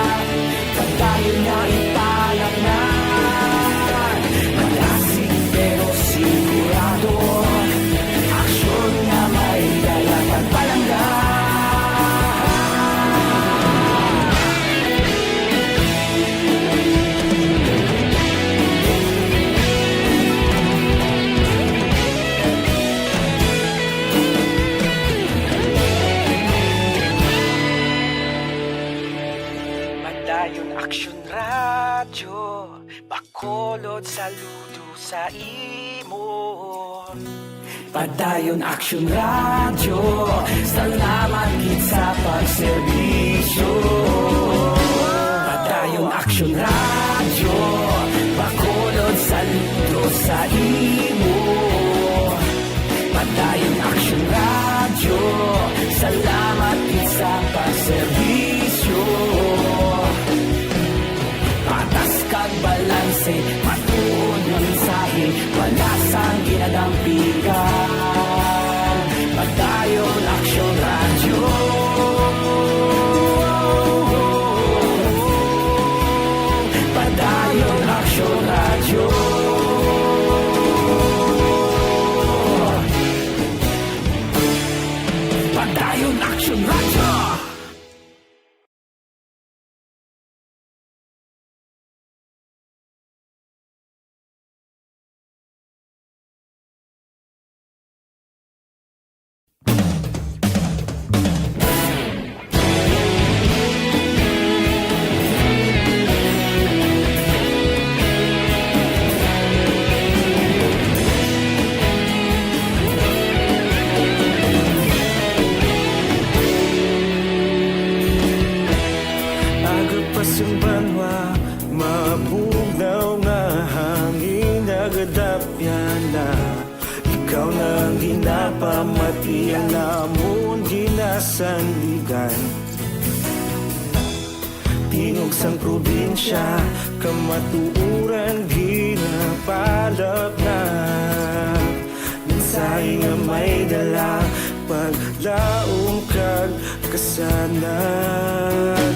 padayon nga ipalatnan. Malasig pero sigurado, aksyon nga may dala pagpalangga. Padayon Aksyon Radyo, Bacolod, saludo sa imo. Padayon Aksyon Radyo, salamat gid sa pagserbisyo. Padayon Aksyon Radyo, Bacolod, saludo sa imo. Padayon Aksyon Radyo, salamat gid sa pagserbisyo. Patas kag balanse, matuod nga mensahe, wala sang ginadampigan. Padayon Aksyon Radyo. Padayon Aksyon Radyo. Padayon Aksyon Radyo. Aga pa sang banwa, mabugnaw nga hangin, nagadapyan na. Ikaw na ang ginapamati, ang amon ginasandigan. Tingog sang probinsya, kamatuoran ginapalapnap. Mensahe nga may dala, paglaom kag kasanag.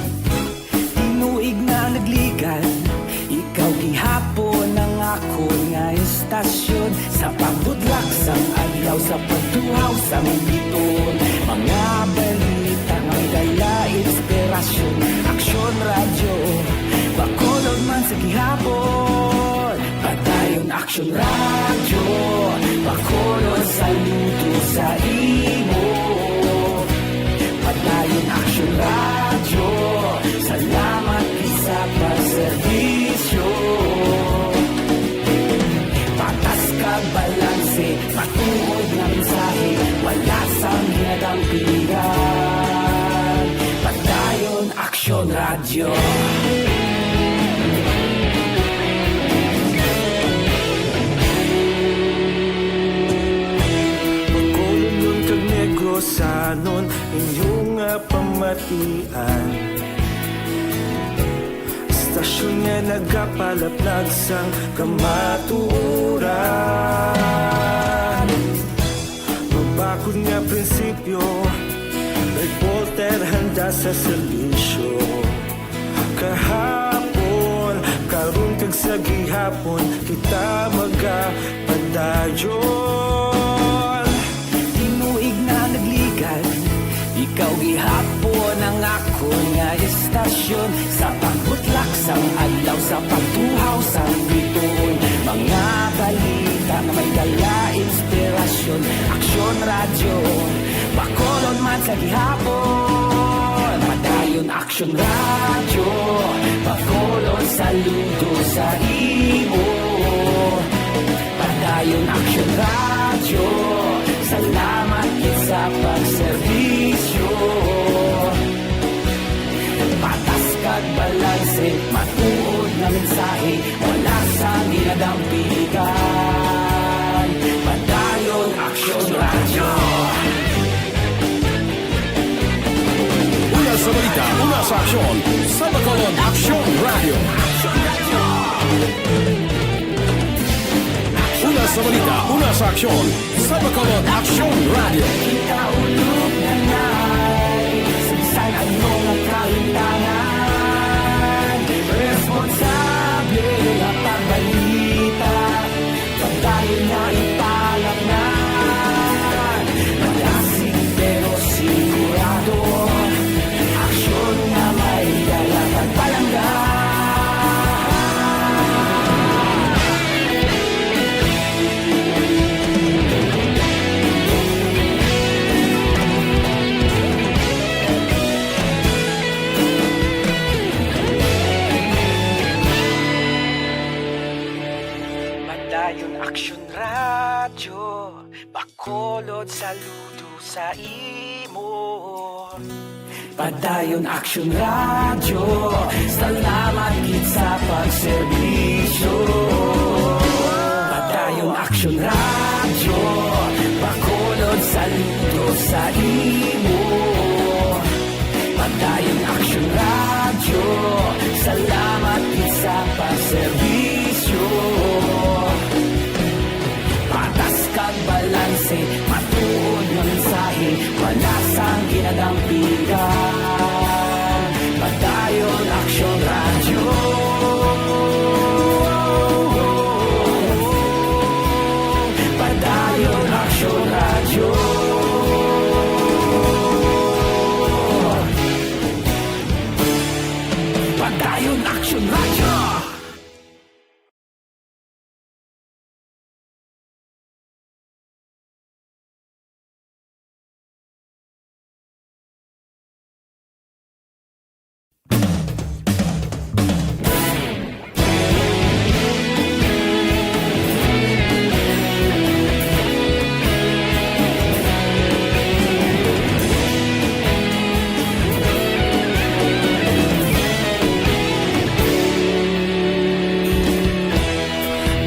Tinuig na nagligan, ikaw gihapon ang akon nga estasyon. Sa pagbudlak sang adlaw, sa pagtuhaw sang bituon, mga balita nga may dala inspirasyon. Aksyon Radyo, Bacolod man sa gihapon. Padayon Aksyon Radyo, Bacolod, saludo sa imo. Padayon Aksyon Radyo, salamat gid sa pagserbisyo. Patas kag balanse, matuod nga mensahe, wala sang ginadampigan. Padayon Aksyon Radyo. Bacolodnon kag Negrosanon, inyo nga pamatian. Estasyon nga nagapalaplag sang kamatuoran. Mabakod nga prinsipyo, reporter handa sa serbisyo. Kahapon, karon kag sa gihapon, kita magapadayon. Tinuig na nagligad, ikaw gihapon ang akon nga istasyon. Sa pagbutlak sang adlaw, sa pagtuhaw sang bituon, mga balita nga may dala inspirasyon. Aksyon Radyo, Bacolod man sa gihapon. Padayon Aksyon Radyo, Bacolod saludo sa imo. Padayon Aksyon Radyo, salamat gid sa pagserbisyo. Patas kag balanse, matuod nga mensahe, wala sang ginadampigan. Padayon Aksyon Radyo. Una sa balita, una sa aksyon, sa Bacolod Aksyon Radyo. Una sa balita, una sa aksyon, sa Bacolod Aksyon Radyo. Kita ulog na ngay, sa bisan ano nga kahimtangan, responsable nga pagbalita. Padayon na ipalatnan, madasig pero sigurado. Aksyon nga may dala kag palangga. Padayon Aksyon Radyo, Bacolod saludo sa imo. Padayon Aksyon Radyo, salamat gid sa pagserbisyo. Padayon Aksyon Radyo, Bacolod saludo sa imo. Padayon Aksyon Radyo, salamat gid sa pagserbisyo. Patas kag balanse, matuod nga mensahe, wala sang ginadampigan. Padayon Aksyon Radyo. Padayon Aksyon Radyo. Padayon Aksyon Radyo.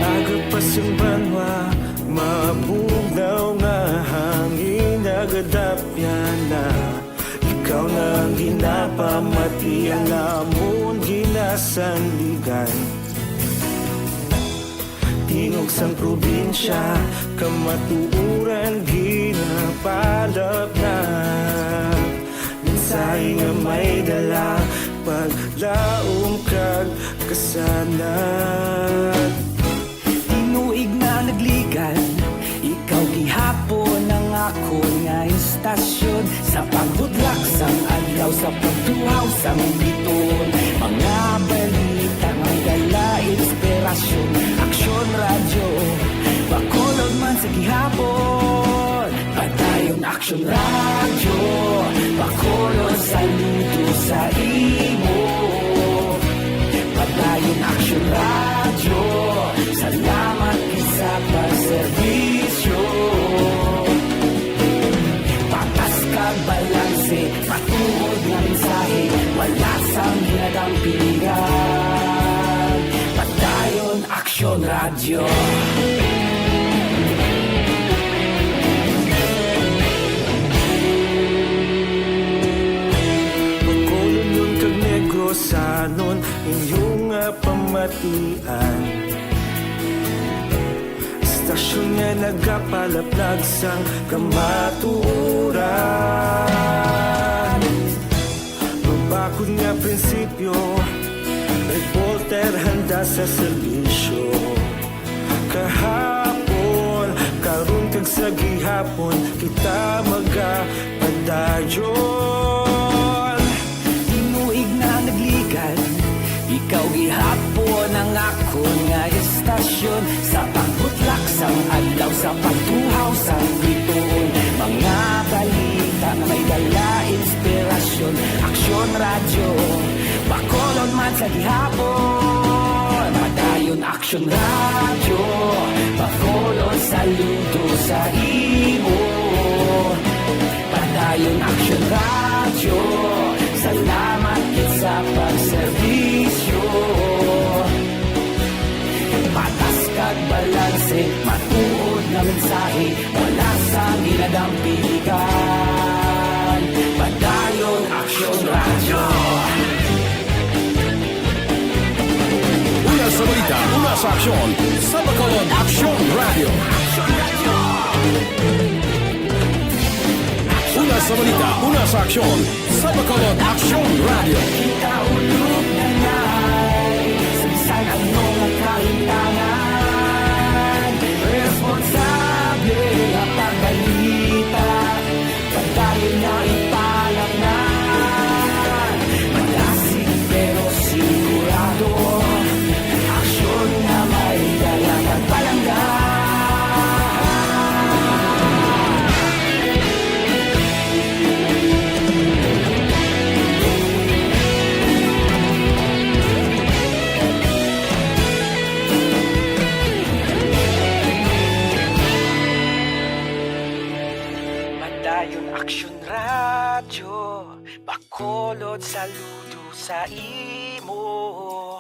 Aga pa sing banwa, mabugnaw nga hangin, nagadapyan na. Ikaw na ang ginapamati, ang amon ginasandigan. Tingog sang probinsya, kamatuoran ginapalapnap. Mensahe nga may dala, paglaom kag kasanag. Tinuig na nagligad, ikaw gihapon ang akon nga istasyon. Sa pagbudlak sang adlaw, sa pagtuhaw sang bituon, mga balita nga dala inspirasyon. Aksyon Radyo, Bacolod man sa gihapon. Padayon Aksyon Radyo, Bacolod saludo sa imo. Padayon Aksyon Radyo, salamat gid sa pagserbisyo. Patas kag balanse, matuod nga mensahe, wala sang ginadampigan. Padayon Aksyon Radyo. Bacolodnon kag Negrosanon, inyo nga pamatian. Istasyon nga nagapalaplag sang kamatuoran. Nga prinsipyo, reporter handa sa serbisyo. Kahapon, karon kag sa gihapon, kita magapadayon. Tinuig na nagligad, ikaw gihapon ang akon nga istasyon. Sa pagbutlak sang adlaw, sa pagtuhaw sang bituon, mga balita nga may dala inspirasyon. Aksyon Radyo, Bacolod man sa gihapon. Padayon Aksyon Radyo, Bacolod, saludo sa imo. Padayon Aksyon Radyo, salamat gid sa pagserbisyo. Patas kag balanse, matuod nga mensahe, wala sang ginadampigan. Padayon Aksyon Radyo. Una sa balita, una sa aksyon, sa Bacolod Aksyon Radyo. Una sa balita, una sa aksyon, sa Bacolod Aksyon Radyo. Kita ulog na ngay, sa bisan ano nga kahintangan, responsable nga pagbalita, padayon nga ipalapnan. Madasig pero sigurado, aksyon nga may dala kag palangga. Padayon Aksyon Radyo, Bacolod, saludo sa imo.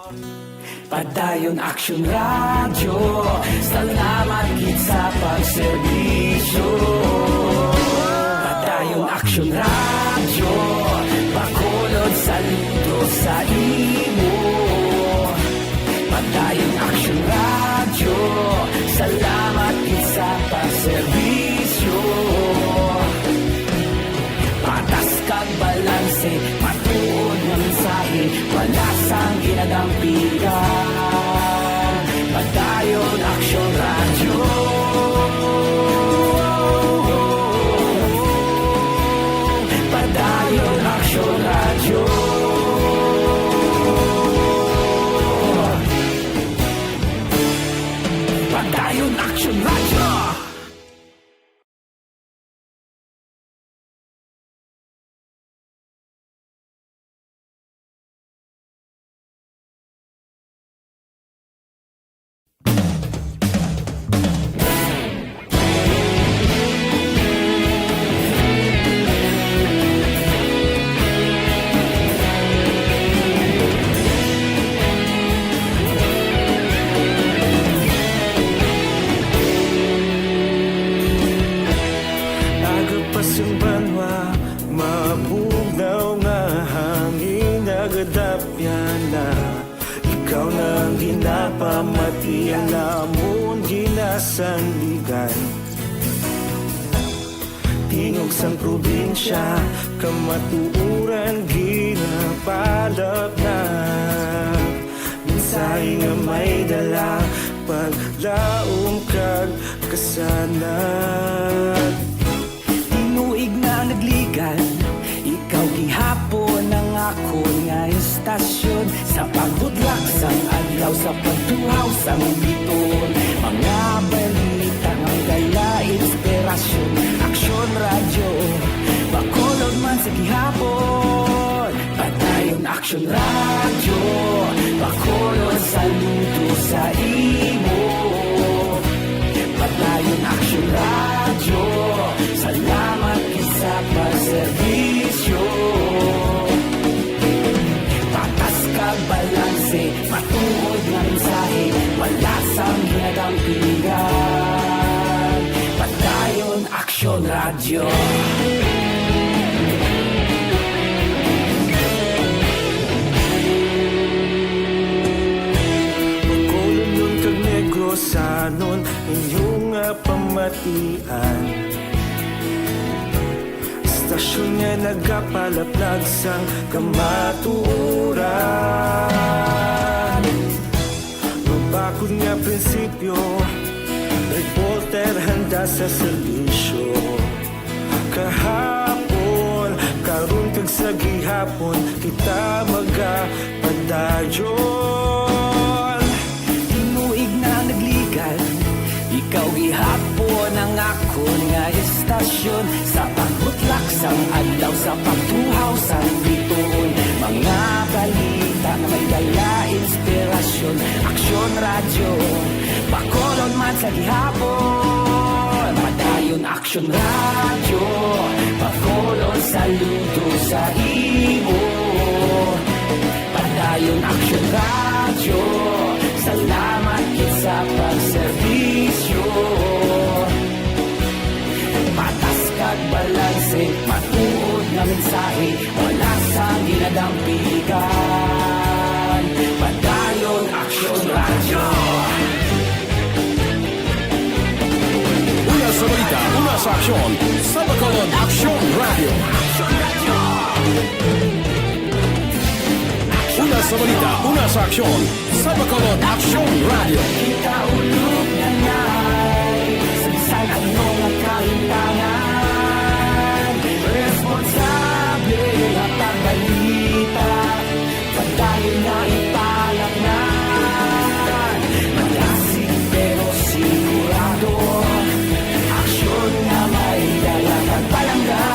Padayon Aksyon Radyo, salamat gid sa pagserbisyo. Padayon Aksyon Radyo, Bacolod, saludo sa imo. Padayon Aksyon Radyo, salamat gid sa pagserbisyo. Patas kag balanse, matuod nga mensahe, wala sang ginadampigan. Padayon Aksyon Radyo. Padayon Aksyon Radyo. Padayon Aksyon Radyo. Aga pa sang banwa, mabugnaw nga hangin nagadapyan na. Ikaw na ang ginapamati, ang amon ginasandigan. Tingog sang probinsya, kamatuoran ginapalapnap. Mensahe nga may dala, paglaom kag kasanag. Tinuig na nagligad, ikaw gihapon ang akon nga istasyon. Sa pagbudlak sang adlaw, sa pagtuhaw sang bituon, mga balita nga dala inspirasyon. Aksyon Radyo, Bacolod man sa gihapon. Padayon Aksyon Radyo, Bacolod, saludo sa imo. Padayon Aksyon Radyo, salamat gid sa pagserbisyo. Patas kag balanse, matuod nga mensahe, wala sang ginadampigan. Padayon Aksyon Radyo. Bacolod kag Negrosanon, inyo nga pamatian. Sa Istasyon nga nagapalaplag sang kamatuoran. Mabakod nga prinsipyo, reporter handa sa serbisyo. Kahapon, karon kag sa gihapon, kita magapadayon. Tinuig na nagligan, ikaw gihapon ang akon nga istasyon. Sa pagbutlak sang adlaw, sa pagtuhaw sang bituon, mga balita nga may dala inspirasyon. Aksyon Radyo, Bacolod man sa gihapon. Padayon Aksyon Radyo, Bacolod, saludo sa imo. Padayon Aksyon Radyo, salamat gid sa pagserbisyo. Patas kag balanse, matuod nga mensahe, wala sang ginadampigan. Padayon Aksyon Radyo. Una sa balita, una sa aksyon, sa Bacolod Aksyon Radyo. Una sa balita, una sa aksyon, sa Bacolod Aksyon Radyo. Kita ulog na ngay, sa bisan ano nga kahintangan, responsable nga pagbalita, padayon nga ipalatnan. Malasig pero sigurado, aksyon nga may dala kag palangga.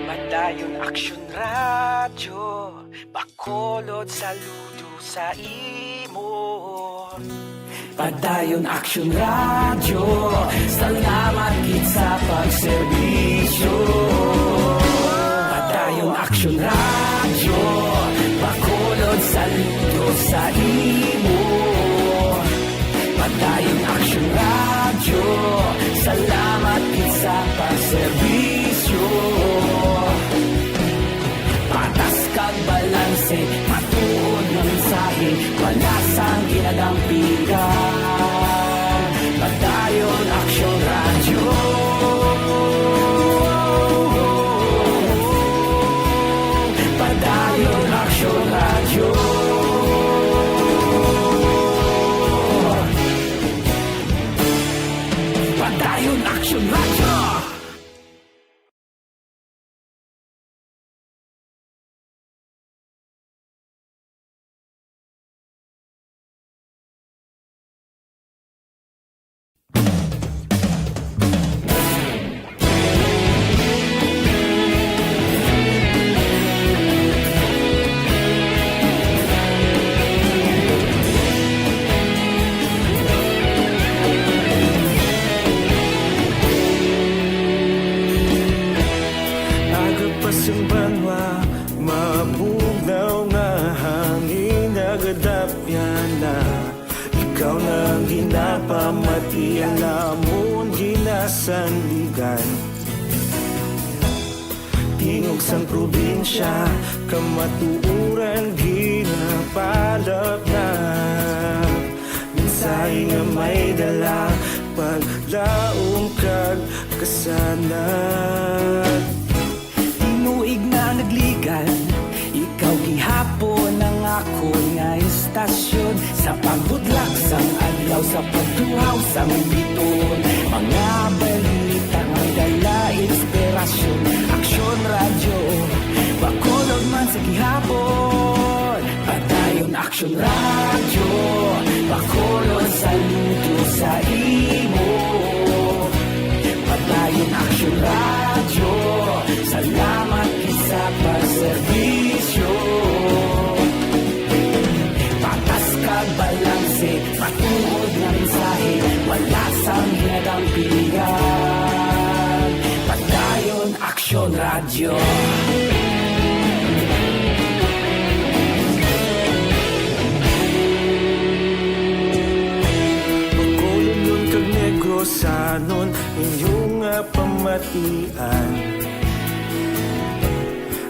Padayon Aksyon Radyo, Bacolod, saludo sa imo. Padayon Aksyon Radyo, salamat gid sa pagserbisyo. Padayon Aksyon Radyo, Bacolod, saludo sa imo. Padayon Aksyon Radyo, salamat gid sa pagserbisyo. Patas kag balanse, matuod nga mensahe, wala sang ginadampigan. Padayon Aksyon Radyo. Padayon Aksyon Radyo. Padayon Aksyon Radyo. Aga pa sing banwa, mabugnaw nga hangin nagadapyan na. Ikaw na ang ginapamati, ang amon ginasandigan. Tingog sang probinsya, kamatuoran ginapalapnag. Mensahe nga may dala, paglaom kag kasanag. Tinuig na nagligan, ikaw gihapon ang akon nga istasyon. Sa pagbutlak sang adlaw, sa pagtuhaw sang bituon, mga balita nga may dala inspirasyon. Aksyon Radyo, Bacolod man sa gihapon. Padayon Aksyon Radyo, Bacolod, saludo sa imo. Padayon Aksyon Radyo, salamat gid sa pagserbisyo. Patas kag balanse, matuod nga mensahe, wala sang ginadampigan. Padayon Aksyon Radyo. Bacolodnon kag Negrosanon, inyong Tian.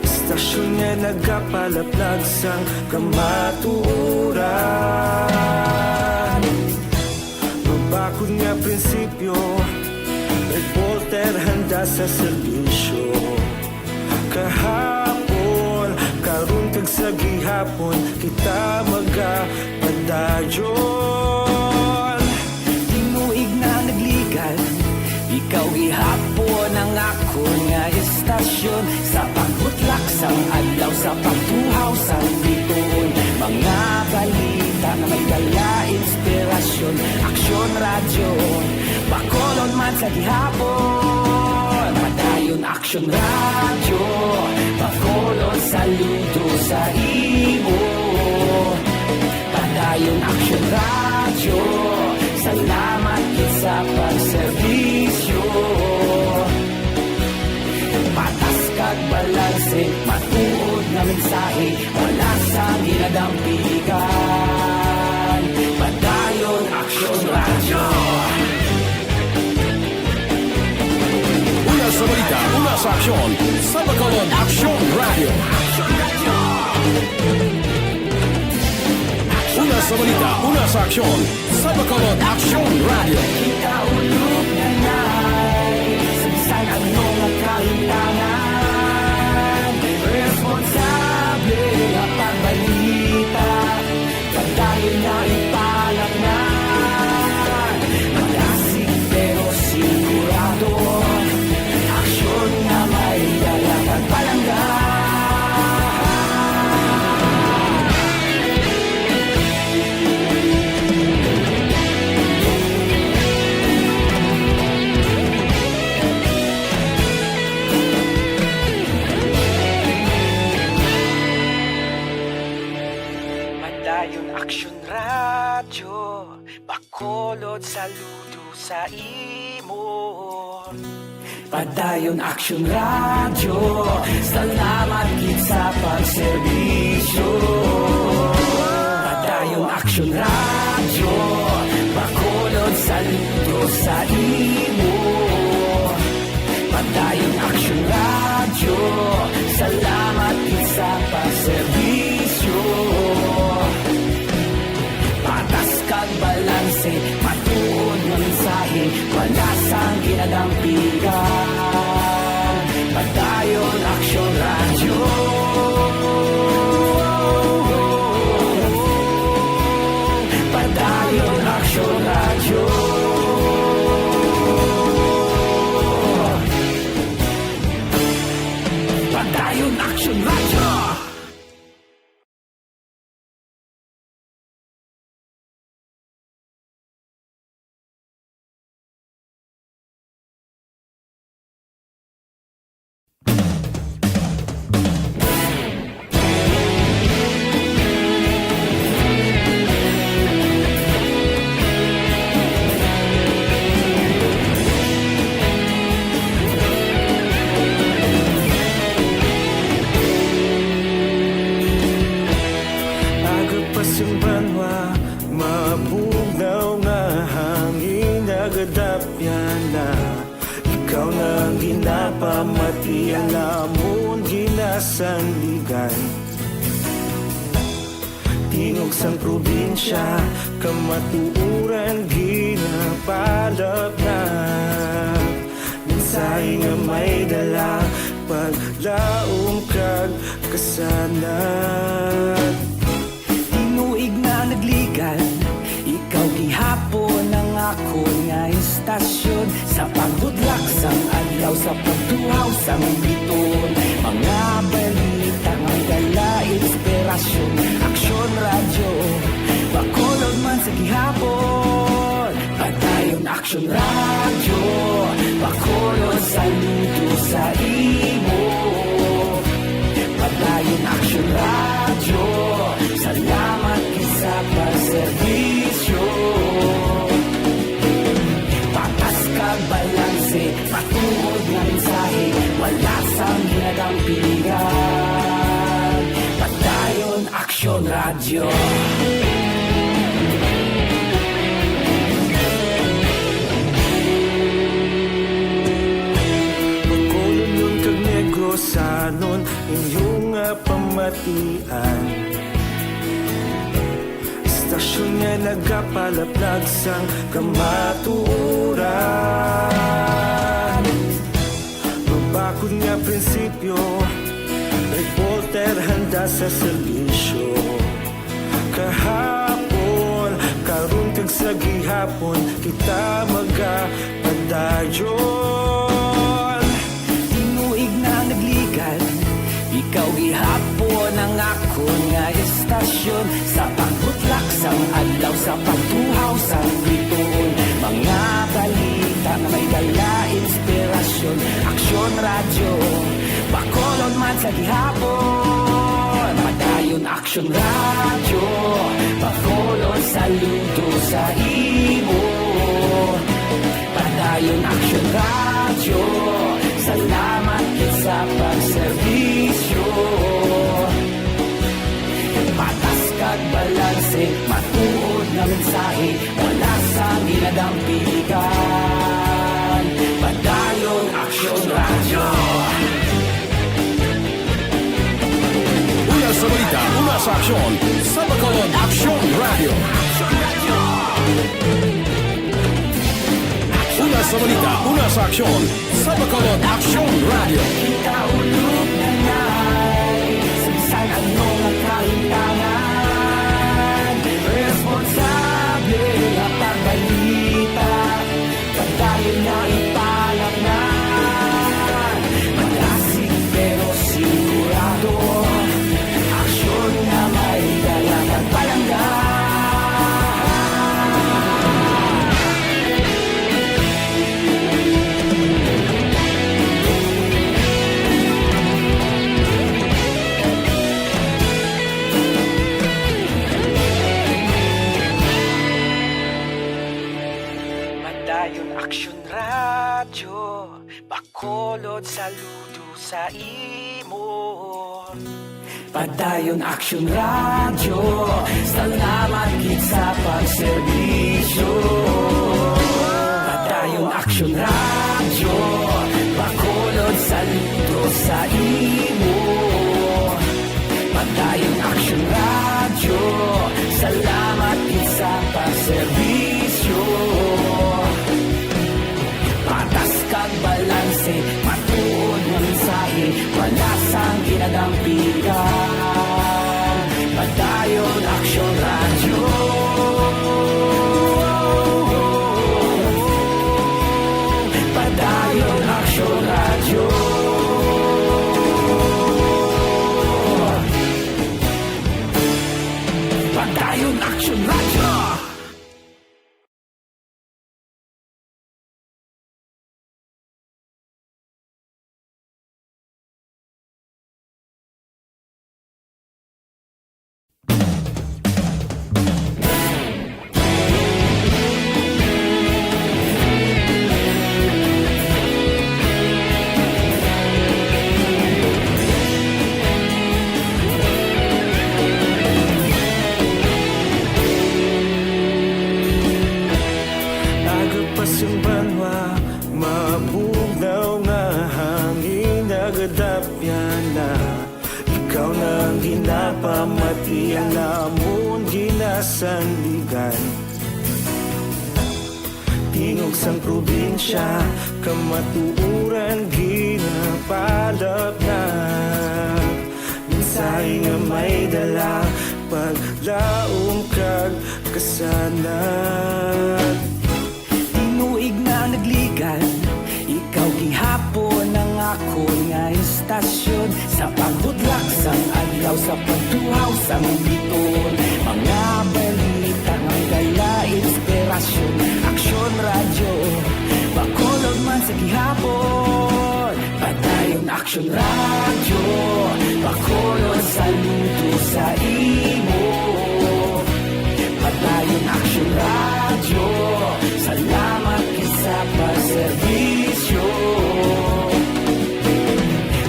Istasyon nga nagapalaplag sang kamatuoran. Mabakod nga prinsipyo, reporter handa sa serbisyo. Kahapon, karon, kag sa gihapon, kita magapadayon. Tinuig na nagligal, ikaw gihapon ang akon nga istasyon. Sa pagbutlak sang adlaw, sa pagtuhaw sang bituon, mga balita nga may dala inspirasyon. Aksyon Radyo, Bacolod man sa gihapon. Padayon Aksyon Radyo, Bacolod, saludo sa imo. Padayon Aksyon Radyo, salamat gid sa pagserbisyo. Patas kag balanse, matuod nga mensahe, wala sang ginadampigan. Padayon Aksyon Radyo. Una sa balita, una sa aksyon, sa Bacolod Aksyon Radyo. Una sa balita, una sa aksyon, sa Bacolod Aksyon Radyo. Kita ulog na nay, sa bisan ano nga kahitangan, responsable nga pagbalita. Padayon na ipalangnan. Madasig pero sigurado. Aksyon nga may dala kag palangga. Padayon Aksyon Radyo, Bacolod, saludo sa imo. Padayon Aksyon Radyo, salamat gid sa pagserbisyo. Padayon Aksyon Radyo, Bacolod, saludo sa imo. Padayon Aksyon Radyo, salamat gid sa pagserbisyo. Patas kag balanse, matuod nga mensahe, wala sang ginadampigan. Padayon Aksyon Radyo. Padayon Aksyon Radyo. Padayon Aksyon Radyo. Aga pa sing banwa, mabugnaw nga hangin nagadapyan na. Ikaw na ang ginapamati, ang amon ginasandigan. Tingog sang probinsya, kamatuoran ginapalapnap. Mensahe nga may dala, paglaom kag kasanag. Tinuig na nagligal, ikaw gihapon ang akon nga istasyon. Sa pagbutlak sang adlaw, sa pagtuhaw sang bituon, mga balita may dala inspirasyon. Aksyon Radyo, Bacolod man sa gihapon. Padayon Aksyon Radyo, Bacolod, saludo sa imo. Padayon Aksyon Radyo, salamat gid sa pagserbisyo. Patas kag balanse, matuod nga mensahe, wala sang ginadampigan. Padayon Aksyon Radyo. Inyo nga pamatian, istasyon nga nagapalaplag sang kamatuoran. Mabakod nga prinsipyo, reporter handa sa serbisyo. Kahapon, karon kag sa gihapon, kita magapadayon. Tinuig na nagligan, ikaw gihapon ang akon nga istasyon. Sa pagbutlak sang adlaw, sa pagtuhaw sang bituon, mga balita nga may dala inspirasyon. Aksyon Radyo, Bacolod man sa gihapon. Padayon Aksyon Radyo, Bacolod, saludo sa imo. Padayon Aksyon Radyo, salamat gid sa pagserbisyo. Patas kag balanse, matuod nga mensahe, wala sang ginadampigan. Padayon Aksyon Radyo. Una sa balita, una sa aksyon, sa Bacolod Aksyon Radyo. Una sa balita, una sa aksyon, sa Bacolod Aksyon Radyo. Kita ulog na ngay, sa bisan ano nga kahimtangan, responsable nga pagbalita. Padayon nga ipalapnan, malasig pero sigurado. Aksyon nga may dala kag palangga. Padayon Aksyon Radyo, Bacolod, saludo sa imo. Padayon Aksyon Radyo, salamat gid sa pagserbisyo. Padayon Aksyon Radyo, Bacolod, saludo sa imo. Padayon Aksyon Radyo, salamat gid sa pagserbisyo. Patas kag balanse, matuod nga mensahe, wala sang ginadampigan. Padayon Aksyon Radyo. Padayon Aksyon Radyo. Padayon Aksyon Radyo. Aga pa sang banwa, mabugnaw nga hangin nagadapyan na. Ikaw na ang ginapamatian namon, ginasandigan. Tingog sang probinsya, kamatuoran ginapalapnag. Mensahe nga may dala, paglaom kag kasanag. Tinuig na nagligan, ikaw gihapon ang akon nga istasyon. Sa pagbudlak sang adlaw, sa pagtuhaw sang bituon, mga balita nga may dala inspirasyon. Aksyon Radyo, Bacolod man sa gihapon. Padayon Aksyon Radyo, Bacolod, saludo sa imo. Padayon Aksyon Radyo, salamat gid sa pagserbisyo.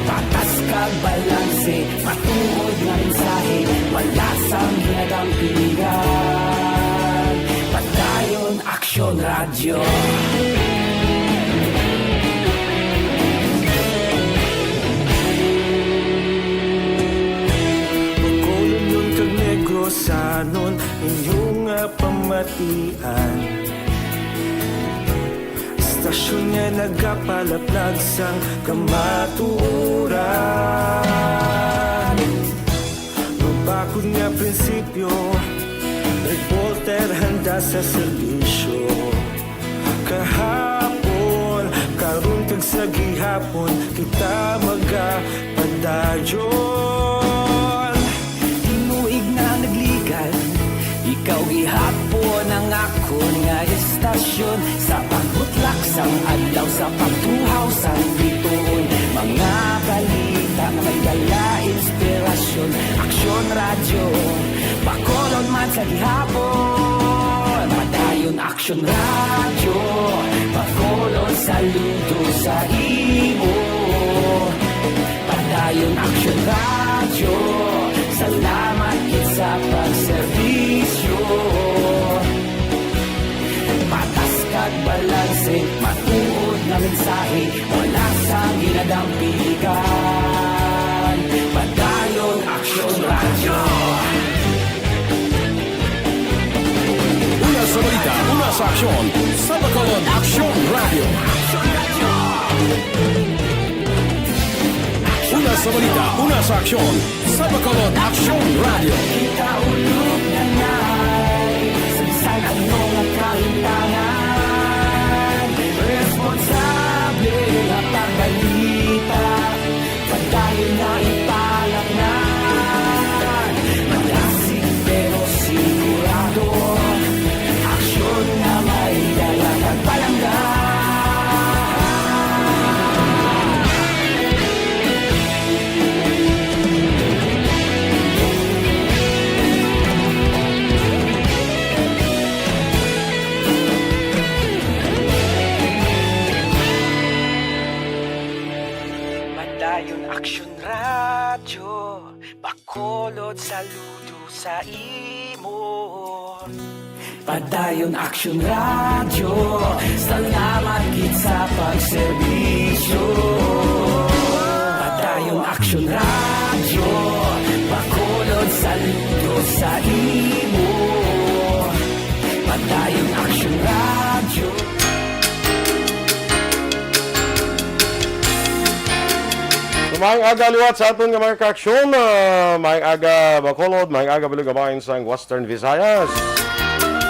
Patas kag balanse, matuod nga mensahe, wala sang ginadampigan. Padayon Aksyon Radyo. Sanon inyo nga pamatian, istasyon nga nagapalaplag sang kamatuoran. Mabakod nga prinsipyo, reporter handa sa serbisyo. Kahapon, karon kag sa gihapon, kita magapadayon. Tinuig na nagligan, ikaw gihapon ang akon nga istasyon. Sa pagbutlak sang adlaw, sa pagtuhaw sang bituon, mga balita nga may dala inspirasyon. Aksyon Radyo, Bacolod man sa gihapon. Padayon Aksyon Radyo, Bacolod saludo sa imo. Padayon Aksyon Radyo, salamat gid sa pagserbisyo. Patas kag balanse, matuod nga mensahe, wala sang ginadampigan. Padayon Aksyon Radyo. Una sa balita, una sa aksyon, sa Bacolod Aksyon Radyo. Una sa balita, una sa aksyon, sa Bacolod Aksyon Radyo. Kita ulog na nay, sa bisan ano nga kahimtangan, responsable nga pagbalita. Padayon na ipalatnan, madasig pero sigurado. Aksyon nga may dala kag palangga. Padayon Aksyon Radyo, Bacolod saludo sa imo. Padayon Aksyon Radyo, salamat gid sa pagserbisyo. Padayon Aksyon Radyo, Bacolod saludo sa imo. Padayon Aksyon Radyo. So, maayong aga liwat sa aton nga mga kaaksyon. Ah, maayong aga, Bacolod. Maayong aga, Bilog Kabayan sang Western Visayas.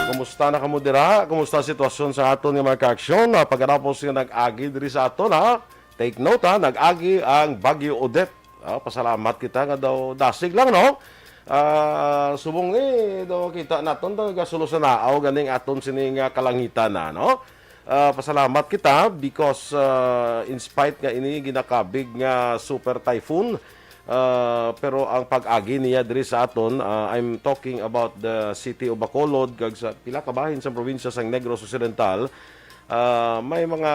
Kumusta na kamo dira? Kumusta ang sitwasyon sa aton nga mga kaaksyon? Ah, pagkatapos nga nag-agi diri sa aton, ha? Take note, ha? Nag-agi ang Bagyo Odette. Ah, pasalamat kita nga daw dasig lang, no? Ah, subong ni daw kita naton daw gasulo sa naaw ganing aton sini nga kalangitan na, no? Ah, pasalamat kita because, ah, in spite nga ini ginakabig nga super typhoon, ah, pero ang pag-agi niya diri sa aton, ah, I'm talking about the city of Bacolod kag sa pila ka bahin sa probinsya sang Negros Occidental, ah, may mga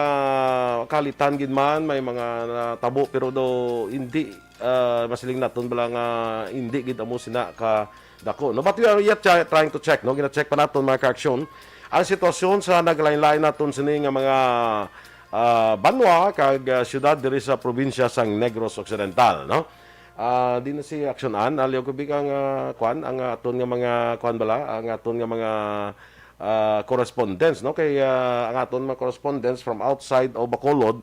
kalitan gid man, may mga natabo, pero do hindi, ah, masiling naton bala nga hindi gid amo sina ka dako, no? But we are yet try- trying to check, no? Gina-check pa naton, mga kaaksyon, ang sitwasyon sa naglain-lain naton sini nga mga, ah, banwa kag, ah, syudad diri sa probinsya sang Negros Occidental, no? Ah, di na si Aksyon An, aliw ko big ang, ah, kwan, ang aton nga mga kwan bala, ang aton nga mga, ah, correspondents, no? Kay, ah, ang aton mga correspondents from outside of Bacolod,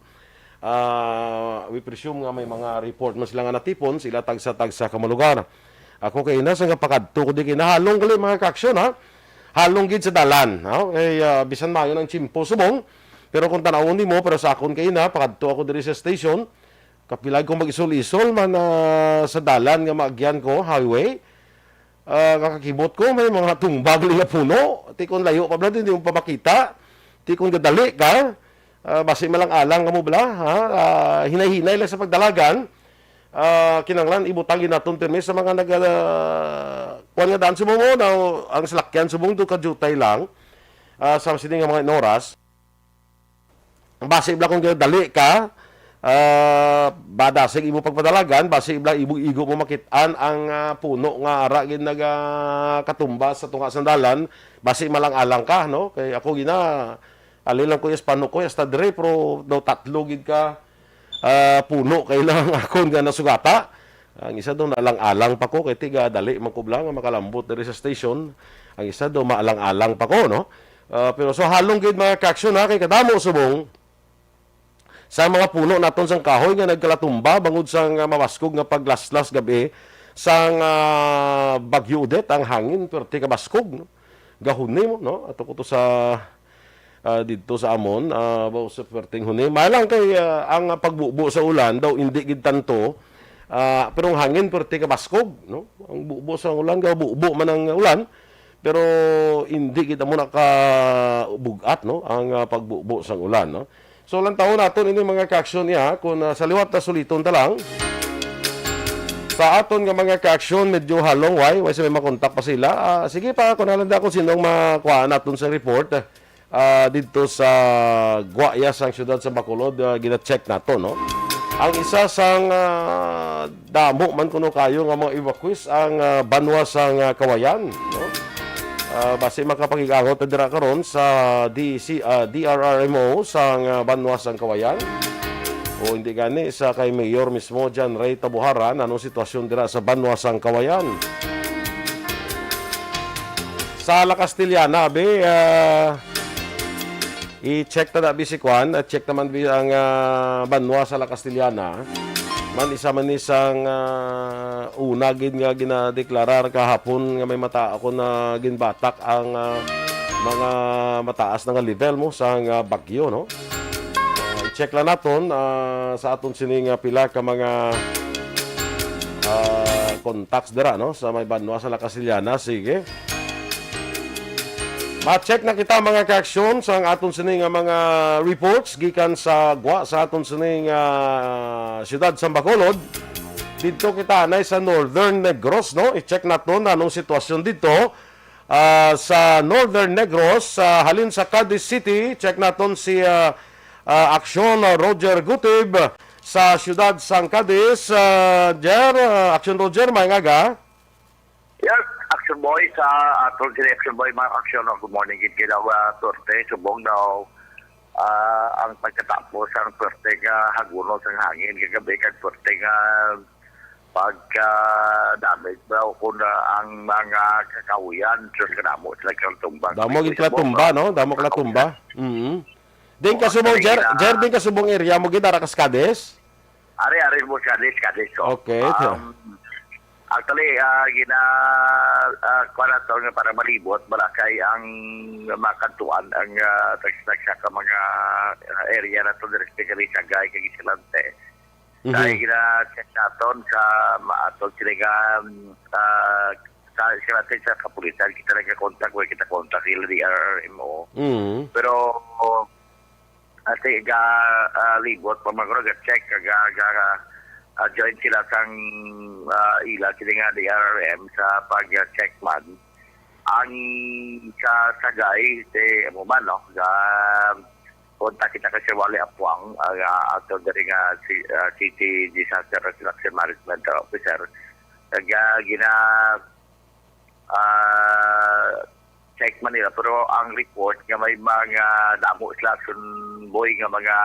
ah, we presume nga may mga report man sila nga natipon, sila tagsa-tagsa ka mga lugar. Ako kay ina sa nga pakadto ko di kay nahalong gali mga kaaksyon, ha. Halong gid sa dalan, ha. Kay, ah, bisan mayo ng tiyempo subong, pero kung tanawon nimo, pero sa akon kay ina, pakadto ako diri sa station, kapila ko mag-isol-isol man, ah, sa dalan nga maagyan ko, highway. Ah, kakakibot ko, may mga tumbag nga puno. Ti kon layo pa bala, di mo pa makita. Ti kon gadali ka, ah, basi malang-alang kamo bala, ha? Ah, hinay-hinay lang sa pagdalagan. Ah, kinahanglan ibutang gid naton pirmi sa mga nag, ah, kuwan nga daan subong mo, daw ang salakyan subong do ka jutay lang, ah, sa sini nga mga oras. Basi bala kung dali ka, ah, badasig imo pagpadalagan, basi bala ibo-igo mo makit-an ang, ah, puno nga ara gid nagakatumba sa tunga sang dalan, basi malang-alang ka, no? Kay ako gina, ali lang ko yes pano ko hasta dire, pero daw tatlo gid ka, ah, puno kay lang akon nga nasugata. Ang isa daw naalang-alang pa ko, kay tiga dali man ko bala nga makalambot diri sa station. Ang isa daw maalang-alang pa ko, no? Ah, pero so halong gid, mga ka-aksyon, ha, kay kadamo subong sa mga puno naton sang kahoy nga nagkalatumba bangod sang, ah, mabaskog nga paglaslas gab-i sang, ah, Bagyo Odette. Ang hangin perti kabaskog, no? Gahuni mo, no? Ato ko to sa, ah, didto sa amon, ah, ba, sa perting huni. Malang kay, ah, ang pagbubo sa ulan daw indi gid tanto, ah, pero ang hangin perti kabaskog, no? Ang bubo sa ulan, gabubo man ang ulan, pero indi gid amo nakabug-at, no, ang, ah, pagbubo sang ulan, no? So, lantawon naton ini, mga ka-aksyon, niya, kung, ah, sa liwat na suliton ta lang. Sa aton nga mga ka-aksyon, medyo halong, why? Why sa may makontak pa sila? Ah, sige pa, kung nalang da kung sinong makuha naton sa report, ah, didto sa Guaya sang siyudad sa Bacolod, ah, gina-check nato, no? Ang isa sang, ah, damo man kuno kayo nga mga evacuees ang, ah, banwa sang, ah, Kawayan, no? Ah, basi makapakig-angot na dira karon sa D C, ah, D R R M O sang, ah, banwa sang Kawayan. O hindi gani sa kay Mayor mismo, John Ray Tabuharan, anong sitwasyon dira sa banwa sang Kawayan? Sa La Castellana, abi, ah, i-check ta na, bi, si Kwan. Ah, check naman, bi, ang, ah, banwa sa La Castellana. Man, isa man ni sang, ah, una gid nga ginadeklarar kahapon nga may mata ako na ginbatak ang, ah, mga mataas na nga level mo sang, ah, bagyo, no? Ah, i-check lang naton, ah, sa aton sini nga pila ka mga, ah, contacts dira, no, sa may banwa sa La Castellana. Sige. Ma-check na kita, mga ka-aksyon, sa ang aton sini nga mga reports gikan sa gwa sa aton sini nga siyudad sa Bacolod. Didto kita anay sa Northern Negros, no? I-check naton anong sitwasyon didto. Ah, sa Northern Negros, ah, halin sa Cadiz City, check naton si, ah, ah, Aksyon, ah, Roger Gutib sa siyudad sang Cadiz. Ah, Jer, ah, Aksyon Roger, may ngaga. Yes, Action Boy sa aton sini Action Boy, mga aksyon, no? Good morning, gid kila, ah, Torte, subong daw, ah, ang pagkatapos ang pwerte nga haguno sang hangin, kagabi kag pwerte nga pagka damage daw kung, ah, ang mga kakahuyan, sus, kadamo sila kalatumba. Damo gid kalatumba, no? Damo kalatumba. Mm. Din kasubong, Jer, Jer, din kasubong area mo gid, ara kas Cadiz? Ari, ari mo sa Cadiz, Cadiz, oh. Okay. Um, actually, ah, gina, ah, kuwan nato nga para malibot, malakay ang makantuan, ang, ah, tag-, tagsa ka mga, ah, area nato, diri sa Sagay, kag Escalante. Mhm. Kay gina-check naton sa ma-, aton sila nga, ah, sa, sa, sa kapulisan, kita nagka-contact, wala kita contact, sila D R R M O. Mhm. Pero, Ate, ga, ah, libot pa man ko, ga-check, ga, ga, ah, join sila sang, ah, ila, sila nga D R R M sa pag-check man. Ang sa Sagay, te, amo man, no? Ga, kontak kita kay Sir Wally Apuang, ang, ah, ato diri nga si, ah, City Disaster Response Management Officer. Ga, gina, ah, check man nila, pero ang report nga may mga damo sila, Action Boy, nga mga,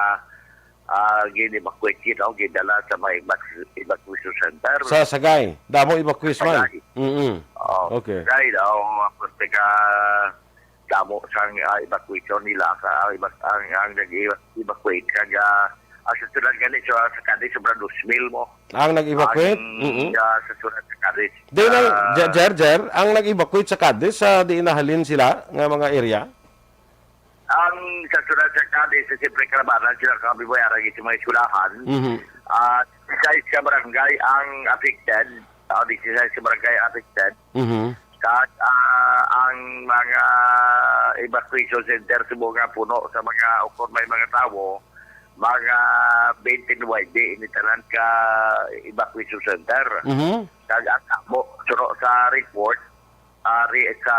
ah, gin-evacuate, you know, gidala sa mga evac-, evacuation center. Sa Sagay, damo evacuees man. Sagay. Mm-mm. Oo. Okay. Sagay daw, tapos taga damo sang, ah, evacuation nila, ka, ah, evac-, ang, ang nag-evacuate, kag, ah, ang sa tulad gani sa, sa Cadiz, sobra dos mil mo. Ang nag-evacuate? Ang, mm-mm, ah, sa sulod sa Cadiz. Di na, ah, Jer, Jer, Jer, ang nag-evacuate sa Cadiz, sa diin nahalin sila nga mga area? Ang sa sulod sa Cadiz, sa siyempre kalabanan sila, kami mo, arang sa mga eskwelahan. Mhm. Ah, disisais ka barangay ang affected. Ah, disisais ka barangay affected. Mhm. Kag, ah, ang mga evacuation center subong nga puno sa mga, o kon may mga tawo, mga twenty-nine ini tanan ka evacuation center. Mhm. Kag ang amo, suno sa report, ari sa,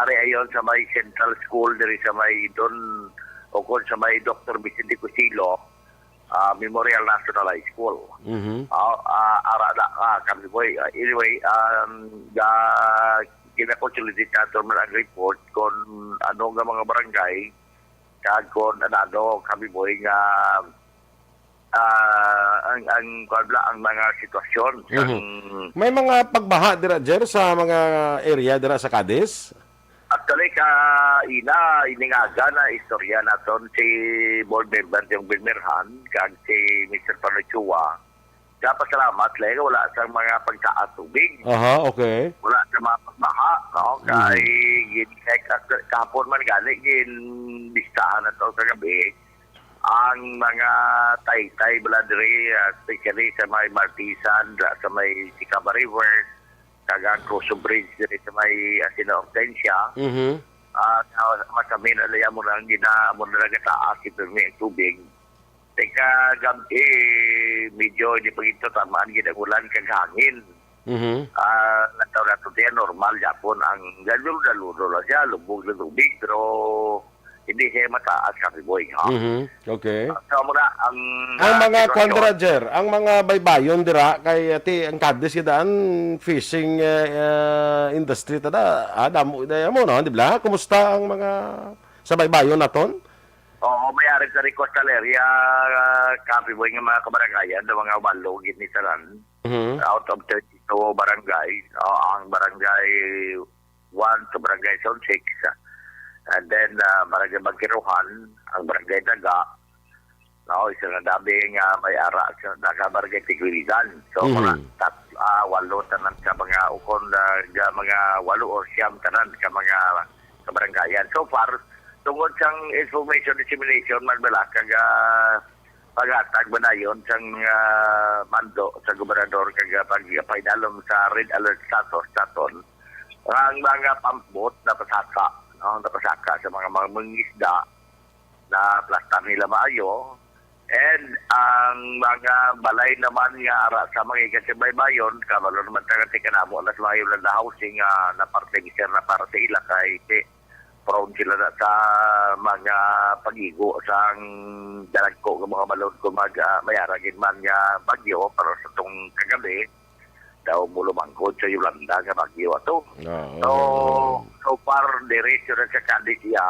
ari ayon sa may Central School diri sa may Don, o kon sa may Doctor Vicente Cusilo, ah, Memorial National High School. Mhm. Ah, ah, ara na, ah, kami, boy. Ah, anyway, um, ga-, gina-consolidate nato man ang report kung ano nga mga barangay, kag kung ano, ano, kami, boy, nga ah, ang, ang, kuwan bala, ang mga sitwasyon Mhm. sang May mga pagbaha dira, Jer, sa mga area dira sa Cadiz? Actually, ka ina, iningaga na istorya naton si board member Jong Vilmerhan kag si Mister Panochua. Kapasalamat lang, wala sang mga pagtaas tubig. Aha, okay. Wala sa mga pagbaha, no? Mhm. Kay gin-check at kahapon man gani, ginbistahan nato kagabi ang mga taytay bala diri, ah, especially sa may Martisan, sa may Sicaba River, kag ang Crusoe Bridge diri sa may Hacienda Hortensia. Mhm. Ah, sa, mas kami na lang mo lang gina-, mo na lang gataas ito may tubig. Teka, gab-, eh, medyo hindi pa ito tamaan gid ang ulan kag hangin. Mhm. Ah, nataw nato siya, normal yapon ang galo-galo lang siya, lubog na tubig, pero hindi siya mataas, Kapiboy, ha? Mhm. Okay. So, amo na ang, Ang ah, mga sitwasyon. Kwan dira, Jer, ang mga baybayon dira kay ati ang Cadiz, kidaan fishing, eh, eh, industry tada, ah, damo na mo, no, di ba? Kumusta ang mga sa baybayon naton? Oo, may ari sa coastal area, ah, Kapiboy, nga mga kabarangayan, na mga walo gid ni tanan. Mhm. Out of thirty-two barangay, ah, ang barangay one to barangay zone six, and then, ah, barangay Bagkiruhan, ang barangay Daga, no, isa na dabi nga may ara sa naka barangay Tiguiligan. So, Mhm. mga tat-, ah, walo tanan ka mga ukon, ah, ga-, mga walo or siyam tanan ka mga kabarangayan. So far, tungod sang information dissemination man bala kag, ah, paghatag ba dayon sang, ah, mando sa gobernador kag, ah, pag-, pagdalom sa red alert status naton, ang mga pump boat napasaka, no? Napasaka sa mga, mga mangisda, na plastar nila maayo, and ang mga balay naman nga ara sa mga ikan sa baybayon, kabalo naman taga ti kanamo na sa mga ilan na housing nga na parte, sir, na para sa ila kay ti prone sila na sa mga pag-igo sang dalagko nga mga balod kung mag, ah, may ara gid man nga bagyo para sa tong kagabi daw mulumangkod sa Yolanda nga bagyo ato. Ah, So, oo. so far, diretso na sa Cadiz iya,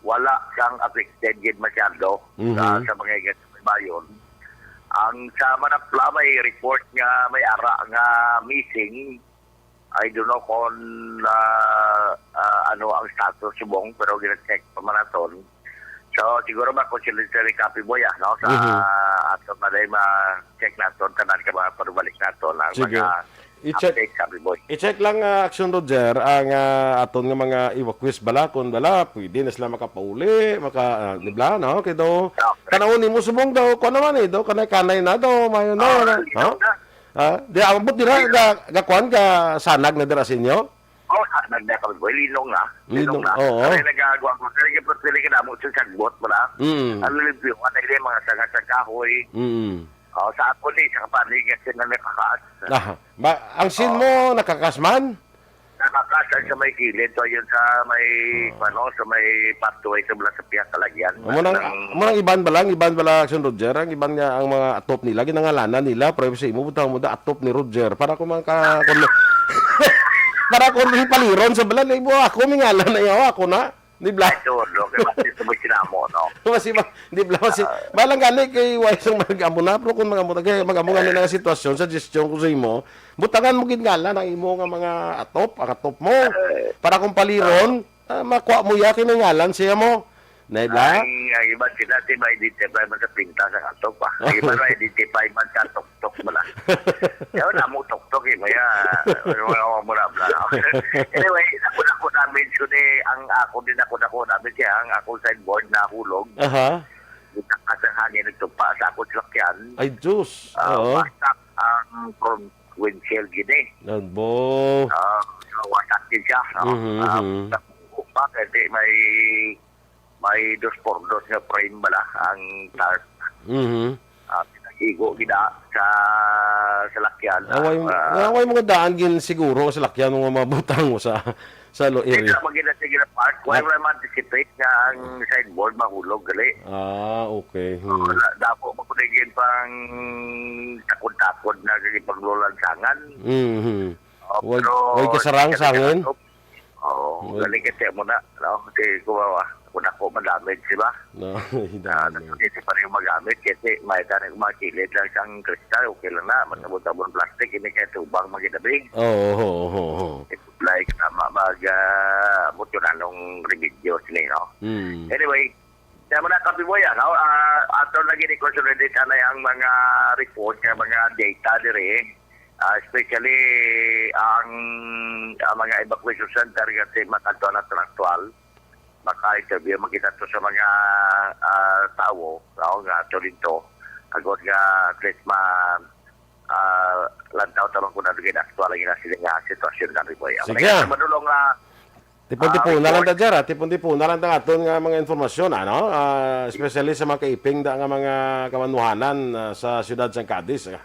wala kang affected gid masyado Mhm. sa, sa mga ikan sa baybayon. Ang sa Manapla, may report nga may ara nga missing. I don't know kung, ah, ah, ano ang status subong, pero gina-check pa man naton. So, siguro makonsulensya ni Kapiboy, ah, no? Sa Mhm. ato na rin ma-check naton, tanan ka mga panubalik naton, ang Sige. mga I-check, update, Kapiboy. I-check lang, ah, Action Roger, ang, ah, aton nga mga evacuees bala, kung bala, pwede na sila makapauli, maka, ah, di ba, no? Kay daw, Okay. tanawon nimo subong daw, kuwan naman eh, daw, kanay-kanay na daw, mayo na, Ah, na, linaw ha? na. Ah, di, abot dira, Linaw. ga, ga, kuwan, ga, sanag na dira sa inyo? Oh, sanag na kami, boy. Linong na. Linong Linong, na. oo. Kami nagagawa ko. Kami nagpapili ka namo sa sagbot, wala? Mm. Ang lilimpyo, ano yun, mga sanga sa kahoy. Mm. Oh, sa ako ni, sa kapanig, kasi na nakakaas. Ah, ba, ang sin Oo. mo, nakakas man? Nakakaas ang sa may kilid. So, yun sa may, Ah. ano, sa may pathway, sa mula sa pihak kalagyan. Amo nang, Ng amo nang iban ba lang? Iban ba lang, Action Roger? Ang iban nga, ang mga atop nila, ginangalanan nila, pero sa imo, butang mo da, atop ni Roger. Para ko man ka, kung, para ko rin paliron sa balan, eh, mo ako, may ngalan na yaw, ako na. Di ba? Ay, tuod, no? Kaya bakit ito mo sinamo, no? Masi ba, di ba, masi, Ah. balang gali kay why sang mag-amo na, pero kung mag-amo na, kaya mag-amo nga na nga sitwasyon, suggestion ko sa imo, butangan mo gid ngalan ang imo nga mga atop, ang atop mo. Eh. Para kung paliron, ah, makuha mo ya, kay may ngalan siya mo. Na, di ba? Ang, ang iban sila, di ba, identify man sa pinta sa atop, ah. Ang iban, identify man sa atop. Tok bala. Yaw na mo tok-tok eh, maya, ano, ano, ano, mura, bla, no? Anyway, ako, ako namin, so, di, ang ako din, ako, ako namin siya, ang ako sideboard na hulog. Aha. Kita ka sa hangin, nagtupa sa ako salakyan. Ay, Diyos. Ah, Oo. Basta ang front windshield gini. Nagbo. Ah, so, wasak din siya, no? Mhm, Ah, mhm. Sa buho pa, kasi may may dos por dos nga frame bala ang tarp. Mhm. Ah, pinagigo gid, ah, sa salakyan, ah, Away, ah, away mga daan gin siguro ang salakyan nga mabutang mo sa, sa lo Hindi area. na magina sige na park. Wala Ah. naman anticipate nga ang sideboard mahulog gali. Ah, okay. Hmm. Wala, damo mo kunigin pang takod-takod na kag paglulansangan. Mhm. Oh, Wag, pero wag kasarang sa hangin? Oo, Oo. Galing kasi mo na, no? Kasi kumawa. Kung ako madamage, di ba? No, Ah, dami. Kasi di pa rin magamit kasi may tanong mga kilid lang sang kristal, okay lang na. Masabot-sabot plastic, hindi kaya tubang maginabi. Oo, oo, oo, oo. Like, tama mag, ah, buto na nung remedyo sila, no? Hmm. Anyway, kaya mo na, Kapiboy, ano? Ah, ato lagi ni Consolidate, ano, ang mga report, ang mga data diri. Ah, especially ang, ang mga evacuation center nga si Makanto na actual. Maka-interview man kita to sa mga, ah, tawo, no, nga ato dito. Agod nga at least ma-, ah, lantaw ta man kung ano gid aktual ang ila sila nga sitwasyon, Kapiboy. Sige. Kaya sa madulong, ah, Tipon-tipon ah, na lang report. Ta, Jer, ah. Tipon-tipon na lang ta aton nga mga informasyon, ano? Ah, especially sa mga kaiping da nga mga kamanuhanan, ah, sa siyudad sang Cadiz, ah.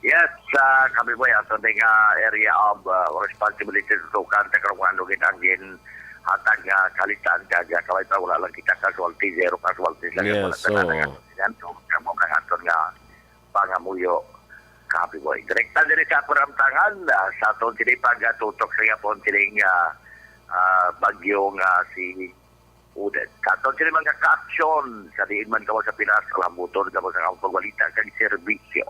Yes, ah, kami po yan. So, nga area of, ah, responsibility sa tukan, sa kung ano gid ang ginhatag nga kalitan, kag, ah, kaway pa, wala lang kita casualty, zero casualties lang. Yes, wala sa so, tanan nga yan. So, kamo kang aton nga pangamuyo, Kapiboy. Direkta diri sa Paramtangan, ah, sa aton sini pagatutok sa yapon sining, ah, ah, bagyo nga si Odette. Sa aton sini mga kaaksyon, sa diin man kamo sa Pinas, kalabuton kamo sa akong pagbalita kag serbisyo.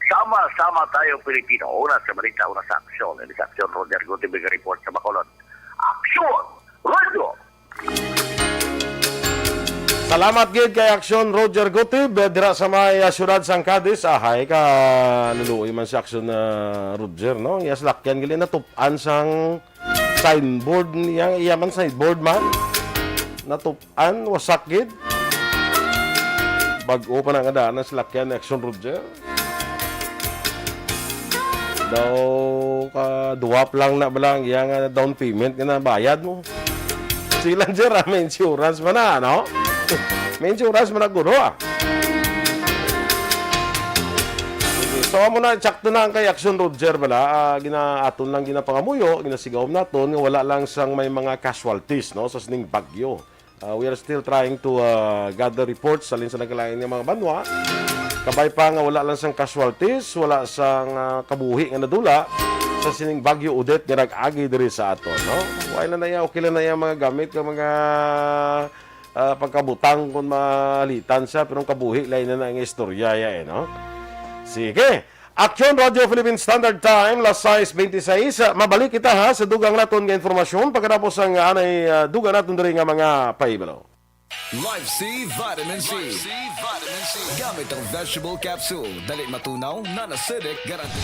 Sama-sama tayo, Pilipino. Una sa balita, una sa aksyon. Ini sa aksyon, Roger Gutibig report sa Bacolod. Aksyon! Radyo! Salamat gid kay Aksyon Roger Gutib, eh, dira sa may, ah, siyudad sang Cadiz. Ahay ka, luluoy man si Aksyon, ah, Roger, no? Iya salakyan gali natup-an sang signboard niya, iya man signboard man. Natup-an, wasak gid. Bag-o pa na nga daan ang salakyan ni Aksyon Roger. Daw ka duwa pa lang na bala ang iya nga down payment nga nabayad mo. Sila, Jer, ah, may insurance man na, no? May insurance man na guro, ah. Sige. So, amo na, tsakto na ang kay Aksyon Roger bala. Ah, gina-, aton lang ginapangamuyo, ginasigaw naton nga wala lang sang may mga casualties, no, sa sining bagyo. Uh, we are still trying to, uh, gather reports sa linsa nagkalain nga mga banwa. Kabay pa nga wala lang sang casualties, wala sang, uh, kabuhi nga nadula sa sining Bagyo Odette nga nag-agi diri sa aton, no? Wala na iya, okay lang na iya mga gamit nga mga, uh, pagkabutang kung malitan siya, pero ang kabuhi lain na na ang istorya ya, eh, no? Sige. Aksyon Radyo Philippine Standard Time, las sais bente seis. Ah, mabalik kita, ha, sa dugang naton nga informasyon pagkatapos ang, ah, anay, ah, dugang naton diri nga mga pahibalo. Life C Vitamin C. Life C Vitamin C. Gamit ang vegetable capsule. Dali matunaw, non-acidic, guarantee.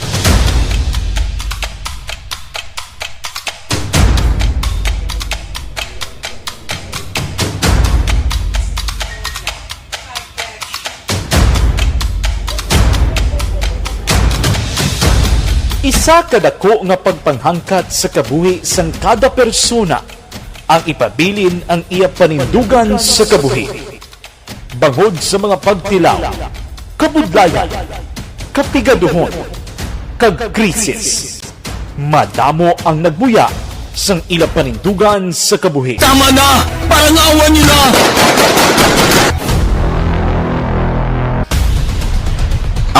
Isa ka dako nga pagpanghangkat sa kabuhi sang kada persona ang ipabilin ang iya panindugan sa kabuhi. Bangod sa mga pagtilaw, kabudlayan, kapigaduhon, kag krisis, madamo ang nagbuya sang ila panindugan sa kabuhi. Tama na! Parangawan niyo na!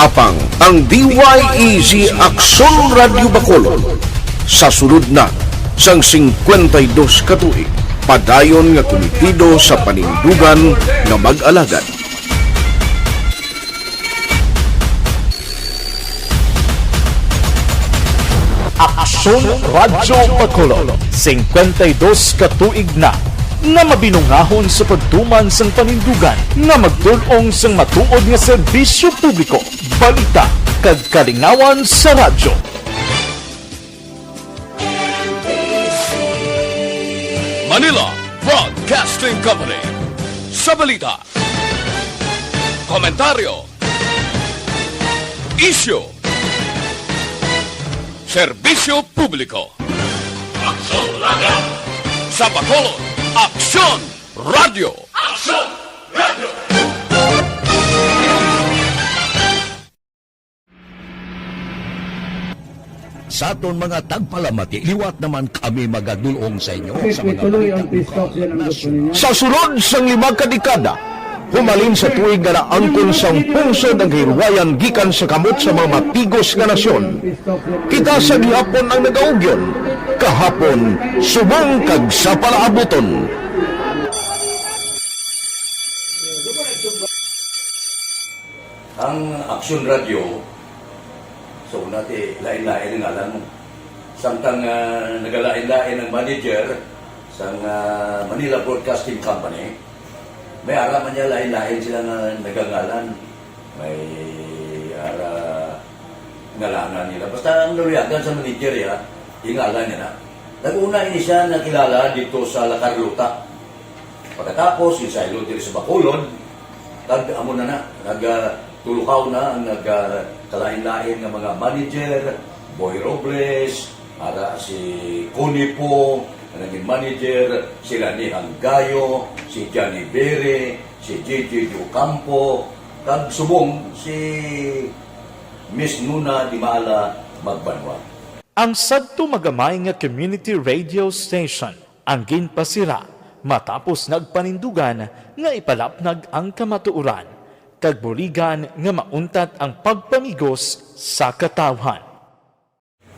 Apang ang D Y E G Aksyon Radyo Bacolod sa sulod na sang singkwenta y dos ka tuig, padayon nga kumitido sa panindugan nga mag-alagad. Aksyon Radyo Bacolod, singkwenta y dos ka tuig na nga mabinungahon sa pagtuman sang panindugan nga magtul-ong sang matuod nga serbisyo publiko, balita, kag kalingawan sa radyo. Manila Broadcasting Company. Sa balita, komentaryo, isyu, serbisyo publiko. Aksyon Radyo. Sa Bacolod, Aksyon Radyo. Aksyon Radyo. Sa aton mga tagpalamati, liwat naman kami magadul-ong sa inyo sa mga balita lokal, nasyonal. Sa sulod sang lima ka dekada, humalin sa tuig nga naangkon sang pungsod ang kahilwayan gikan sa kamot sa mga matigos nga nasyon, kita sa gihapon ang nagaugyon, kahapon subong kag sa palaabuton. Ang Action Radio, so, nati, lain-lain ang ngalan mo. Samtang, ah, nagalain-lain ang manager sang, ah, Manila Broadcasting Company, may ara man niya lain-lain sila nga nagangalan. May ara ngalangan nila. Basta ang naluyagan sa manager, ya, ingalan niya na. Nag-una ini siya nakilala dito sa La Carlota. Pagkatapos, ginsaylo diri sa Bacolod, kag amo na na, nag, ah, tulukaw na ang nag, ah, kalain-lain nga mga manager, Boy Robles, ara si Connie Po, nga naging manager, si Rani Hanggayo, si Johnny Bere, si J J Ocampo, kag subong si Miss Nuna Dimala Magbanwa. Ang sadto magamay nga community radio station ang ginpasira matapos nagpanindugan nga ipalapnag ang kamatuoran kag buligan nga mauntat ang pagpamigos sa katawhan.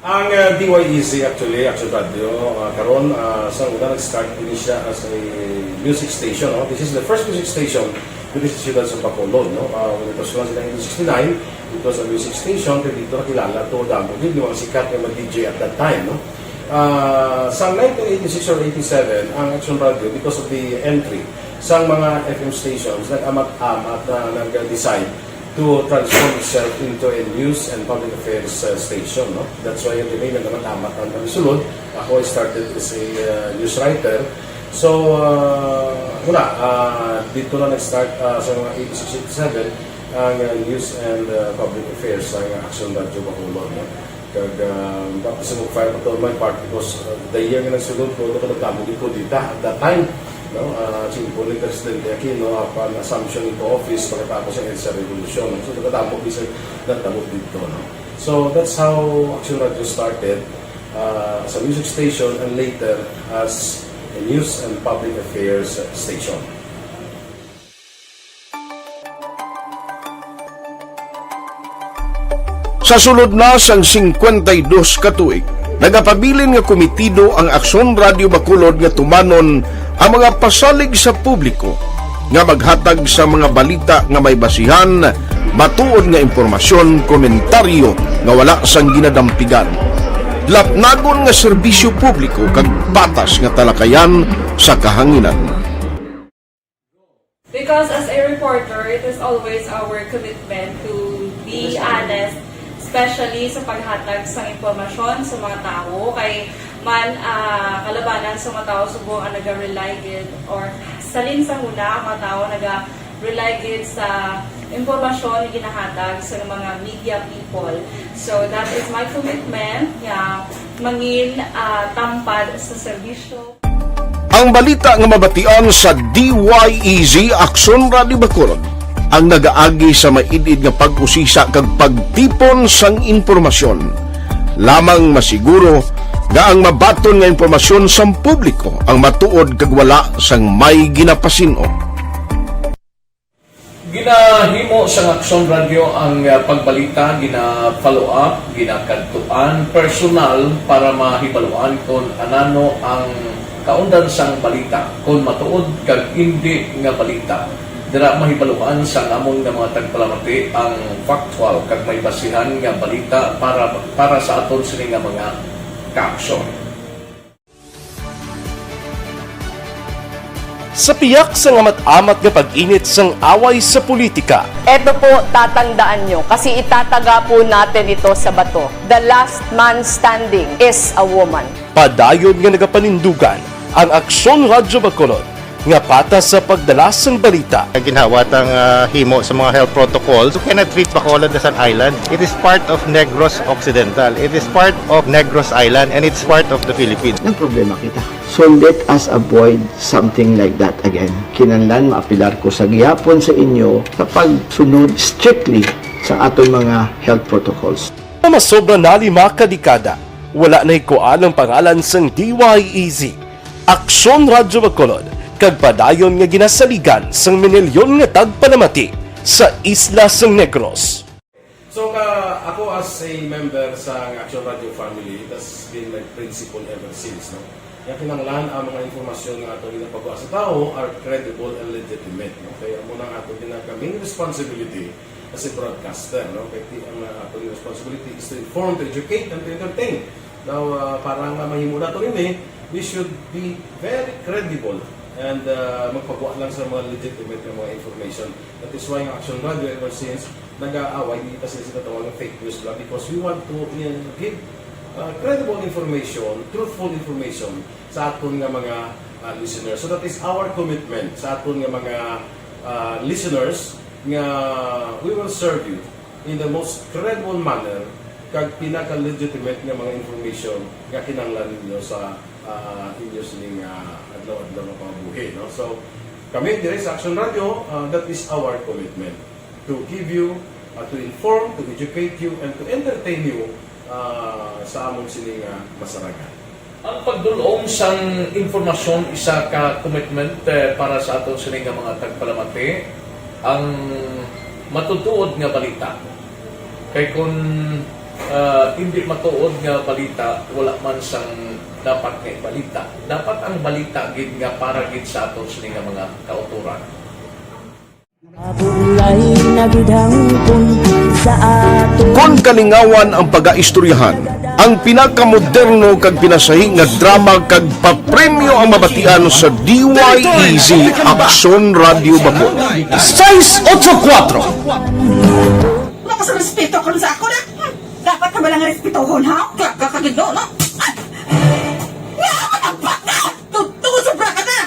Ang, uh, D Y E Z actually, Action Radio, uh, karon, uh, sa una nag-start ini siya as a music station, no? This is the first music station diri sa siyudad sa Bacolod, no? Uh, when it was launched in nineteen sixty-nine, it was a music station, kay dito nakilala to, damo gid yung mga sikat nga mga D J at that time, no? Ah, sa nineteen eighty-six or eighty-seven, ang Action Radio, because of the entry sa mga F M stations, nag-amat-amat na nag-decide to transform itself into a news and public affairs, uh, station, no? That's why yung name, nag-amat-amat ang nagsulod. Ako, I started as a, uh, news writer. So, uh, muna, uh, dito na nag-start, uh, sa mga eighty-six, eighty-seven, ang, uh, news and, uh, public affairs, ang Action Radio Bacolod, no? Kag, ah, tapos mag-file pa to on my part because, ah, the year nga nagsulod ko, nagkadamo gid kudeta at that time, no? Ah, singko ni Presidente Aquino, apan assumption into office pagkatapos ang EDSA Revolution. So, nagkadamo bisag nagtabo dito, no? So, that's how Action Radio started, ah, as a music station and later as a news and public affairs station. Sa sulod na sang singkwenta y dos ka tuig, nagapabilin nga komitido ang Aksyon Radio Bacolod nga tumanon ang mga pasalig sa publiko nga maghatag sa mga balita nga may basihan, matuod nga impormasyon, komentaryo nga wala sang ginadampigan, lapnagon nga serbisyo publiko kag patas nga talakayan sa kahanginan. Because as a reporter, it is always our commitment to be honest, especially sa paghatag sang impormasyon sa mga tawo. Kay man, ah, kalabanan sa mga tawo subong ang naga-rely gid, or salin sa huna ang mga tawo naga-rely gid sa impormasyon nga ginahatag sa mga media people. So that is my commitment nga mangin, ah, tampad sa serbisyo. Ang balita nga mabatian sa D Y E Z Aksyon Radio Bacolod ang nagaagi sa maid-id nga pag-usisa kag pagtipon sang impormasyon. Lamang masiguro nga ang mabaton nga impormasyon sang publiko ang matuod kag wala sang may ginapasin-o. Ginahimo sang Aksyon Radio ang, ah, pagbalita, gina-follow up, ginakadtuan personal para mahibaluan kon anano ang kaundan sang balita, kon matuod kag indi nga balita. Dira mahibaluan sang amon nga mga tagpalamati ang factual kag may basihan nga balita para, para sa aton sini nga mga kaaksyon. Sa piyak sang amat-amat nga pag-init sang away sa politika, Eto po, tatandaan nyo, kasi itataga po natin ito sa bato. The last man standing is a woman. Padayon nga nagapanindugan ang Aksyon Radyo Bacolod nga patas sa pagdala sang balita. Ang ginhawa tang, ah, himo sa mga health protocols, you cannot treat Bacolod as an island. It is part of Negros Occidental. It is part of Negros Island, and it's part of the Philippines. Nagproblema kita. So let us avoid something like that again. Kinahanglan maapelar ko sa gihapon sa inyo sa pagsunod strictly sa aton mga health protocols. Sa masobra na lima ka dekada, wala nahikuan ang pangalan sang D Y E Z, Aksyon Radyo Bacolod, kag padayon nga ginasaligan sang minilyon nga tagpalamati sa isla sang Negros. So, ka, ako as a member sa Action Radio family, it has been my principle ever since, no? Nga kinahanglan ang mga impormasyon nga ato ginapagawa sa tawo are credible and legitimate, no? Kaya amo nang ato gina-, main responsibility As a broadcaster, no? Kay ti-, ang, ah, ato responsibility is to inform, to educate, and to entertain. Now, ah, para nga mahimo nato ini, we should be very credible and, ah, magpagwa lang sa mga legitimate nga mga information. That is why ang Action Radio ever since nag-aaway, di kita sila sinatawag ng fake news lang because we want to, uh, give, uh, credible information, truthful information sa aton nga mga, uh, listeners. So that is our commitment sa aton nga mga, uh, listeners nga we will serve you in the most credible manner kag pinaka-legitimate nga mga information nga kinahanglan ninyo sa, uh, inyo sining, uh, adlaw-adlaw nga pangabuhi, no? So, kami diri sa Action Radio, uh, that is our commitment to give you, uh, to inform, to educate you, and to entertain you, uh, sa among sining, uh, masarangan. Ang pagdul-ong sang impormasyon isa ka commitment, eh, para sa aton sini nga mga tagpalamati. Ang matutuod nga balita. Kay kun, ah, hindi matuod nga balita, wala man sang dapat nga ibalita. Dapat ang balita gid nga para gid sa aton sini nga mga kautoran. Mabulay na gid hangtod sa aton. Kon kalingawan ang pagaistoryahan, ang pinakamoderno kag pinasahi nga drama kag papremyo ang mabatian sa D Y E Z Aksyon Radyo Bacolod. Sais otso kuwatro. Wala ka sa respeto karon sa ako na. Hmm, dapat ka ba lang respetohon, ha? Gaga ka gid, no? Ay! Nga, matagpak na! Totoo, sobra ka na!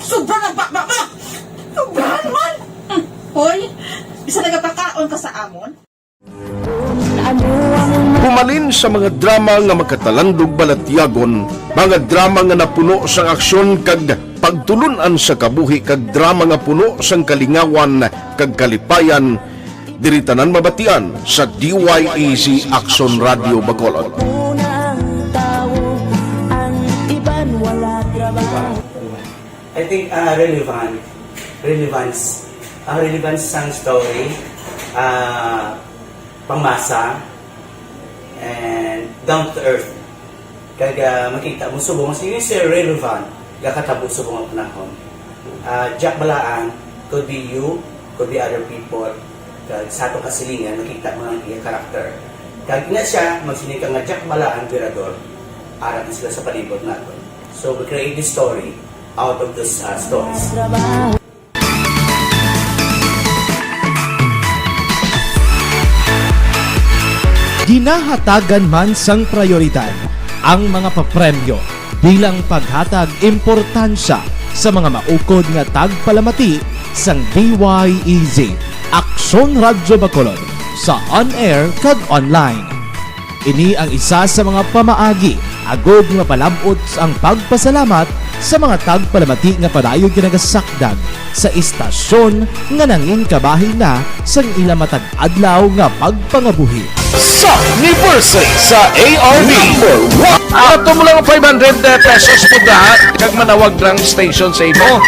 Sobra na bakbak mo! Sobrahan man! Hmm. Hoy, bisa nagapakaon ka sa amon? Humalin sa mga drama nga makatalandog balatyagon, mga drama nga napuno sang aksyon kag pagtulun-an sa kabuhi, kag drama nga puno sang kalingawan kag kalipayan, diri tanan mabatian sa D Y E Z Aksyon Radyo Bacolod. I think, ah, relevant. Relevance. Ang relevance sang story, ah, pangmasa, and down to earth. Kag, ah, makita mo subong, sige, sir, relevant, gakatabo subong ang panahon. Ah, Jack Balaan, could be you, could be other people, kag sa atong kasilingan, makita mo ang iya character. Kag ina siya, magsiling ka nga Jack Balaan, Virador, ara na sila sa palibot naton. So, we create this story out of those, ah, stories. Ginahatagan man sang prayoridad ang mga papremyo bilang paghatag importansya sa mga maukod nga tagpalamati sang D Y E Z, Aksyon Radyo Bacolod, sa on-air kag online. Ini ang isa sa mga pamaagi agud nga mapalab-ot ang pagpasalamat sa mga tagpalamati nga padayon nga nagasakdag sa istasyon nga nangin kabahin na sang ila matag adlaw nga pagpangabuhi. Sa anniversary sa A R B. Number one. Ato mo lang five hundred pesos po da, kag manawag lang station sa imo.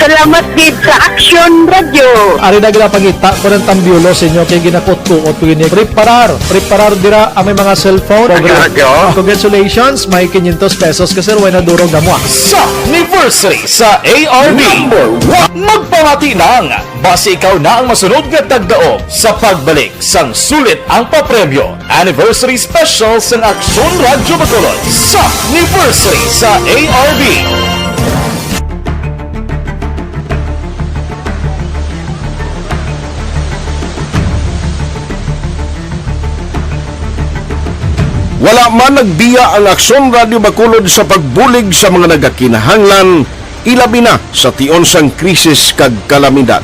Salamat gid sa Action Radio. Ari na gina pangita ko ng tambiulo sa inyo kay ginakutkuot ko ini. Preparar, preparar dira ang may mga cellphone. Ang radyo. Congratulations, may quinientos pesos ka, sir, way na durog na mo, ah. Sa anniversary sa A R B. Number one. Magpamati lang, basi ikaw na ang masunod nga tagdaog sa pagbalik sang sulit ang papremyo. Anniversary Special sang Aksyon Radyo Bacolod sa anniversary sa A R B. Wala man nagbiya ang Aksyon Radyo Bacolod sa pagbulig sa mga nagakinahanglan, ilabi na sa tion sang krisis kag kalamidad.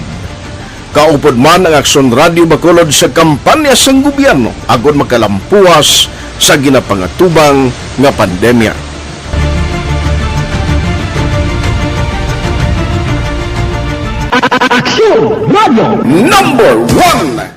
Kaupod man ang Aksyon Radyo Bacolod sa kampanya sang gobyerno agod makalampuas sa ginapangatubang nga pandemya. Aksyon Radyo Number One.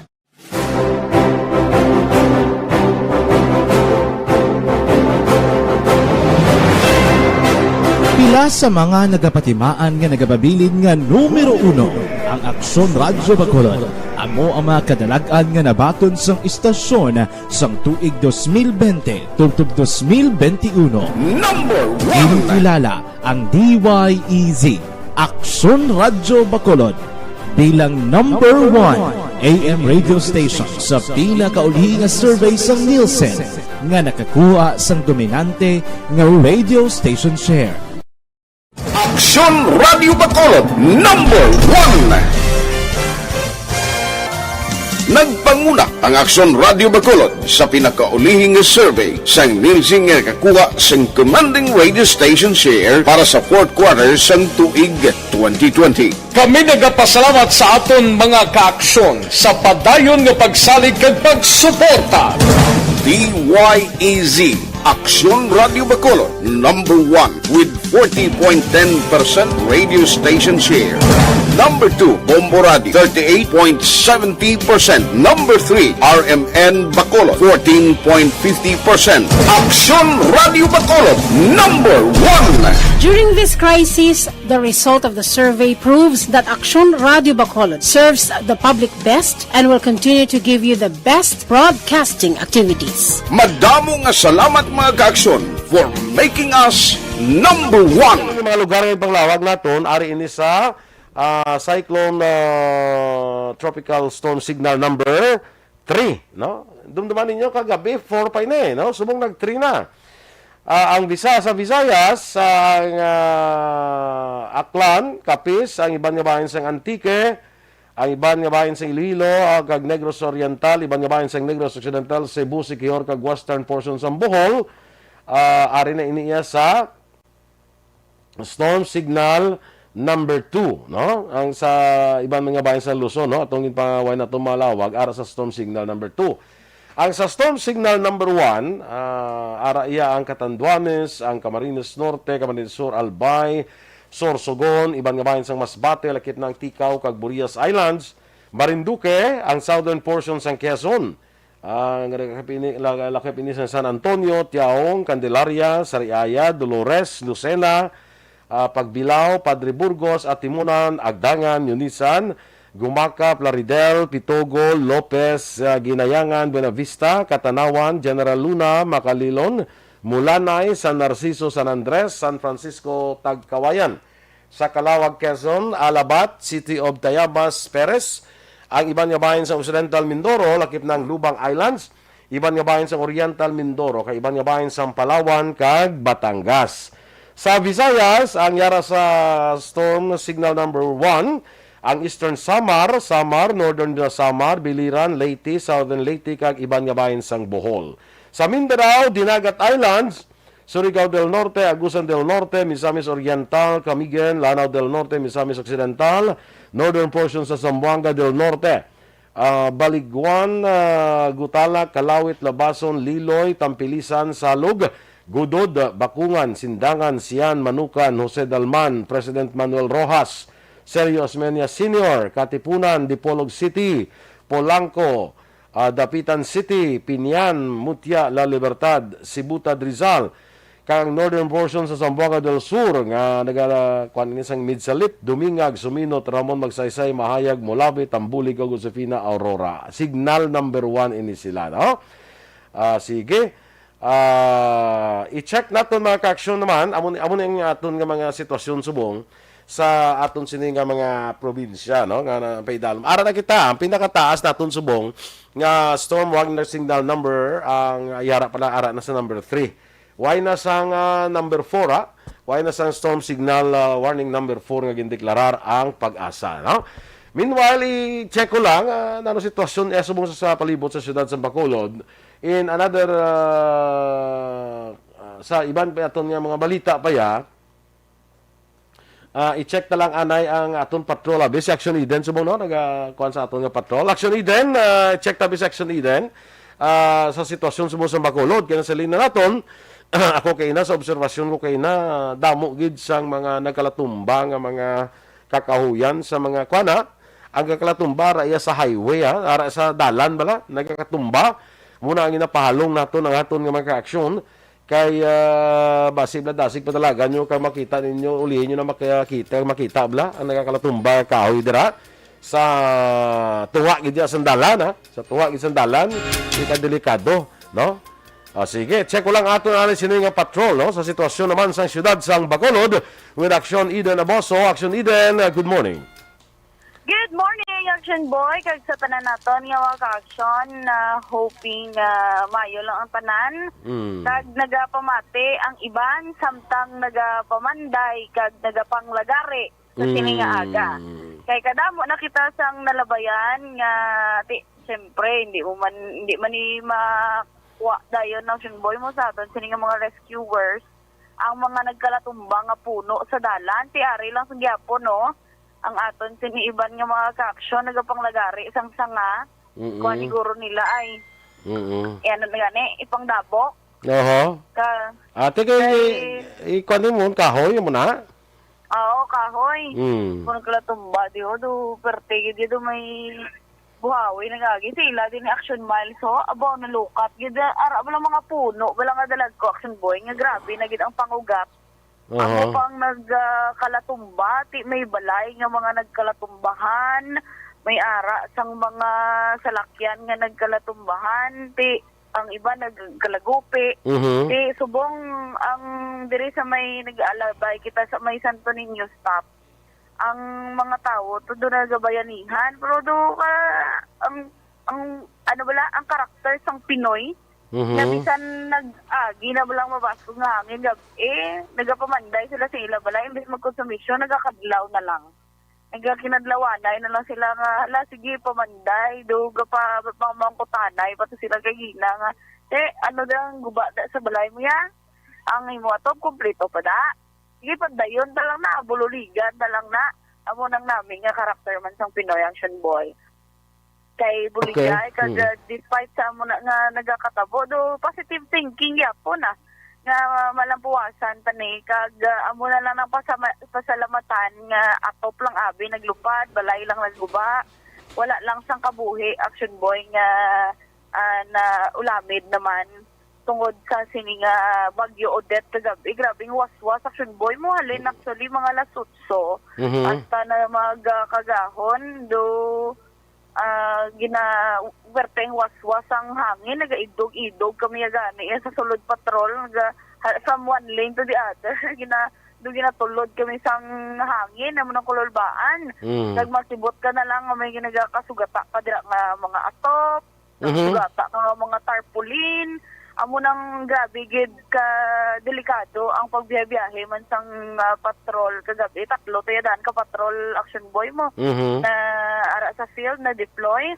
Pila sa mga nagapatimaan nga nagapabilin nga numero uno ang Aksyon Radyo Bacolod. Amo ang mga kadalag-an nga nabaton sang istasyon sang tuig dos mil bente tubtob dos mil bente uno. Number one. Ginakilala ang D Y E Z, Aksyon Radyo Bacolod. Bilang number one A M radio station sa pinakauli nga survey sang Nielsen nga nakakuha sang dominante nga radio station share. Aksyon Radio Bacolod, number one. Nagpanguna ang Aksyon Radio Bacolod sa pinakaulihing nga survey sang Nielsen nga nakakuha sang commanding radio station share para sa fourth quarter sang tuig twenty twenty. Kami nagapasalamat sa aton mga kaaksyon sa padayon nga pagsalig kag pagsuporta. D Y E Z, Aksyon Radio Bacolod, number one with forty point ten percent radio station share. Number two, Bombo Radio, thirty-eight point seventy percent. Number three, R M N Bacolod, fourteen point fifty percent. Aksyon Radio Bacolod, number one. During this crisis, the result of the survey proves that Aksyon Radio Bacolod serves the public best and will continue to give you the best broadcasting activities. Madamo nga salamat, mga kaaksyon, for making us number one. Ang mga lugar nga ipanglawag naton, ari ini sa, ah, Cyclone, ah, Tropical Storm Signal number three, no? Dumduman ninyo, kagabi, four pa ini, no? Subong nag three na. Ah, ang Visa-, sa Visayas, ang, ah, Aklan, Capiz, ang iban nga bahin sang Antique, ang iban nga bahin sang Iloilo, ah, kag Negros Oriental, iban nga bahin sang Negros Occidental, Cebu, Siquijor, kag western portion sang Bohol, ah, ari na ini iya sa storm signal number two, no? Ang sa iban mga bahin sa Luzon, no? Atong ginpangaway nato malawag, ara sa storm signal number two. Ang sa storm signal number one, ah, ara iya ang Catanduanes, ang Camarines Norte, Camarines Sur, Albay, Sorsogon, iban nga bahin sang Masbate, lakip na ang Ticao kag Burias Islands, Marinduque, ang southern portion sang Quezon, ah, nga lakip ini, la-, lakip ini sa San Antonio, Tiaong, Candelaria, Sariaya, Dolores, Lucena, ah, Pagbilao, Padre Burgos, Atimonan, Agdangan, Yunisan, Gumaca, Plaridel, Pitogo, Lopez, ah, Ginayangan, Buenavista, Catanawan, General Luna, Macalilon, Mulanay, San Narciso, San Andres, San Francisco, Tagkawayan. Sa Calauag, Quezon, Alabat, City of Tayabas, Perez, ang iban nga bahin sa Occidental Mindoro, lakip na ang Lubang Islands, iban nga bahin sa Oriental Mindoro, kag iban nga bahin sa Palawan kag Batangas. Sa Visayas, ang yara sa storm signal number one, ang Eastern Samar, Samar, Northern Samar, Biliran, Leyte, Southern Leyte, kag iban nga bahin sang Bohol. Sa Mindanao, Dinagat Islands, Surigao del Norte, Agusan del Norte, Misamis Oriental, Camiguin, Lanao del Norte, Misamis Occidental, northern portion sa Zamboanga del Norte, ah, Baliguan, ah, Gutala, Calauit, Labason, Liloy, Tampilisan, Salug, Gudod, Bakungan, Sindangan, Sian, Manukan, Jose Dalman, President Manuel Roxas, Sergio Osmeña Senior, Katipunan, Dipolog City, Polanco, ah, Dapitan City, Pinian, Mutya, La Libertad, Sibutad, Rizal, kag ang northern portion sa Zamboanga del Sur nga naga-, kuwan ini sang Midsalip, Dumingag, Suminot, Ramon Magsaysay, Mahayag, Molabe, Tambulig, kag Josefina, Aurora. Signal number one ini sila, no? Ah, sige. Ah, i-check naton, mga kaaksyon, naman. Amo ni, amo ni ang aton nga mga sitwasyon subong sa aton sini nga mga probinsya, no, nga na, paidalom. Ara na kita, ang pinakataas naton subong nga storm warning signal number, ang yara pala, ara na sa number three. Why na sang, ah, number four, ha? Why na sang storm signal, ah, warning number four nga gindeklarar ang PAGASA, no? Meanwhile, i-check ko lang, ah, nano sitwasyon, eh, subong sa, sa palibot sa siyudad sa Bacolod. In another, ah, ah, sa iban pa aton nga mga balita pa ya, ah, i-check na lang anay ang aton patrol, abi, si Action Eden, subong, no? Naga-, kuwan sa aton nga patrol. Action Eden, ah, check tabi si Action Eden. Ah, sa sitwasyon subong sa Bacolod, kay nasa linya naton, ako kay na, sa obserbasyon ko kay na, damo gid sang mga nagkalatumba nga mga kakahuyan sa mga, kuwan, ha? Ang nagkalatumba, ara iya sa highway, ha? Ara sa dalan bala, nagkakatumba. Muna ang ginapahalong naton ang aton nga mga kaaksyon. Kay, ah, basi bala dasig padalagan nyo kag makita ninyo, ulihin nyo na makita, makita bala ang nagakalatumba nga kahoy dira sa tunga gid sang dalan, ha? Sa tunga gid sang dalan, di ka delikado, no? Ah, sige, check ko lang aton anay sini nga patrol, no? Sa sitwasyon naman sa siyudad sang Bacolod, with Action Eden Aboso. Action Eden, ah, good morning. Good morning, Action Boy, kag sa tanan naton nga mga ka-action, na hoping nga maayo lang ang tanan. Mm. Kag nagapamati ang iban, samtang nagapamanday kag nagapanglagari sa sini nga aga. Mm. Kay kadamo na kita sang nalabayan nga, ti, siyempre, hindi mo man, hindi man ni makuha dayon ng Action Boy mo sa aton sini nga mga rescuers. Ang mga nagkalatumba nga puno sa dalan, ti ari lang sa gyapon, no? Ang aton sini iban nga mga ka-action nagapanglagari sang sanga. Mm-mm. Kuha ni guro nila ay. Mm-mm. Eh, ano na gani, ipangdabok. Oho. Ka, Ate, kay, kay i-, ikuan mo, kahoy mo na? Oo, kahoy. Mm. Kung nagkalatumba, di ho, do, perte, di do may buhawi, nagagi. Sila din ni Action Miles, ho. Abo, nalukat. Gid, ara, wala mga puno, wala nga dalag ko, Action Boy, nga grabe na gid ang pangugat. Aha. Amo pang nag, ah, kalatumba, ti may balay nga mga nagkalatumbahan, may ara sang mga salakyan nga nagkalatumbahan, ti ang iba nagkalagupi. Mhm. Ti subong ang diri sa may nag-alabay kita sa may Santo Niño stop, ang mga tawo to do nagabayanihan, pero do ka, ang, ang, ano bala, ang karakter sang Pinoy, Mhm. nga bisan nag-agi na lang mabaskog nga hangin gab-i, nagapamanday sila sa ila balay, imbes magkonsumisyon, nagakadlaw na lang. Nagakinadlawanay na lang sila nga, "Hala, sige, pamanday, do, gapa, pamangkutanay pa to sila kay gina nga, eh, ano lang, guba da sa balay mo ya? Ang imo ato, kompleto pa da? Sige, padayon na lang na, bululigan na lang na." Amo nang nami nga karakter man sang Pinoy, Action Boy. Kay buligay, okay, kag, mm, ah, despite sa amo na nga nagakatabo, do positive thinking gyapon na nga malampuwasan pa ni, kag, ah, amo na lang ang pasama-, pasalamatan nga atop lang abi naglupad, balay lang nagguba, wala lang sang kabuhi, Action Boy, nga, ah, na ulamid naman tungod sa sini nga Bagyo Odette kagab-i. Grabe ang waswas, Action Boy, mo halin, mm, actually, mga alas otso, mhm, hasta na mag, ah, kagahon, do ah, gina-, werteng waswas ang hangin, nagaidog-idog kami gani, eh, sa sulod patrol, naga-, ha-, from one lane to the other, gina-, do ginatulod kami sang hangin, amo nang kululbaan. Mm. Kag makibot ka na lang nga may ginagakasugata ka dira nga mga atop, mhm, nakasugata ka nga mga tarpaulin, amo nang grabe gid ka delikado ang pagbiyahe-biyahe man sang, ah, patrol kagab-i. Tatlo to ya daan ka patrol, Action Boy, mo. Mhm. Na ara sa field, na-deploy,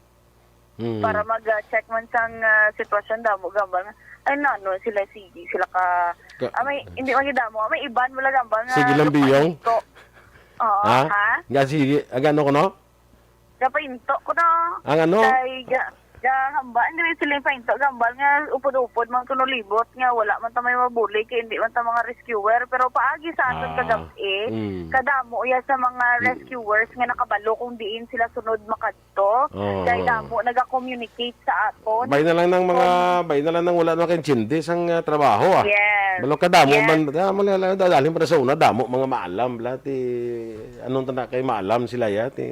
mhm, para mag, ah, check man sang, ah, sitwasyon. Damo gambal nga, ay, nano sila, sige, sila ka, ka, ah, may, hindi man gid damo, may iban wala gambal nga sige lang, biyong. Lupaito. Oo, ha? Ha? Nga, sige, agano ko, no? Gapainto ko na. Ang ano? Kay ga-, gahamba, hindi sila yung painto. Gambal nga upod-upod man kuno libot nga wala man ta may mabulig kay hindi man ta mga rescuer. Pero paagi sa aton, ah, kagab-i, mm, kadamo ya sa mga, mm, rescuers nga nakabalo kung diin sila sunod makadto. Oo. Kay damo naga-communicate sa aton. Bay na lang ng mga, kung bay na lang ng wala na kay intindi sang, ah, trabaho, ah. Yes. Balong kadamo, yes, man, ah, mali lang, dadalhin para sa una, damo mga maalam, bla, ti, anong tanda kay maalam sila, ya, ti,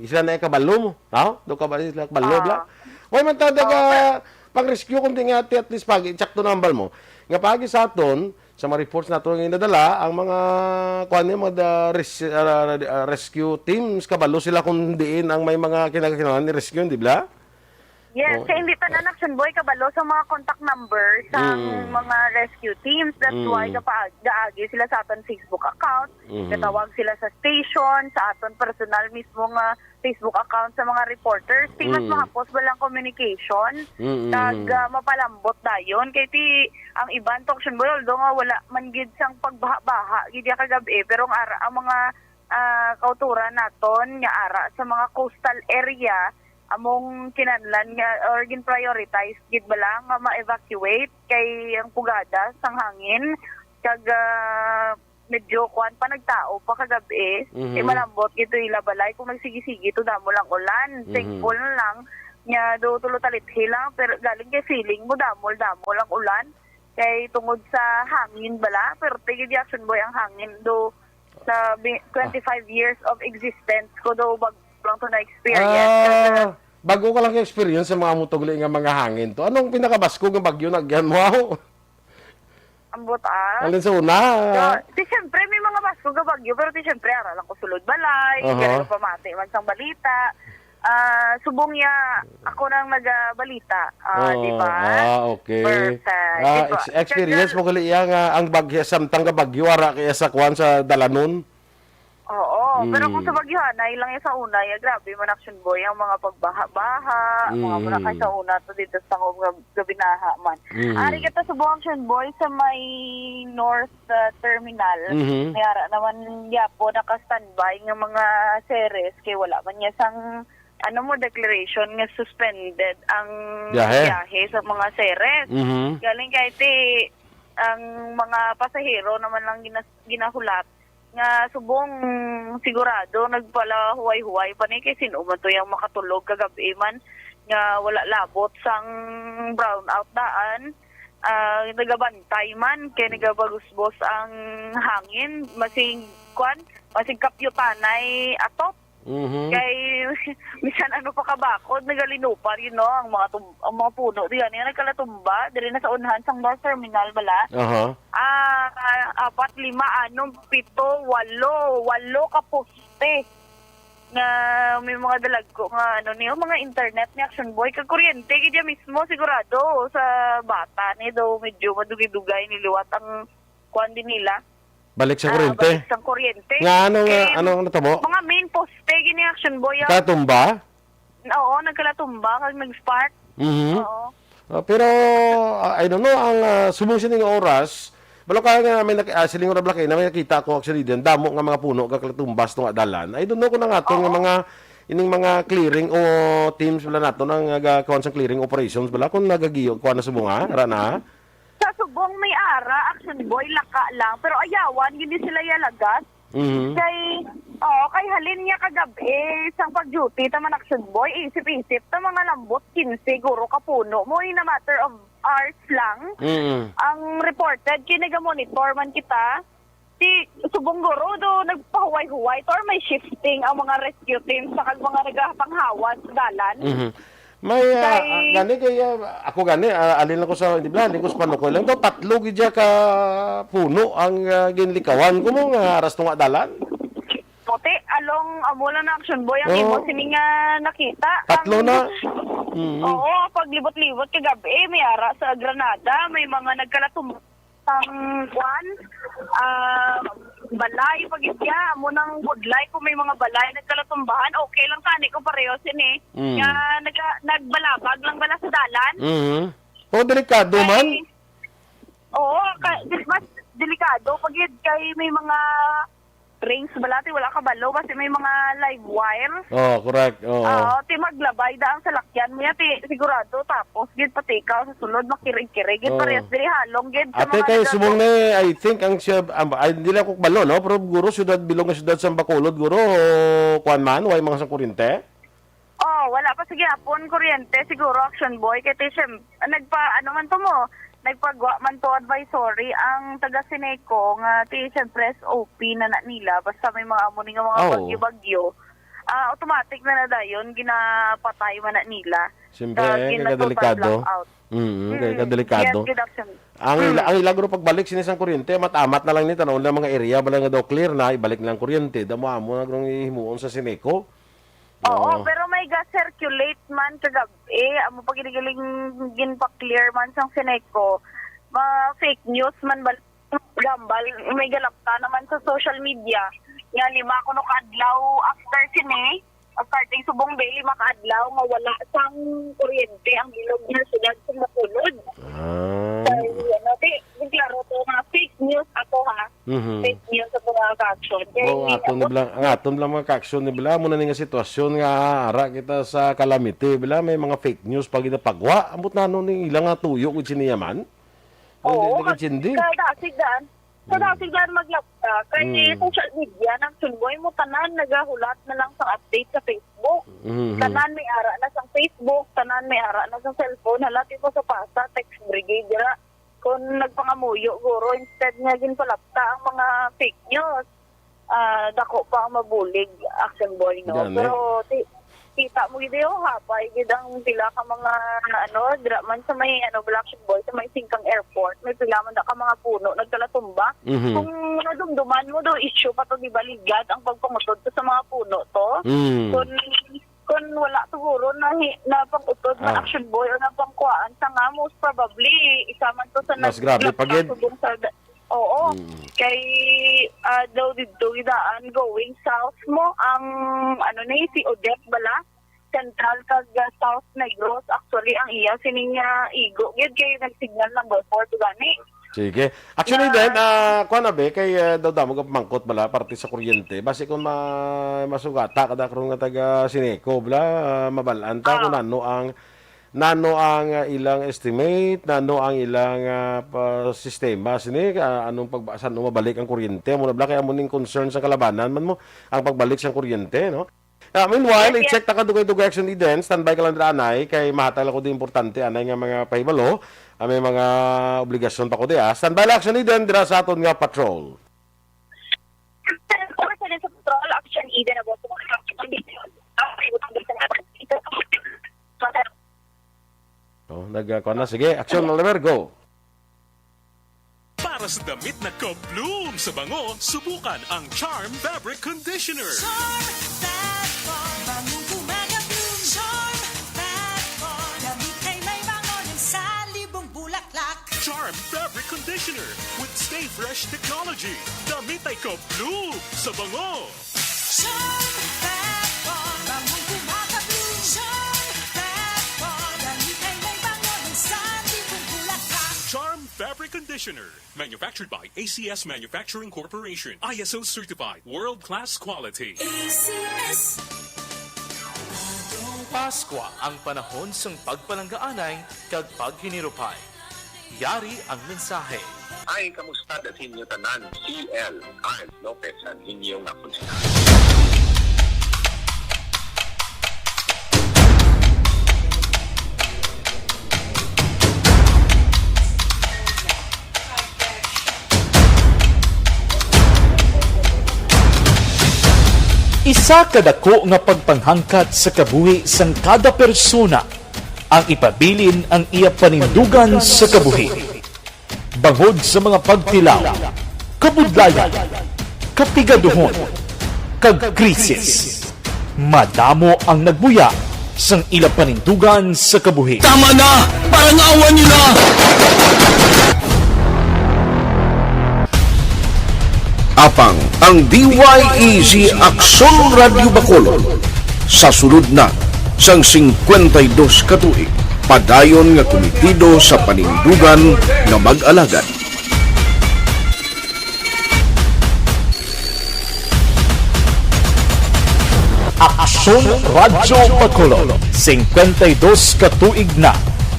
sila na kabalo mo. Ha? Do ka ba sila kabalo, bla? Ah. Way man ta daga, oo, pang-rescue kundi nga, ti, at least pag-, i-check to nambal mo. Nga pagi sa aton, sa mga reports nato nga nadala, ang mga, kuwan niya, mga da-, res-, ah, ah, rescue teams, kabalo sila kung diin ang may mga kinakakinahanglan ni rescue, di ba? Yes, oh, kaya hindi tanan, Action Boy, kabalo sa mga contact number sa, mm, mga rescue teams. That's, mm, why gapa-, gaagi sila sa aton Facebook account, mhm, gatawag sila sa station, sa aton personal mismo nga Facebook account sa mga reporters. Ti mas, mm, mahapos ba lang communication? Mm, kag, mm, ah, mapalambot dayon. Kay ti, ang iban to, Action Boy, although nga wala man gid sang pagbaha-baha gid ya kagab-i, pero ang ara, ang mga, ah, kauturan naton nga ara sa mga coastal area, among kinahanglan nga, or gin-prioritize gid ba lang nga ma-evacuate kay ang pugada sang hangin kag, ah, medyo kuwan pa, nagtao pa kagab-i, mhm, eh, malambot gid to ila balay kung nagsigi-sigi to damo lang ulan. Mhm. Thankful na lang nga do tulo talithi lang, pero galing kay feeling mo damo-damo lang ulan kay tungod sa hangin bala. Pero tigid Action Boy ang hangin do sa bi-, twenty-five years of existence ko do bag-o lang to na-experience. Ah, bag-o ka lang experience sa mga mutugli nga mga hangin to. Anong pinakabaskog nga bagyo na agyan mo? Ambot, ah. Alin sa una? So, di, siyempre, may mga bas-, Tungga Baguio, pero ti siyempre, ara lang ko sulod balay, Aha. kaya nagpamati man sang balita. Ah, subong ya, ako nang nagabalita. Ah, Oo, di ba? ah, okay. Perfect. Ah, Di ba? ex-, experience Kaya mo gali iya nga ang bagyo, samtang nga bagyo, ara kaya sa kwan sa dalanon? Oo, pero kung sa Mm. Baguiohanay lang ya sa una, ya, grabe man, Action Boy, ang mga pagbaha-baha, mga muna kay Mm. sa una to dito sa nga, nga binaha man. Mm. Ari kita subong, Action Boy, sa may North, ah, Terminal. Mhm. May ara naman gyapo naka-standby nga mga series kay wala man niya sang, ano mo, declaration nga suspended ang Biyahe? biyahe sa mga series. Mhm. Galing kay ti ang mga pasahero naman lang ginas-, ginahulat nga subong sigurado nagpalahuway-huway pa ni kay sin-o man to yang makatulog kagab-i man nga wala labot sang brownout daan. Ah, nagabantay man kay nagabagusbos ang hangin, masig kwan, masig kapyutanay atop. Mhm. Kay bisan ano pa kabakod, nagalinupar, you know, ang mga tum-, ang mga puno di gani nga nagkalatumba diri na sa unhan sang North Terminal bala. Aha. Ah, apat, lima, anom, pito, walo, walo ka poste nga may mga dalagko nga ano niyo, mga internet ni Action Boy, kag kuryente gid ya mismo sigurado sa bata ni daw medyo madugay-dugay ni liwat ang kuan din nila. Balik sa Ah, kuryente? balik sang kuryente. Nga, ano nga, Eh, ano ang natabo? Mga main poste gini, Action Boy, ah. Katumba? Oo, nagkalatumba kag nag-spark. Mhm. Oo. Ah, pero, ah, I don't know, ang, ah, subong sining oras, balo ka nga may nak-, ah, siling oras bala kay na may nakita ko actually din, damo nga mga puno nga kalatumbas to nga dalan. I don't know kung nangaton nga Oo. mga, ining mga clearing o teams bala nato nang nagakuan sa clearing operations bala kung nagagiyo kuan na subong, ah, ra na. Sa subong may ara, Action Boy, laka lang. Pero ayawan, hindi sila yalagas. Mhm. Kay, oo, kay halin niya kagab-i sang pag-duty ta man, Action Boy, isip-isip ta mga lambot quince guro ka puno mo in a matter of hours lang. Mhm. Ang reported, kay naga-monitor man kita. Ti subong guro do nagpahuway-huway to or may shifting ang mga rescue team sa kag mga nagapanghawas sa dalan. Mhm. May, ah, Kay ah, gani kay, ah, ako gani, ah, alin lang ko sa, di ba, alin ko sa panukoy lang to, patlo gid siya ka puno ang, ah, ginlikawan ko mo nga aras to nga dalan. Puti, along amo lang na Action Boy ang Oo. imo sini nga nakita. Tatlo Ang na. Mm. Oo, paglibot-libot kagabi, may ara sa Granada, may mga nagkalatumba sang kuan, ah, balay, pag-, amo nang budlay, kung may mga balay nagkalatumbahan, okay lang tani kung pareho sini. Mm. Nga naga-, nagbalabag lang bala sa dalan. Mhm. Oh, delikado Kay, man. Oo, ka-, di-, mas delikado pag yun kay may mga rings bala, ti wala ka balo, basi may mga live wire. Oh, correct. Oo. Oo, ti maglabay da ang salakyan mo yan, ti sigurado, tapos gid pati ikaw sa sulod, makirig-kirig, gid Oo. parehas diri halong, gid sa Ate, mga kay nagago- subong ni, I think, ang siya, ang, ay, hindi lang ko balo, no? Pero guro, syudad, bilog nga syudad sa Bacolod, guro, kuan man, way mga sa kurinte? Oh, wala pa sa gihapon kuryente, siguro, Action Boy, kay ti, siyem-, nagpa, ano man to mo, nagpagwa man to advisory ang taga Seneco nga ti, siyempre, S O P na na nila, basta may mga amo ni nga mga Ah, oo. bagyo-bagyo, ah, automatic na na dayon, ginapatay man na nila. Siyempre, Kag eh, gina-total kagadelikado. blackout. Mm, kay Mm, kadelikado. yes, gid, Action. Ang ila-, Mm. ang ila guro pagbalik sini sang kuryente, amat-amat na lang ni, tan-aw na mga area ba lang nga daw clear na, ibalik nilang kuryente, damo amo na gurong ihimuon sa Seneco. Oo, Oo. pero may ga-circulate man kagab-i, amo pa gid giling ginpa-clear man sang Seneco. Ma fake news man bal-, gambal, may galapta naman sa social media. Nga lima kuno ka adlaw after sini, starting subong day, lima ka adlaw nga wala sang kuryente ang bilog nga syudad sa Bacolod. Ah. So, ano, di, di klaro to nga fake news ato, ha? Mhm. Fake news sa mga ka-action. Kaya Oh, ang aton ni bala, ang aton bala mga ka-action ni bala, amo na ni nga sitwasyon nga ara kita sa calamity, bala may mga fake news pa ginapagwa. Ambot na ano ni ilang nga tuyo gud sini yaman? Oo, Hindi ka mag-, intindi. Sa dasig daan. Sa Mm. dasig daan maglabta. Kay Mm. social media, nang Chunboy mo, tanan nagahulat na lang sa update sa Facebook. Mhm. Tanan may ara na sa Facebook, tanan may ara na sa cellphone. Hala, tipo sa pasa, text brigade, dira. Kung nagpangamuyo, guro, instead nga ginpalapta ang mga fake news, ah, dako pa ang mabulig, Action Boy, no? Gani. Pero ti-, kita mo gid, oh, hapay gid ang pila ka mga, ano, dira man sa may, ano, Black Action Boy, sa may Singkang Airport, may pila man da ka mga puno nagkalatumba. Mhm. Kung Nadumduman mo daw, issue pa to, di ba, ligad ang pagpangutod ko sa mga puno to? Mm. Kun, kun wala siguro na hi-, na pangutod na Ah. action boy o na pangkuhaan sa nga, most probably, isa man to sa Mas grabe pa gid. Subong sa da-, oo. Mm. Kay, ah, daw didto gidaan, going south mo, ang, ano ni, si Odette bala, Central kag, ah, South Negros. Actually, ang iya sining, ah, igo gid kay nagsignal number four to gani. Sige. Actually, Na then, ah, kuwan na, be, kay, ah, daw damo ka pamangkot bala, parte sa kuryente. Basi kung ma-, masugata ka da karon nga taga Sineco, bala, ah, mabalaan ta kung Ah. nano ang, nano ang, ah, ilang estimate, nano ang ilang, ah, pa-, sistema sini, ah, anong pagba-, san-o mabalik ang kuryente. Amo na bala, kay amo ning concern sa kalabanan man mo, ang pagbalik sang kuryente, no? Ah, meanwhile, Yes, yes. i-check ta ka dugay-dugay, Action Eden. Standby ka lang dira, anay, kay mahatag lang ko di importante, anay, nga mga pahibalo. Ah, may mga obligasyon pa ko di, ah. Standby lang, Action Eden, dira sa aton nga patrol. Sa patrol, Action Eden, about Oh, nag, ah, kuwan na. Sige, Action, Oliver, go. Para sa damit na ka-bloom sa bango, subukan ang Charm Fabric Conditioner. Charm Fat Bond, bangong gumagabloom. Charm Fat Bond, damit ay may bango ng salibong bulaklak. Charm Fabric Conditioner with Stay Fresh Technology. Damit ay ka-bloom sa bango. Charm Fat Bond, bangong gumagabloom. Charm Fat Bond, damit ay may bango ng salibong bulaklak. Charm Fabric Conditioner. Manufactured by A C S Manufacturing Corporation. I S O certified. World-class quality. A C S. Paskwa ang panahon sang pagpalanggaanay kag paghinirupay. Yari ang mensahe. Ay, kamusta da sa inyo tanan? Si L R Lopez ang inyo nga konsehal. Isa ka dako nga pagpanghangkat sa kabuhi sang kada persona ang ipabilin ang iya panindugan sa kabuhi. Bangod sa mga pagtilaw, kabudlayan, kapigaduhon, kag krisis, madamo ang nagbuya sang ila panindugan sa kabuhi. Tama na! Parangawan niyo na! Apang ang D Y E G Aksyon Radyo Bacolod, sa sulod na sang singkwenta y dos ka tuig, padayon nga kumitido sa panindugan nga mag-alagad. Aksyon Radyo Bacolod, singkwenta y dos ka tuig na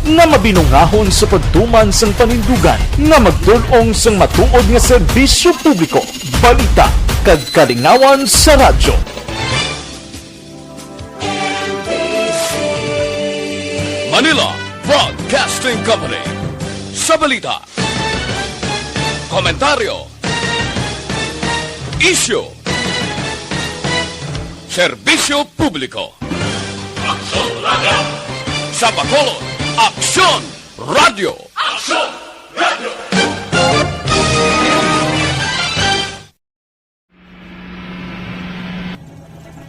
nga mabinungahon sa pagtuman sang panindugan nga magtul-ong sang matuod nga serbisyo publiko, balita, kag kalingawan sa radyo. Manila Broadcasting Company. Sa balita, komentaryo, isyu, serbisyo publiko. Aksyon Radyo. Sa Bacolod, Aksyon Radyo. Aksyon Radyo.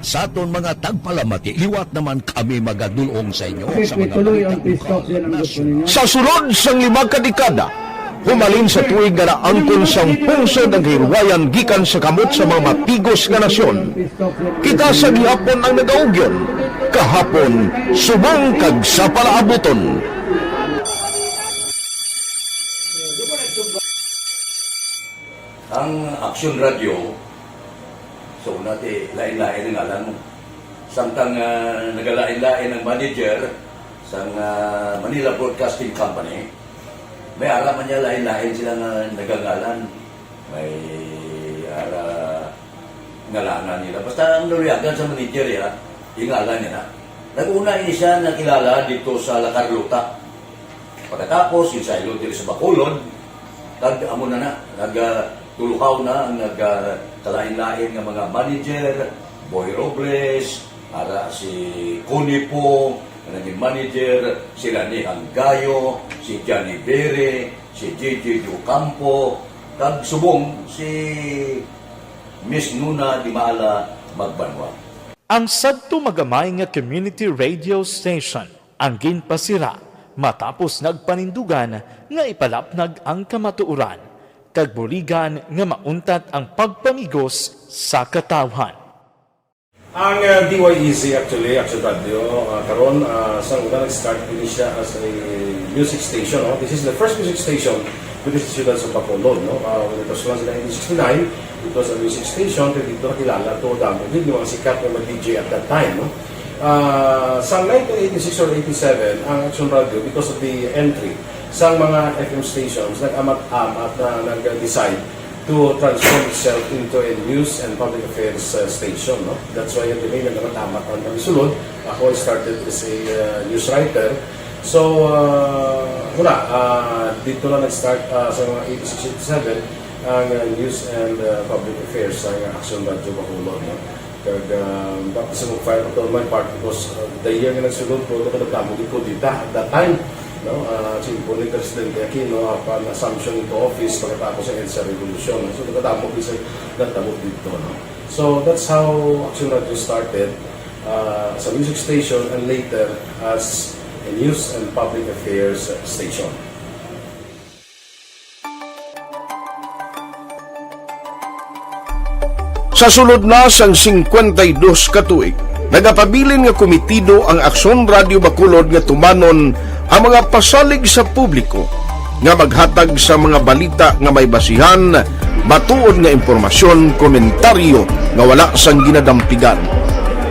Sa aton mga tagpalamati, liwat naman kami magadul-ong sa inyo sa mga balita ukol sa nasyon. Sa sulod sang lima ka dekada, humalin sa tuig nga naangkon sang pungsod ang kahirwayan gikan sa kamot sa mga matigos nga nasyon, kita sa gihapon ang nagaugyon, kahapon subong kag sa palaabuton. Ang Aksyon Radyo, sa una, ti, lain-lain ang ngalan mo. Samtang, ah, nagalain-lain ang manager sang, ah, Manila Broadcasting Company, may ara man niya lain-lain sila nga nagangalan. May ara ngalanan nila. Basta ang naluyagan sa manager, ya, yung ngalan niya na. Nag-una ini siya nakilala dito sa La Carlota. Pagkatapos, yung saylo diri sa Bacolod, kag amo na na, nag, ah, tuluhaw na ang nag, ah, kalain-lain nga mga manager, Boy Robles, ara si Connie Po, nga naging manager, si Rani Hanggayo, si Johnny Bere, si J J Ocampo, Kag subong si Miss Nuna Dimala Magbanwa. Ang sadto magamay nga community radio station ang ginpasira matapos nagpanindugan nga ipalapnag ang kamatuoran kag buligan nga mauntat ang pagpamigos sa katawhan. Ang uh, D Y E Z actually, Action Radio, uh, karon uh, sa una nag-start din siya as a music station. No? This is the first music station with the Siyudad sa Bacolod. No? Uh, when it was launched in nineteen sixty-nine, it was a music station. Kaya dito nakilala to damo din yung mga sikat na mag-D J at that time. No? Uh, sa nineteen eighty-six or eighty-seven, ang Action Radio, because of the entry sa mga F M stations, nag-amat-amat na nag-decide to transform itself into a news and public affairs uh, station. No? That's why yung name na natamat ang pagsulod. Ako I started as a uh, news writer. So, uh, wala. Uh, dito na nag-start uh, sa mga eighty-six, eighty-seven ang uh, news and uh, public affairs sa Action Radio Bacolod. No? Kag uh, baptism of fire to my part because uh, the year nga nagsulod ko, nagkadamo gid ko dita at that time. No? Uh, simple ni Presidente Aquino, upon assumption into office, pagkatapos sa EDSA Revolution. So, nagkadamo gid sa nagdamo dito. No? So, that's how Action Radio started uh, as a music station and later as a news and public affairs station. Sa sulod na sang singkwenta y dos ka tuig, nagapabilin nga komitido ang Aksyon Radio Bacolod nga tumanon ang mga pasalig sa publiko nga maghatag sa mga balita nga may basihan, matuod nga impormasyon, komentaryo nga wala sang ginadampigan,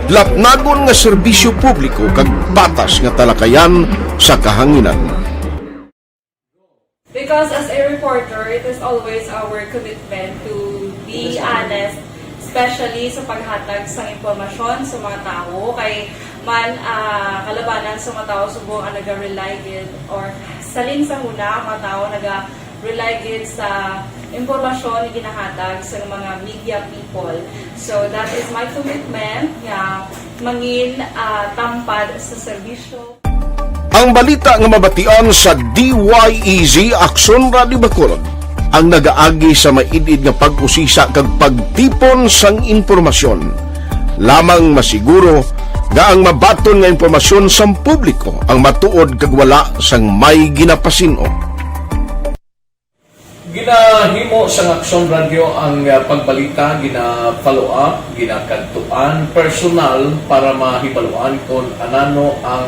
lapnagon nga serbisyo publiko kag patas nga talakayan sa kahanginan. Because as a reporter, it is always our commitment to be honest, especially sa paghatag sa impormasyon sa mga tawo. Kay man uh, kalabanan sa mga tawo subong ang naga-rely gid or salin sa huna ang mga tawo naga-rely gid sa impormasyon nga ginahatag sa mga media people. So that is my commitment nga mangin uh, tampad sa serbisyo. Ang balita nga mabatian sa D Y E Z Aksyon Radio Bacolod ang nagaagi sa maid-id nga pag-usisa kag pagtipon sang impormasyon. Lamang masiguro nga ang mabaton nga impormasyon sang publiko ang matuod kag wala sang may ginapasin-o. Ginahimo sang Aksyon Radio ang ah, pagbalita, gina-follow up, ginakadtuan personal para mahibaluan kon anano ang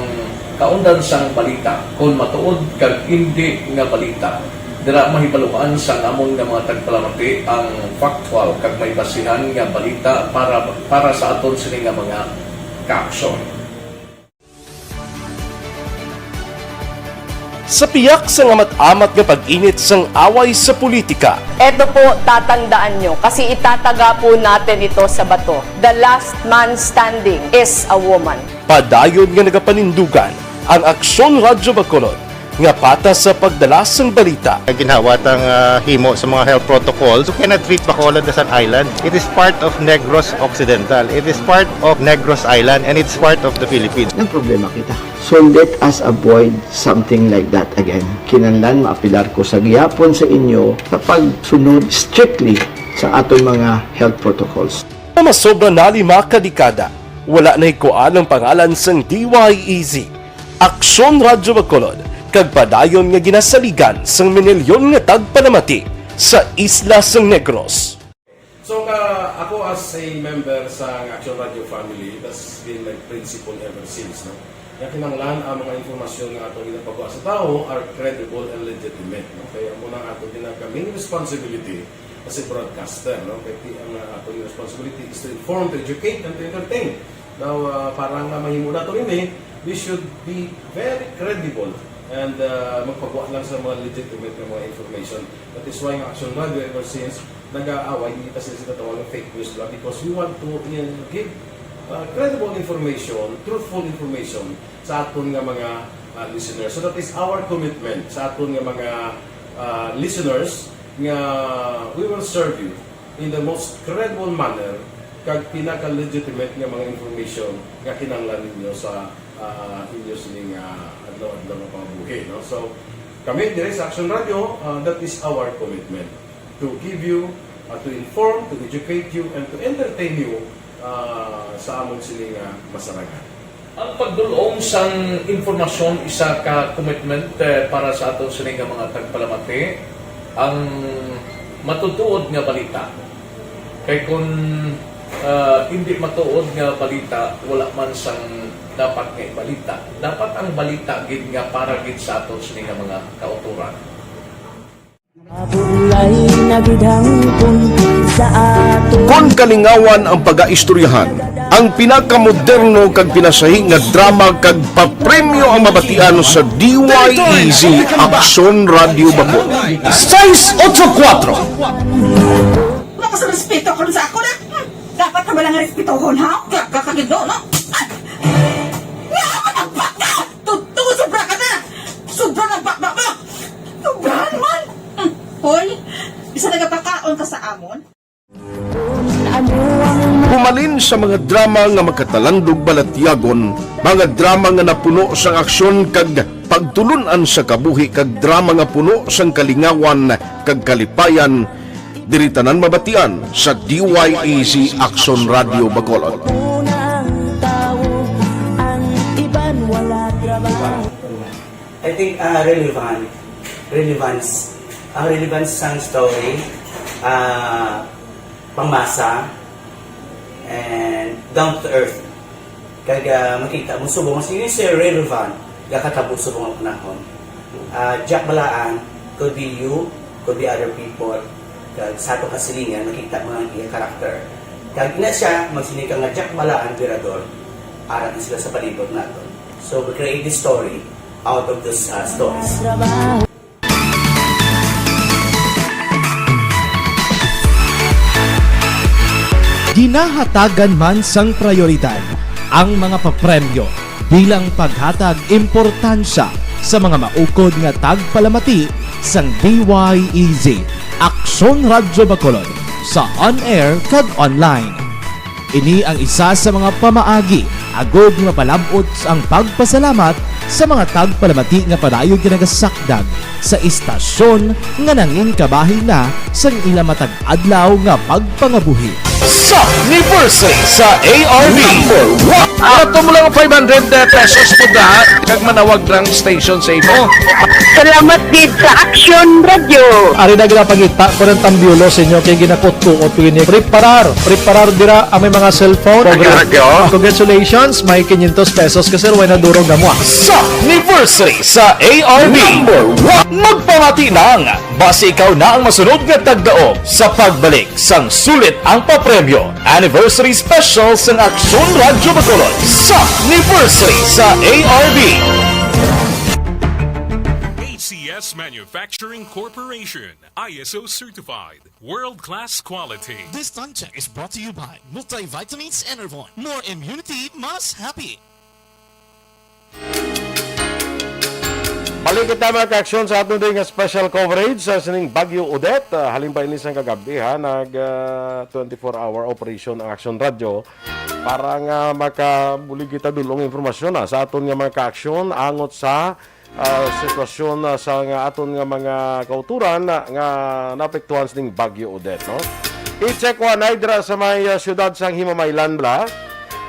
kaundan sang balita, kon matuod kag indi nga balita. Dira mahibaluan sang amon nga mga tagpalamati ang factual kag may basihan nga balita para para sa aton sini nga mga kaaksyon. Sa piyak sang amat-amat nga pag-init sang away sa politika, Eto po, tatandaan nyo, kasi itataga po natin ito sa bato. The last man standing is a woman. Padayon nga nagapanindugan ang Aksyon Radyo Bacolod nga patas sa pagdala sang balita. Ginhawa tang ah, himo sa mga health protocols. You cannot treat Bacolod as an island. It is part of Negros Occidental. It is part of Negros Island and it's part of the Philippines. Nagproblema kita. So let us avoid something like that again. Kinahanglan maapilar ko sa gihapon sa inyo sa pagsunod strictly sa aton mga health protocols. Nga masobra na lima ka dekada, wala nahikuan ang pangalan sang D Y E Z, Aksyon Radyo Bacolod, kag padayon nga ginasaligan sang minilyon nga tagpalamati sa isla sang Negros. So ka, ako as a member sa Action Radio family, that's been my principle ever since. No? Nga kinahanglan ang mga impormasyon nga ato ginapagawa sa tawo are credible and legitimate. No? Kaya mo na ato ginag main responsibility as a broadcaster. No? Kaya ti- ang uh, ato responsibility is to inform, to educate, and to entertain. Now, uh, para nga mahimo nato ini, we should be very credible and uh, magpagawa lang sa mga legitimate nga mga information. That is why ang Action Radio ever since nag-aaway, hindi ta sila sinatawag ng fake news lang because we want to uh, give uh, credible information, truthful information sa aton nga mga uh, listeners. So that is our commitment sa aton nga mga uh, listeners nga we will serve you in the most credible manner kag pinaka-legitimate nga mga information nga kinahanglan ninyo sa uh, inyo sining uh, adlaw-adlaw nga pangabuhi. No? So, kami diri sa Action Radio, uh, that is our commitment. to give you, uh, to inform, to educate you, and to entertain you, uh, sa amon sini nga masaragan. Ang pagdul-ong sang impormasyon isa ka commitment, eh, para sa aton sini nga mga tagpalamati, ang matutuod nga balita. Kay kun, ah, hindi matuod nga balita, wala man sang dapat nga ibalita. Dapat ang balita gid nga para gid sa aton sini nga mga kautoran. Mabulay na gid hangpon sa ato. Kon kalingawan ang pagaistoryahan, ang pinakamoderno kag pinasahi nga drama kag papremyo ang mabatian sa D Y E Z Aksyon Radyo Bacolod. Sais otso kuwatro. Wala ko sa respeto karon sa ako na. Hmm. Dapat na ba lang respetohon, ha? Grabe ka gid, no? Ay! Nga, matagpak ka! Totoo, sobra ka na! Sobra na ang bakbak mo! Sobra naman! Hmm. Hoy, isa nagapakaon ka sa amon? Humalin sa mga drama nga makatalandog balatyagon, mga drama nga napuno sang aksyon kag pagtulun-an sa kabuhi, kag drama nga puno sang kalingawan kag kalipayan, diri tanan mabatian sa D Y E Z Aksyon Radyo Bacolod. I think, ah, relevant. Relevance. Ang relevance sang story, ah, pangmasa, and down to earth. Kag, ah, makita mo subong, mas yun, sir, relevant, gakatabo subong ang panahon. Ah, Jack Balaan, could be you, could be other people. Kag sa ato kasilingan, makita mo ang iya character. Kag ina siya, magsini ka nga Jack Balaan, Virador, ara na sila sa palibot naton. So, we create this story out of those, ah, stories. Ginahatagan man sang prayoridad ang mga papremyo bilang paghatag importansya sa mga maukod nga tagpalamati sang D Y E Z Aksyon Radyo Bacolod sa on-air kag online. Ini ang isa sa mga pamaagi agod nga mapalab-ot ang pagpasalamat sa mga tagpalamati nga padayon ginagasakdag sa istasyon nga nangin kabahin na sang ila matag adlaw nga pagpangabuhi. Sa anniversary sa A R B. Number one. Ato mo lang five hundred pesos mo da, kag manawag lang station sa imo. Salamat gid sa Aksyon Radyo. Ari na ginapangita ko ng tambyulo sa inyo kay ginakutkuot ko ini. Preparar, preparar dira ang may mga cellphone. Aksyon Radyo. Congratulations, may quinientos pesos ka, sir, way na durog na mo, ah. Sa anniversary sa A R B. Number one. Magpamati lang. Basi ikaw na ang masunod nga tagdaog sa pagbalik sang sulit ang papremyo. Anniversary Special sang Aksyon Radyo Bacolod sa anniversary sa A R B. H C S Manufacturing Corporation, I S O certified, world-class quality. This time check is brought to you by Multivitamins Enervon. More immunity, mas happy. Balik kita, mga kaaksyon, sa aton ding special coverage sa sining Bagyo Odette. Ah, halin pa ini sang kagabi, ha, nag, ah, twenty-four hour operation ang Aksyon Radyo para nga makabulig kita dulong impormasyon, ha, sa aton nga mga kaaksyon angot sa, ah, sitwasyon, ah, sa nga aton nga mga kauturan, ah, nga naapektuhan sining Bagyo Odette, no? I-check ko anay dira sa may, ah, siyudad sang Himamaylan, bala.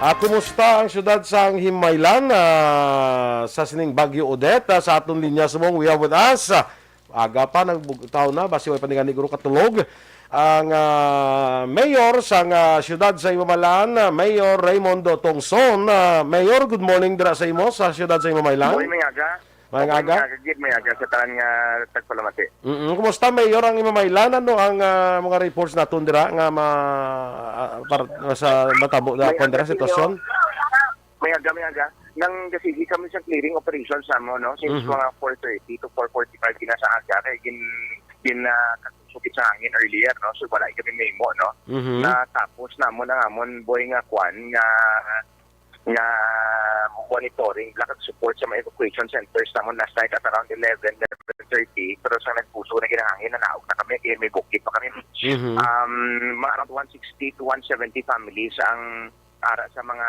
Ah, kumusta ang siyudad sang Himamaylan, ah, sa sining Bagyo Odette? Ah, sa aton linya subong, we have with us, ah, aga pa, nagbugtaw na, basi way pa ni gani guro katulog. Ang, ah, mayor sang, ah, siyudad sa Himamaylan, ah, Mayor Raymundo Tongson. Ah, Mayor, good morning dira sa imo sa siyudad sa Himamaylan. Morning, aga. Maayong aga. Maayong aga gid, maayong aga sa tanan nga tagpalamati. Mm-mm. Kumusta, Mayor, ang Himamaylan? Ano ang, ah, mga reports naton dira nga ma-, ah, par-, sa matabo na kon dira sitwasyon? Maayong aga, maayong aga. Nang gasigi kami sa clearing operation sa mo, no? Since Mhm. mga four thirty to four forty-five gina sa aga, kay gin-, gin, ah, kakusog sa hangin earlier, no? So, wala kami mahimo, no? Mhm. Natapos namon ang amon, boy, nga kwan, nga nga monitoring, bala, kag support sa mga evacuation centers namon last night at around eleven, eleven thirty, pero sa nagpuso na ginahangin, nanaog na kami, kaya may bukid pa kami. Mhm. Um, mga around one sixty to one seventy families ang ara sa mga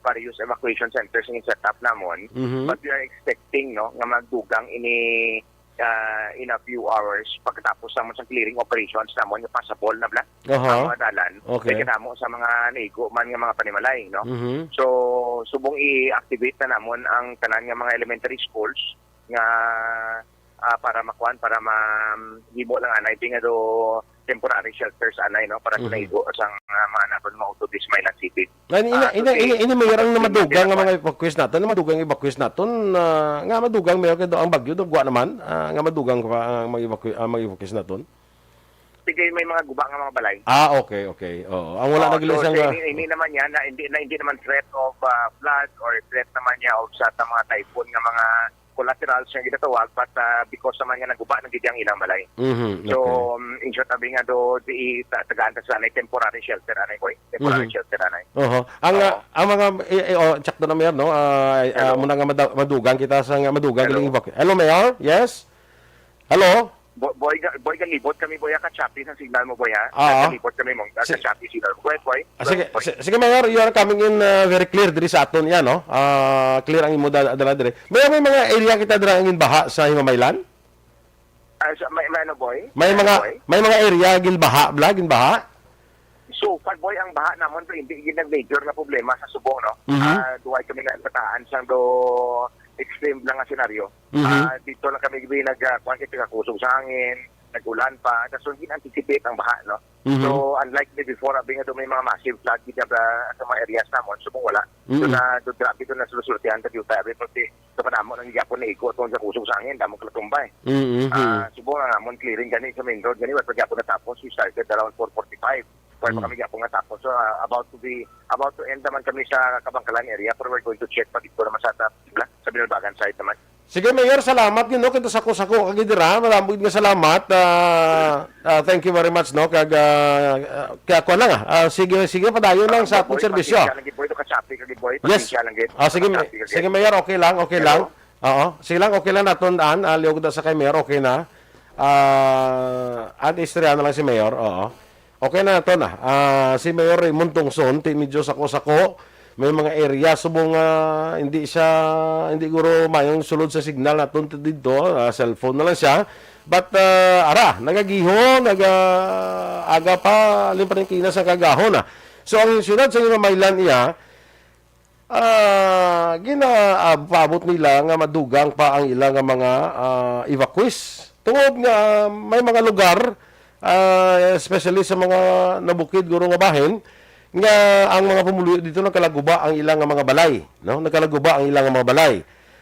various evacuation centers nga set up namon. Mhm. But we are expecting, no, nga magdugang ini ah, in a few hours, pagkatapos naman sa clearing operations naman, nga passable na bala Aha. ang mga dalan. Okay. Kay kadamo sa mga naigo man nga mga panimalay, no? Mhm. So, subong i-activate na namon ang tanan nga mga elementary schools nga, ah, para makuan, para ma-, himo lang anay, di nga do temporary shelters anay, no? Para sa Mhm. naigo sang, ah, mga naton mga autobis may City. Ay, ina, Ah, ina, today, ina, ina, Mayor, ang mapagbingan namadugang nga naman. mga evacuees naton, namadugang evacuees naton, ah, nga madugang, Mayor, kay do ang bagyo, dugwa naman, ah, nga madugang pa ang mga evacu-, ang mga evacuees naton. Sige, may mga guba nga mga balay. Ah, okay, okay. Oo. Ang wala Oo, nagli so, sa sa nga ini, ini naman yan, na hindi, na hindi naman threat of, ah, flood or threat naman niya of sa, sa mga typhoon nga mga collaterals nga ginatawag, but, ah, because naman nga naguba na gid ang ilang balay. Mhm, So, okay. um, in short, abi nga do, di, ta-, tagaan ta sa anay temporary shelter, anay, boy. Temporary Mhm. shelter, anay. Oho. Ang, Oo. ah, ang mga, eh, eh, oh, tsakto na, Mayor, no? Ah, ah, Hello? muna nga mada-, madugang kita sa nga madugang Hello? galing evacu-, Hello, Mayor? Yes? Hello? Bo-, boy, ga-, boy, galibot kami, boy, ah, ka-choppy sa signal mo, boy, ha? Ah. Galibot kami, mong, ah, Si- ka-choppy signal mo. Go ahead, boy. Ah, Go sige, ahead, boy. si-, sige, Mayor, you are coming in, uh, very clear diri sa aton, yan, no? Ah, clear ang imo da-, dala diri. May, may mga area kita dira ang ginbaha sa Himamaylan? Ah, sa, may, may ano, boy? May May ano, mga, boy? may mga area ginbaha, bla, ginbaha? So far, boy, ang baha namon, pre, hindi gid nag-major na problema sa Subong, no? Mhm. Ah, duway kami na nataan sang do extreme lang nga senaryo. Mhm. Ah, dito lang kami gid nag, ah, kuwan, kay nagakusog sa hangin, nag-ulan pa, tas hindi na-anticipate ang baha, no? Mhm. So, unlike the before, abi nga do may mga massive flood gid sa, sa mga areas namon, Subong wala. So, Mm. na, do, grabe do na sulusultihan ta diutay, abi, pati sa panamo nang gyapon na igo tungod sa kusog sa hangin, damo kalatumbay. Mm, mm. Ah, Subong ang amon clearing gani sa main road gani, wala pa gyapon natapos. We started around four forty-five. Wala pa Mm. kami gyapon natapos. So, ah, about to be, about to end naman kami sa Kabangkalan area, pero we're going to check pa dito naman sa, sa, sa Binalbagan side naman. Sige, Mayor, salamat gid, no, kay sako-sako ka gid dira. Marambuid nga salamat. Ah, ah, thank you very much, no, kag, ah, ah, kaya ko lang, ah. Ah, sige, sige, padayon lang sa Ang atong boy, serbisyo. Pasensya lang gid, boy, do ka-choppy ka gid, boy. Yes. Pasensya lang gid. Ah, sige, Ka-choppy ka gid. sige, Mayor, okay lang, okay Hello? lang. Oo, sige lang, okay lang naton, an, ah, liog da sa kay Mayor, okay na. Ah, an istorya na lang si Mayor, oo. Okay na naton, ah. Ah, si Mayor Raymond Tungson, ti medyo sako-sako, may mga area subong, ah, hindi siya, hindi guro mayong sulod sa signal naton ti didto, ah, cellphone na lang siya. But, ah, ara, nagagihon, naga-, aga pa, limpad ang kina sa kagahon, ah. So, ang siyudad sa Himamaylan iya, ah, ginapaabot nila nga madugang pa ang ila nga mga, ah, evacuees. Tungod nga may mga lugar, ah, especially sa mga nabukid guro nga bahin, nga ang mga pumuluyo dito nagkalaguba ang ila nga mga balay, no? Nagkalaguba ang ila nga mga balay.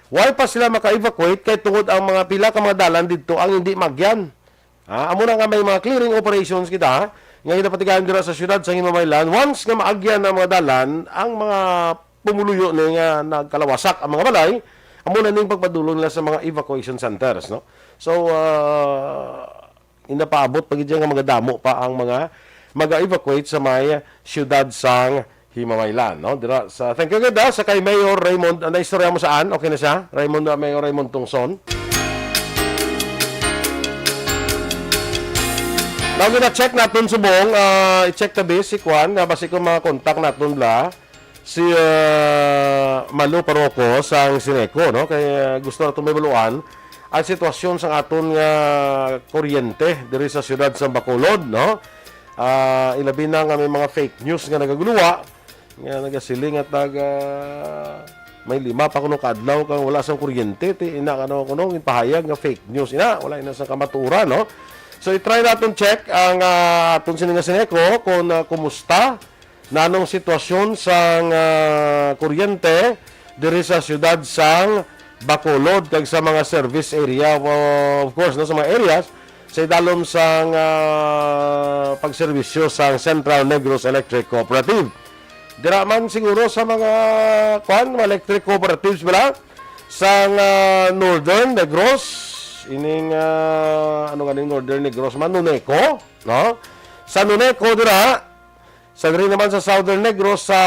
Why pa sila maka-evacuate? Kay tungod ang mga pila ka mga dalan didto ang hindi magyan. Ah, amo na nga may mga clearing operations kita, ha, nga ginapatigayon dira sa siyudad sa Himamaylan. Once nga maagyan ang mga dalan, ang mga pumuluyo ni nga nagkalawasak ang mga balay, amo na ning pagpadulong nila sa mga evacuation centers, no? So, ah, inapaabot pa gid nga magadamo pa ang mga mag-evacuate sa may siyudad sang Himamaylan, no? Dira sa, thank you gid, ah, sa kay Mayor Raymond. Ang istorya mo saan? Okay na siya? Raymond, ah, Mayor Raymond Tungson. Now, gina-check naton subong, ah, i-check tabi si Kwan, nga basi kung mga contact naton bla, si, ah, Malu Paroko sang Sineco, no? Kay, ah, gusto naton may baluan ang sitwasyon sang aton nga kuryente diri sa siyudad sa Bacolod, no? Ah, ilabi na nga may mga fake news nga nagaguluwa, nga nagasiling nga taga may lima pa kuno ka adlaw kang wala sang kuryente, ti ina, ano, kuno ginpahayag nga fake news. Ina, wala ina sang kamatuoran, no? So, i-try naton check ang, ah, aton sini nga Sineco kung, ah, kumusta nanong sitwasyon sang, ah, kuryente diri sa siyudad sang Bacolod kag sa mga service area, uh, of course, no, sa mga areas sa idalom sang, ah, pagserbisyo sang Central Negros Electric Cooperative. Dira man siguro sa mga, kwan, mga electric cooperatives bala sang, ah, Northern Negros, ining, ah, ano ganing Northern Negros man, Noneco, no? Sa Noneco dira, sa diri naman sa Southern Negros, sa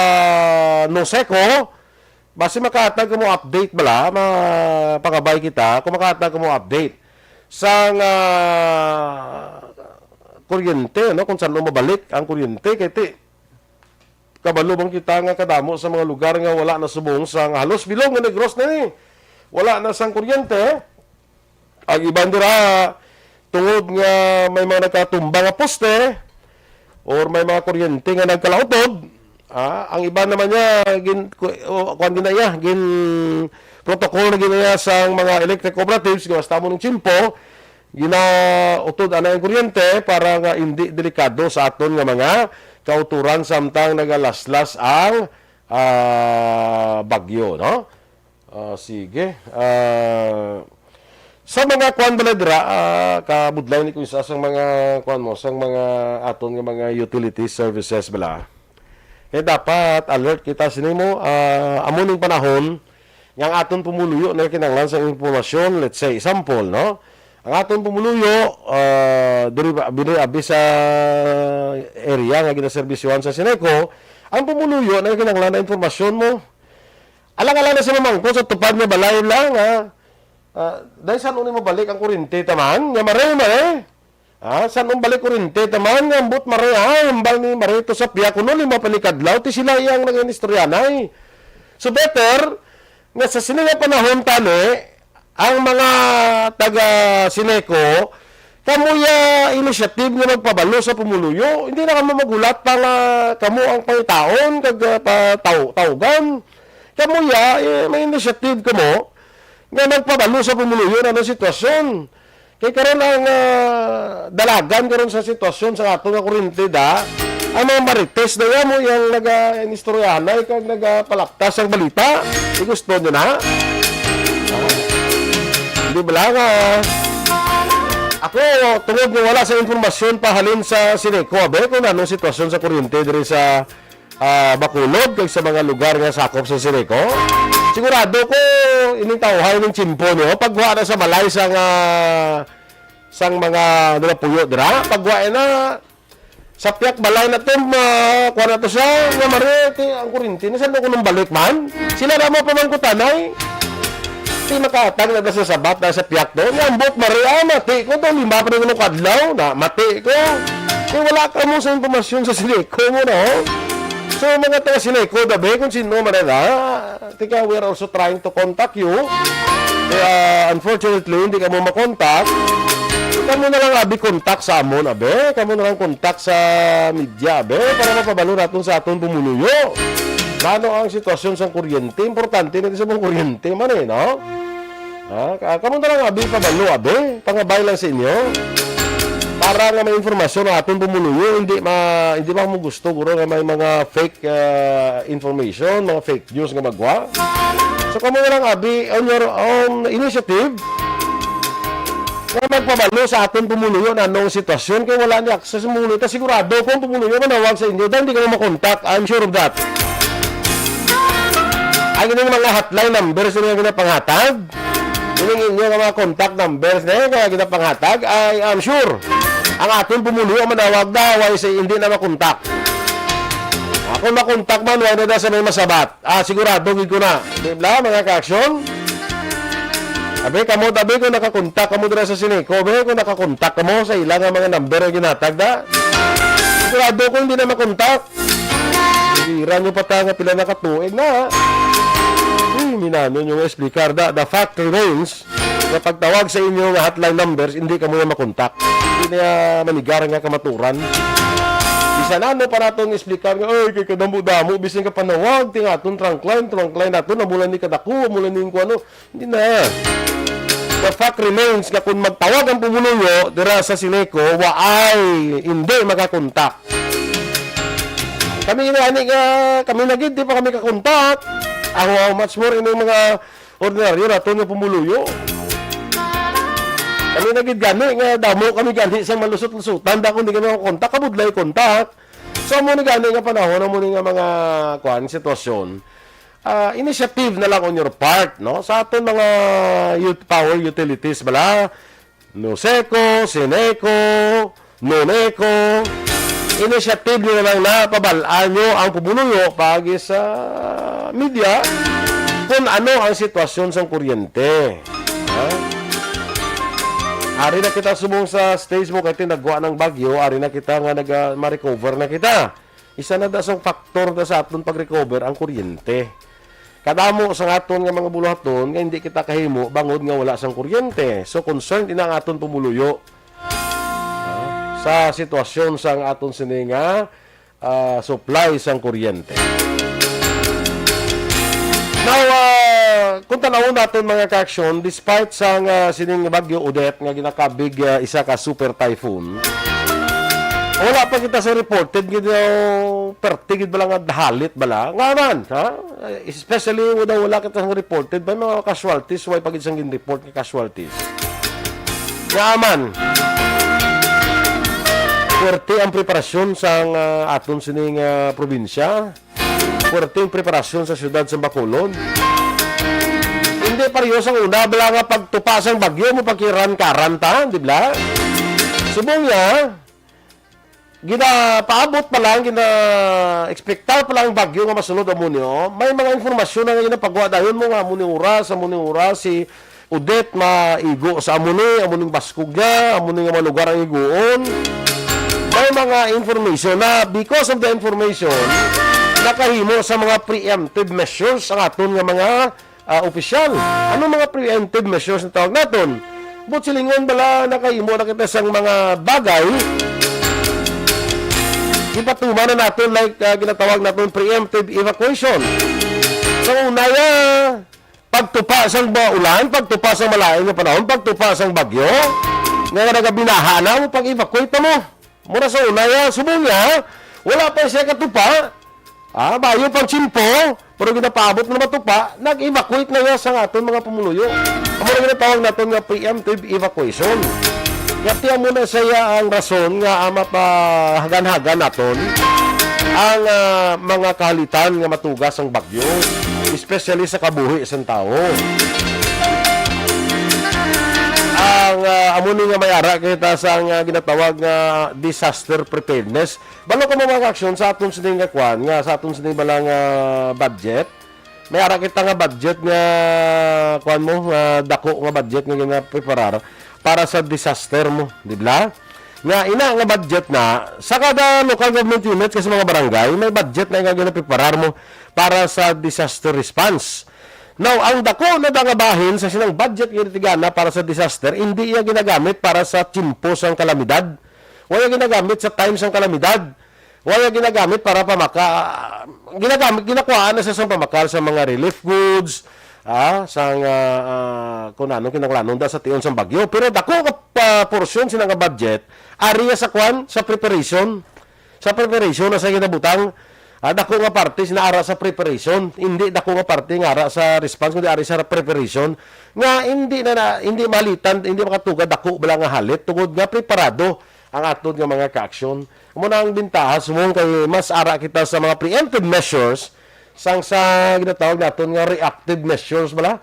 Noseco, basi makahatag kamo update bala, mapangabay kita kung makahatag kamo update sang, ah, kuryente, no? Kung saan mabalik ang kuryente, kay ti, kabalo bang kita nga kadamo sa mga lugar nga wala na subong sang halos bilog nga Negros na ni? Wala na sang kuryente. Ang iban dira, tungod nga may mga nagkatumba nga poste or may mga kuryente nga nagkalautod, ah, ang iban naman niya, gin-, ku-, o, kuwan gina iya, gin-, protocol na gina iya sang mga electric cooperatives nga basta mo ning tiyempo, ginautod ana ang kuryente para nga hindi delikado sa aton nga mga kauturan samtang nagalaslas ang, ah, bagyo, no? Ah, sige. Ah, sa mga kuan bala dira, ah, kabudlay ni ko isa sang mga kuan mo, sang mga aton nga mga utility services bala. Eh, dapat alert kita sini mo, ah, amo ning panahon nga ang aton pumuluyo na kinahanglan sa impormasyon, let's say, example, no? Ang aton pumuluyo, ah, diri ba, diri abi sa area nga ginaserbisyuhan sa Sineco, ang pumuluyo na kinahanglan na impormasyon mo. Alang-alang na sa mamangkot sa tupad nga balay lang, ha? Ah, dahil saan ni mo balik ang kurente taman? Nga maray, maray. Ah, saan mo balik kurente taman? Nga ambot maray, ah, hambal ni maray to sa piyak kuno lima pa ni kadlaw, ti sila iyang nag-inistoryanay. So better, nga sa sini nga panahon tani, ang mga taga Sineco, kamo ya initiative nga magpabalo sa pumuluyo. Hindi na kamo maghulat pa nga kamo ang pangitaon kag, ah, pataw-, tawgan. Kamo ya, eh, may initiative kamo nga magpabalo sa pumuluyo na anong sitwasyon. Kay karon ang, ah, dalagan karon sa sitwasyon sa ato nga kuryente da, ang mga marites na yan mo yang naga-inistoryahanay kag nagapalaptas ang balita. Di gusto nyo na? Ah. Di ba lang, ah, ako, tungod nga wala sa impormasyon pahalin sa Sineco, abe, kung anong sitwasyon sa kuryente diri sa, ah, Bacolod kag sa mga lugar nga sakop sa Sineco, sigurado ko ining tawhay ning tiyempo niyo pagkuha na sa balay sang, ah, sang mga nagapuyo dira, pagkuha na sa piyak balay na to, ma-, kuha na to siya, nga mare, ti, ang kurinti, nasan ko nung balik man? Sila na mo pamangkutanay. Ti, makatag na sa sabat na sa piyak to. Nga ambot, mare, ah, mati ko to, lima pa rin ko kadlaw, na mati ko. Ti, wala ka mo sa impormasyon sa Sineco mo na, oh. So, mga taga Sineco, dabe, kung sino man na, tika, we are also trying to contact you. Kaya, unfortunately, hindi ka mo makontak. Kamo na lang abi kontak sa amon, abe. Kamo na lang kontak sa media, abe, para mapabalo naton sa aton pumuluyo. Ano ang sitwasyon sa kuryente? Importante na sa mga kuryente man eh, no? Ha? Ka-, kamo na lang abi pabalo, abe. Pangabay lang sa inyo. Para nga may informasyon ang aton pumuluyo, hindi ma-, hindi ba mo gusto, guro, nga may mga fake, ah, information, mga fake news nga magwa? So, kamo na lang abi on your own initiative. Nga magpabalo sa aton pumuluyo na anong sitwasyon kay wala ni access sa pumuluyo. Ta sigurado kung pumuluyo manawag sa inyo, dahil hindi ka makontak. I'm sure of that. Ang inyong mga hotline numbers nga ginapanghatag, ining inyo nga mga contact numbers na nga ginapanghatag, I am sure ang aton pumuluyo manawag na way sa hindi na makontak. Ako makontak man, wala na sa may masabat. Ah, sigurado gid ko na. Di ba, mga ka-aksyon? Abi, kamo, tabi, kung nakakontak kamo dira sa Sineco, be, kung nakakontak kamo sa ila nga mga number nga ginatag na, sigurado ko hindi na makontak. Ira nyo pa ta nga pila na katuig na, ha? Uy, minano nyo nga explicar da. The fact remains, nga pagtawag sa inyo nga hotline numbers, hindi kamo na makontak. Hindi na manigar nga kamaturan. Bisan ano pa naton explicar nga, "Ay, kay kadamo-damo, bisan ka panawag, ti nga aton trunk line, trunk line naton, amo lang ni kadako, amo lang ni kuano." Hindi na. The fact remains nga kung magtawag ang pumuluyo dira sa Sineco, waay, hindi makakontak. Kami na, ani nga, kami na gid, di pa kami kakontak. Ang, uh, much more ining mga ordinaryo naton nga pumuluyo. Kami na gid gani nga damo kami gani sa malusot-lusutan, da kung di kami makontak, kabudlay kontak. So, amo ni gani nga panahon, amo ni nga mga, kuan, sitwasyon. Ah, initiative na lang on your part, no? Sa aton mga ut-, power utilities bala, Noseco, Sineco, Noneco, initiative nyo na lang na pabal-an nyo ang pumuluyo paagi sa media kung ano ang sitwasyon sang kuryente. Ha? Ari na kita subong sa stage mo kay tinagwa ng bagyo, ari na kita nga naga-, ma-recover na kita. Isa na da sang factor da sa aton pag-recover ang kuryente. kadamo sa aton nga mga buluhaton nga hindi kita kahimo bangod nga wala sang kuryente. So, concerned ina ang aton pumuluyo, ah, sa sitwasyon sang aton sini nga, ah, supply sang kuryente. Now, ah, kung tanawon naton, mga ka-aksyon, despite sang, ah, sining Bagyo Odette nga ginakabig, ah, isa ka super typhoon, wala pa kita sa reported gid, ah, perti gid bala nga halit bala. Nga man, ha? Especially, wala, wala kita sang reported ba mga casualties, wala pa gid sang gin-report nga casualties. Nga man, puwerte ang preparasyon sang, ah, aton sining, ah, probinsya. Puwerte ang preparasyon sa siyudad sa Bacolod. Hindi pareho sang una, bala nga pagtupa sang bagyo mo pagkiran-karan ta, di ba? Subong niya, ginapaabot pa lang, gina-expectar pa lang bagyo nga masunod amo ni, oh. May mga informasyon na nga ginapagwa dayon mo nga amo ni oras, amo ni oras, si Odette maigo sa amo ni, amo ning baskog niya, amo ni nga mga lugar ang iguon. May mga information na, because of the information, nakahimo sa mga preemptive measures ang aton nga mga, ah, opisyal. Ano mga preemptive measures na tawag naton? Buot silingon bala, nakahimo na kita sang mga bagay, ipatuman na naton, like, ah, ginatawag naton preemptive evacuation. Sa una, ah, pagtupa sang ba-, ulan, pagtupa sang malain nga panahon, pagtupa sang bagyo, nga nagabinaha na mo, pag-evacuate na mo. Mura sa una, ya, subong niya, wala pa siya katupa. Ah, bayo pang tiyempo, pero ginapaabot na matupa, nag-evacuate na niya sa aton mga pumuluyo. Amo na ginatawag naton nga preemptive evacuation. Yati amo na siya ang rason nga, ah, mapahagan-hagan naton ang, ah, mga kahalitan nga matuga sang bagyo, especially sa kabuhi sang tawo. Ang, ah, amo ni nga may ara kita sa nga ginatawag nga disaster preparedness. Balo ka mo, mga aksyon, sa aton sini nga kwan, nga sa aton sini bala nga budget. May ara kita nga budget nga, kwan mo, nga dako nga budget nga ginapreparar para sa disaster mo, di ba? Nga ina nga budget na, sa kada local government unit, kasi mga barangay, may budget na nga ginapreparar mo para sa disaster response. Now, ang dako na da nga bahin sa silang budget nga ginatigana para sa disaster, hindi iya ginagamit para sa tiyempo sang kalamidad. Wala ginagamit sa time sang kalamidad. Wala ginagamit para pamaka-, ginagamit, ginakuhaan na siya sa pamakal sa mga relief goods, ah, sa nga, ah, kung ano kinahanglanon da sa tion sang bagyo. Pero dako nga pa-, porsyon sina nga budget, ari sa kwan, sa preparation. Sa preparation na sa ginabutang, ah, dako nga parte sina ara sa preparation. Hindi dako nga parte nga ara sa response, kundi ari sa preparation. Nga hindi na, na, hindi malitan, hindi makatuga, dako bala nga halit, tungod nga preparado ang aton nga mga kaaksyon. Amo na ang bintaha, sumong kay mas ara kita sa mga preemptive measures sang sa ginatawag naton nga reactive measures bala.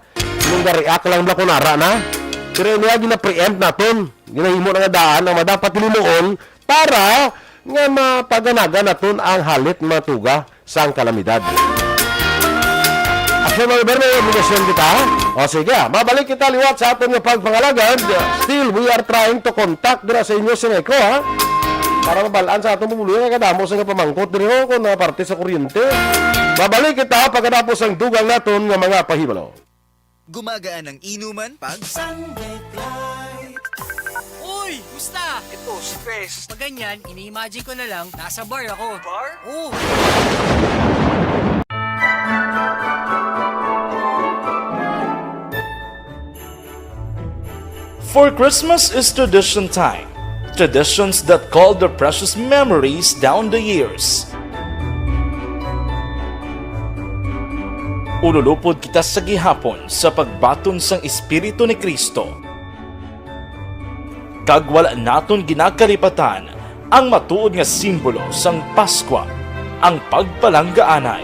Yung ga-react lang bala kung ara na. Pero niya gina-preempt naton. Ginahimo na nga daan ang madapat himuon para nga mapaganagan naton ang halit matuga sang kalamidad. Aksyon, mga Berme, obligasyon kita. O sige, ah, mabalik kita liwat sa aton nga pagpangalagad. Still, we are trying to contact dira sa inyo, Sineco, ha? Para mabalaan sa aton pumuluyo nga kadamo sa nga pamangkot diri, ho, kung na parte sa kuryente. Mabalik kita pagkatapos ang dugang naton nga mga pahibalo. Gumagaan ang inuman pag Sunlight Light. Uy! Musta? Ito, si Pes. Pag ganyan, ini-imagine ko na lang, nasa bar ako. Bar? Oo. For Christmas is tradition time. Traditions that call the precious memories down the years. Ululupod kita sa gihapon sa pagbaton sang Espiritu ni Cristo. Kag wala naton ginakalipatan ang matuod nga simbolo sang Paskwa, ang pagpalanggaanay.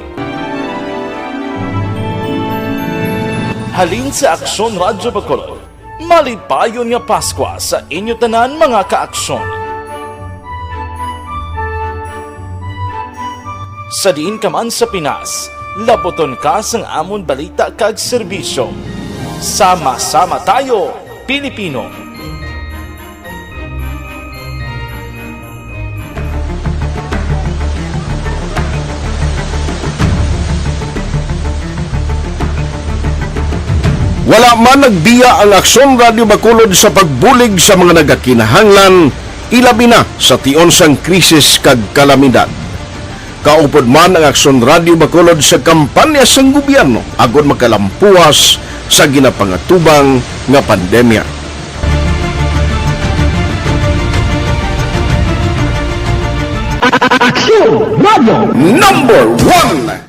Halin sa Aksyon Radyo Bacolod, malipayon nga Paskwa sa inyo tanan, mga kaaksyon. Sa diin ka man sa Pinas, laputon ka sang amon balita kag serbisyo. Sama-sama tayo, Pilipino! Wala man nagbiya ang Aksyon Radyo Bacolod sa pagbulig sa mga nagakinahanglan, ilabi na sa tion sang krisis kag kalamidad. Kaupod man ang Aksyon Radyo Bacolod sa kampanya sang gobyerno agod makalampuwas sa ginapangatubang nga pandemya. Aksyon Radyo Number One.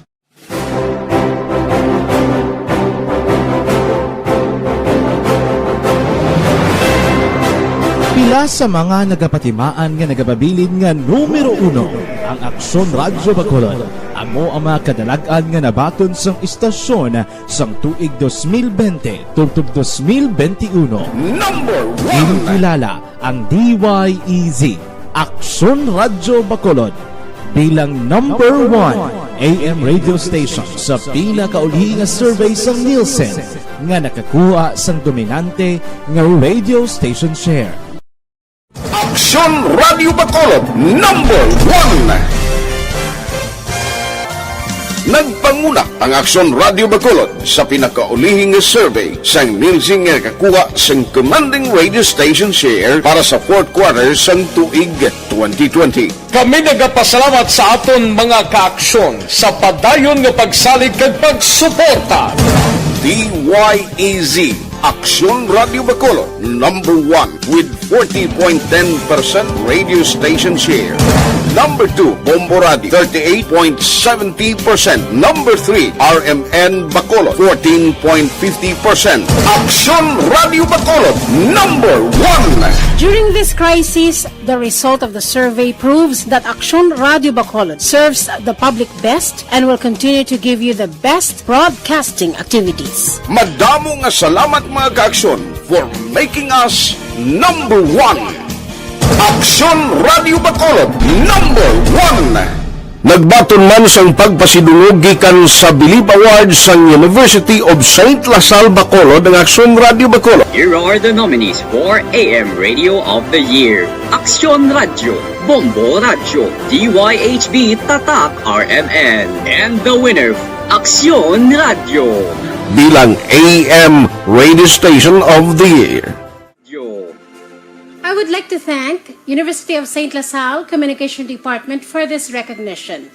Pila sa mga nagapatimaan nga nagapabilin nga numero uno ang Aksyon Radyo Bacolod. Amo ang mga kadalag-an nga nabaton sang istasyon sang tuig dos mil bente tubtob dos mil bente uno. Number one. Ginkilala ang D Y E Z, Aksyon Radyo Bacolod, bilang number one A M radio station sa pinakauli nga survey sang Nielsen nga nakakuha sang dominante nga radio station share. Aksyon Radyo Bacolod, number one. Nagpanguna ang Aksyon Radyo Bacolod sa pinakaulihi nga survey sang Nielsen nga nakakuha sang commanding radio station share para sa fourth quarter sang tuig twenty twenty. Kami nagapasalamat sa aton mga kaaksyon sa padayon nga pagsalig kag pagsuporta. D Y E Z, Aksyon Radyo Bacolod, number one with forty point ten percent radio station share. Number two, Bombo Radio, thirty-eight point seventy percent. Number three, R M N Bacolod, fourteen point fifty percent. Aksyon Radyo Bacolod, number one. During this crisis, the result of the survey proves that Aksyon Radyo Bacolod serves the public best and will continue to give you the best broadcasting activities. Madamo nga salamat, mga kaaksyon, for making us number one. Aksyon Radyo Bacolod, number one. Nagbaton man sang pagpasidungog gikan sa Bilib Awards sang University of Saint La Salle Bacolod ang Aksyon Radyo Bacolod. Here are the nominees for A M Radio of the Year: Aksyon Radyo, Bombo Radyo, D Y H B Tatak R M N, and the winner, Aksyon Radyo. Bilang A M Radio Station of the Year. Yo. I would like to thank University of Saint La Salle Communication Department for this recognition.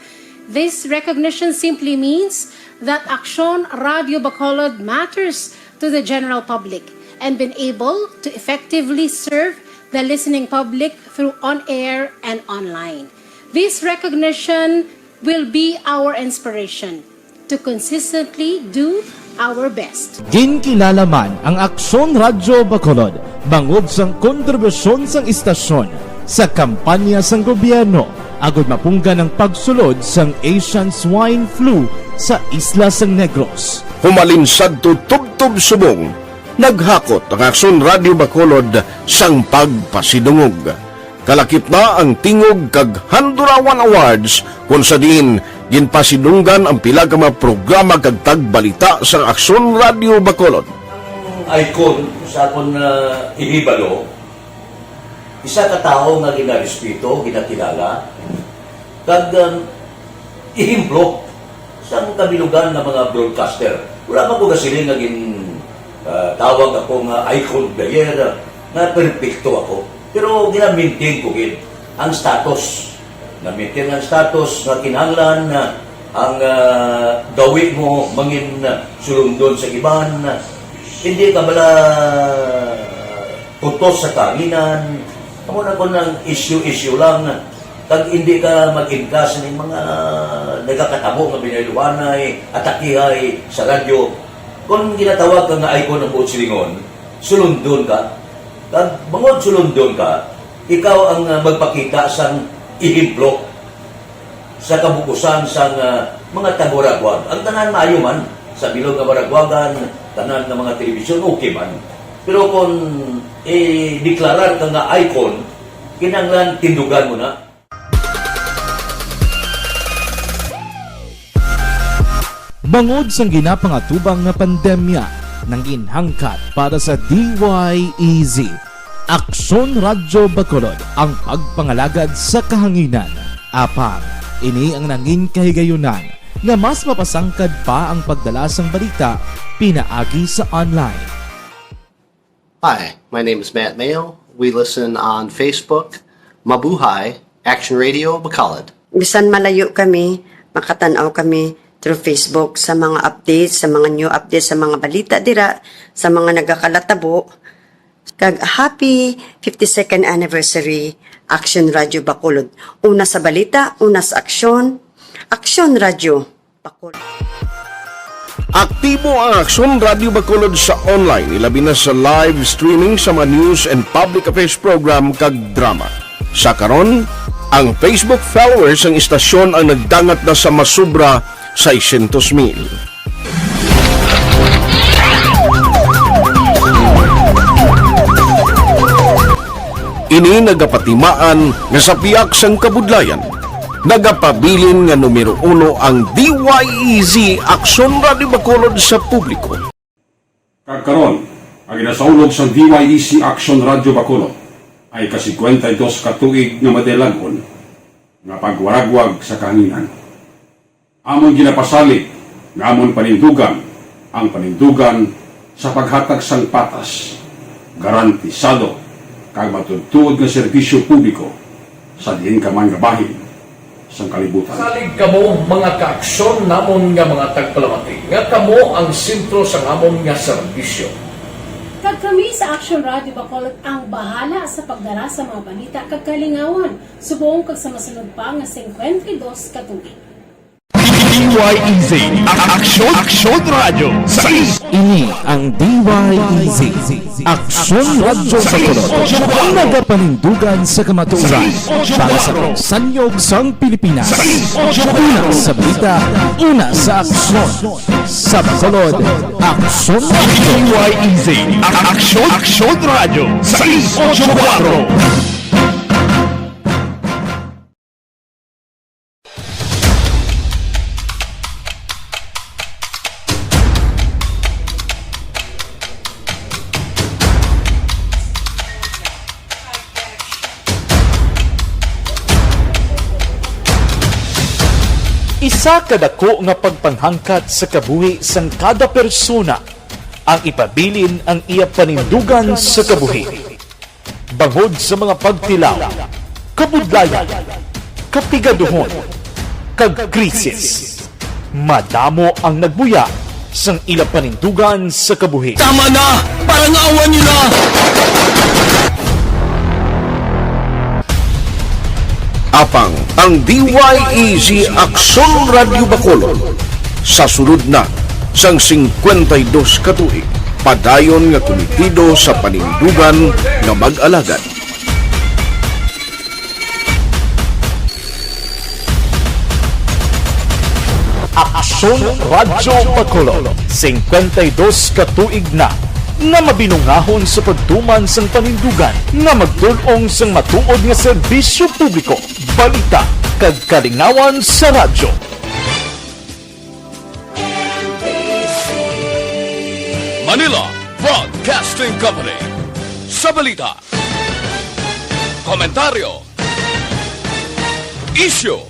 This recognition simply means that Aksyon Radyo Bacolod matters to the general public and been able to effectively serve the listening public through on-air and online. This recognition will be our inspiration to consistently do our best. Ginkilala man ang Aksyon Radyo Bacolod bangod sang kontribusyon sang istasyon sa kampanya sang gobyerno agud mapunggan ang pagsulod sang Asian Swine Flu sa isla sang Negros. Humalin sadto tubtob subong, naghakot ang Aksyon Radyo Bacolod sang pagpasidungog. Kalakip na ang Tingog kag Handurawan Awards, kon sa diin ginpasidunggan ang pila ka mga programa kag tagbalita sang Aksyon Radyo Bacolod. Ang icon sa akon, ah, ihibalo, isa ka tawo nga ginarespeto, ginakilala, kag, um, ehemplo sang kabilugan nga mga broadcaster. Wala pa ko gasiling nga gin, ah, tawag ako nga icon of the year, ah, nga perpekto ako. Pero gina-maintain ko gid ang status. Na-maintain ang status nga kinahanglan na ang, ah, gawi mo mangin, ah, sulundon sa iban. Hindi ka bala putos sa kahanginan. Amo na kon ang issue-issue lang. Kag hindi ka mag-inkas ning mga nagakatabo nga binayluhanay, atakihay sa radyo. Kon ginatawag ka nga icon ang buot silingon, sulundon ka. Kag bangod sulundon ka, ikaw ang, ah, magpakita sang ehemplo sa kabukusan sang, ah, mga taga-Waraguag. Ang tanan maayo man, sa bilog nga Waraguagan, tanan nga mga telebisyon, okay man. Pero kung i-deklarar ka nga icon, kinahanglan tindugan mo na. Bangod sang ginapangatubang nga pandemya, nangin hangkat para sa D Y E Z, Aksyon Radyo Bacolod ang pagpangalagad sa kahanginan. Apang ini ang nangin kahigayunan nga mas mapasangkad pa ang pagdala sang balita pinaagi sa online. Hi, my name is Matt Mayo. We listen on Facebook, Mabuhay, Action Radio Bacolod. Bisan malayo kami, makatan-aw kami through Facebook sa mga updates, sa mga new updates, sa mga balita dira, sa mga nagakalatabo. Kag happy fifty-second anniversary, Action Radio Bacolod. Una sa balita, una sa aksyon, Action Radio Bacolod. Aktibo ang Aksyon Radio Bacolod sa online, ilabi na sa live streaming sa mga news and public affairs program kag drama. Sa karon, ang Facebook followers sang istasyon ang nagdangat na sa masobra seiscientos mil. Ini nagapatimaan nga sa pihak sang kabudlayan, nagapabilin nga numero uno ang D Y E Z Aksyon Radio Bacolod sa publiko. Kag karon, ang ginasaulog sang D Y E Z Aksyon Radio Bacolod ay ka-singkwenta y dos ka tuig nga madaylagon nga pagwaragwag sa kahanginan. Amon ginapasalig nga amon panindugan ang panindugan sa paghatag sang patas, garantisado, kag matuodtuod nga serbisyo publiko sa diin ka man nga bahin sang kalibutan. Salig kamo, mga kaaksyon namon nga mga tagpalamati, nga kamo ang sentro sang amon nga serbisyo. Kag kami sa Action Radio Bacolod ang bahala sa pagdala sa mga balita kag kalingawan subong kag sa masunod pa nga singkwenta y dos ka tuig. D Y E Z, Aksyon, Aksyon Radyo, sais. Ini ang D Y E Z, Aksyon Radyo sa Tulog. Ang nagapanindugan sa kamatuoran para sa kausanyo sang Pilipinas. Una sa balita, una sa aksyon. Sa Bacolod, Aksyon Radyo. D Y E Z, Aksyon, Aksyon Radyo, sais ocho kuwatro. Isa ka dako nga pagpanghangkat sa kabuhi sang kada persona ang ipabilin ang iya panindugan sa kabuhi. Bangod sa mga pagtilaw, kabudlayan, kapigaduhon, kag krisis, madamo ang nagbuya sang ila panindugan sa kabuhi. Tama na! Parang awa nila! Apang ang D Y E Z Aksyon Radyo Bacolod sa sulod na sang singkwenta y dos ka tuig, padayon nga kumitido sa panindugan nga mag-alagad. Aksyon Radyo Bacolod, singkwenta y dos ka tuig na nga mabinungahon sa pagtuman sang panindugan nga magtul-ong sang matuod nga serbisyo publiko, balita, kag kalingawan sa radyo. Manila Broadcasting Company. Sa balita, komentaryo, isyu,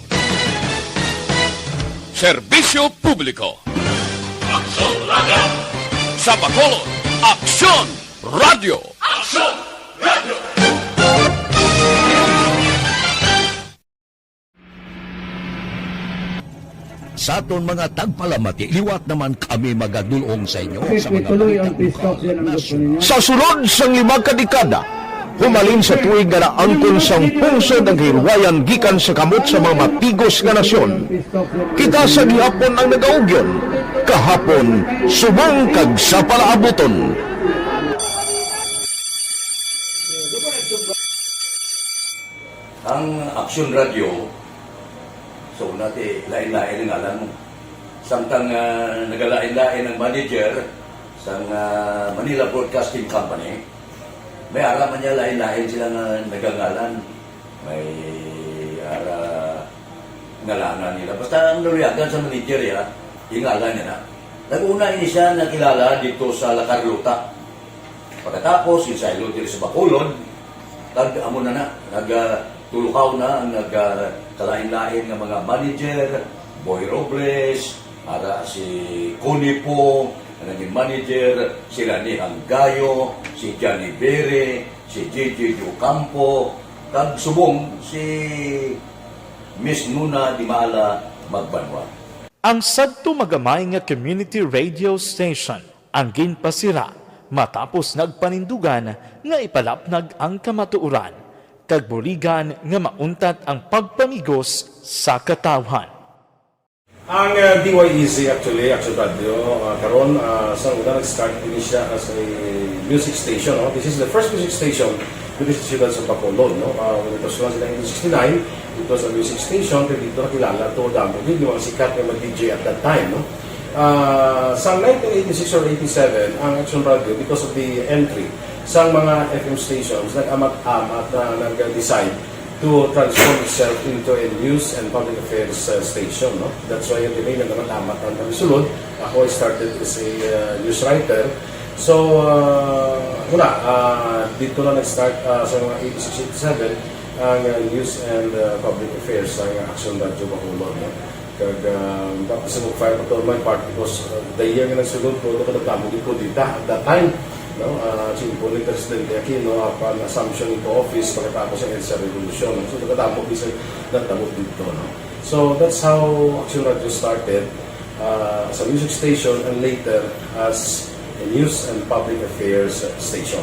serbisyo publiko. Aksyon Radyo. Sa Bacolod, Aksyon Radyo. Aksyon Radyo. Sa aton mga tagpalamati, liwat naman kami magadul-ong sa inyo sa mga balita lokal, nasyonal. Sa sulod sang lima ka dekada, humalin sa tuig nga naangkon sang pungsod ang kahilwayan gikan sa kamot sa mga matigos nga nasyon, kita sa gihapon ang nagaugyon, kahapon, subong kag sa palaabuton. Ang Aksyon Radyo, sa una, ti, lain-lain ang ngalan mo. Samtang, ah, nagalain-lain ang manager sang, ah, Manila Broadcasting Company, may ara man niya lain-lain sila nga nagangalan. May ara ngalanan nila. Basta ang naluyagan sa manager, ya, yung ngalan niya na. Nag-una ini siya nakilala dito sa La Carlota. Pagkatapos, yung saylo diri sa Bacolod, kag amo na na, nag, ah, tulukaw na ang nag, ah, kalain-lain nga mga manager, Boy Robles, ara si Connie Pong, ang naging manager, sila ni Hanggayo, si Johnny Bere, si J J Ocampo, kag subong si Miss Nuna Dimala Magbanwa. Ang sadto magamay nga community radio station ang ginpasira matapos nagpanindugan nga ipalapnag ang kamatuoran kag buligan nga mauntat ang pagpamigos sa katawhan. Ang, uh, D Y E Z, actually, Action Radio, uh, karon, uh, sa una nag-start din siya as a music station, no? This is the first music station diri sa siyudad sa Bacolod, no? Uh, when it was launched in nineteen sixty-nine, it was a music station, kay dito nakilala to, damo gyud yung mga sikat nga mga D J at that time, no? Uh, sa nineteen eighty-six or eighty-seven, ang Action Radio, because of the entry sa mga F M stations, nag-amat-amat na nag-decide to transform itself into a news and public affairs, uh, station, no? That's why yung name na naman amat ang kami sulod. Ako, I started as a, uh, news writer. So, uh, wala, uh, dito na nag-start, uh, sa mga eighty-six, eighty-seven, ang, uh, news and, uh, public affairs sa Action Radio Bacolod, no? Kag, ah, tapos sa mag-fire pa to my part because, ah, the year nga nagsulod ko, ano ka nagdamo di kudita at that time, no? Ah, simple ni Presidente Aquino, upon assumption into office, pagkatapos ang EDSA Revolution, no? So, nagdamo di sa nagdamo dito, no? So, that's how Action Radio started, ah, as a music station and later as a news and public affairs station.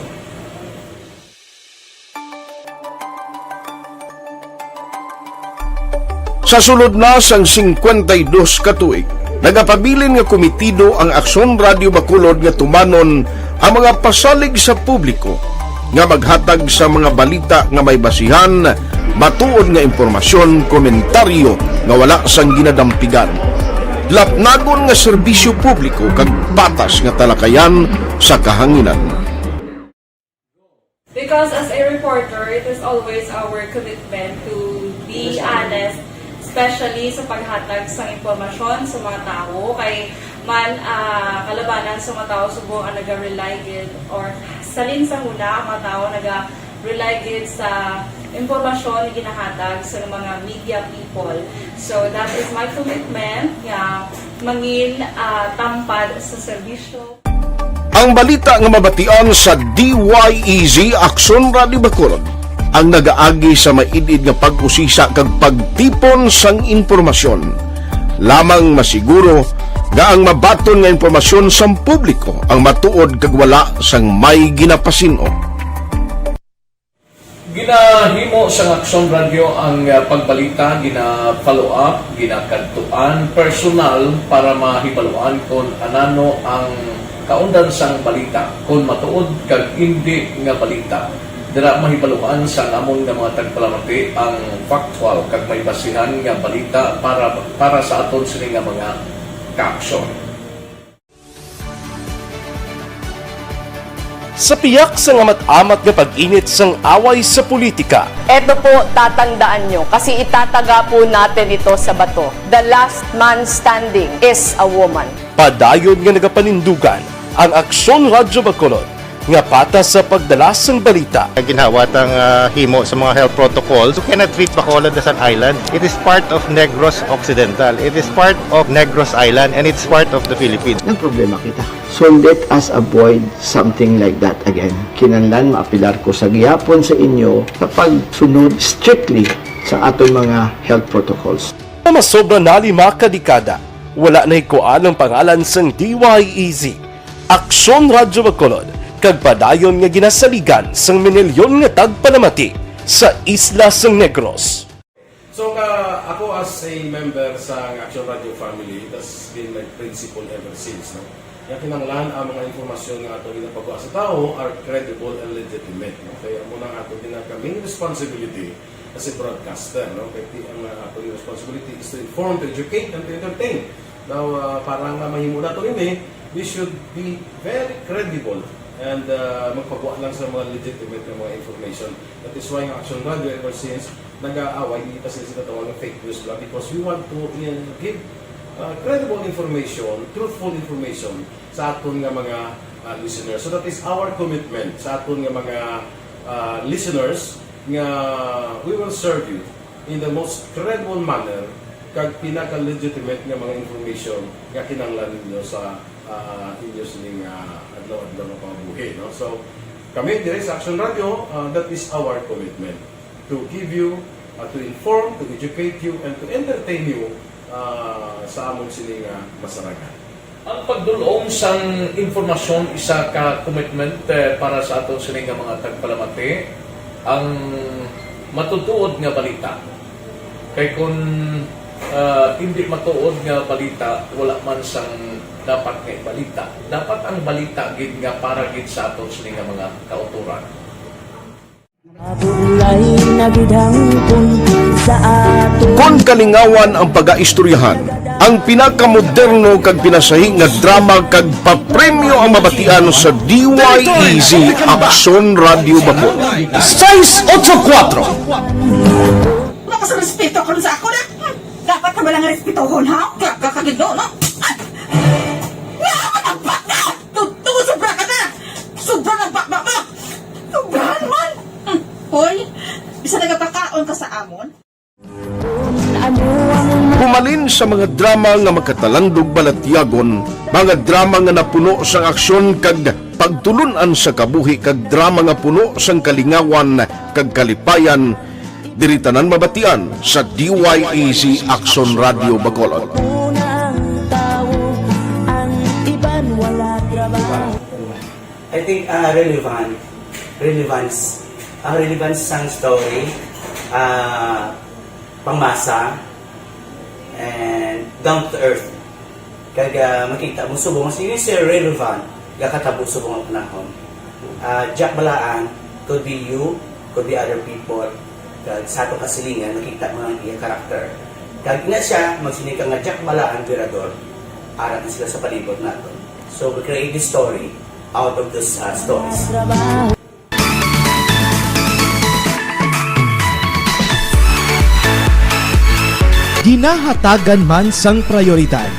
Sa sulod na sang singkwenta y dos ka tuig, nagapabilin nga komitido ang Aksyon Radio Bacolod nga tumanon ang mga pasalig sa publiko nga maghatag sa mga balita nga may basihan, matuod nga impormasyon, komentaryo nga wala sang ginadampigan, lapnagon nga serbisyo publiko kag patas nga talakayan sa kahanginan. Because as a reporter, it is always our commitment to be honest, especially sa paghatag sa impormasyon sa mga tawo. Kay man, ah, kalabanan sa mga tawo subong ang naga-rely gid, or salin sa huna ang mga tawo naga-rely gid sa impormasyon nga ginahatag sa mga media people. So that is my commitment nga mangin, ah, tampad sa serbisyo. Ang balita nga mabatian sa D Y E Z Aksyon Radio Bacolod ang nagaagi sa maid-id nga pag-usisa kag pagtipon sang impormasyon. Lamang masiguro nga ang mabaton nga impormasyon sang publiko ang matuod kag wala sang may ginapasin-o. Ginahimo sang Aksyon Radio ang, ah, pagbalita, gina-follow up, ginakadtuan personal para mahibaluan kon anano ang kaundan sang balita, kon matuod kag indi nga balita. Dira mahibaluan sang amon nga mga tagpalamati ang factual kag may basihan nga balita para, para sa aton sini nga mga kaaksyon. Sa piyak sang amat-amat nga pag-init sang away sa politika, Eto po, tatandaan nyo, kasi itataga po natin ito sa bato. The last man standing is a woman. Padayon nga nagapanindugan ang Aksyon Radyo Bacolod nga patas sa pagdala sang balita. Ginhawa tang, ah, himo sa mga health protocols. You cannot treat Bacolod as an island. It is part of Negros Occidental. It is part of Negros Island, and it's part of the Philippines. Nagproblema kita. So let us avoid something like that again. Kinahanglan maapilar ko sa gihapon sa inyo sa pagsunod strictly sa aton mga health protocols. Nga masobra na lima ka dekada, wala nahikuan ang pangalan sang D Y E Z, Aksyon Radyo Bacolod, kag padayon nga ginasaligan sang minilyon nga tagpalamati sa isla sang Negros. So, ka, ako as a member sa Action Radio family, that's been my principle ever since, no? Nga kinahanglan ang mga impormasyon nga ato ginapagwa sa tawo are credible and legitimate, no? Kaya amo na ang ato ginaka main responsibility as a broadcaster, no? Kaya ti-, ang, uh, ato responsibility is to inform, to educate, and to entertain. Now, uh, para nga mahimo nato ini, we should be very credible and, uh, magpagwa lang sa mga legitimate nga mga information. That is why ang Action Radio ever since nag-aaway, di pa sila sinatawag ng fake news bla, because we want to, uh, give, uh, credible information, truthful information sa aton nga mga, uh, listeners. So that is our commitment sa aton nga mga, uh, listeners, nga we will serve you in the most credible manner. kag pinaka-legitimate nga mga information nga kinahanglan ninyo sa, ah, inyo sining, ah, adlaw-adlaw nga pangabuhi, no? So, kami diri sa Action Radio, ah, that is our commitment, to give you, ah, to inform, to educate you, and to entertain you, ah, sa amon sini nga masarangan. Ang pagdul-ong sang impormasyon isa ka commitment, eh, para sa aton sini nga mga tagpalamati, ang matutuod nga balita. Kay kun, ah, hindi matuod nga balita, wala man sang dapat nga ibalita. Dapat ang balita gid nga para gid sa aton sini nga mga kautoran. Bulay na gid hangpon sa ato. Kon kalingawan ang pagaistoryahan, ang pinakamoderno kag pinasahi nga drama kag papremyo ang mabatian sa D Y E Z Aksyon Radio Bacolod. Sais otso kuwatro. Wala ka sa respeto karon sa ako na. Dapat ka ba lang respetohon, ha? Kaya ka kagid, no? Ay! Wala ka ng bata! Totoo, sobra ka na! Sobra ng bata mo! Sobrahan man! Hmm. Hoy, bisa nagapakaon ka sa amon? Humalin sa mga drama nga makatalandog balatyagon, mga drama nga napuno sang aksyon kag pagtulun-an sa kabuhi, kag drama nga puno sang kalingawan kag kalipayan, diri tanan mabatian sa D Y E Z Aksyon Radio Bacolod. Unang tawo, ang iban wala trabaho. I think, ah, relevant, relevance, ang relevance sang story, ah, pangmasa, and down to earth. Kag, ah, makita mo subong si Mister Relevant, gakatabo subong ang panahon. Ah, Jack Balaan, could be you, could be other people. Kag sa atong kasilingan, makita mo ang iya karakter. Kag ina siya, magsiling ka nga Jack Balaan, Virador, ara na sila sa palibot naton. So, we create this story out of those, ah, stories. Ginahatagan man sang prayoridad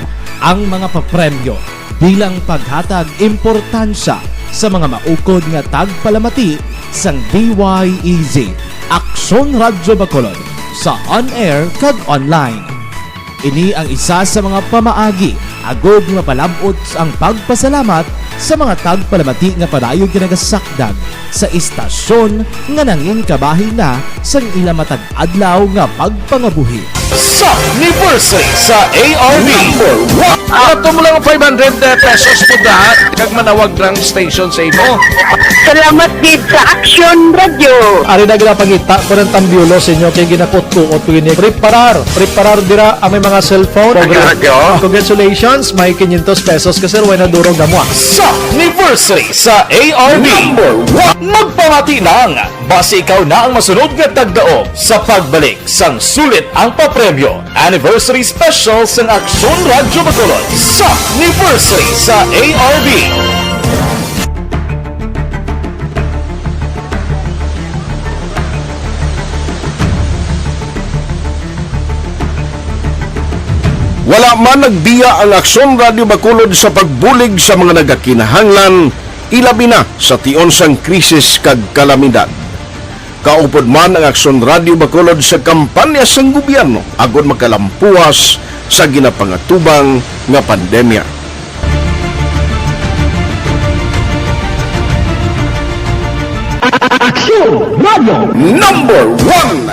ang mga papremyo bilang paghatag importansya sa mga maukod nga tagpalamati sang D Y E Z, Aksyon Radyo Bacolod, sa on-air kag online. Ini ang isa sa mga pamaagi agod nga mapalab-ot ang pagpasalamat sa mga tagpalamati nga padayon ginagasakdag sa istasyon nga nangin kabahin na sang ila matag adlaw nga pagpangabuhi. Sa anniversary sa A R B. Number one. Ato mo lang five hundred pesos po na, kag manawag lang station sa imo. Salamat gid sa Action Radio. Ari na ginapangita ko ng tambyulo sa inyo kay ginapot ko o tuwini. Preparar, preparar dira ang may mga cellphone. Action Radio. Congratulations, may quinientos pesos ka, sir, way na durog na mo, ah. Sa anniversary sa A R B. Number one. Magpamati lang. Basi ikaw na ang masunod nga tagdaog sa pagbalik sang sulit ang papremyo. Anniversary Special sang Aksyon Radyo Bacolod sa anniversary sa A R B. Wala man nagbiya ang Aksyon Radyo Bacolod sa pagbulig sa mga nagakinahanglan, ilabi na sa tion sang krisis kag kalamidad. Kaupod man ang Aksyon Radyo Bacolod sa kampanya sang gobyerno agod makalampuas sa ginapangatubang nga pandemya. Aksyon Radyo Number One.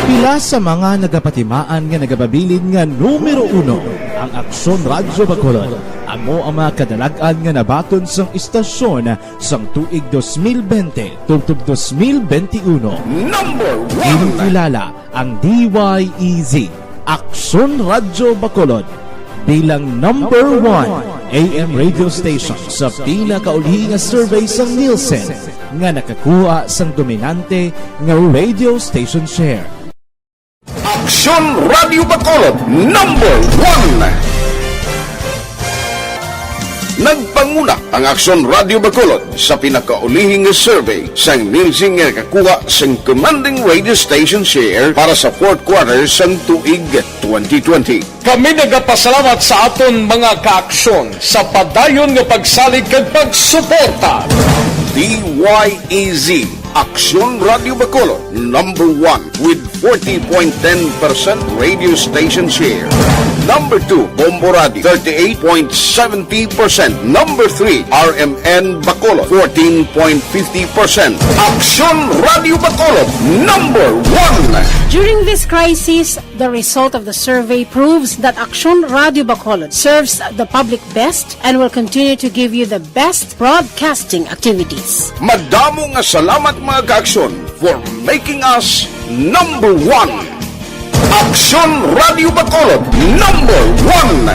Pila sa mga nagapatimaan nga nagapabilin nga numero uno ang Aksyon Radyo Bacolod. Amo ang mga kadalag-an nga nabaton sang istasyon sang tuig dos mil bente tubtob dos mil bente uno. Number one. Ginkilala ang D Y E Z, Aksyon Radyo Bacolod, bilang number one A M radio station sa pinakaulihi nga survey sa Nielsen nga nakakuha sang dominante nga radio station share. Aksyon Radyo Bacolod, number one. Nagpanguna ang Aksyon Radyo Bacolod sa pinakaulihi nga survey sang Nielsen nga nakakuha sang commanding radio station share para sa fourth quarter sang tuig twenty twenty. Kami nagapasalamat sa aton mga kaaksyon sa padayon nga pagsalig kag pagsuporta. D Y E Z, Aksyon Radio Bacolod, number one with forty point ten percent radio station share. Number two, Bombo Radio, thirty-eight point seventy percent. Number three, R M N Bacolod, fourteen point fifty percent. Aksyon Radio Bacolod, number one. During this crisis, the result of the survey proves that Aksyon Radio Bacolod serves the public best and will continue to give you the best broadcasting activities. Madamo nga salamat, mga ka-Aksyon, for making us number one. Aksyon Radio Bacolod, number one.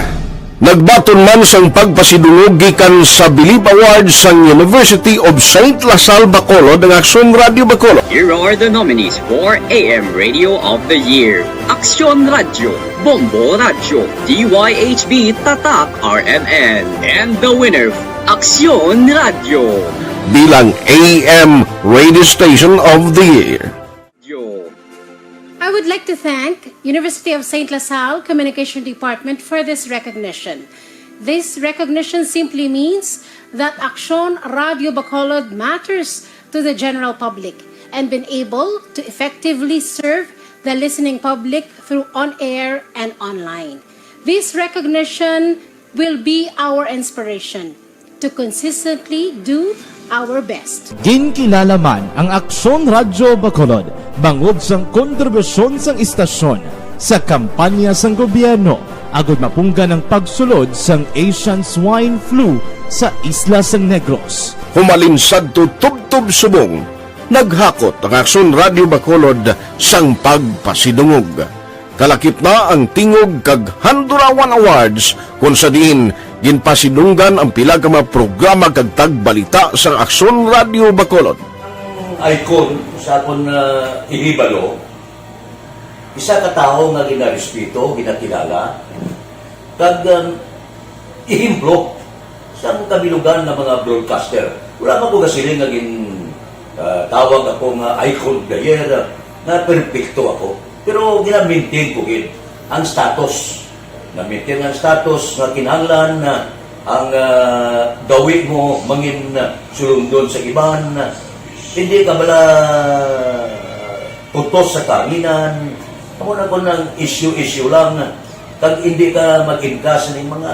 Nagbaton man sang pagpasidungog gikan sa Bilib Awards sang University of Saint La Salle Bacolod ang Aksyon Radio Bacolod. Here are the nominees for A M Radio of the Year: Aksyon Radio, Bombo Radio, D Y H B Tatak R M N, and the winner, Aksyon Radio. Bilang A M Radio Station of the Year. Yo. I would like to thank University of Saint La Salle Communication Department for this recognition. This recognition simply means that Aksyon Radio Bacolod matters to the general public and been able to effectively serve the listening public through on-air and online. This recognition will be our inspiration to consistently do our best. Ginkilala man ang Aksyon Radyo Bacolod bangod sang kontribusyon sang istasyon sa kampanya sang gobyerno agud mapunggan ang pagsulod sang Asian Swine Flu sa isla sang Negros. Humalin sadto tubtob subong, naghakot ang Aksyon Radyo Bacolod sang pagpasidungog. Kalakip na ang Tingog kag Handurawan Awards, kon sa diin ginpasidunggan ang pila ka mga programa kag tagbalita sang Aksyon Radyo Bacolod. Ang icon sa akon, ah, ihibalo, isa ka tawo nga ginarespeto, ginakilala, kag, um, ehemplo sang kabilugan nga mga broadcaster. Wala man ko gasiling nga gin, ah, tawag ako nga icon of the year, ah, nga perpekto ako. Pero gina-maintain ko gid ang status. Na-maintain ang status nga kinahanglan na ang, ah, gawi mo mangin, ah, sulundon sa iban. Hindi ka bala putos sa kahanginan. Amo na kon ang issue-issue lang. Kag hindi ka mag-inkas ning mga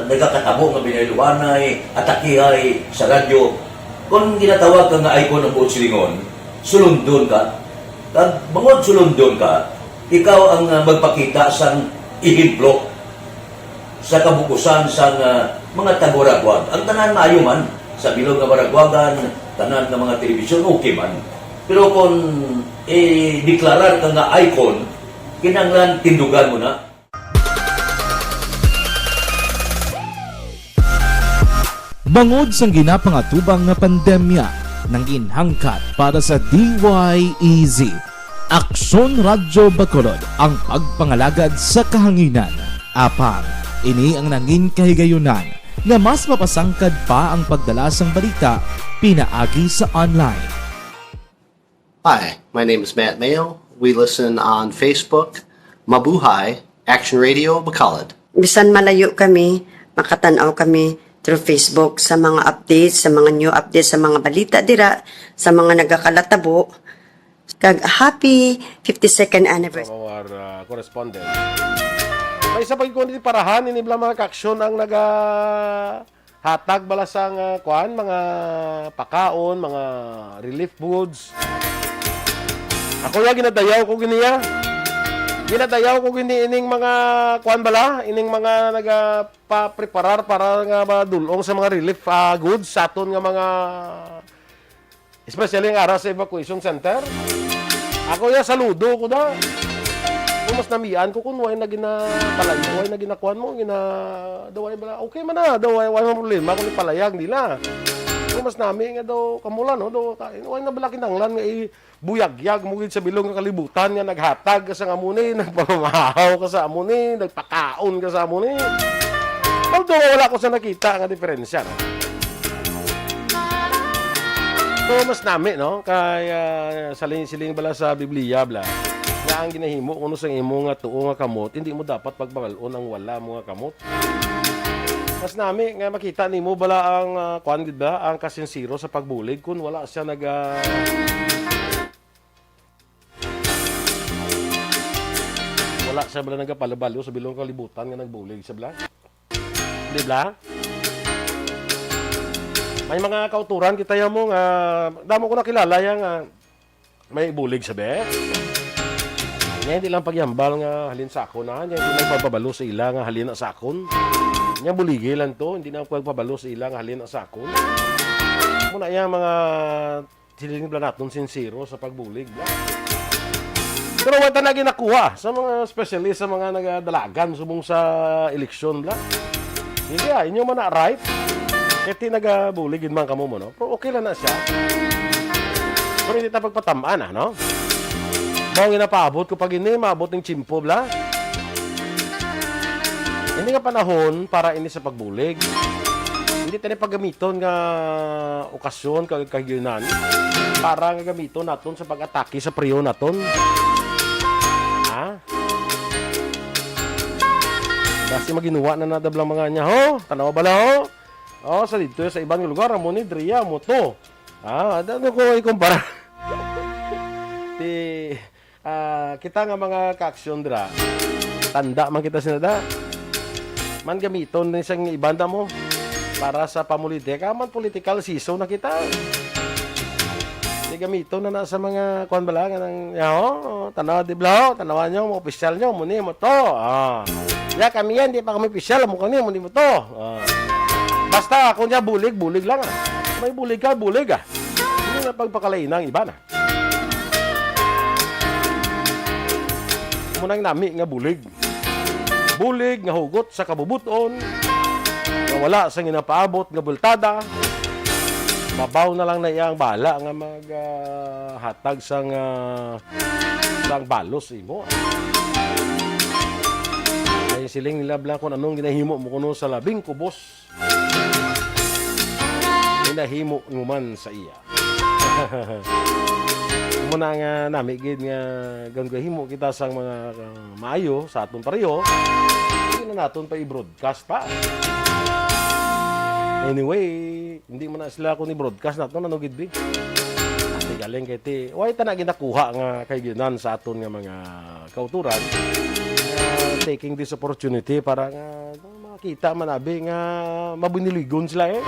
nagakatabo nga binayluhanay, atakihay sa radyo. Kon ginatawag ka nga icon ang buot silingon, sulundon ka. Kag bangod sulundon ka, ikaw ang, ah, magpakita sang ehemplo sa kabukusan sang, ah, mga taga-Waraguag. Ang tanan maayo man, sa bilog nga Waraguagan, tanan nga mga telebisyon, okay man. Pero kung i-deklarar ka nga icon, kinahanglan tindugan mo na. Bangod sang ginapangatubang nga pandemya, nangin hangkat para sa D Y E Z, Aksyon Radyo Bacolod, ang pagpangalagad sa kahanginan. Apang, ini ang nangin kahigayunan nga mas mapasangkad pa ang pagdala sang balita pinaagi sa online. Hi, my name is Matt Mayo. We listen on Facebook. Mabuhay, Action Radio Bacolod. Bisan malayo kami, makatan-aw kami through Facebook sa mga updates, sa mga new updates, sa mga balita dira, sa mga nagakalatabo. Kag happy fifty-second anniversary. Our, uh, correspondent. May isa pa gyud ko ni parahan, ini bala mga ka-Aksyon ang naga hatag bala sang, ah, kuan, mga pakaon, mga relief goods. Ako ya, ginadayaw ko gini ya. Ginadayaw ko gini ining mga kuan bala, ining mga nagapapreparar para nga madul-ong sa mga relief, ah, goods sa aton nga mga, especially ang ara sa evacuation center. Ako ya, saludo ko da. Kung mas namian ko kung way na ginapalayo, way na ginakuan mo, gina, daw ay bala, okay man na, daw ay, way man problema kung ipalayag nila. Kung mas nami nga daw, kamula, no, daw, ka-, way na bala kinanglan nga i-, buyagyag mo gid sa bilog nga kalibutan nga naghatag ka sa amo ni, nagpamamahaw ka sa amo ni, nagpakaon ka sa amo ni. Although wala ko sa nakita nga diferensya, no? So, mas nami, no? Kay, ah, sa siling, siling bala sa Biblia, bala, nga ang ginahimo kuno sa imo nga tuo nga kamot, hindi mo dapat pagbangal-on ang wala mo nga kamot. Mas nami nga makita nimo bala ang, ah, kuan gid ba, ang kasinsero sa pagbulig kung wala siya nag, ah, wala siya bala nagapalabalo sa bilog kalibutan nga nagbulig siya bala. Di bala? May mga kauturan kita ya mo nga damo ko nakilala ya nga may bulig sa be. Nya hindi lang paghambal nga halin sa akon na, nya hindi lang pagpabalo sa ila nga halin na sa akon. Nya buligi lang to, hindi na pagpabalo sa ila nga halin na sa akon. Muna yang mga siling bala naton sinsero sa pagbulig bala. Pero wala ta na ginakuha sa mga specialist sa mga nagadalagan subong sa eleksyon bala. Hindi ah, inyo man na right. Kaya ti nagabulig gid man kamo mo, no? Pero okay lang na siya. Pero hindi ta pagpatamaan, ah, no? Mao nga napaabot ko pag ini, maabot ning tiyempo, bla. Hindi nga panahon para ini sa pagbulig. Hindi tani paggamiton nga okasyon kag kahigayonan para nga gamiton naton sa pag-atake sa priyo naton. Ha? Basi maginuwa na nadablang mga niya, ho? Tanaw bala, ho? Oh, sa dito sa ibang lugar, amo ni Dria mo to. Ah, ano ko ikumpara? Ti, ah, kita nga mga kaaksyon dira, tanda man kita sina da. Man gamiton ni sang iban da mo para sa pamulitika. Man political season na kita. Di gamiton na na sa mga kuan bala nga nang, yaho, tanaw di bla, tanawan nyo, mga opisyal nyo, muni mo to. Ah. Ya kami yan, di pa kami opisyal, mo kami, muni mo to. Ah. Basta ako niya bulig, bulig lang ah. May bulig ka, bulig ah. Hindi na pagpakalain ang iba na. Munang nami nga bulig. Bulig nga hugot sa kabubuton nga wala sa ginapaabot nga bultada. Mabaw na lang na iya ang bala nga mag, ah, hatag sang, ah, sang balos imo. Kay siling nila bla kung anong ginahimo mo kuno sa labing kubos, ginahimo mo man sa iya. Muna nga nami gid nga gangahimo kita sang mga, uh, maayo sa aton pareho, hindi na naton pa i-broadcast pa. Anyway, hindi man na sila kung i-broadcast naton, ano gid bi? Ati galing kay ti, why ta na ginakuha nga kay ginan sa aton nga mga kauturan, uh, taking this opportunity para nga makita man abi nga mabuniligon sila eh.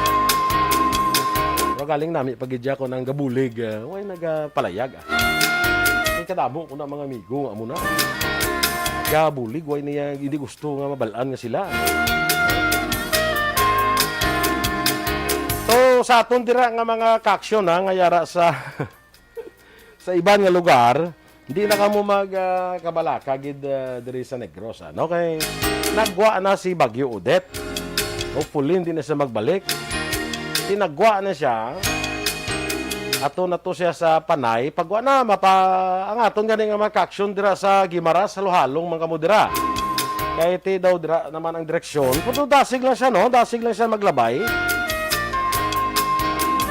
Pero galing nami pagidya ko nang gabulig, ah, way nagapalayag ah. Kay kadamo ko na mga amigo nga amo na. Gabulig, way niya hindi gusto nga mabalaan nga sila. So, sa aton dira nga mga kaaksyon ha, nga yara sa sa iban nga lugar, hindi na kamo mag, ah, kabalaka gid, ah, diri sa Negros, ano? Kay nagwa na si Bagyo Odette. Hopefully, hindi na siya magbalik. Tinagwa na siya. Ato na to siya sa Panay. Pagwa na, mapa, ang aton gani nga mga kaaksyon dira sa Guimaras, halo-halong man kamo dira. Kay ti daw dira naman ang direksyon. Pero dasig lang siya, no? Dasig lang siya maglabay.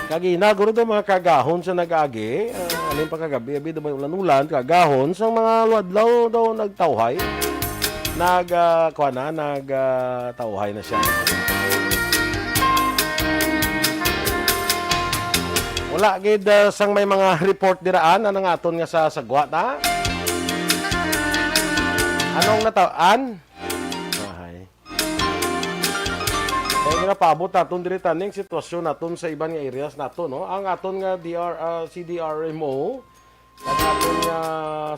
Kag ina, guro daw mga kagahon sa nag-agi. Ah, alin pa kagabi, abi daw may ulan-ulan, kagahon. Sa mga luadlaw daw nagtawhay. Nag, ah, kuha na, nag, ah, tawhay na siya. Wala gid, ah, sang may mga report diraan, anang aton nga sa sagwa ta. Anong nataw-an? Ahay. Kaya ginapaabot naton diri taning sitwasyon naton sa iban nga areas naton, no? Ang aton nga D R, ah, C D R M O, ang aton nga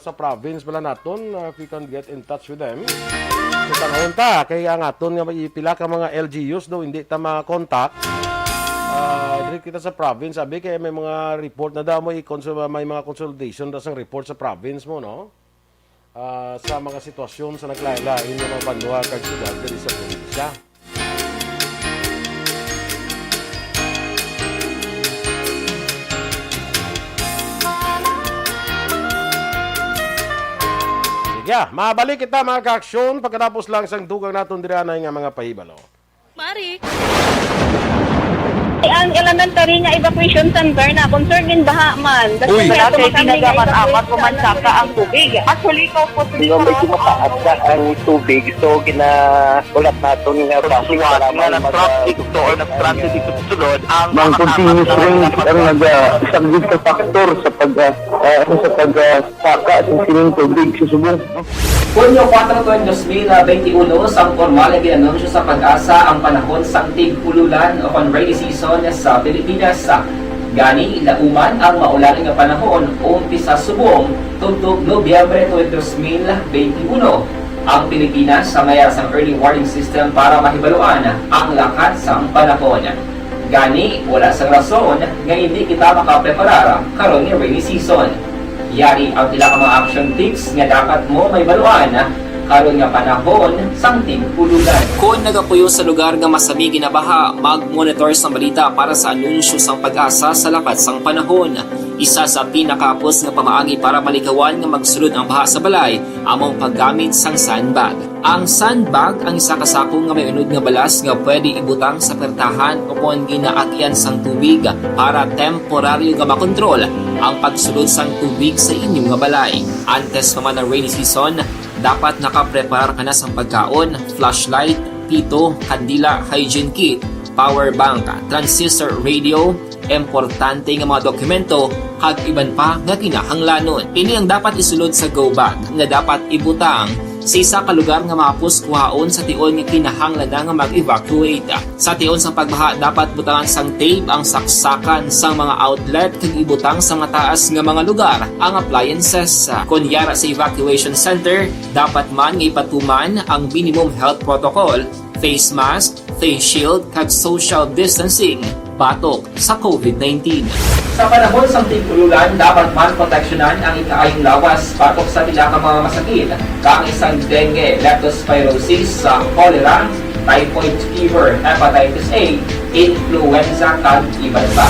sa province bala naton, ah, if we can get in touch with them. Sa tanahon ta, kay ang aton nga may pila ka mga L G Us daw hindi ta ma-contact. Ah, diri kita sa province, abi, kay may mga report na daw mo i-consul-, may mga consultation daw sang report sa province mo, no? Ah, sa mga sitwasyon sa naglain-lain nga mga banwa kag syudad diri sa probinsya. Sige, ah, mabalik kita, mga kaaksyon, pagkatapos lang sang dugang naton diri anay nga mga pahibalo. Mari. Ang elementary nga evacuation center na concern din baha man. Uy. Wala kay tinaga man amat ko man saka ang tubig. Actually, ko po. Medyo mataas na ang tubig, so gina-, ulat naton nga basi nga nag-traffic to or nag-transit dito sa sulod ang mga continuous rain ang nag-, ah, isang big factor sa pag, ah, ah, ano, sa pag, ah, saka sa sining tubig sa subong. Hunyo kuwatro tuig dos mil benti uno, sang pormal nga gin-anunsyo sa PAGASA ang panahon sang tig-ululan o kon rainy season sa Pilipinas. Gani, lauman ang maulan nga panahon, umpisa subong tubtob Nobyembre tuig dos mil benti uno. Ang Pilipinas sa mayar sang early warning system para mahibaluan ang lakat sang panahon. Gani, wala sang rason nga hindi kita makapreparar karon nga rainy season. Yari ang pila ka mga action tips nga dapat mo mahibaluan karon nga panahon sang tig-ululan. Kon nagapuyo sa lugar nga masami ginabaha, mag-monitor sang balita para sa anunsyo sang PAGASA sa lakat sang panahon. Isa sa pinakahapos nga pamaagi para malikawan nga magsulod ang baha sa balay amo ang paggamit sang sandbag. Ang sandbag ang isa ka sako nga may unod nga balas nga pwede ibutang sa pertahan o kon ginaagyan sang tubig para temporaryo nga makontrol ang pagsulod sang tubig sa inyo nga balay. Antes pa man ang rainy season, dapat nakapreparar ka na sang pagkaon, flashlight, pito, kandila, hygiene kit, power bank, transistor radio, importante nga mga dokumento, kag iban pa nga kinahanglanon. Ini ang dapat isulod sa go bag nga dapat ibutang sa isa ka lugar nga mahapos kuhaon sa tion nga kinahanglan na nga mag-evacuate. Sa tion sang pagbaha, dapat butangan sang tape ang saksakan sang mga outlet kag ibutang sa mataas nga mga lugar ang appliances. Kon yara sa evacuation center, dapat man nga ipatuman ang minimum health protocol, face mask, face shield, kag social distancing batok sa covid nineteen. Sa panahon sang tig-ululan, dapat man proteksyonan ang ikaayong lawas batok sa pila ka mga masakit, kaangay sang dengue, leptospirosis, sa cholera, typhoid fever, hepatitis A, influenza, kag iban pa.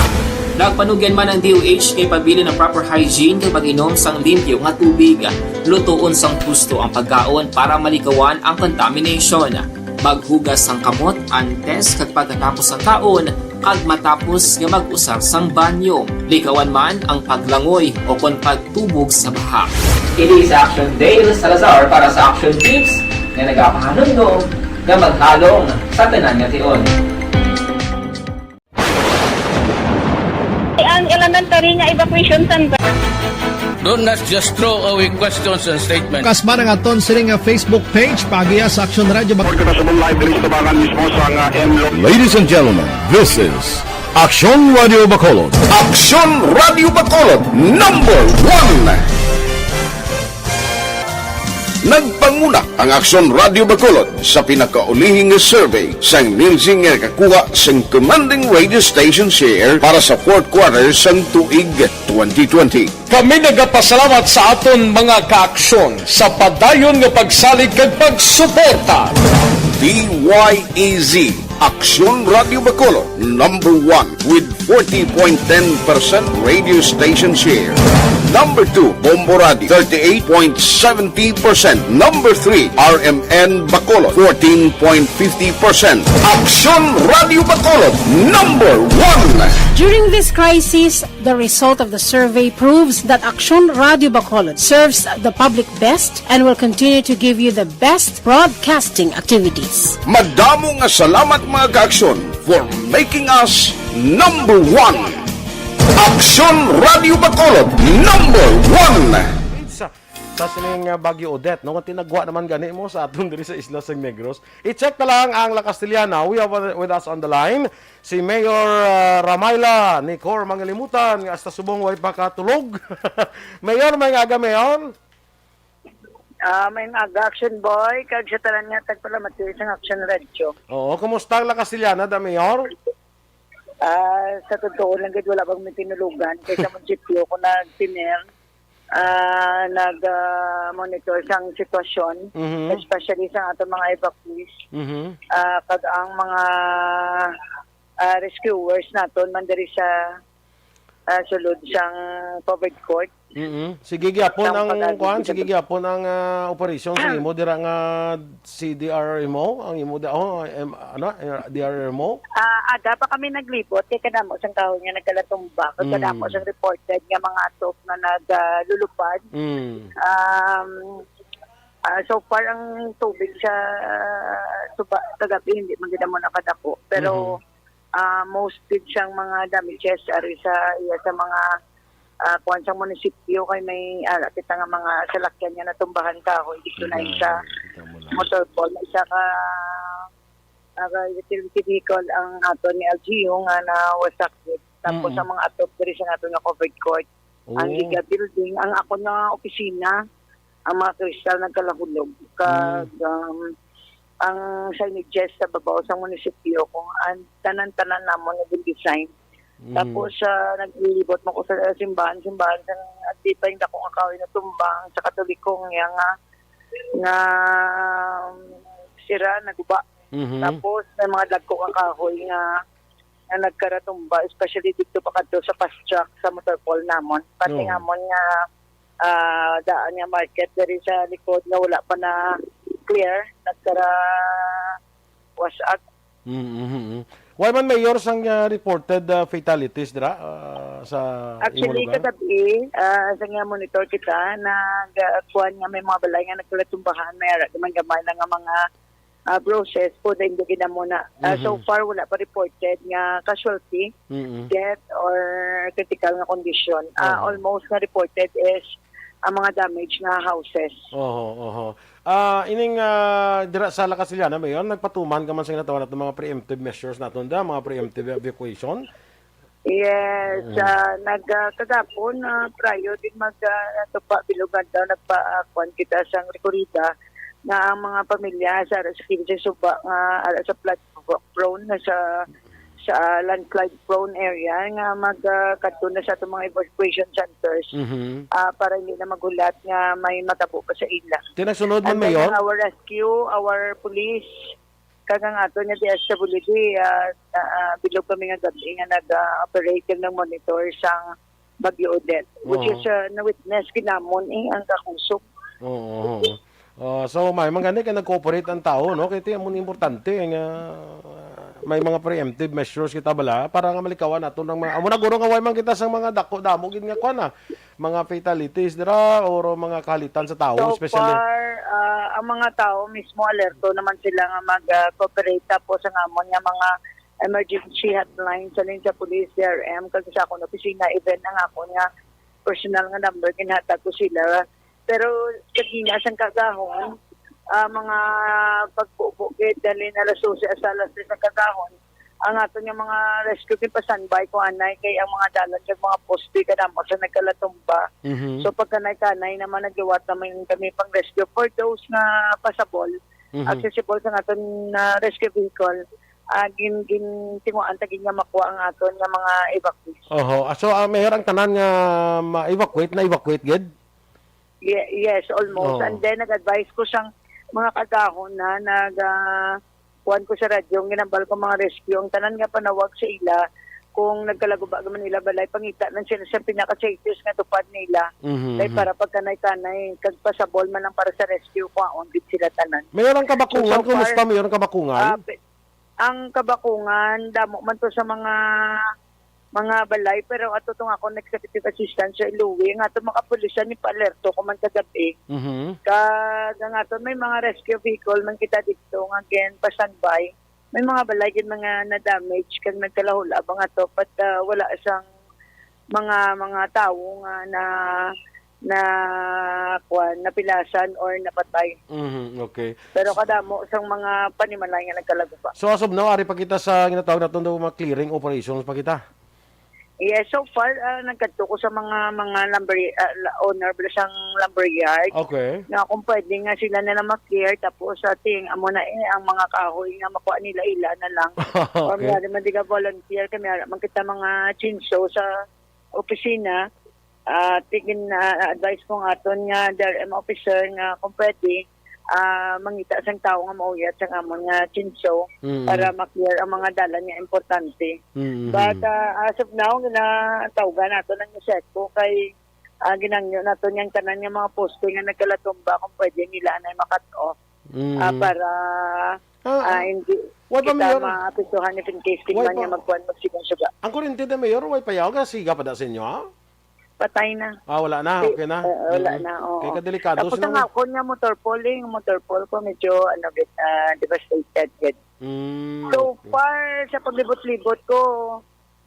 Nagpanugyan man ang D O H kay pabilin ang proper hygiene kag pag-inom sang limpyo nga tubig. Lutoon sang husto ang pagkaon para malikawan ang contamination. Maghugas sang kamot antes kag pagkatapos sang kaon, kag matapos nga mag-usar sang banyo. Likawan man ang paglangoy o kon pagtubog sa baha. Ini si Action Dale Salazar para sa Action Tips nga nagapahanumdom nga maghalong sa tanan nga tion. Ang elementary nga evacuation center. Don't not just throw away questions and statements. Kasba ang aton sini nga Facebook page, paagiha sa Action Radio Bac- Kita sa live diri sa tabangan mismo sa nga M Lo- Ladies and gentlemen, this is Action Radio Bacolod. Action Radio Bacolod, number one. Nagpanguna ang Aksyon Radio Bacolod sa pinakaulihi nga survey sang Nielsen nga nakakuha sang commanding radio station share para sa fourth quarter sang tuig twenty twenty. Kami nagapasalamat sa aton mga kaaksyon sa padayon nga pagsalig kag pagsuporta. D Y E Z, Aksyon Radio Bacolod, number one with forty point ten percent radio station share. Number two, Bombo Radio, thirty-eight point seventy percent. Number three, R M N Bacolod, fourteen point fifty percent. Aksyon Radio Bacolod, number one. During this crisis, the result of the survey proves that Aksyon Radio Bacolod serves the public best and will continue to give you the best broadcasting activities. Madamo nga salamat, mga kaaksyon, for making us number one. Aksyon Radio Bacolod, number one. Sa sining, uh, Bagyo Odette, no? Nga tinagwa naman gani mo sa aton diri sa isla sa Negros. I-check na lang ang La Castellana. We have, uh, with us on the line si Mayor, uh, Ramayla Nicor Mangilimutan, nga hasta subong way pa katulog. Mayor, may nga aga, Mayor. Ah, may nga aga, Action Boy, kag sa tanan nga tagpalamati sang Action Radio. Oo, kumusta ang La Castellana, da, Mayor? Ah, sa totoo lang gid, wala bang may tinulugan kay sa munisipyo ko nagtiner, ah, nag, ah, monitor sang sitwasyon, Mhm. especially sa ato mga evacuees. Mhm. Ah, kag ang mga, ah, rescuers naton man diri sa, ah, sulod sang covered court. Mm-mm. Sige gyapon ang kuan, sige gyapon ang, ah, operasyon sa imo dira nga C D R M O, ang imo da-, oh, em, ano, eh, D R M O? Ah, aga pa kami naglibot kay kadamo sang kahoy nga nagkalatumba, kag kadamo Mm. sang reported nga mga atop nga nag, ah, lulupad. Mm. Um, ah, so far ang tubig sa suba kagabi hindi man gid mo nakadako, pero Mhm. ah, most gid siyang mga damages ari sa iya sa mga, ah, kuwan sang munisipyo kay may ara kita nga mga salakyan nga natumbahan kahoy dito na isa Kita mo lang. motor pool, isa ka, ah, ka utility vehicle ang aton ni L G U nga nawasak gid. Tapos Mm. ang mga atop diri sa aton nga covered court, ang Oh. Liga Building, ang ako nga opisina, ang mga kristal nagkalahulog. Kag, Mm. um, ang signages sa babaw sa munisipyo kung ang tanan-tanan namon nga gin-design. Mm. Tapos, ah, naglilibot man ko sa simbahan, simbahan sang di pa yung dako nga kahoy natumbang sa Katoliko nga, nga, um, sira, naguba. Mhm. Tapos may mga dagko nga kahoy nga, nga nagkaratumba, especially dito pa kadto sa fast track sa motor pool namon. Pati Oo. nga amon nga, ah, daan nga market diri sa likod nga wala pa na clear, nagkara wasak. Mm, mhm, mhm. Wala man, Mayor, sang, ah, reported, ah, fatalities dira, ah, sa imo Actually, lugar? kagabi, ah, sa nga monitor kita, nag, ah, kuwan nga may mga balay nga nagkalatumbahan, may ara naman gamay lang nga mga, ah, bruises po, dahil hindi na muna. Ah, so Mhm. far, wala pa reported nga casualty, Mm-mm. death, or critical nga condition. Ah, Oho. almost nga reported is ang mga damage nga houses. Oho, oho. Ah, ining, ah, dira sa La Castellana, Mayor, nagpatuman ka man sa ginatawag nato mga preemptive measures naton da, mga preemptive evacuation? Yes, Mm. ah, nag, ah, kagapon, ah, prior din mag, ah, tupa, bilog adlaw, nagpa, ah, kuwan kita sang rekorida nga ang mga pamilya sa, sa Quince Suba nga, ah, sa flood prone na sa, sa, ah, landslide prone area nga mag, ah, kadto na sa atong mga evacuation centers, Mhm. ah, para hindi na maghulat nga may matabo pa sa ila. Tinagsunod man, And then Mayor? ang our rescue, our police, kag ang aton nga D S W D, ah, ah, bilog kami nga gabi nga nag, ah, operate kag nag-monitor sang Bagyo Odette, which Oo. is, ah, na-witness gid namon, eh, ang kakusog. Oo, oo. Ah, so, may man gani kay nag-cooperate ang tao, no? Kay ti, amo ni importante nga may mga preemptive measures kita bala para nga malikawan nato ng mga, amo na guro nga way man kita sang mga dako, damo gid nga kuan, ah, mga fatalities dira or mga kahalitan sa tao, So especially far, ah, ang mga tao mismo alerto naman sila nga mag, ah, cooperate, tapos ang amon nga mga emergency hotline sa, sa police, C R M, kag sa akong opisina, even ang akon nga personal nga number, ginhatag ko sila. Pero sa gina sang kagahon, ah, mga pagbubo gid, dali na alas dose hasta alas tres ang kagahon, ang aton nga mga rescue team pa-standby ko anay, kay ang mga dalan kag mga poste kadamo sa nagkalatumba. Mhm. So, pagkanay-kanay naman, nagliwat naman kami pang rescue for those nga passable, Mhm. accessible sa aton na rescue vehicle. Ah, gin-, gintinguhaan ta gid nga makuha ang aton nga mga evacuees. Oho. Ah, so, ah, Mayor, ang tanan nga ma-evacuate, na-evacuate gid? Ye-, yes, almost. Oo. And then, nag-advise ko sang mga kagahon na nag, ah, kuwan ko sa radyo, ang ginambal ko mga rescue, ang tanan nga panawag sa ila, kung nagkalaguba man ila balay, pangita lang sila sa pinaka-safest nga tupad nila. Mhm, Kay mhm. para pagkanay-kanay, kag pasabol man lang para sa rescue, kwaon gid sila tanan. Mayor, ang So, Kabakungan, so far, kumusta, Mayor, ang Kabakungan? ah, pe-, ang Kabakungan, damo man to sa mga, mga balay, pero ato tong akong executive assistant, Sir Louie, nga ato mga kapulisan, ni pa-alerto ko man kagabi. Mhm. Kag ang aton may mga rescue vehicle man kita dito nga gin pa-standby. May mga balay gid mga na-damage kag nagkalahulab ang ato, but, ah, wala sang mga, mga tawo nga na, na, kuwan, napilasan or napatay. Mhm, okay. Pero kadamo sang mga panimalay nga nagkalaguba. So, as of now, ari pa kita sa ginatawag naton daw mga clearing operations pa kita? Yes, so far, ah, nagkadto ko sa mga, mga lumber, ah, la-, owner bala sang lumber yard. Okay. Nga kung pwede nga sila na lang ma-clear, tapos sa ting, amo na eh, ang mga kahoy nga makuha nila, ila na lang. Or Okay. may ari man di nga volunteer, kami ara man kita mga chainsaw sa opisina. Ah, tigin, ah, advice ko nga aton nga D R M officer nga kung pwede, ah, mangita sang tawo nga mauyat sang amon nga chainsaw Mm. para ma-clear ang mga dalan nga importante. Mm. But, ah, as of now, ginatawgan nato ng SECO kay, ah, ginangyo nato niyang tanan nga mga poste nga nagkalatumba kung pwede nila na i-cut off, Mm. ah, para, Ah, ah, hindi why pa, kita Mayor? Maapektuhan if in case Why tingnan pa? niya magkuhan, magsigang suga. Ang kuryente na, Mayor, why pa yaw? Kasi siga pa da sa inyo, ha? Patay na. Ah, wala na. Di, Okay na. ah, wala Mm. na, oo. Kay kadelikado Tapos sila, ang no? akon nga motor pool, yung motor pool ko medyo, ano, bit, ah, devastated, gid. Mm, So okay. far, sa paglibot-libot ko,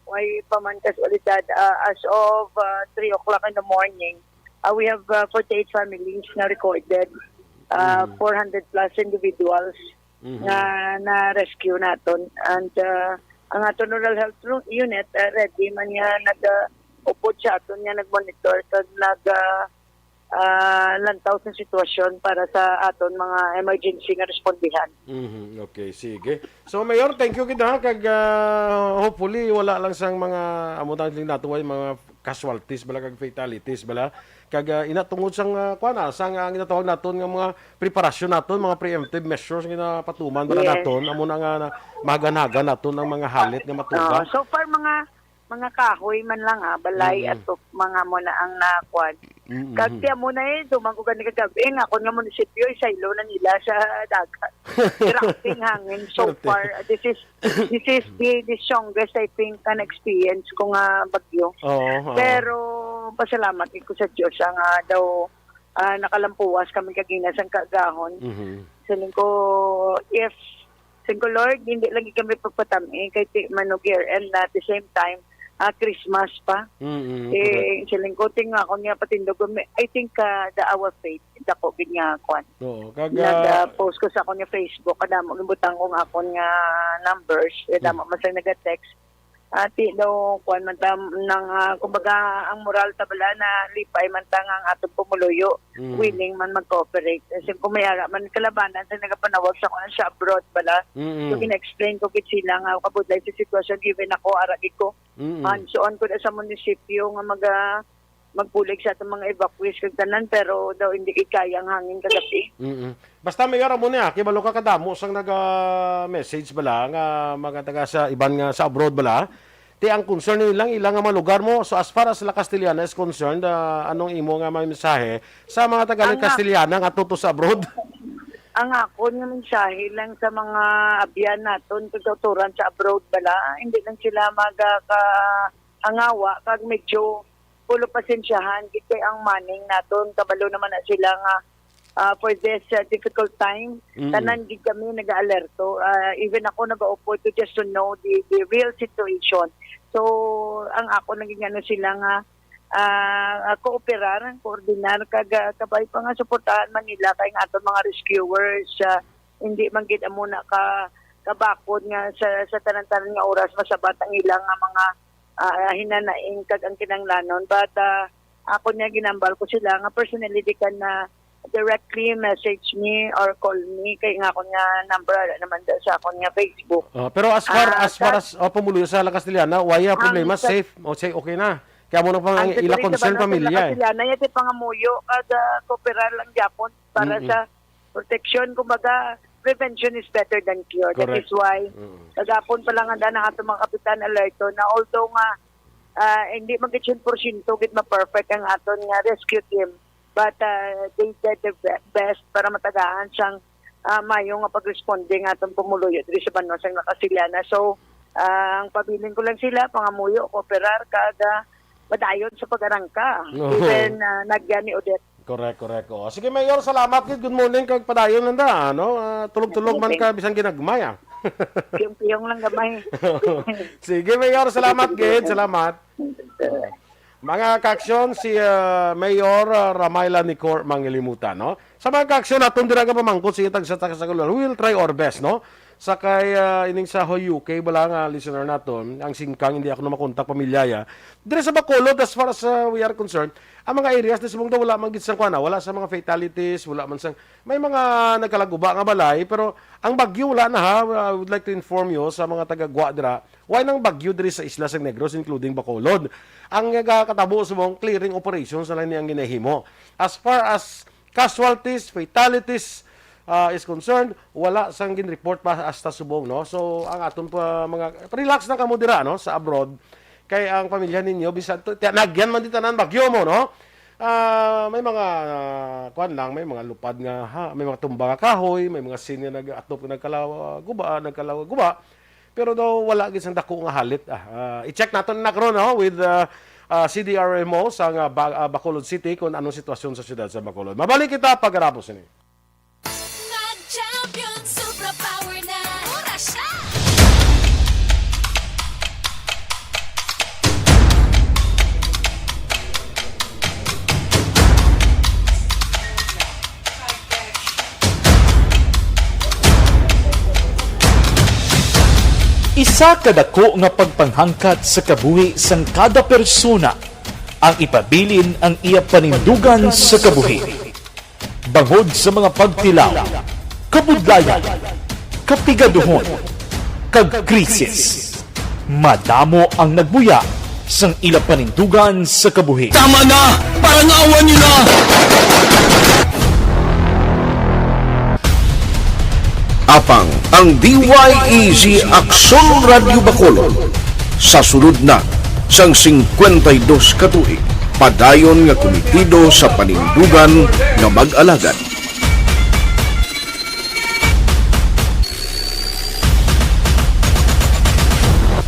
way pa man kasualidad. Ah, as of, ah, three o'clock in the morning, ah, we have, ah, forty-eight families na recorded. Ah, Mm. four hundred plus individuals Mhm. nga na-rescue naton. And, ah, ang aton Rural Health Ru-, Unit, ah, ready man nga nag, ah, upod sa aton nga nag-monitor kag nag, ah, ah, lantaw sa sitwasyon para sa aton mga emergency nga respondihan. Mhm. Okay, sige. So, Mayor, thank you gid, ha, kag, ah, hopefully wala lang sang mga, amo tang natuway, mga casualties bala kag fatalities bala. Kag, ah, ina tungod sang, ah, kuwan, ah, sang, ah, ginatawag naton nga mga preparasyon naton, mga preemptive measures nga ginapatuman bala Yes. naton, amo na nga na, mahagan-hagan naton ang mga halit nga matuga. Oh, so far, mga, mga kahoy man lang, ah, balay Mm. at mga mo na ang nakuan. Mm, Kag mm. tiyan mo na eh, dumang ko gani kagabi, eh, nga ako nga munisipyo, eh, saylo na nila sa dagat. Grabe ang hangin so Swerte. far. This is, this is the, the strongest, I think, na experience ko nga bagyo. Oo, oo. Pero pasalamat ko sa Diyos, ah, nga daw, ah, nakalampuwas kami kagina sang kaagahon. Mhm. Siling ko, if, siling ko, Lord, hindi lagi kami pagpatami kay ti-, manog year end na at the same time, ah, Christmas pa. Mm, mm, Eh, correct. siling ko, ting ako niya patindog, I think, ah, the our faith, dako gid nga kwan. Oo, kag, Nag, ah, ah, post ko sa akon nga Facebook, kadamo gibutang ko nga akon nga numbers, eh, Mm. damo man sa naga-text. Ati daw, kwan man ta, nang, ah, kumbaga, ang moral ta bala na lipay man ta nga ang atong pumuluyo, Mm. willing man mag-cooperate. Kasi kung may ara man kalabanan sa nagapanawag sa akon sa abroad bala, Mm-mm. so gina-explain ko gid sila nga kabudlay sa sitwasyon, given ako, ara gid ko. Mm-mm. Hands-on ko na sa munisipyo nga maga-, magbulig sa atong mga evacuees kag tanan, pero daw hindi gid kaya ang hangin kagabi. Mm-mm. Basta, Mayor, amo niya, kibalo ka kadamo sang naga-message bala nga mga taga sa iban nga sa abroad bala. Ti ang concern nila, ilang nga mga lugar mo. So, as far as La Castellana is concerned, ah, anong imo nga mga mensahe sa mga taga Ang, ah, Castellana nga tuto sa abroad? Ang akon nga mensahe lang sa mga abyan naton, kagautoran sa abroad bala, hindi lang sila magakahangawa, kag medyo pulo pasensyahan, gid kay ang manning naton, kabalo naman na sila nga, ah, for this, ah, difficult time, Mm-mm. tanan gid kami nag-aalerto. Ah, even ako nag-aupod to just to know the, the real situation. So, ang ako naging ano sila nga, ah, kooperar, koordinar, kag, ah, kabay pa nga suportahan man nila kay nga aton mga rescuers, ah, hindi man gid amo na ka, kabakod nga sa, sa tanan-tanan nga oras masabat ang ilang nga mga, ah, hinanaing kag ang kinahanglanon. But, ah, ako niya ginambal ko sila nga personally they can, ah, directly message me or call me kay nga akon nga number, wala naman daw sa akon nga Facebook. Ah, pero as far, Ah, as far sa as, oh, pumuluyo sa La Castellana, wala Ang problema, sa safe, o say okay na. Kaya mo na pang Ang ila security concern, ba natin pamilya, eh. Nakasilana, yati pangamuyo, kada kooperar lang gyapon para Mm-mm. sa protection. Kumbaga, prevention is better than cure. That Correct. is why, Mm. kagapon pa lang ang daan ang atong mga kapitan alerto na although nga, ah, hindi man gid cien por ciento gid ma-perfect ang aton nga rescue team, but, ah, they did their be-, best para matagaan sang, ah, mayo nga pagresponde nga atong pumuluyo diri sa banwa sang Nakasilana. So, ah, ang pabilin ko lang sila, pangamuyo, kooperar, kag, ah, padayon sa pag-arangka. Oo. Even, ah, nagyan ni Odette. Correct, correct. Oh. Sige, Mayor, salamat gid. Good morning, kag padayon lang da, ano? Ah, tulog-tulog man Sige. ka, bisan ginagmay, ah. Piyong-piyong lang gamay. Sige, Mayor, salamat Sige, gid. sige. Salamat. Mga kaaksyon, si, ah, Mayor, ah, Ramayla Nicor Mangilimutan, no? Sa mga kaaksyon naton dira nga pamangkot sa itag sa taga sa Kaluluwa, we will try our best, no? Sa kay, ah, ining sa Hoy U K, bala nga listener naton, ang singkang, hindi ako na makontak, pamilya, ya. Diri sa Bacolod, as far as, ah, we are concerned, ang mga areas ni Sumungda, wala man gid sang kuana, wala sa mga fatalities, wala man sang, may mga nagkalaguba nga balay, pero ang bagyo, wala na, ha. I would like to inform you sa mga taga-Gwa dira, wala nang bagyo diri sa Isla sang Negros, including Bacolod. Ang nagakatabo sa mga clearing operations na lang ni ang ginahimo. As far as casualties, fatalities, ah, is concerned, wala sang gin-report pa hasta subong, no? So, ang aton pa mga, relax na kamo dira, no, sa abroad. Kay ang pamilya ninyo, bisan to, tiyanagyan man di tanan, bagyo mo, no? Ah, may mga, ah, kuwan lang, may mga lupad nga, ha, may mga tumba nga kahoy, may mga sin nga nag-atop, nagkalawa guba, nagkalawa guba. Pero daw wala gid sang dako nga halit. Ah, ah, i-check naton na karon, no, with, ah, ah, C D R M O sa nga Ba-, ah, Bacolod City kung anong sitwasyon sa siyudad sa Bacolod. Mabalik kita pagkatapos ini. Mag-champion, superpower na. Mura siya. Isa ka dako nga pagpanghangkat sa kabuhi sang kada persona ang ipabilin ang iya panindugan sa kabuhi. Bangod sa mga pagtilaw, kabudlayan, kapigaduhon, kag krisis, madamo ang nagbuya sang ila panindugan sa kabuhi. Tama na! Parang awa nila! Apang ang D Y E Z Aksyon Radyo Bacolod sa sulod na sang singkwenta y dos ka tuig, padayon nga kumitido sa panindugan nga mag-alagad.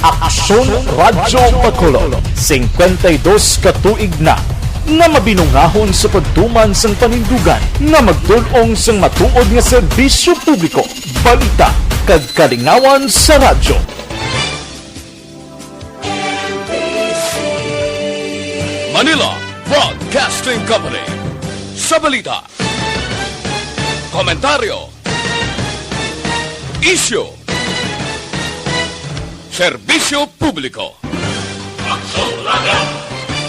Aksyon Radyo Bacolod, singkwenta y dos ka tuig na nga mabinungahon sa pagtuman sang panindugan nga magtul-ong sang matuod nga serbisyo publiko, balita, kag kalingawan sa radyo. Manila Broadcasting Company. Sa balita, komentaryo, isyu, serbisyo publiko. Aksyon Radyo.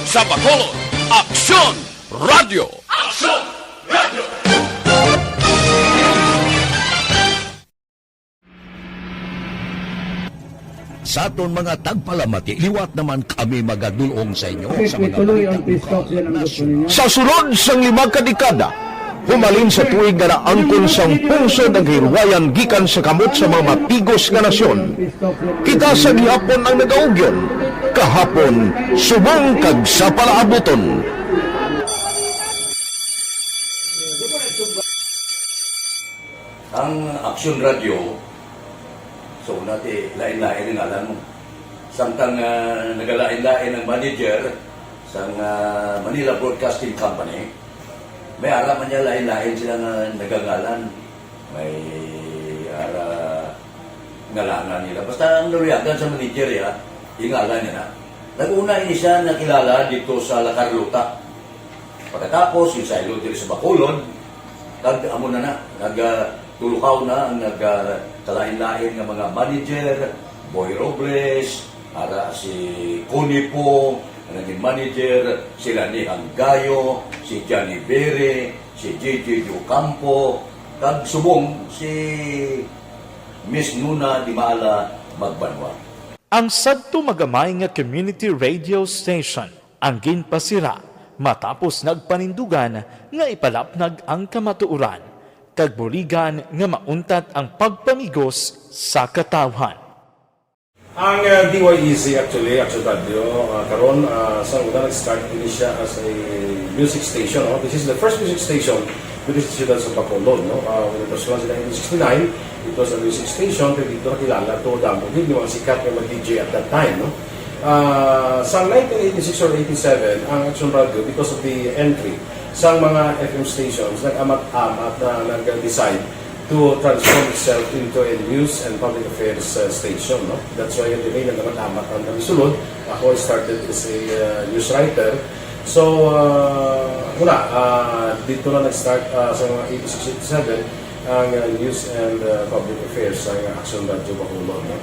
Sa Bacolod, Aksyon Radyo. Aksyon Radyo. Sa aton mga tagpalamati, liwat naman kami magadul-ong sa inyo sa mga balita. Sa sulod sang lima ka dekada, humalin sa tuig nga naangkon sang pungsod ang kahilwayan gikan sa kamot sa mga matigos nga nasyon, kita sa gihapon ang nagaugyon, kahapon, subong kag sa palaabuton. Ang Aksyon Radyo, so, una ti, lain-lain ang ngalan mo. Samtang, ah, nagalain-lain ang manager sang, ah, Manila Broadcasting Company, may ara man niya lain-lain sila nga nagangalan. May ara ngalanan nila. Basta ang naluyagan sa manager, ya, yung ngalan niya na. Nag-una ini siya nakilala dito sa La Carlota. Pagkatapos, yung saylo diri sa Bacolod, kag amo na na, nag, ah, tulukaw na ang nag, ah, kalain-lain nga mga manager, Boy Robles, ara si Connie Pong, ang naging manager, sila ni Hanggayo, si Johnny Bere, si J J Ocampo, kag subong si Miss Nuna Dimala Magbanwa. Ang sadto magamay nga community radio station ang ginpasira matapos nagpanindugan nga ipalapnag ang kamatuoran kag buligan nga mauntat ang pagpamigos sa katawhan. Ang, uh, D Y E Z actually, Action Radio, uh, karon, uh, sa una nag-start ini siya as a music station, no? This is the first music station with the siyudad sa Bacolod, no? Uh, when it was launched in nineteen sixty-nine, it was a music station, pero dito nakilala to, damo gid yung mga sikat nga mag-D J at that time, no? Ah, sa nineteen eighty-six or eighty-seven, ang Action Radio, because of the entry sa mga F M stations, nag-amat-amat na nag-decide to transform itself into a news and public affairs, uh, station, no? That's why the main nag-amat-amat ang nagsulod. Ako, I started as a, uh, news writer. So, uh, muna, uh, dito na nag-start, uh, sa mga eighty-six, eighty-seven, ang, uh, news and, uh, public affairs sa Action Radio Bacolod, no?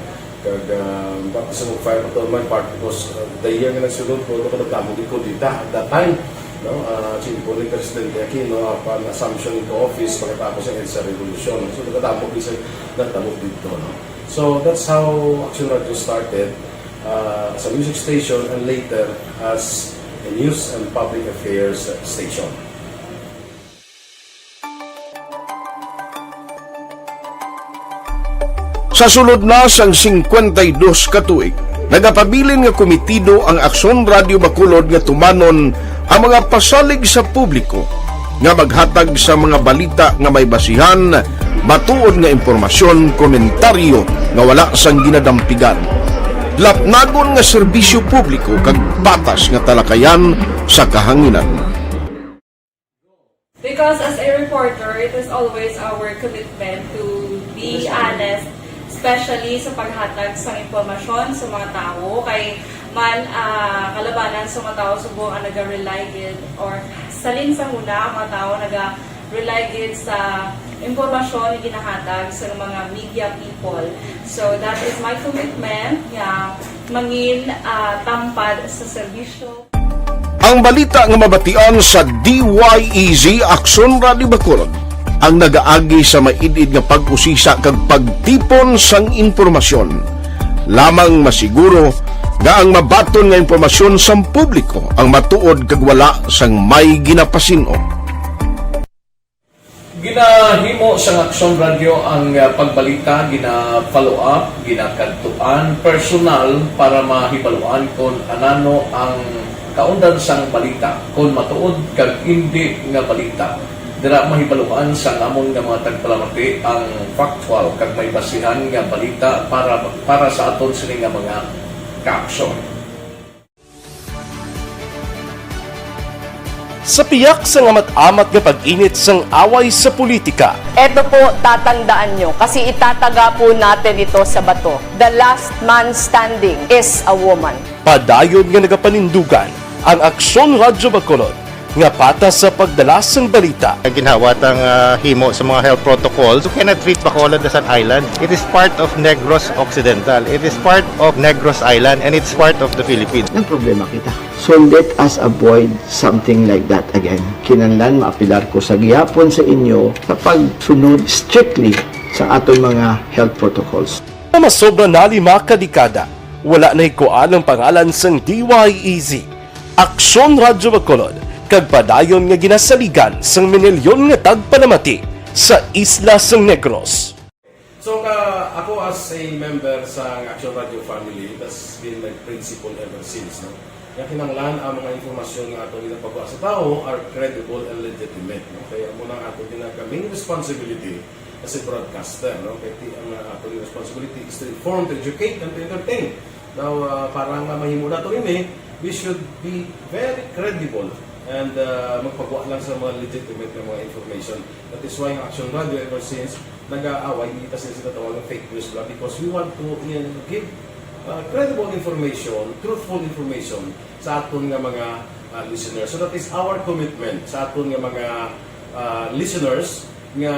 Kag, ah, baptism of fire pa to my part because, ah, the year nga nagsulod ko, ako nagdamo gid ko dita at that time, no? Ah, si Bonnie Presidente Aquino, upon assumption into office, pagkatapos ng EDSA Revolution. So, nagdamo gid sa nagdamo dito, no? So, that's how Action Radio started, ah, as a music station and later as a news and public affairs station. Sa sulod na sang singkwenta y dos ka tuig, nagapabilin nga komitido ang Aksyon Radyo Bacolod nga tumanon ang mga pasalig sa publiko nga maghatag sa mga balita nga may basihan, matuod nga impormasyon, komentaryo nga wala sang ginadampigan, lapnagon nga serbisyo publiko, kag patas nga talakayan sa kahanginan. Because as a reporter, it is always our commitment to be honest, especially sa paghatag sang impormasyon sa mga tawo. Kay man, ah, kalabanan sa mga tawo subong ang naga-rely gid, or salin sa huna ang mga tawo naga-rely gid sa impormasyon nga ginahatag sa mga media people. So that is my commitment nga mangin, ah, tampad sa serbisyo. Ang balita nga mabatian sa D Y E Z Aksyon Radyo Bacolod ang nagaagi sa maid-id nga pag-usisa kag pagtipon sang impormasyon. Lamang masiguro nga ang mabaton nga impormasyon sang publiko ang matuod kag wala sang may ginapasin-o. Ginahimo sang Aksyon Radyo ang, ah, pagbalita, gina-follow up, ginakadtuan personal para mahibaluan kon anano ang kaundan sang balita, kon matuod kag indi nga balita. Dira mahibaluan sang amon nga mga tagpalamati ang factual kag may basihan nga balita para, para sa aton sini nga mga kaaksyon. Sa piyak sang amat-amat nga pag-init sang away sa politika, Eto po, tatandaan nyo, kasi itataga po natin ito sa bato. The last man standing is a woman. Padayon nga nagapanindugan ang Aksyon Radyo Bacolod nga patas sa pagdala sang balita. Ginhawat ang, ah, himo sa mga health protocols. You cannot treat Bacolod as an island. It is part of Negros Occidental. It is part of Negros Island, and it's part of the Philippines. Nagproblema kita. So let us avoid something like that again. Kinahanglan maapilar ko sa gihapon sa inyo sa pagsunod strictly sa aton mga health protocols. Nga masobra na lima ka dekada, wala nahikuan ang pangalan sang D Y E Z, Aksyon Radyo Bacolod, kag padayon nga ginasaligan sang minilyon nga tagpalamati sa isla sang Negros. So, ka, ako as a member sa Action Radio family, that's been my principle ever since, no? Nga kinahanglan ang mga impormasyon nga ato ginapagawa sa tawo are credible and legitimate, no? Kaya mo na ato ginagaming responsibility as a broadcaster, no? Kaya ti-, ang, uh, ato responsibility is to inform, to educate, and to entertain. Now, uh, para nga mahimo nato ini, we should be very credible and, uh, magpagawa lang sa mga legitimate nga mga information. That is why ang Action Radio ever since nag-aaway, hindi ta sila sinatawag ng fake news ba, because we want to, uh, give, uh, credible information, truthful information sa aton nga mga, uh, listeners. So that is our commitment sa aton nga mga, uh, listeners, nga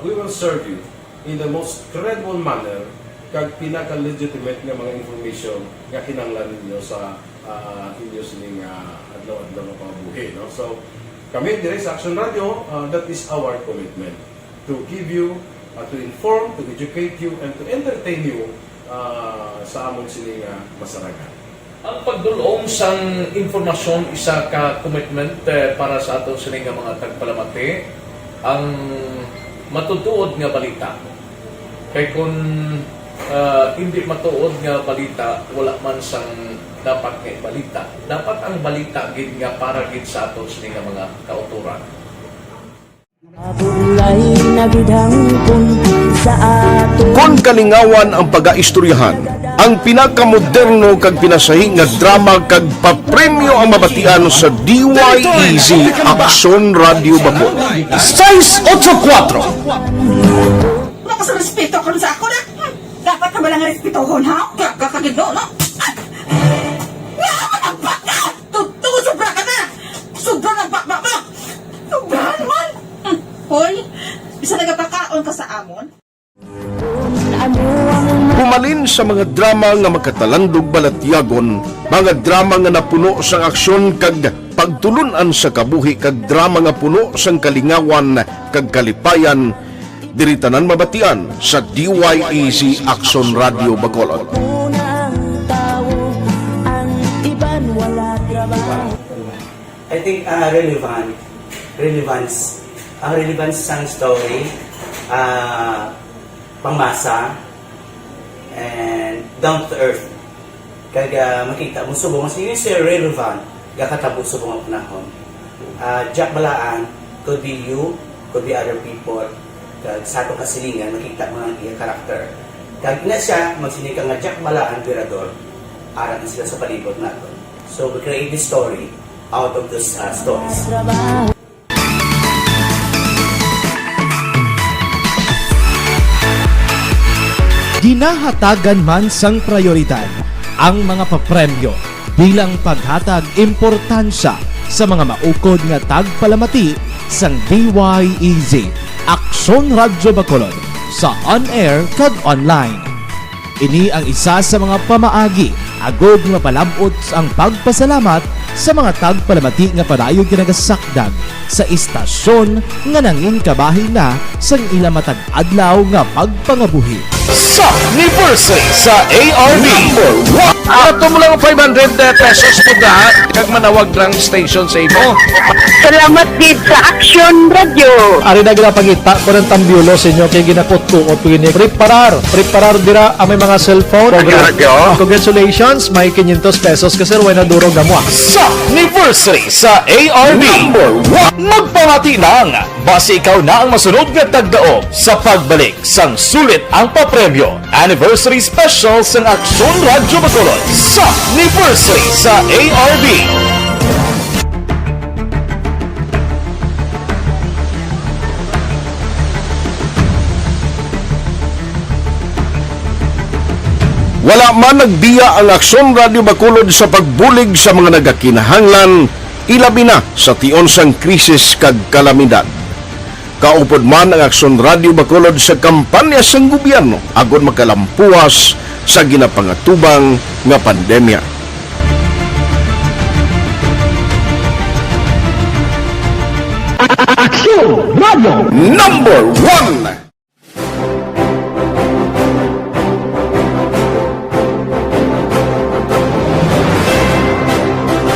we will serve you in the most credible manner kag pinaka-legitimate nga mga information nga kinahanglan ninyo sa, ah, inyo sining, ah, adlaw-adlaw nga pangabuhi, no? So, kami diri sa Action Radio, ah, that is our commitment to give you, ah, to inform, to educate you, and to entertain you, ah, sa amon sini nga masarangan. Ang pagdul-ong sang impormasyon isa ka commitment, eh, para sa aton sini nga mga tagpalamati, ang matutuod nga balita. Kay kun, ah, indi matuod nga balita, wala man sang dapat nga ibalita. Dapat ang balita gid nga para gid sa aton sini nga mga kautoran. Kon kalingawan ang pagaistoryahan, ang pinakamoderno kag pinasahi nga drama kag papremyo ang mabatian sa D Y E Z Aksyon Radyo Bacolod. Seis ocho kuatro. Wala ka sa respeto karon sa ako na. Hmm, dapat ka ba lang respetohon, ha? Gaga ka gid, no? Nga naman ang baka! Totoo, sobra ka na! Sobra na ang baka mo! Sobrahan man! Hmm, hoy, bisa nagapakaon ka sa amon? Pumalin sa mga drama nga makatalandog balatyagon, mga drama nga napuno sang aksyon kag pagtulun-an sa kabuhi kag drama nga puno sang kalingawan kag kalipayan, diri tanan mabatian sa D Y E Z Aksyon Radyo Bacolod. I think, ah, relevant, relevance, ang relevance sang story, ah, pangmasa, and down to earth. Kag, ah, makita mo subong mas yun si relevant gakatabo subong ang panahon. Ah, Jack Balaan could be you, could be other people. Kag sa atong kasilingan, makita mo ang iya character. Kag ina siya, magsiling ka nga Jack Balaan, Virador, aram sila sa palibot nato. So, we create this story out of those, ah, stories. Ginahatagan man sang prayoridad ang mga papremyo bilang paghatag importansya sa mga maukod nga tagpalamati sang D Y E Z, Aksyon Radyo Bacolod, sa on-air kag online. Ini ang isa sa mga pamaagi agud nga mapalab-ot ang pagpasalamat sa mga tagpalamati nga padayon ginagasakdag sa istasyon nga nangin kabahin na sang ila matag adlaw nga pagpangabuhi. Sa anniversary sa A R B. Number one. Ato mo lang five hundred pesos po da, kag manawag ng station sa imo. Salamat gid sa Aksyon Radyo. Ari na ginapangita ko ng tambiolo sa inyo kay ginakutkuot ko ini. Preparar, preparar dira ang may mga cellphone. Radyo. Congratulations, may quinientos pesos ka sir, way na durog amo. Sa anniversary sa A R B. Number one. Magpamati lang, basi ikaw na ang masunod nga tagdaog sa pagbalik sang sulit ang papremyo. Anniversary Special sang Aksyon Radyo Bacolod sa Anniversary sa A R B. Wala man nagbiya ang Aksyon Radyo Bacolod sa pagbulig sa mga nagakinahanglan, ilabi na sa tion sang krisis kag kalamidad. Kaupod man ang Aksyon Radyo Bacolod sa kampanya sang gobyerno agod makalampuas sa ginapangatubang nga pandemya. Aksyon Radyo Number one.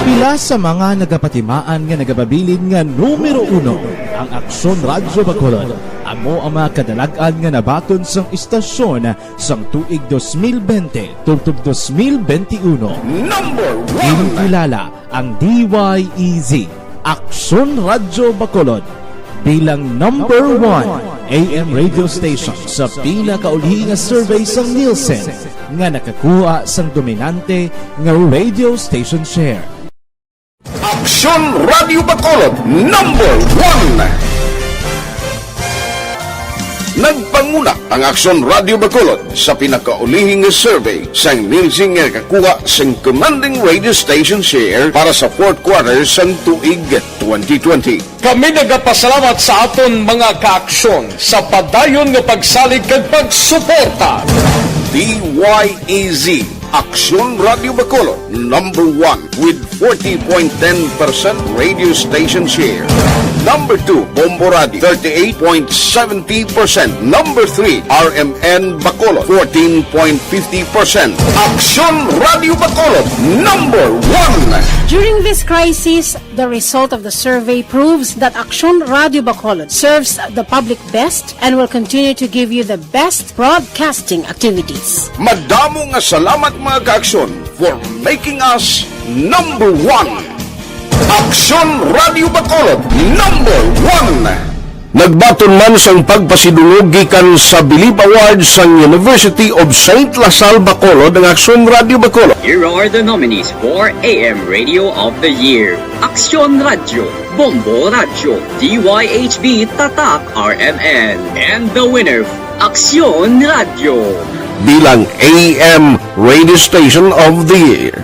Pila sa mga nagapatimaan nga nagapabilin nga numero uno ang Aksyon Radyo Bacolod. Amo ang mga kadalag-an nga nabaton sang istasyon sang tuig dos mil bente tubtob dos mil bente uno. Number one. Ginkilala ang D Y E Z, Aksyon Radyo Bacolod, bilang number one A M radio station sa pinakauli nga survey sang Nielsen nga nakakuha sang dominante nga radio station share. Aksyon Radyo Bacolod, number one. Nagpanguna ang Aksyon Radyo Bacolod sa pinakaulihi nga survey sang Nielsen nga nakakuha sang commanding radio station share para sa fourth quarter sang tuig twenty twenty. Kami nagapasalamat sa aton mga kaaksyon sa padayon nga pagsalig kag pagsuporta. D Y E Z, Aksyon Radyo Bacolod, number one with forty point ten percent radio station share. Number two, Bombo Radio, thirty-eight point seventy percent. Number three, R M N Bacolod, fourteen point fifty percent. Aksyon Radyo Bacolod, number one. During this crisis, the result of the survey proves that Aksyon Radyo Bacolod serves the public best and will continue to give you the best broadcasting activities. Madamo nga salamat, mga kaaksyon, for making us number one. Aksyon Radyo Bacolod, number one. Nagbaton man sang pagpasidungog gikan sa Bilib Award sang University of Saint La Salle Bacolod ang Aksyon Radyo Bacolod. Here are the nominees for A M Radio of the Year. Aksyon Radyo, Bombo Radyo, D Y H B Tatak R M N, and the winner, Aksyon Radyo. Bilang A M Radio Station of the Year.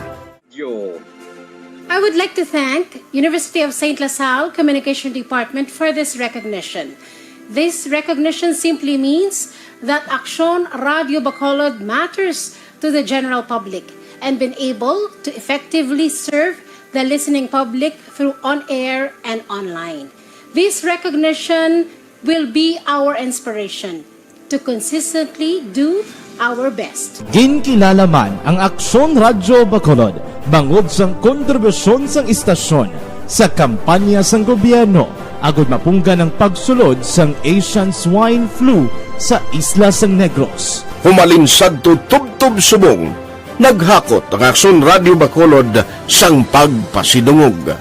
I would like to thank University of Saint La Salle Communication Department for this recognition. This recognition simply means that Aksyon Radyo Bacolod matters to the general public and been able to effectively serve the listening public through on-air and online. This recognition will be our inspiration to consistently do our best. Ginkilala man ang Aksyon Radyo Bacolod bangod sang kontribusyon sang istasyon sa kampanya sang gobyerno agud mapunggan ang pagsulod sang Asian Swine Flu sa isla sang Negros. Humalin sadto tub Subong, naghakot ang Aksyon Radyo Bacolod sang pagpasidungog.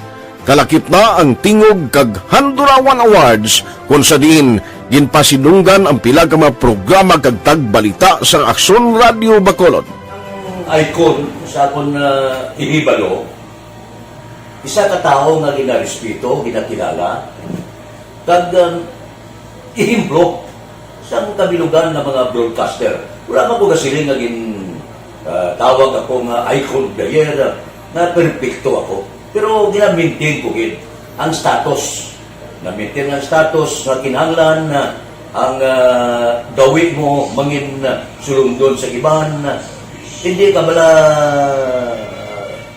Kalakip na ang tingog kag Handurawan Awards, kon sa diin ginpasidunggan ang pila ka mga programa kag tagbalita sang Aksyon Radyo Bacolod. Ang icon sa akon, ah, ihibalo, isa ka tawo nga ginarespeto, ginakilala, kag, um, ehemplo sang kabilugan nga mga broadcaster. Wala man ko gasiling nga gin, ah, tawag ako nga icon of the year, ah, nga perpekto ako. Pero gina-maintain ko gid ang status. Na-maintain ang status nga kinahanglan na ang, ah, gawi mo mangin, ah, sulundon sa iban. Hindi ka bala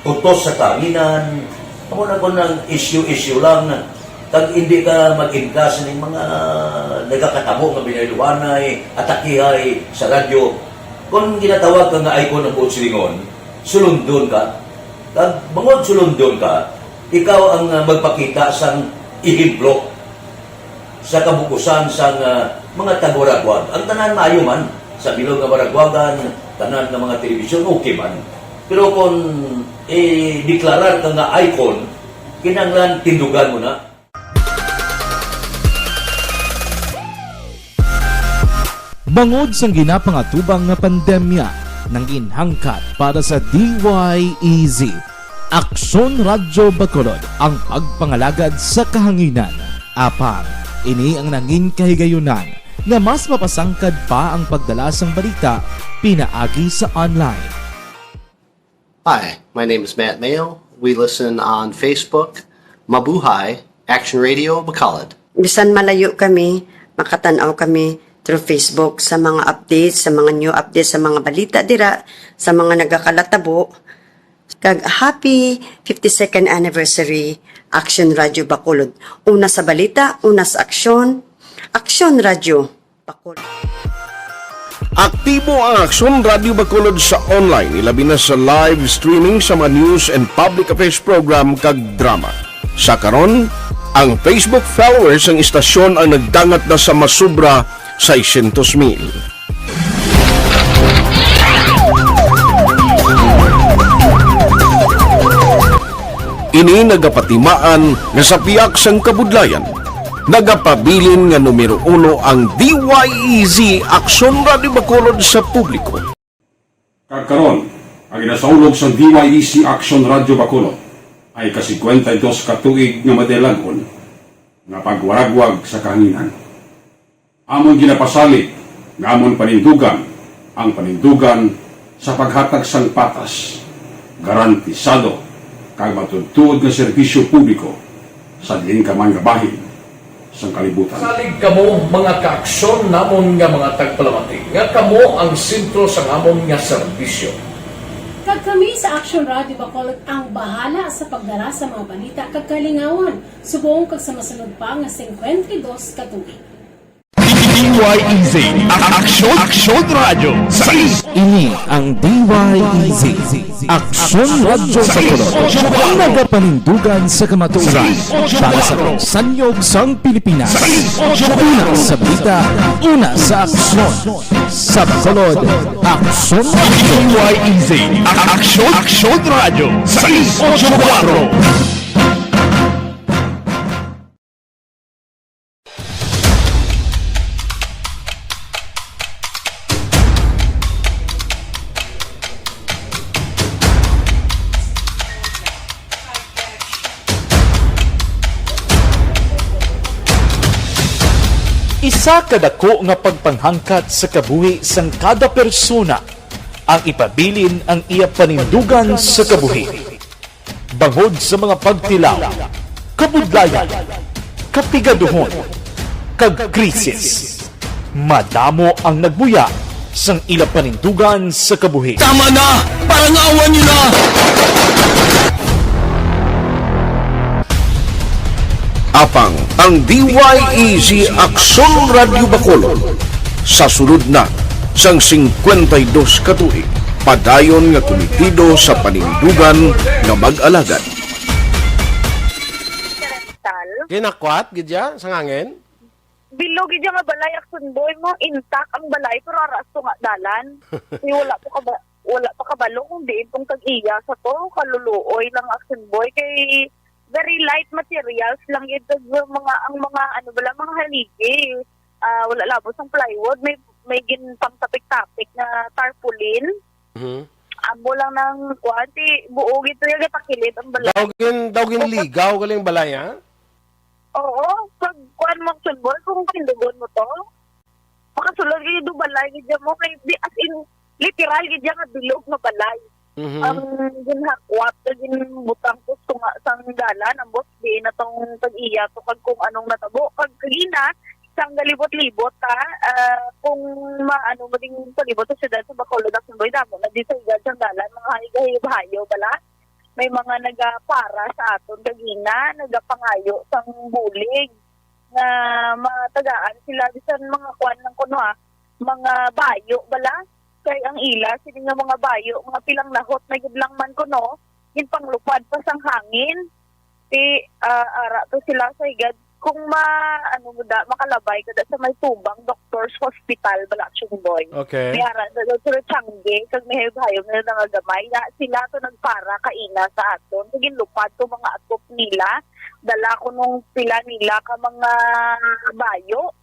kutos sa kahanginan. Amo na kon ang issue-issue lang. Kag hindi ka mag-indas ning mga nagakatabo nga binayluhanay, atakihay sa radyo. Kung ginatawag ka nga icon ang buot silingon, sulundon ka. Kag bangod sulundon ka, ikaw ang, ah, magpakita sang ehemplo sa kabukusan sang, ah, mga tagwaragwag. Ang tanan maayo man, sa bilog nga waragwagan, tanan nga mga telebisyon, okay man. Pero kung i-deklarar ka nga icon, kinahanglan tindugan mo na. Bangod sang ginapangatubang nga pandemya, nangin hangkat para sa D Y E Z, Aksyon Radyo Bacolod ang pagpangalagad sa kahanginan. Apang, ini ang nangin kahigayunan nga mas mapasangkad pa ang pagdala sang balita pinaagi sa online. Hi, my name is Matt Mayo. We listen on Facebook. Mabuhay, Action Radio Bacolod. Bisan malayo kami, makatan-aw kami through Facebook sa mga updates, sa mga new updates, sa mga balita dira, sa mga nagakalatabo. Kag happy fifty-second anniversary, Action Radio Bacolod. Una sa balita, una sa aksyon, Action Radio Bacolod. Aktibo ang Aksyon Radio Bacolod sa online, ilabi na sa live streaming sa mga news and public affairs program kag drama. Sa karon, ang Facebook followers sang istasyon ang nagdangat na sa masobra seiscientos mil. Ini nagapatimaan nga sa pihak sang kabudlayan, nagapabilin nga numero uno ang D Y E Z Aksyon Radio Bacolod sa publiko. Kag karon, ang ginasaulog sang D Y E Z Aksyon Radio Bacolod ay ka-singkwenta y dos ka tuig nga madilag-on nga pagwaragwag sa kahanginan. Amon ginapasalig nga amon panindugan ang panindugan sa paghatag sang patas, garantisado, kag matuod-tuod nga serbisyo publiko sa diin ka man nga bahin sang kalibutan. Salig kamo, mga kaaksyon namon nga mga tagpalamati, nga kamo ang sentro sang amon nga serbisyo. Kag kami sa Action Radio Bacolod ang bahala sa pagdara sa mga balita kag kalingawan subong kag sa masunod pa nga singkwenta y dos ka tuig. D Y E Z, Ak-, Aksyon, Aksyon Radyo, sais. Ini ang D Y E Z, Aksyon Radyo Bacolod, ang nagapanindugan sa kamatuoran para sa pagsanyog sang Pilipinas. Una sa balita, una sa aksyon. Sa Bacolod, Aksyon Radyo. D Y E Z, Ak-, Aksyon, Aksyon Radyo, sais ocho kuwatro. Isa ka dako nga pagpanghangkat sa kabuhi sang kada persona ang ipabilin ang iya panindugan sa kabuhi. Bangod sa mga pagtilaw, kabudlayan, kapigaduhon, kag krisis, madamo ang nagbuya sang ila panindugan sa kabuhi. Tama na! Parangawan niyo na! Apang ang D Y E Z Aksyon Radyo Bacolod sa sulod na sang singkwenta y dos ka tuig, padayon nga kumitido sa panindugan nga mag-alagad. Ginakwat gid ya sa ngangin? Bilog gid nga balay, Action Boy, mo intact ang balay, pero aras to nga dalan. Kay wala pa kaba-, wala pa kabalo kung diin tong tag-iya sa to, kaluluoy lang, Action Boy, kay very light materials lang gid ang mga, ang mga ano bala, mga haligi. Ah, wala labot ang plywood, may, may ginpangtapik-tapik na tarpaulin. Mhm. Amo lang nang kuan, ti buo gid to yung takilid ang balay. Daw gin, daw gin ligaw galing balay, ha? Oo, pag kuan mo, Action Boy, kung tindugon mo to, makasulod gid do balay gid mo kay di, as in, literal gid nga bilog nga balay. Mhm. Ang ginhakwat nga ginbutang ko tunga sang dalan, ambot di na tong tag-iya to kag kung anong natabo. Kag kagina, sang galibot-libot ta, ah, kung maano mo ding palibot sa siyudad sa Bacolod, Action Boy, damo na di sa igad sang dalan, mga hayop-hayop bala. May mga nagapara sa aton kagina, nagapangayo sang bulig nga matagaan sila bisan mga kuan lang kuno, ah, mga bayo bala. Kay ang ila sini nga mga bayo, mga pilang lahot na gid lang man kuno, ginpanglupad pa sang hangin. Ti, ah, ara to sila sa higad. Kung ma-, ano mo da, makalabay ka da sa may tubang Doctors Hospital, bala, Action Boy. Okay. May ara da, Doctor Changge, kag may hayop-hayop na nga gamay. Ya, sila to nagpara kaina sa aton. Kag ginlupad to mga atop nila. Dala ko nung pila nila ka mga bayo.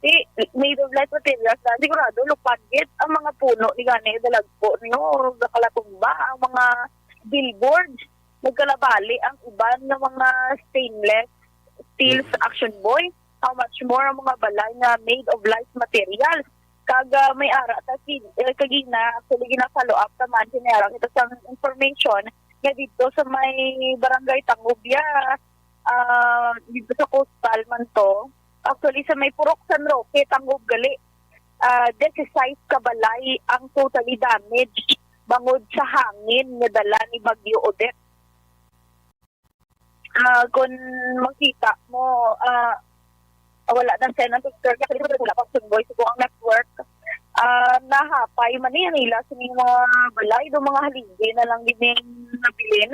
Ti, made of light materials na. Sigurado, lupad gid ang mga puno ni gani, dalagpo niyo, nakalatumba ang mga billboard. Nagkalabali ang iban nga mga stainless steels, Mhm. Action Boy. How much more ang mga balay nga made of light materials. Kag, ah, may ara ta si, eh, kagina, actually, gina-follow up naman, sinayara kita sa information nga dito sa may barangay Tangubya, ah, dito sa coastal man to. Actually, sa may Purok San Roque, Tangub gali, ah, disisais ka balay ang totally damaged bangod sa hangin nga dala ni Bagyo Odette. Ah, kung makita mo, ah, wala na siya ng picture niya, kasi wala pang sunboy. So, kung ang network, ah, nahapay man niya nila sa mga balay, do mga haligi na lang din yung nabilin.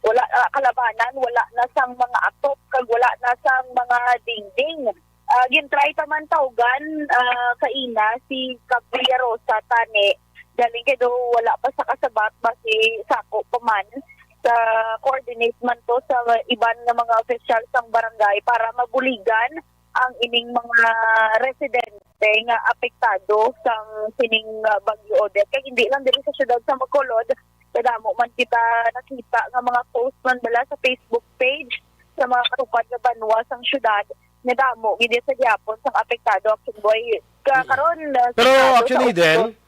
Wala, ah, kalabanan, wala na sang mga atop, kag wala na sang mga dingding. Ah, gintry pa man tawgan, ah, kaina si Kap Villarosa tani. Galing kay do wala pa sa kasabat, basi sako pa man sa coordinate man to sa iban nga mga opisyal sang barangay para mabuligan ang ining mga residente nga apektado sang sining, ah, Bagyo Odette. Kay hindi lang diri sa siyudad sa Bacolod, kadamo man kita nakita nga mga post man bala sa Facebook page sa mga katupad nga banwa sang siyudad nga damo gid sa gihapon sang apektado, Action Boy. Ka-, Mm. karon, ah, Pero, sigurado Action sa Eden, August.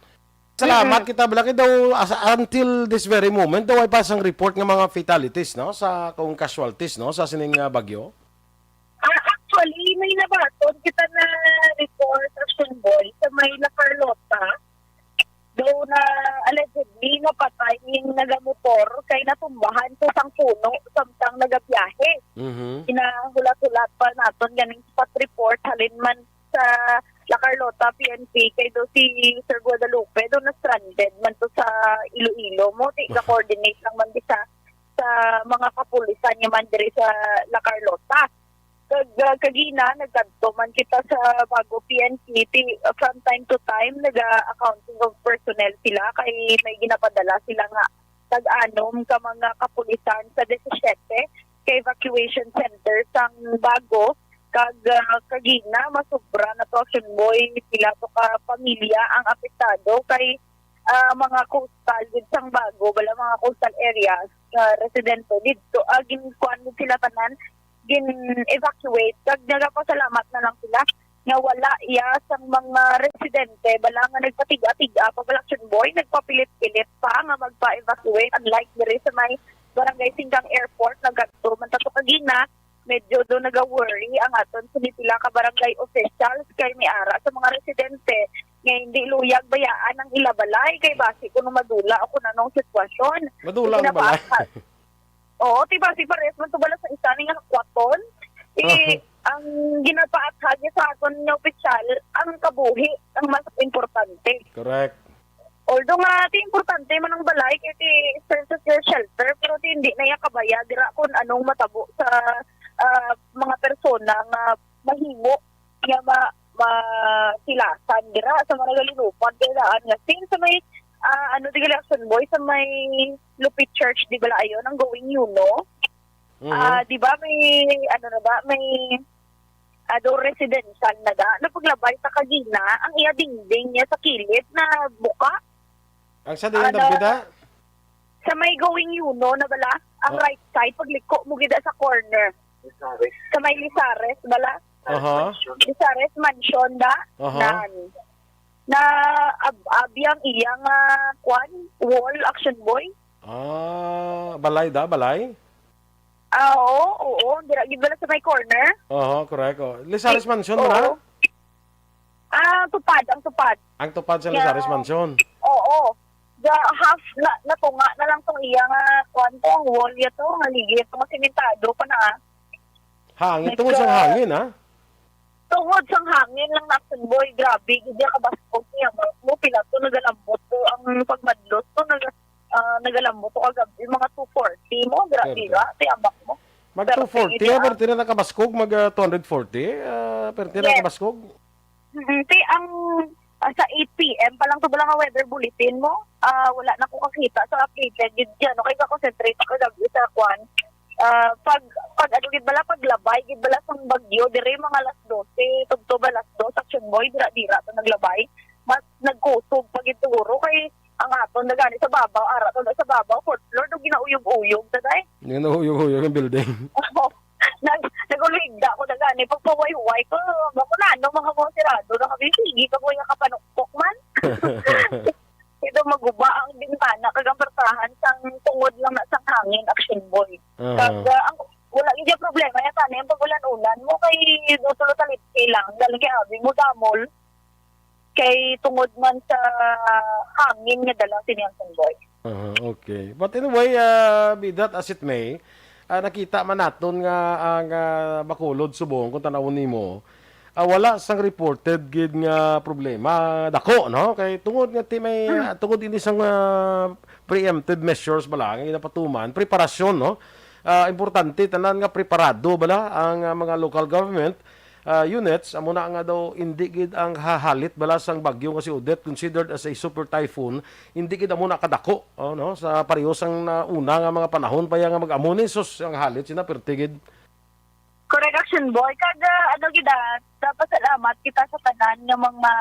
Salamat Mm-mm. kita, bala, kay daw, as, until this very moment, daw ay pa sang report nga mga fatalities, no, sa, kung casualties, no, sa sining, ah, bagyo? Ah, actually, may nabaton kita na report, Action Boy, sa may La Carlota. Daw na allegedly napatay ning nagamotor kay natumbahan sa sang puno samtang nagabiyahe. Mhm. Ginahulat-hulat pa naton ganing spot report halin man sa La Carlota P N P, kay do si Sir Guadalupe do na stranded man to sa Iloilo mo, ti ga-coordinate lang man di sa, sa mga kapulisan niya man diri sa La Carlota. Kag, ah, kagina, nagkadto man kita sa Bago P N P, ti, from time to time, naga-accounting of personnel sila, kay may ginapadala sila nga tag-anom ka mga kapulisan sa disisiete ka evacuation center sang Bago, kag, ah, kagina, masobra na to, Action Boy, pila to ka pamilya ang apektado, kay, ah, mga coastal gid sang Bago, wala mga coastal areas, ah, residente didto, ah, ginkuan gid sila tanan, gin-evacuate, kag nagapasalamat na lang sila nga wala iya sang mga residente bala nga nagpatiga-tiga pa bala, Action Boy, nagpapilit-pilit pa nga magpa-evacuate, unlike diri sa may Barangay Singgang Airport, nagkadto man ta to kagina, medyo do naga-worry ang aton sa pila ka barangay officials kay may ara sa mga residente nga hindi luyag bayaan ang ila balay kay basi kuno madula o kung anong sitwasyon. Madula ang balay. Ginapaakhan. Oo, ti basi parehas man to bala sa isa ni nga hakwaton. Eh, ang ginapaathag niya sa aton nga opisyal, ang kabuhi ang mas importante. Correct. Although nga, ti importante man ang balay, kay ti expenses sa shelter, pero ti hindi na iya kabaya dira kung anong matabo sa, ah, mga persona nga mahimo nga ma-, na sa mga nagalinupad kay daan nga same sa may, ah, ano, di gali, Action Boy, sa may Lupit Church, di bala, ayon ang Going Yuno. Mhm. Ah, di ba may, ano na ba, may, ah, do residential na da. Napaglabay sa kagina, ang iya dingding niya sa kilid na buka. Ang sa diyan, ano, David, ha? Sa may Going Yuno na bala, ang, ah, right side, pagliko mo gid sa corner. Sa may Lizares bala. Aha. Lizares Mansion da. Aha. Nan. Na ab abi ang iyang, ah, kwan, wall, Action Boy. Ah, balay da, balay? Ah, oo, oo. Dira gid bala sa may corner. Aha, correct. Oh. Lizares Mansion mo na? Oo. Ah, tupad, ang tupad. Ang tupad sa Lizares Mansion. Oo. Ga half na, natunga na lang tong iya nga, kuwan to, ang wall niya to, nga ligi to, nga simentado pa na, ah. Hangin, tungod sa hangin, ah. Tungod sang hangin lang na, Action Boy, grabe gid ya kabaskog niya. Mo, pila to, nagalambot to ang pagmadlot to, nag-, ah, nagalambot to kagabi, mga two forty mo, grabe. Pwerte. Ra, ti amak mo. Mag two forty, ah, pero tira na kabaskog, mag, ah, two hundred forty, ah, pero tira na kabaskog. Mm, ti ang, ah, sa eight P M pa lang to bala nga weather bulletin mo. Ah, wala na ko kakita sa updated gid dyan. Okay, ka-concentrate ako lagi sa kwan. Ah, pag, pag ano gid bala, paglabay gid bala sang bagyo, dire mga alas dose, tubtob alas dos, Action Boy, dira-dira to naglabay. Mas nagkusog pa gid siguro kay ang aton na gani sa babaw, ara to na sa babaw, fourth floor, do ginauyog-uyog ta, day. Ginauyog-uyog ang building. Nag-, nag-uligda ko na gani, pagpahuway-huway ko, ba ko na, ano, mga mo, sirado na kami, sige, ka kuya, kapanukpok man. Ito, maguba ang bintana, kag ang bertahan, sang tungod lang na sang hangin, Action Boy. Aha. Kag, ah, ang, wala gid yung problema, yan, sana yung pag-ulan-ulan mo, kay, do, tulo talit, lang, dahil kay abi mo, damol. Kay tungod man sa hangin nga dala sini ang convoy. Aha, okay. But anyway, ah, be that as it may, ah, nakita man naton nga ang, ah, Bacolod, subong, kung tanawon nimo, ah, wala sang reported gid nga problema dako, no? Kay tungod nga ti may, ah, tungod ini sang, ah, preemptive measures bala nga ginapatuman, preparasyon, no? Ah, importante tanan nga preparado bala ang, ah, mga local government ah, units, amo na nga daw, hindi gid ang hahalit bala sang bagyo nga si Odette considered as a super typhoon, hindi gid amo na kadako, oh, no? Sa pareho sang nauna nga mga panahon pa ya nga mag-amo ni, sus, ang halit sina, perti gid. Correct, Action Boy. Kag, ah, ano gid, ah, nagpasalamat kita sa tanan nga mga,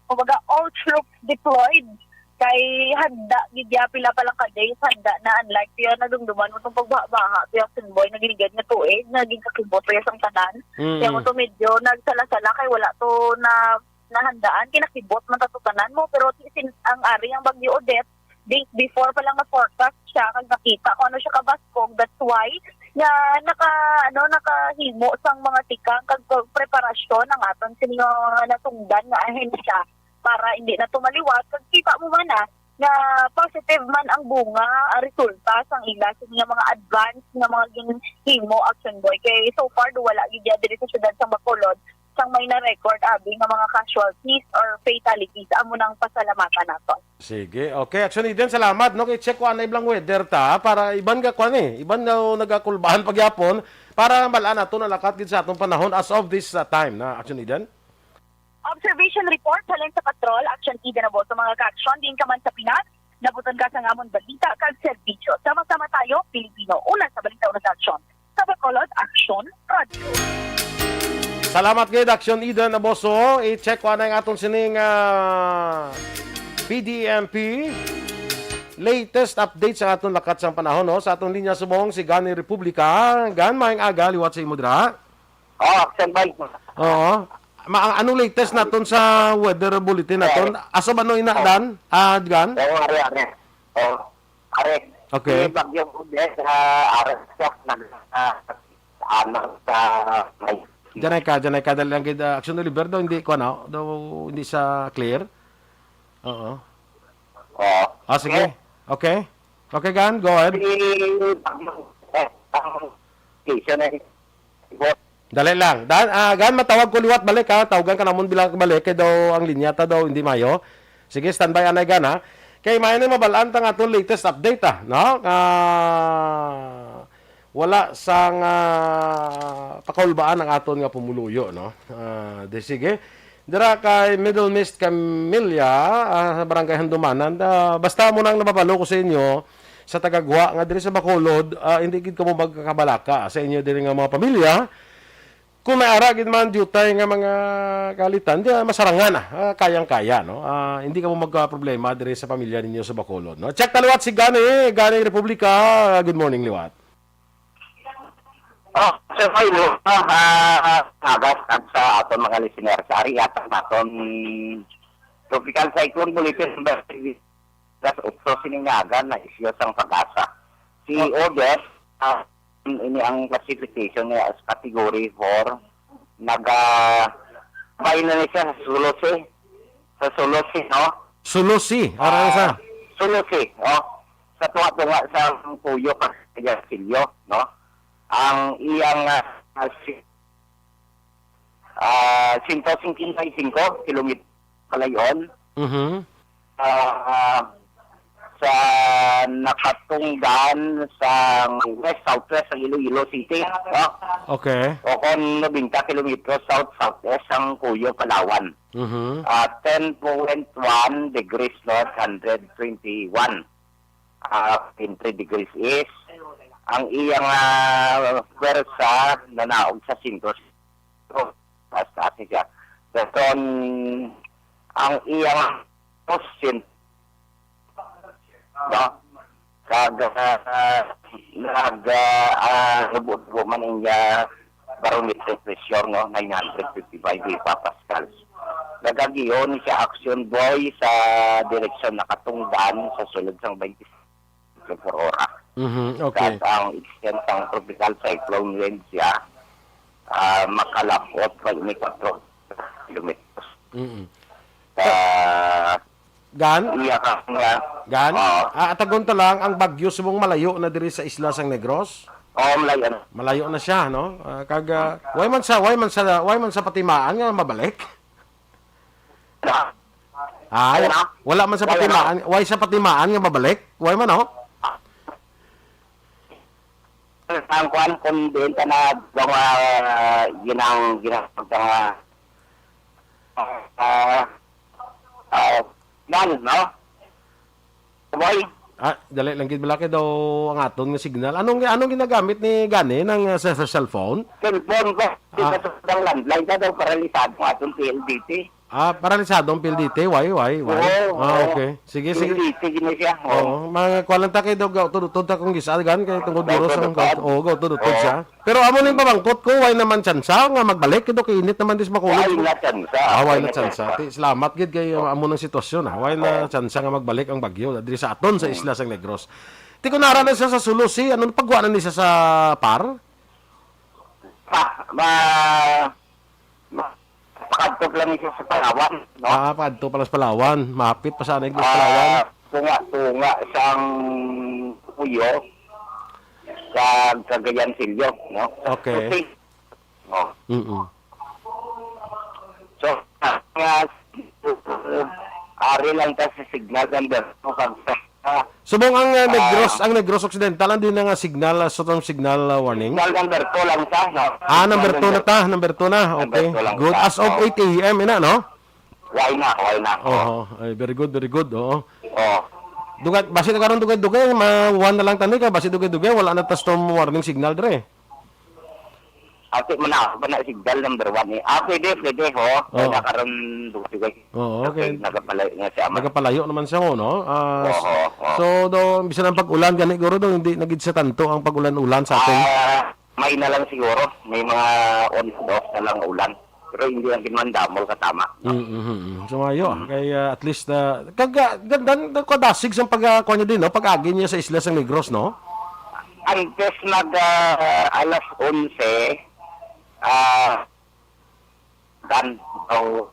kumbaga, all troops deployed. Kay handa gid ya, pila pa lang ka days, handa na, unlike tiyo, nadumduman mo tong pagbaha-baha, tiyo, Action Boy, nagiligad nga tuig, naging kakibot pa ya sang tanan. Mm. Kaya mo to medyo nagsala-sala kay wala to na nahandaan, kinakibot man ta to tanan mo, pero ti-, sin-, ang ari ang Bagyo Odette, days before pa lang na-forecast siya, kag nakita ko ano siya kabaskog, that's why nga naka, ano, nakahimo sang mga tikang kag preparasyon ang aton sini nga natungdan nga ahensya para hindi na to maliwat. Kag kita mo man, ah, nga positive man ang bunga, ang resulta sang ila sini nga mga advance nga mga ginhimo, Action Boy. Kay so far, do wala gid ya diri sa siyudad sang Bacolod sang may na-record abi nga mga casualties or fatalities. Amo nang pasalamatan naton. Sige. Okay, Action Eden, salamat, no? Kay check ko anay blang weather ta, para iban nga kwan, eh. Iban nga nagakulbahan pagyapon para malaan nato nalakat gid sa atong panahon as of this, uh, time na, Action Eden. Observation report halin sa Patrol, Action Eden Aboso, mga ka-action, diin ka man sa Pinas, nabuton ka sa ngamon balita kag serbisyo. Sama-sama tayo, Pilipino. Una sa balita, una sa aksyon. Sa Bacolod, Action Radio. Salamat gid, Action Eden Aboso. I-check ko anay ang aton sining, ah, P D M P. Latest update sa aton lakat sang panahon, no? Sa aton linya subong, si Gani Republica. Gan, maayong aga, liwat sa imo dira. Oh, Action Band. Oo. Ma-, ang, anong latest naton sa weather bulletin naton? Eh. As of ano ina, Oh. Dan? Ah, Gan? Oo, are, are. Oh, are. Okay. Si Bagyong Odette, ah, are siya, nag-, ah, ano, sa may Janay ka, janay ka, dali lang gid, ah, Action Oliver daw, hindi ko, ano, daw, hindi sa clear. Oo. Oo. Ah, sige. Okay. Okay. Okay, Gan, go ahead. Si Bagyong, eh, ang station ay Dali lang. Dan, ah, Gan, matawag ko liwat balik, ha. Tawagan ka namon bilang balik kay daw ang linya ta daw hindi mayo. Sige, standby anay, Gan, ha. Kay mayo na mabal-an ta nga aton latest update, ha, no? Ah, wala sang, ah, pakaulbaan ang aton nga pumuluyo, no? Ah, di sige. Dira kay Middle Mist Camilla, ah, sa Barangay Handumanan. Ah, basta mo nang nababalo ko sa inyo, sa tagagwa nga diri sa Bacolod, ah, hindi gid kamo magkakabalaka sa inyo diri nga mga pamilya. Kung may ara gid man diutay nga mga kalitan, di, ah, masarangan na, ah, kayang-kaya, no? Ah, hindi kamo magkaproblema diri sa pamilya ninyo sa Bacolod, no? Check ta liwat si Gani, Gani Republika. Good morning, liwat. Oh, Sir Paolo, ah, ah, agas kag sa aton mga listener, sa ari atang aton Tropical Cyclone Bulletin number three, das otso sining nga aga na isyu sang PAGASA. Si Oh. Odette, ah, ini ang classification niya as category four, naga, bay na ni siya sa Sulusi. Sa Sulusi, no? Sulusi, ara sa? Ah, Sulusi, oh. Sa tunga-tunga sa Puyo, Casillo, no? Ang iyang, ah, si-, ah, sento singkwenta y singko kilometro kalayon. Mhm. Ah, sa nakatungdan sa west, southwest sang Iloilo City, no? Okay. O kon nobenta kilometro south, southwest sang Puyo, Palawan. Mhm. Ah, ten point one degrees north, hundred twenty-one, ah, point three degrees east. Ang iyang, ah, pwersa nanaog sa sentro, taas-taas ni siya. Dason, ang iyang sin-, no? Kag, ah, nag, ah, ah, nubo-nubo man ang iya barometric pressure, no? Nine hundred fifty-five hepapascals. Nagagiyo ni siya action buoy sa direksyon nakatungdan sa sulod sang twenty-six per hora. Mhm, okay. Kag ang extent sang tropical cyclone wind siya, ah, makalapot pa ini kilometros. Mm. Ah, Gan? Iya ka nga. Gan? Oo. Ah, atagon ta lang, ang bagyo subong malayo na diri sa isla sang Negros? Oo, malayo na. Malayo na siya, no? Ah, kag, ah, way man sa, way man sa, way man sa patimaan nga mabalik? Na? Ay, Wala. Wala man sa Wala na. patimaan, way sa patimaan nga mabalik? Way man, no? Ang kuan, kung diin ka na, mga, ginang-, ginang-, mga, ah, ah, nan, no? Boy? Ah, dali lang gid, malaki daw ang aton nga signal. Anong, anong ginagamit ni Gani nang, ah, sa, sa cellphone? Cellphone ko. Ah. Kasi sa landline ka daw, paralisado ang aton P L D T. Ah, paralisado ang P L D T? Why, why, why? Oo, Ah, oo. okay. Sige, sige. P L D T gini siya, oo. Oo, mga kuwan lang ta kay daw gautod-utod ta kung gisagan kay tungod duro sa Gautod-utod. Oo, gautod-utod Oo. siya. Pero amo ning pamangkot ko, why naman tsansa nga magbalik? Ito kay init naman dis makulog. Why na tsansa? Ah, why Why na na tsansa? tsansa? Ti, salamat gid kay Oo. amo nang sitwasyon, ah. Why na Oo. tsansa nga magbalik ang bagyo diri sa aton sa Hmm. isla sang Negros? Ti ko nara na siya sa Sulusi, ano pagwa na ni siya sa par? Pa, ma, ma, pakadto lang siya sa Palawan, no? Ah, pakadto pala sa Palawan. Mapit pa sana yung Palawan. Ah, tunga-tunga sang Puyo sa Cagayan Silyo, no? Okay. Okay. Oh. Mm-mm. So, nga, ari lang ta sa signal number two kag sa Subong ang, ah, Negros, Ah. ang Negros Occidental, andi na nga signal, ah, storm signal, ah, warning? Signal number two lang sa, no? Ah, number two na ta, number two na. Number Okay, two lang good. sa, As of oh. eight A M, ina, no? Why na, why na? Oho, ay, very good, very good, oo. Oh. Dugay, basi na karon dugay-dugay, ma-, one na lang tani ka, basi dugay-dugay, wala na ta storm warning signal, dre. Ate mo na, ba na signal number one eh. Ah, pwede, pwede, ho. Oo. Kaya karon, dugay. Oo, okay. Nagapalayo nga siya, man. Nagapalayo naman siya, no? Ah, Oo, oo. so, do, bisan ang pag-ulan, gani, guro, do, hindi na gid siya tanto ang pag-ulan-ulan sa atin. Ah, may na lang siguro. May mga on and off na lang ulan. Pero hindi lang gid man damol katama. Mm, mm, mm. So, maayo, ah. Mm. Kay, ah, at least, ah, kag, ah, ganda, kadasig sa pag, ah, kuwan niya din, no? Pag-agi niya sa Isla San Negros, no? Antes mag, ah, alas onse, ah, dan, so,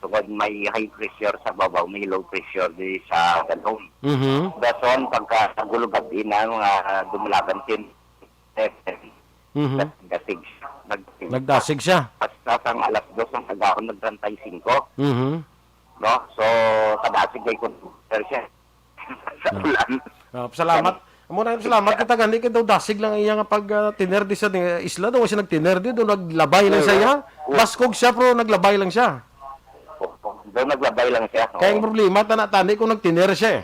tungod may high pressure sa babaw, may low pressure di sa dalom. Mhm. Dason, pagka sa gulog gabi na, mga dumalagan sin-, Mhm. Nagdasig. Nag-, Nagdasig siya. Basta sang alas dos ang agahon, nag-treinta y cinco. Mhm. No? So, kadasig kay computer siya. Sa No. ulan. Ah, salamat. Amo na, salamat kita gani kay daw dasig lang iya nga pag, ah, tiner di sa, eh, isla, daw siya nagtiner di, daw naglabay lang siya, Pero, iya. Baskog siya, pero naglabay lang siya. Daw naglabay lang siya, Kaya ang oo. problema, tana-tani kung nagtiner siya, eh.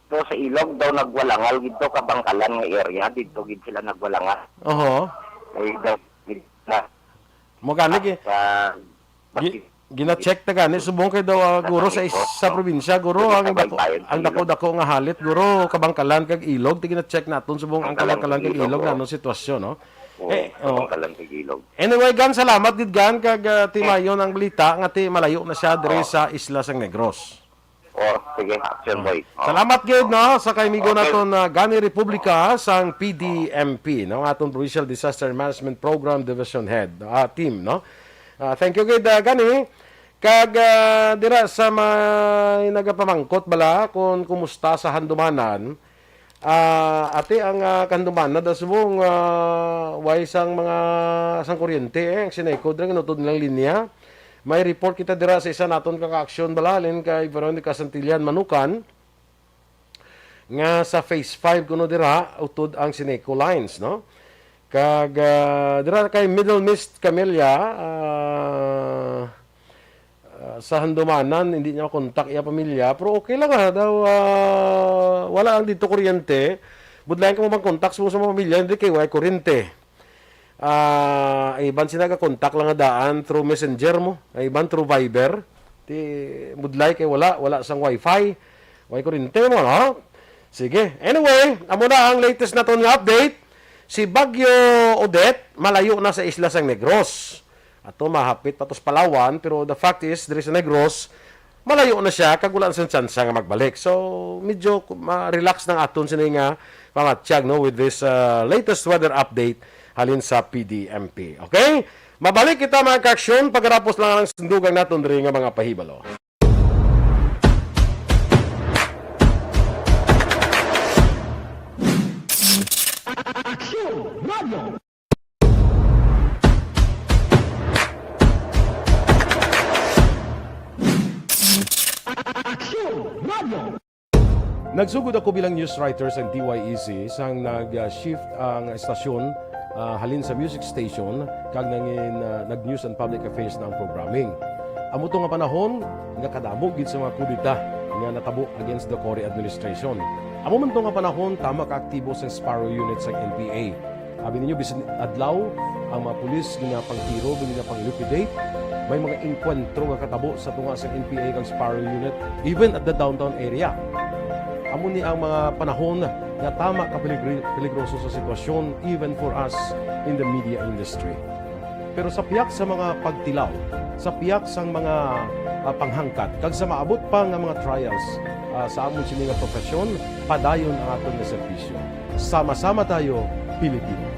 Pero sa ilog daw nagwalangal dito, kabangkalan nga area, dito gid sila nagwalangal. Oho. Ay, daw, gid na. Mo gani, gi-, Sa, gi-, gina-check ta gani, subong kay daw, ah, guro, sa is-, sa probinsya, guro, ang dako, ang dako-dako nga halit, guro, kabangkalan kag ilog, ti gina-check naton, subong ang kabangkalan kag ilog, no? Anong sitwasyon, no? Oo, Eh, oh. kabangkalan kag ilog. Anyway, Gan, salamat gid, Gan, kag, ah, timayon ang balita nga ti malayo na siya diri Oo. sa isla sang Negros. Oh, sige, action, Oh. boy. Oh. Salamat gid, no, sa kay amigo Okay. naton, ah, Gani Republica sang P D M P, no, aton Provincial Disaster Management Program Division Head, ah, team, no. Ah, thank you gid, ah, Gani. Kag, ah, dira sa may nagapamangkot bala kung kumusta sa Handumanan, ah, ati ang, ah, Handumanan, da subong, ah, way sang mga, sang kuryente, eh, ang Sineco, dira ginutod nilang linya. May report kita dira sa isa naton ka-action bala, halin kay Veronica Santillan Manukan, nga sa phase five kuno dira, utod ang Sineco lines, no? Kag, ah, dira kay Middle Mist Camellia, ah, ah, sa Handumanan, hindi niya makontak iya pamilya, pero okay lang, ah, daw, ah, wala lang dito kuryente. Budlayan ka mo bang kontak sa, sa pamilya, hindi kay way kuryente. Ah, iban sila ka-contact lang nga daan through messenger mo, iban through Viber. Ti budlay kay wala, wala sang wifi. Way kuryente mo, no? Sige. Anyway, amo na ang latest naton nga update. Si Bagyo Odette, malayo na sa isla sang Negros. Ato mahapit pa to sa Palawan, pero the fact is, diri sa Negros, malayo na siya, kag wala na siyang tsansa nga magbalik. So, medyo ku-, ma-relax na aton sini nga pamatyag, no, with this, uh, latest weather update halin sa P D M P. Okay? Mabalik kita, mga ka-aksyon, pagkatapos lang ang sindugan naton diri nga mga pahibalo. Aksyon Radio. Aksyon Radio. Nagsugod ako bilang news writer sa D Y E C sang nag-shift ang estasyon, ah, halin sa music station kag nangin, ah, nag-news and public affairs na ang programming. Amo to nga panahon nga kadamo gid sa mga kudeta nga natabo against the Cory administration. Amo man to nga panahon tama ka aktibo sang Sparrow Unit sang N P A. Abi ninyo, bisan adlaw, ang mga pulis ginapangtiro, ginapang-liquidate. May mga engkwentro nga katabo sa tunga sa N P A kag Sparrow Unit, even at the downtown area. Amo ni ang mga panahon nga tama ka peligri-, peligroso sa sitwasyon, even for us in the media industry. Pero sa pihak sa mga pagtilaw, sa pihak sang mga, ah, panghangkat, kag sa maabot pa nga mga trials, ah, sa amon sini nga profesyon, padayon ang aton nga serbisyo. Sama-sama tayo, Pilipino.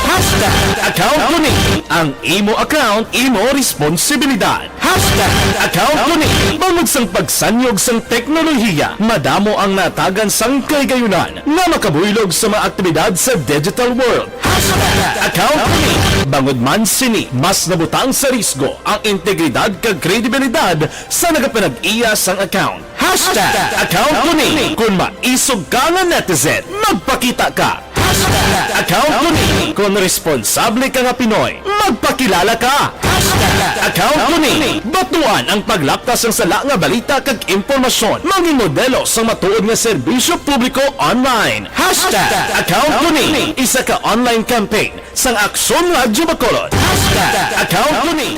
Hashtag account ko ni. Ang imo account, imo responsibilidad. Hashtag account ko ni. Bangod sang pagsanyog sang teknolohiya, madamo ang natagan sang kahigayunan nga makabuylog sa mga aktibidad sa digital world. Hashtag account ko ni. Bangod man sini, mas nabutang sa risgo ang integridad kag kredibilidad sa nagapanag-iya sang account. Hashtag account ko ni. Kung maisog ka nga netizen, magpakita ka. Hashtag account ko ni. Kung responsable ka nga Pinoy, magpakilala ka. Hashtag account ko ni. Batuan ang paglaptas sang sala nga balita kag impormasyon. Mangin modelo sang matuod nga serbisyo publiko online. Hashtag account ko ni. Isa ka online campaign sang Aksyon Radyo Bacolod. Hashtag account ko ni.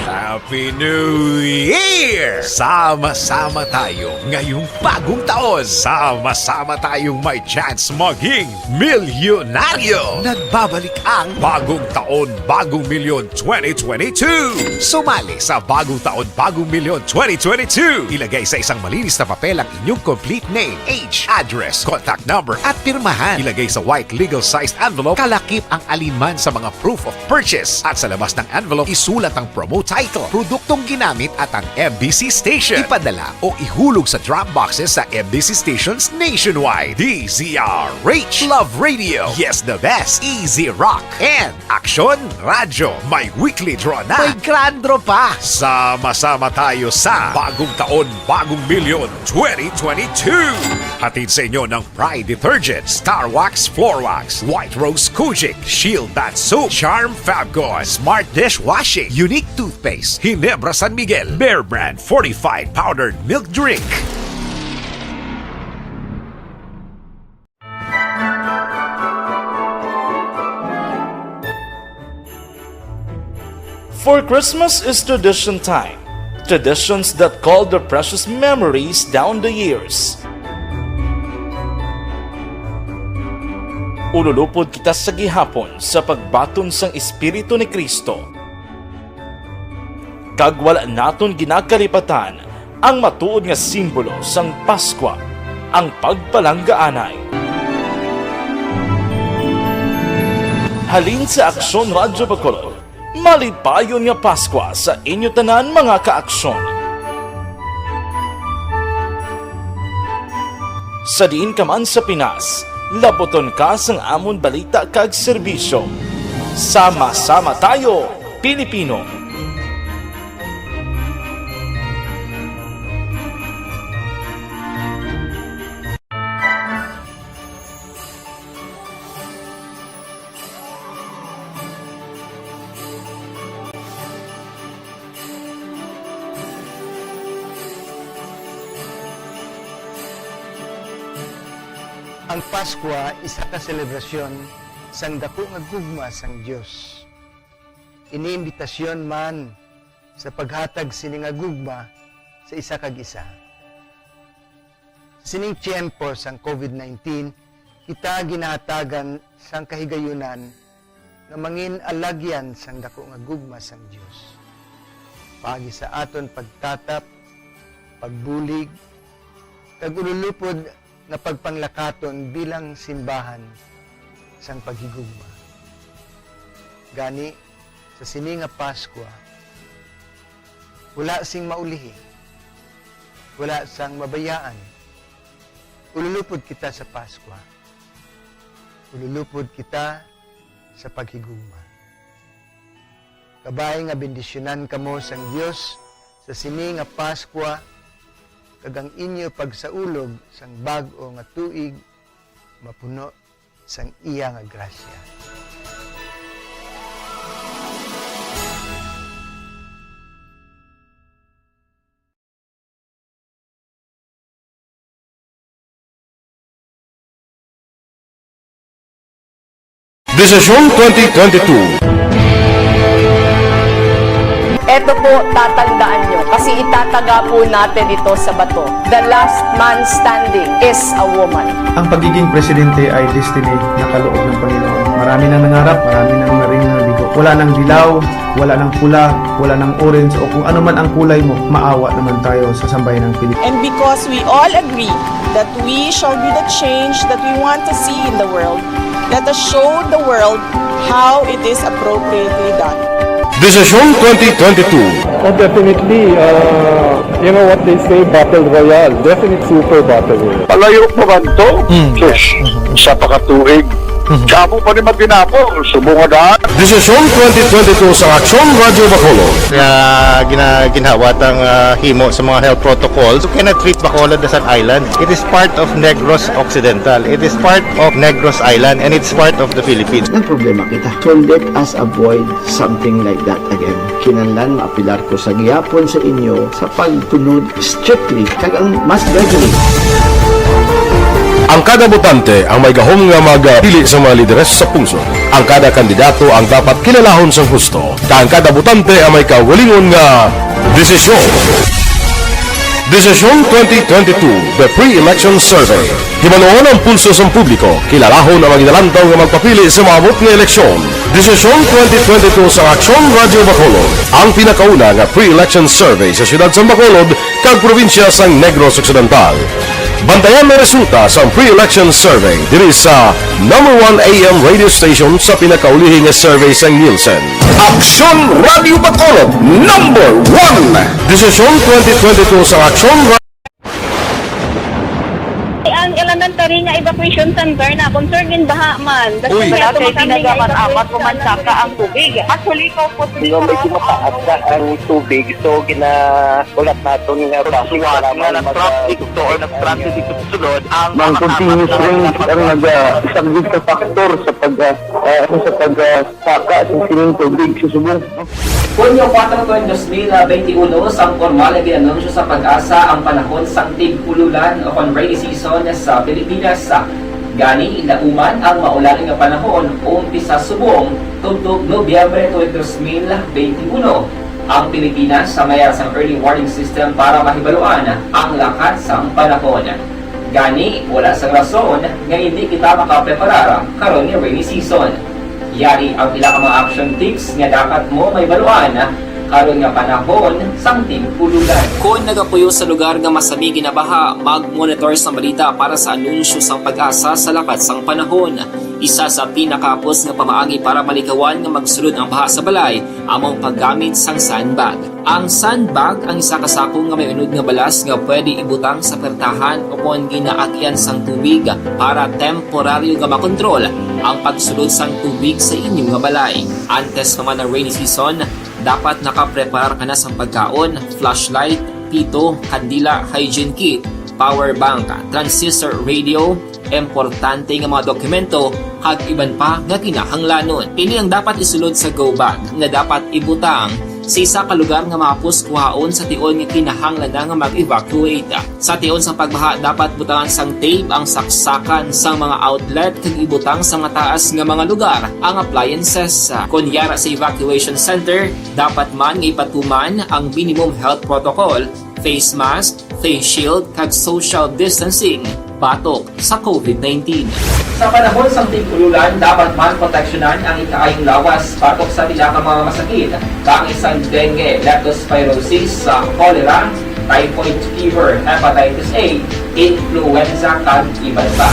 Happy New Year! Sama-sama tayo ngayong bagong taon. Sama-sama tayong may chance maging milyonaryo. Nagbabalik ang Bagong Taon, Bagong Milyon twenty twenty-two. Sumali sa Bagong Taon, Bagong Milyon twenty twenty-two. Ilagay sa isang malinis na papel ang inyong complete name, age, address, contact number, at pirmahan. Ilagay sa white legal-sized envelope, kalakip ang alinman sa mga proof of purchase. At sa labas ng envelope, isulat ang promo title, Produktong ginamit at ang M B C station. Ipadala o ihulog sa drop boxes sa M B C stations nationwide. D Z R H, Love Radio, Yes the Best, Easy Rock, and Aksyon Radyo. May weekly draw na. May grand draw pa. Sama-sama tayo sa Bagong Taon, Bagong Milyon twenty twenty-two. Hatid sa inyo ng Pride Detergent, Star Wax Floor Wax, White Rose Kojic, Shield Bath Soap, Charm Fabcon, Smart Dishwashing, Unique Toothpaste, Ginebra San Miguel, Bear Brand Fortified Powdered Milk Drink. For Christmas is tradition time. Traditions that call their precious memories down the years. Ululupod kita sa gihapon sa pagbaton sang Espiritu ni Cristo. Kag wala naton ginakalipatan ang matuod nga simbolo sang Paskwa, ang pagpalanggaanay. Halin sa Aksyon Radyo Bacolod, malipayon nga Paskwa sa inyo tanan, mga ka-Aksyon. Sa diin ka man sa Pinas, labuton ka sang amon balita kag serbisyo. Sama-sama tayo, Pilipino! Ang Paskwa isa ka selebrasyon sang daku nga gugma sang Dios. Ini imbitasyon man sa paghatag sini nga gugma sa isa kag isa. Sa sining tiyempo sang COVID nineteen, kita ginahatagan sang kahigayunan nga mangin alagyan sang daku nga gugma sang Dios, paagi sa aton pagtatap, pagbulig, kag ululupod nga pagpanglakaton bilang simbahan sang paghigugma. Gani, sa sini nga Paskwa, wala sing maulihi, wala sang mabayaan. Ululupod kita sa Paskwa. Ululupod kita sa paghigugma. Kabay nga bendisyonan kamo sang Dios sa sini nga Paskwa, kag ang inyo pagsaulog sang bag-o nga tuig mapuno sang iya nga grasya. Desisyon twenty twenty-two. Eto po, tatandaan nyo, kasi itataga po natin ito sa bato. The last man standing is a woman. Ang pagiging presidente ay destiny na kaloob ng Panginoon. Marami nang nangarap, marami nang naring nabigo. Wala nang dilaw, wala nang pula, wala nang orange, o kung ano man ang kulay mo, maawa naman tayo sa sambayanang Pilipino. And because we all agree that we shall be the change that we want to see in the world, let us show the world how it is appropriately done. Desisyon twenty twenty-two. Oh, definitely. Uh, you know what they say, battle royale. Definite super battle royale. Palayo pa man to? Mm. Sus, isa pa ka tuig. Mhm. Kamo pa ni matinapol, subong nga daan. Desisyon twenty twenty-two sa Aksyon Radyo Bacolod. Nga gina-, ginhawa tang, ah, himo sa mga health protocols. You cannot treat Bacolod as an island. It is part of Negros Occidental. It is part of Negros Island, and it's part of the Philippines. Nagproblema kita. So let us avoid something like that again. Kinahanglan maapelar ko sa gihapon sa inyo sa pagtunod strictly kag ang mas deadly. Ang kada botante ang may gahom nga magpili sa mga lideres sa pungsod. Ang kada kandidato ang dapat kilalahon sang husto, kag ang kada botante ang may kaugalingon nga desisyon. Desisyon twenty twenty-two, The Pre-Election Survey. Hibaluon ang pulso sang publiko, kilalahon ang mga ginalantaw nga magpapili sa maabot nga eleksyon. Desisyon twenty twenty-two sa Aksyon Radyo Bacolod, ang pinakauna nga pre-election survey sa siyudad sang Bacolod kag probinsya sang Negros Occidental. Bantayan ang resulta sang pre-election survey diri sa number one A M radio station sa pinakaulihi nga survey sang Nielsen. Aksyon Radio Bacolod, number one. Desisyon twenty twenty-two sa Aksyon Ra- Ang elementary nga evacuation center na concern in baha man. Uy. Wala kay pinagaman amat ko man saka ang tubig. Actually, ikaw po, Di ba, medyo mataas na ang tubig, so gina- Ulat naton nga basi nga nag-traffic to or nag-traffic dito sa sulod ang Ang continuous rain ang nag-, ah, isa gid ka factor sa pag, ah, ah, ano, sa pag, ah, saka sa sining tubig sa subong. Hunyo kuwatro tuig dos mil benti uno, sang pormal nga gin-anunsyo sa PAGASA ang panahon sang tig-ululan o kon rainy season sa Pilipinas. Gani, inauman ang maulan nga panahon umpisa subong tubtob Nobyembre tuig dos mil benti uno. Ang Pilipinas may ara sang early warning system para mahibaluan ang lakat sang panahon. Gani, wala sang rason nga indi kita makapreparar karon nga rainy season. Yari ang pila ka mga action tips nga dapat mo mahibaluan karon nga panahon sang tig-ululan. Kon nagapuyo sa lugar nga masami ginabaha, mag-monitor sang balita para sa anunsyo sang PAGASA sa lakat sang panahon. Isa sa pinakahapos nga pamaagi para malikawan nga magsulod ang baha sa balay amo ang paggamit sang sandbag. Ang sandbag ang isa ka sako nga may unod nga balas nga pwede ibutang sa pertahan o kon ginaagian sang tubig para temporaryo nga makontrol ang pagsulod sang tubig sa inyo nga balay. Antes pa man ang rainy season, dapat nakapreparar ka na sang pagkaon, flashlight, pito, kandila, hygiene kit, power bank, transistor radio, importante nga mga dokumento, kag iban pa nga kinahanglanon. Ini ang dapat isulod sa go bag nga dapat ibutang sa isa ka lugar nga mahapos kuhaon sa tion nga kinahanglan na nga mag-evacuate. Sa tion sang pagbaha, dapat butangan sang tape ang saksakan sang mga outlet kag ibutang sa mataas nga mga lugar ang appliances. Kon yara sa evacuation center, dapat man nga ipatuman ang minimum health protocol, face mask, face shield, kag social distancing batok sa COVID nineteen. Sa panahon sang tig-ululan, dapat man proteksyonan ang ikaayong lawas batok sa pila ka mga masakit, kaangay sang dengue, leptospirosis, sa cholera, typhoid fever, hepatitis A, influenza, kag iban pa.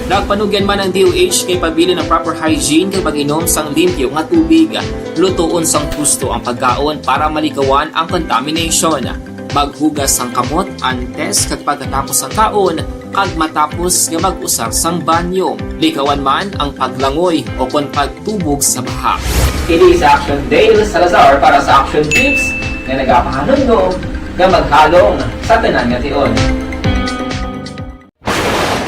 Nagpanugyan man ang D O H nga ipabilin ang proper hygiene kag pag-inom sang limpyo nga tubig. Lutoon sang husto ang pagkaon para malikawan ang contamination. Maghugas sang kamot antes kag pagkatapos sang kaon, kag matapos nga mag-usar sang banyo. Likawan man ang paglangoy o kon pagtubog sa baha. Kini si Action Dale Salazar para sa Action Tips nga nagapahanumdom nga maghalong sa tanan nga tion.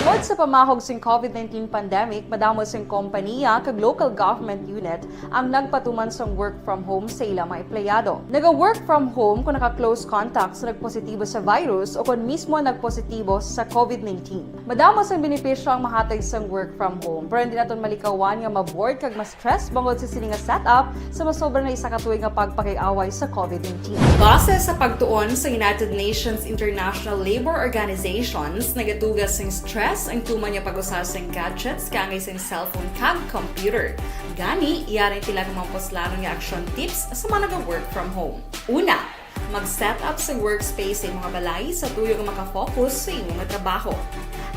Tungod sa pamahog sing COVID nineteen pandemic, madamo sing kompaniya kag local government unit ang nagpatuman sang work from home sa ila mga empleyado. Naga-work from home kung naka-close contact sa nagpositibo sa virus o kon mismo nagpositibo sa COVID nineteen. Madamo sang benepisyo ang mahatag sang work from home, pero hindi naton malikawan nga ma-bored kag ma-stress bangod sa sini nga setup sa masobra na isa ka tuig nga pagpakig-away sa COVID nineteen. Base sa pagtuon sa United Nations International Labour Organizations, nagatuga sing stress ang tuman nga pag-usa sing gadgets kaangay sing cellphone kag computer. Gani, yari ang pila ka mga puslanon nga action tips sa mga naga-work from home. Una, mag-set up sa workspace sa imong balay sa tuyo nga makafocus sa imong trabaho.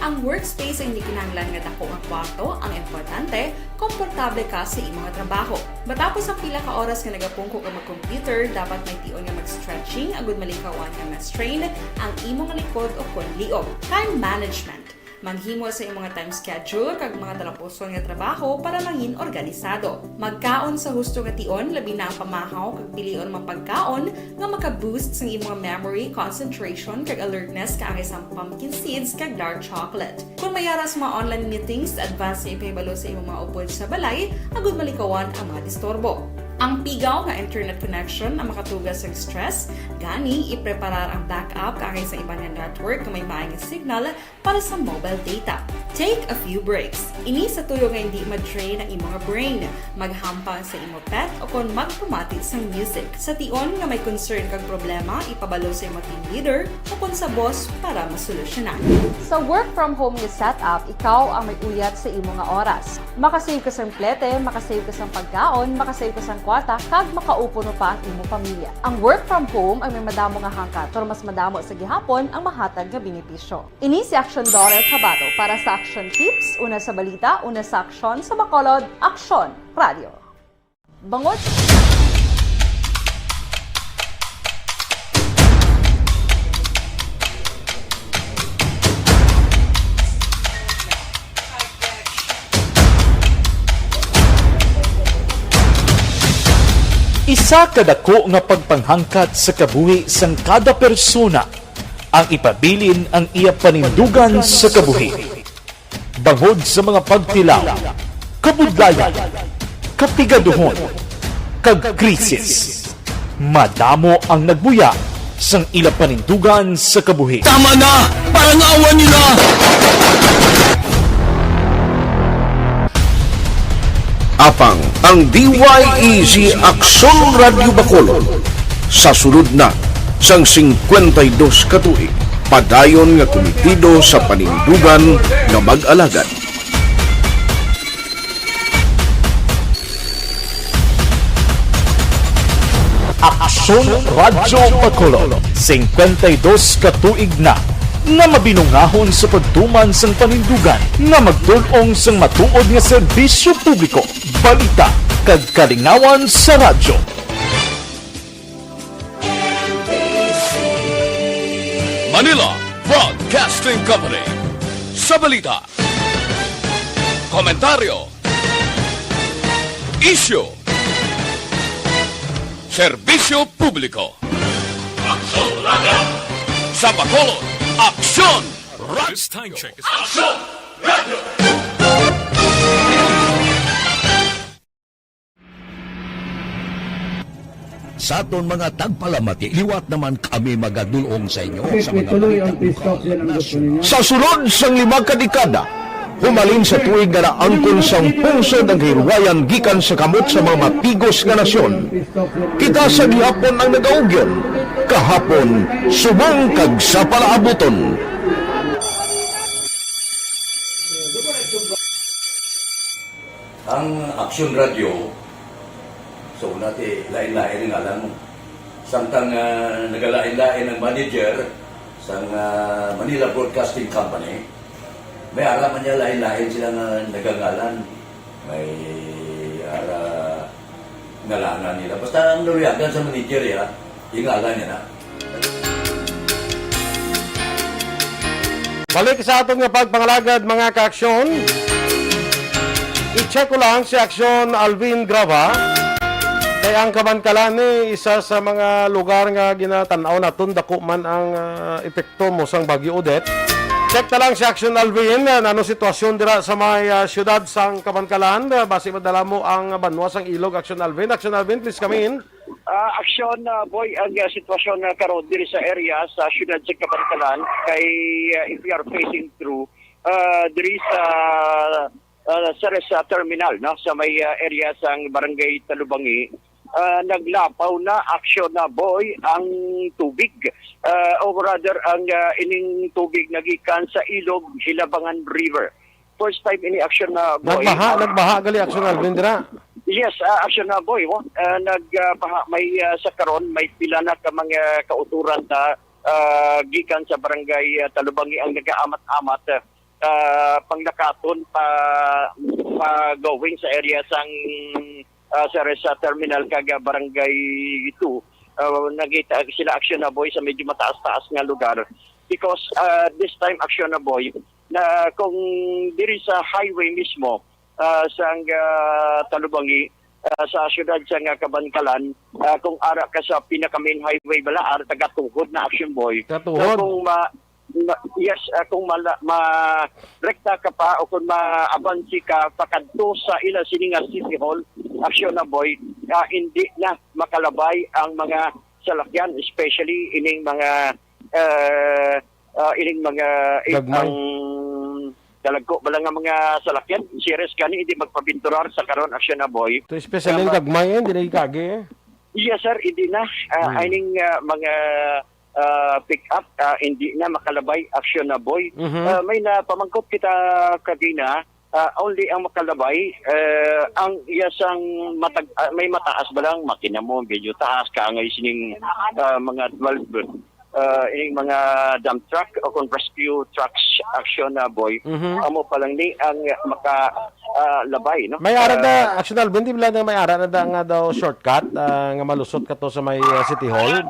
Ang workspace ay hindi kinahanglan nga dako nga kwarto. Ang importante, komportable ka sa imong trabaho. Matapos ang pila ka oras nga nagapungko ka mag-computer, dapat may tion nga mag-stretching agud malikawan nga ma-strain ang imong likod o kon liog. Time management. Maghimo sa imong time schedule kag mga talapuson nga trabaho para mangin organisado. Magkaon sa husto nga tion, labi na ang pamahaw kag pilion mga pagkaon nga maka-boost sang imong memory, concentration, kag alertness, kaangay sang pumpkin seeds kag dark chocolate. Kung may ara sa mga online meetings, advance nga ipahibalo sa imong mga upod sa balay agud malikawan ang mga disturbo. Ang pigaw nga internet connection ang makatuga sa stress, gani ipreparar ang backup kaangay sa iban nga network nga may maayong signal para sa mobile data. Take a few breaks. Ini sa tuyo nga hindi ma-drain ang imong brain. Maghampang sa imong pet o kon magpamati sang music. Sa tion nga may concern kag problema, ipabalo sa imong team leader o kon sa boss para masolusyonan. Sa work from home nga setup, ikaw ang may uyat sa imo nga oras. Makasave ka sang plete, makasave ka sang pagkaon, makasave ka sang bata kag makaupod mo pa ang imo pamilya. Ang work from home ay may madamo nga hangkat, pero mas madamo sa gihapon ang mahatag nga benepisyo. Ini si Action Daughter Kabato para sa Action Tips, una sa balita, una sa aksyon, sa Bacolod, Aksyon Radio. Bangod Isa ka dako nga pagpanghangkat sa kabuhi sang kada persona ang ipabilin ang iya panindugan sa kabuhi. Bangod sa mga pagtilaw, kabudlayan, kapigaduhon, kag krisis, madamo ang nagbuya sang ila panindugan sa kabuhi. Tama na! Parangawan nila! Apang ang D Y E G Aksyon Radyo Bacolod sa sulod na sang singkwenta y dos ka tuig, padayon nga kumitido sa panindugan nga mag-alagad. Aksyon Radyo Bacolod, singkwenta y dos ka tuig na nga mabinungahon sa pagtuman sang panindugan nga magtul-ong sang matuod nga serbisyo publiko, balita, kag kalingawan sa radyo. Manila Broadcasting Company. Sa balita, komentaryo, isyu, serbisyo publiko. Aksyon Radyo! Sa Bacolod, Aksyon Radyo! This time check is Aksyon Radyo! Sa aton mga tagpalamati, liwat naman kami magadul-ong sa inyo sa mga balita lokal, nasyonal. Sa sulod sang lima ka dekada, humalin sa tuig nga naangkon sang pungsod ang kahilwayan gikan sa kamot sa mga matigos nga nasyon. Kita sa gihapon ang nagaugyon, kahapon subong kag sa palaabuton. Ang Aksyon Radyo, sa una, ti, lain-lain ang ngalan mo. Samtang, ah, nagalain-lain ang manager sang, ah, Manila Broadcasting Company, may ara man niya lain-lain sila nga nagangalan. May ara ngalanan nila. Basta ang naluyagan sa manager, ya, yung ngalan niya na. Balik sa aton nga pagpangalagad, mga kaaksyon. I-check ko lang si Aksyon Alvin Grava. Kay ang Kabankalan ni isa sa mga lugar nga ginatan-aw naton, dako man ang, ah, epekto mo sang Bagyo Odette. Check ta lang si Aksyon Alvin, ah, nano sitwasyon dira sa may, ah, siyudad sang Kabankalan. Ah, basi madala mo ang banwa sang Ilog, Aksyon Alvin. Aksyon Alvin, please come in. Ah, Aksyon, ah, Boy, ang, ah, sitwasyon na karon diri sa area sa siyudad sa Kabankalan kay, ah, if you are facing through, ah, diri sa, ah, sa, sa terminal, no, sa may, ah, area sang Barangay Talubangi, ah, naglapaw na, Aksyon na, Boy, ang tubig. Ah, o rather, ang, ah, ining tubig nagikan sa Ilog, Hilabangan River. First time ini, Aksyon na, Boy. Nagbaha, nagbaha gali, Aksyon Alvin, dira? Yes, ah, Aksyon na, Boy, oh. Ah, nagbaha, may, ah, sa karon, may pila na ka mga kauturan ta, ah, gikan sa barangay, ah, Talubangi ang nagaamat-amat, ah, panglakaton pa, pa going sa area sang, ah, sa, sa terminal kag, ah, barangay two. Ah, nagita sila, Aksyon na, Boy, sa medyo mataas-taas nga lugar. Because, ah, this time, Aksyon na, Boy, na kung diri sa highway mismo, ah, sang, ah, Talubangi, ah, sa siyudad sang Kabankalan, ah, kung ara ka sa pinaka main highway bala, ara tagatuhod na, Aksyon Boy. Katuhod. So, kung ma-, ma-, yes, ah, kung mala-, ma-, rekta ka pa o kung maabansi ka pakadto sa ila sini nga City Hall, Aksyon na, Boy, ah, hindi na makalabay ang mga salakyan, especially ining mga, ah, ah, ining mga, eh, Gagmay. Ang dalagko bala nga mga salakyan, series gani, hindi magpabinturar sa karon, Aksyon na, Boy. To especially ang gagmay, eh, hindi na ikagi, eh. Yes, sir, hindi na. Ah, Hmm. Ining, ah, mga, ah, pick up, ah, hindi na makalabay, Aksyon na, Boy. Mhm. Ah, may napamangkot kita kagina, ah, only ang makalabay, eh, ang iya sang matag-, ah, may mataas ba lang, makina mo, medyo taas, kaangay sining, ah, mga twelve, ah, ining mga dump truck o kung rescue trucks, Action, ah, Boy, Mhm. amo pa lang ni ang maka, ah, labay, no? May ara Ah, na, Action Alvin, di ba na may ara na da nga daw shortcut, ah, nga malusot ka to sa may, ah, City Hall?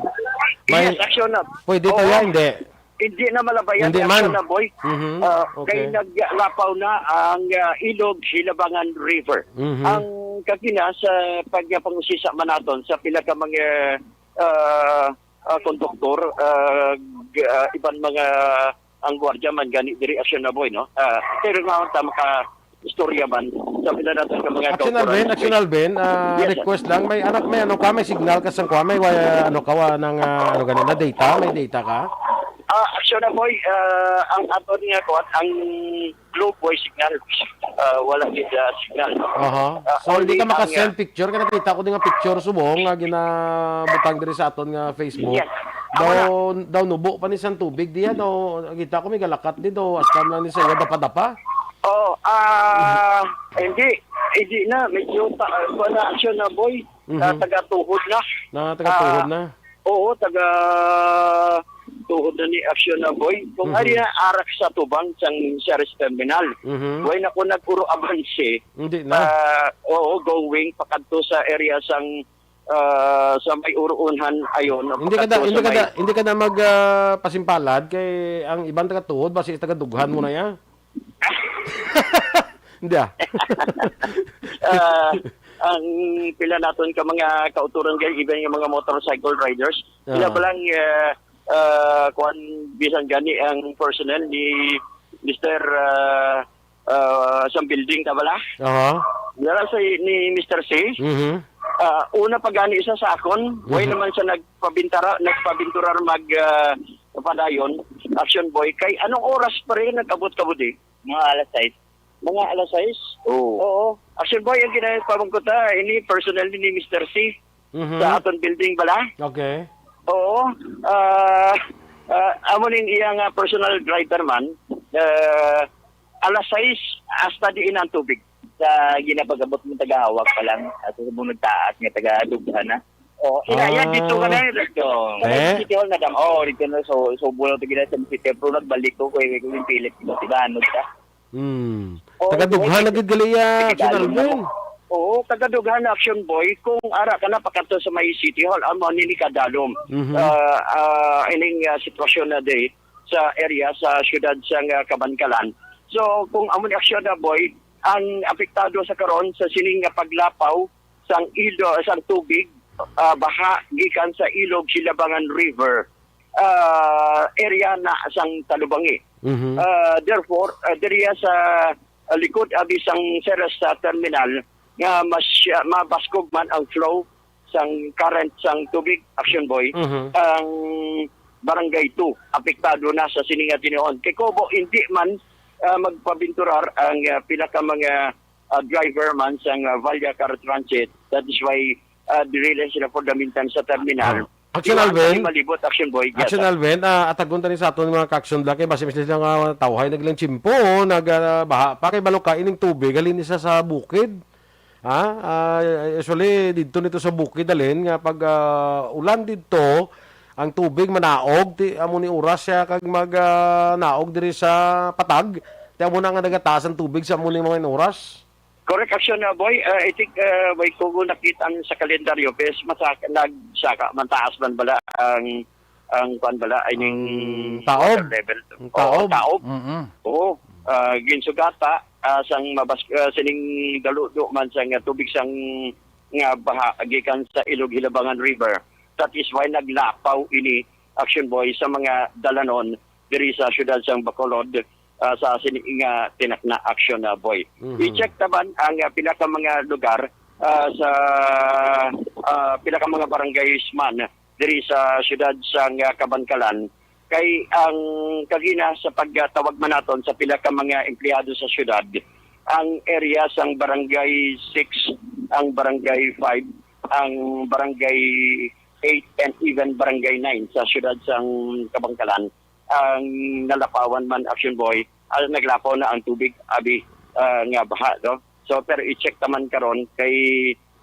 May Yes, Action, ah, pwede to oo. yan, hindi? Hindi na malabayan Hindi ni Action man. na, Boy. Mhm. Ah, Okay. kay naglapaw na ang, ah, Ilog Hilabangan River. Mhm. Ang kagina sa pagpangusisa man naton sa pila ka mga, ah, ah, konduktor, ah, g-, ah, iban mga ang gwardiya man gani diri, Action na, Boy, no? Ah, pero nga ta maka istorya man sa pila naton ka mga Action kautoran, Alvin, Action Boy. Alvin, ah, Yes, sir. request lang. May ano, may ano ka, may signal ka sang kuha, may wa-, ano ka, wa ng, ah, ano gani na data, may data ka? Ah, Action na, Boy, ah, ang aton nga kuwan, ang Globe, Boy, signal. Ah, wala gid, ah, signal. Aha. Ah, So, hindi only ka ang, makasend ah, picture, kay nakita ko din nga picture subong nga ginabutang diri sa aton nga Facebook. Yes. Daw, Wala. daw nubo pa ni sang tubig diya, daw kita ko may galakat di daw, astam lang ni sa iya, dapa-dapa. Oh, ah, hindi. Hindi na. Medyo ta-, kuwan na, Action na, Boy. Mhm. Ah, taga-tuhod na. Na, taga-tuhod Ah, na. Oo, taga-tuhod na ni Action na, Boy. Kung Mhm. ari na arak sa tubang sang Ceres Terminal. Mhm. Way na ko nag-uro abanse. Hindi na. Ah, oo, going pakadto sa area sang, ah, sa may uruunhan ayon, Hindi ka pakadto da, hindi sa ka may da, hindi ka da mag, ah, pasimpalad kay ang iban taga-tuhod, basi taga-dughan mo na ya. Hindi, ah. Ah, ang pila naton ka mga kauturan, guys, even yung mga motorcycle riders, sila Ah. ba lang, ah, ah, kuwan, bisan gani ang personnel ni Mister, ah, ah, sa building, ta bala? Aha. Dala sa ni Mister C. Mhm. Ah, una pa gani siya sa akon, way Mhm. naman siya nagpabintara, nagpabinturar mag, ah, padayon, Action Boy. Kay anong oras pa rin nag-abot ka, Budi? Mga alas sais. Mga alas sais? Oo. Oo. Action Boy, ang ginapamangkot, ah, ini personal ni Mister C Mhm. sa aton building bala. Okay. Oo. Ah, ah, amo ning iya nga personal driver man. Ah, alas sais hasta diin ang tubig. Sa ginapag-abot mo, tagahawak pa lang. At sa mong nagtaas nga taga-dughan na. Oh, ina, yan, dito ka Ah. na, dito. Eh? City Hall na dam. Oh, dito na, so, so, bulo to gina sa City, pero nagbalik ko, kaya ko yung pilit mo, diba, ano ka? Hmm. Oh, Taga-dughan sige. na gid gali, ah, Sige, Action dalo Alvin. mo. Oo, taga-dughan na, Action Boy. Kung ara ka na, pakadto sa may City Hall, amo nini kadalom. Mhm. Ah, ah, ining, ah, sitwasyon na day sa area, sa siyudad sa, ah, Kabankalan. So, kung amo ni Action na, Boy, ang apektado sa karon sa sining nga paglapaw sang ilo, sang tubig, ah, baha gikan sa Ilog Silabangan River, ah, area na sang Talubangi. Mhm. Ah, therefore, ah, diriya sa, ah, likod abi sang Ceres sa terminal nga mas, ah, mabaskog man ang flow sang current sang tubig, Action Boy, Mhm. ang Barangay two apektado na sa sini nga tinuon. Kay kubo, hindi man, ah, magpabinturar ang, ah, pila ka mga, ah, driver man sang, ah, Valla Car Transit. That is why, ah, diri lang sila fundamentally sa terminal. Ah. Action Iwan Alvin. Kami malibot, Action Boy. Yes, Action sir. Alvin, ah, atagon tani sa aton mga ka-action lang kay basi mismo sila nga tawhay naglang tiyempo, nag, ah, baha pa kay balo ka ining tubig halin isa sa bukid. Ha? Ah, usually didto nito sa bukid halin nga pag, ah, ulan didto, ang tubig manaog, ti amo ni oras siya kag mag, ah, naog diri sa patag. Ti amo na nga nagataas ang tubig sa amo ni mga oras. Correct, Action, uh, Boy. Uh, I think, uh, way ko nakita ang sa kalendaryo, pero mas masaka, nagsaka, mantaas man bala ang, ang kwan bala, I mean, Ang taob. water level. Ang Oo, taob. taob. Mm-mm. Oo. Uh, ginsugata, uh, sang mabas, uh, sining daludo man sang, uh, tubig sang nga baha gikan sa Ilog Hilabangan River. That is why naglapaw ini, Action Boy, sa mga dalanon diri sa siyudad sang Bacolod, ah, sa sini nga tinakna, Action, ah, Boy. Mhm. I-check taban ang, ah, pila ka mga lugar, ah, sa, ah, pila ka mga barangays man diri sa siyudad sang, ah, Kabankalan. Kay ang kagina sa pagtawag man naton sa pila ka mga empleyado sa siyudad, ang area sang Barangay six, ang Barangay five, ang Barangay eight, and even Barangay nine sa siyudad sang Kabankalan ang nalapawan man, Action Boy, ah, naglapaw na ang tubig, abi, ah, nga baha, no? So, pero i-check naman karon kay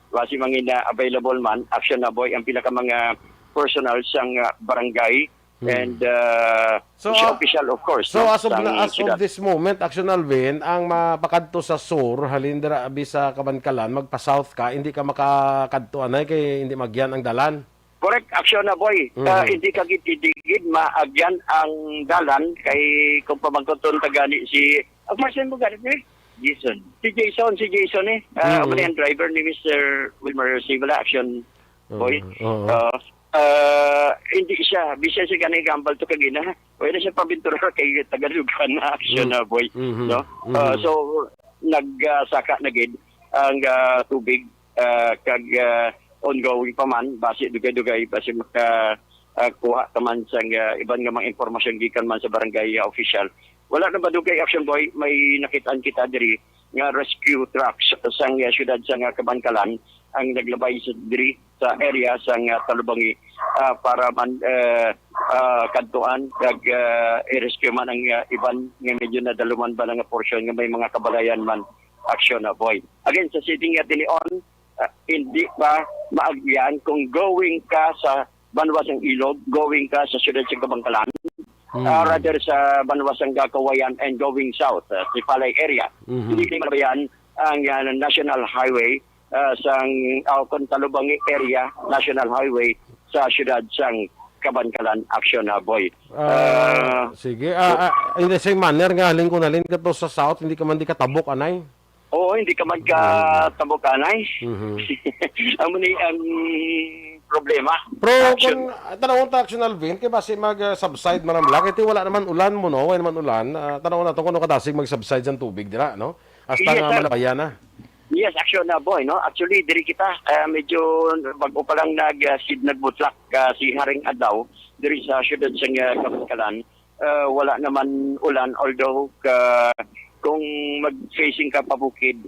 basi mangin na available man, Action Aboy, ang pila ka mga personnel sang, ah, barangay. Hmm. And, ah, So, siya ah, official, of course, so, no, as of sang na, as of siyudad. This moment, Action Alvin, ang mapakadto sa sur, halin dira abi sa Kabankalan, magpa-south ka, hindi ka makakadto anay kay hindi magyan ang dalan. Correct, Action Aboy. Mhm. Ah, hindi ka gid, hindi gid maagyan ang dalan kay kung pamangkuton ta gani si, ang first name mo gani, eh? Jason. Si Jason, si Jason, eh. Ah, Mhm. Amo na yung driver ni Mister Wilmer Sivala, Action Boy. Oo, oo. Ah, ah, hindi siya. Bisya siya gani gambal to kagina. Wala siya pabintura kay Tagalugan na Action Mm. na, boy. Mhm. No? Mhm. Ah, so, nag, ah, saka na gid ang, ah, tubig, ah, kag, ah, ongoing pa man, basi dugay-dugay, basi maka, ah, kuha ka man sang, ah, iban nga mga impormasyon gikan man sa barangay, ah, official. Wala na ba dugay, Action Boy? May nakitaan kita diri nga rescue trucks sang, ah, siyudad sang, ah, Kabankalan ang naglabay sa diri sa area sang, ah, Talubangi, ah, para man, eh, ah, kadtuan kag, ah, i-rescue man ang, ah, iban nga medyo nadaluman ba nga porsyon nga may mga kabalayan man, Action na, boy. Again, sa city nga Tilion, ah, hindi pa maagyan kung going ka sa banwa sang Ilog, going ka sa siyudad sa Kabankalan, Hmm. ah, rather sa banwa sang Kawayan and going south, ah, Sipalay area. Mhm. Hindi kayo malabayan ang, ah, National Highway, ah, sang, ah, Contalubangi area, National Highway sa siyudad sang Kabankalan, Action na, boy. Ah, Ah, sige. Ah, ah, in the same manner nga, halin kung halin ka to sa south, hindi ka man di katabok, anay? Oo, hindi ka magkatabok, anay. Mhm. Amo ni ang problema. Pero Action. Kung, ah, tanawon ta, Action Alvin, kay basi mag, ah, subside man ang bala, kay ti wala naman ulan mo, no? Wala naman ulan. Ah, tanawon nato kung ano kadasig mag-subside ang tubig dira, no? Hasta Yes, nga sir. Malabayan na. Yes, Action na, boy, no? Actually, diri kita, ah, medyo bago pa lang nag, ah, seed nagbutlak, ah, si Haring Adlaw, diri sa siyudad sa, ah, Kabankalan. Ah, wala naman ulan, although, ah, kung mag-facing ka pa bukid,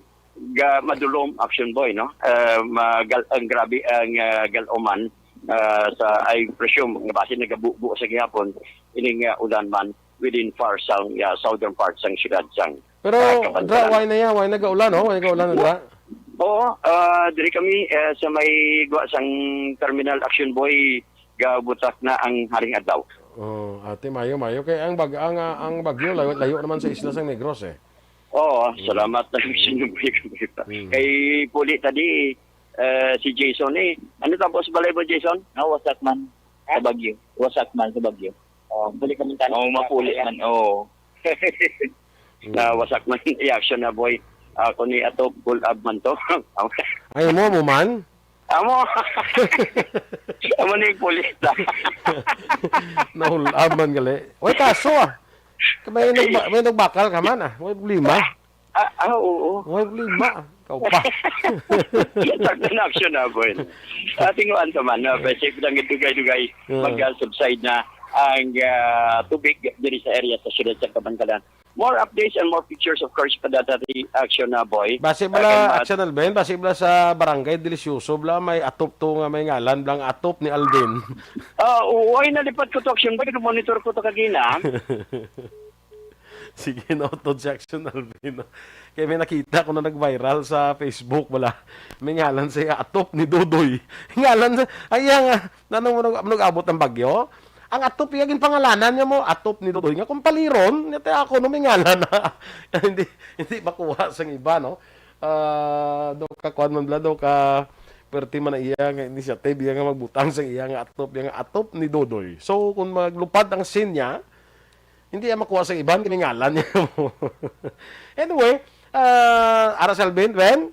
ga-, madulom, Action Boy, no? Ah, magal-, ang grabe ang, ah, gal-uman, ah, sa, I presume, nga basin nagabubo sa gihapon, ining, ah, ulan man within far sang, ah, southern part sang siyudad sang, Pero, ah, Kabankalan. Dra, why na ya? Why nagaulan, no? Why nagaulan na, dra? Oo, ah, diri kami, eh, sa may gwa sang terminal, Action Boy, gabutak na ang Haring Adlaw. Oh, ate, mayo, mayo. Kay ang bag-, ang, ah, ang bagyo, layo, layo naman sa isla sang Negros, eh. Oo, Mm. Salamat na lang sa inyo, boy, boy, pa. Mm. Kay puli tadi, eh, si Jason, eh. Ano tapos balay mo, Jason? Ah, wasak man sa Bagyo. Wasak man sa Bagyo. Oh, puli ka man tayo. Oh, mapuli man. Oh. Mm. Na wasak man, i-action na, boy. Ako ni ato, pull up man to. Ay, mo, mo man? Amo. Amo ni yung pulis, ah. Nahul-aman gali. Way kaso, ah. May nagba-, may nagbakal ka man, ah. Way problema. Ah, ah, oo. Way problema. Kau pa. Sakto na action na, boy. Ating kuwan sa man, no? Safe lang, dugay-dugay. Ah. Mag-subside na ang, ah, tubig diri sa area sa siyudad sa Kabankalan. More updates and more pictures, of course, padadati action na, boy. Basi bala, Action Alvin, basi bala sa Barangay Delicioso, bala may atop to nga may ngalan, bala nga atop ni Alvin. Ah, oo, ay, nalipat ko to, Action Boy. Monitor ko to kagina. Sige, nautod si Action Alvin. Kaya may nakita ko na nag-viral sa Facebook, bala. May ngalan sa iya, atop ni Dodoy. Ngalan sa, ay, iya nga, nanong mo nag-, nag-abot ang bagyo? Ang atop iya ginpangalanan niya mo, atop ni Dodoy nga kumpaliron, niya tayo ako no may ngalan na. Hindi, hindi makuha sang iba, no? Ah, do ka kuan man bala, do ka perti man na iya nga initiative, iya nga magbutang sa iya nga atop, iya nga atop ni Dodoy. So, kung maglupad ang scene niya, hindi iya makuha sang iban, kiningalan niya mo. Anyway, ah, Ara Salvin, Ben?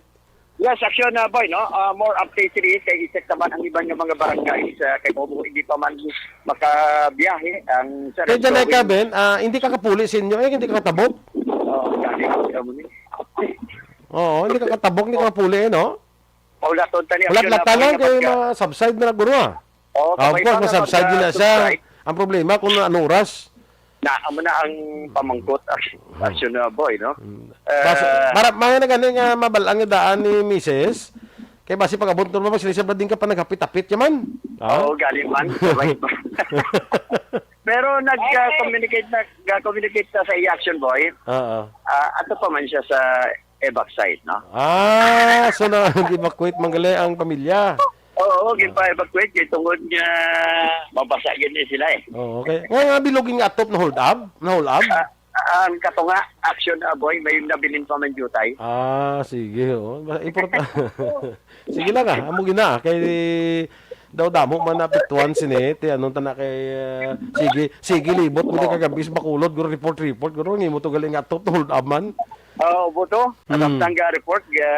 Yes, action na, boy, no? Ah, more updates diri kay i-check naman ang iban nga mga barangay sa kay Bobo, hindi pa man makabiyahe ang sa Kay Red Janay ka, Drawing. Ben, ah, hindi ka kapuli sa inyo, eh, hindi ka katabok? Oo, gani, amo ni. Oo, hindi ka katabok, hindi ka kapuli, eh, no? Paulaton tani, Wala action na, lata boy, lang na kay pagka- ma-subside na guro, ah. Oo, Ah, of kabay course, pa nga ma-subside yun na siya. pagka-subside. Ang problema kung ano oras. Na, amo na ang pamangkot, action, action na, boy, no? Mm. Eh, Bas-, mara-, mga na gani nga mabalang nga daan ni Misis. Kay basi pag-abot mo, sila siya din ka pa naghapit-hapit ka man. Ah? Oo, gani man. Sabay pa. Pero nag-communicate na, nag-communicate na sa iya, Action Boy. Oo. Ah, ato pa man siya sa evac site, no? Ah, so na, evacuate man gali ang pamilya. Oo, ginpa-evacuate kay tungod nga mabasa gid ni sila eh. Oh, okay. Nga, nga bilog nga atop na hold up? Na hold up? Ah, ang katunga, Action, ah, Boy, may nabilin pa man jutay. Ah, sige, oh. Ba-, importa-, sige lang, ah. Amo gina, kay daw damo man naapektuhan sini, ti anong tana kay, ah, sige, sige, libot mo di kagabi sa Bacolod, guro report, report, guro, ngimo to galing nga atop, hold up man. Oo, buto. Mm. Samtang ga report, ga,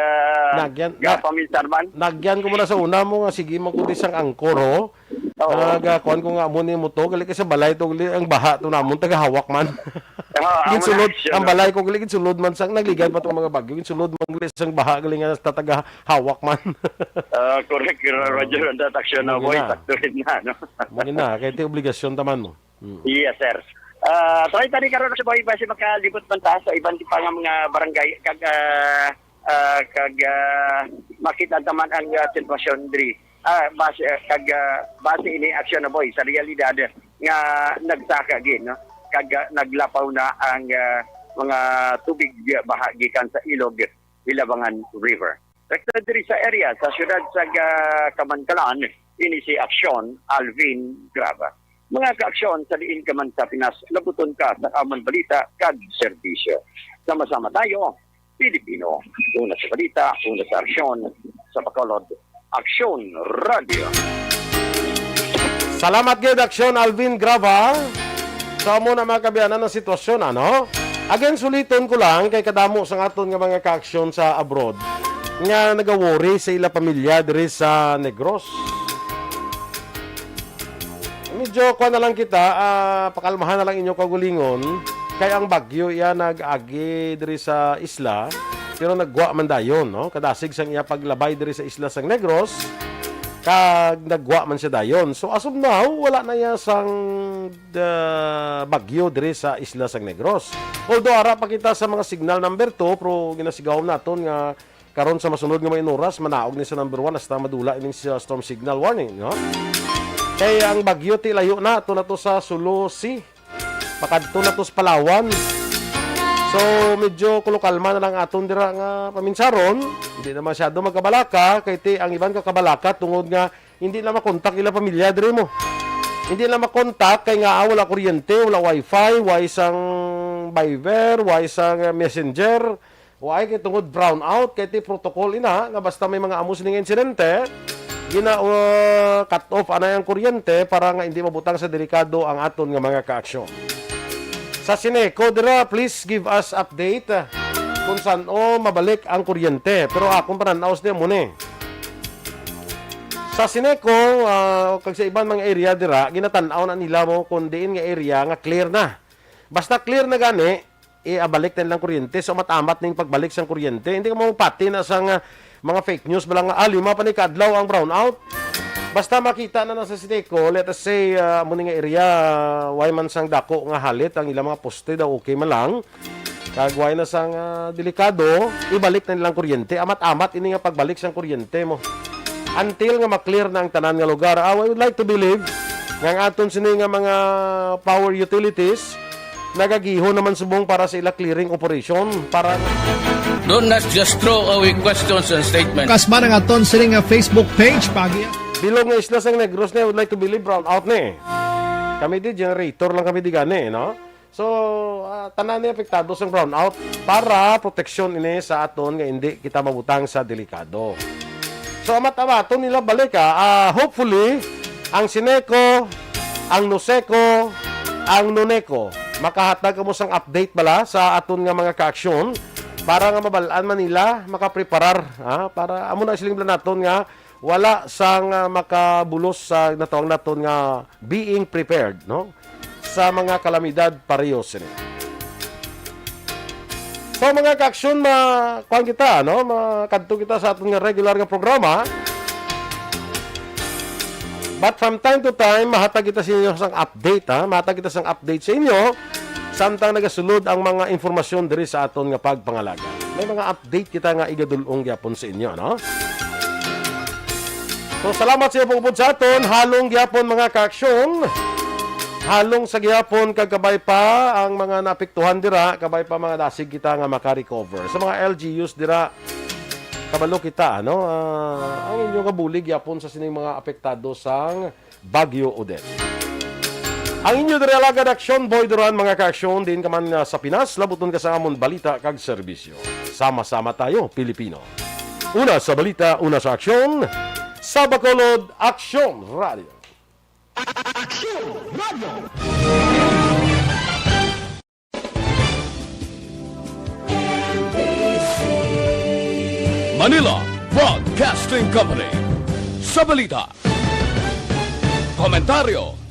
Nagyan, ga na-, paminsar man. Nagyan ko muna sa una mo nga, sige, magkundi sang angkor, ho. Oo. Ah, ga, kuwan ko nga, amo ni mo to, gali kay sa balay to, gali, ang baha to namon, tagahawak man. Oo, amo na, Ginsulod, sure. Ang balay ko, gali, ginsulod man sang, nagligan pa tong mga bagyo, ginsulod man, gali, sang baha, gali nga, sa tagahawak man. Ah, correct, Ro-, Roger, ang tatak siya na, Amo boy, gina. Sakto rin na, no? Amo gina, kay ti obligasyon taman mo. Mm. Yes, sir. Ah, try tani karon sa buhay base makalibot man ta sa iban pa nga mga barangay kag, ah, ah, kag, ah, makita naman ang, ah, sitwasyon diri. Ah, base, ah, kag, ah, base ini aksyon na boy sa realidad nga nagsaka gid, no? Kag, ah, naglapaw na ang, ah, mga tubig, ah, baha gikan sa ilog Hilabangan River. Rekta diri sa area sa siyudad sa Ga-, Kamankalan, ini si Aksyon Alvin Graba. Mga kaaksyon, sa diin ka man sa Pinas, labuton ka sa amon balita kag serbisyo. Sama-sama tayo, Pilipino. Una sa balita, una sa aksyon, sa Bacolod, Aksyon Radio. Salamat gid, Aksyon Alvin Graba. So, amo na, mga kaabyanan, ang sitwasyon, ano? Again, suliton ko lang kay kadamo sang aton nga mga kaaksyon sa abroad nga nagaworry sa ila pamilya diri sa Negros. Medyo kuha na lang kita, ah, pakalmahan na lang inyo kaugalingon kay ang bagyo iya nag-agi diri sa isla, pero naggwa man dayon, no? Kadasig sang iya paglabay diri sa isla sang Negros, kag naggwa man siya dayon. So, as of now, wala na iya sang, ah, bagyo diri sa isla sang Negros. Although, ara pa kita sa mga signal number two, pero ginasigaw naton nga karon sa masunod nga mga inuras, manaog ni sa number one hasta madula ining sa storm signal warning, no? Kay ang bagyo ti layo na, ato na to sa Sulu Sea. Pakadto na to sa Palawan. So, medyo kulukalma na lang aton dira nga paminsaron. Hindi na masyado magkabalaka, kay ti ang iban kakabalaka tungod nga hindi na makontak ila pamilya diri mo. Hindi na makontak kay nga, ah, wala kuryente, wala wifi, way sang Viber, way sang, ah, Messenger. Way kay tungod brownout, kay ti protocol ina nga basta may mga amo sini nga insidente, gina, uh, cut off anay ang kuryente para nga hindi mabutang sa delikado ang aton nga mga kaaksyon. Sa Sineco dira, please give us update, uh, kung san-o mabalik ang kuryente. Pero akong panan-aw sa mo ni. Sa Sineco, ah, kag sa iban mga area dira, ginatan-aw na nila mo kung diin nga area nga clear na. Basta clear na gani, iabalik na nilang kuryente. So, amat-amat ning pagbalik sang kuryente. Hindi ka mapati na sa nga mga fake news bala nga, ah, lima pa ni kaadlaw ang brownout. Basta makita na na sa Sineco, let us say, ah, amo ni nga area, way man sang dako nga halit, ang ilang mga poste daw okay man lang. Kag way na sang, ah, delikado, ibalik na nilang kuryente. Amat-amat ini nga pagbalik sang kuryente mo. Until nga ma-clear na ang tanan nga lugar. Ah, I would like to believe nga ang aton sini nga mga power utilities, nagagihon naman subong para sa ila clearing operation. Para Don't not just throw away questions and statements. Kasma ang aton sini nga Facebook page, pagi. Bilog nga isla sang Negros ni, I would like to believe brownout ni. Kami di, generator lang kami di gani, no? So, ah, tanan ni apektado sang brownout para proteksyon ini sa aton nga hindi kita mabutang sa delikado. So, amat-amaton nila balik, ah. Ah, hopefully, ang Sineco, ang Noseco, ang Noneco, makahatag kamo sang update bala sa aton nga mga kaaksyon para nga mabal-an man nila makapreparar, ha, para amo na siling bala naton nga wala sang, ah, makabulos sa natawag naton nga being prepared, no? Sa mga kalamidad pareho sini. So, mga kaaksyon, ma-, kuwan kita, no? Makadto kita sa aton nga regular nga programa. But from time to time, mahatag kita sa inyo sang update, ha? Mahatag kita sang update sa inyo samtang nagasulod ang mga impormasyon diri sa aton nga pagpangalaga. May mga update kita nga igadul-ong gyapon sa inyo, no? So, salamat sa inyo pag-upod sa aton. Halong gyapon, mga kaaksyon. Halong sa gihapon kag kabay pa ang mga naapektuhan dira, kabay pa mga dasig kita nga maka-recover. Sa mga L G Us dira, kabalo kita, ano? Ah, ang inyo nga bulig gihapon sa sining mga apektado sang Bagyo Odette. Ang inyo diri alagad Aksyon Boy Duran, mga ka-aksyon, diin ka man nga sa Pinas, labuton ka sa amon balita kag serbisyo. Sama-sama tayo, Pilipino. Una sa balita, una sa aksyon, sa Bacolod, Aksyon Radio. Aksyon Radio. Manila Broadcasting Company. Sa balita, komentaryo,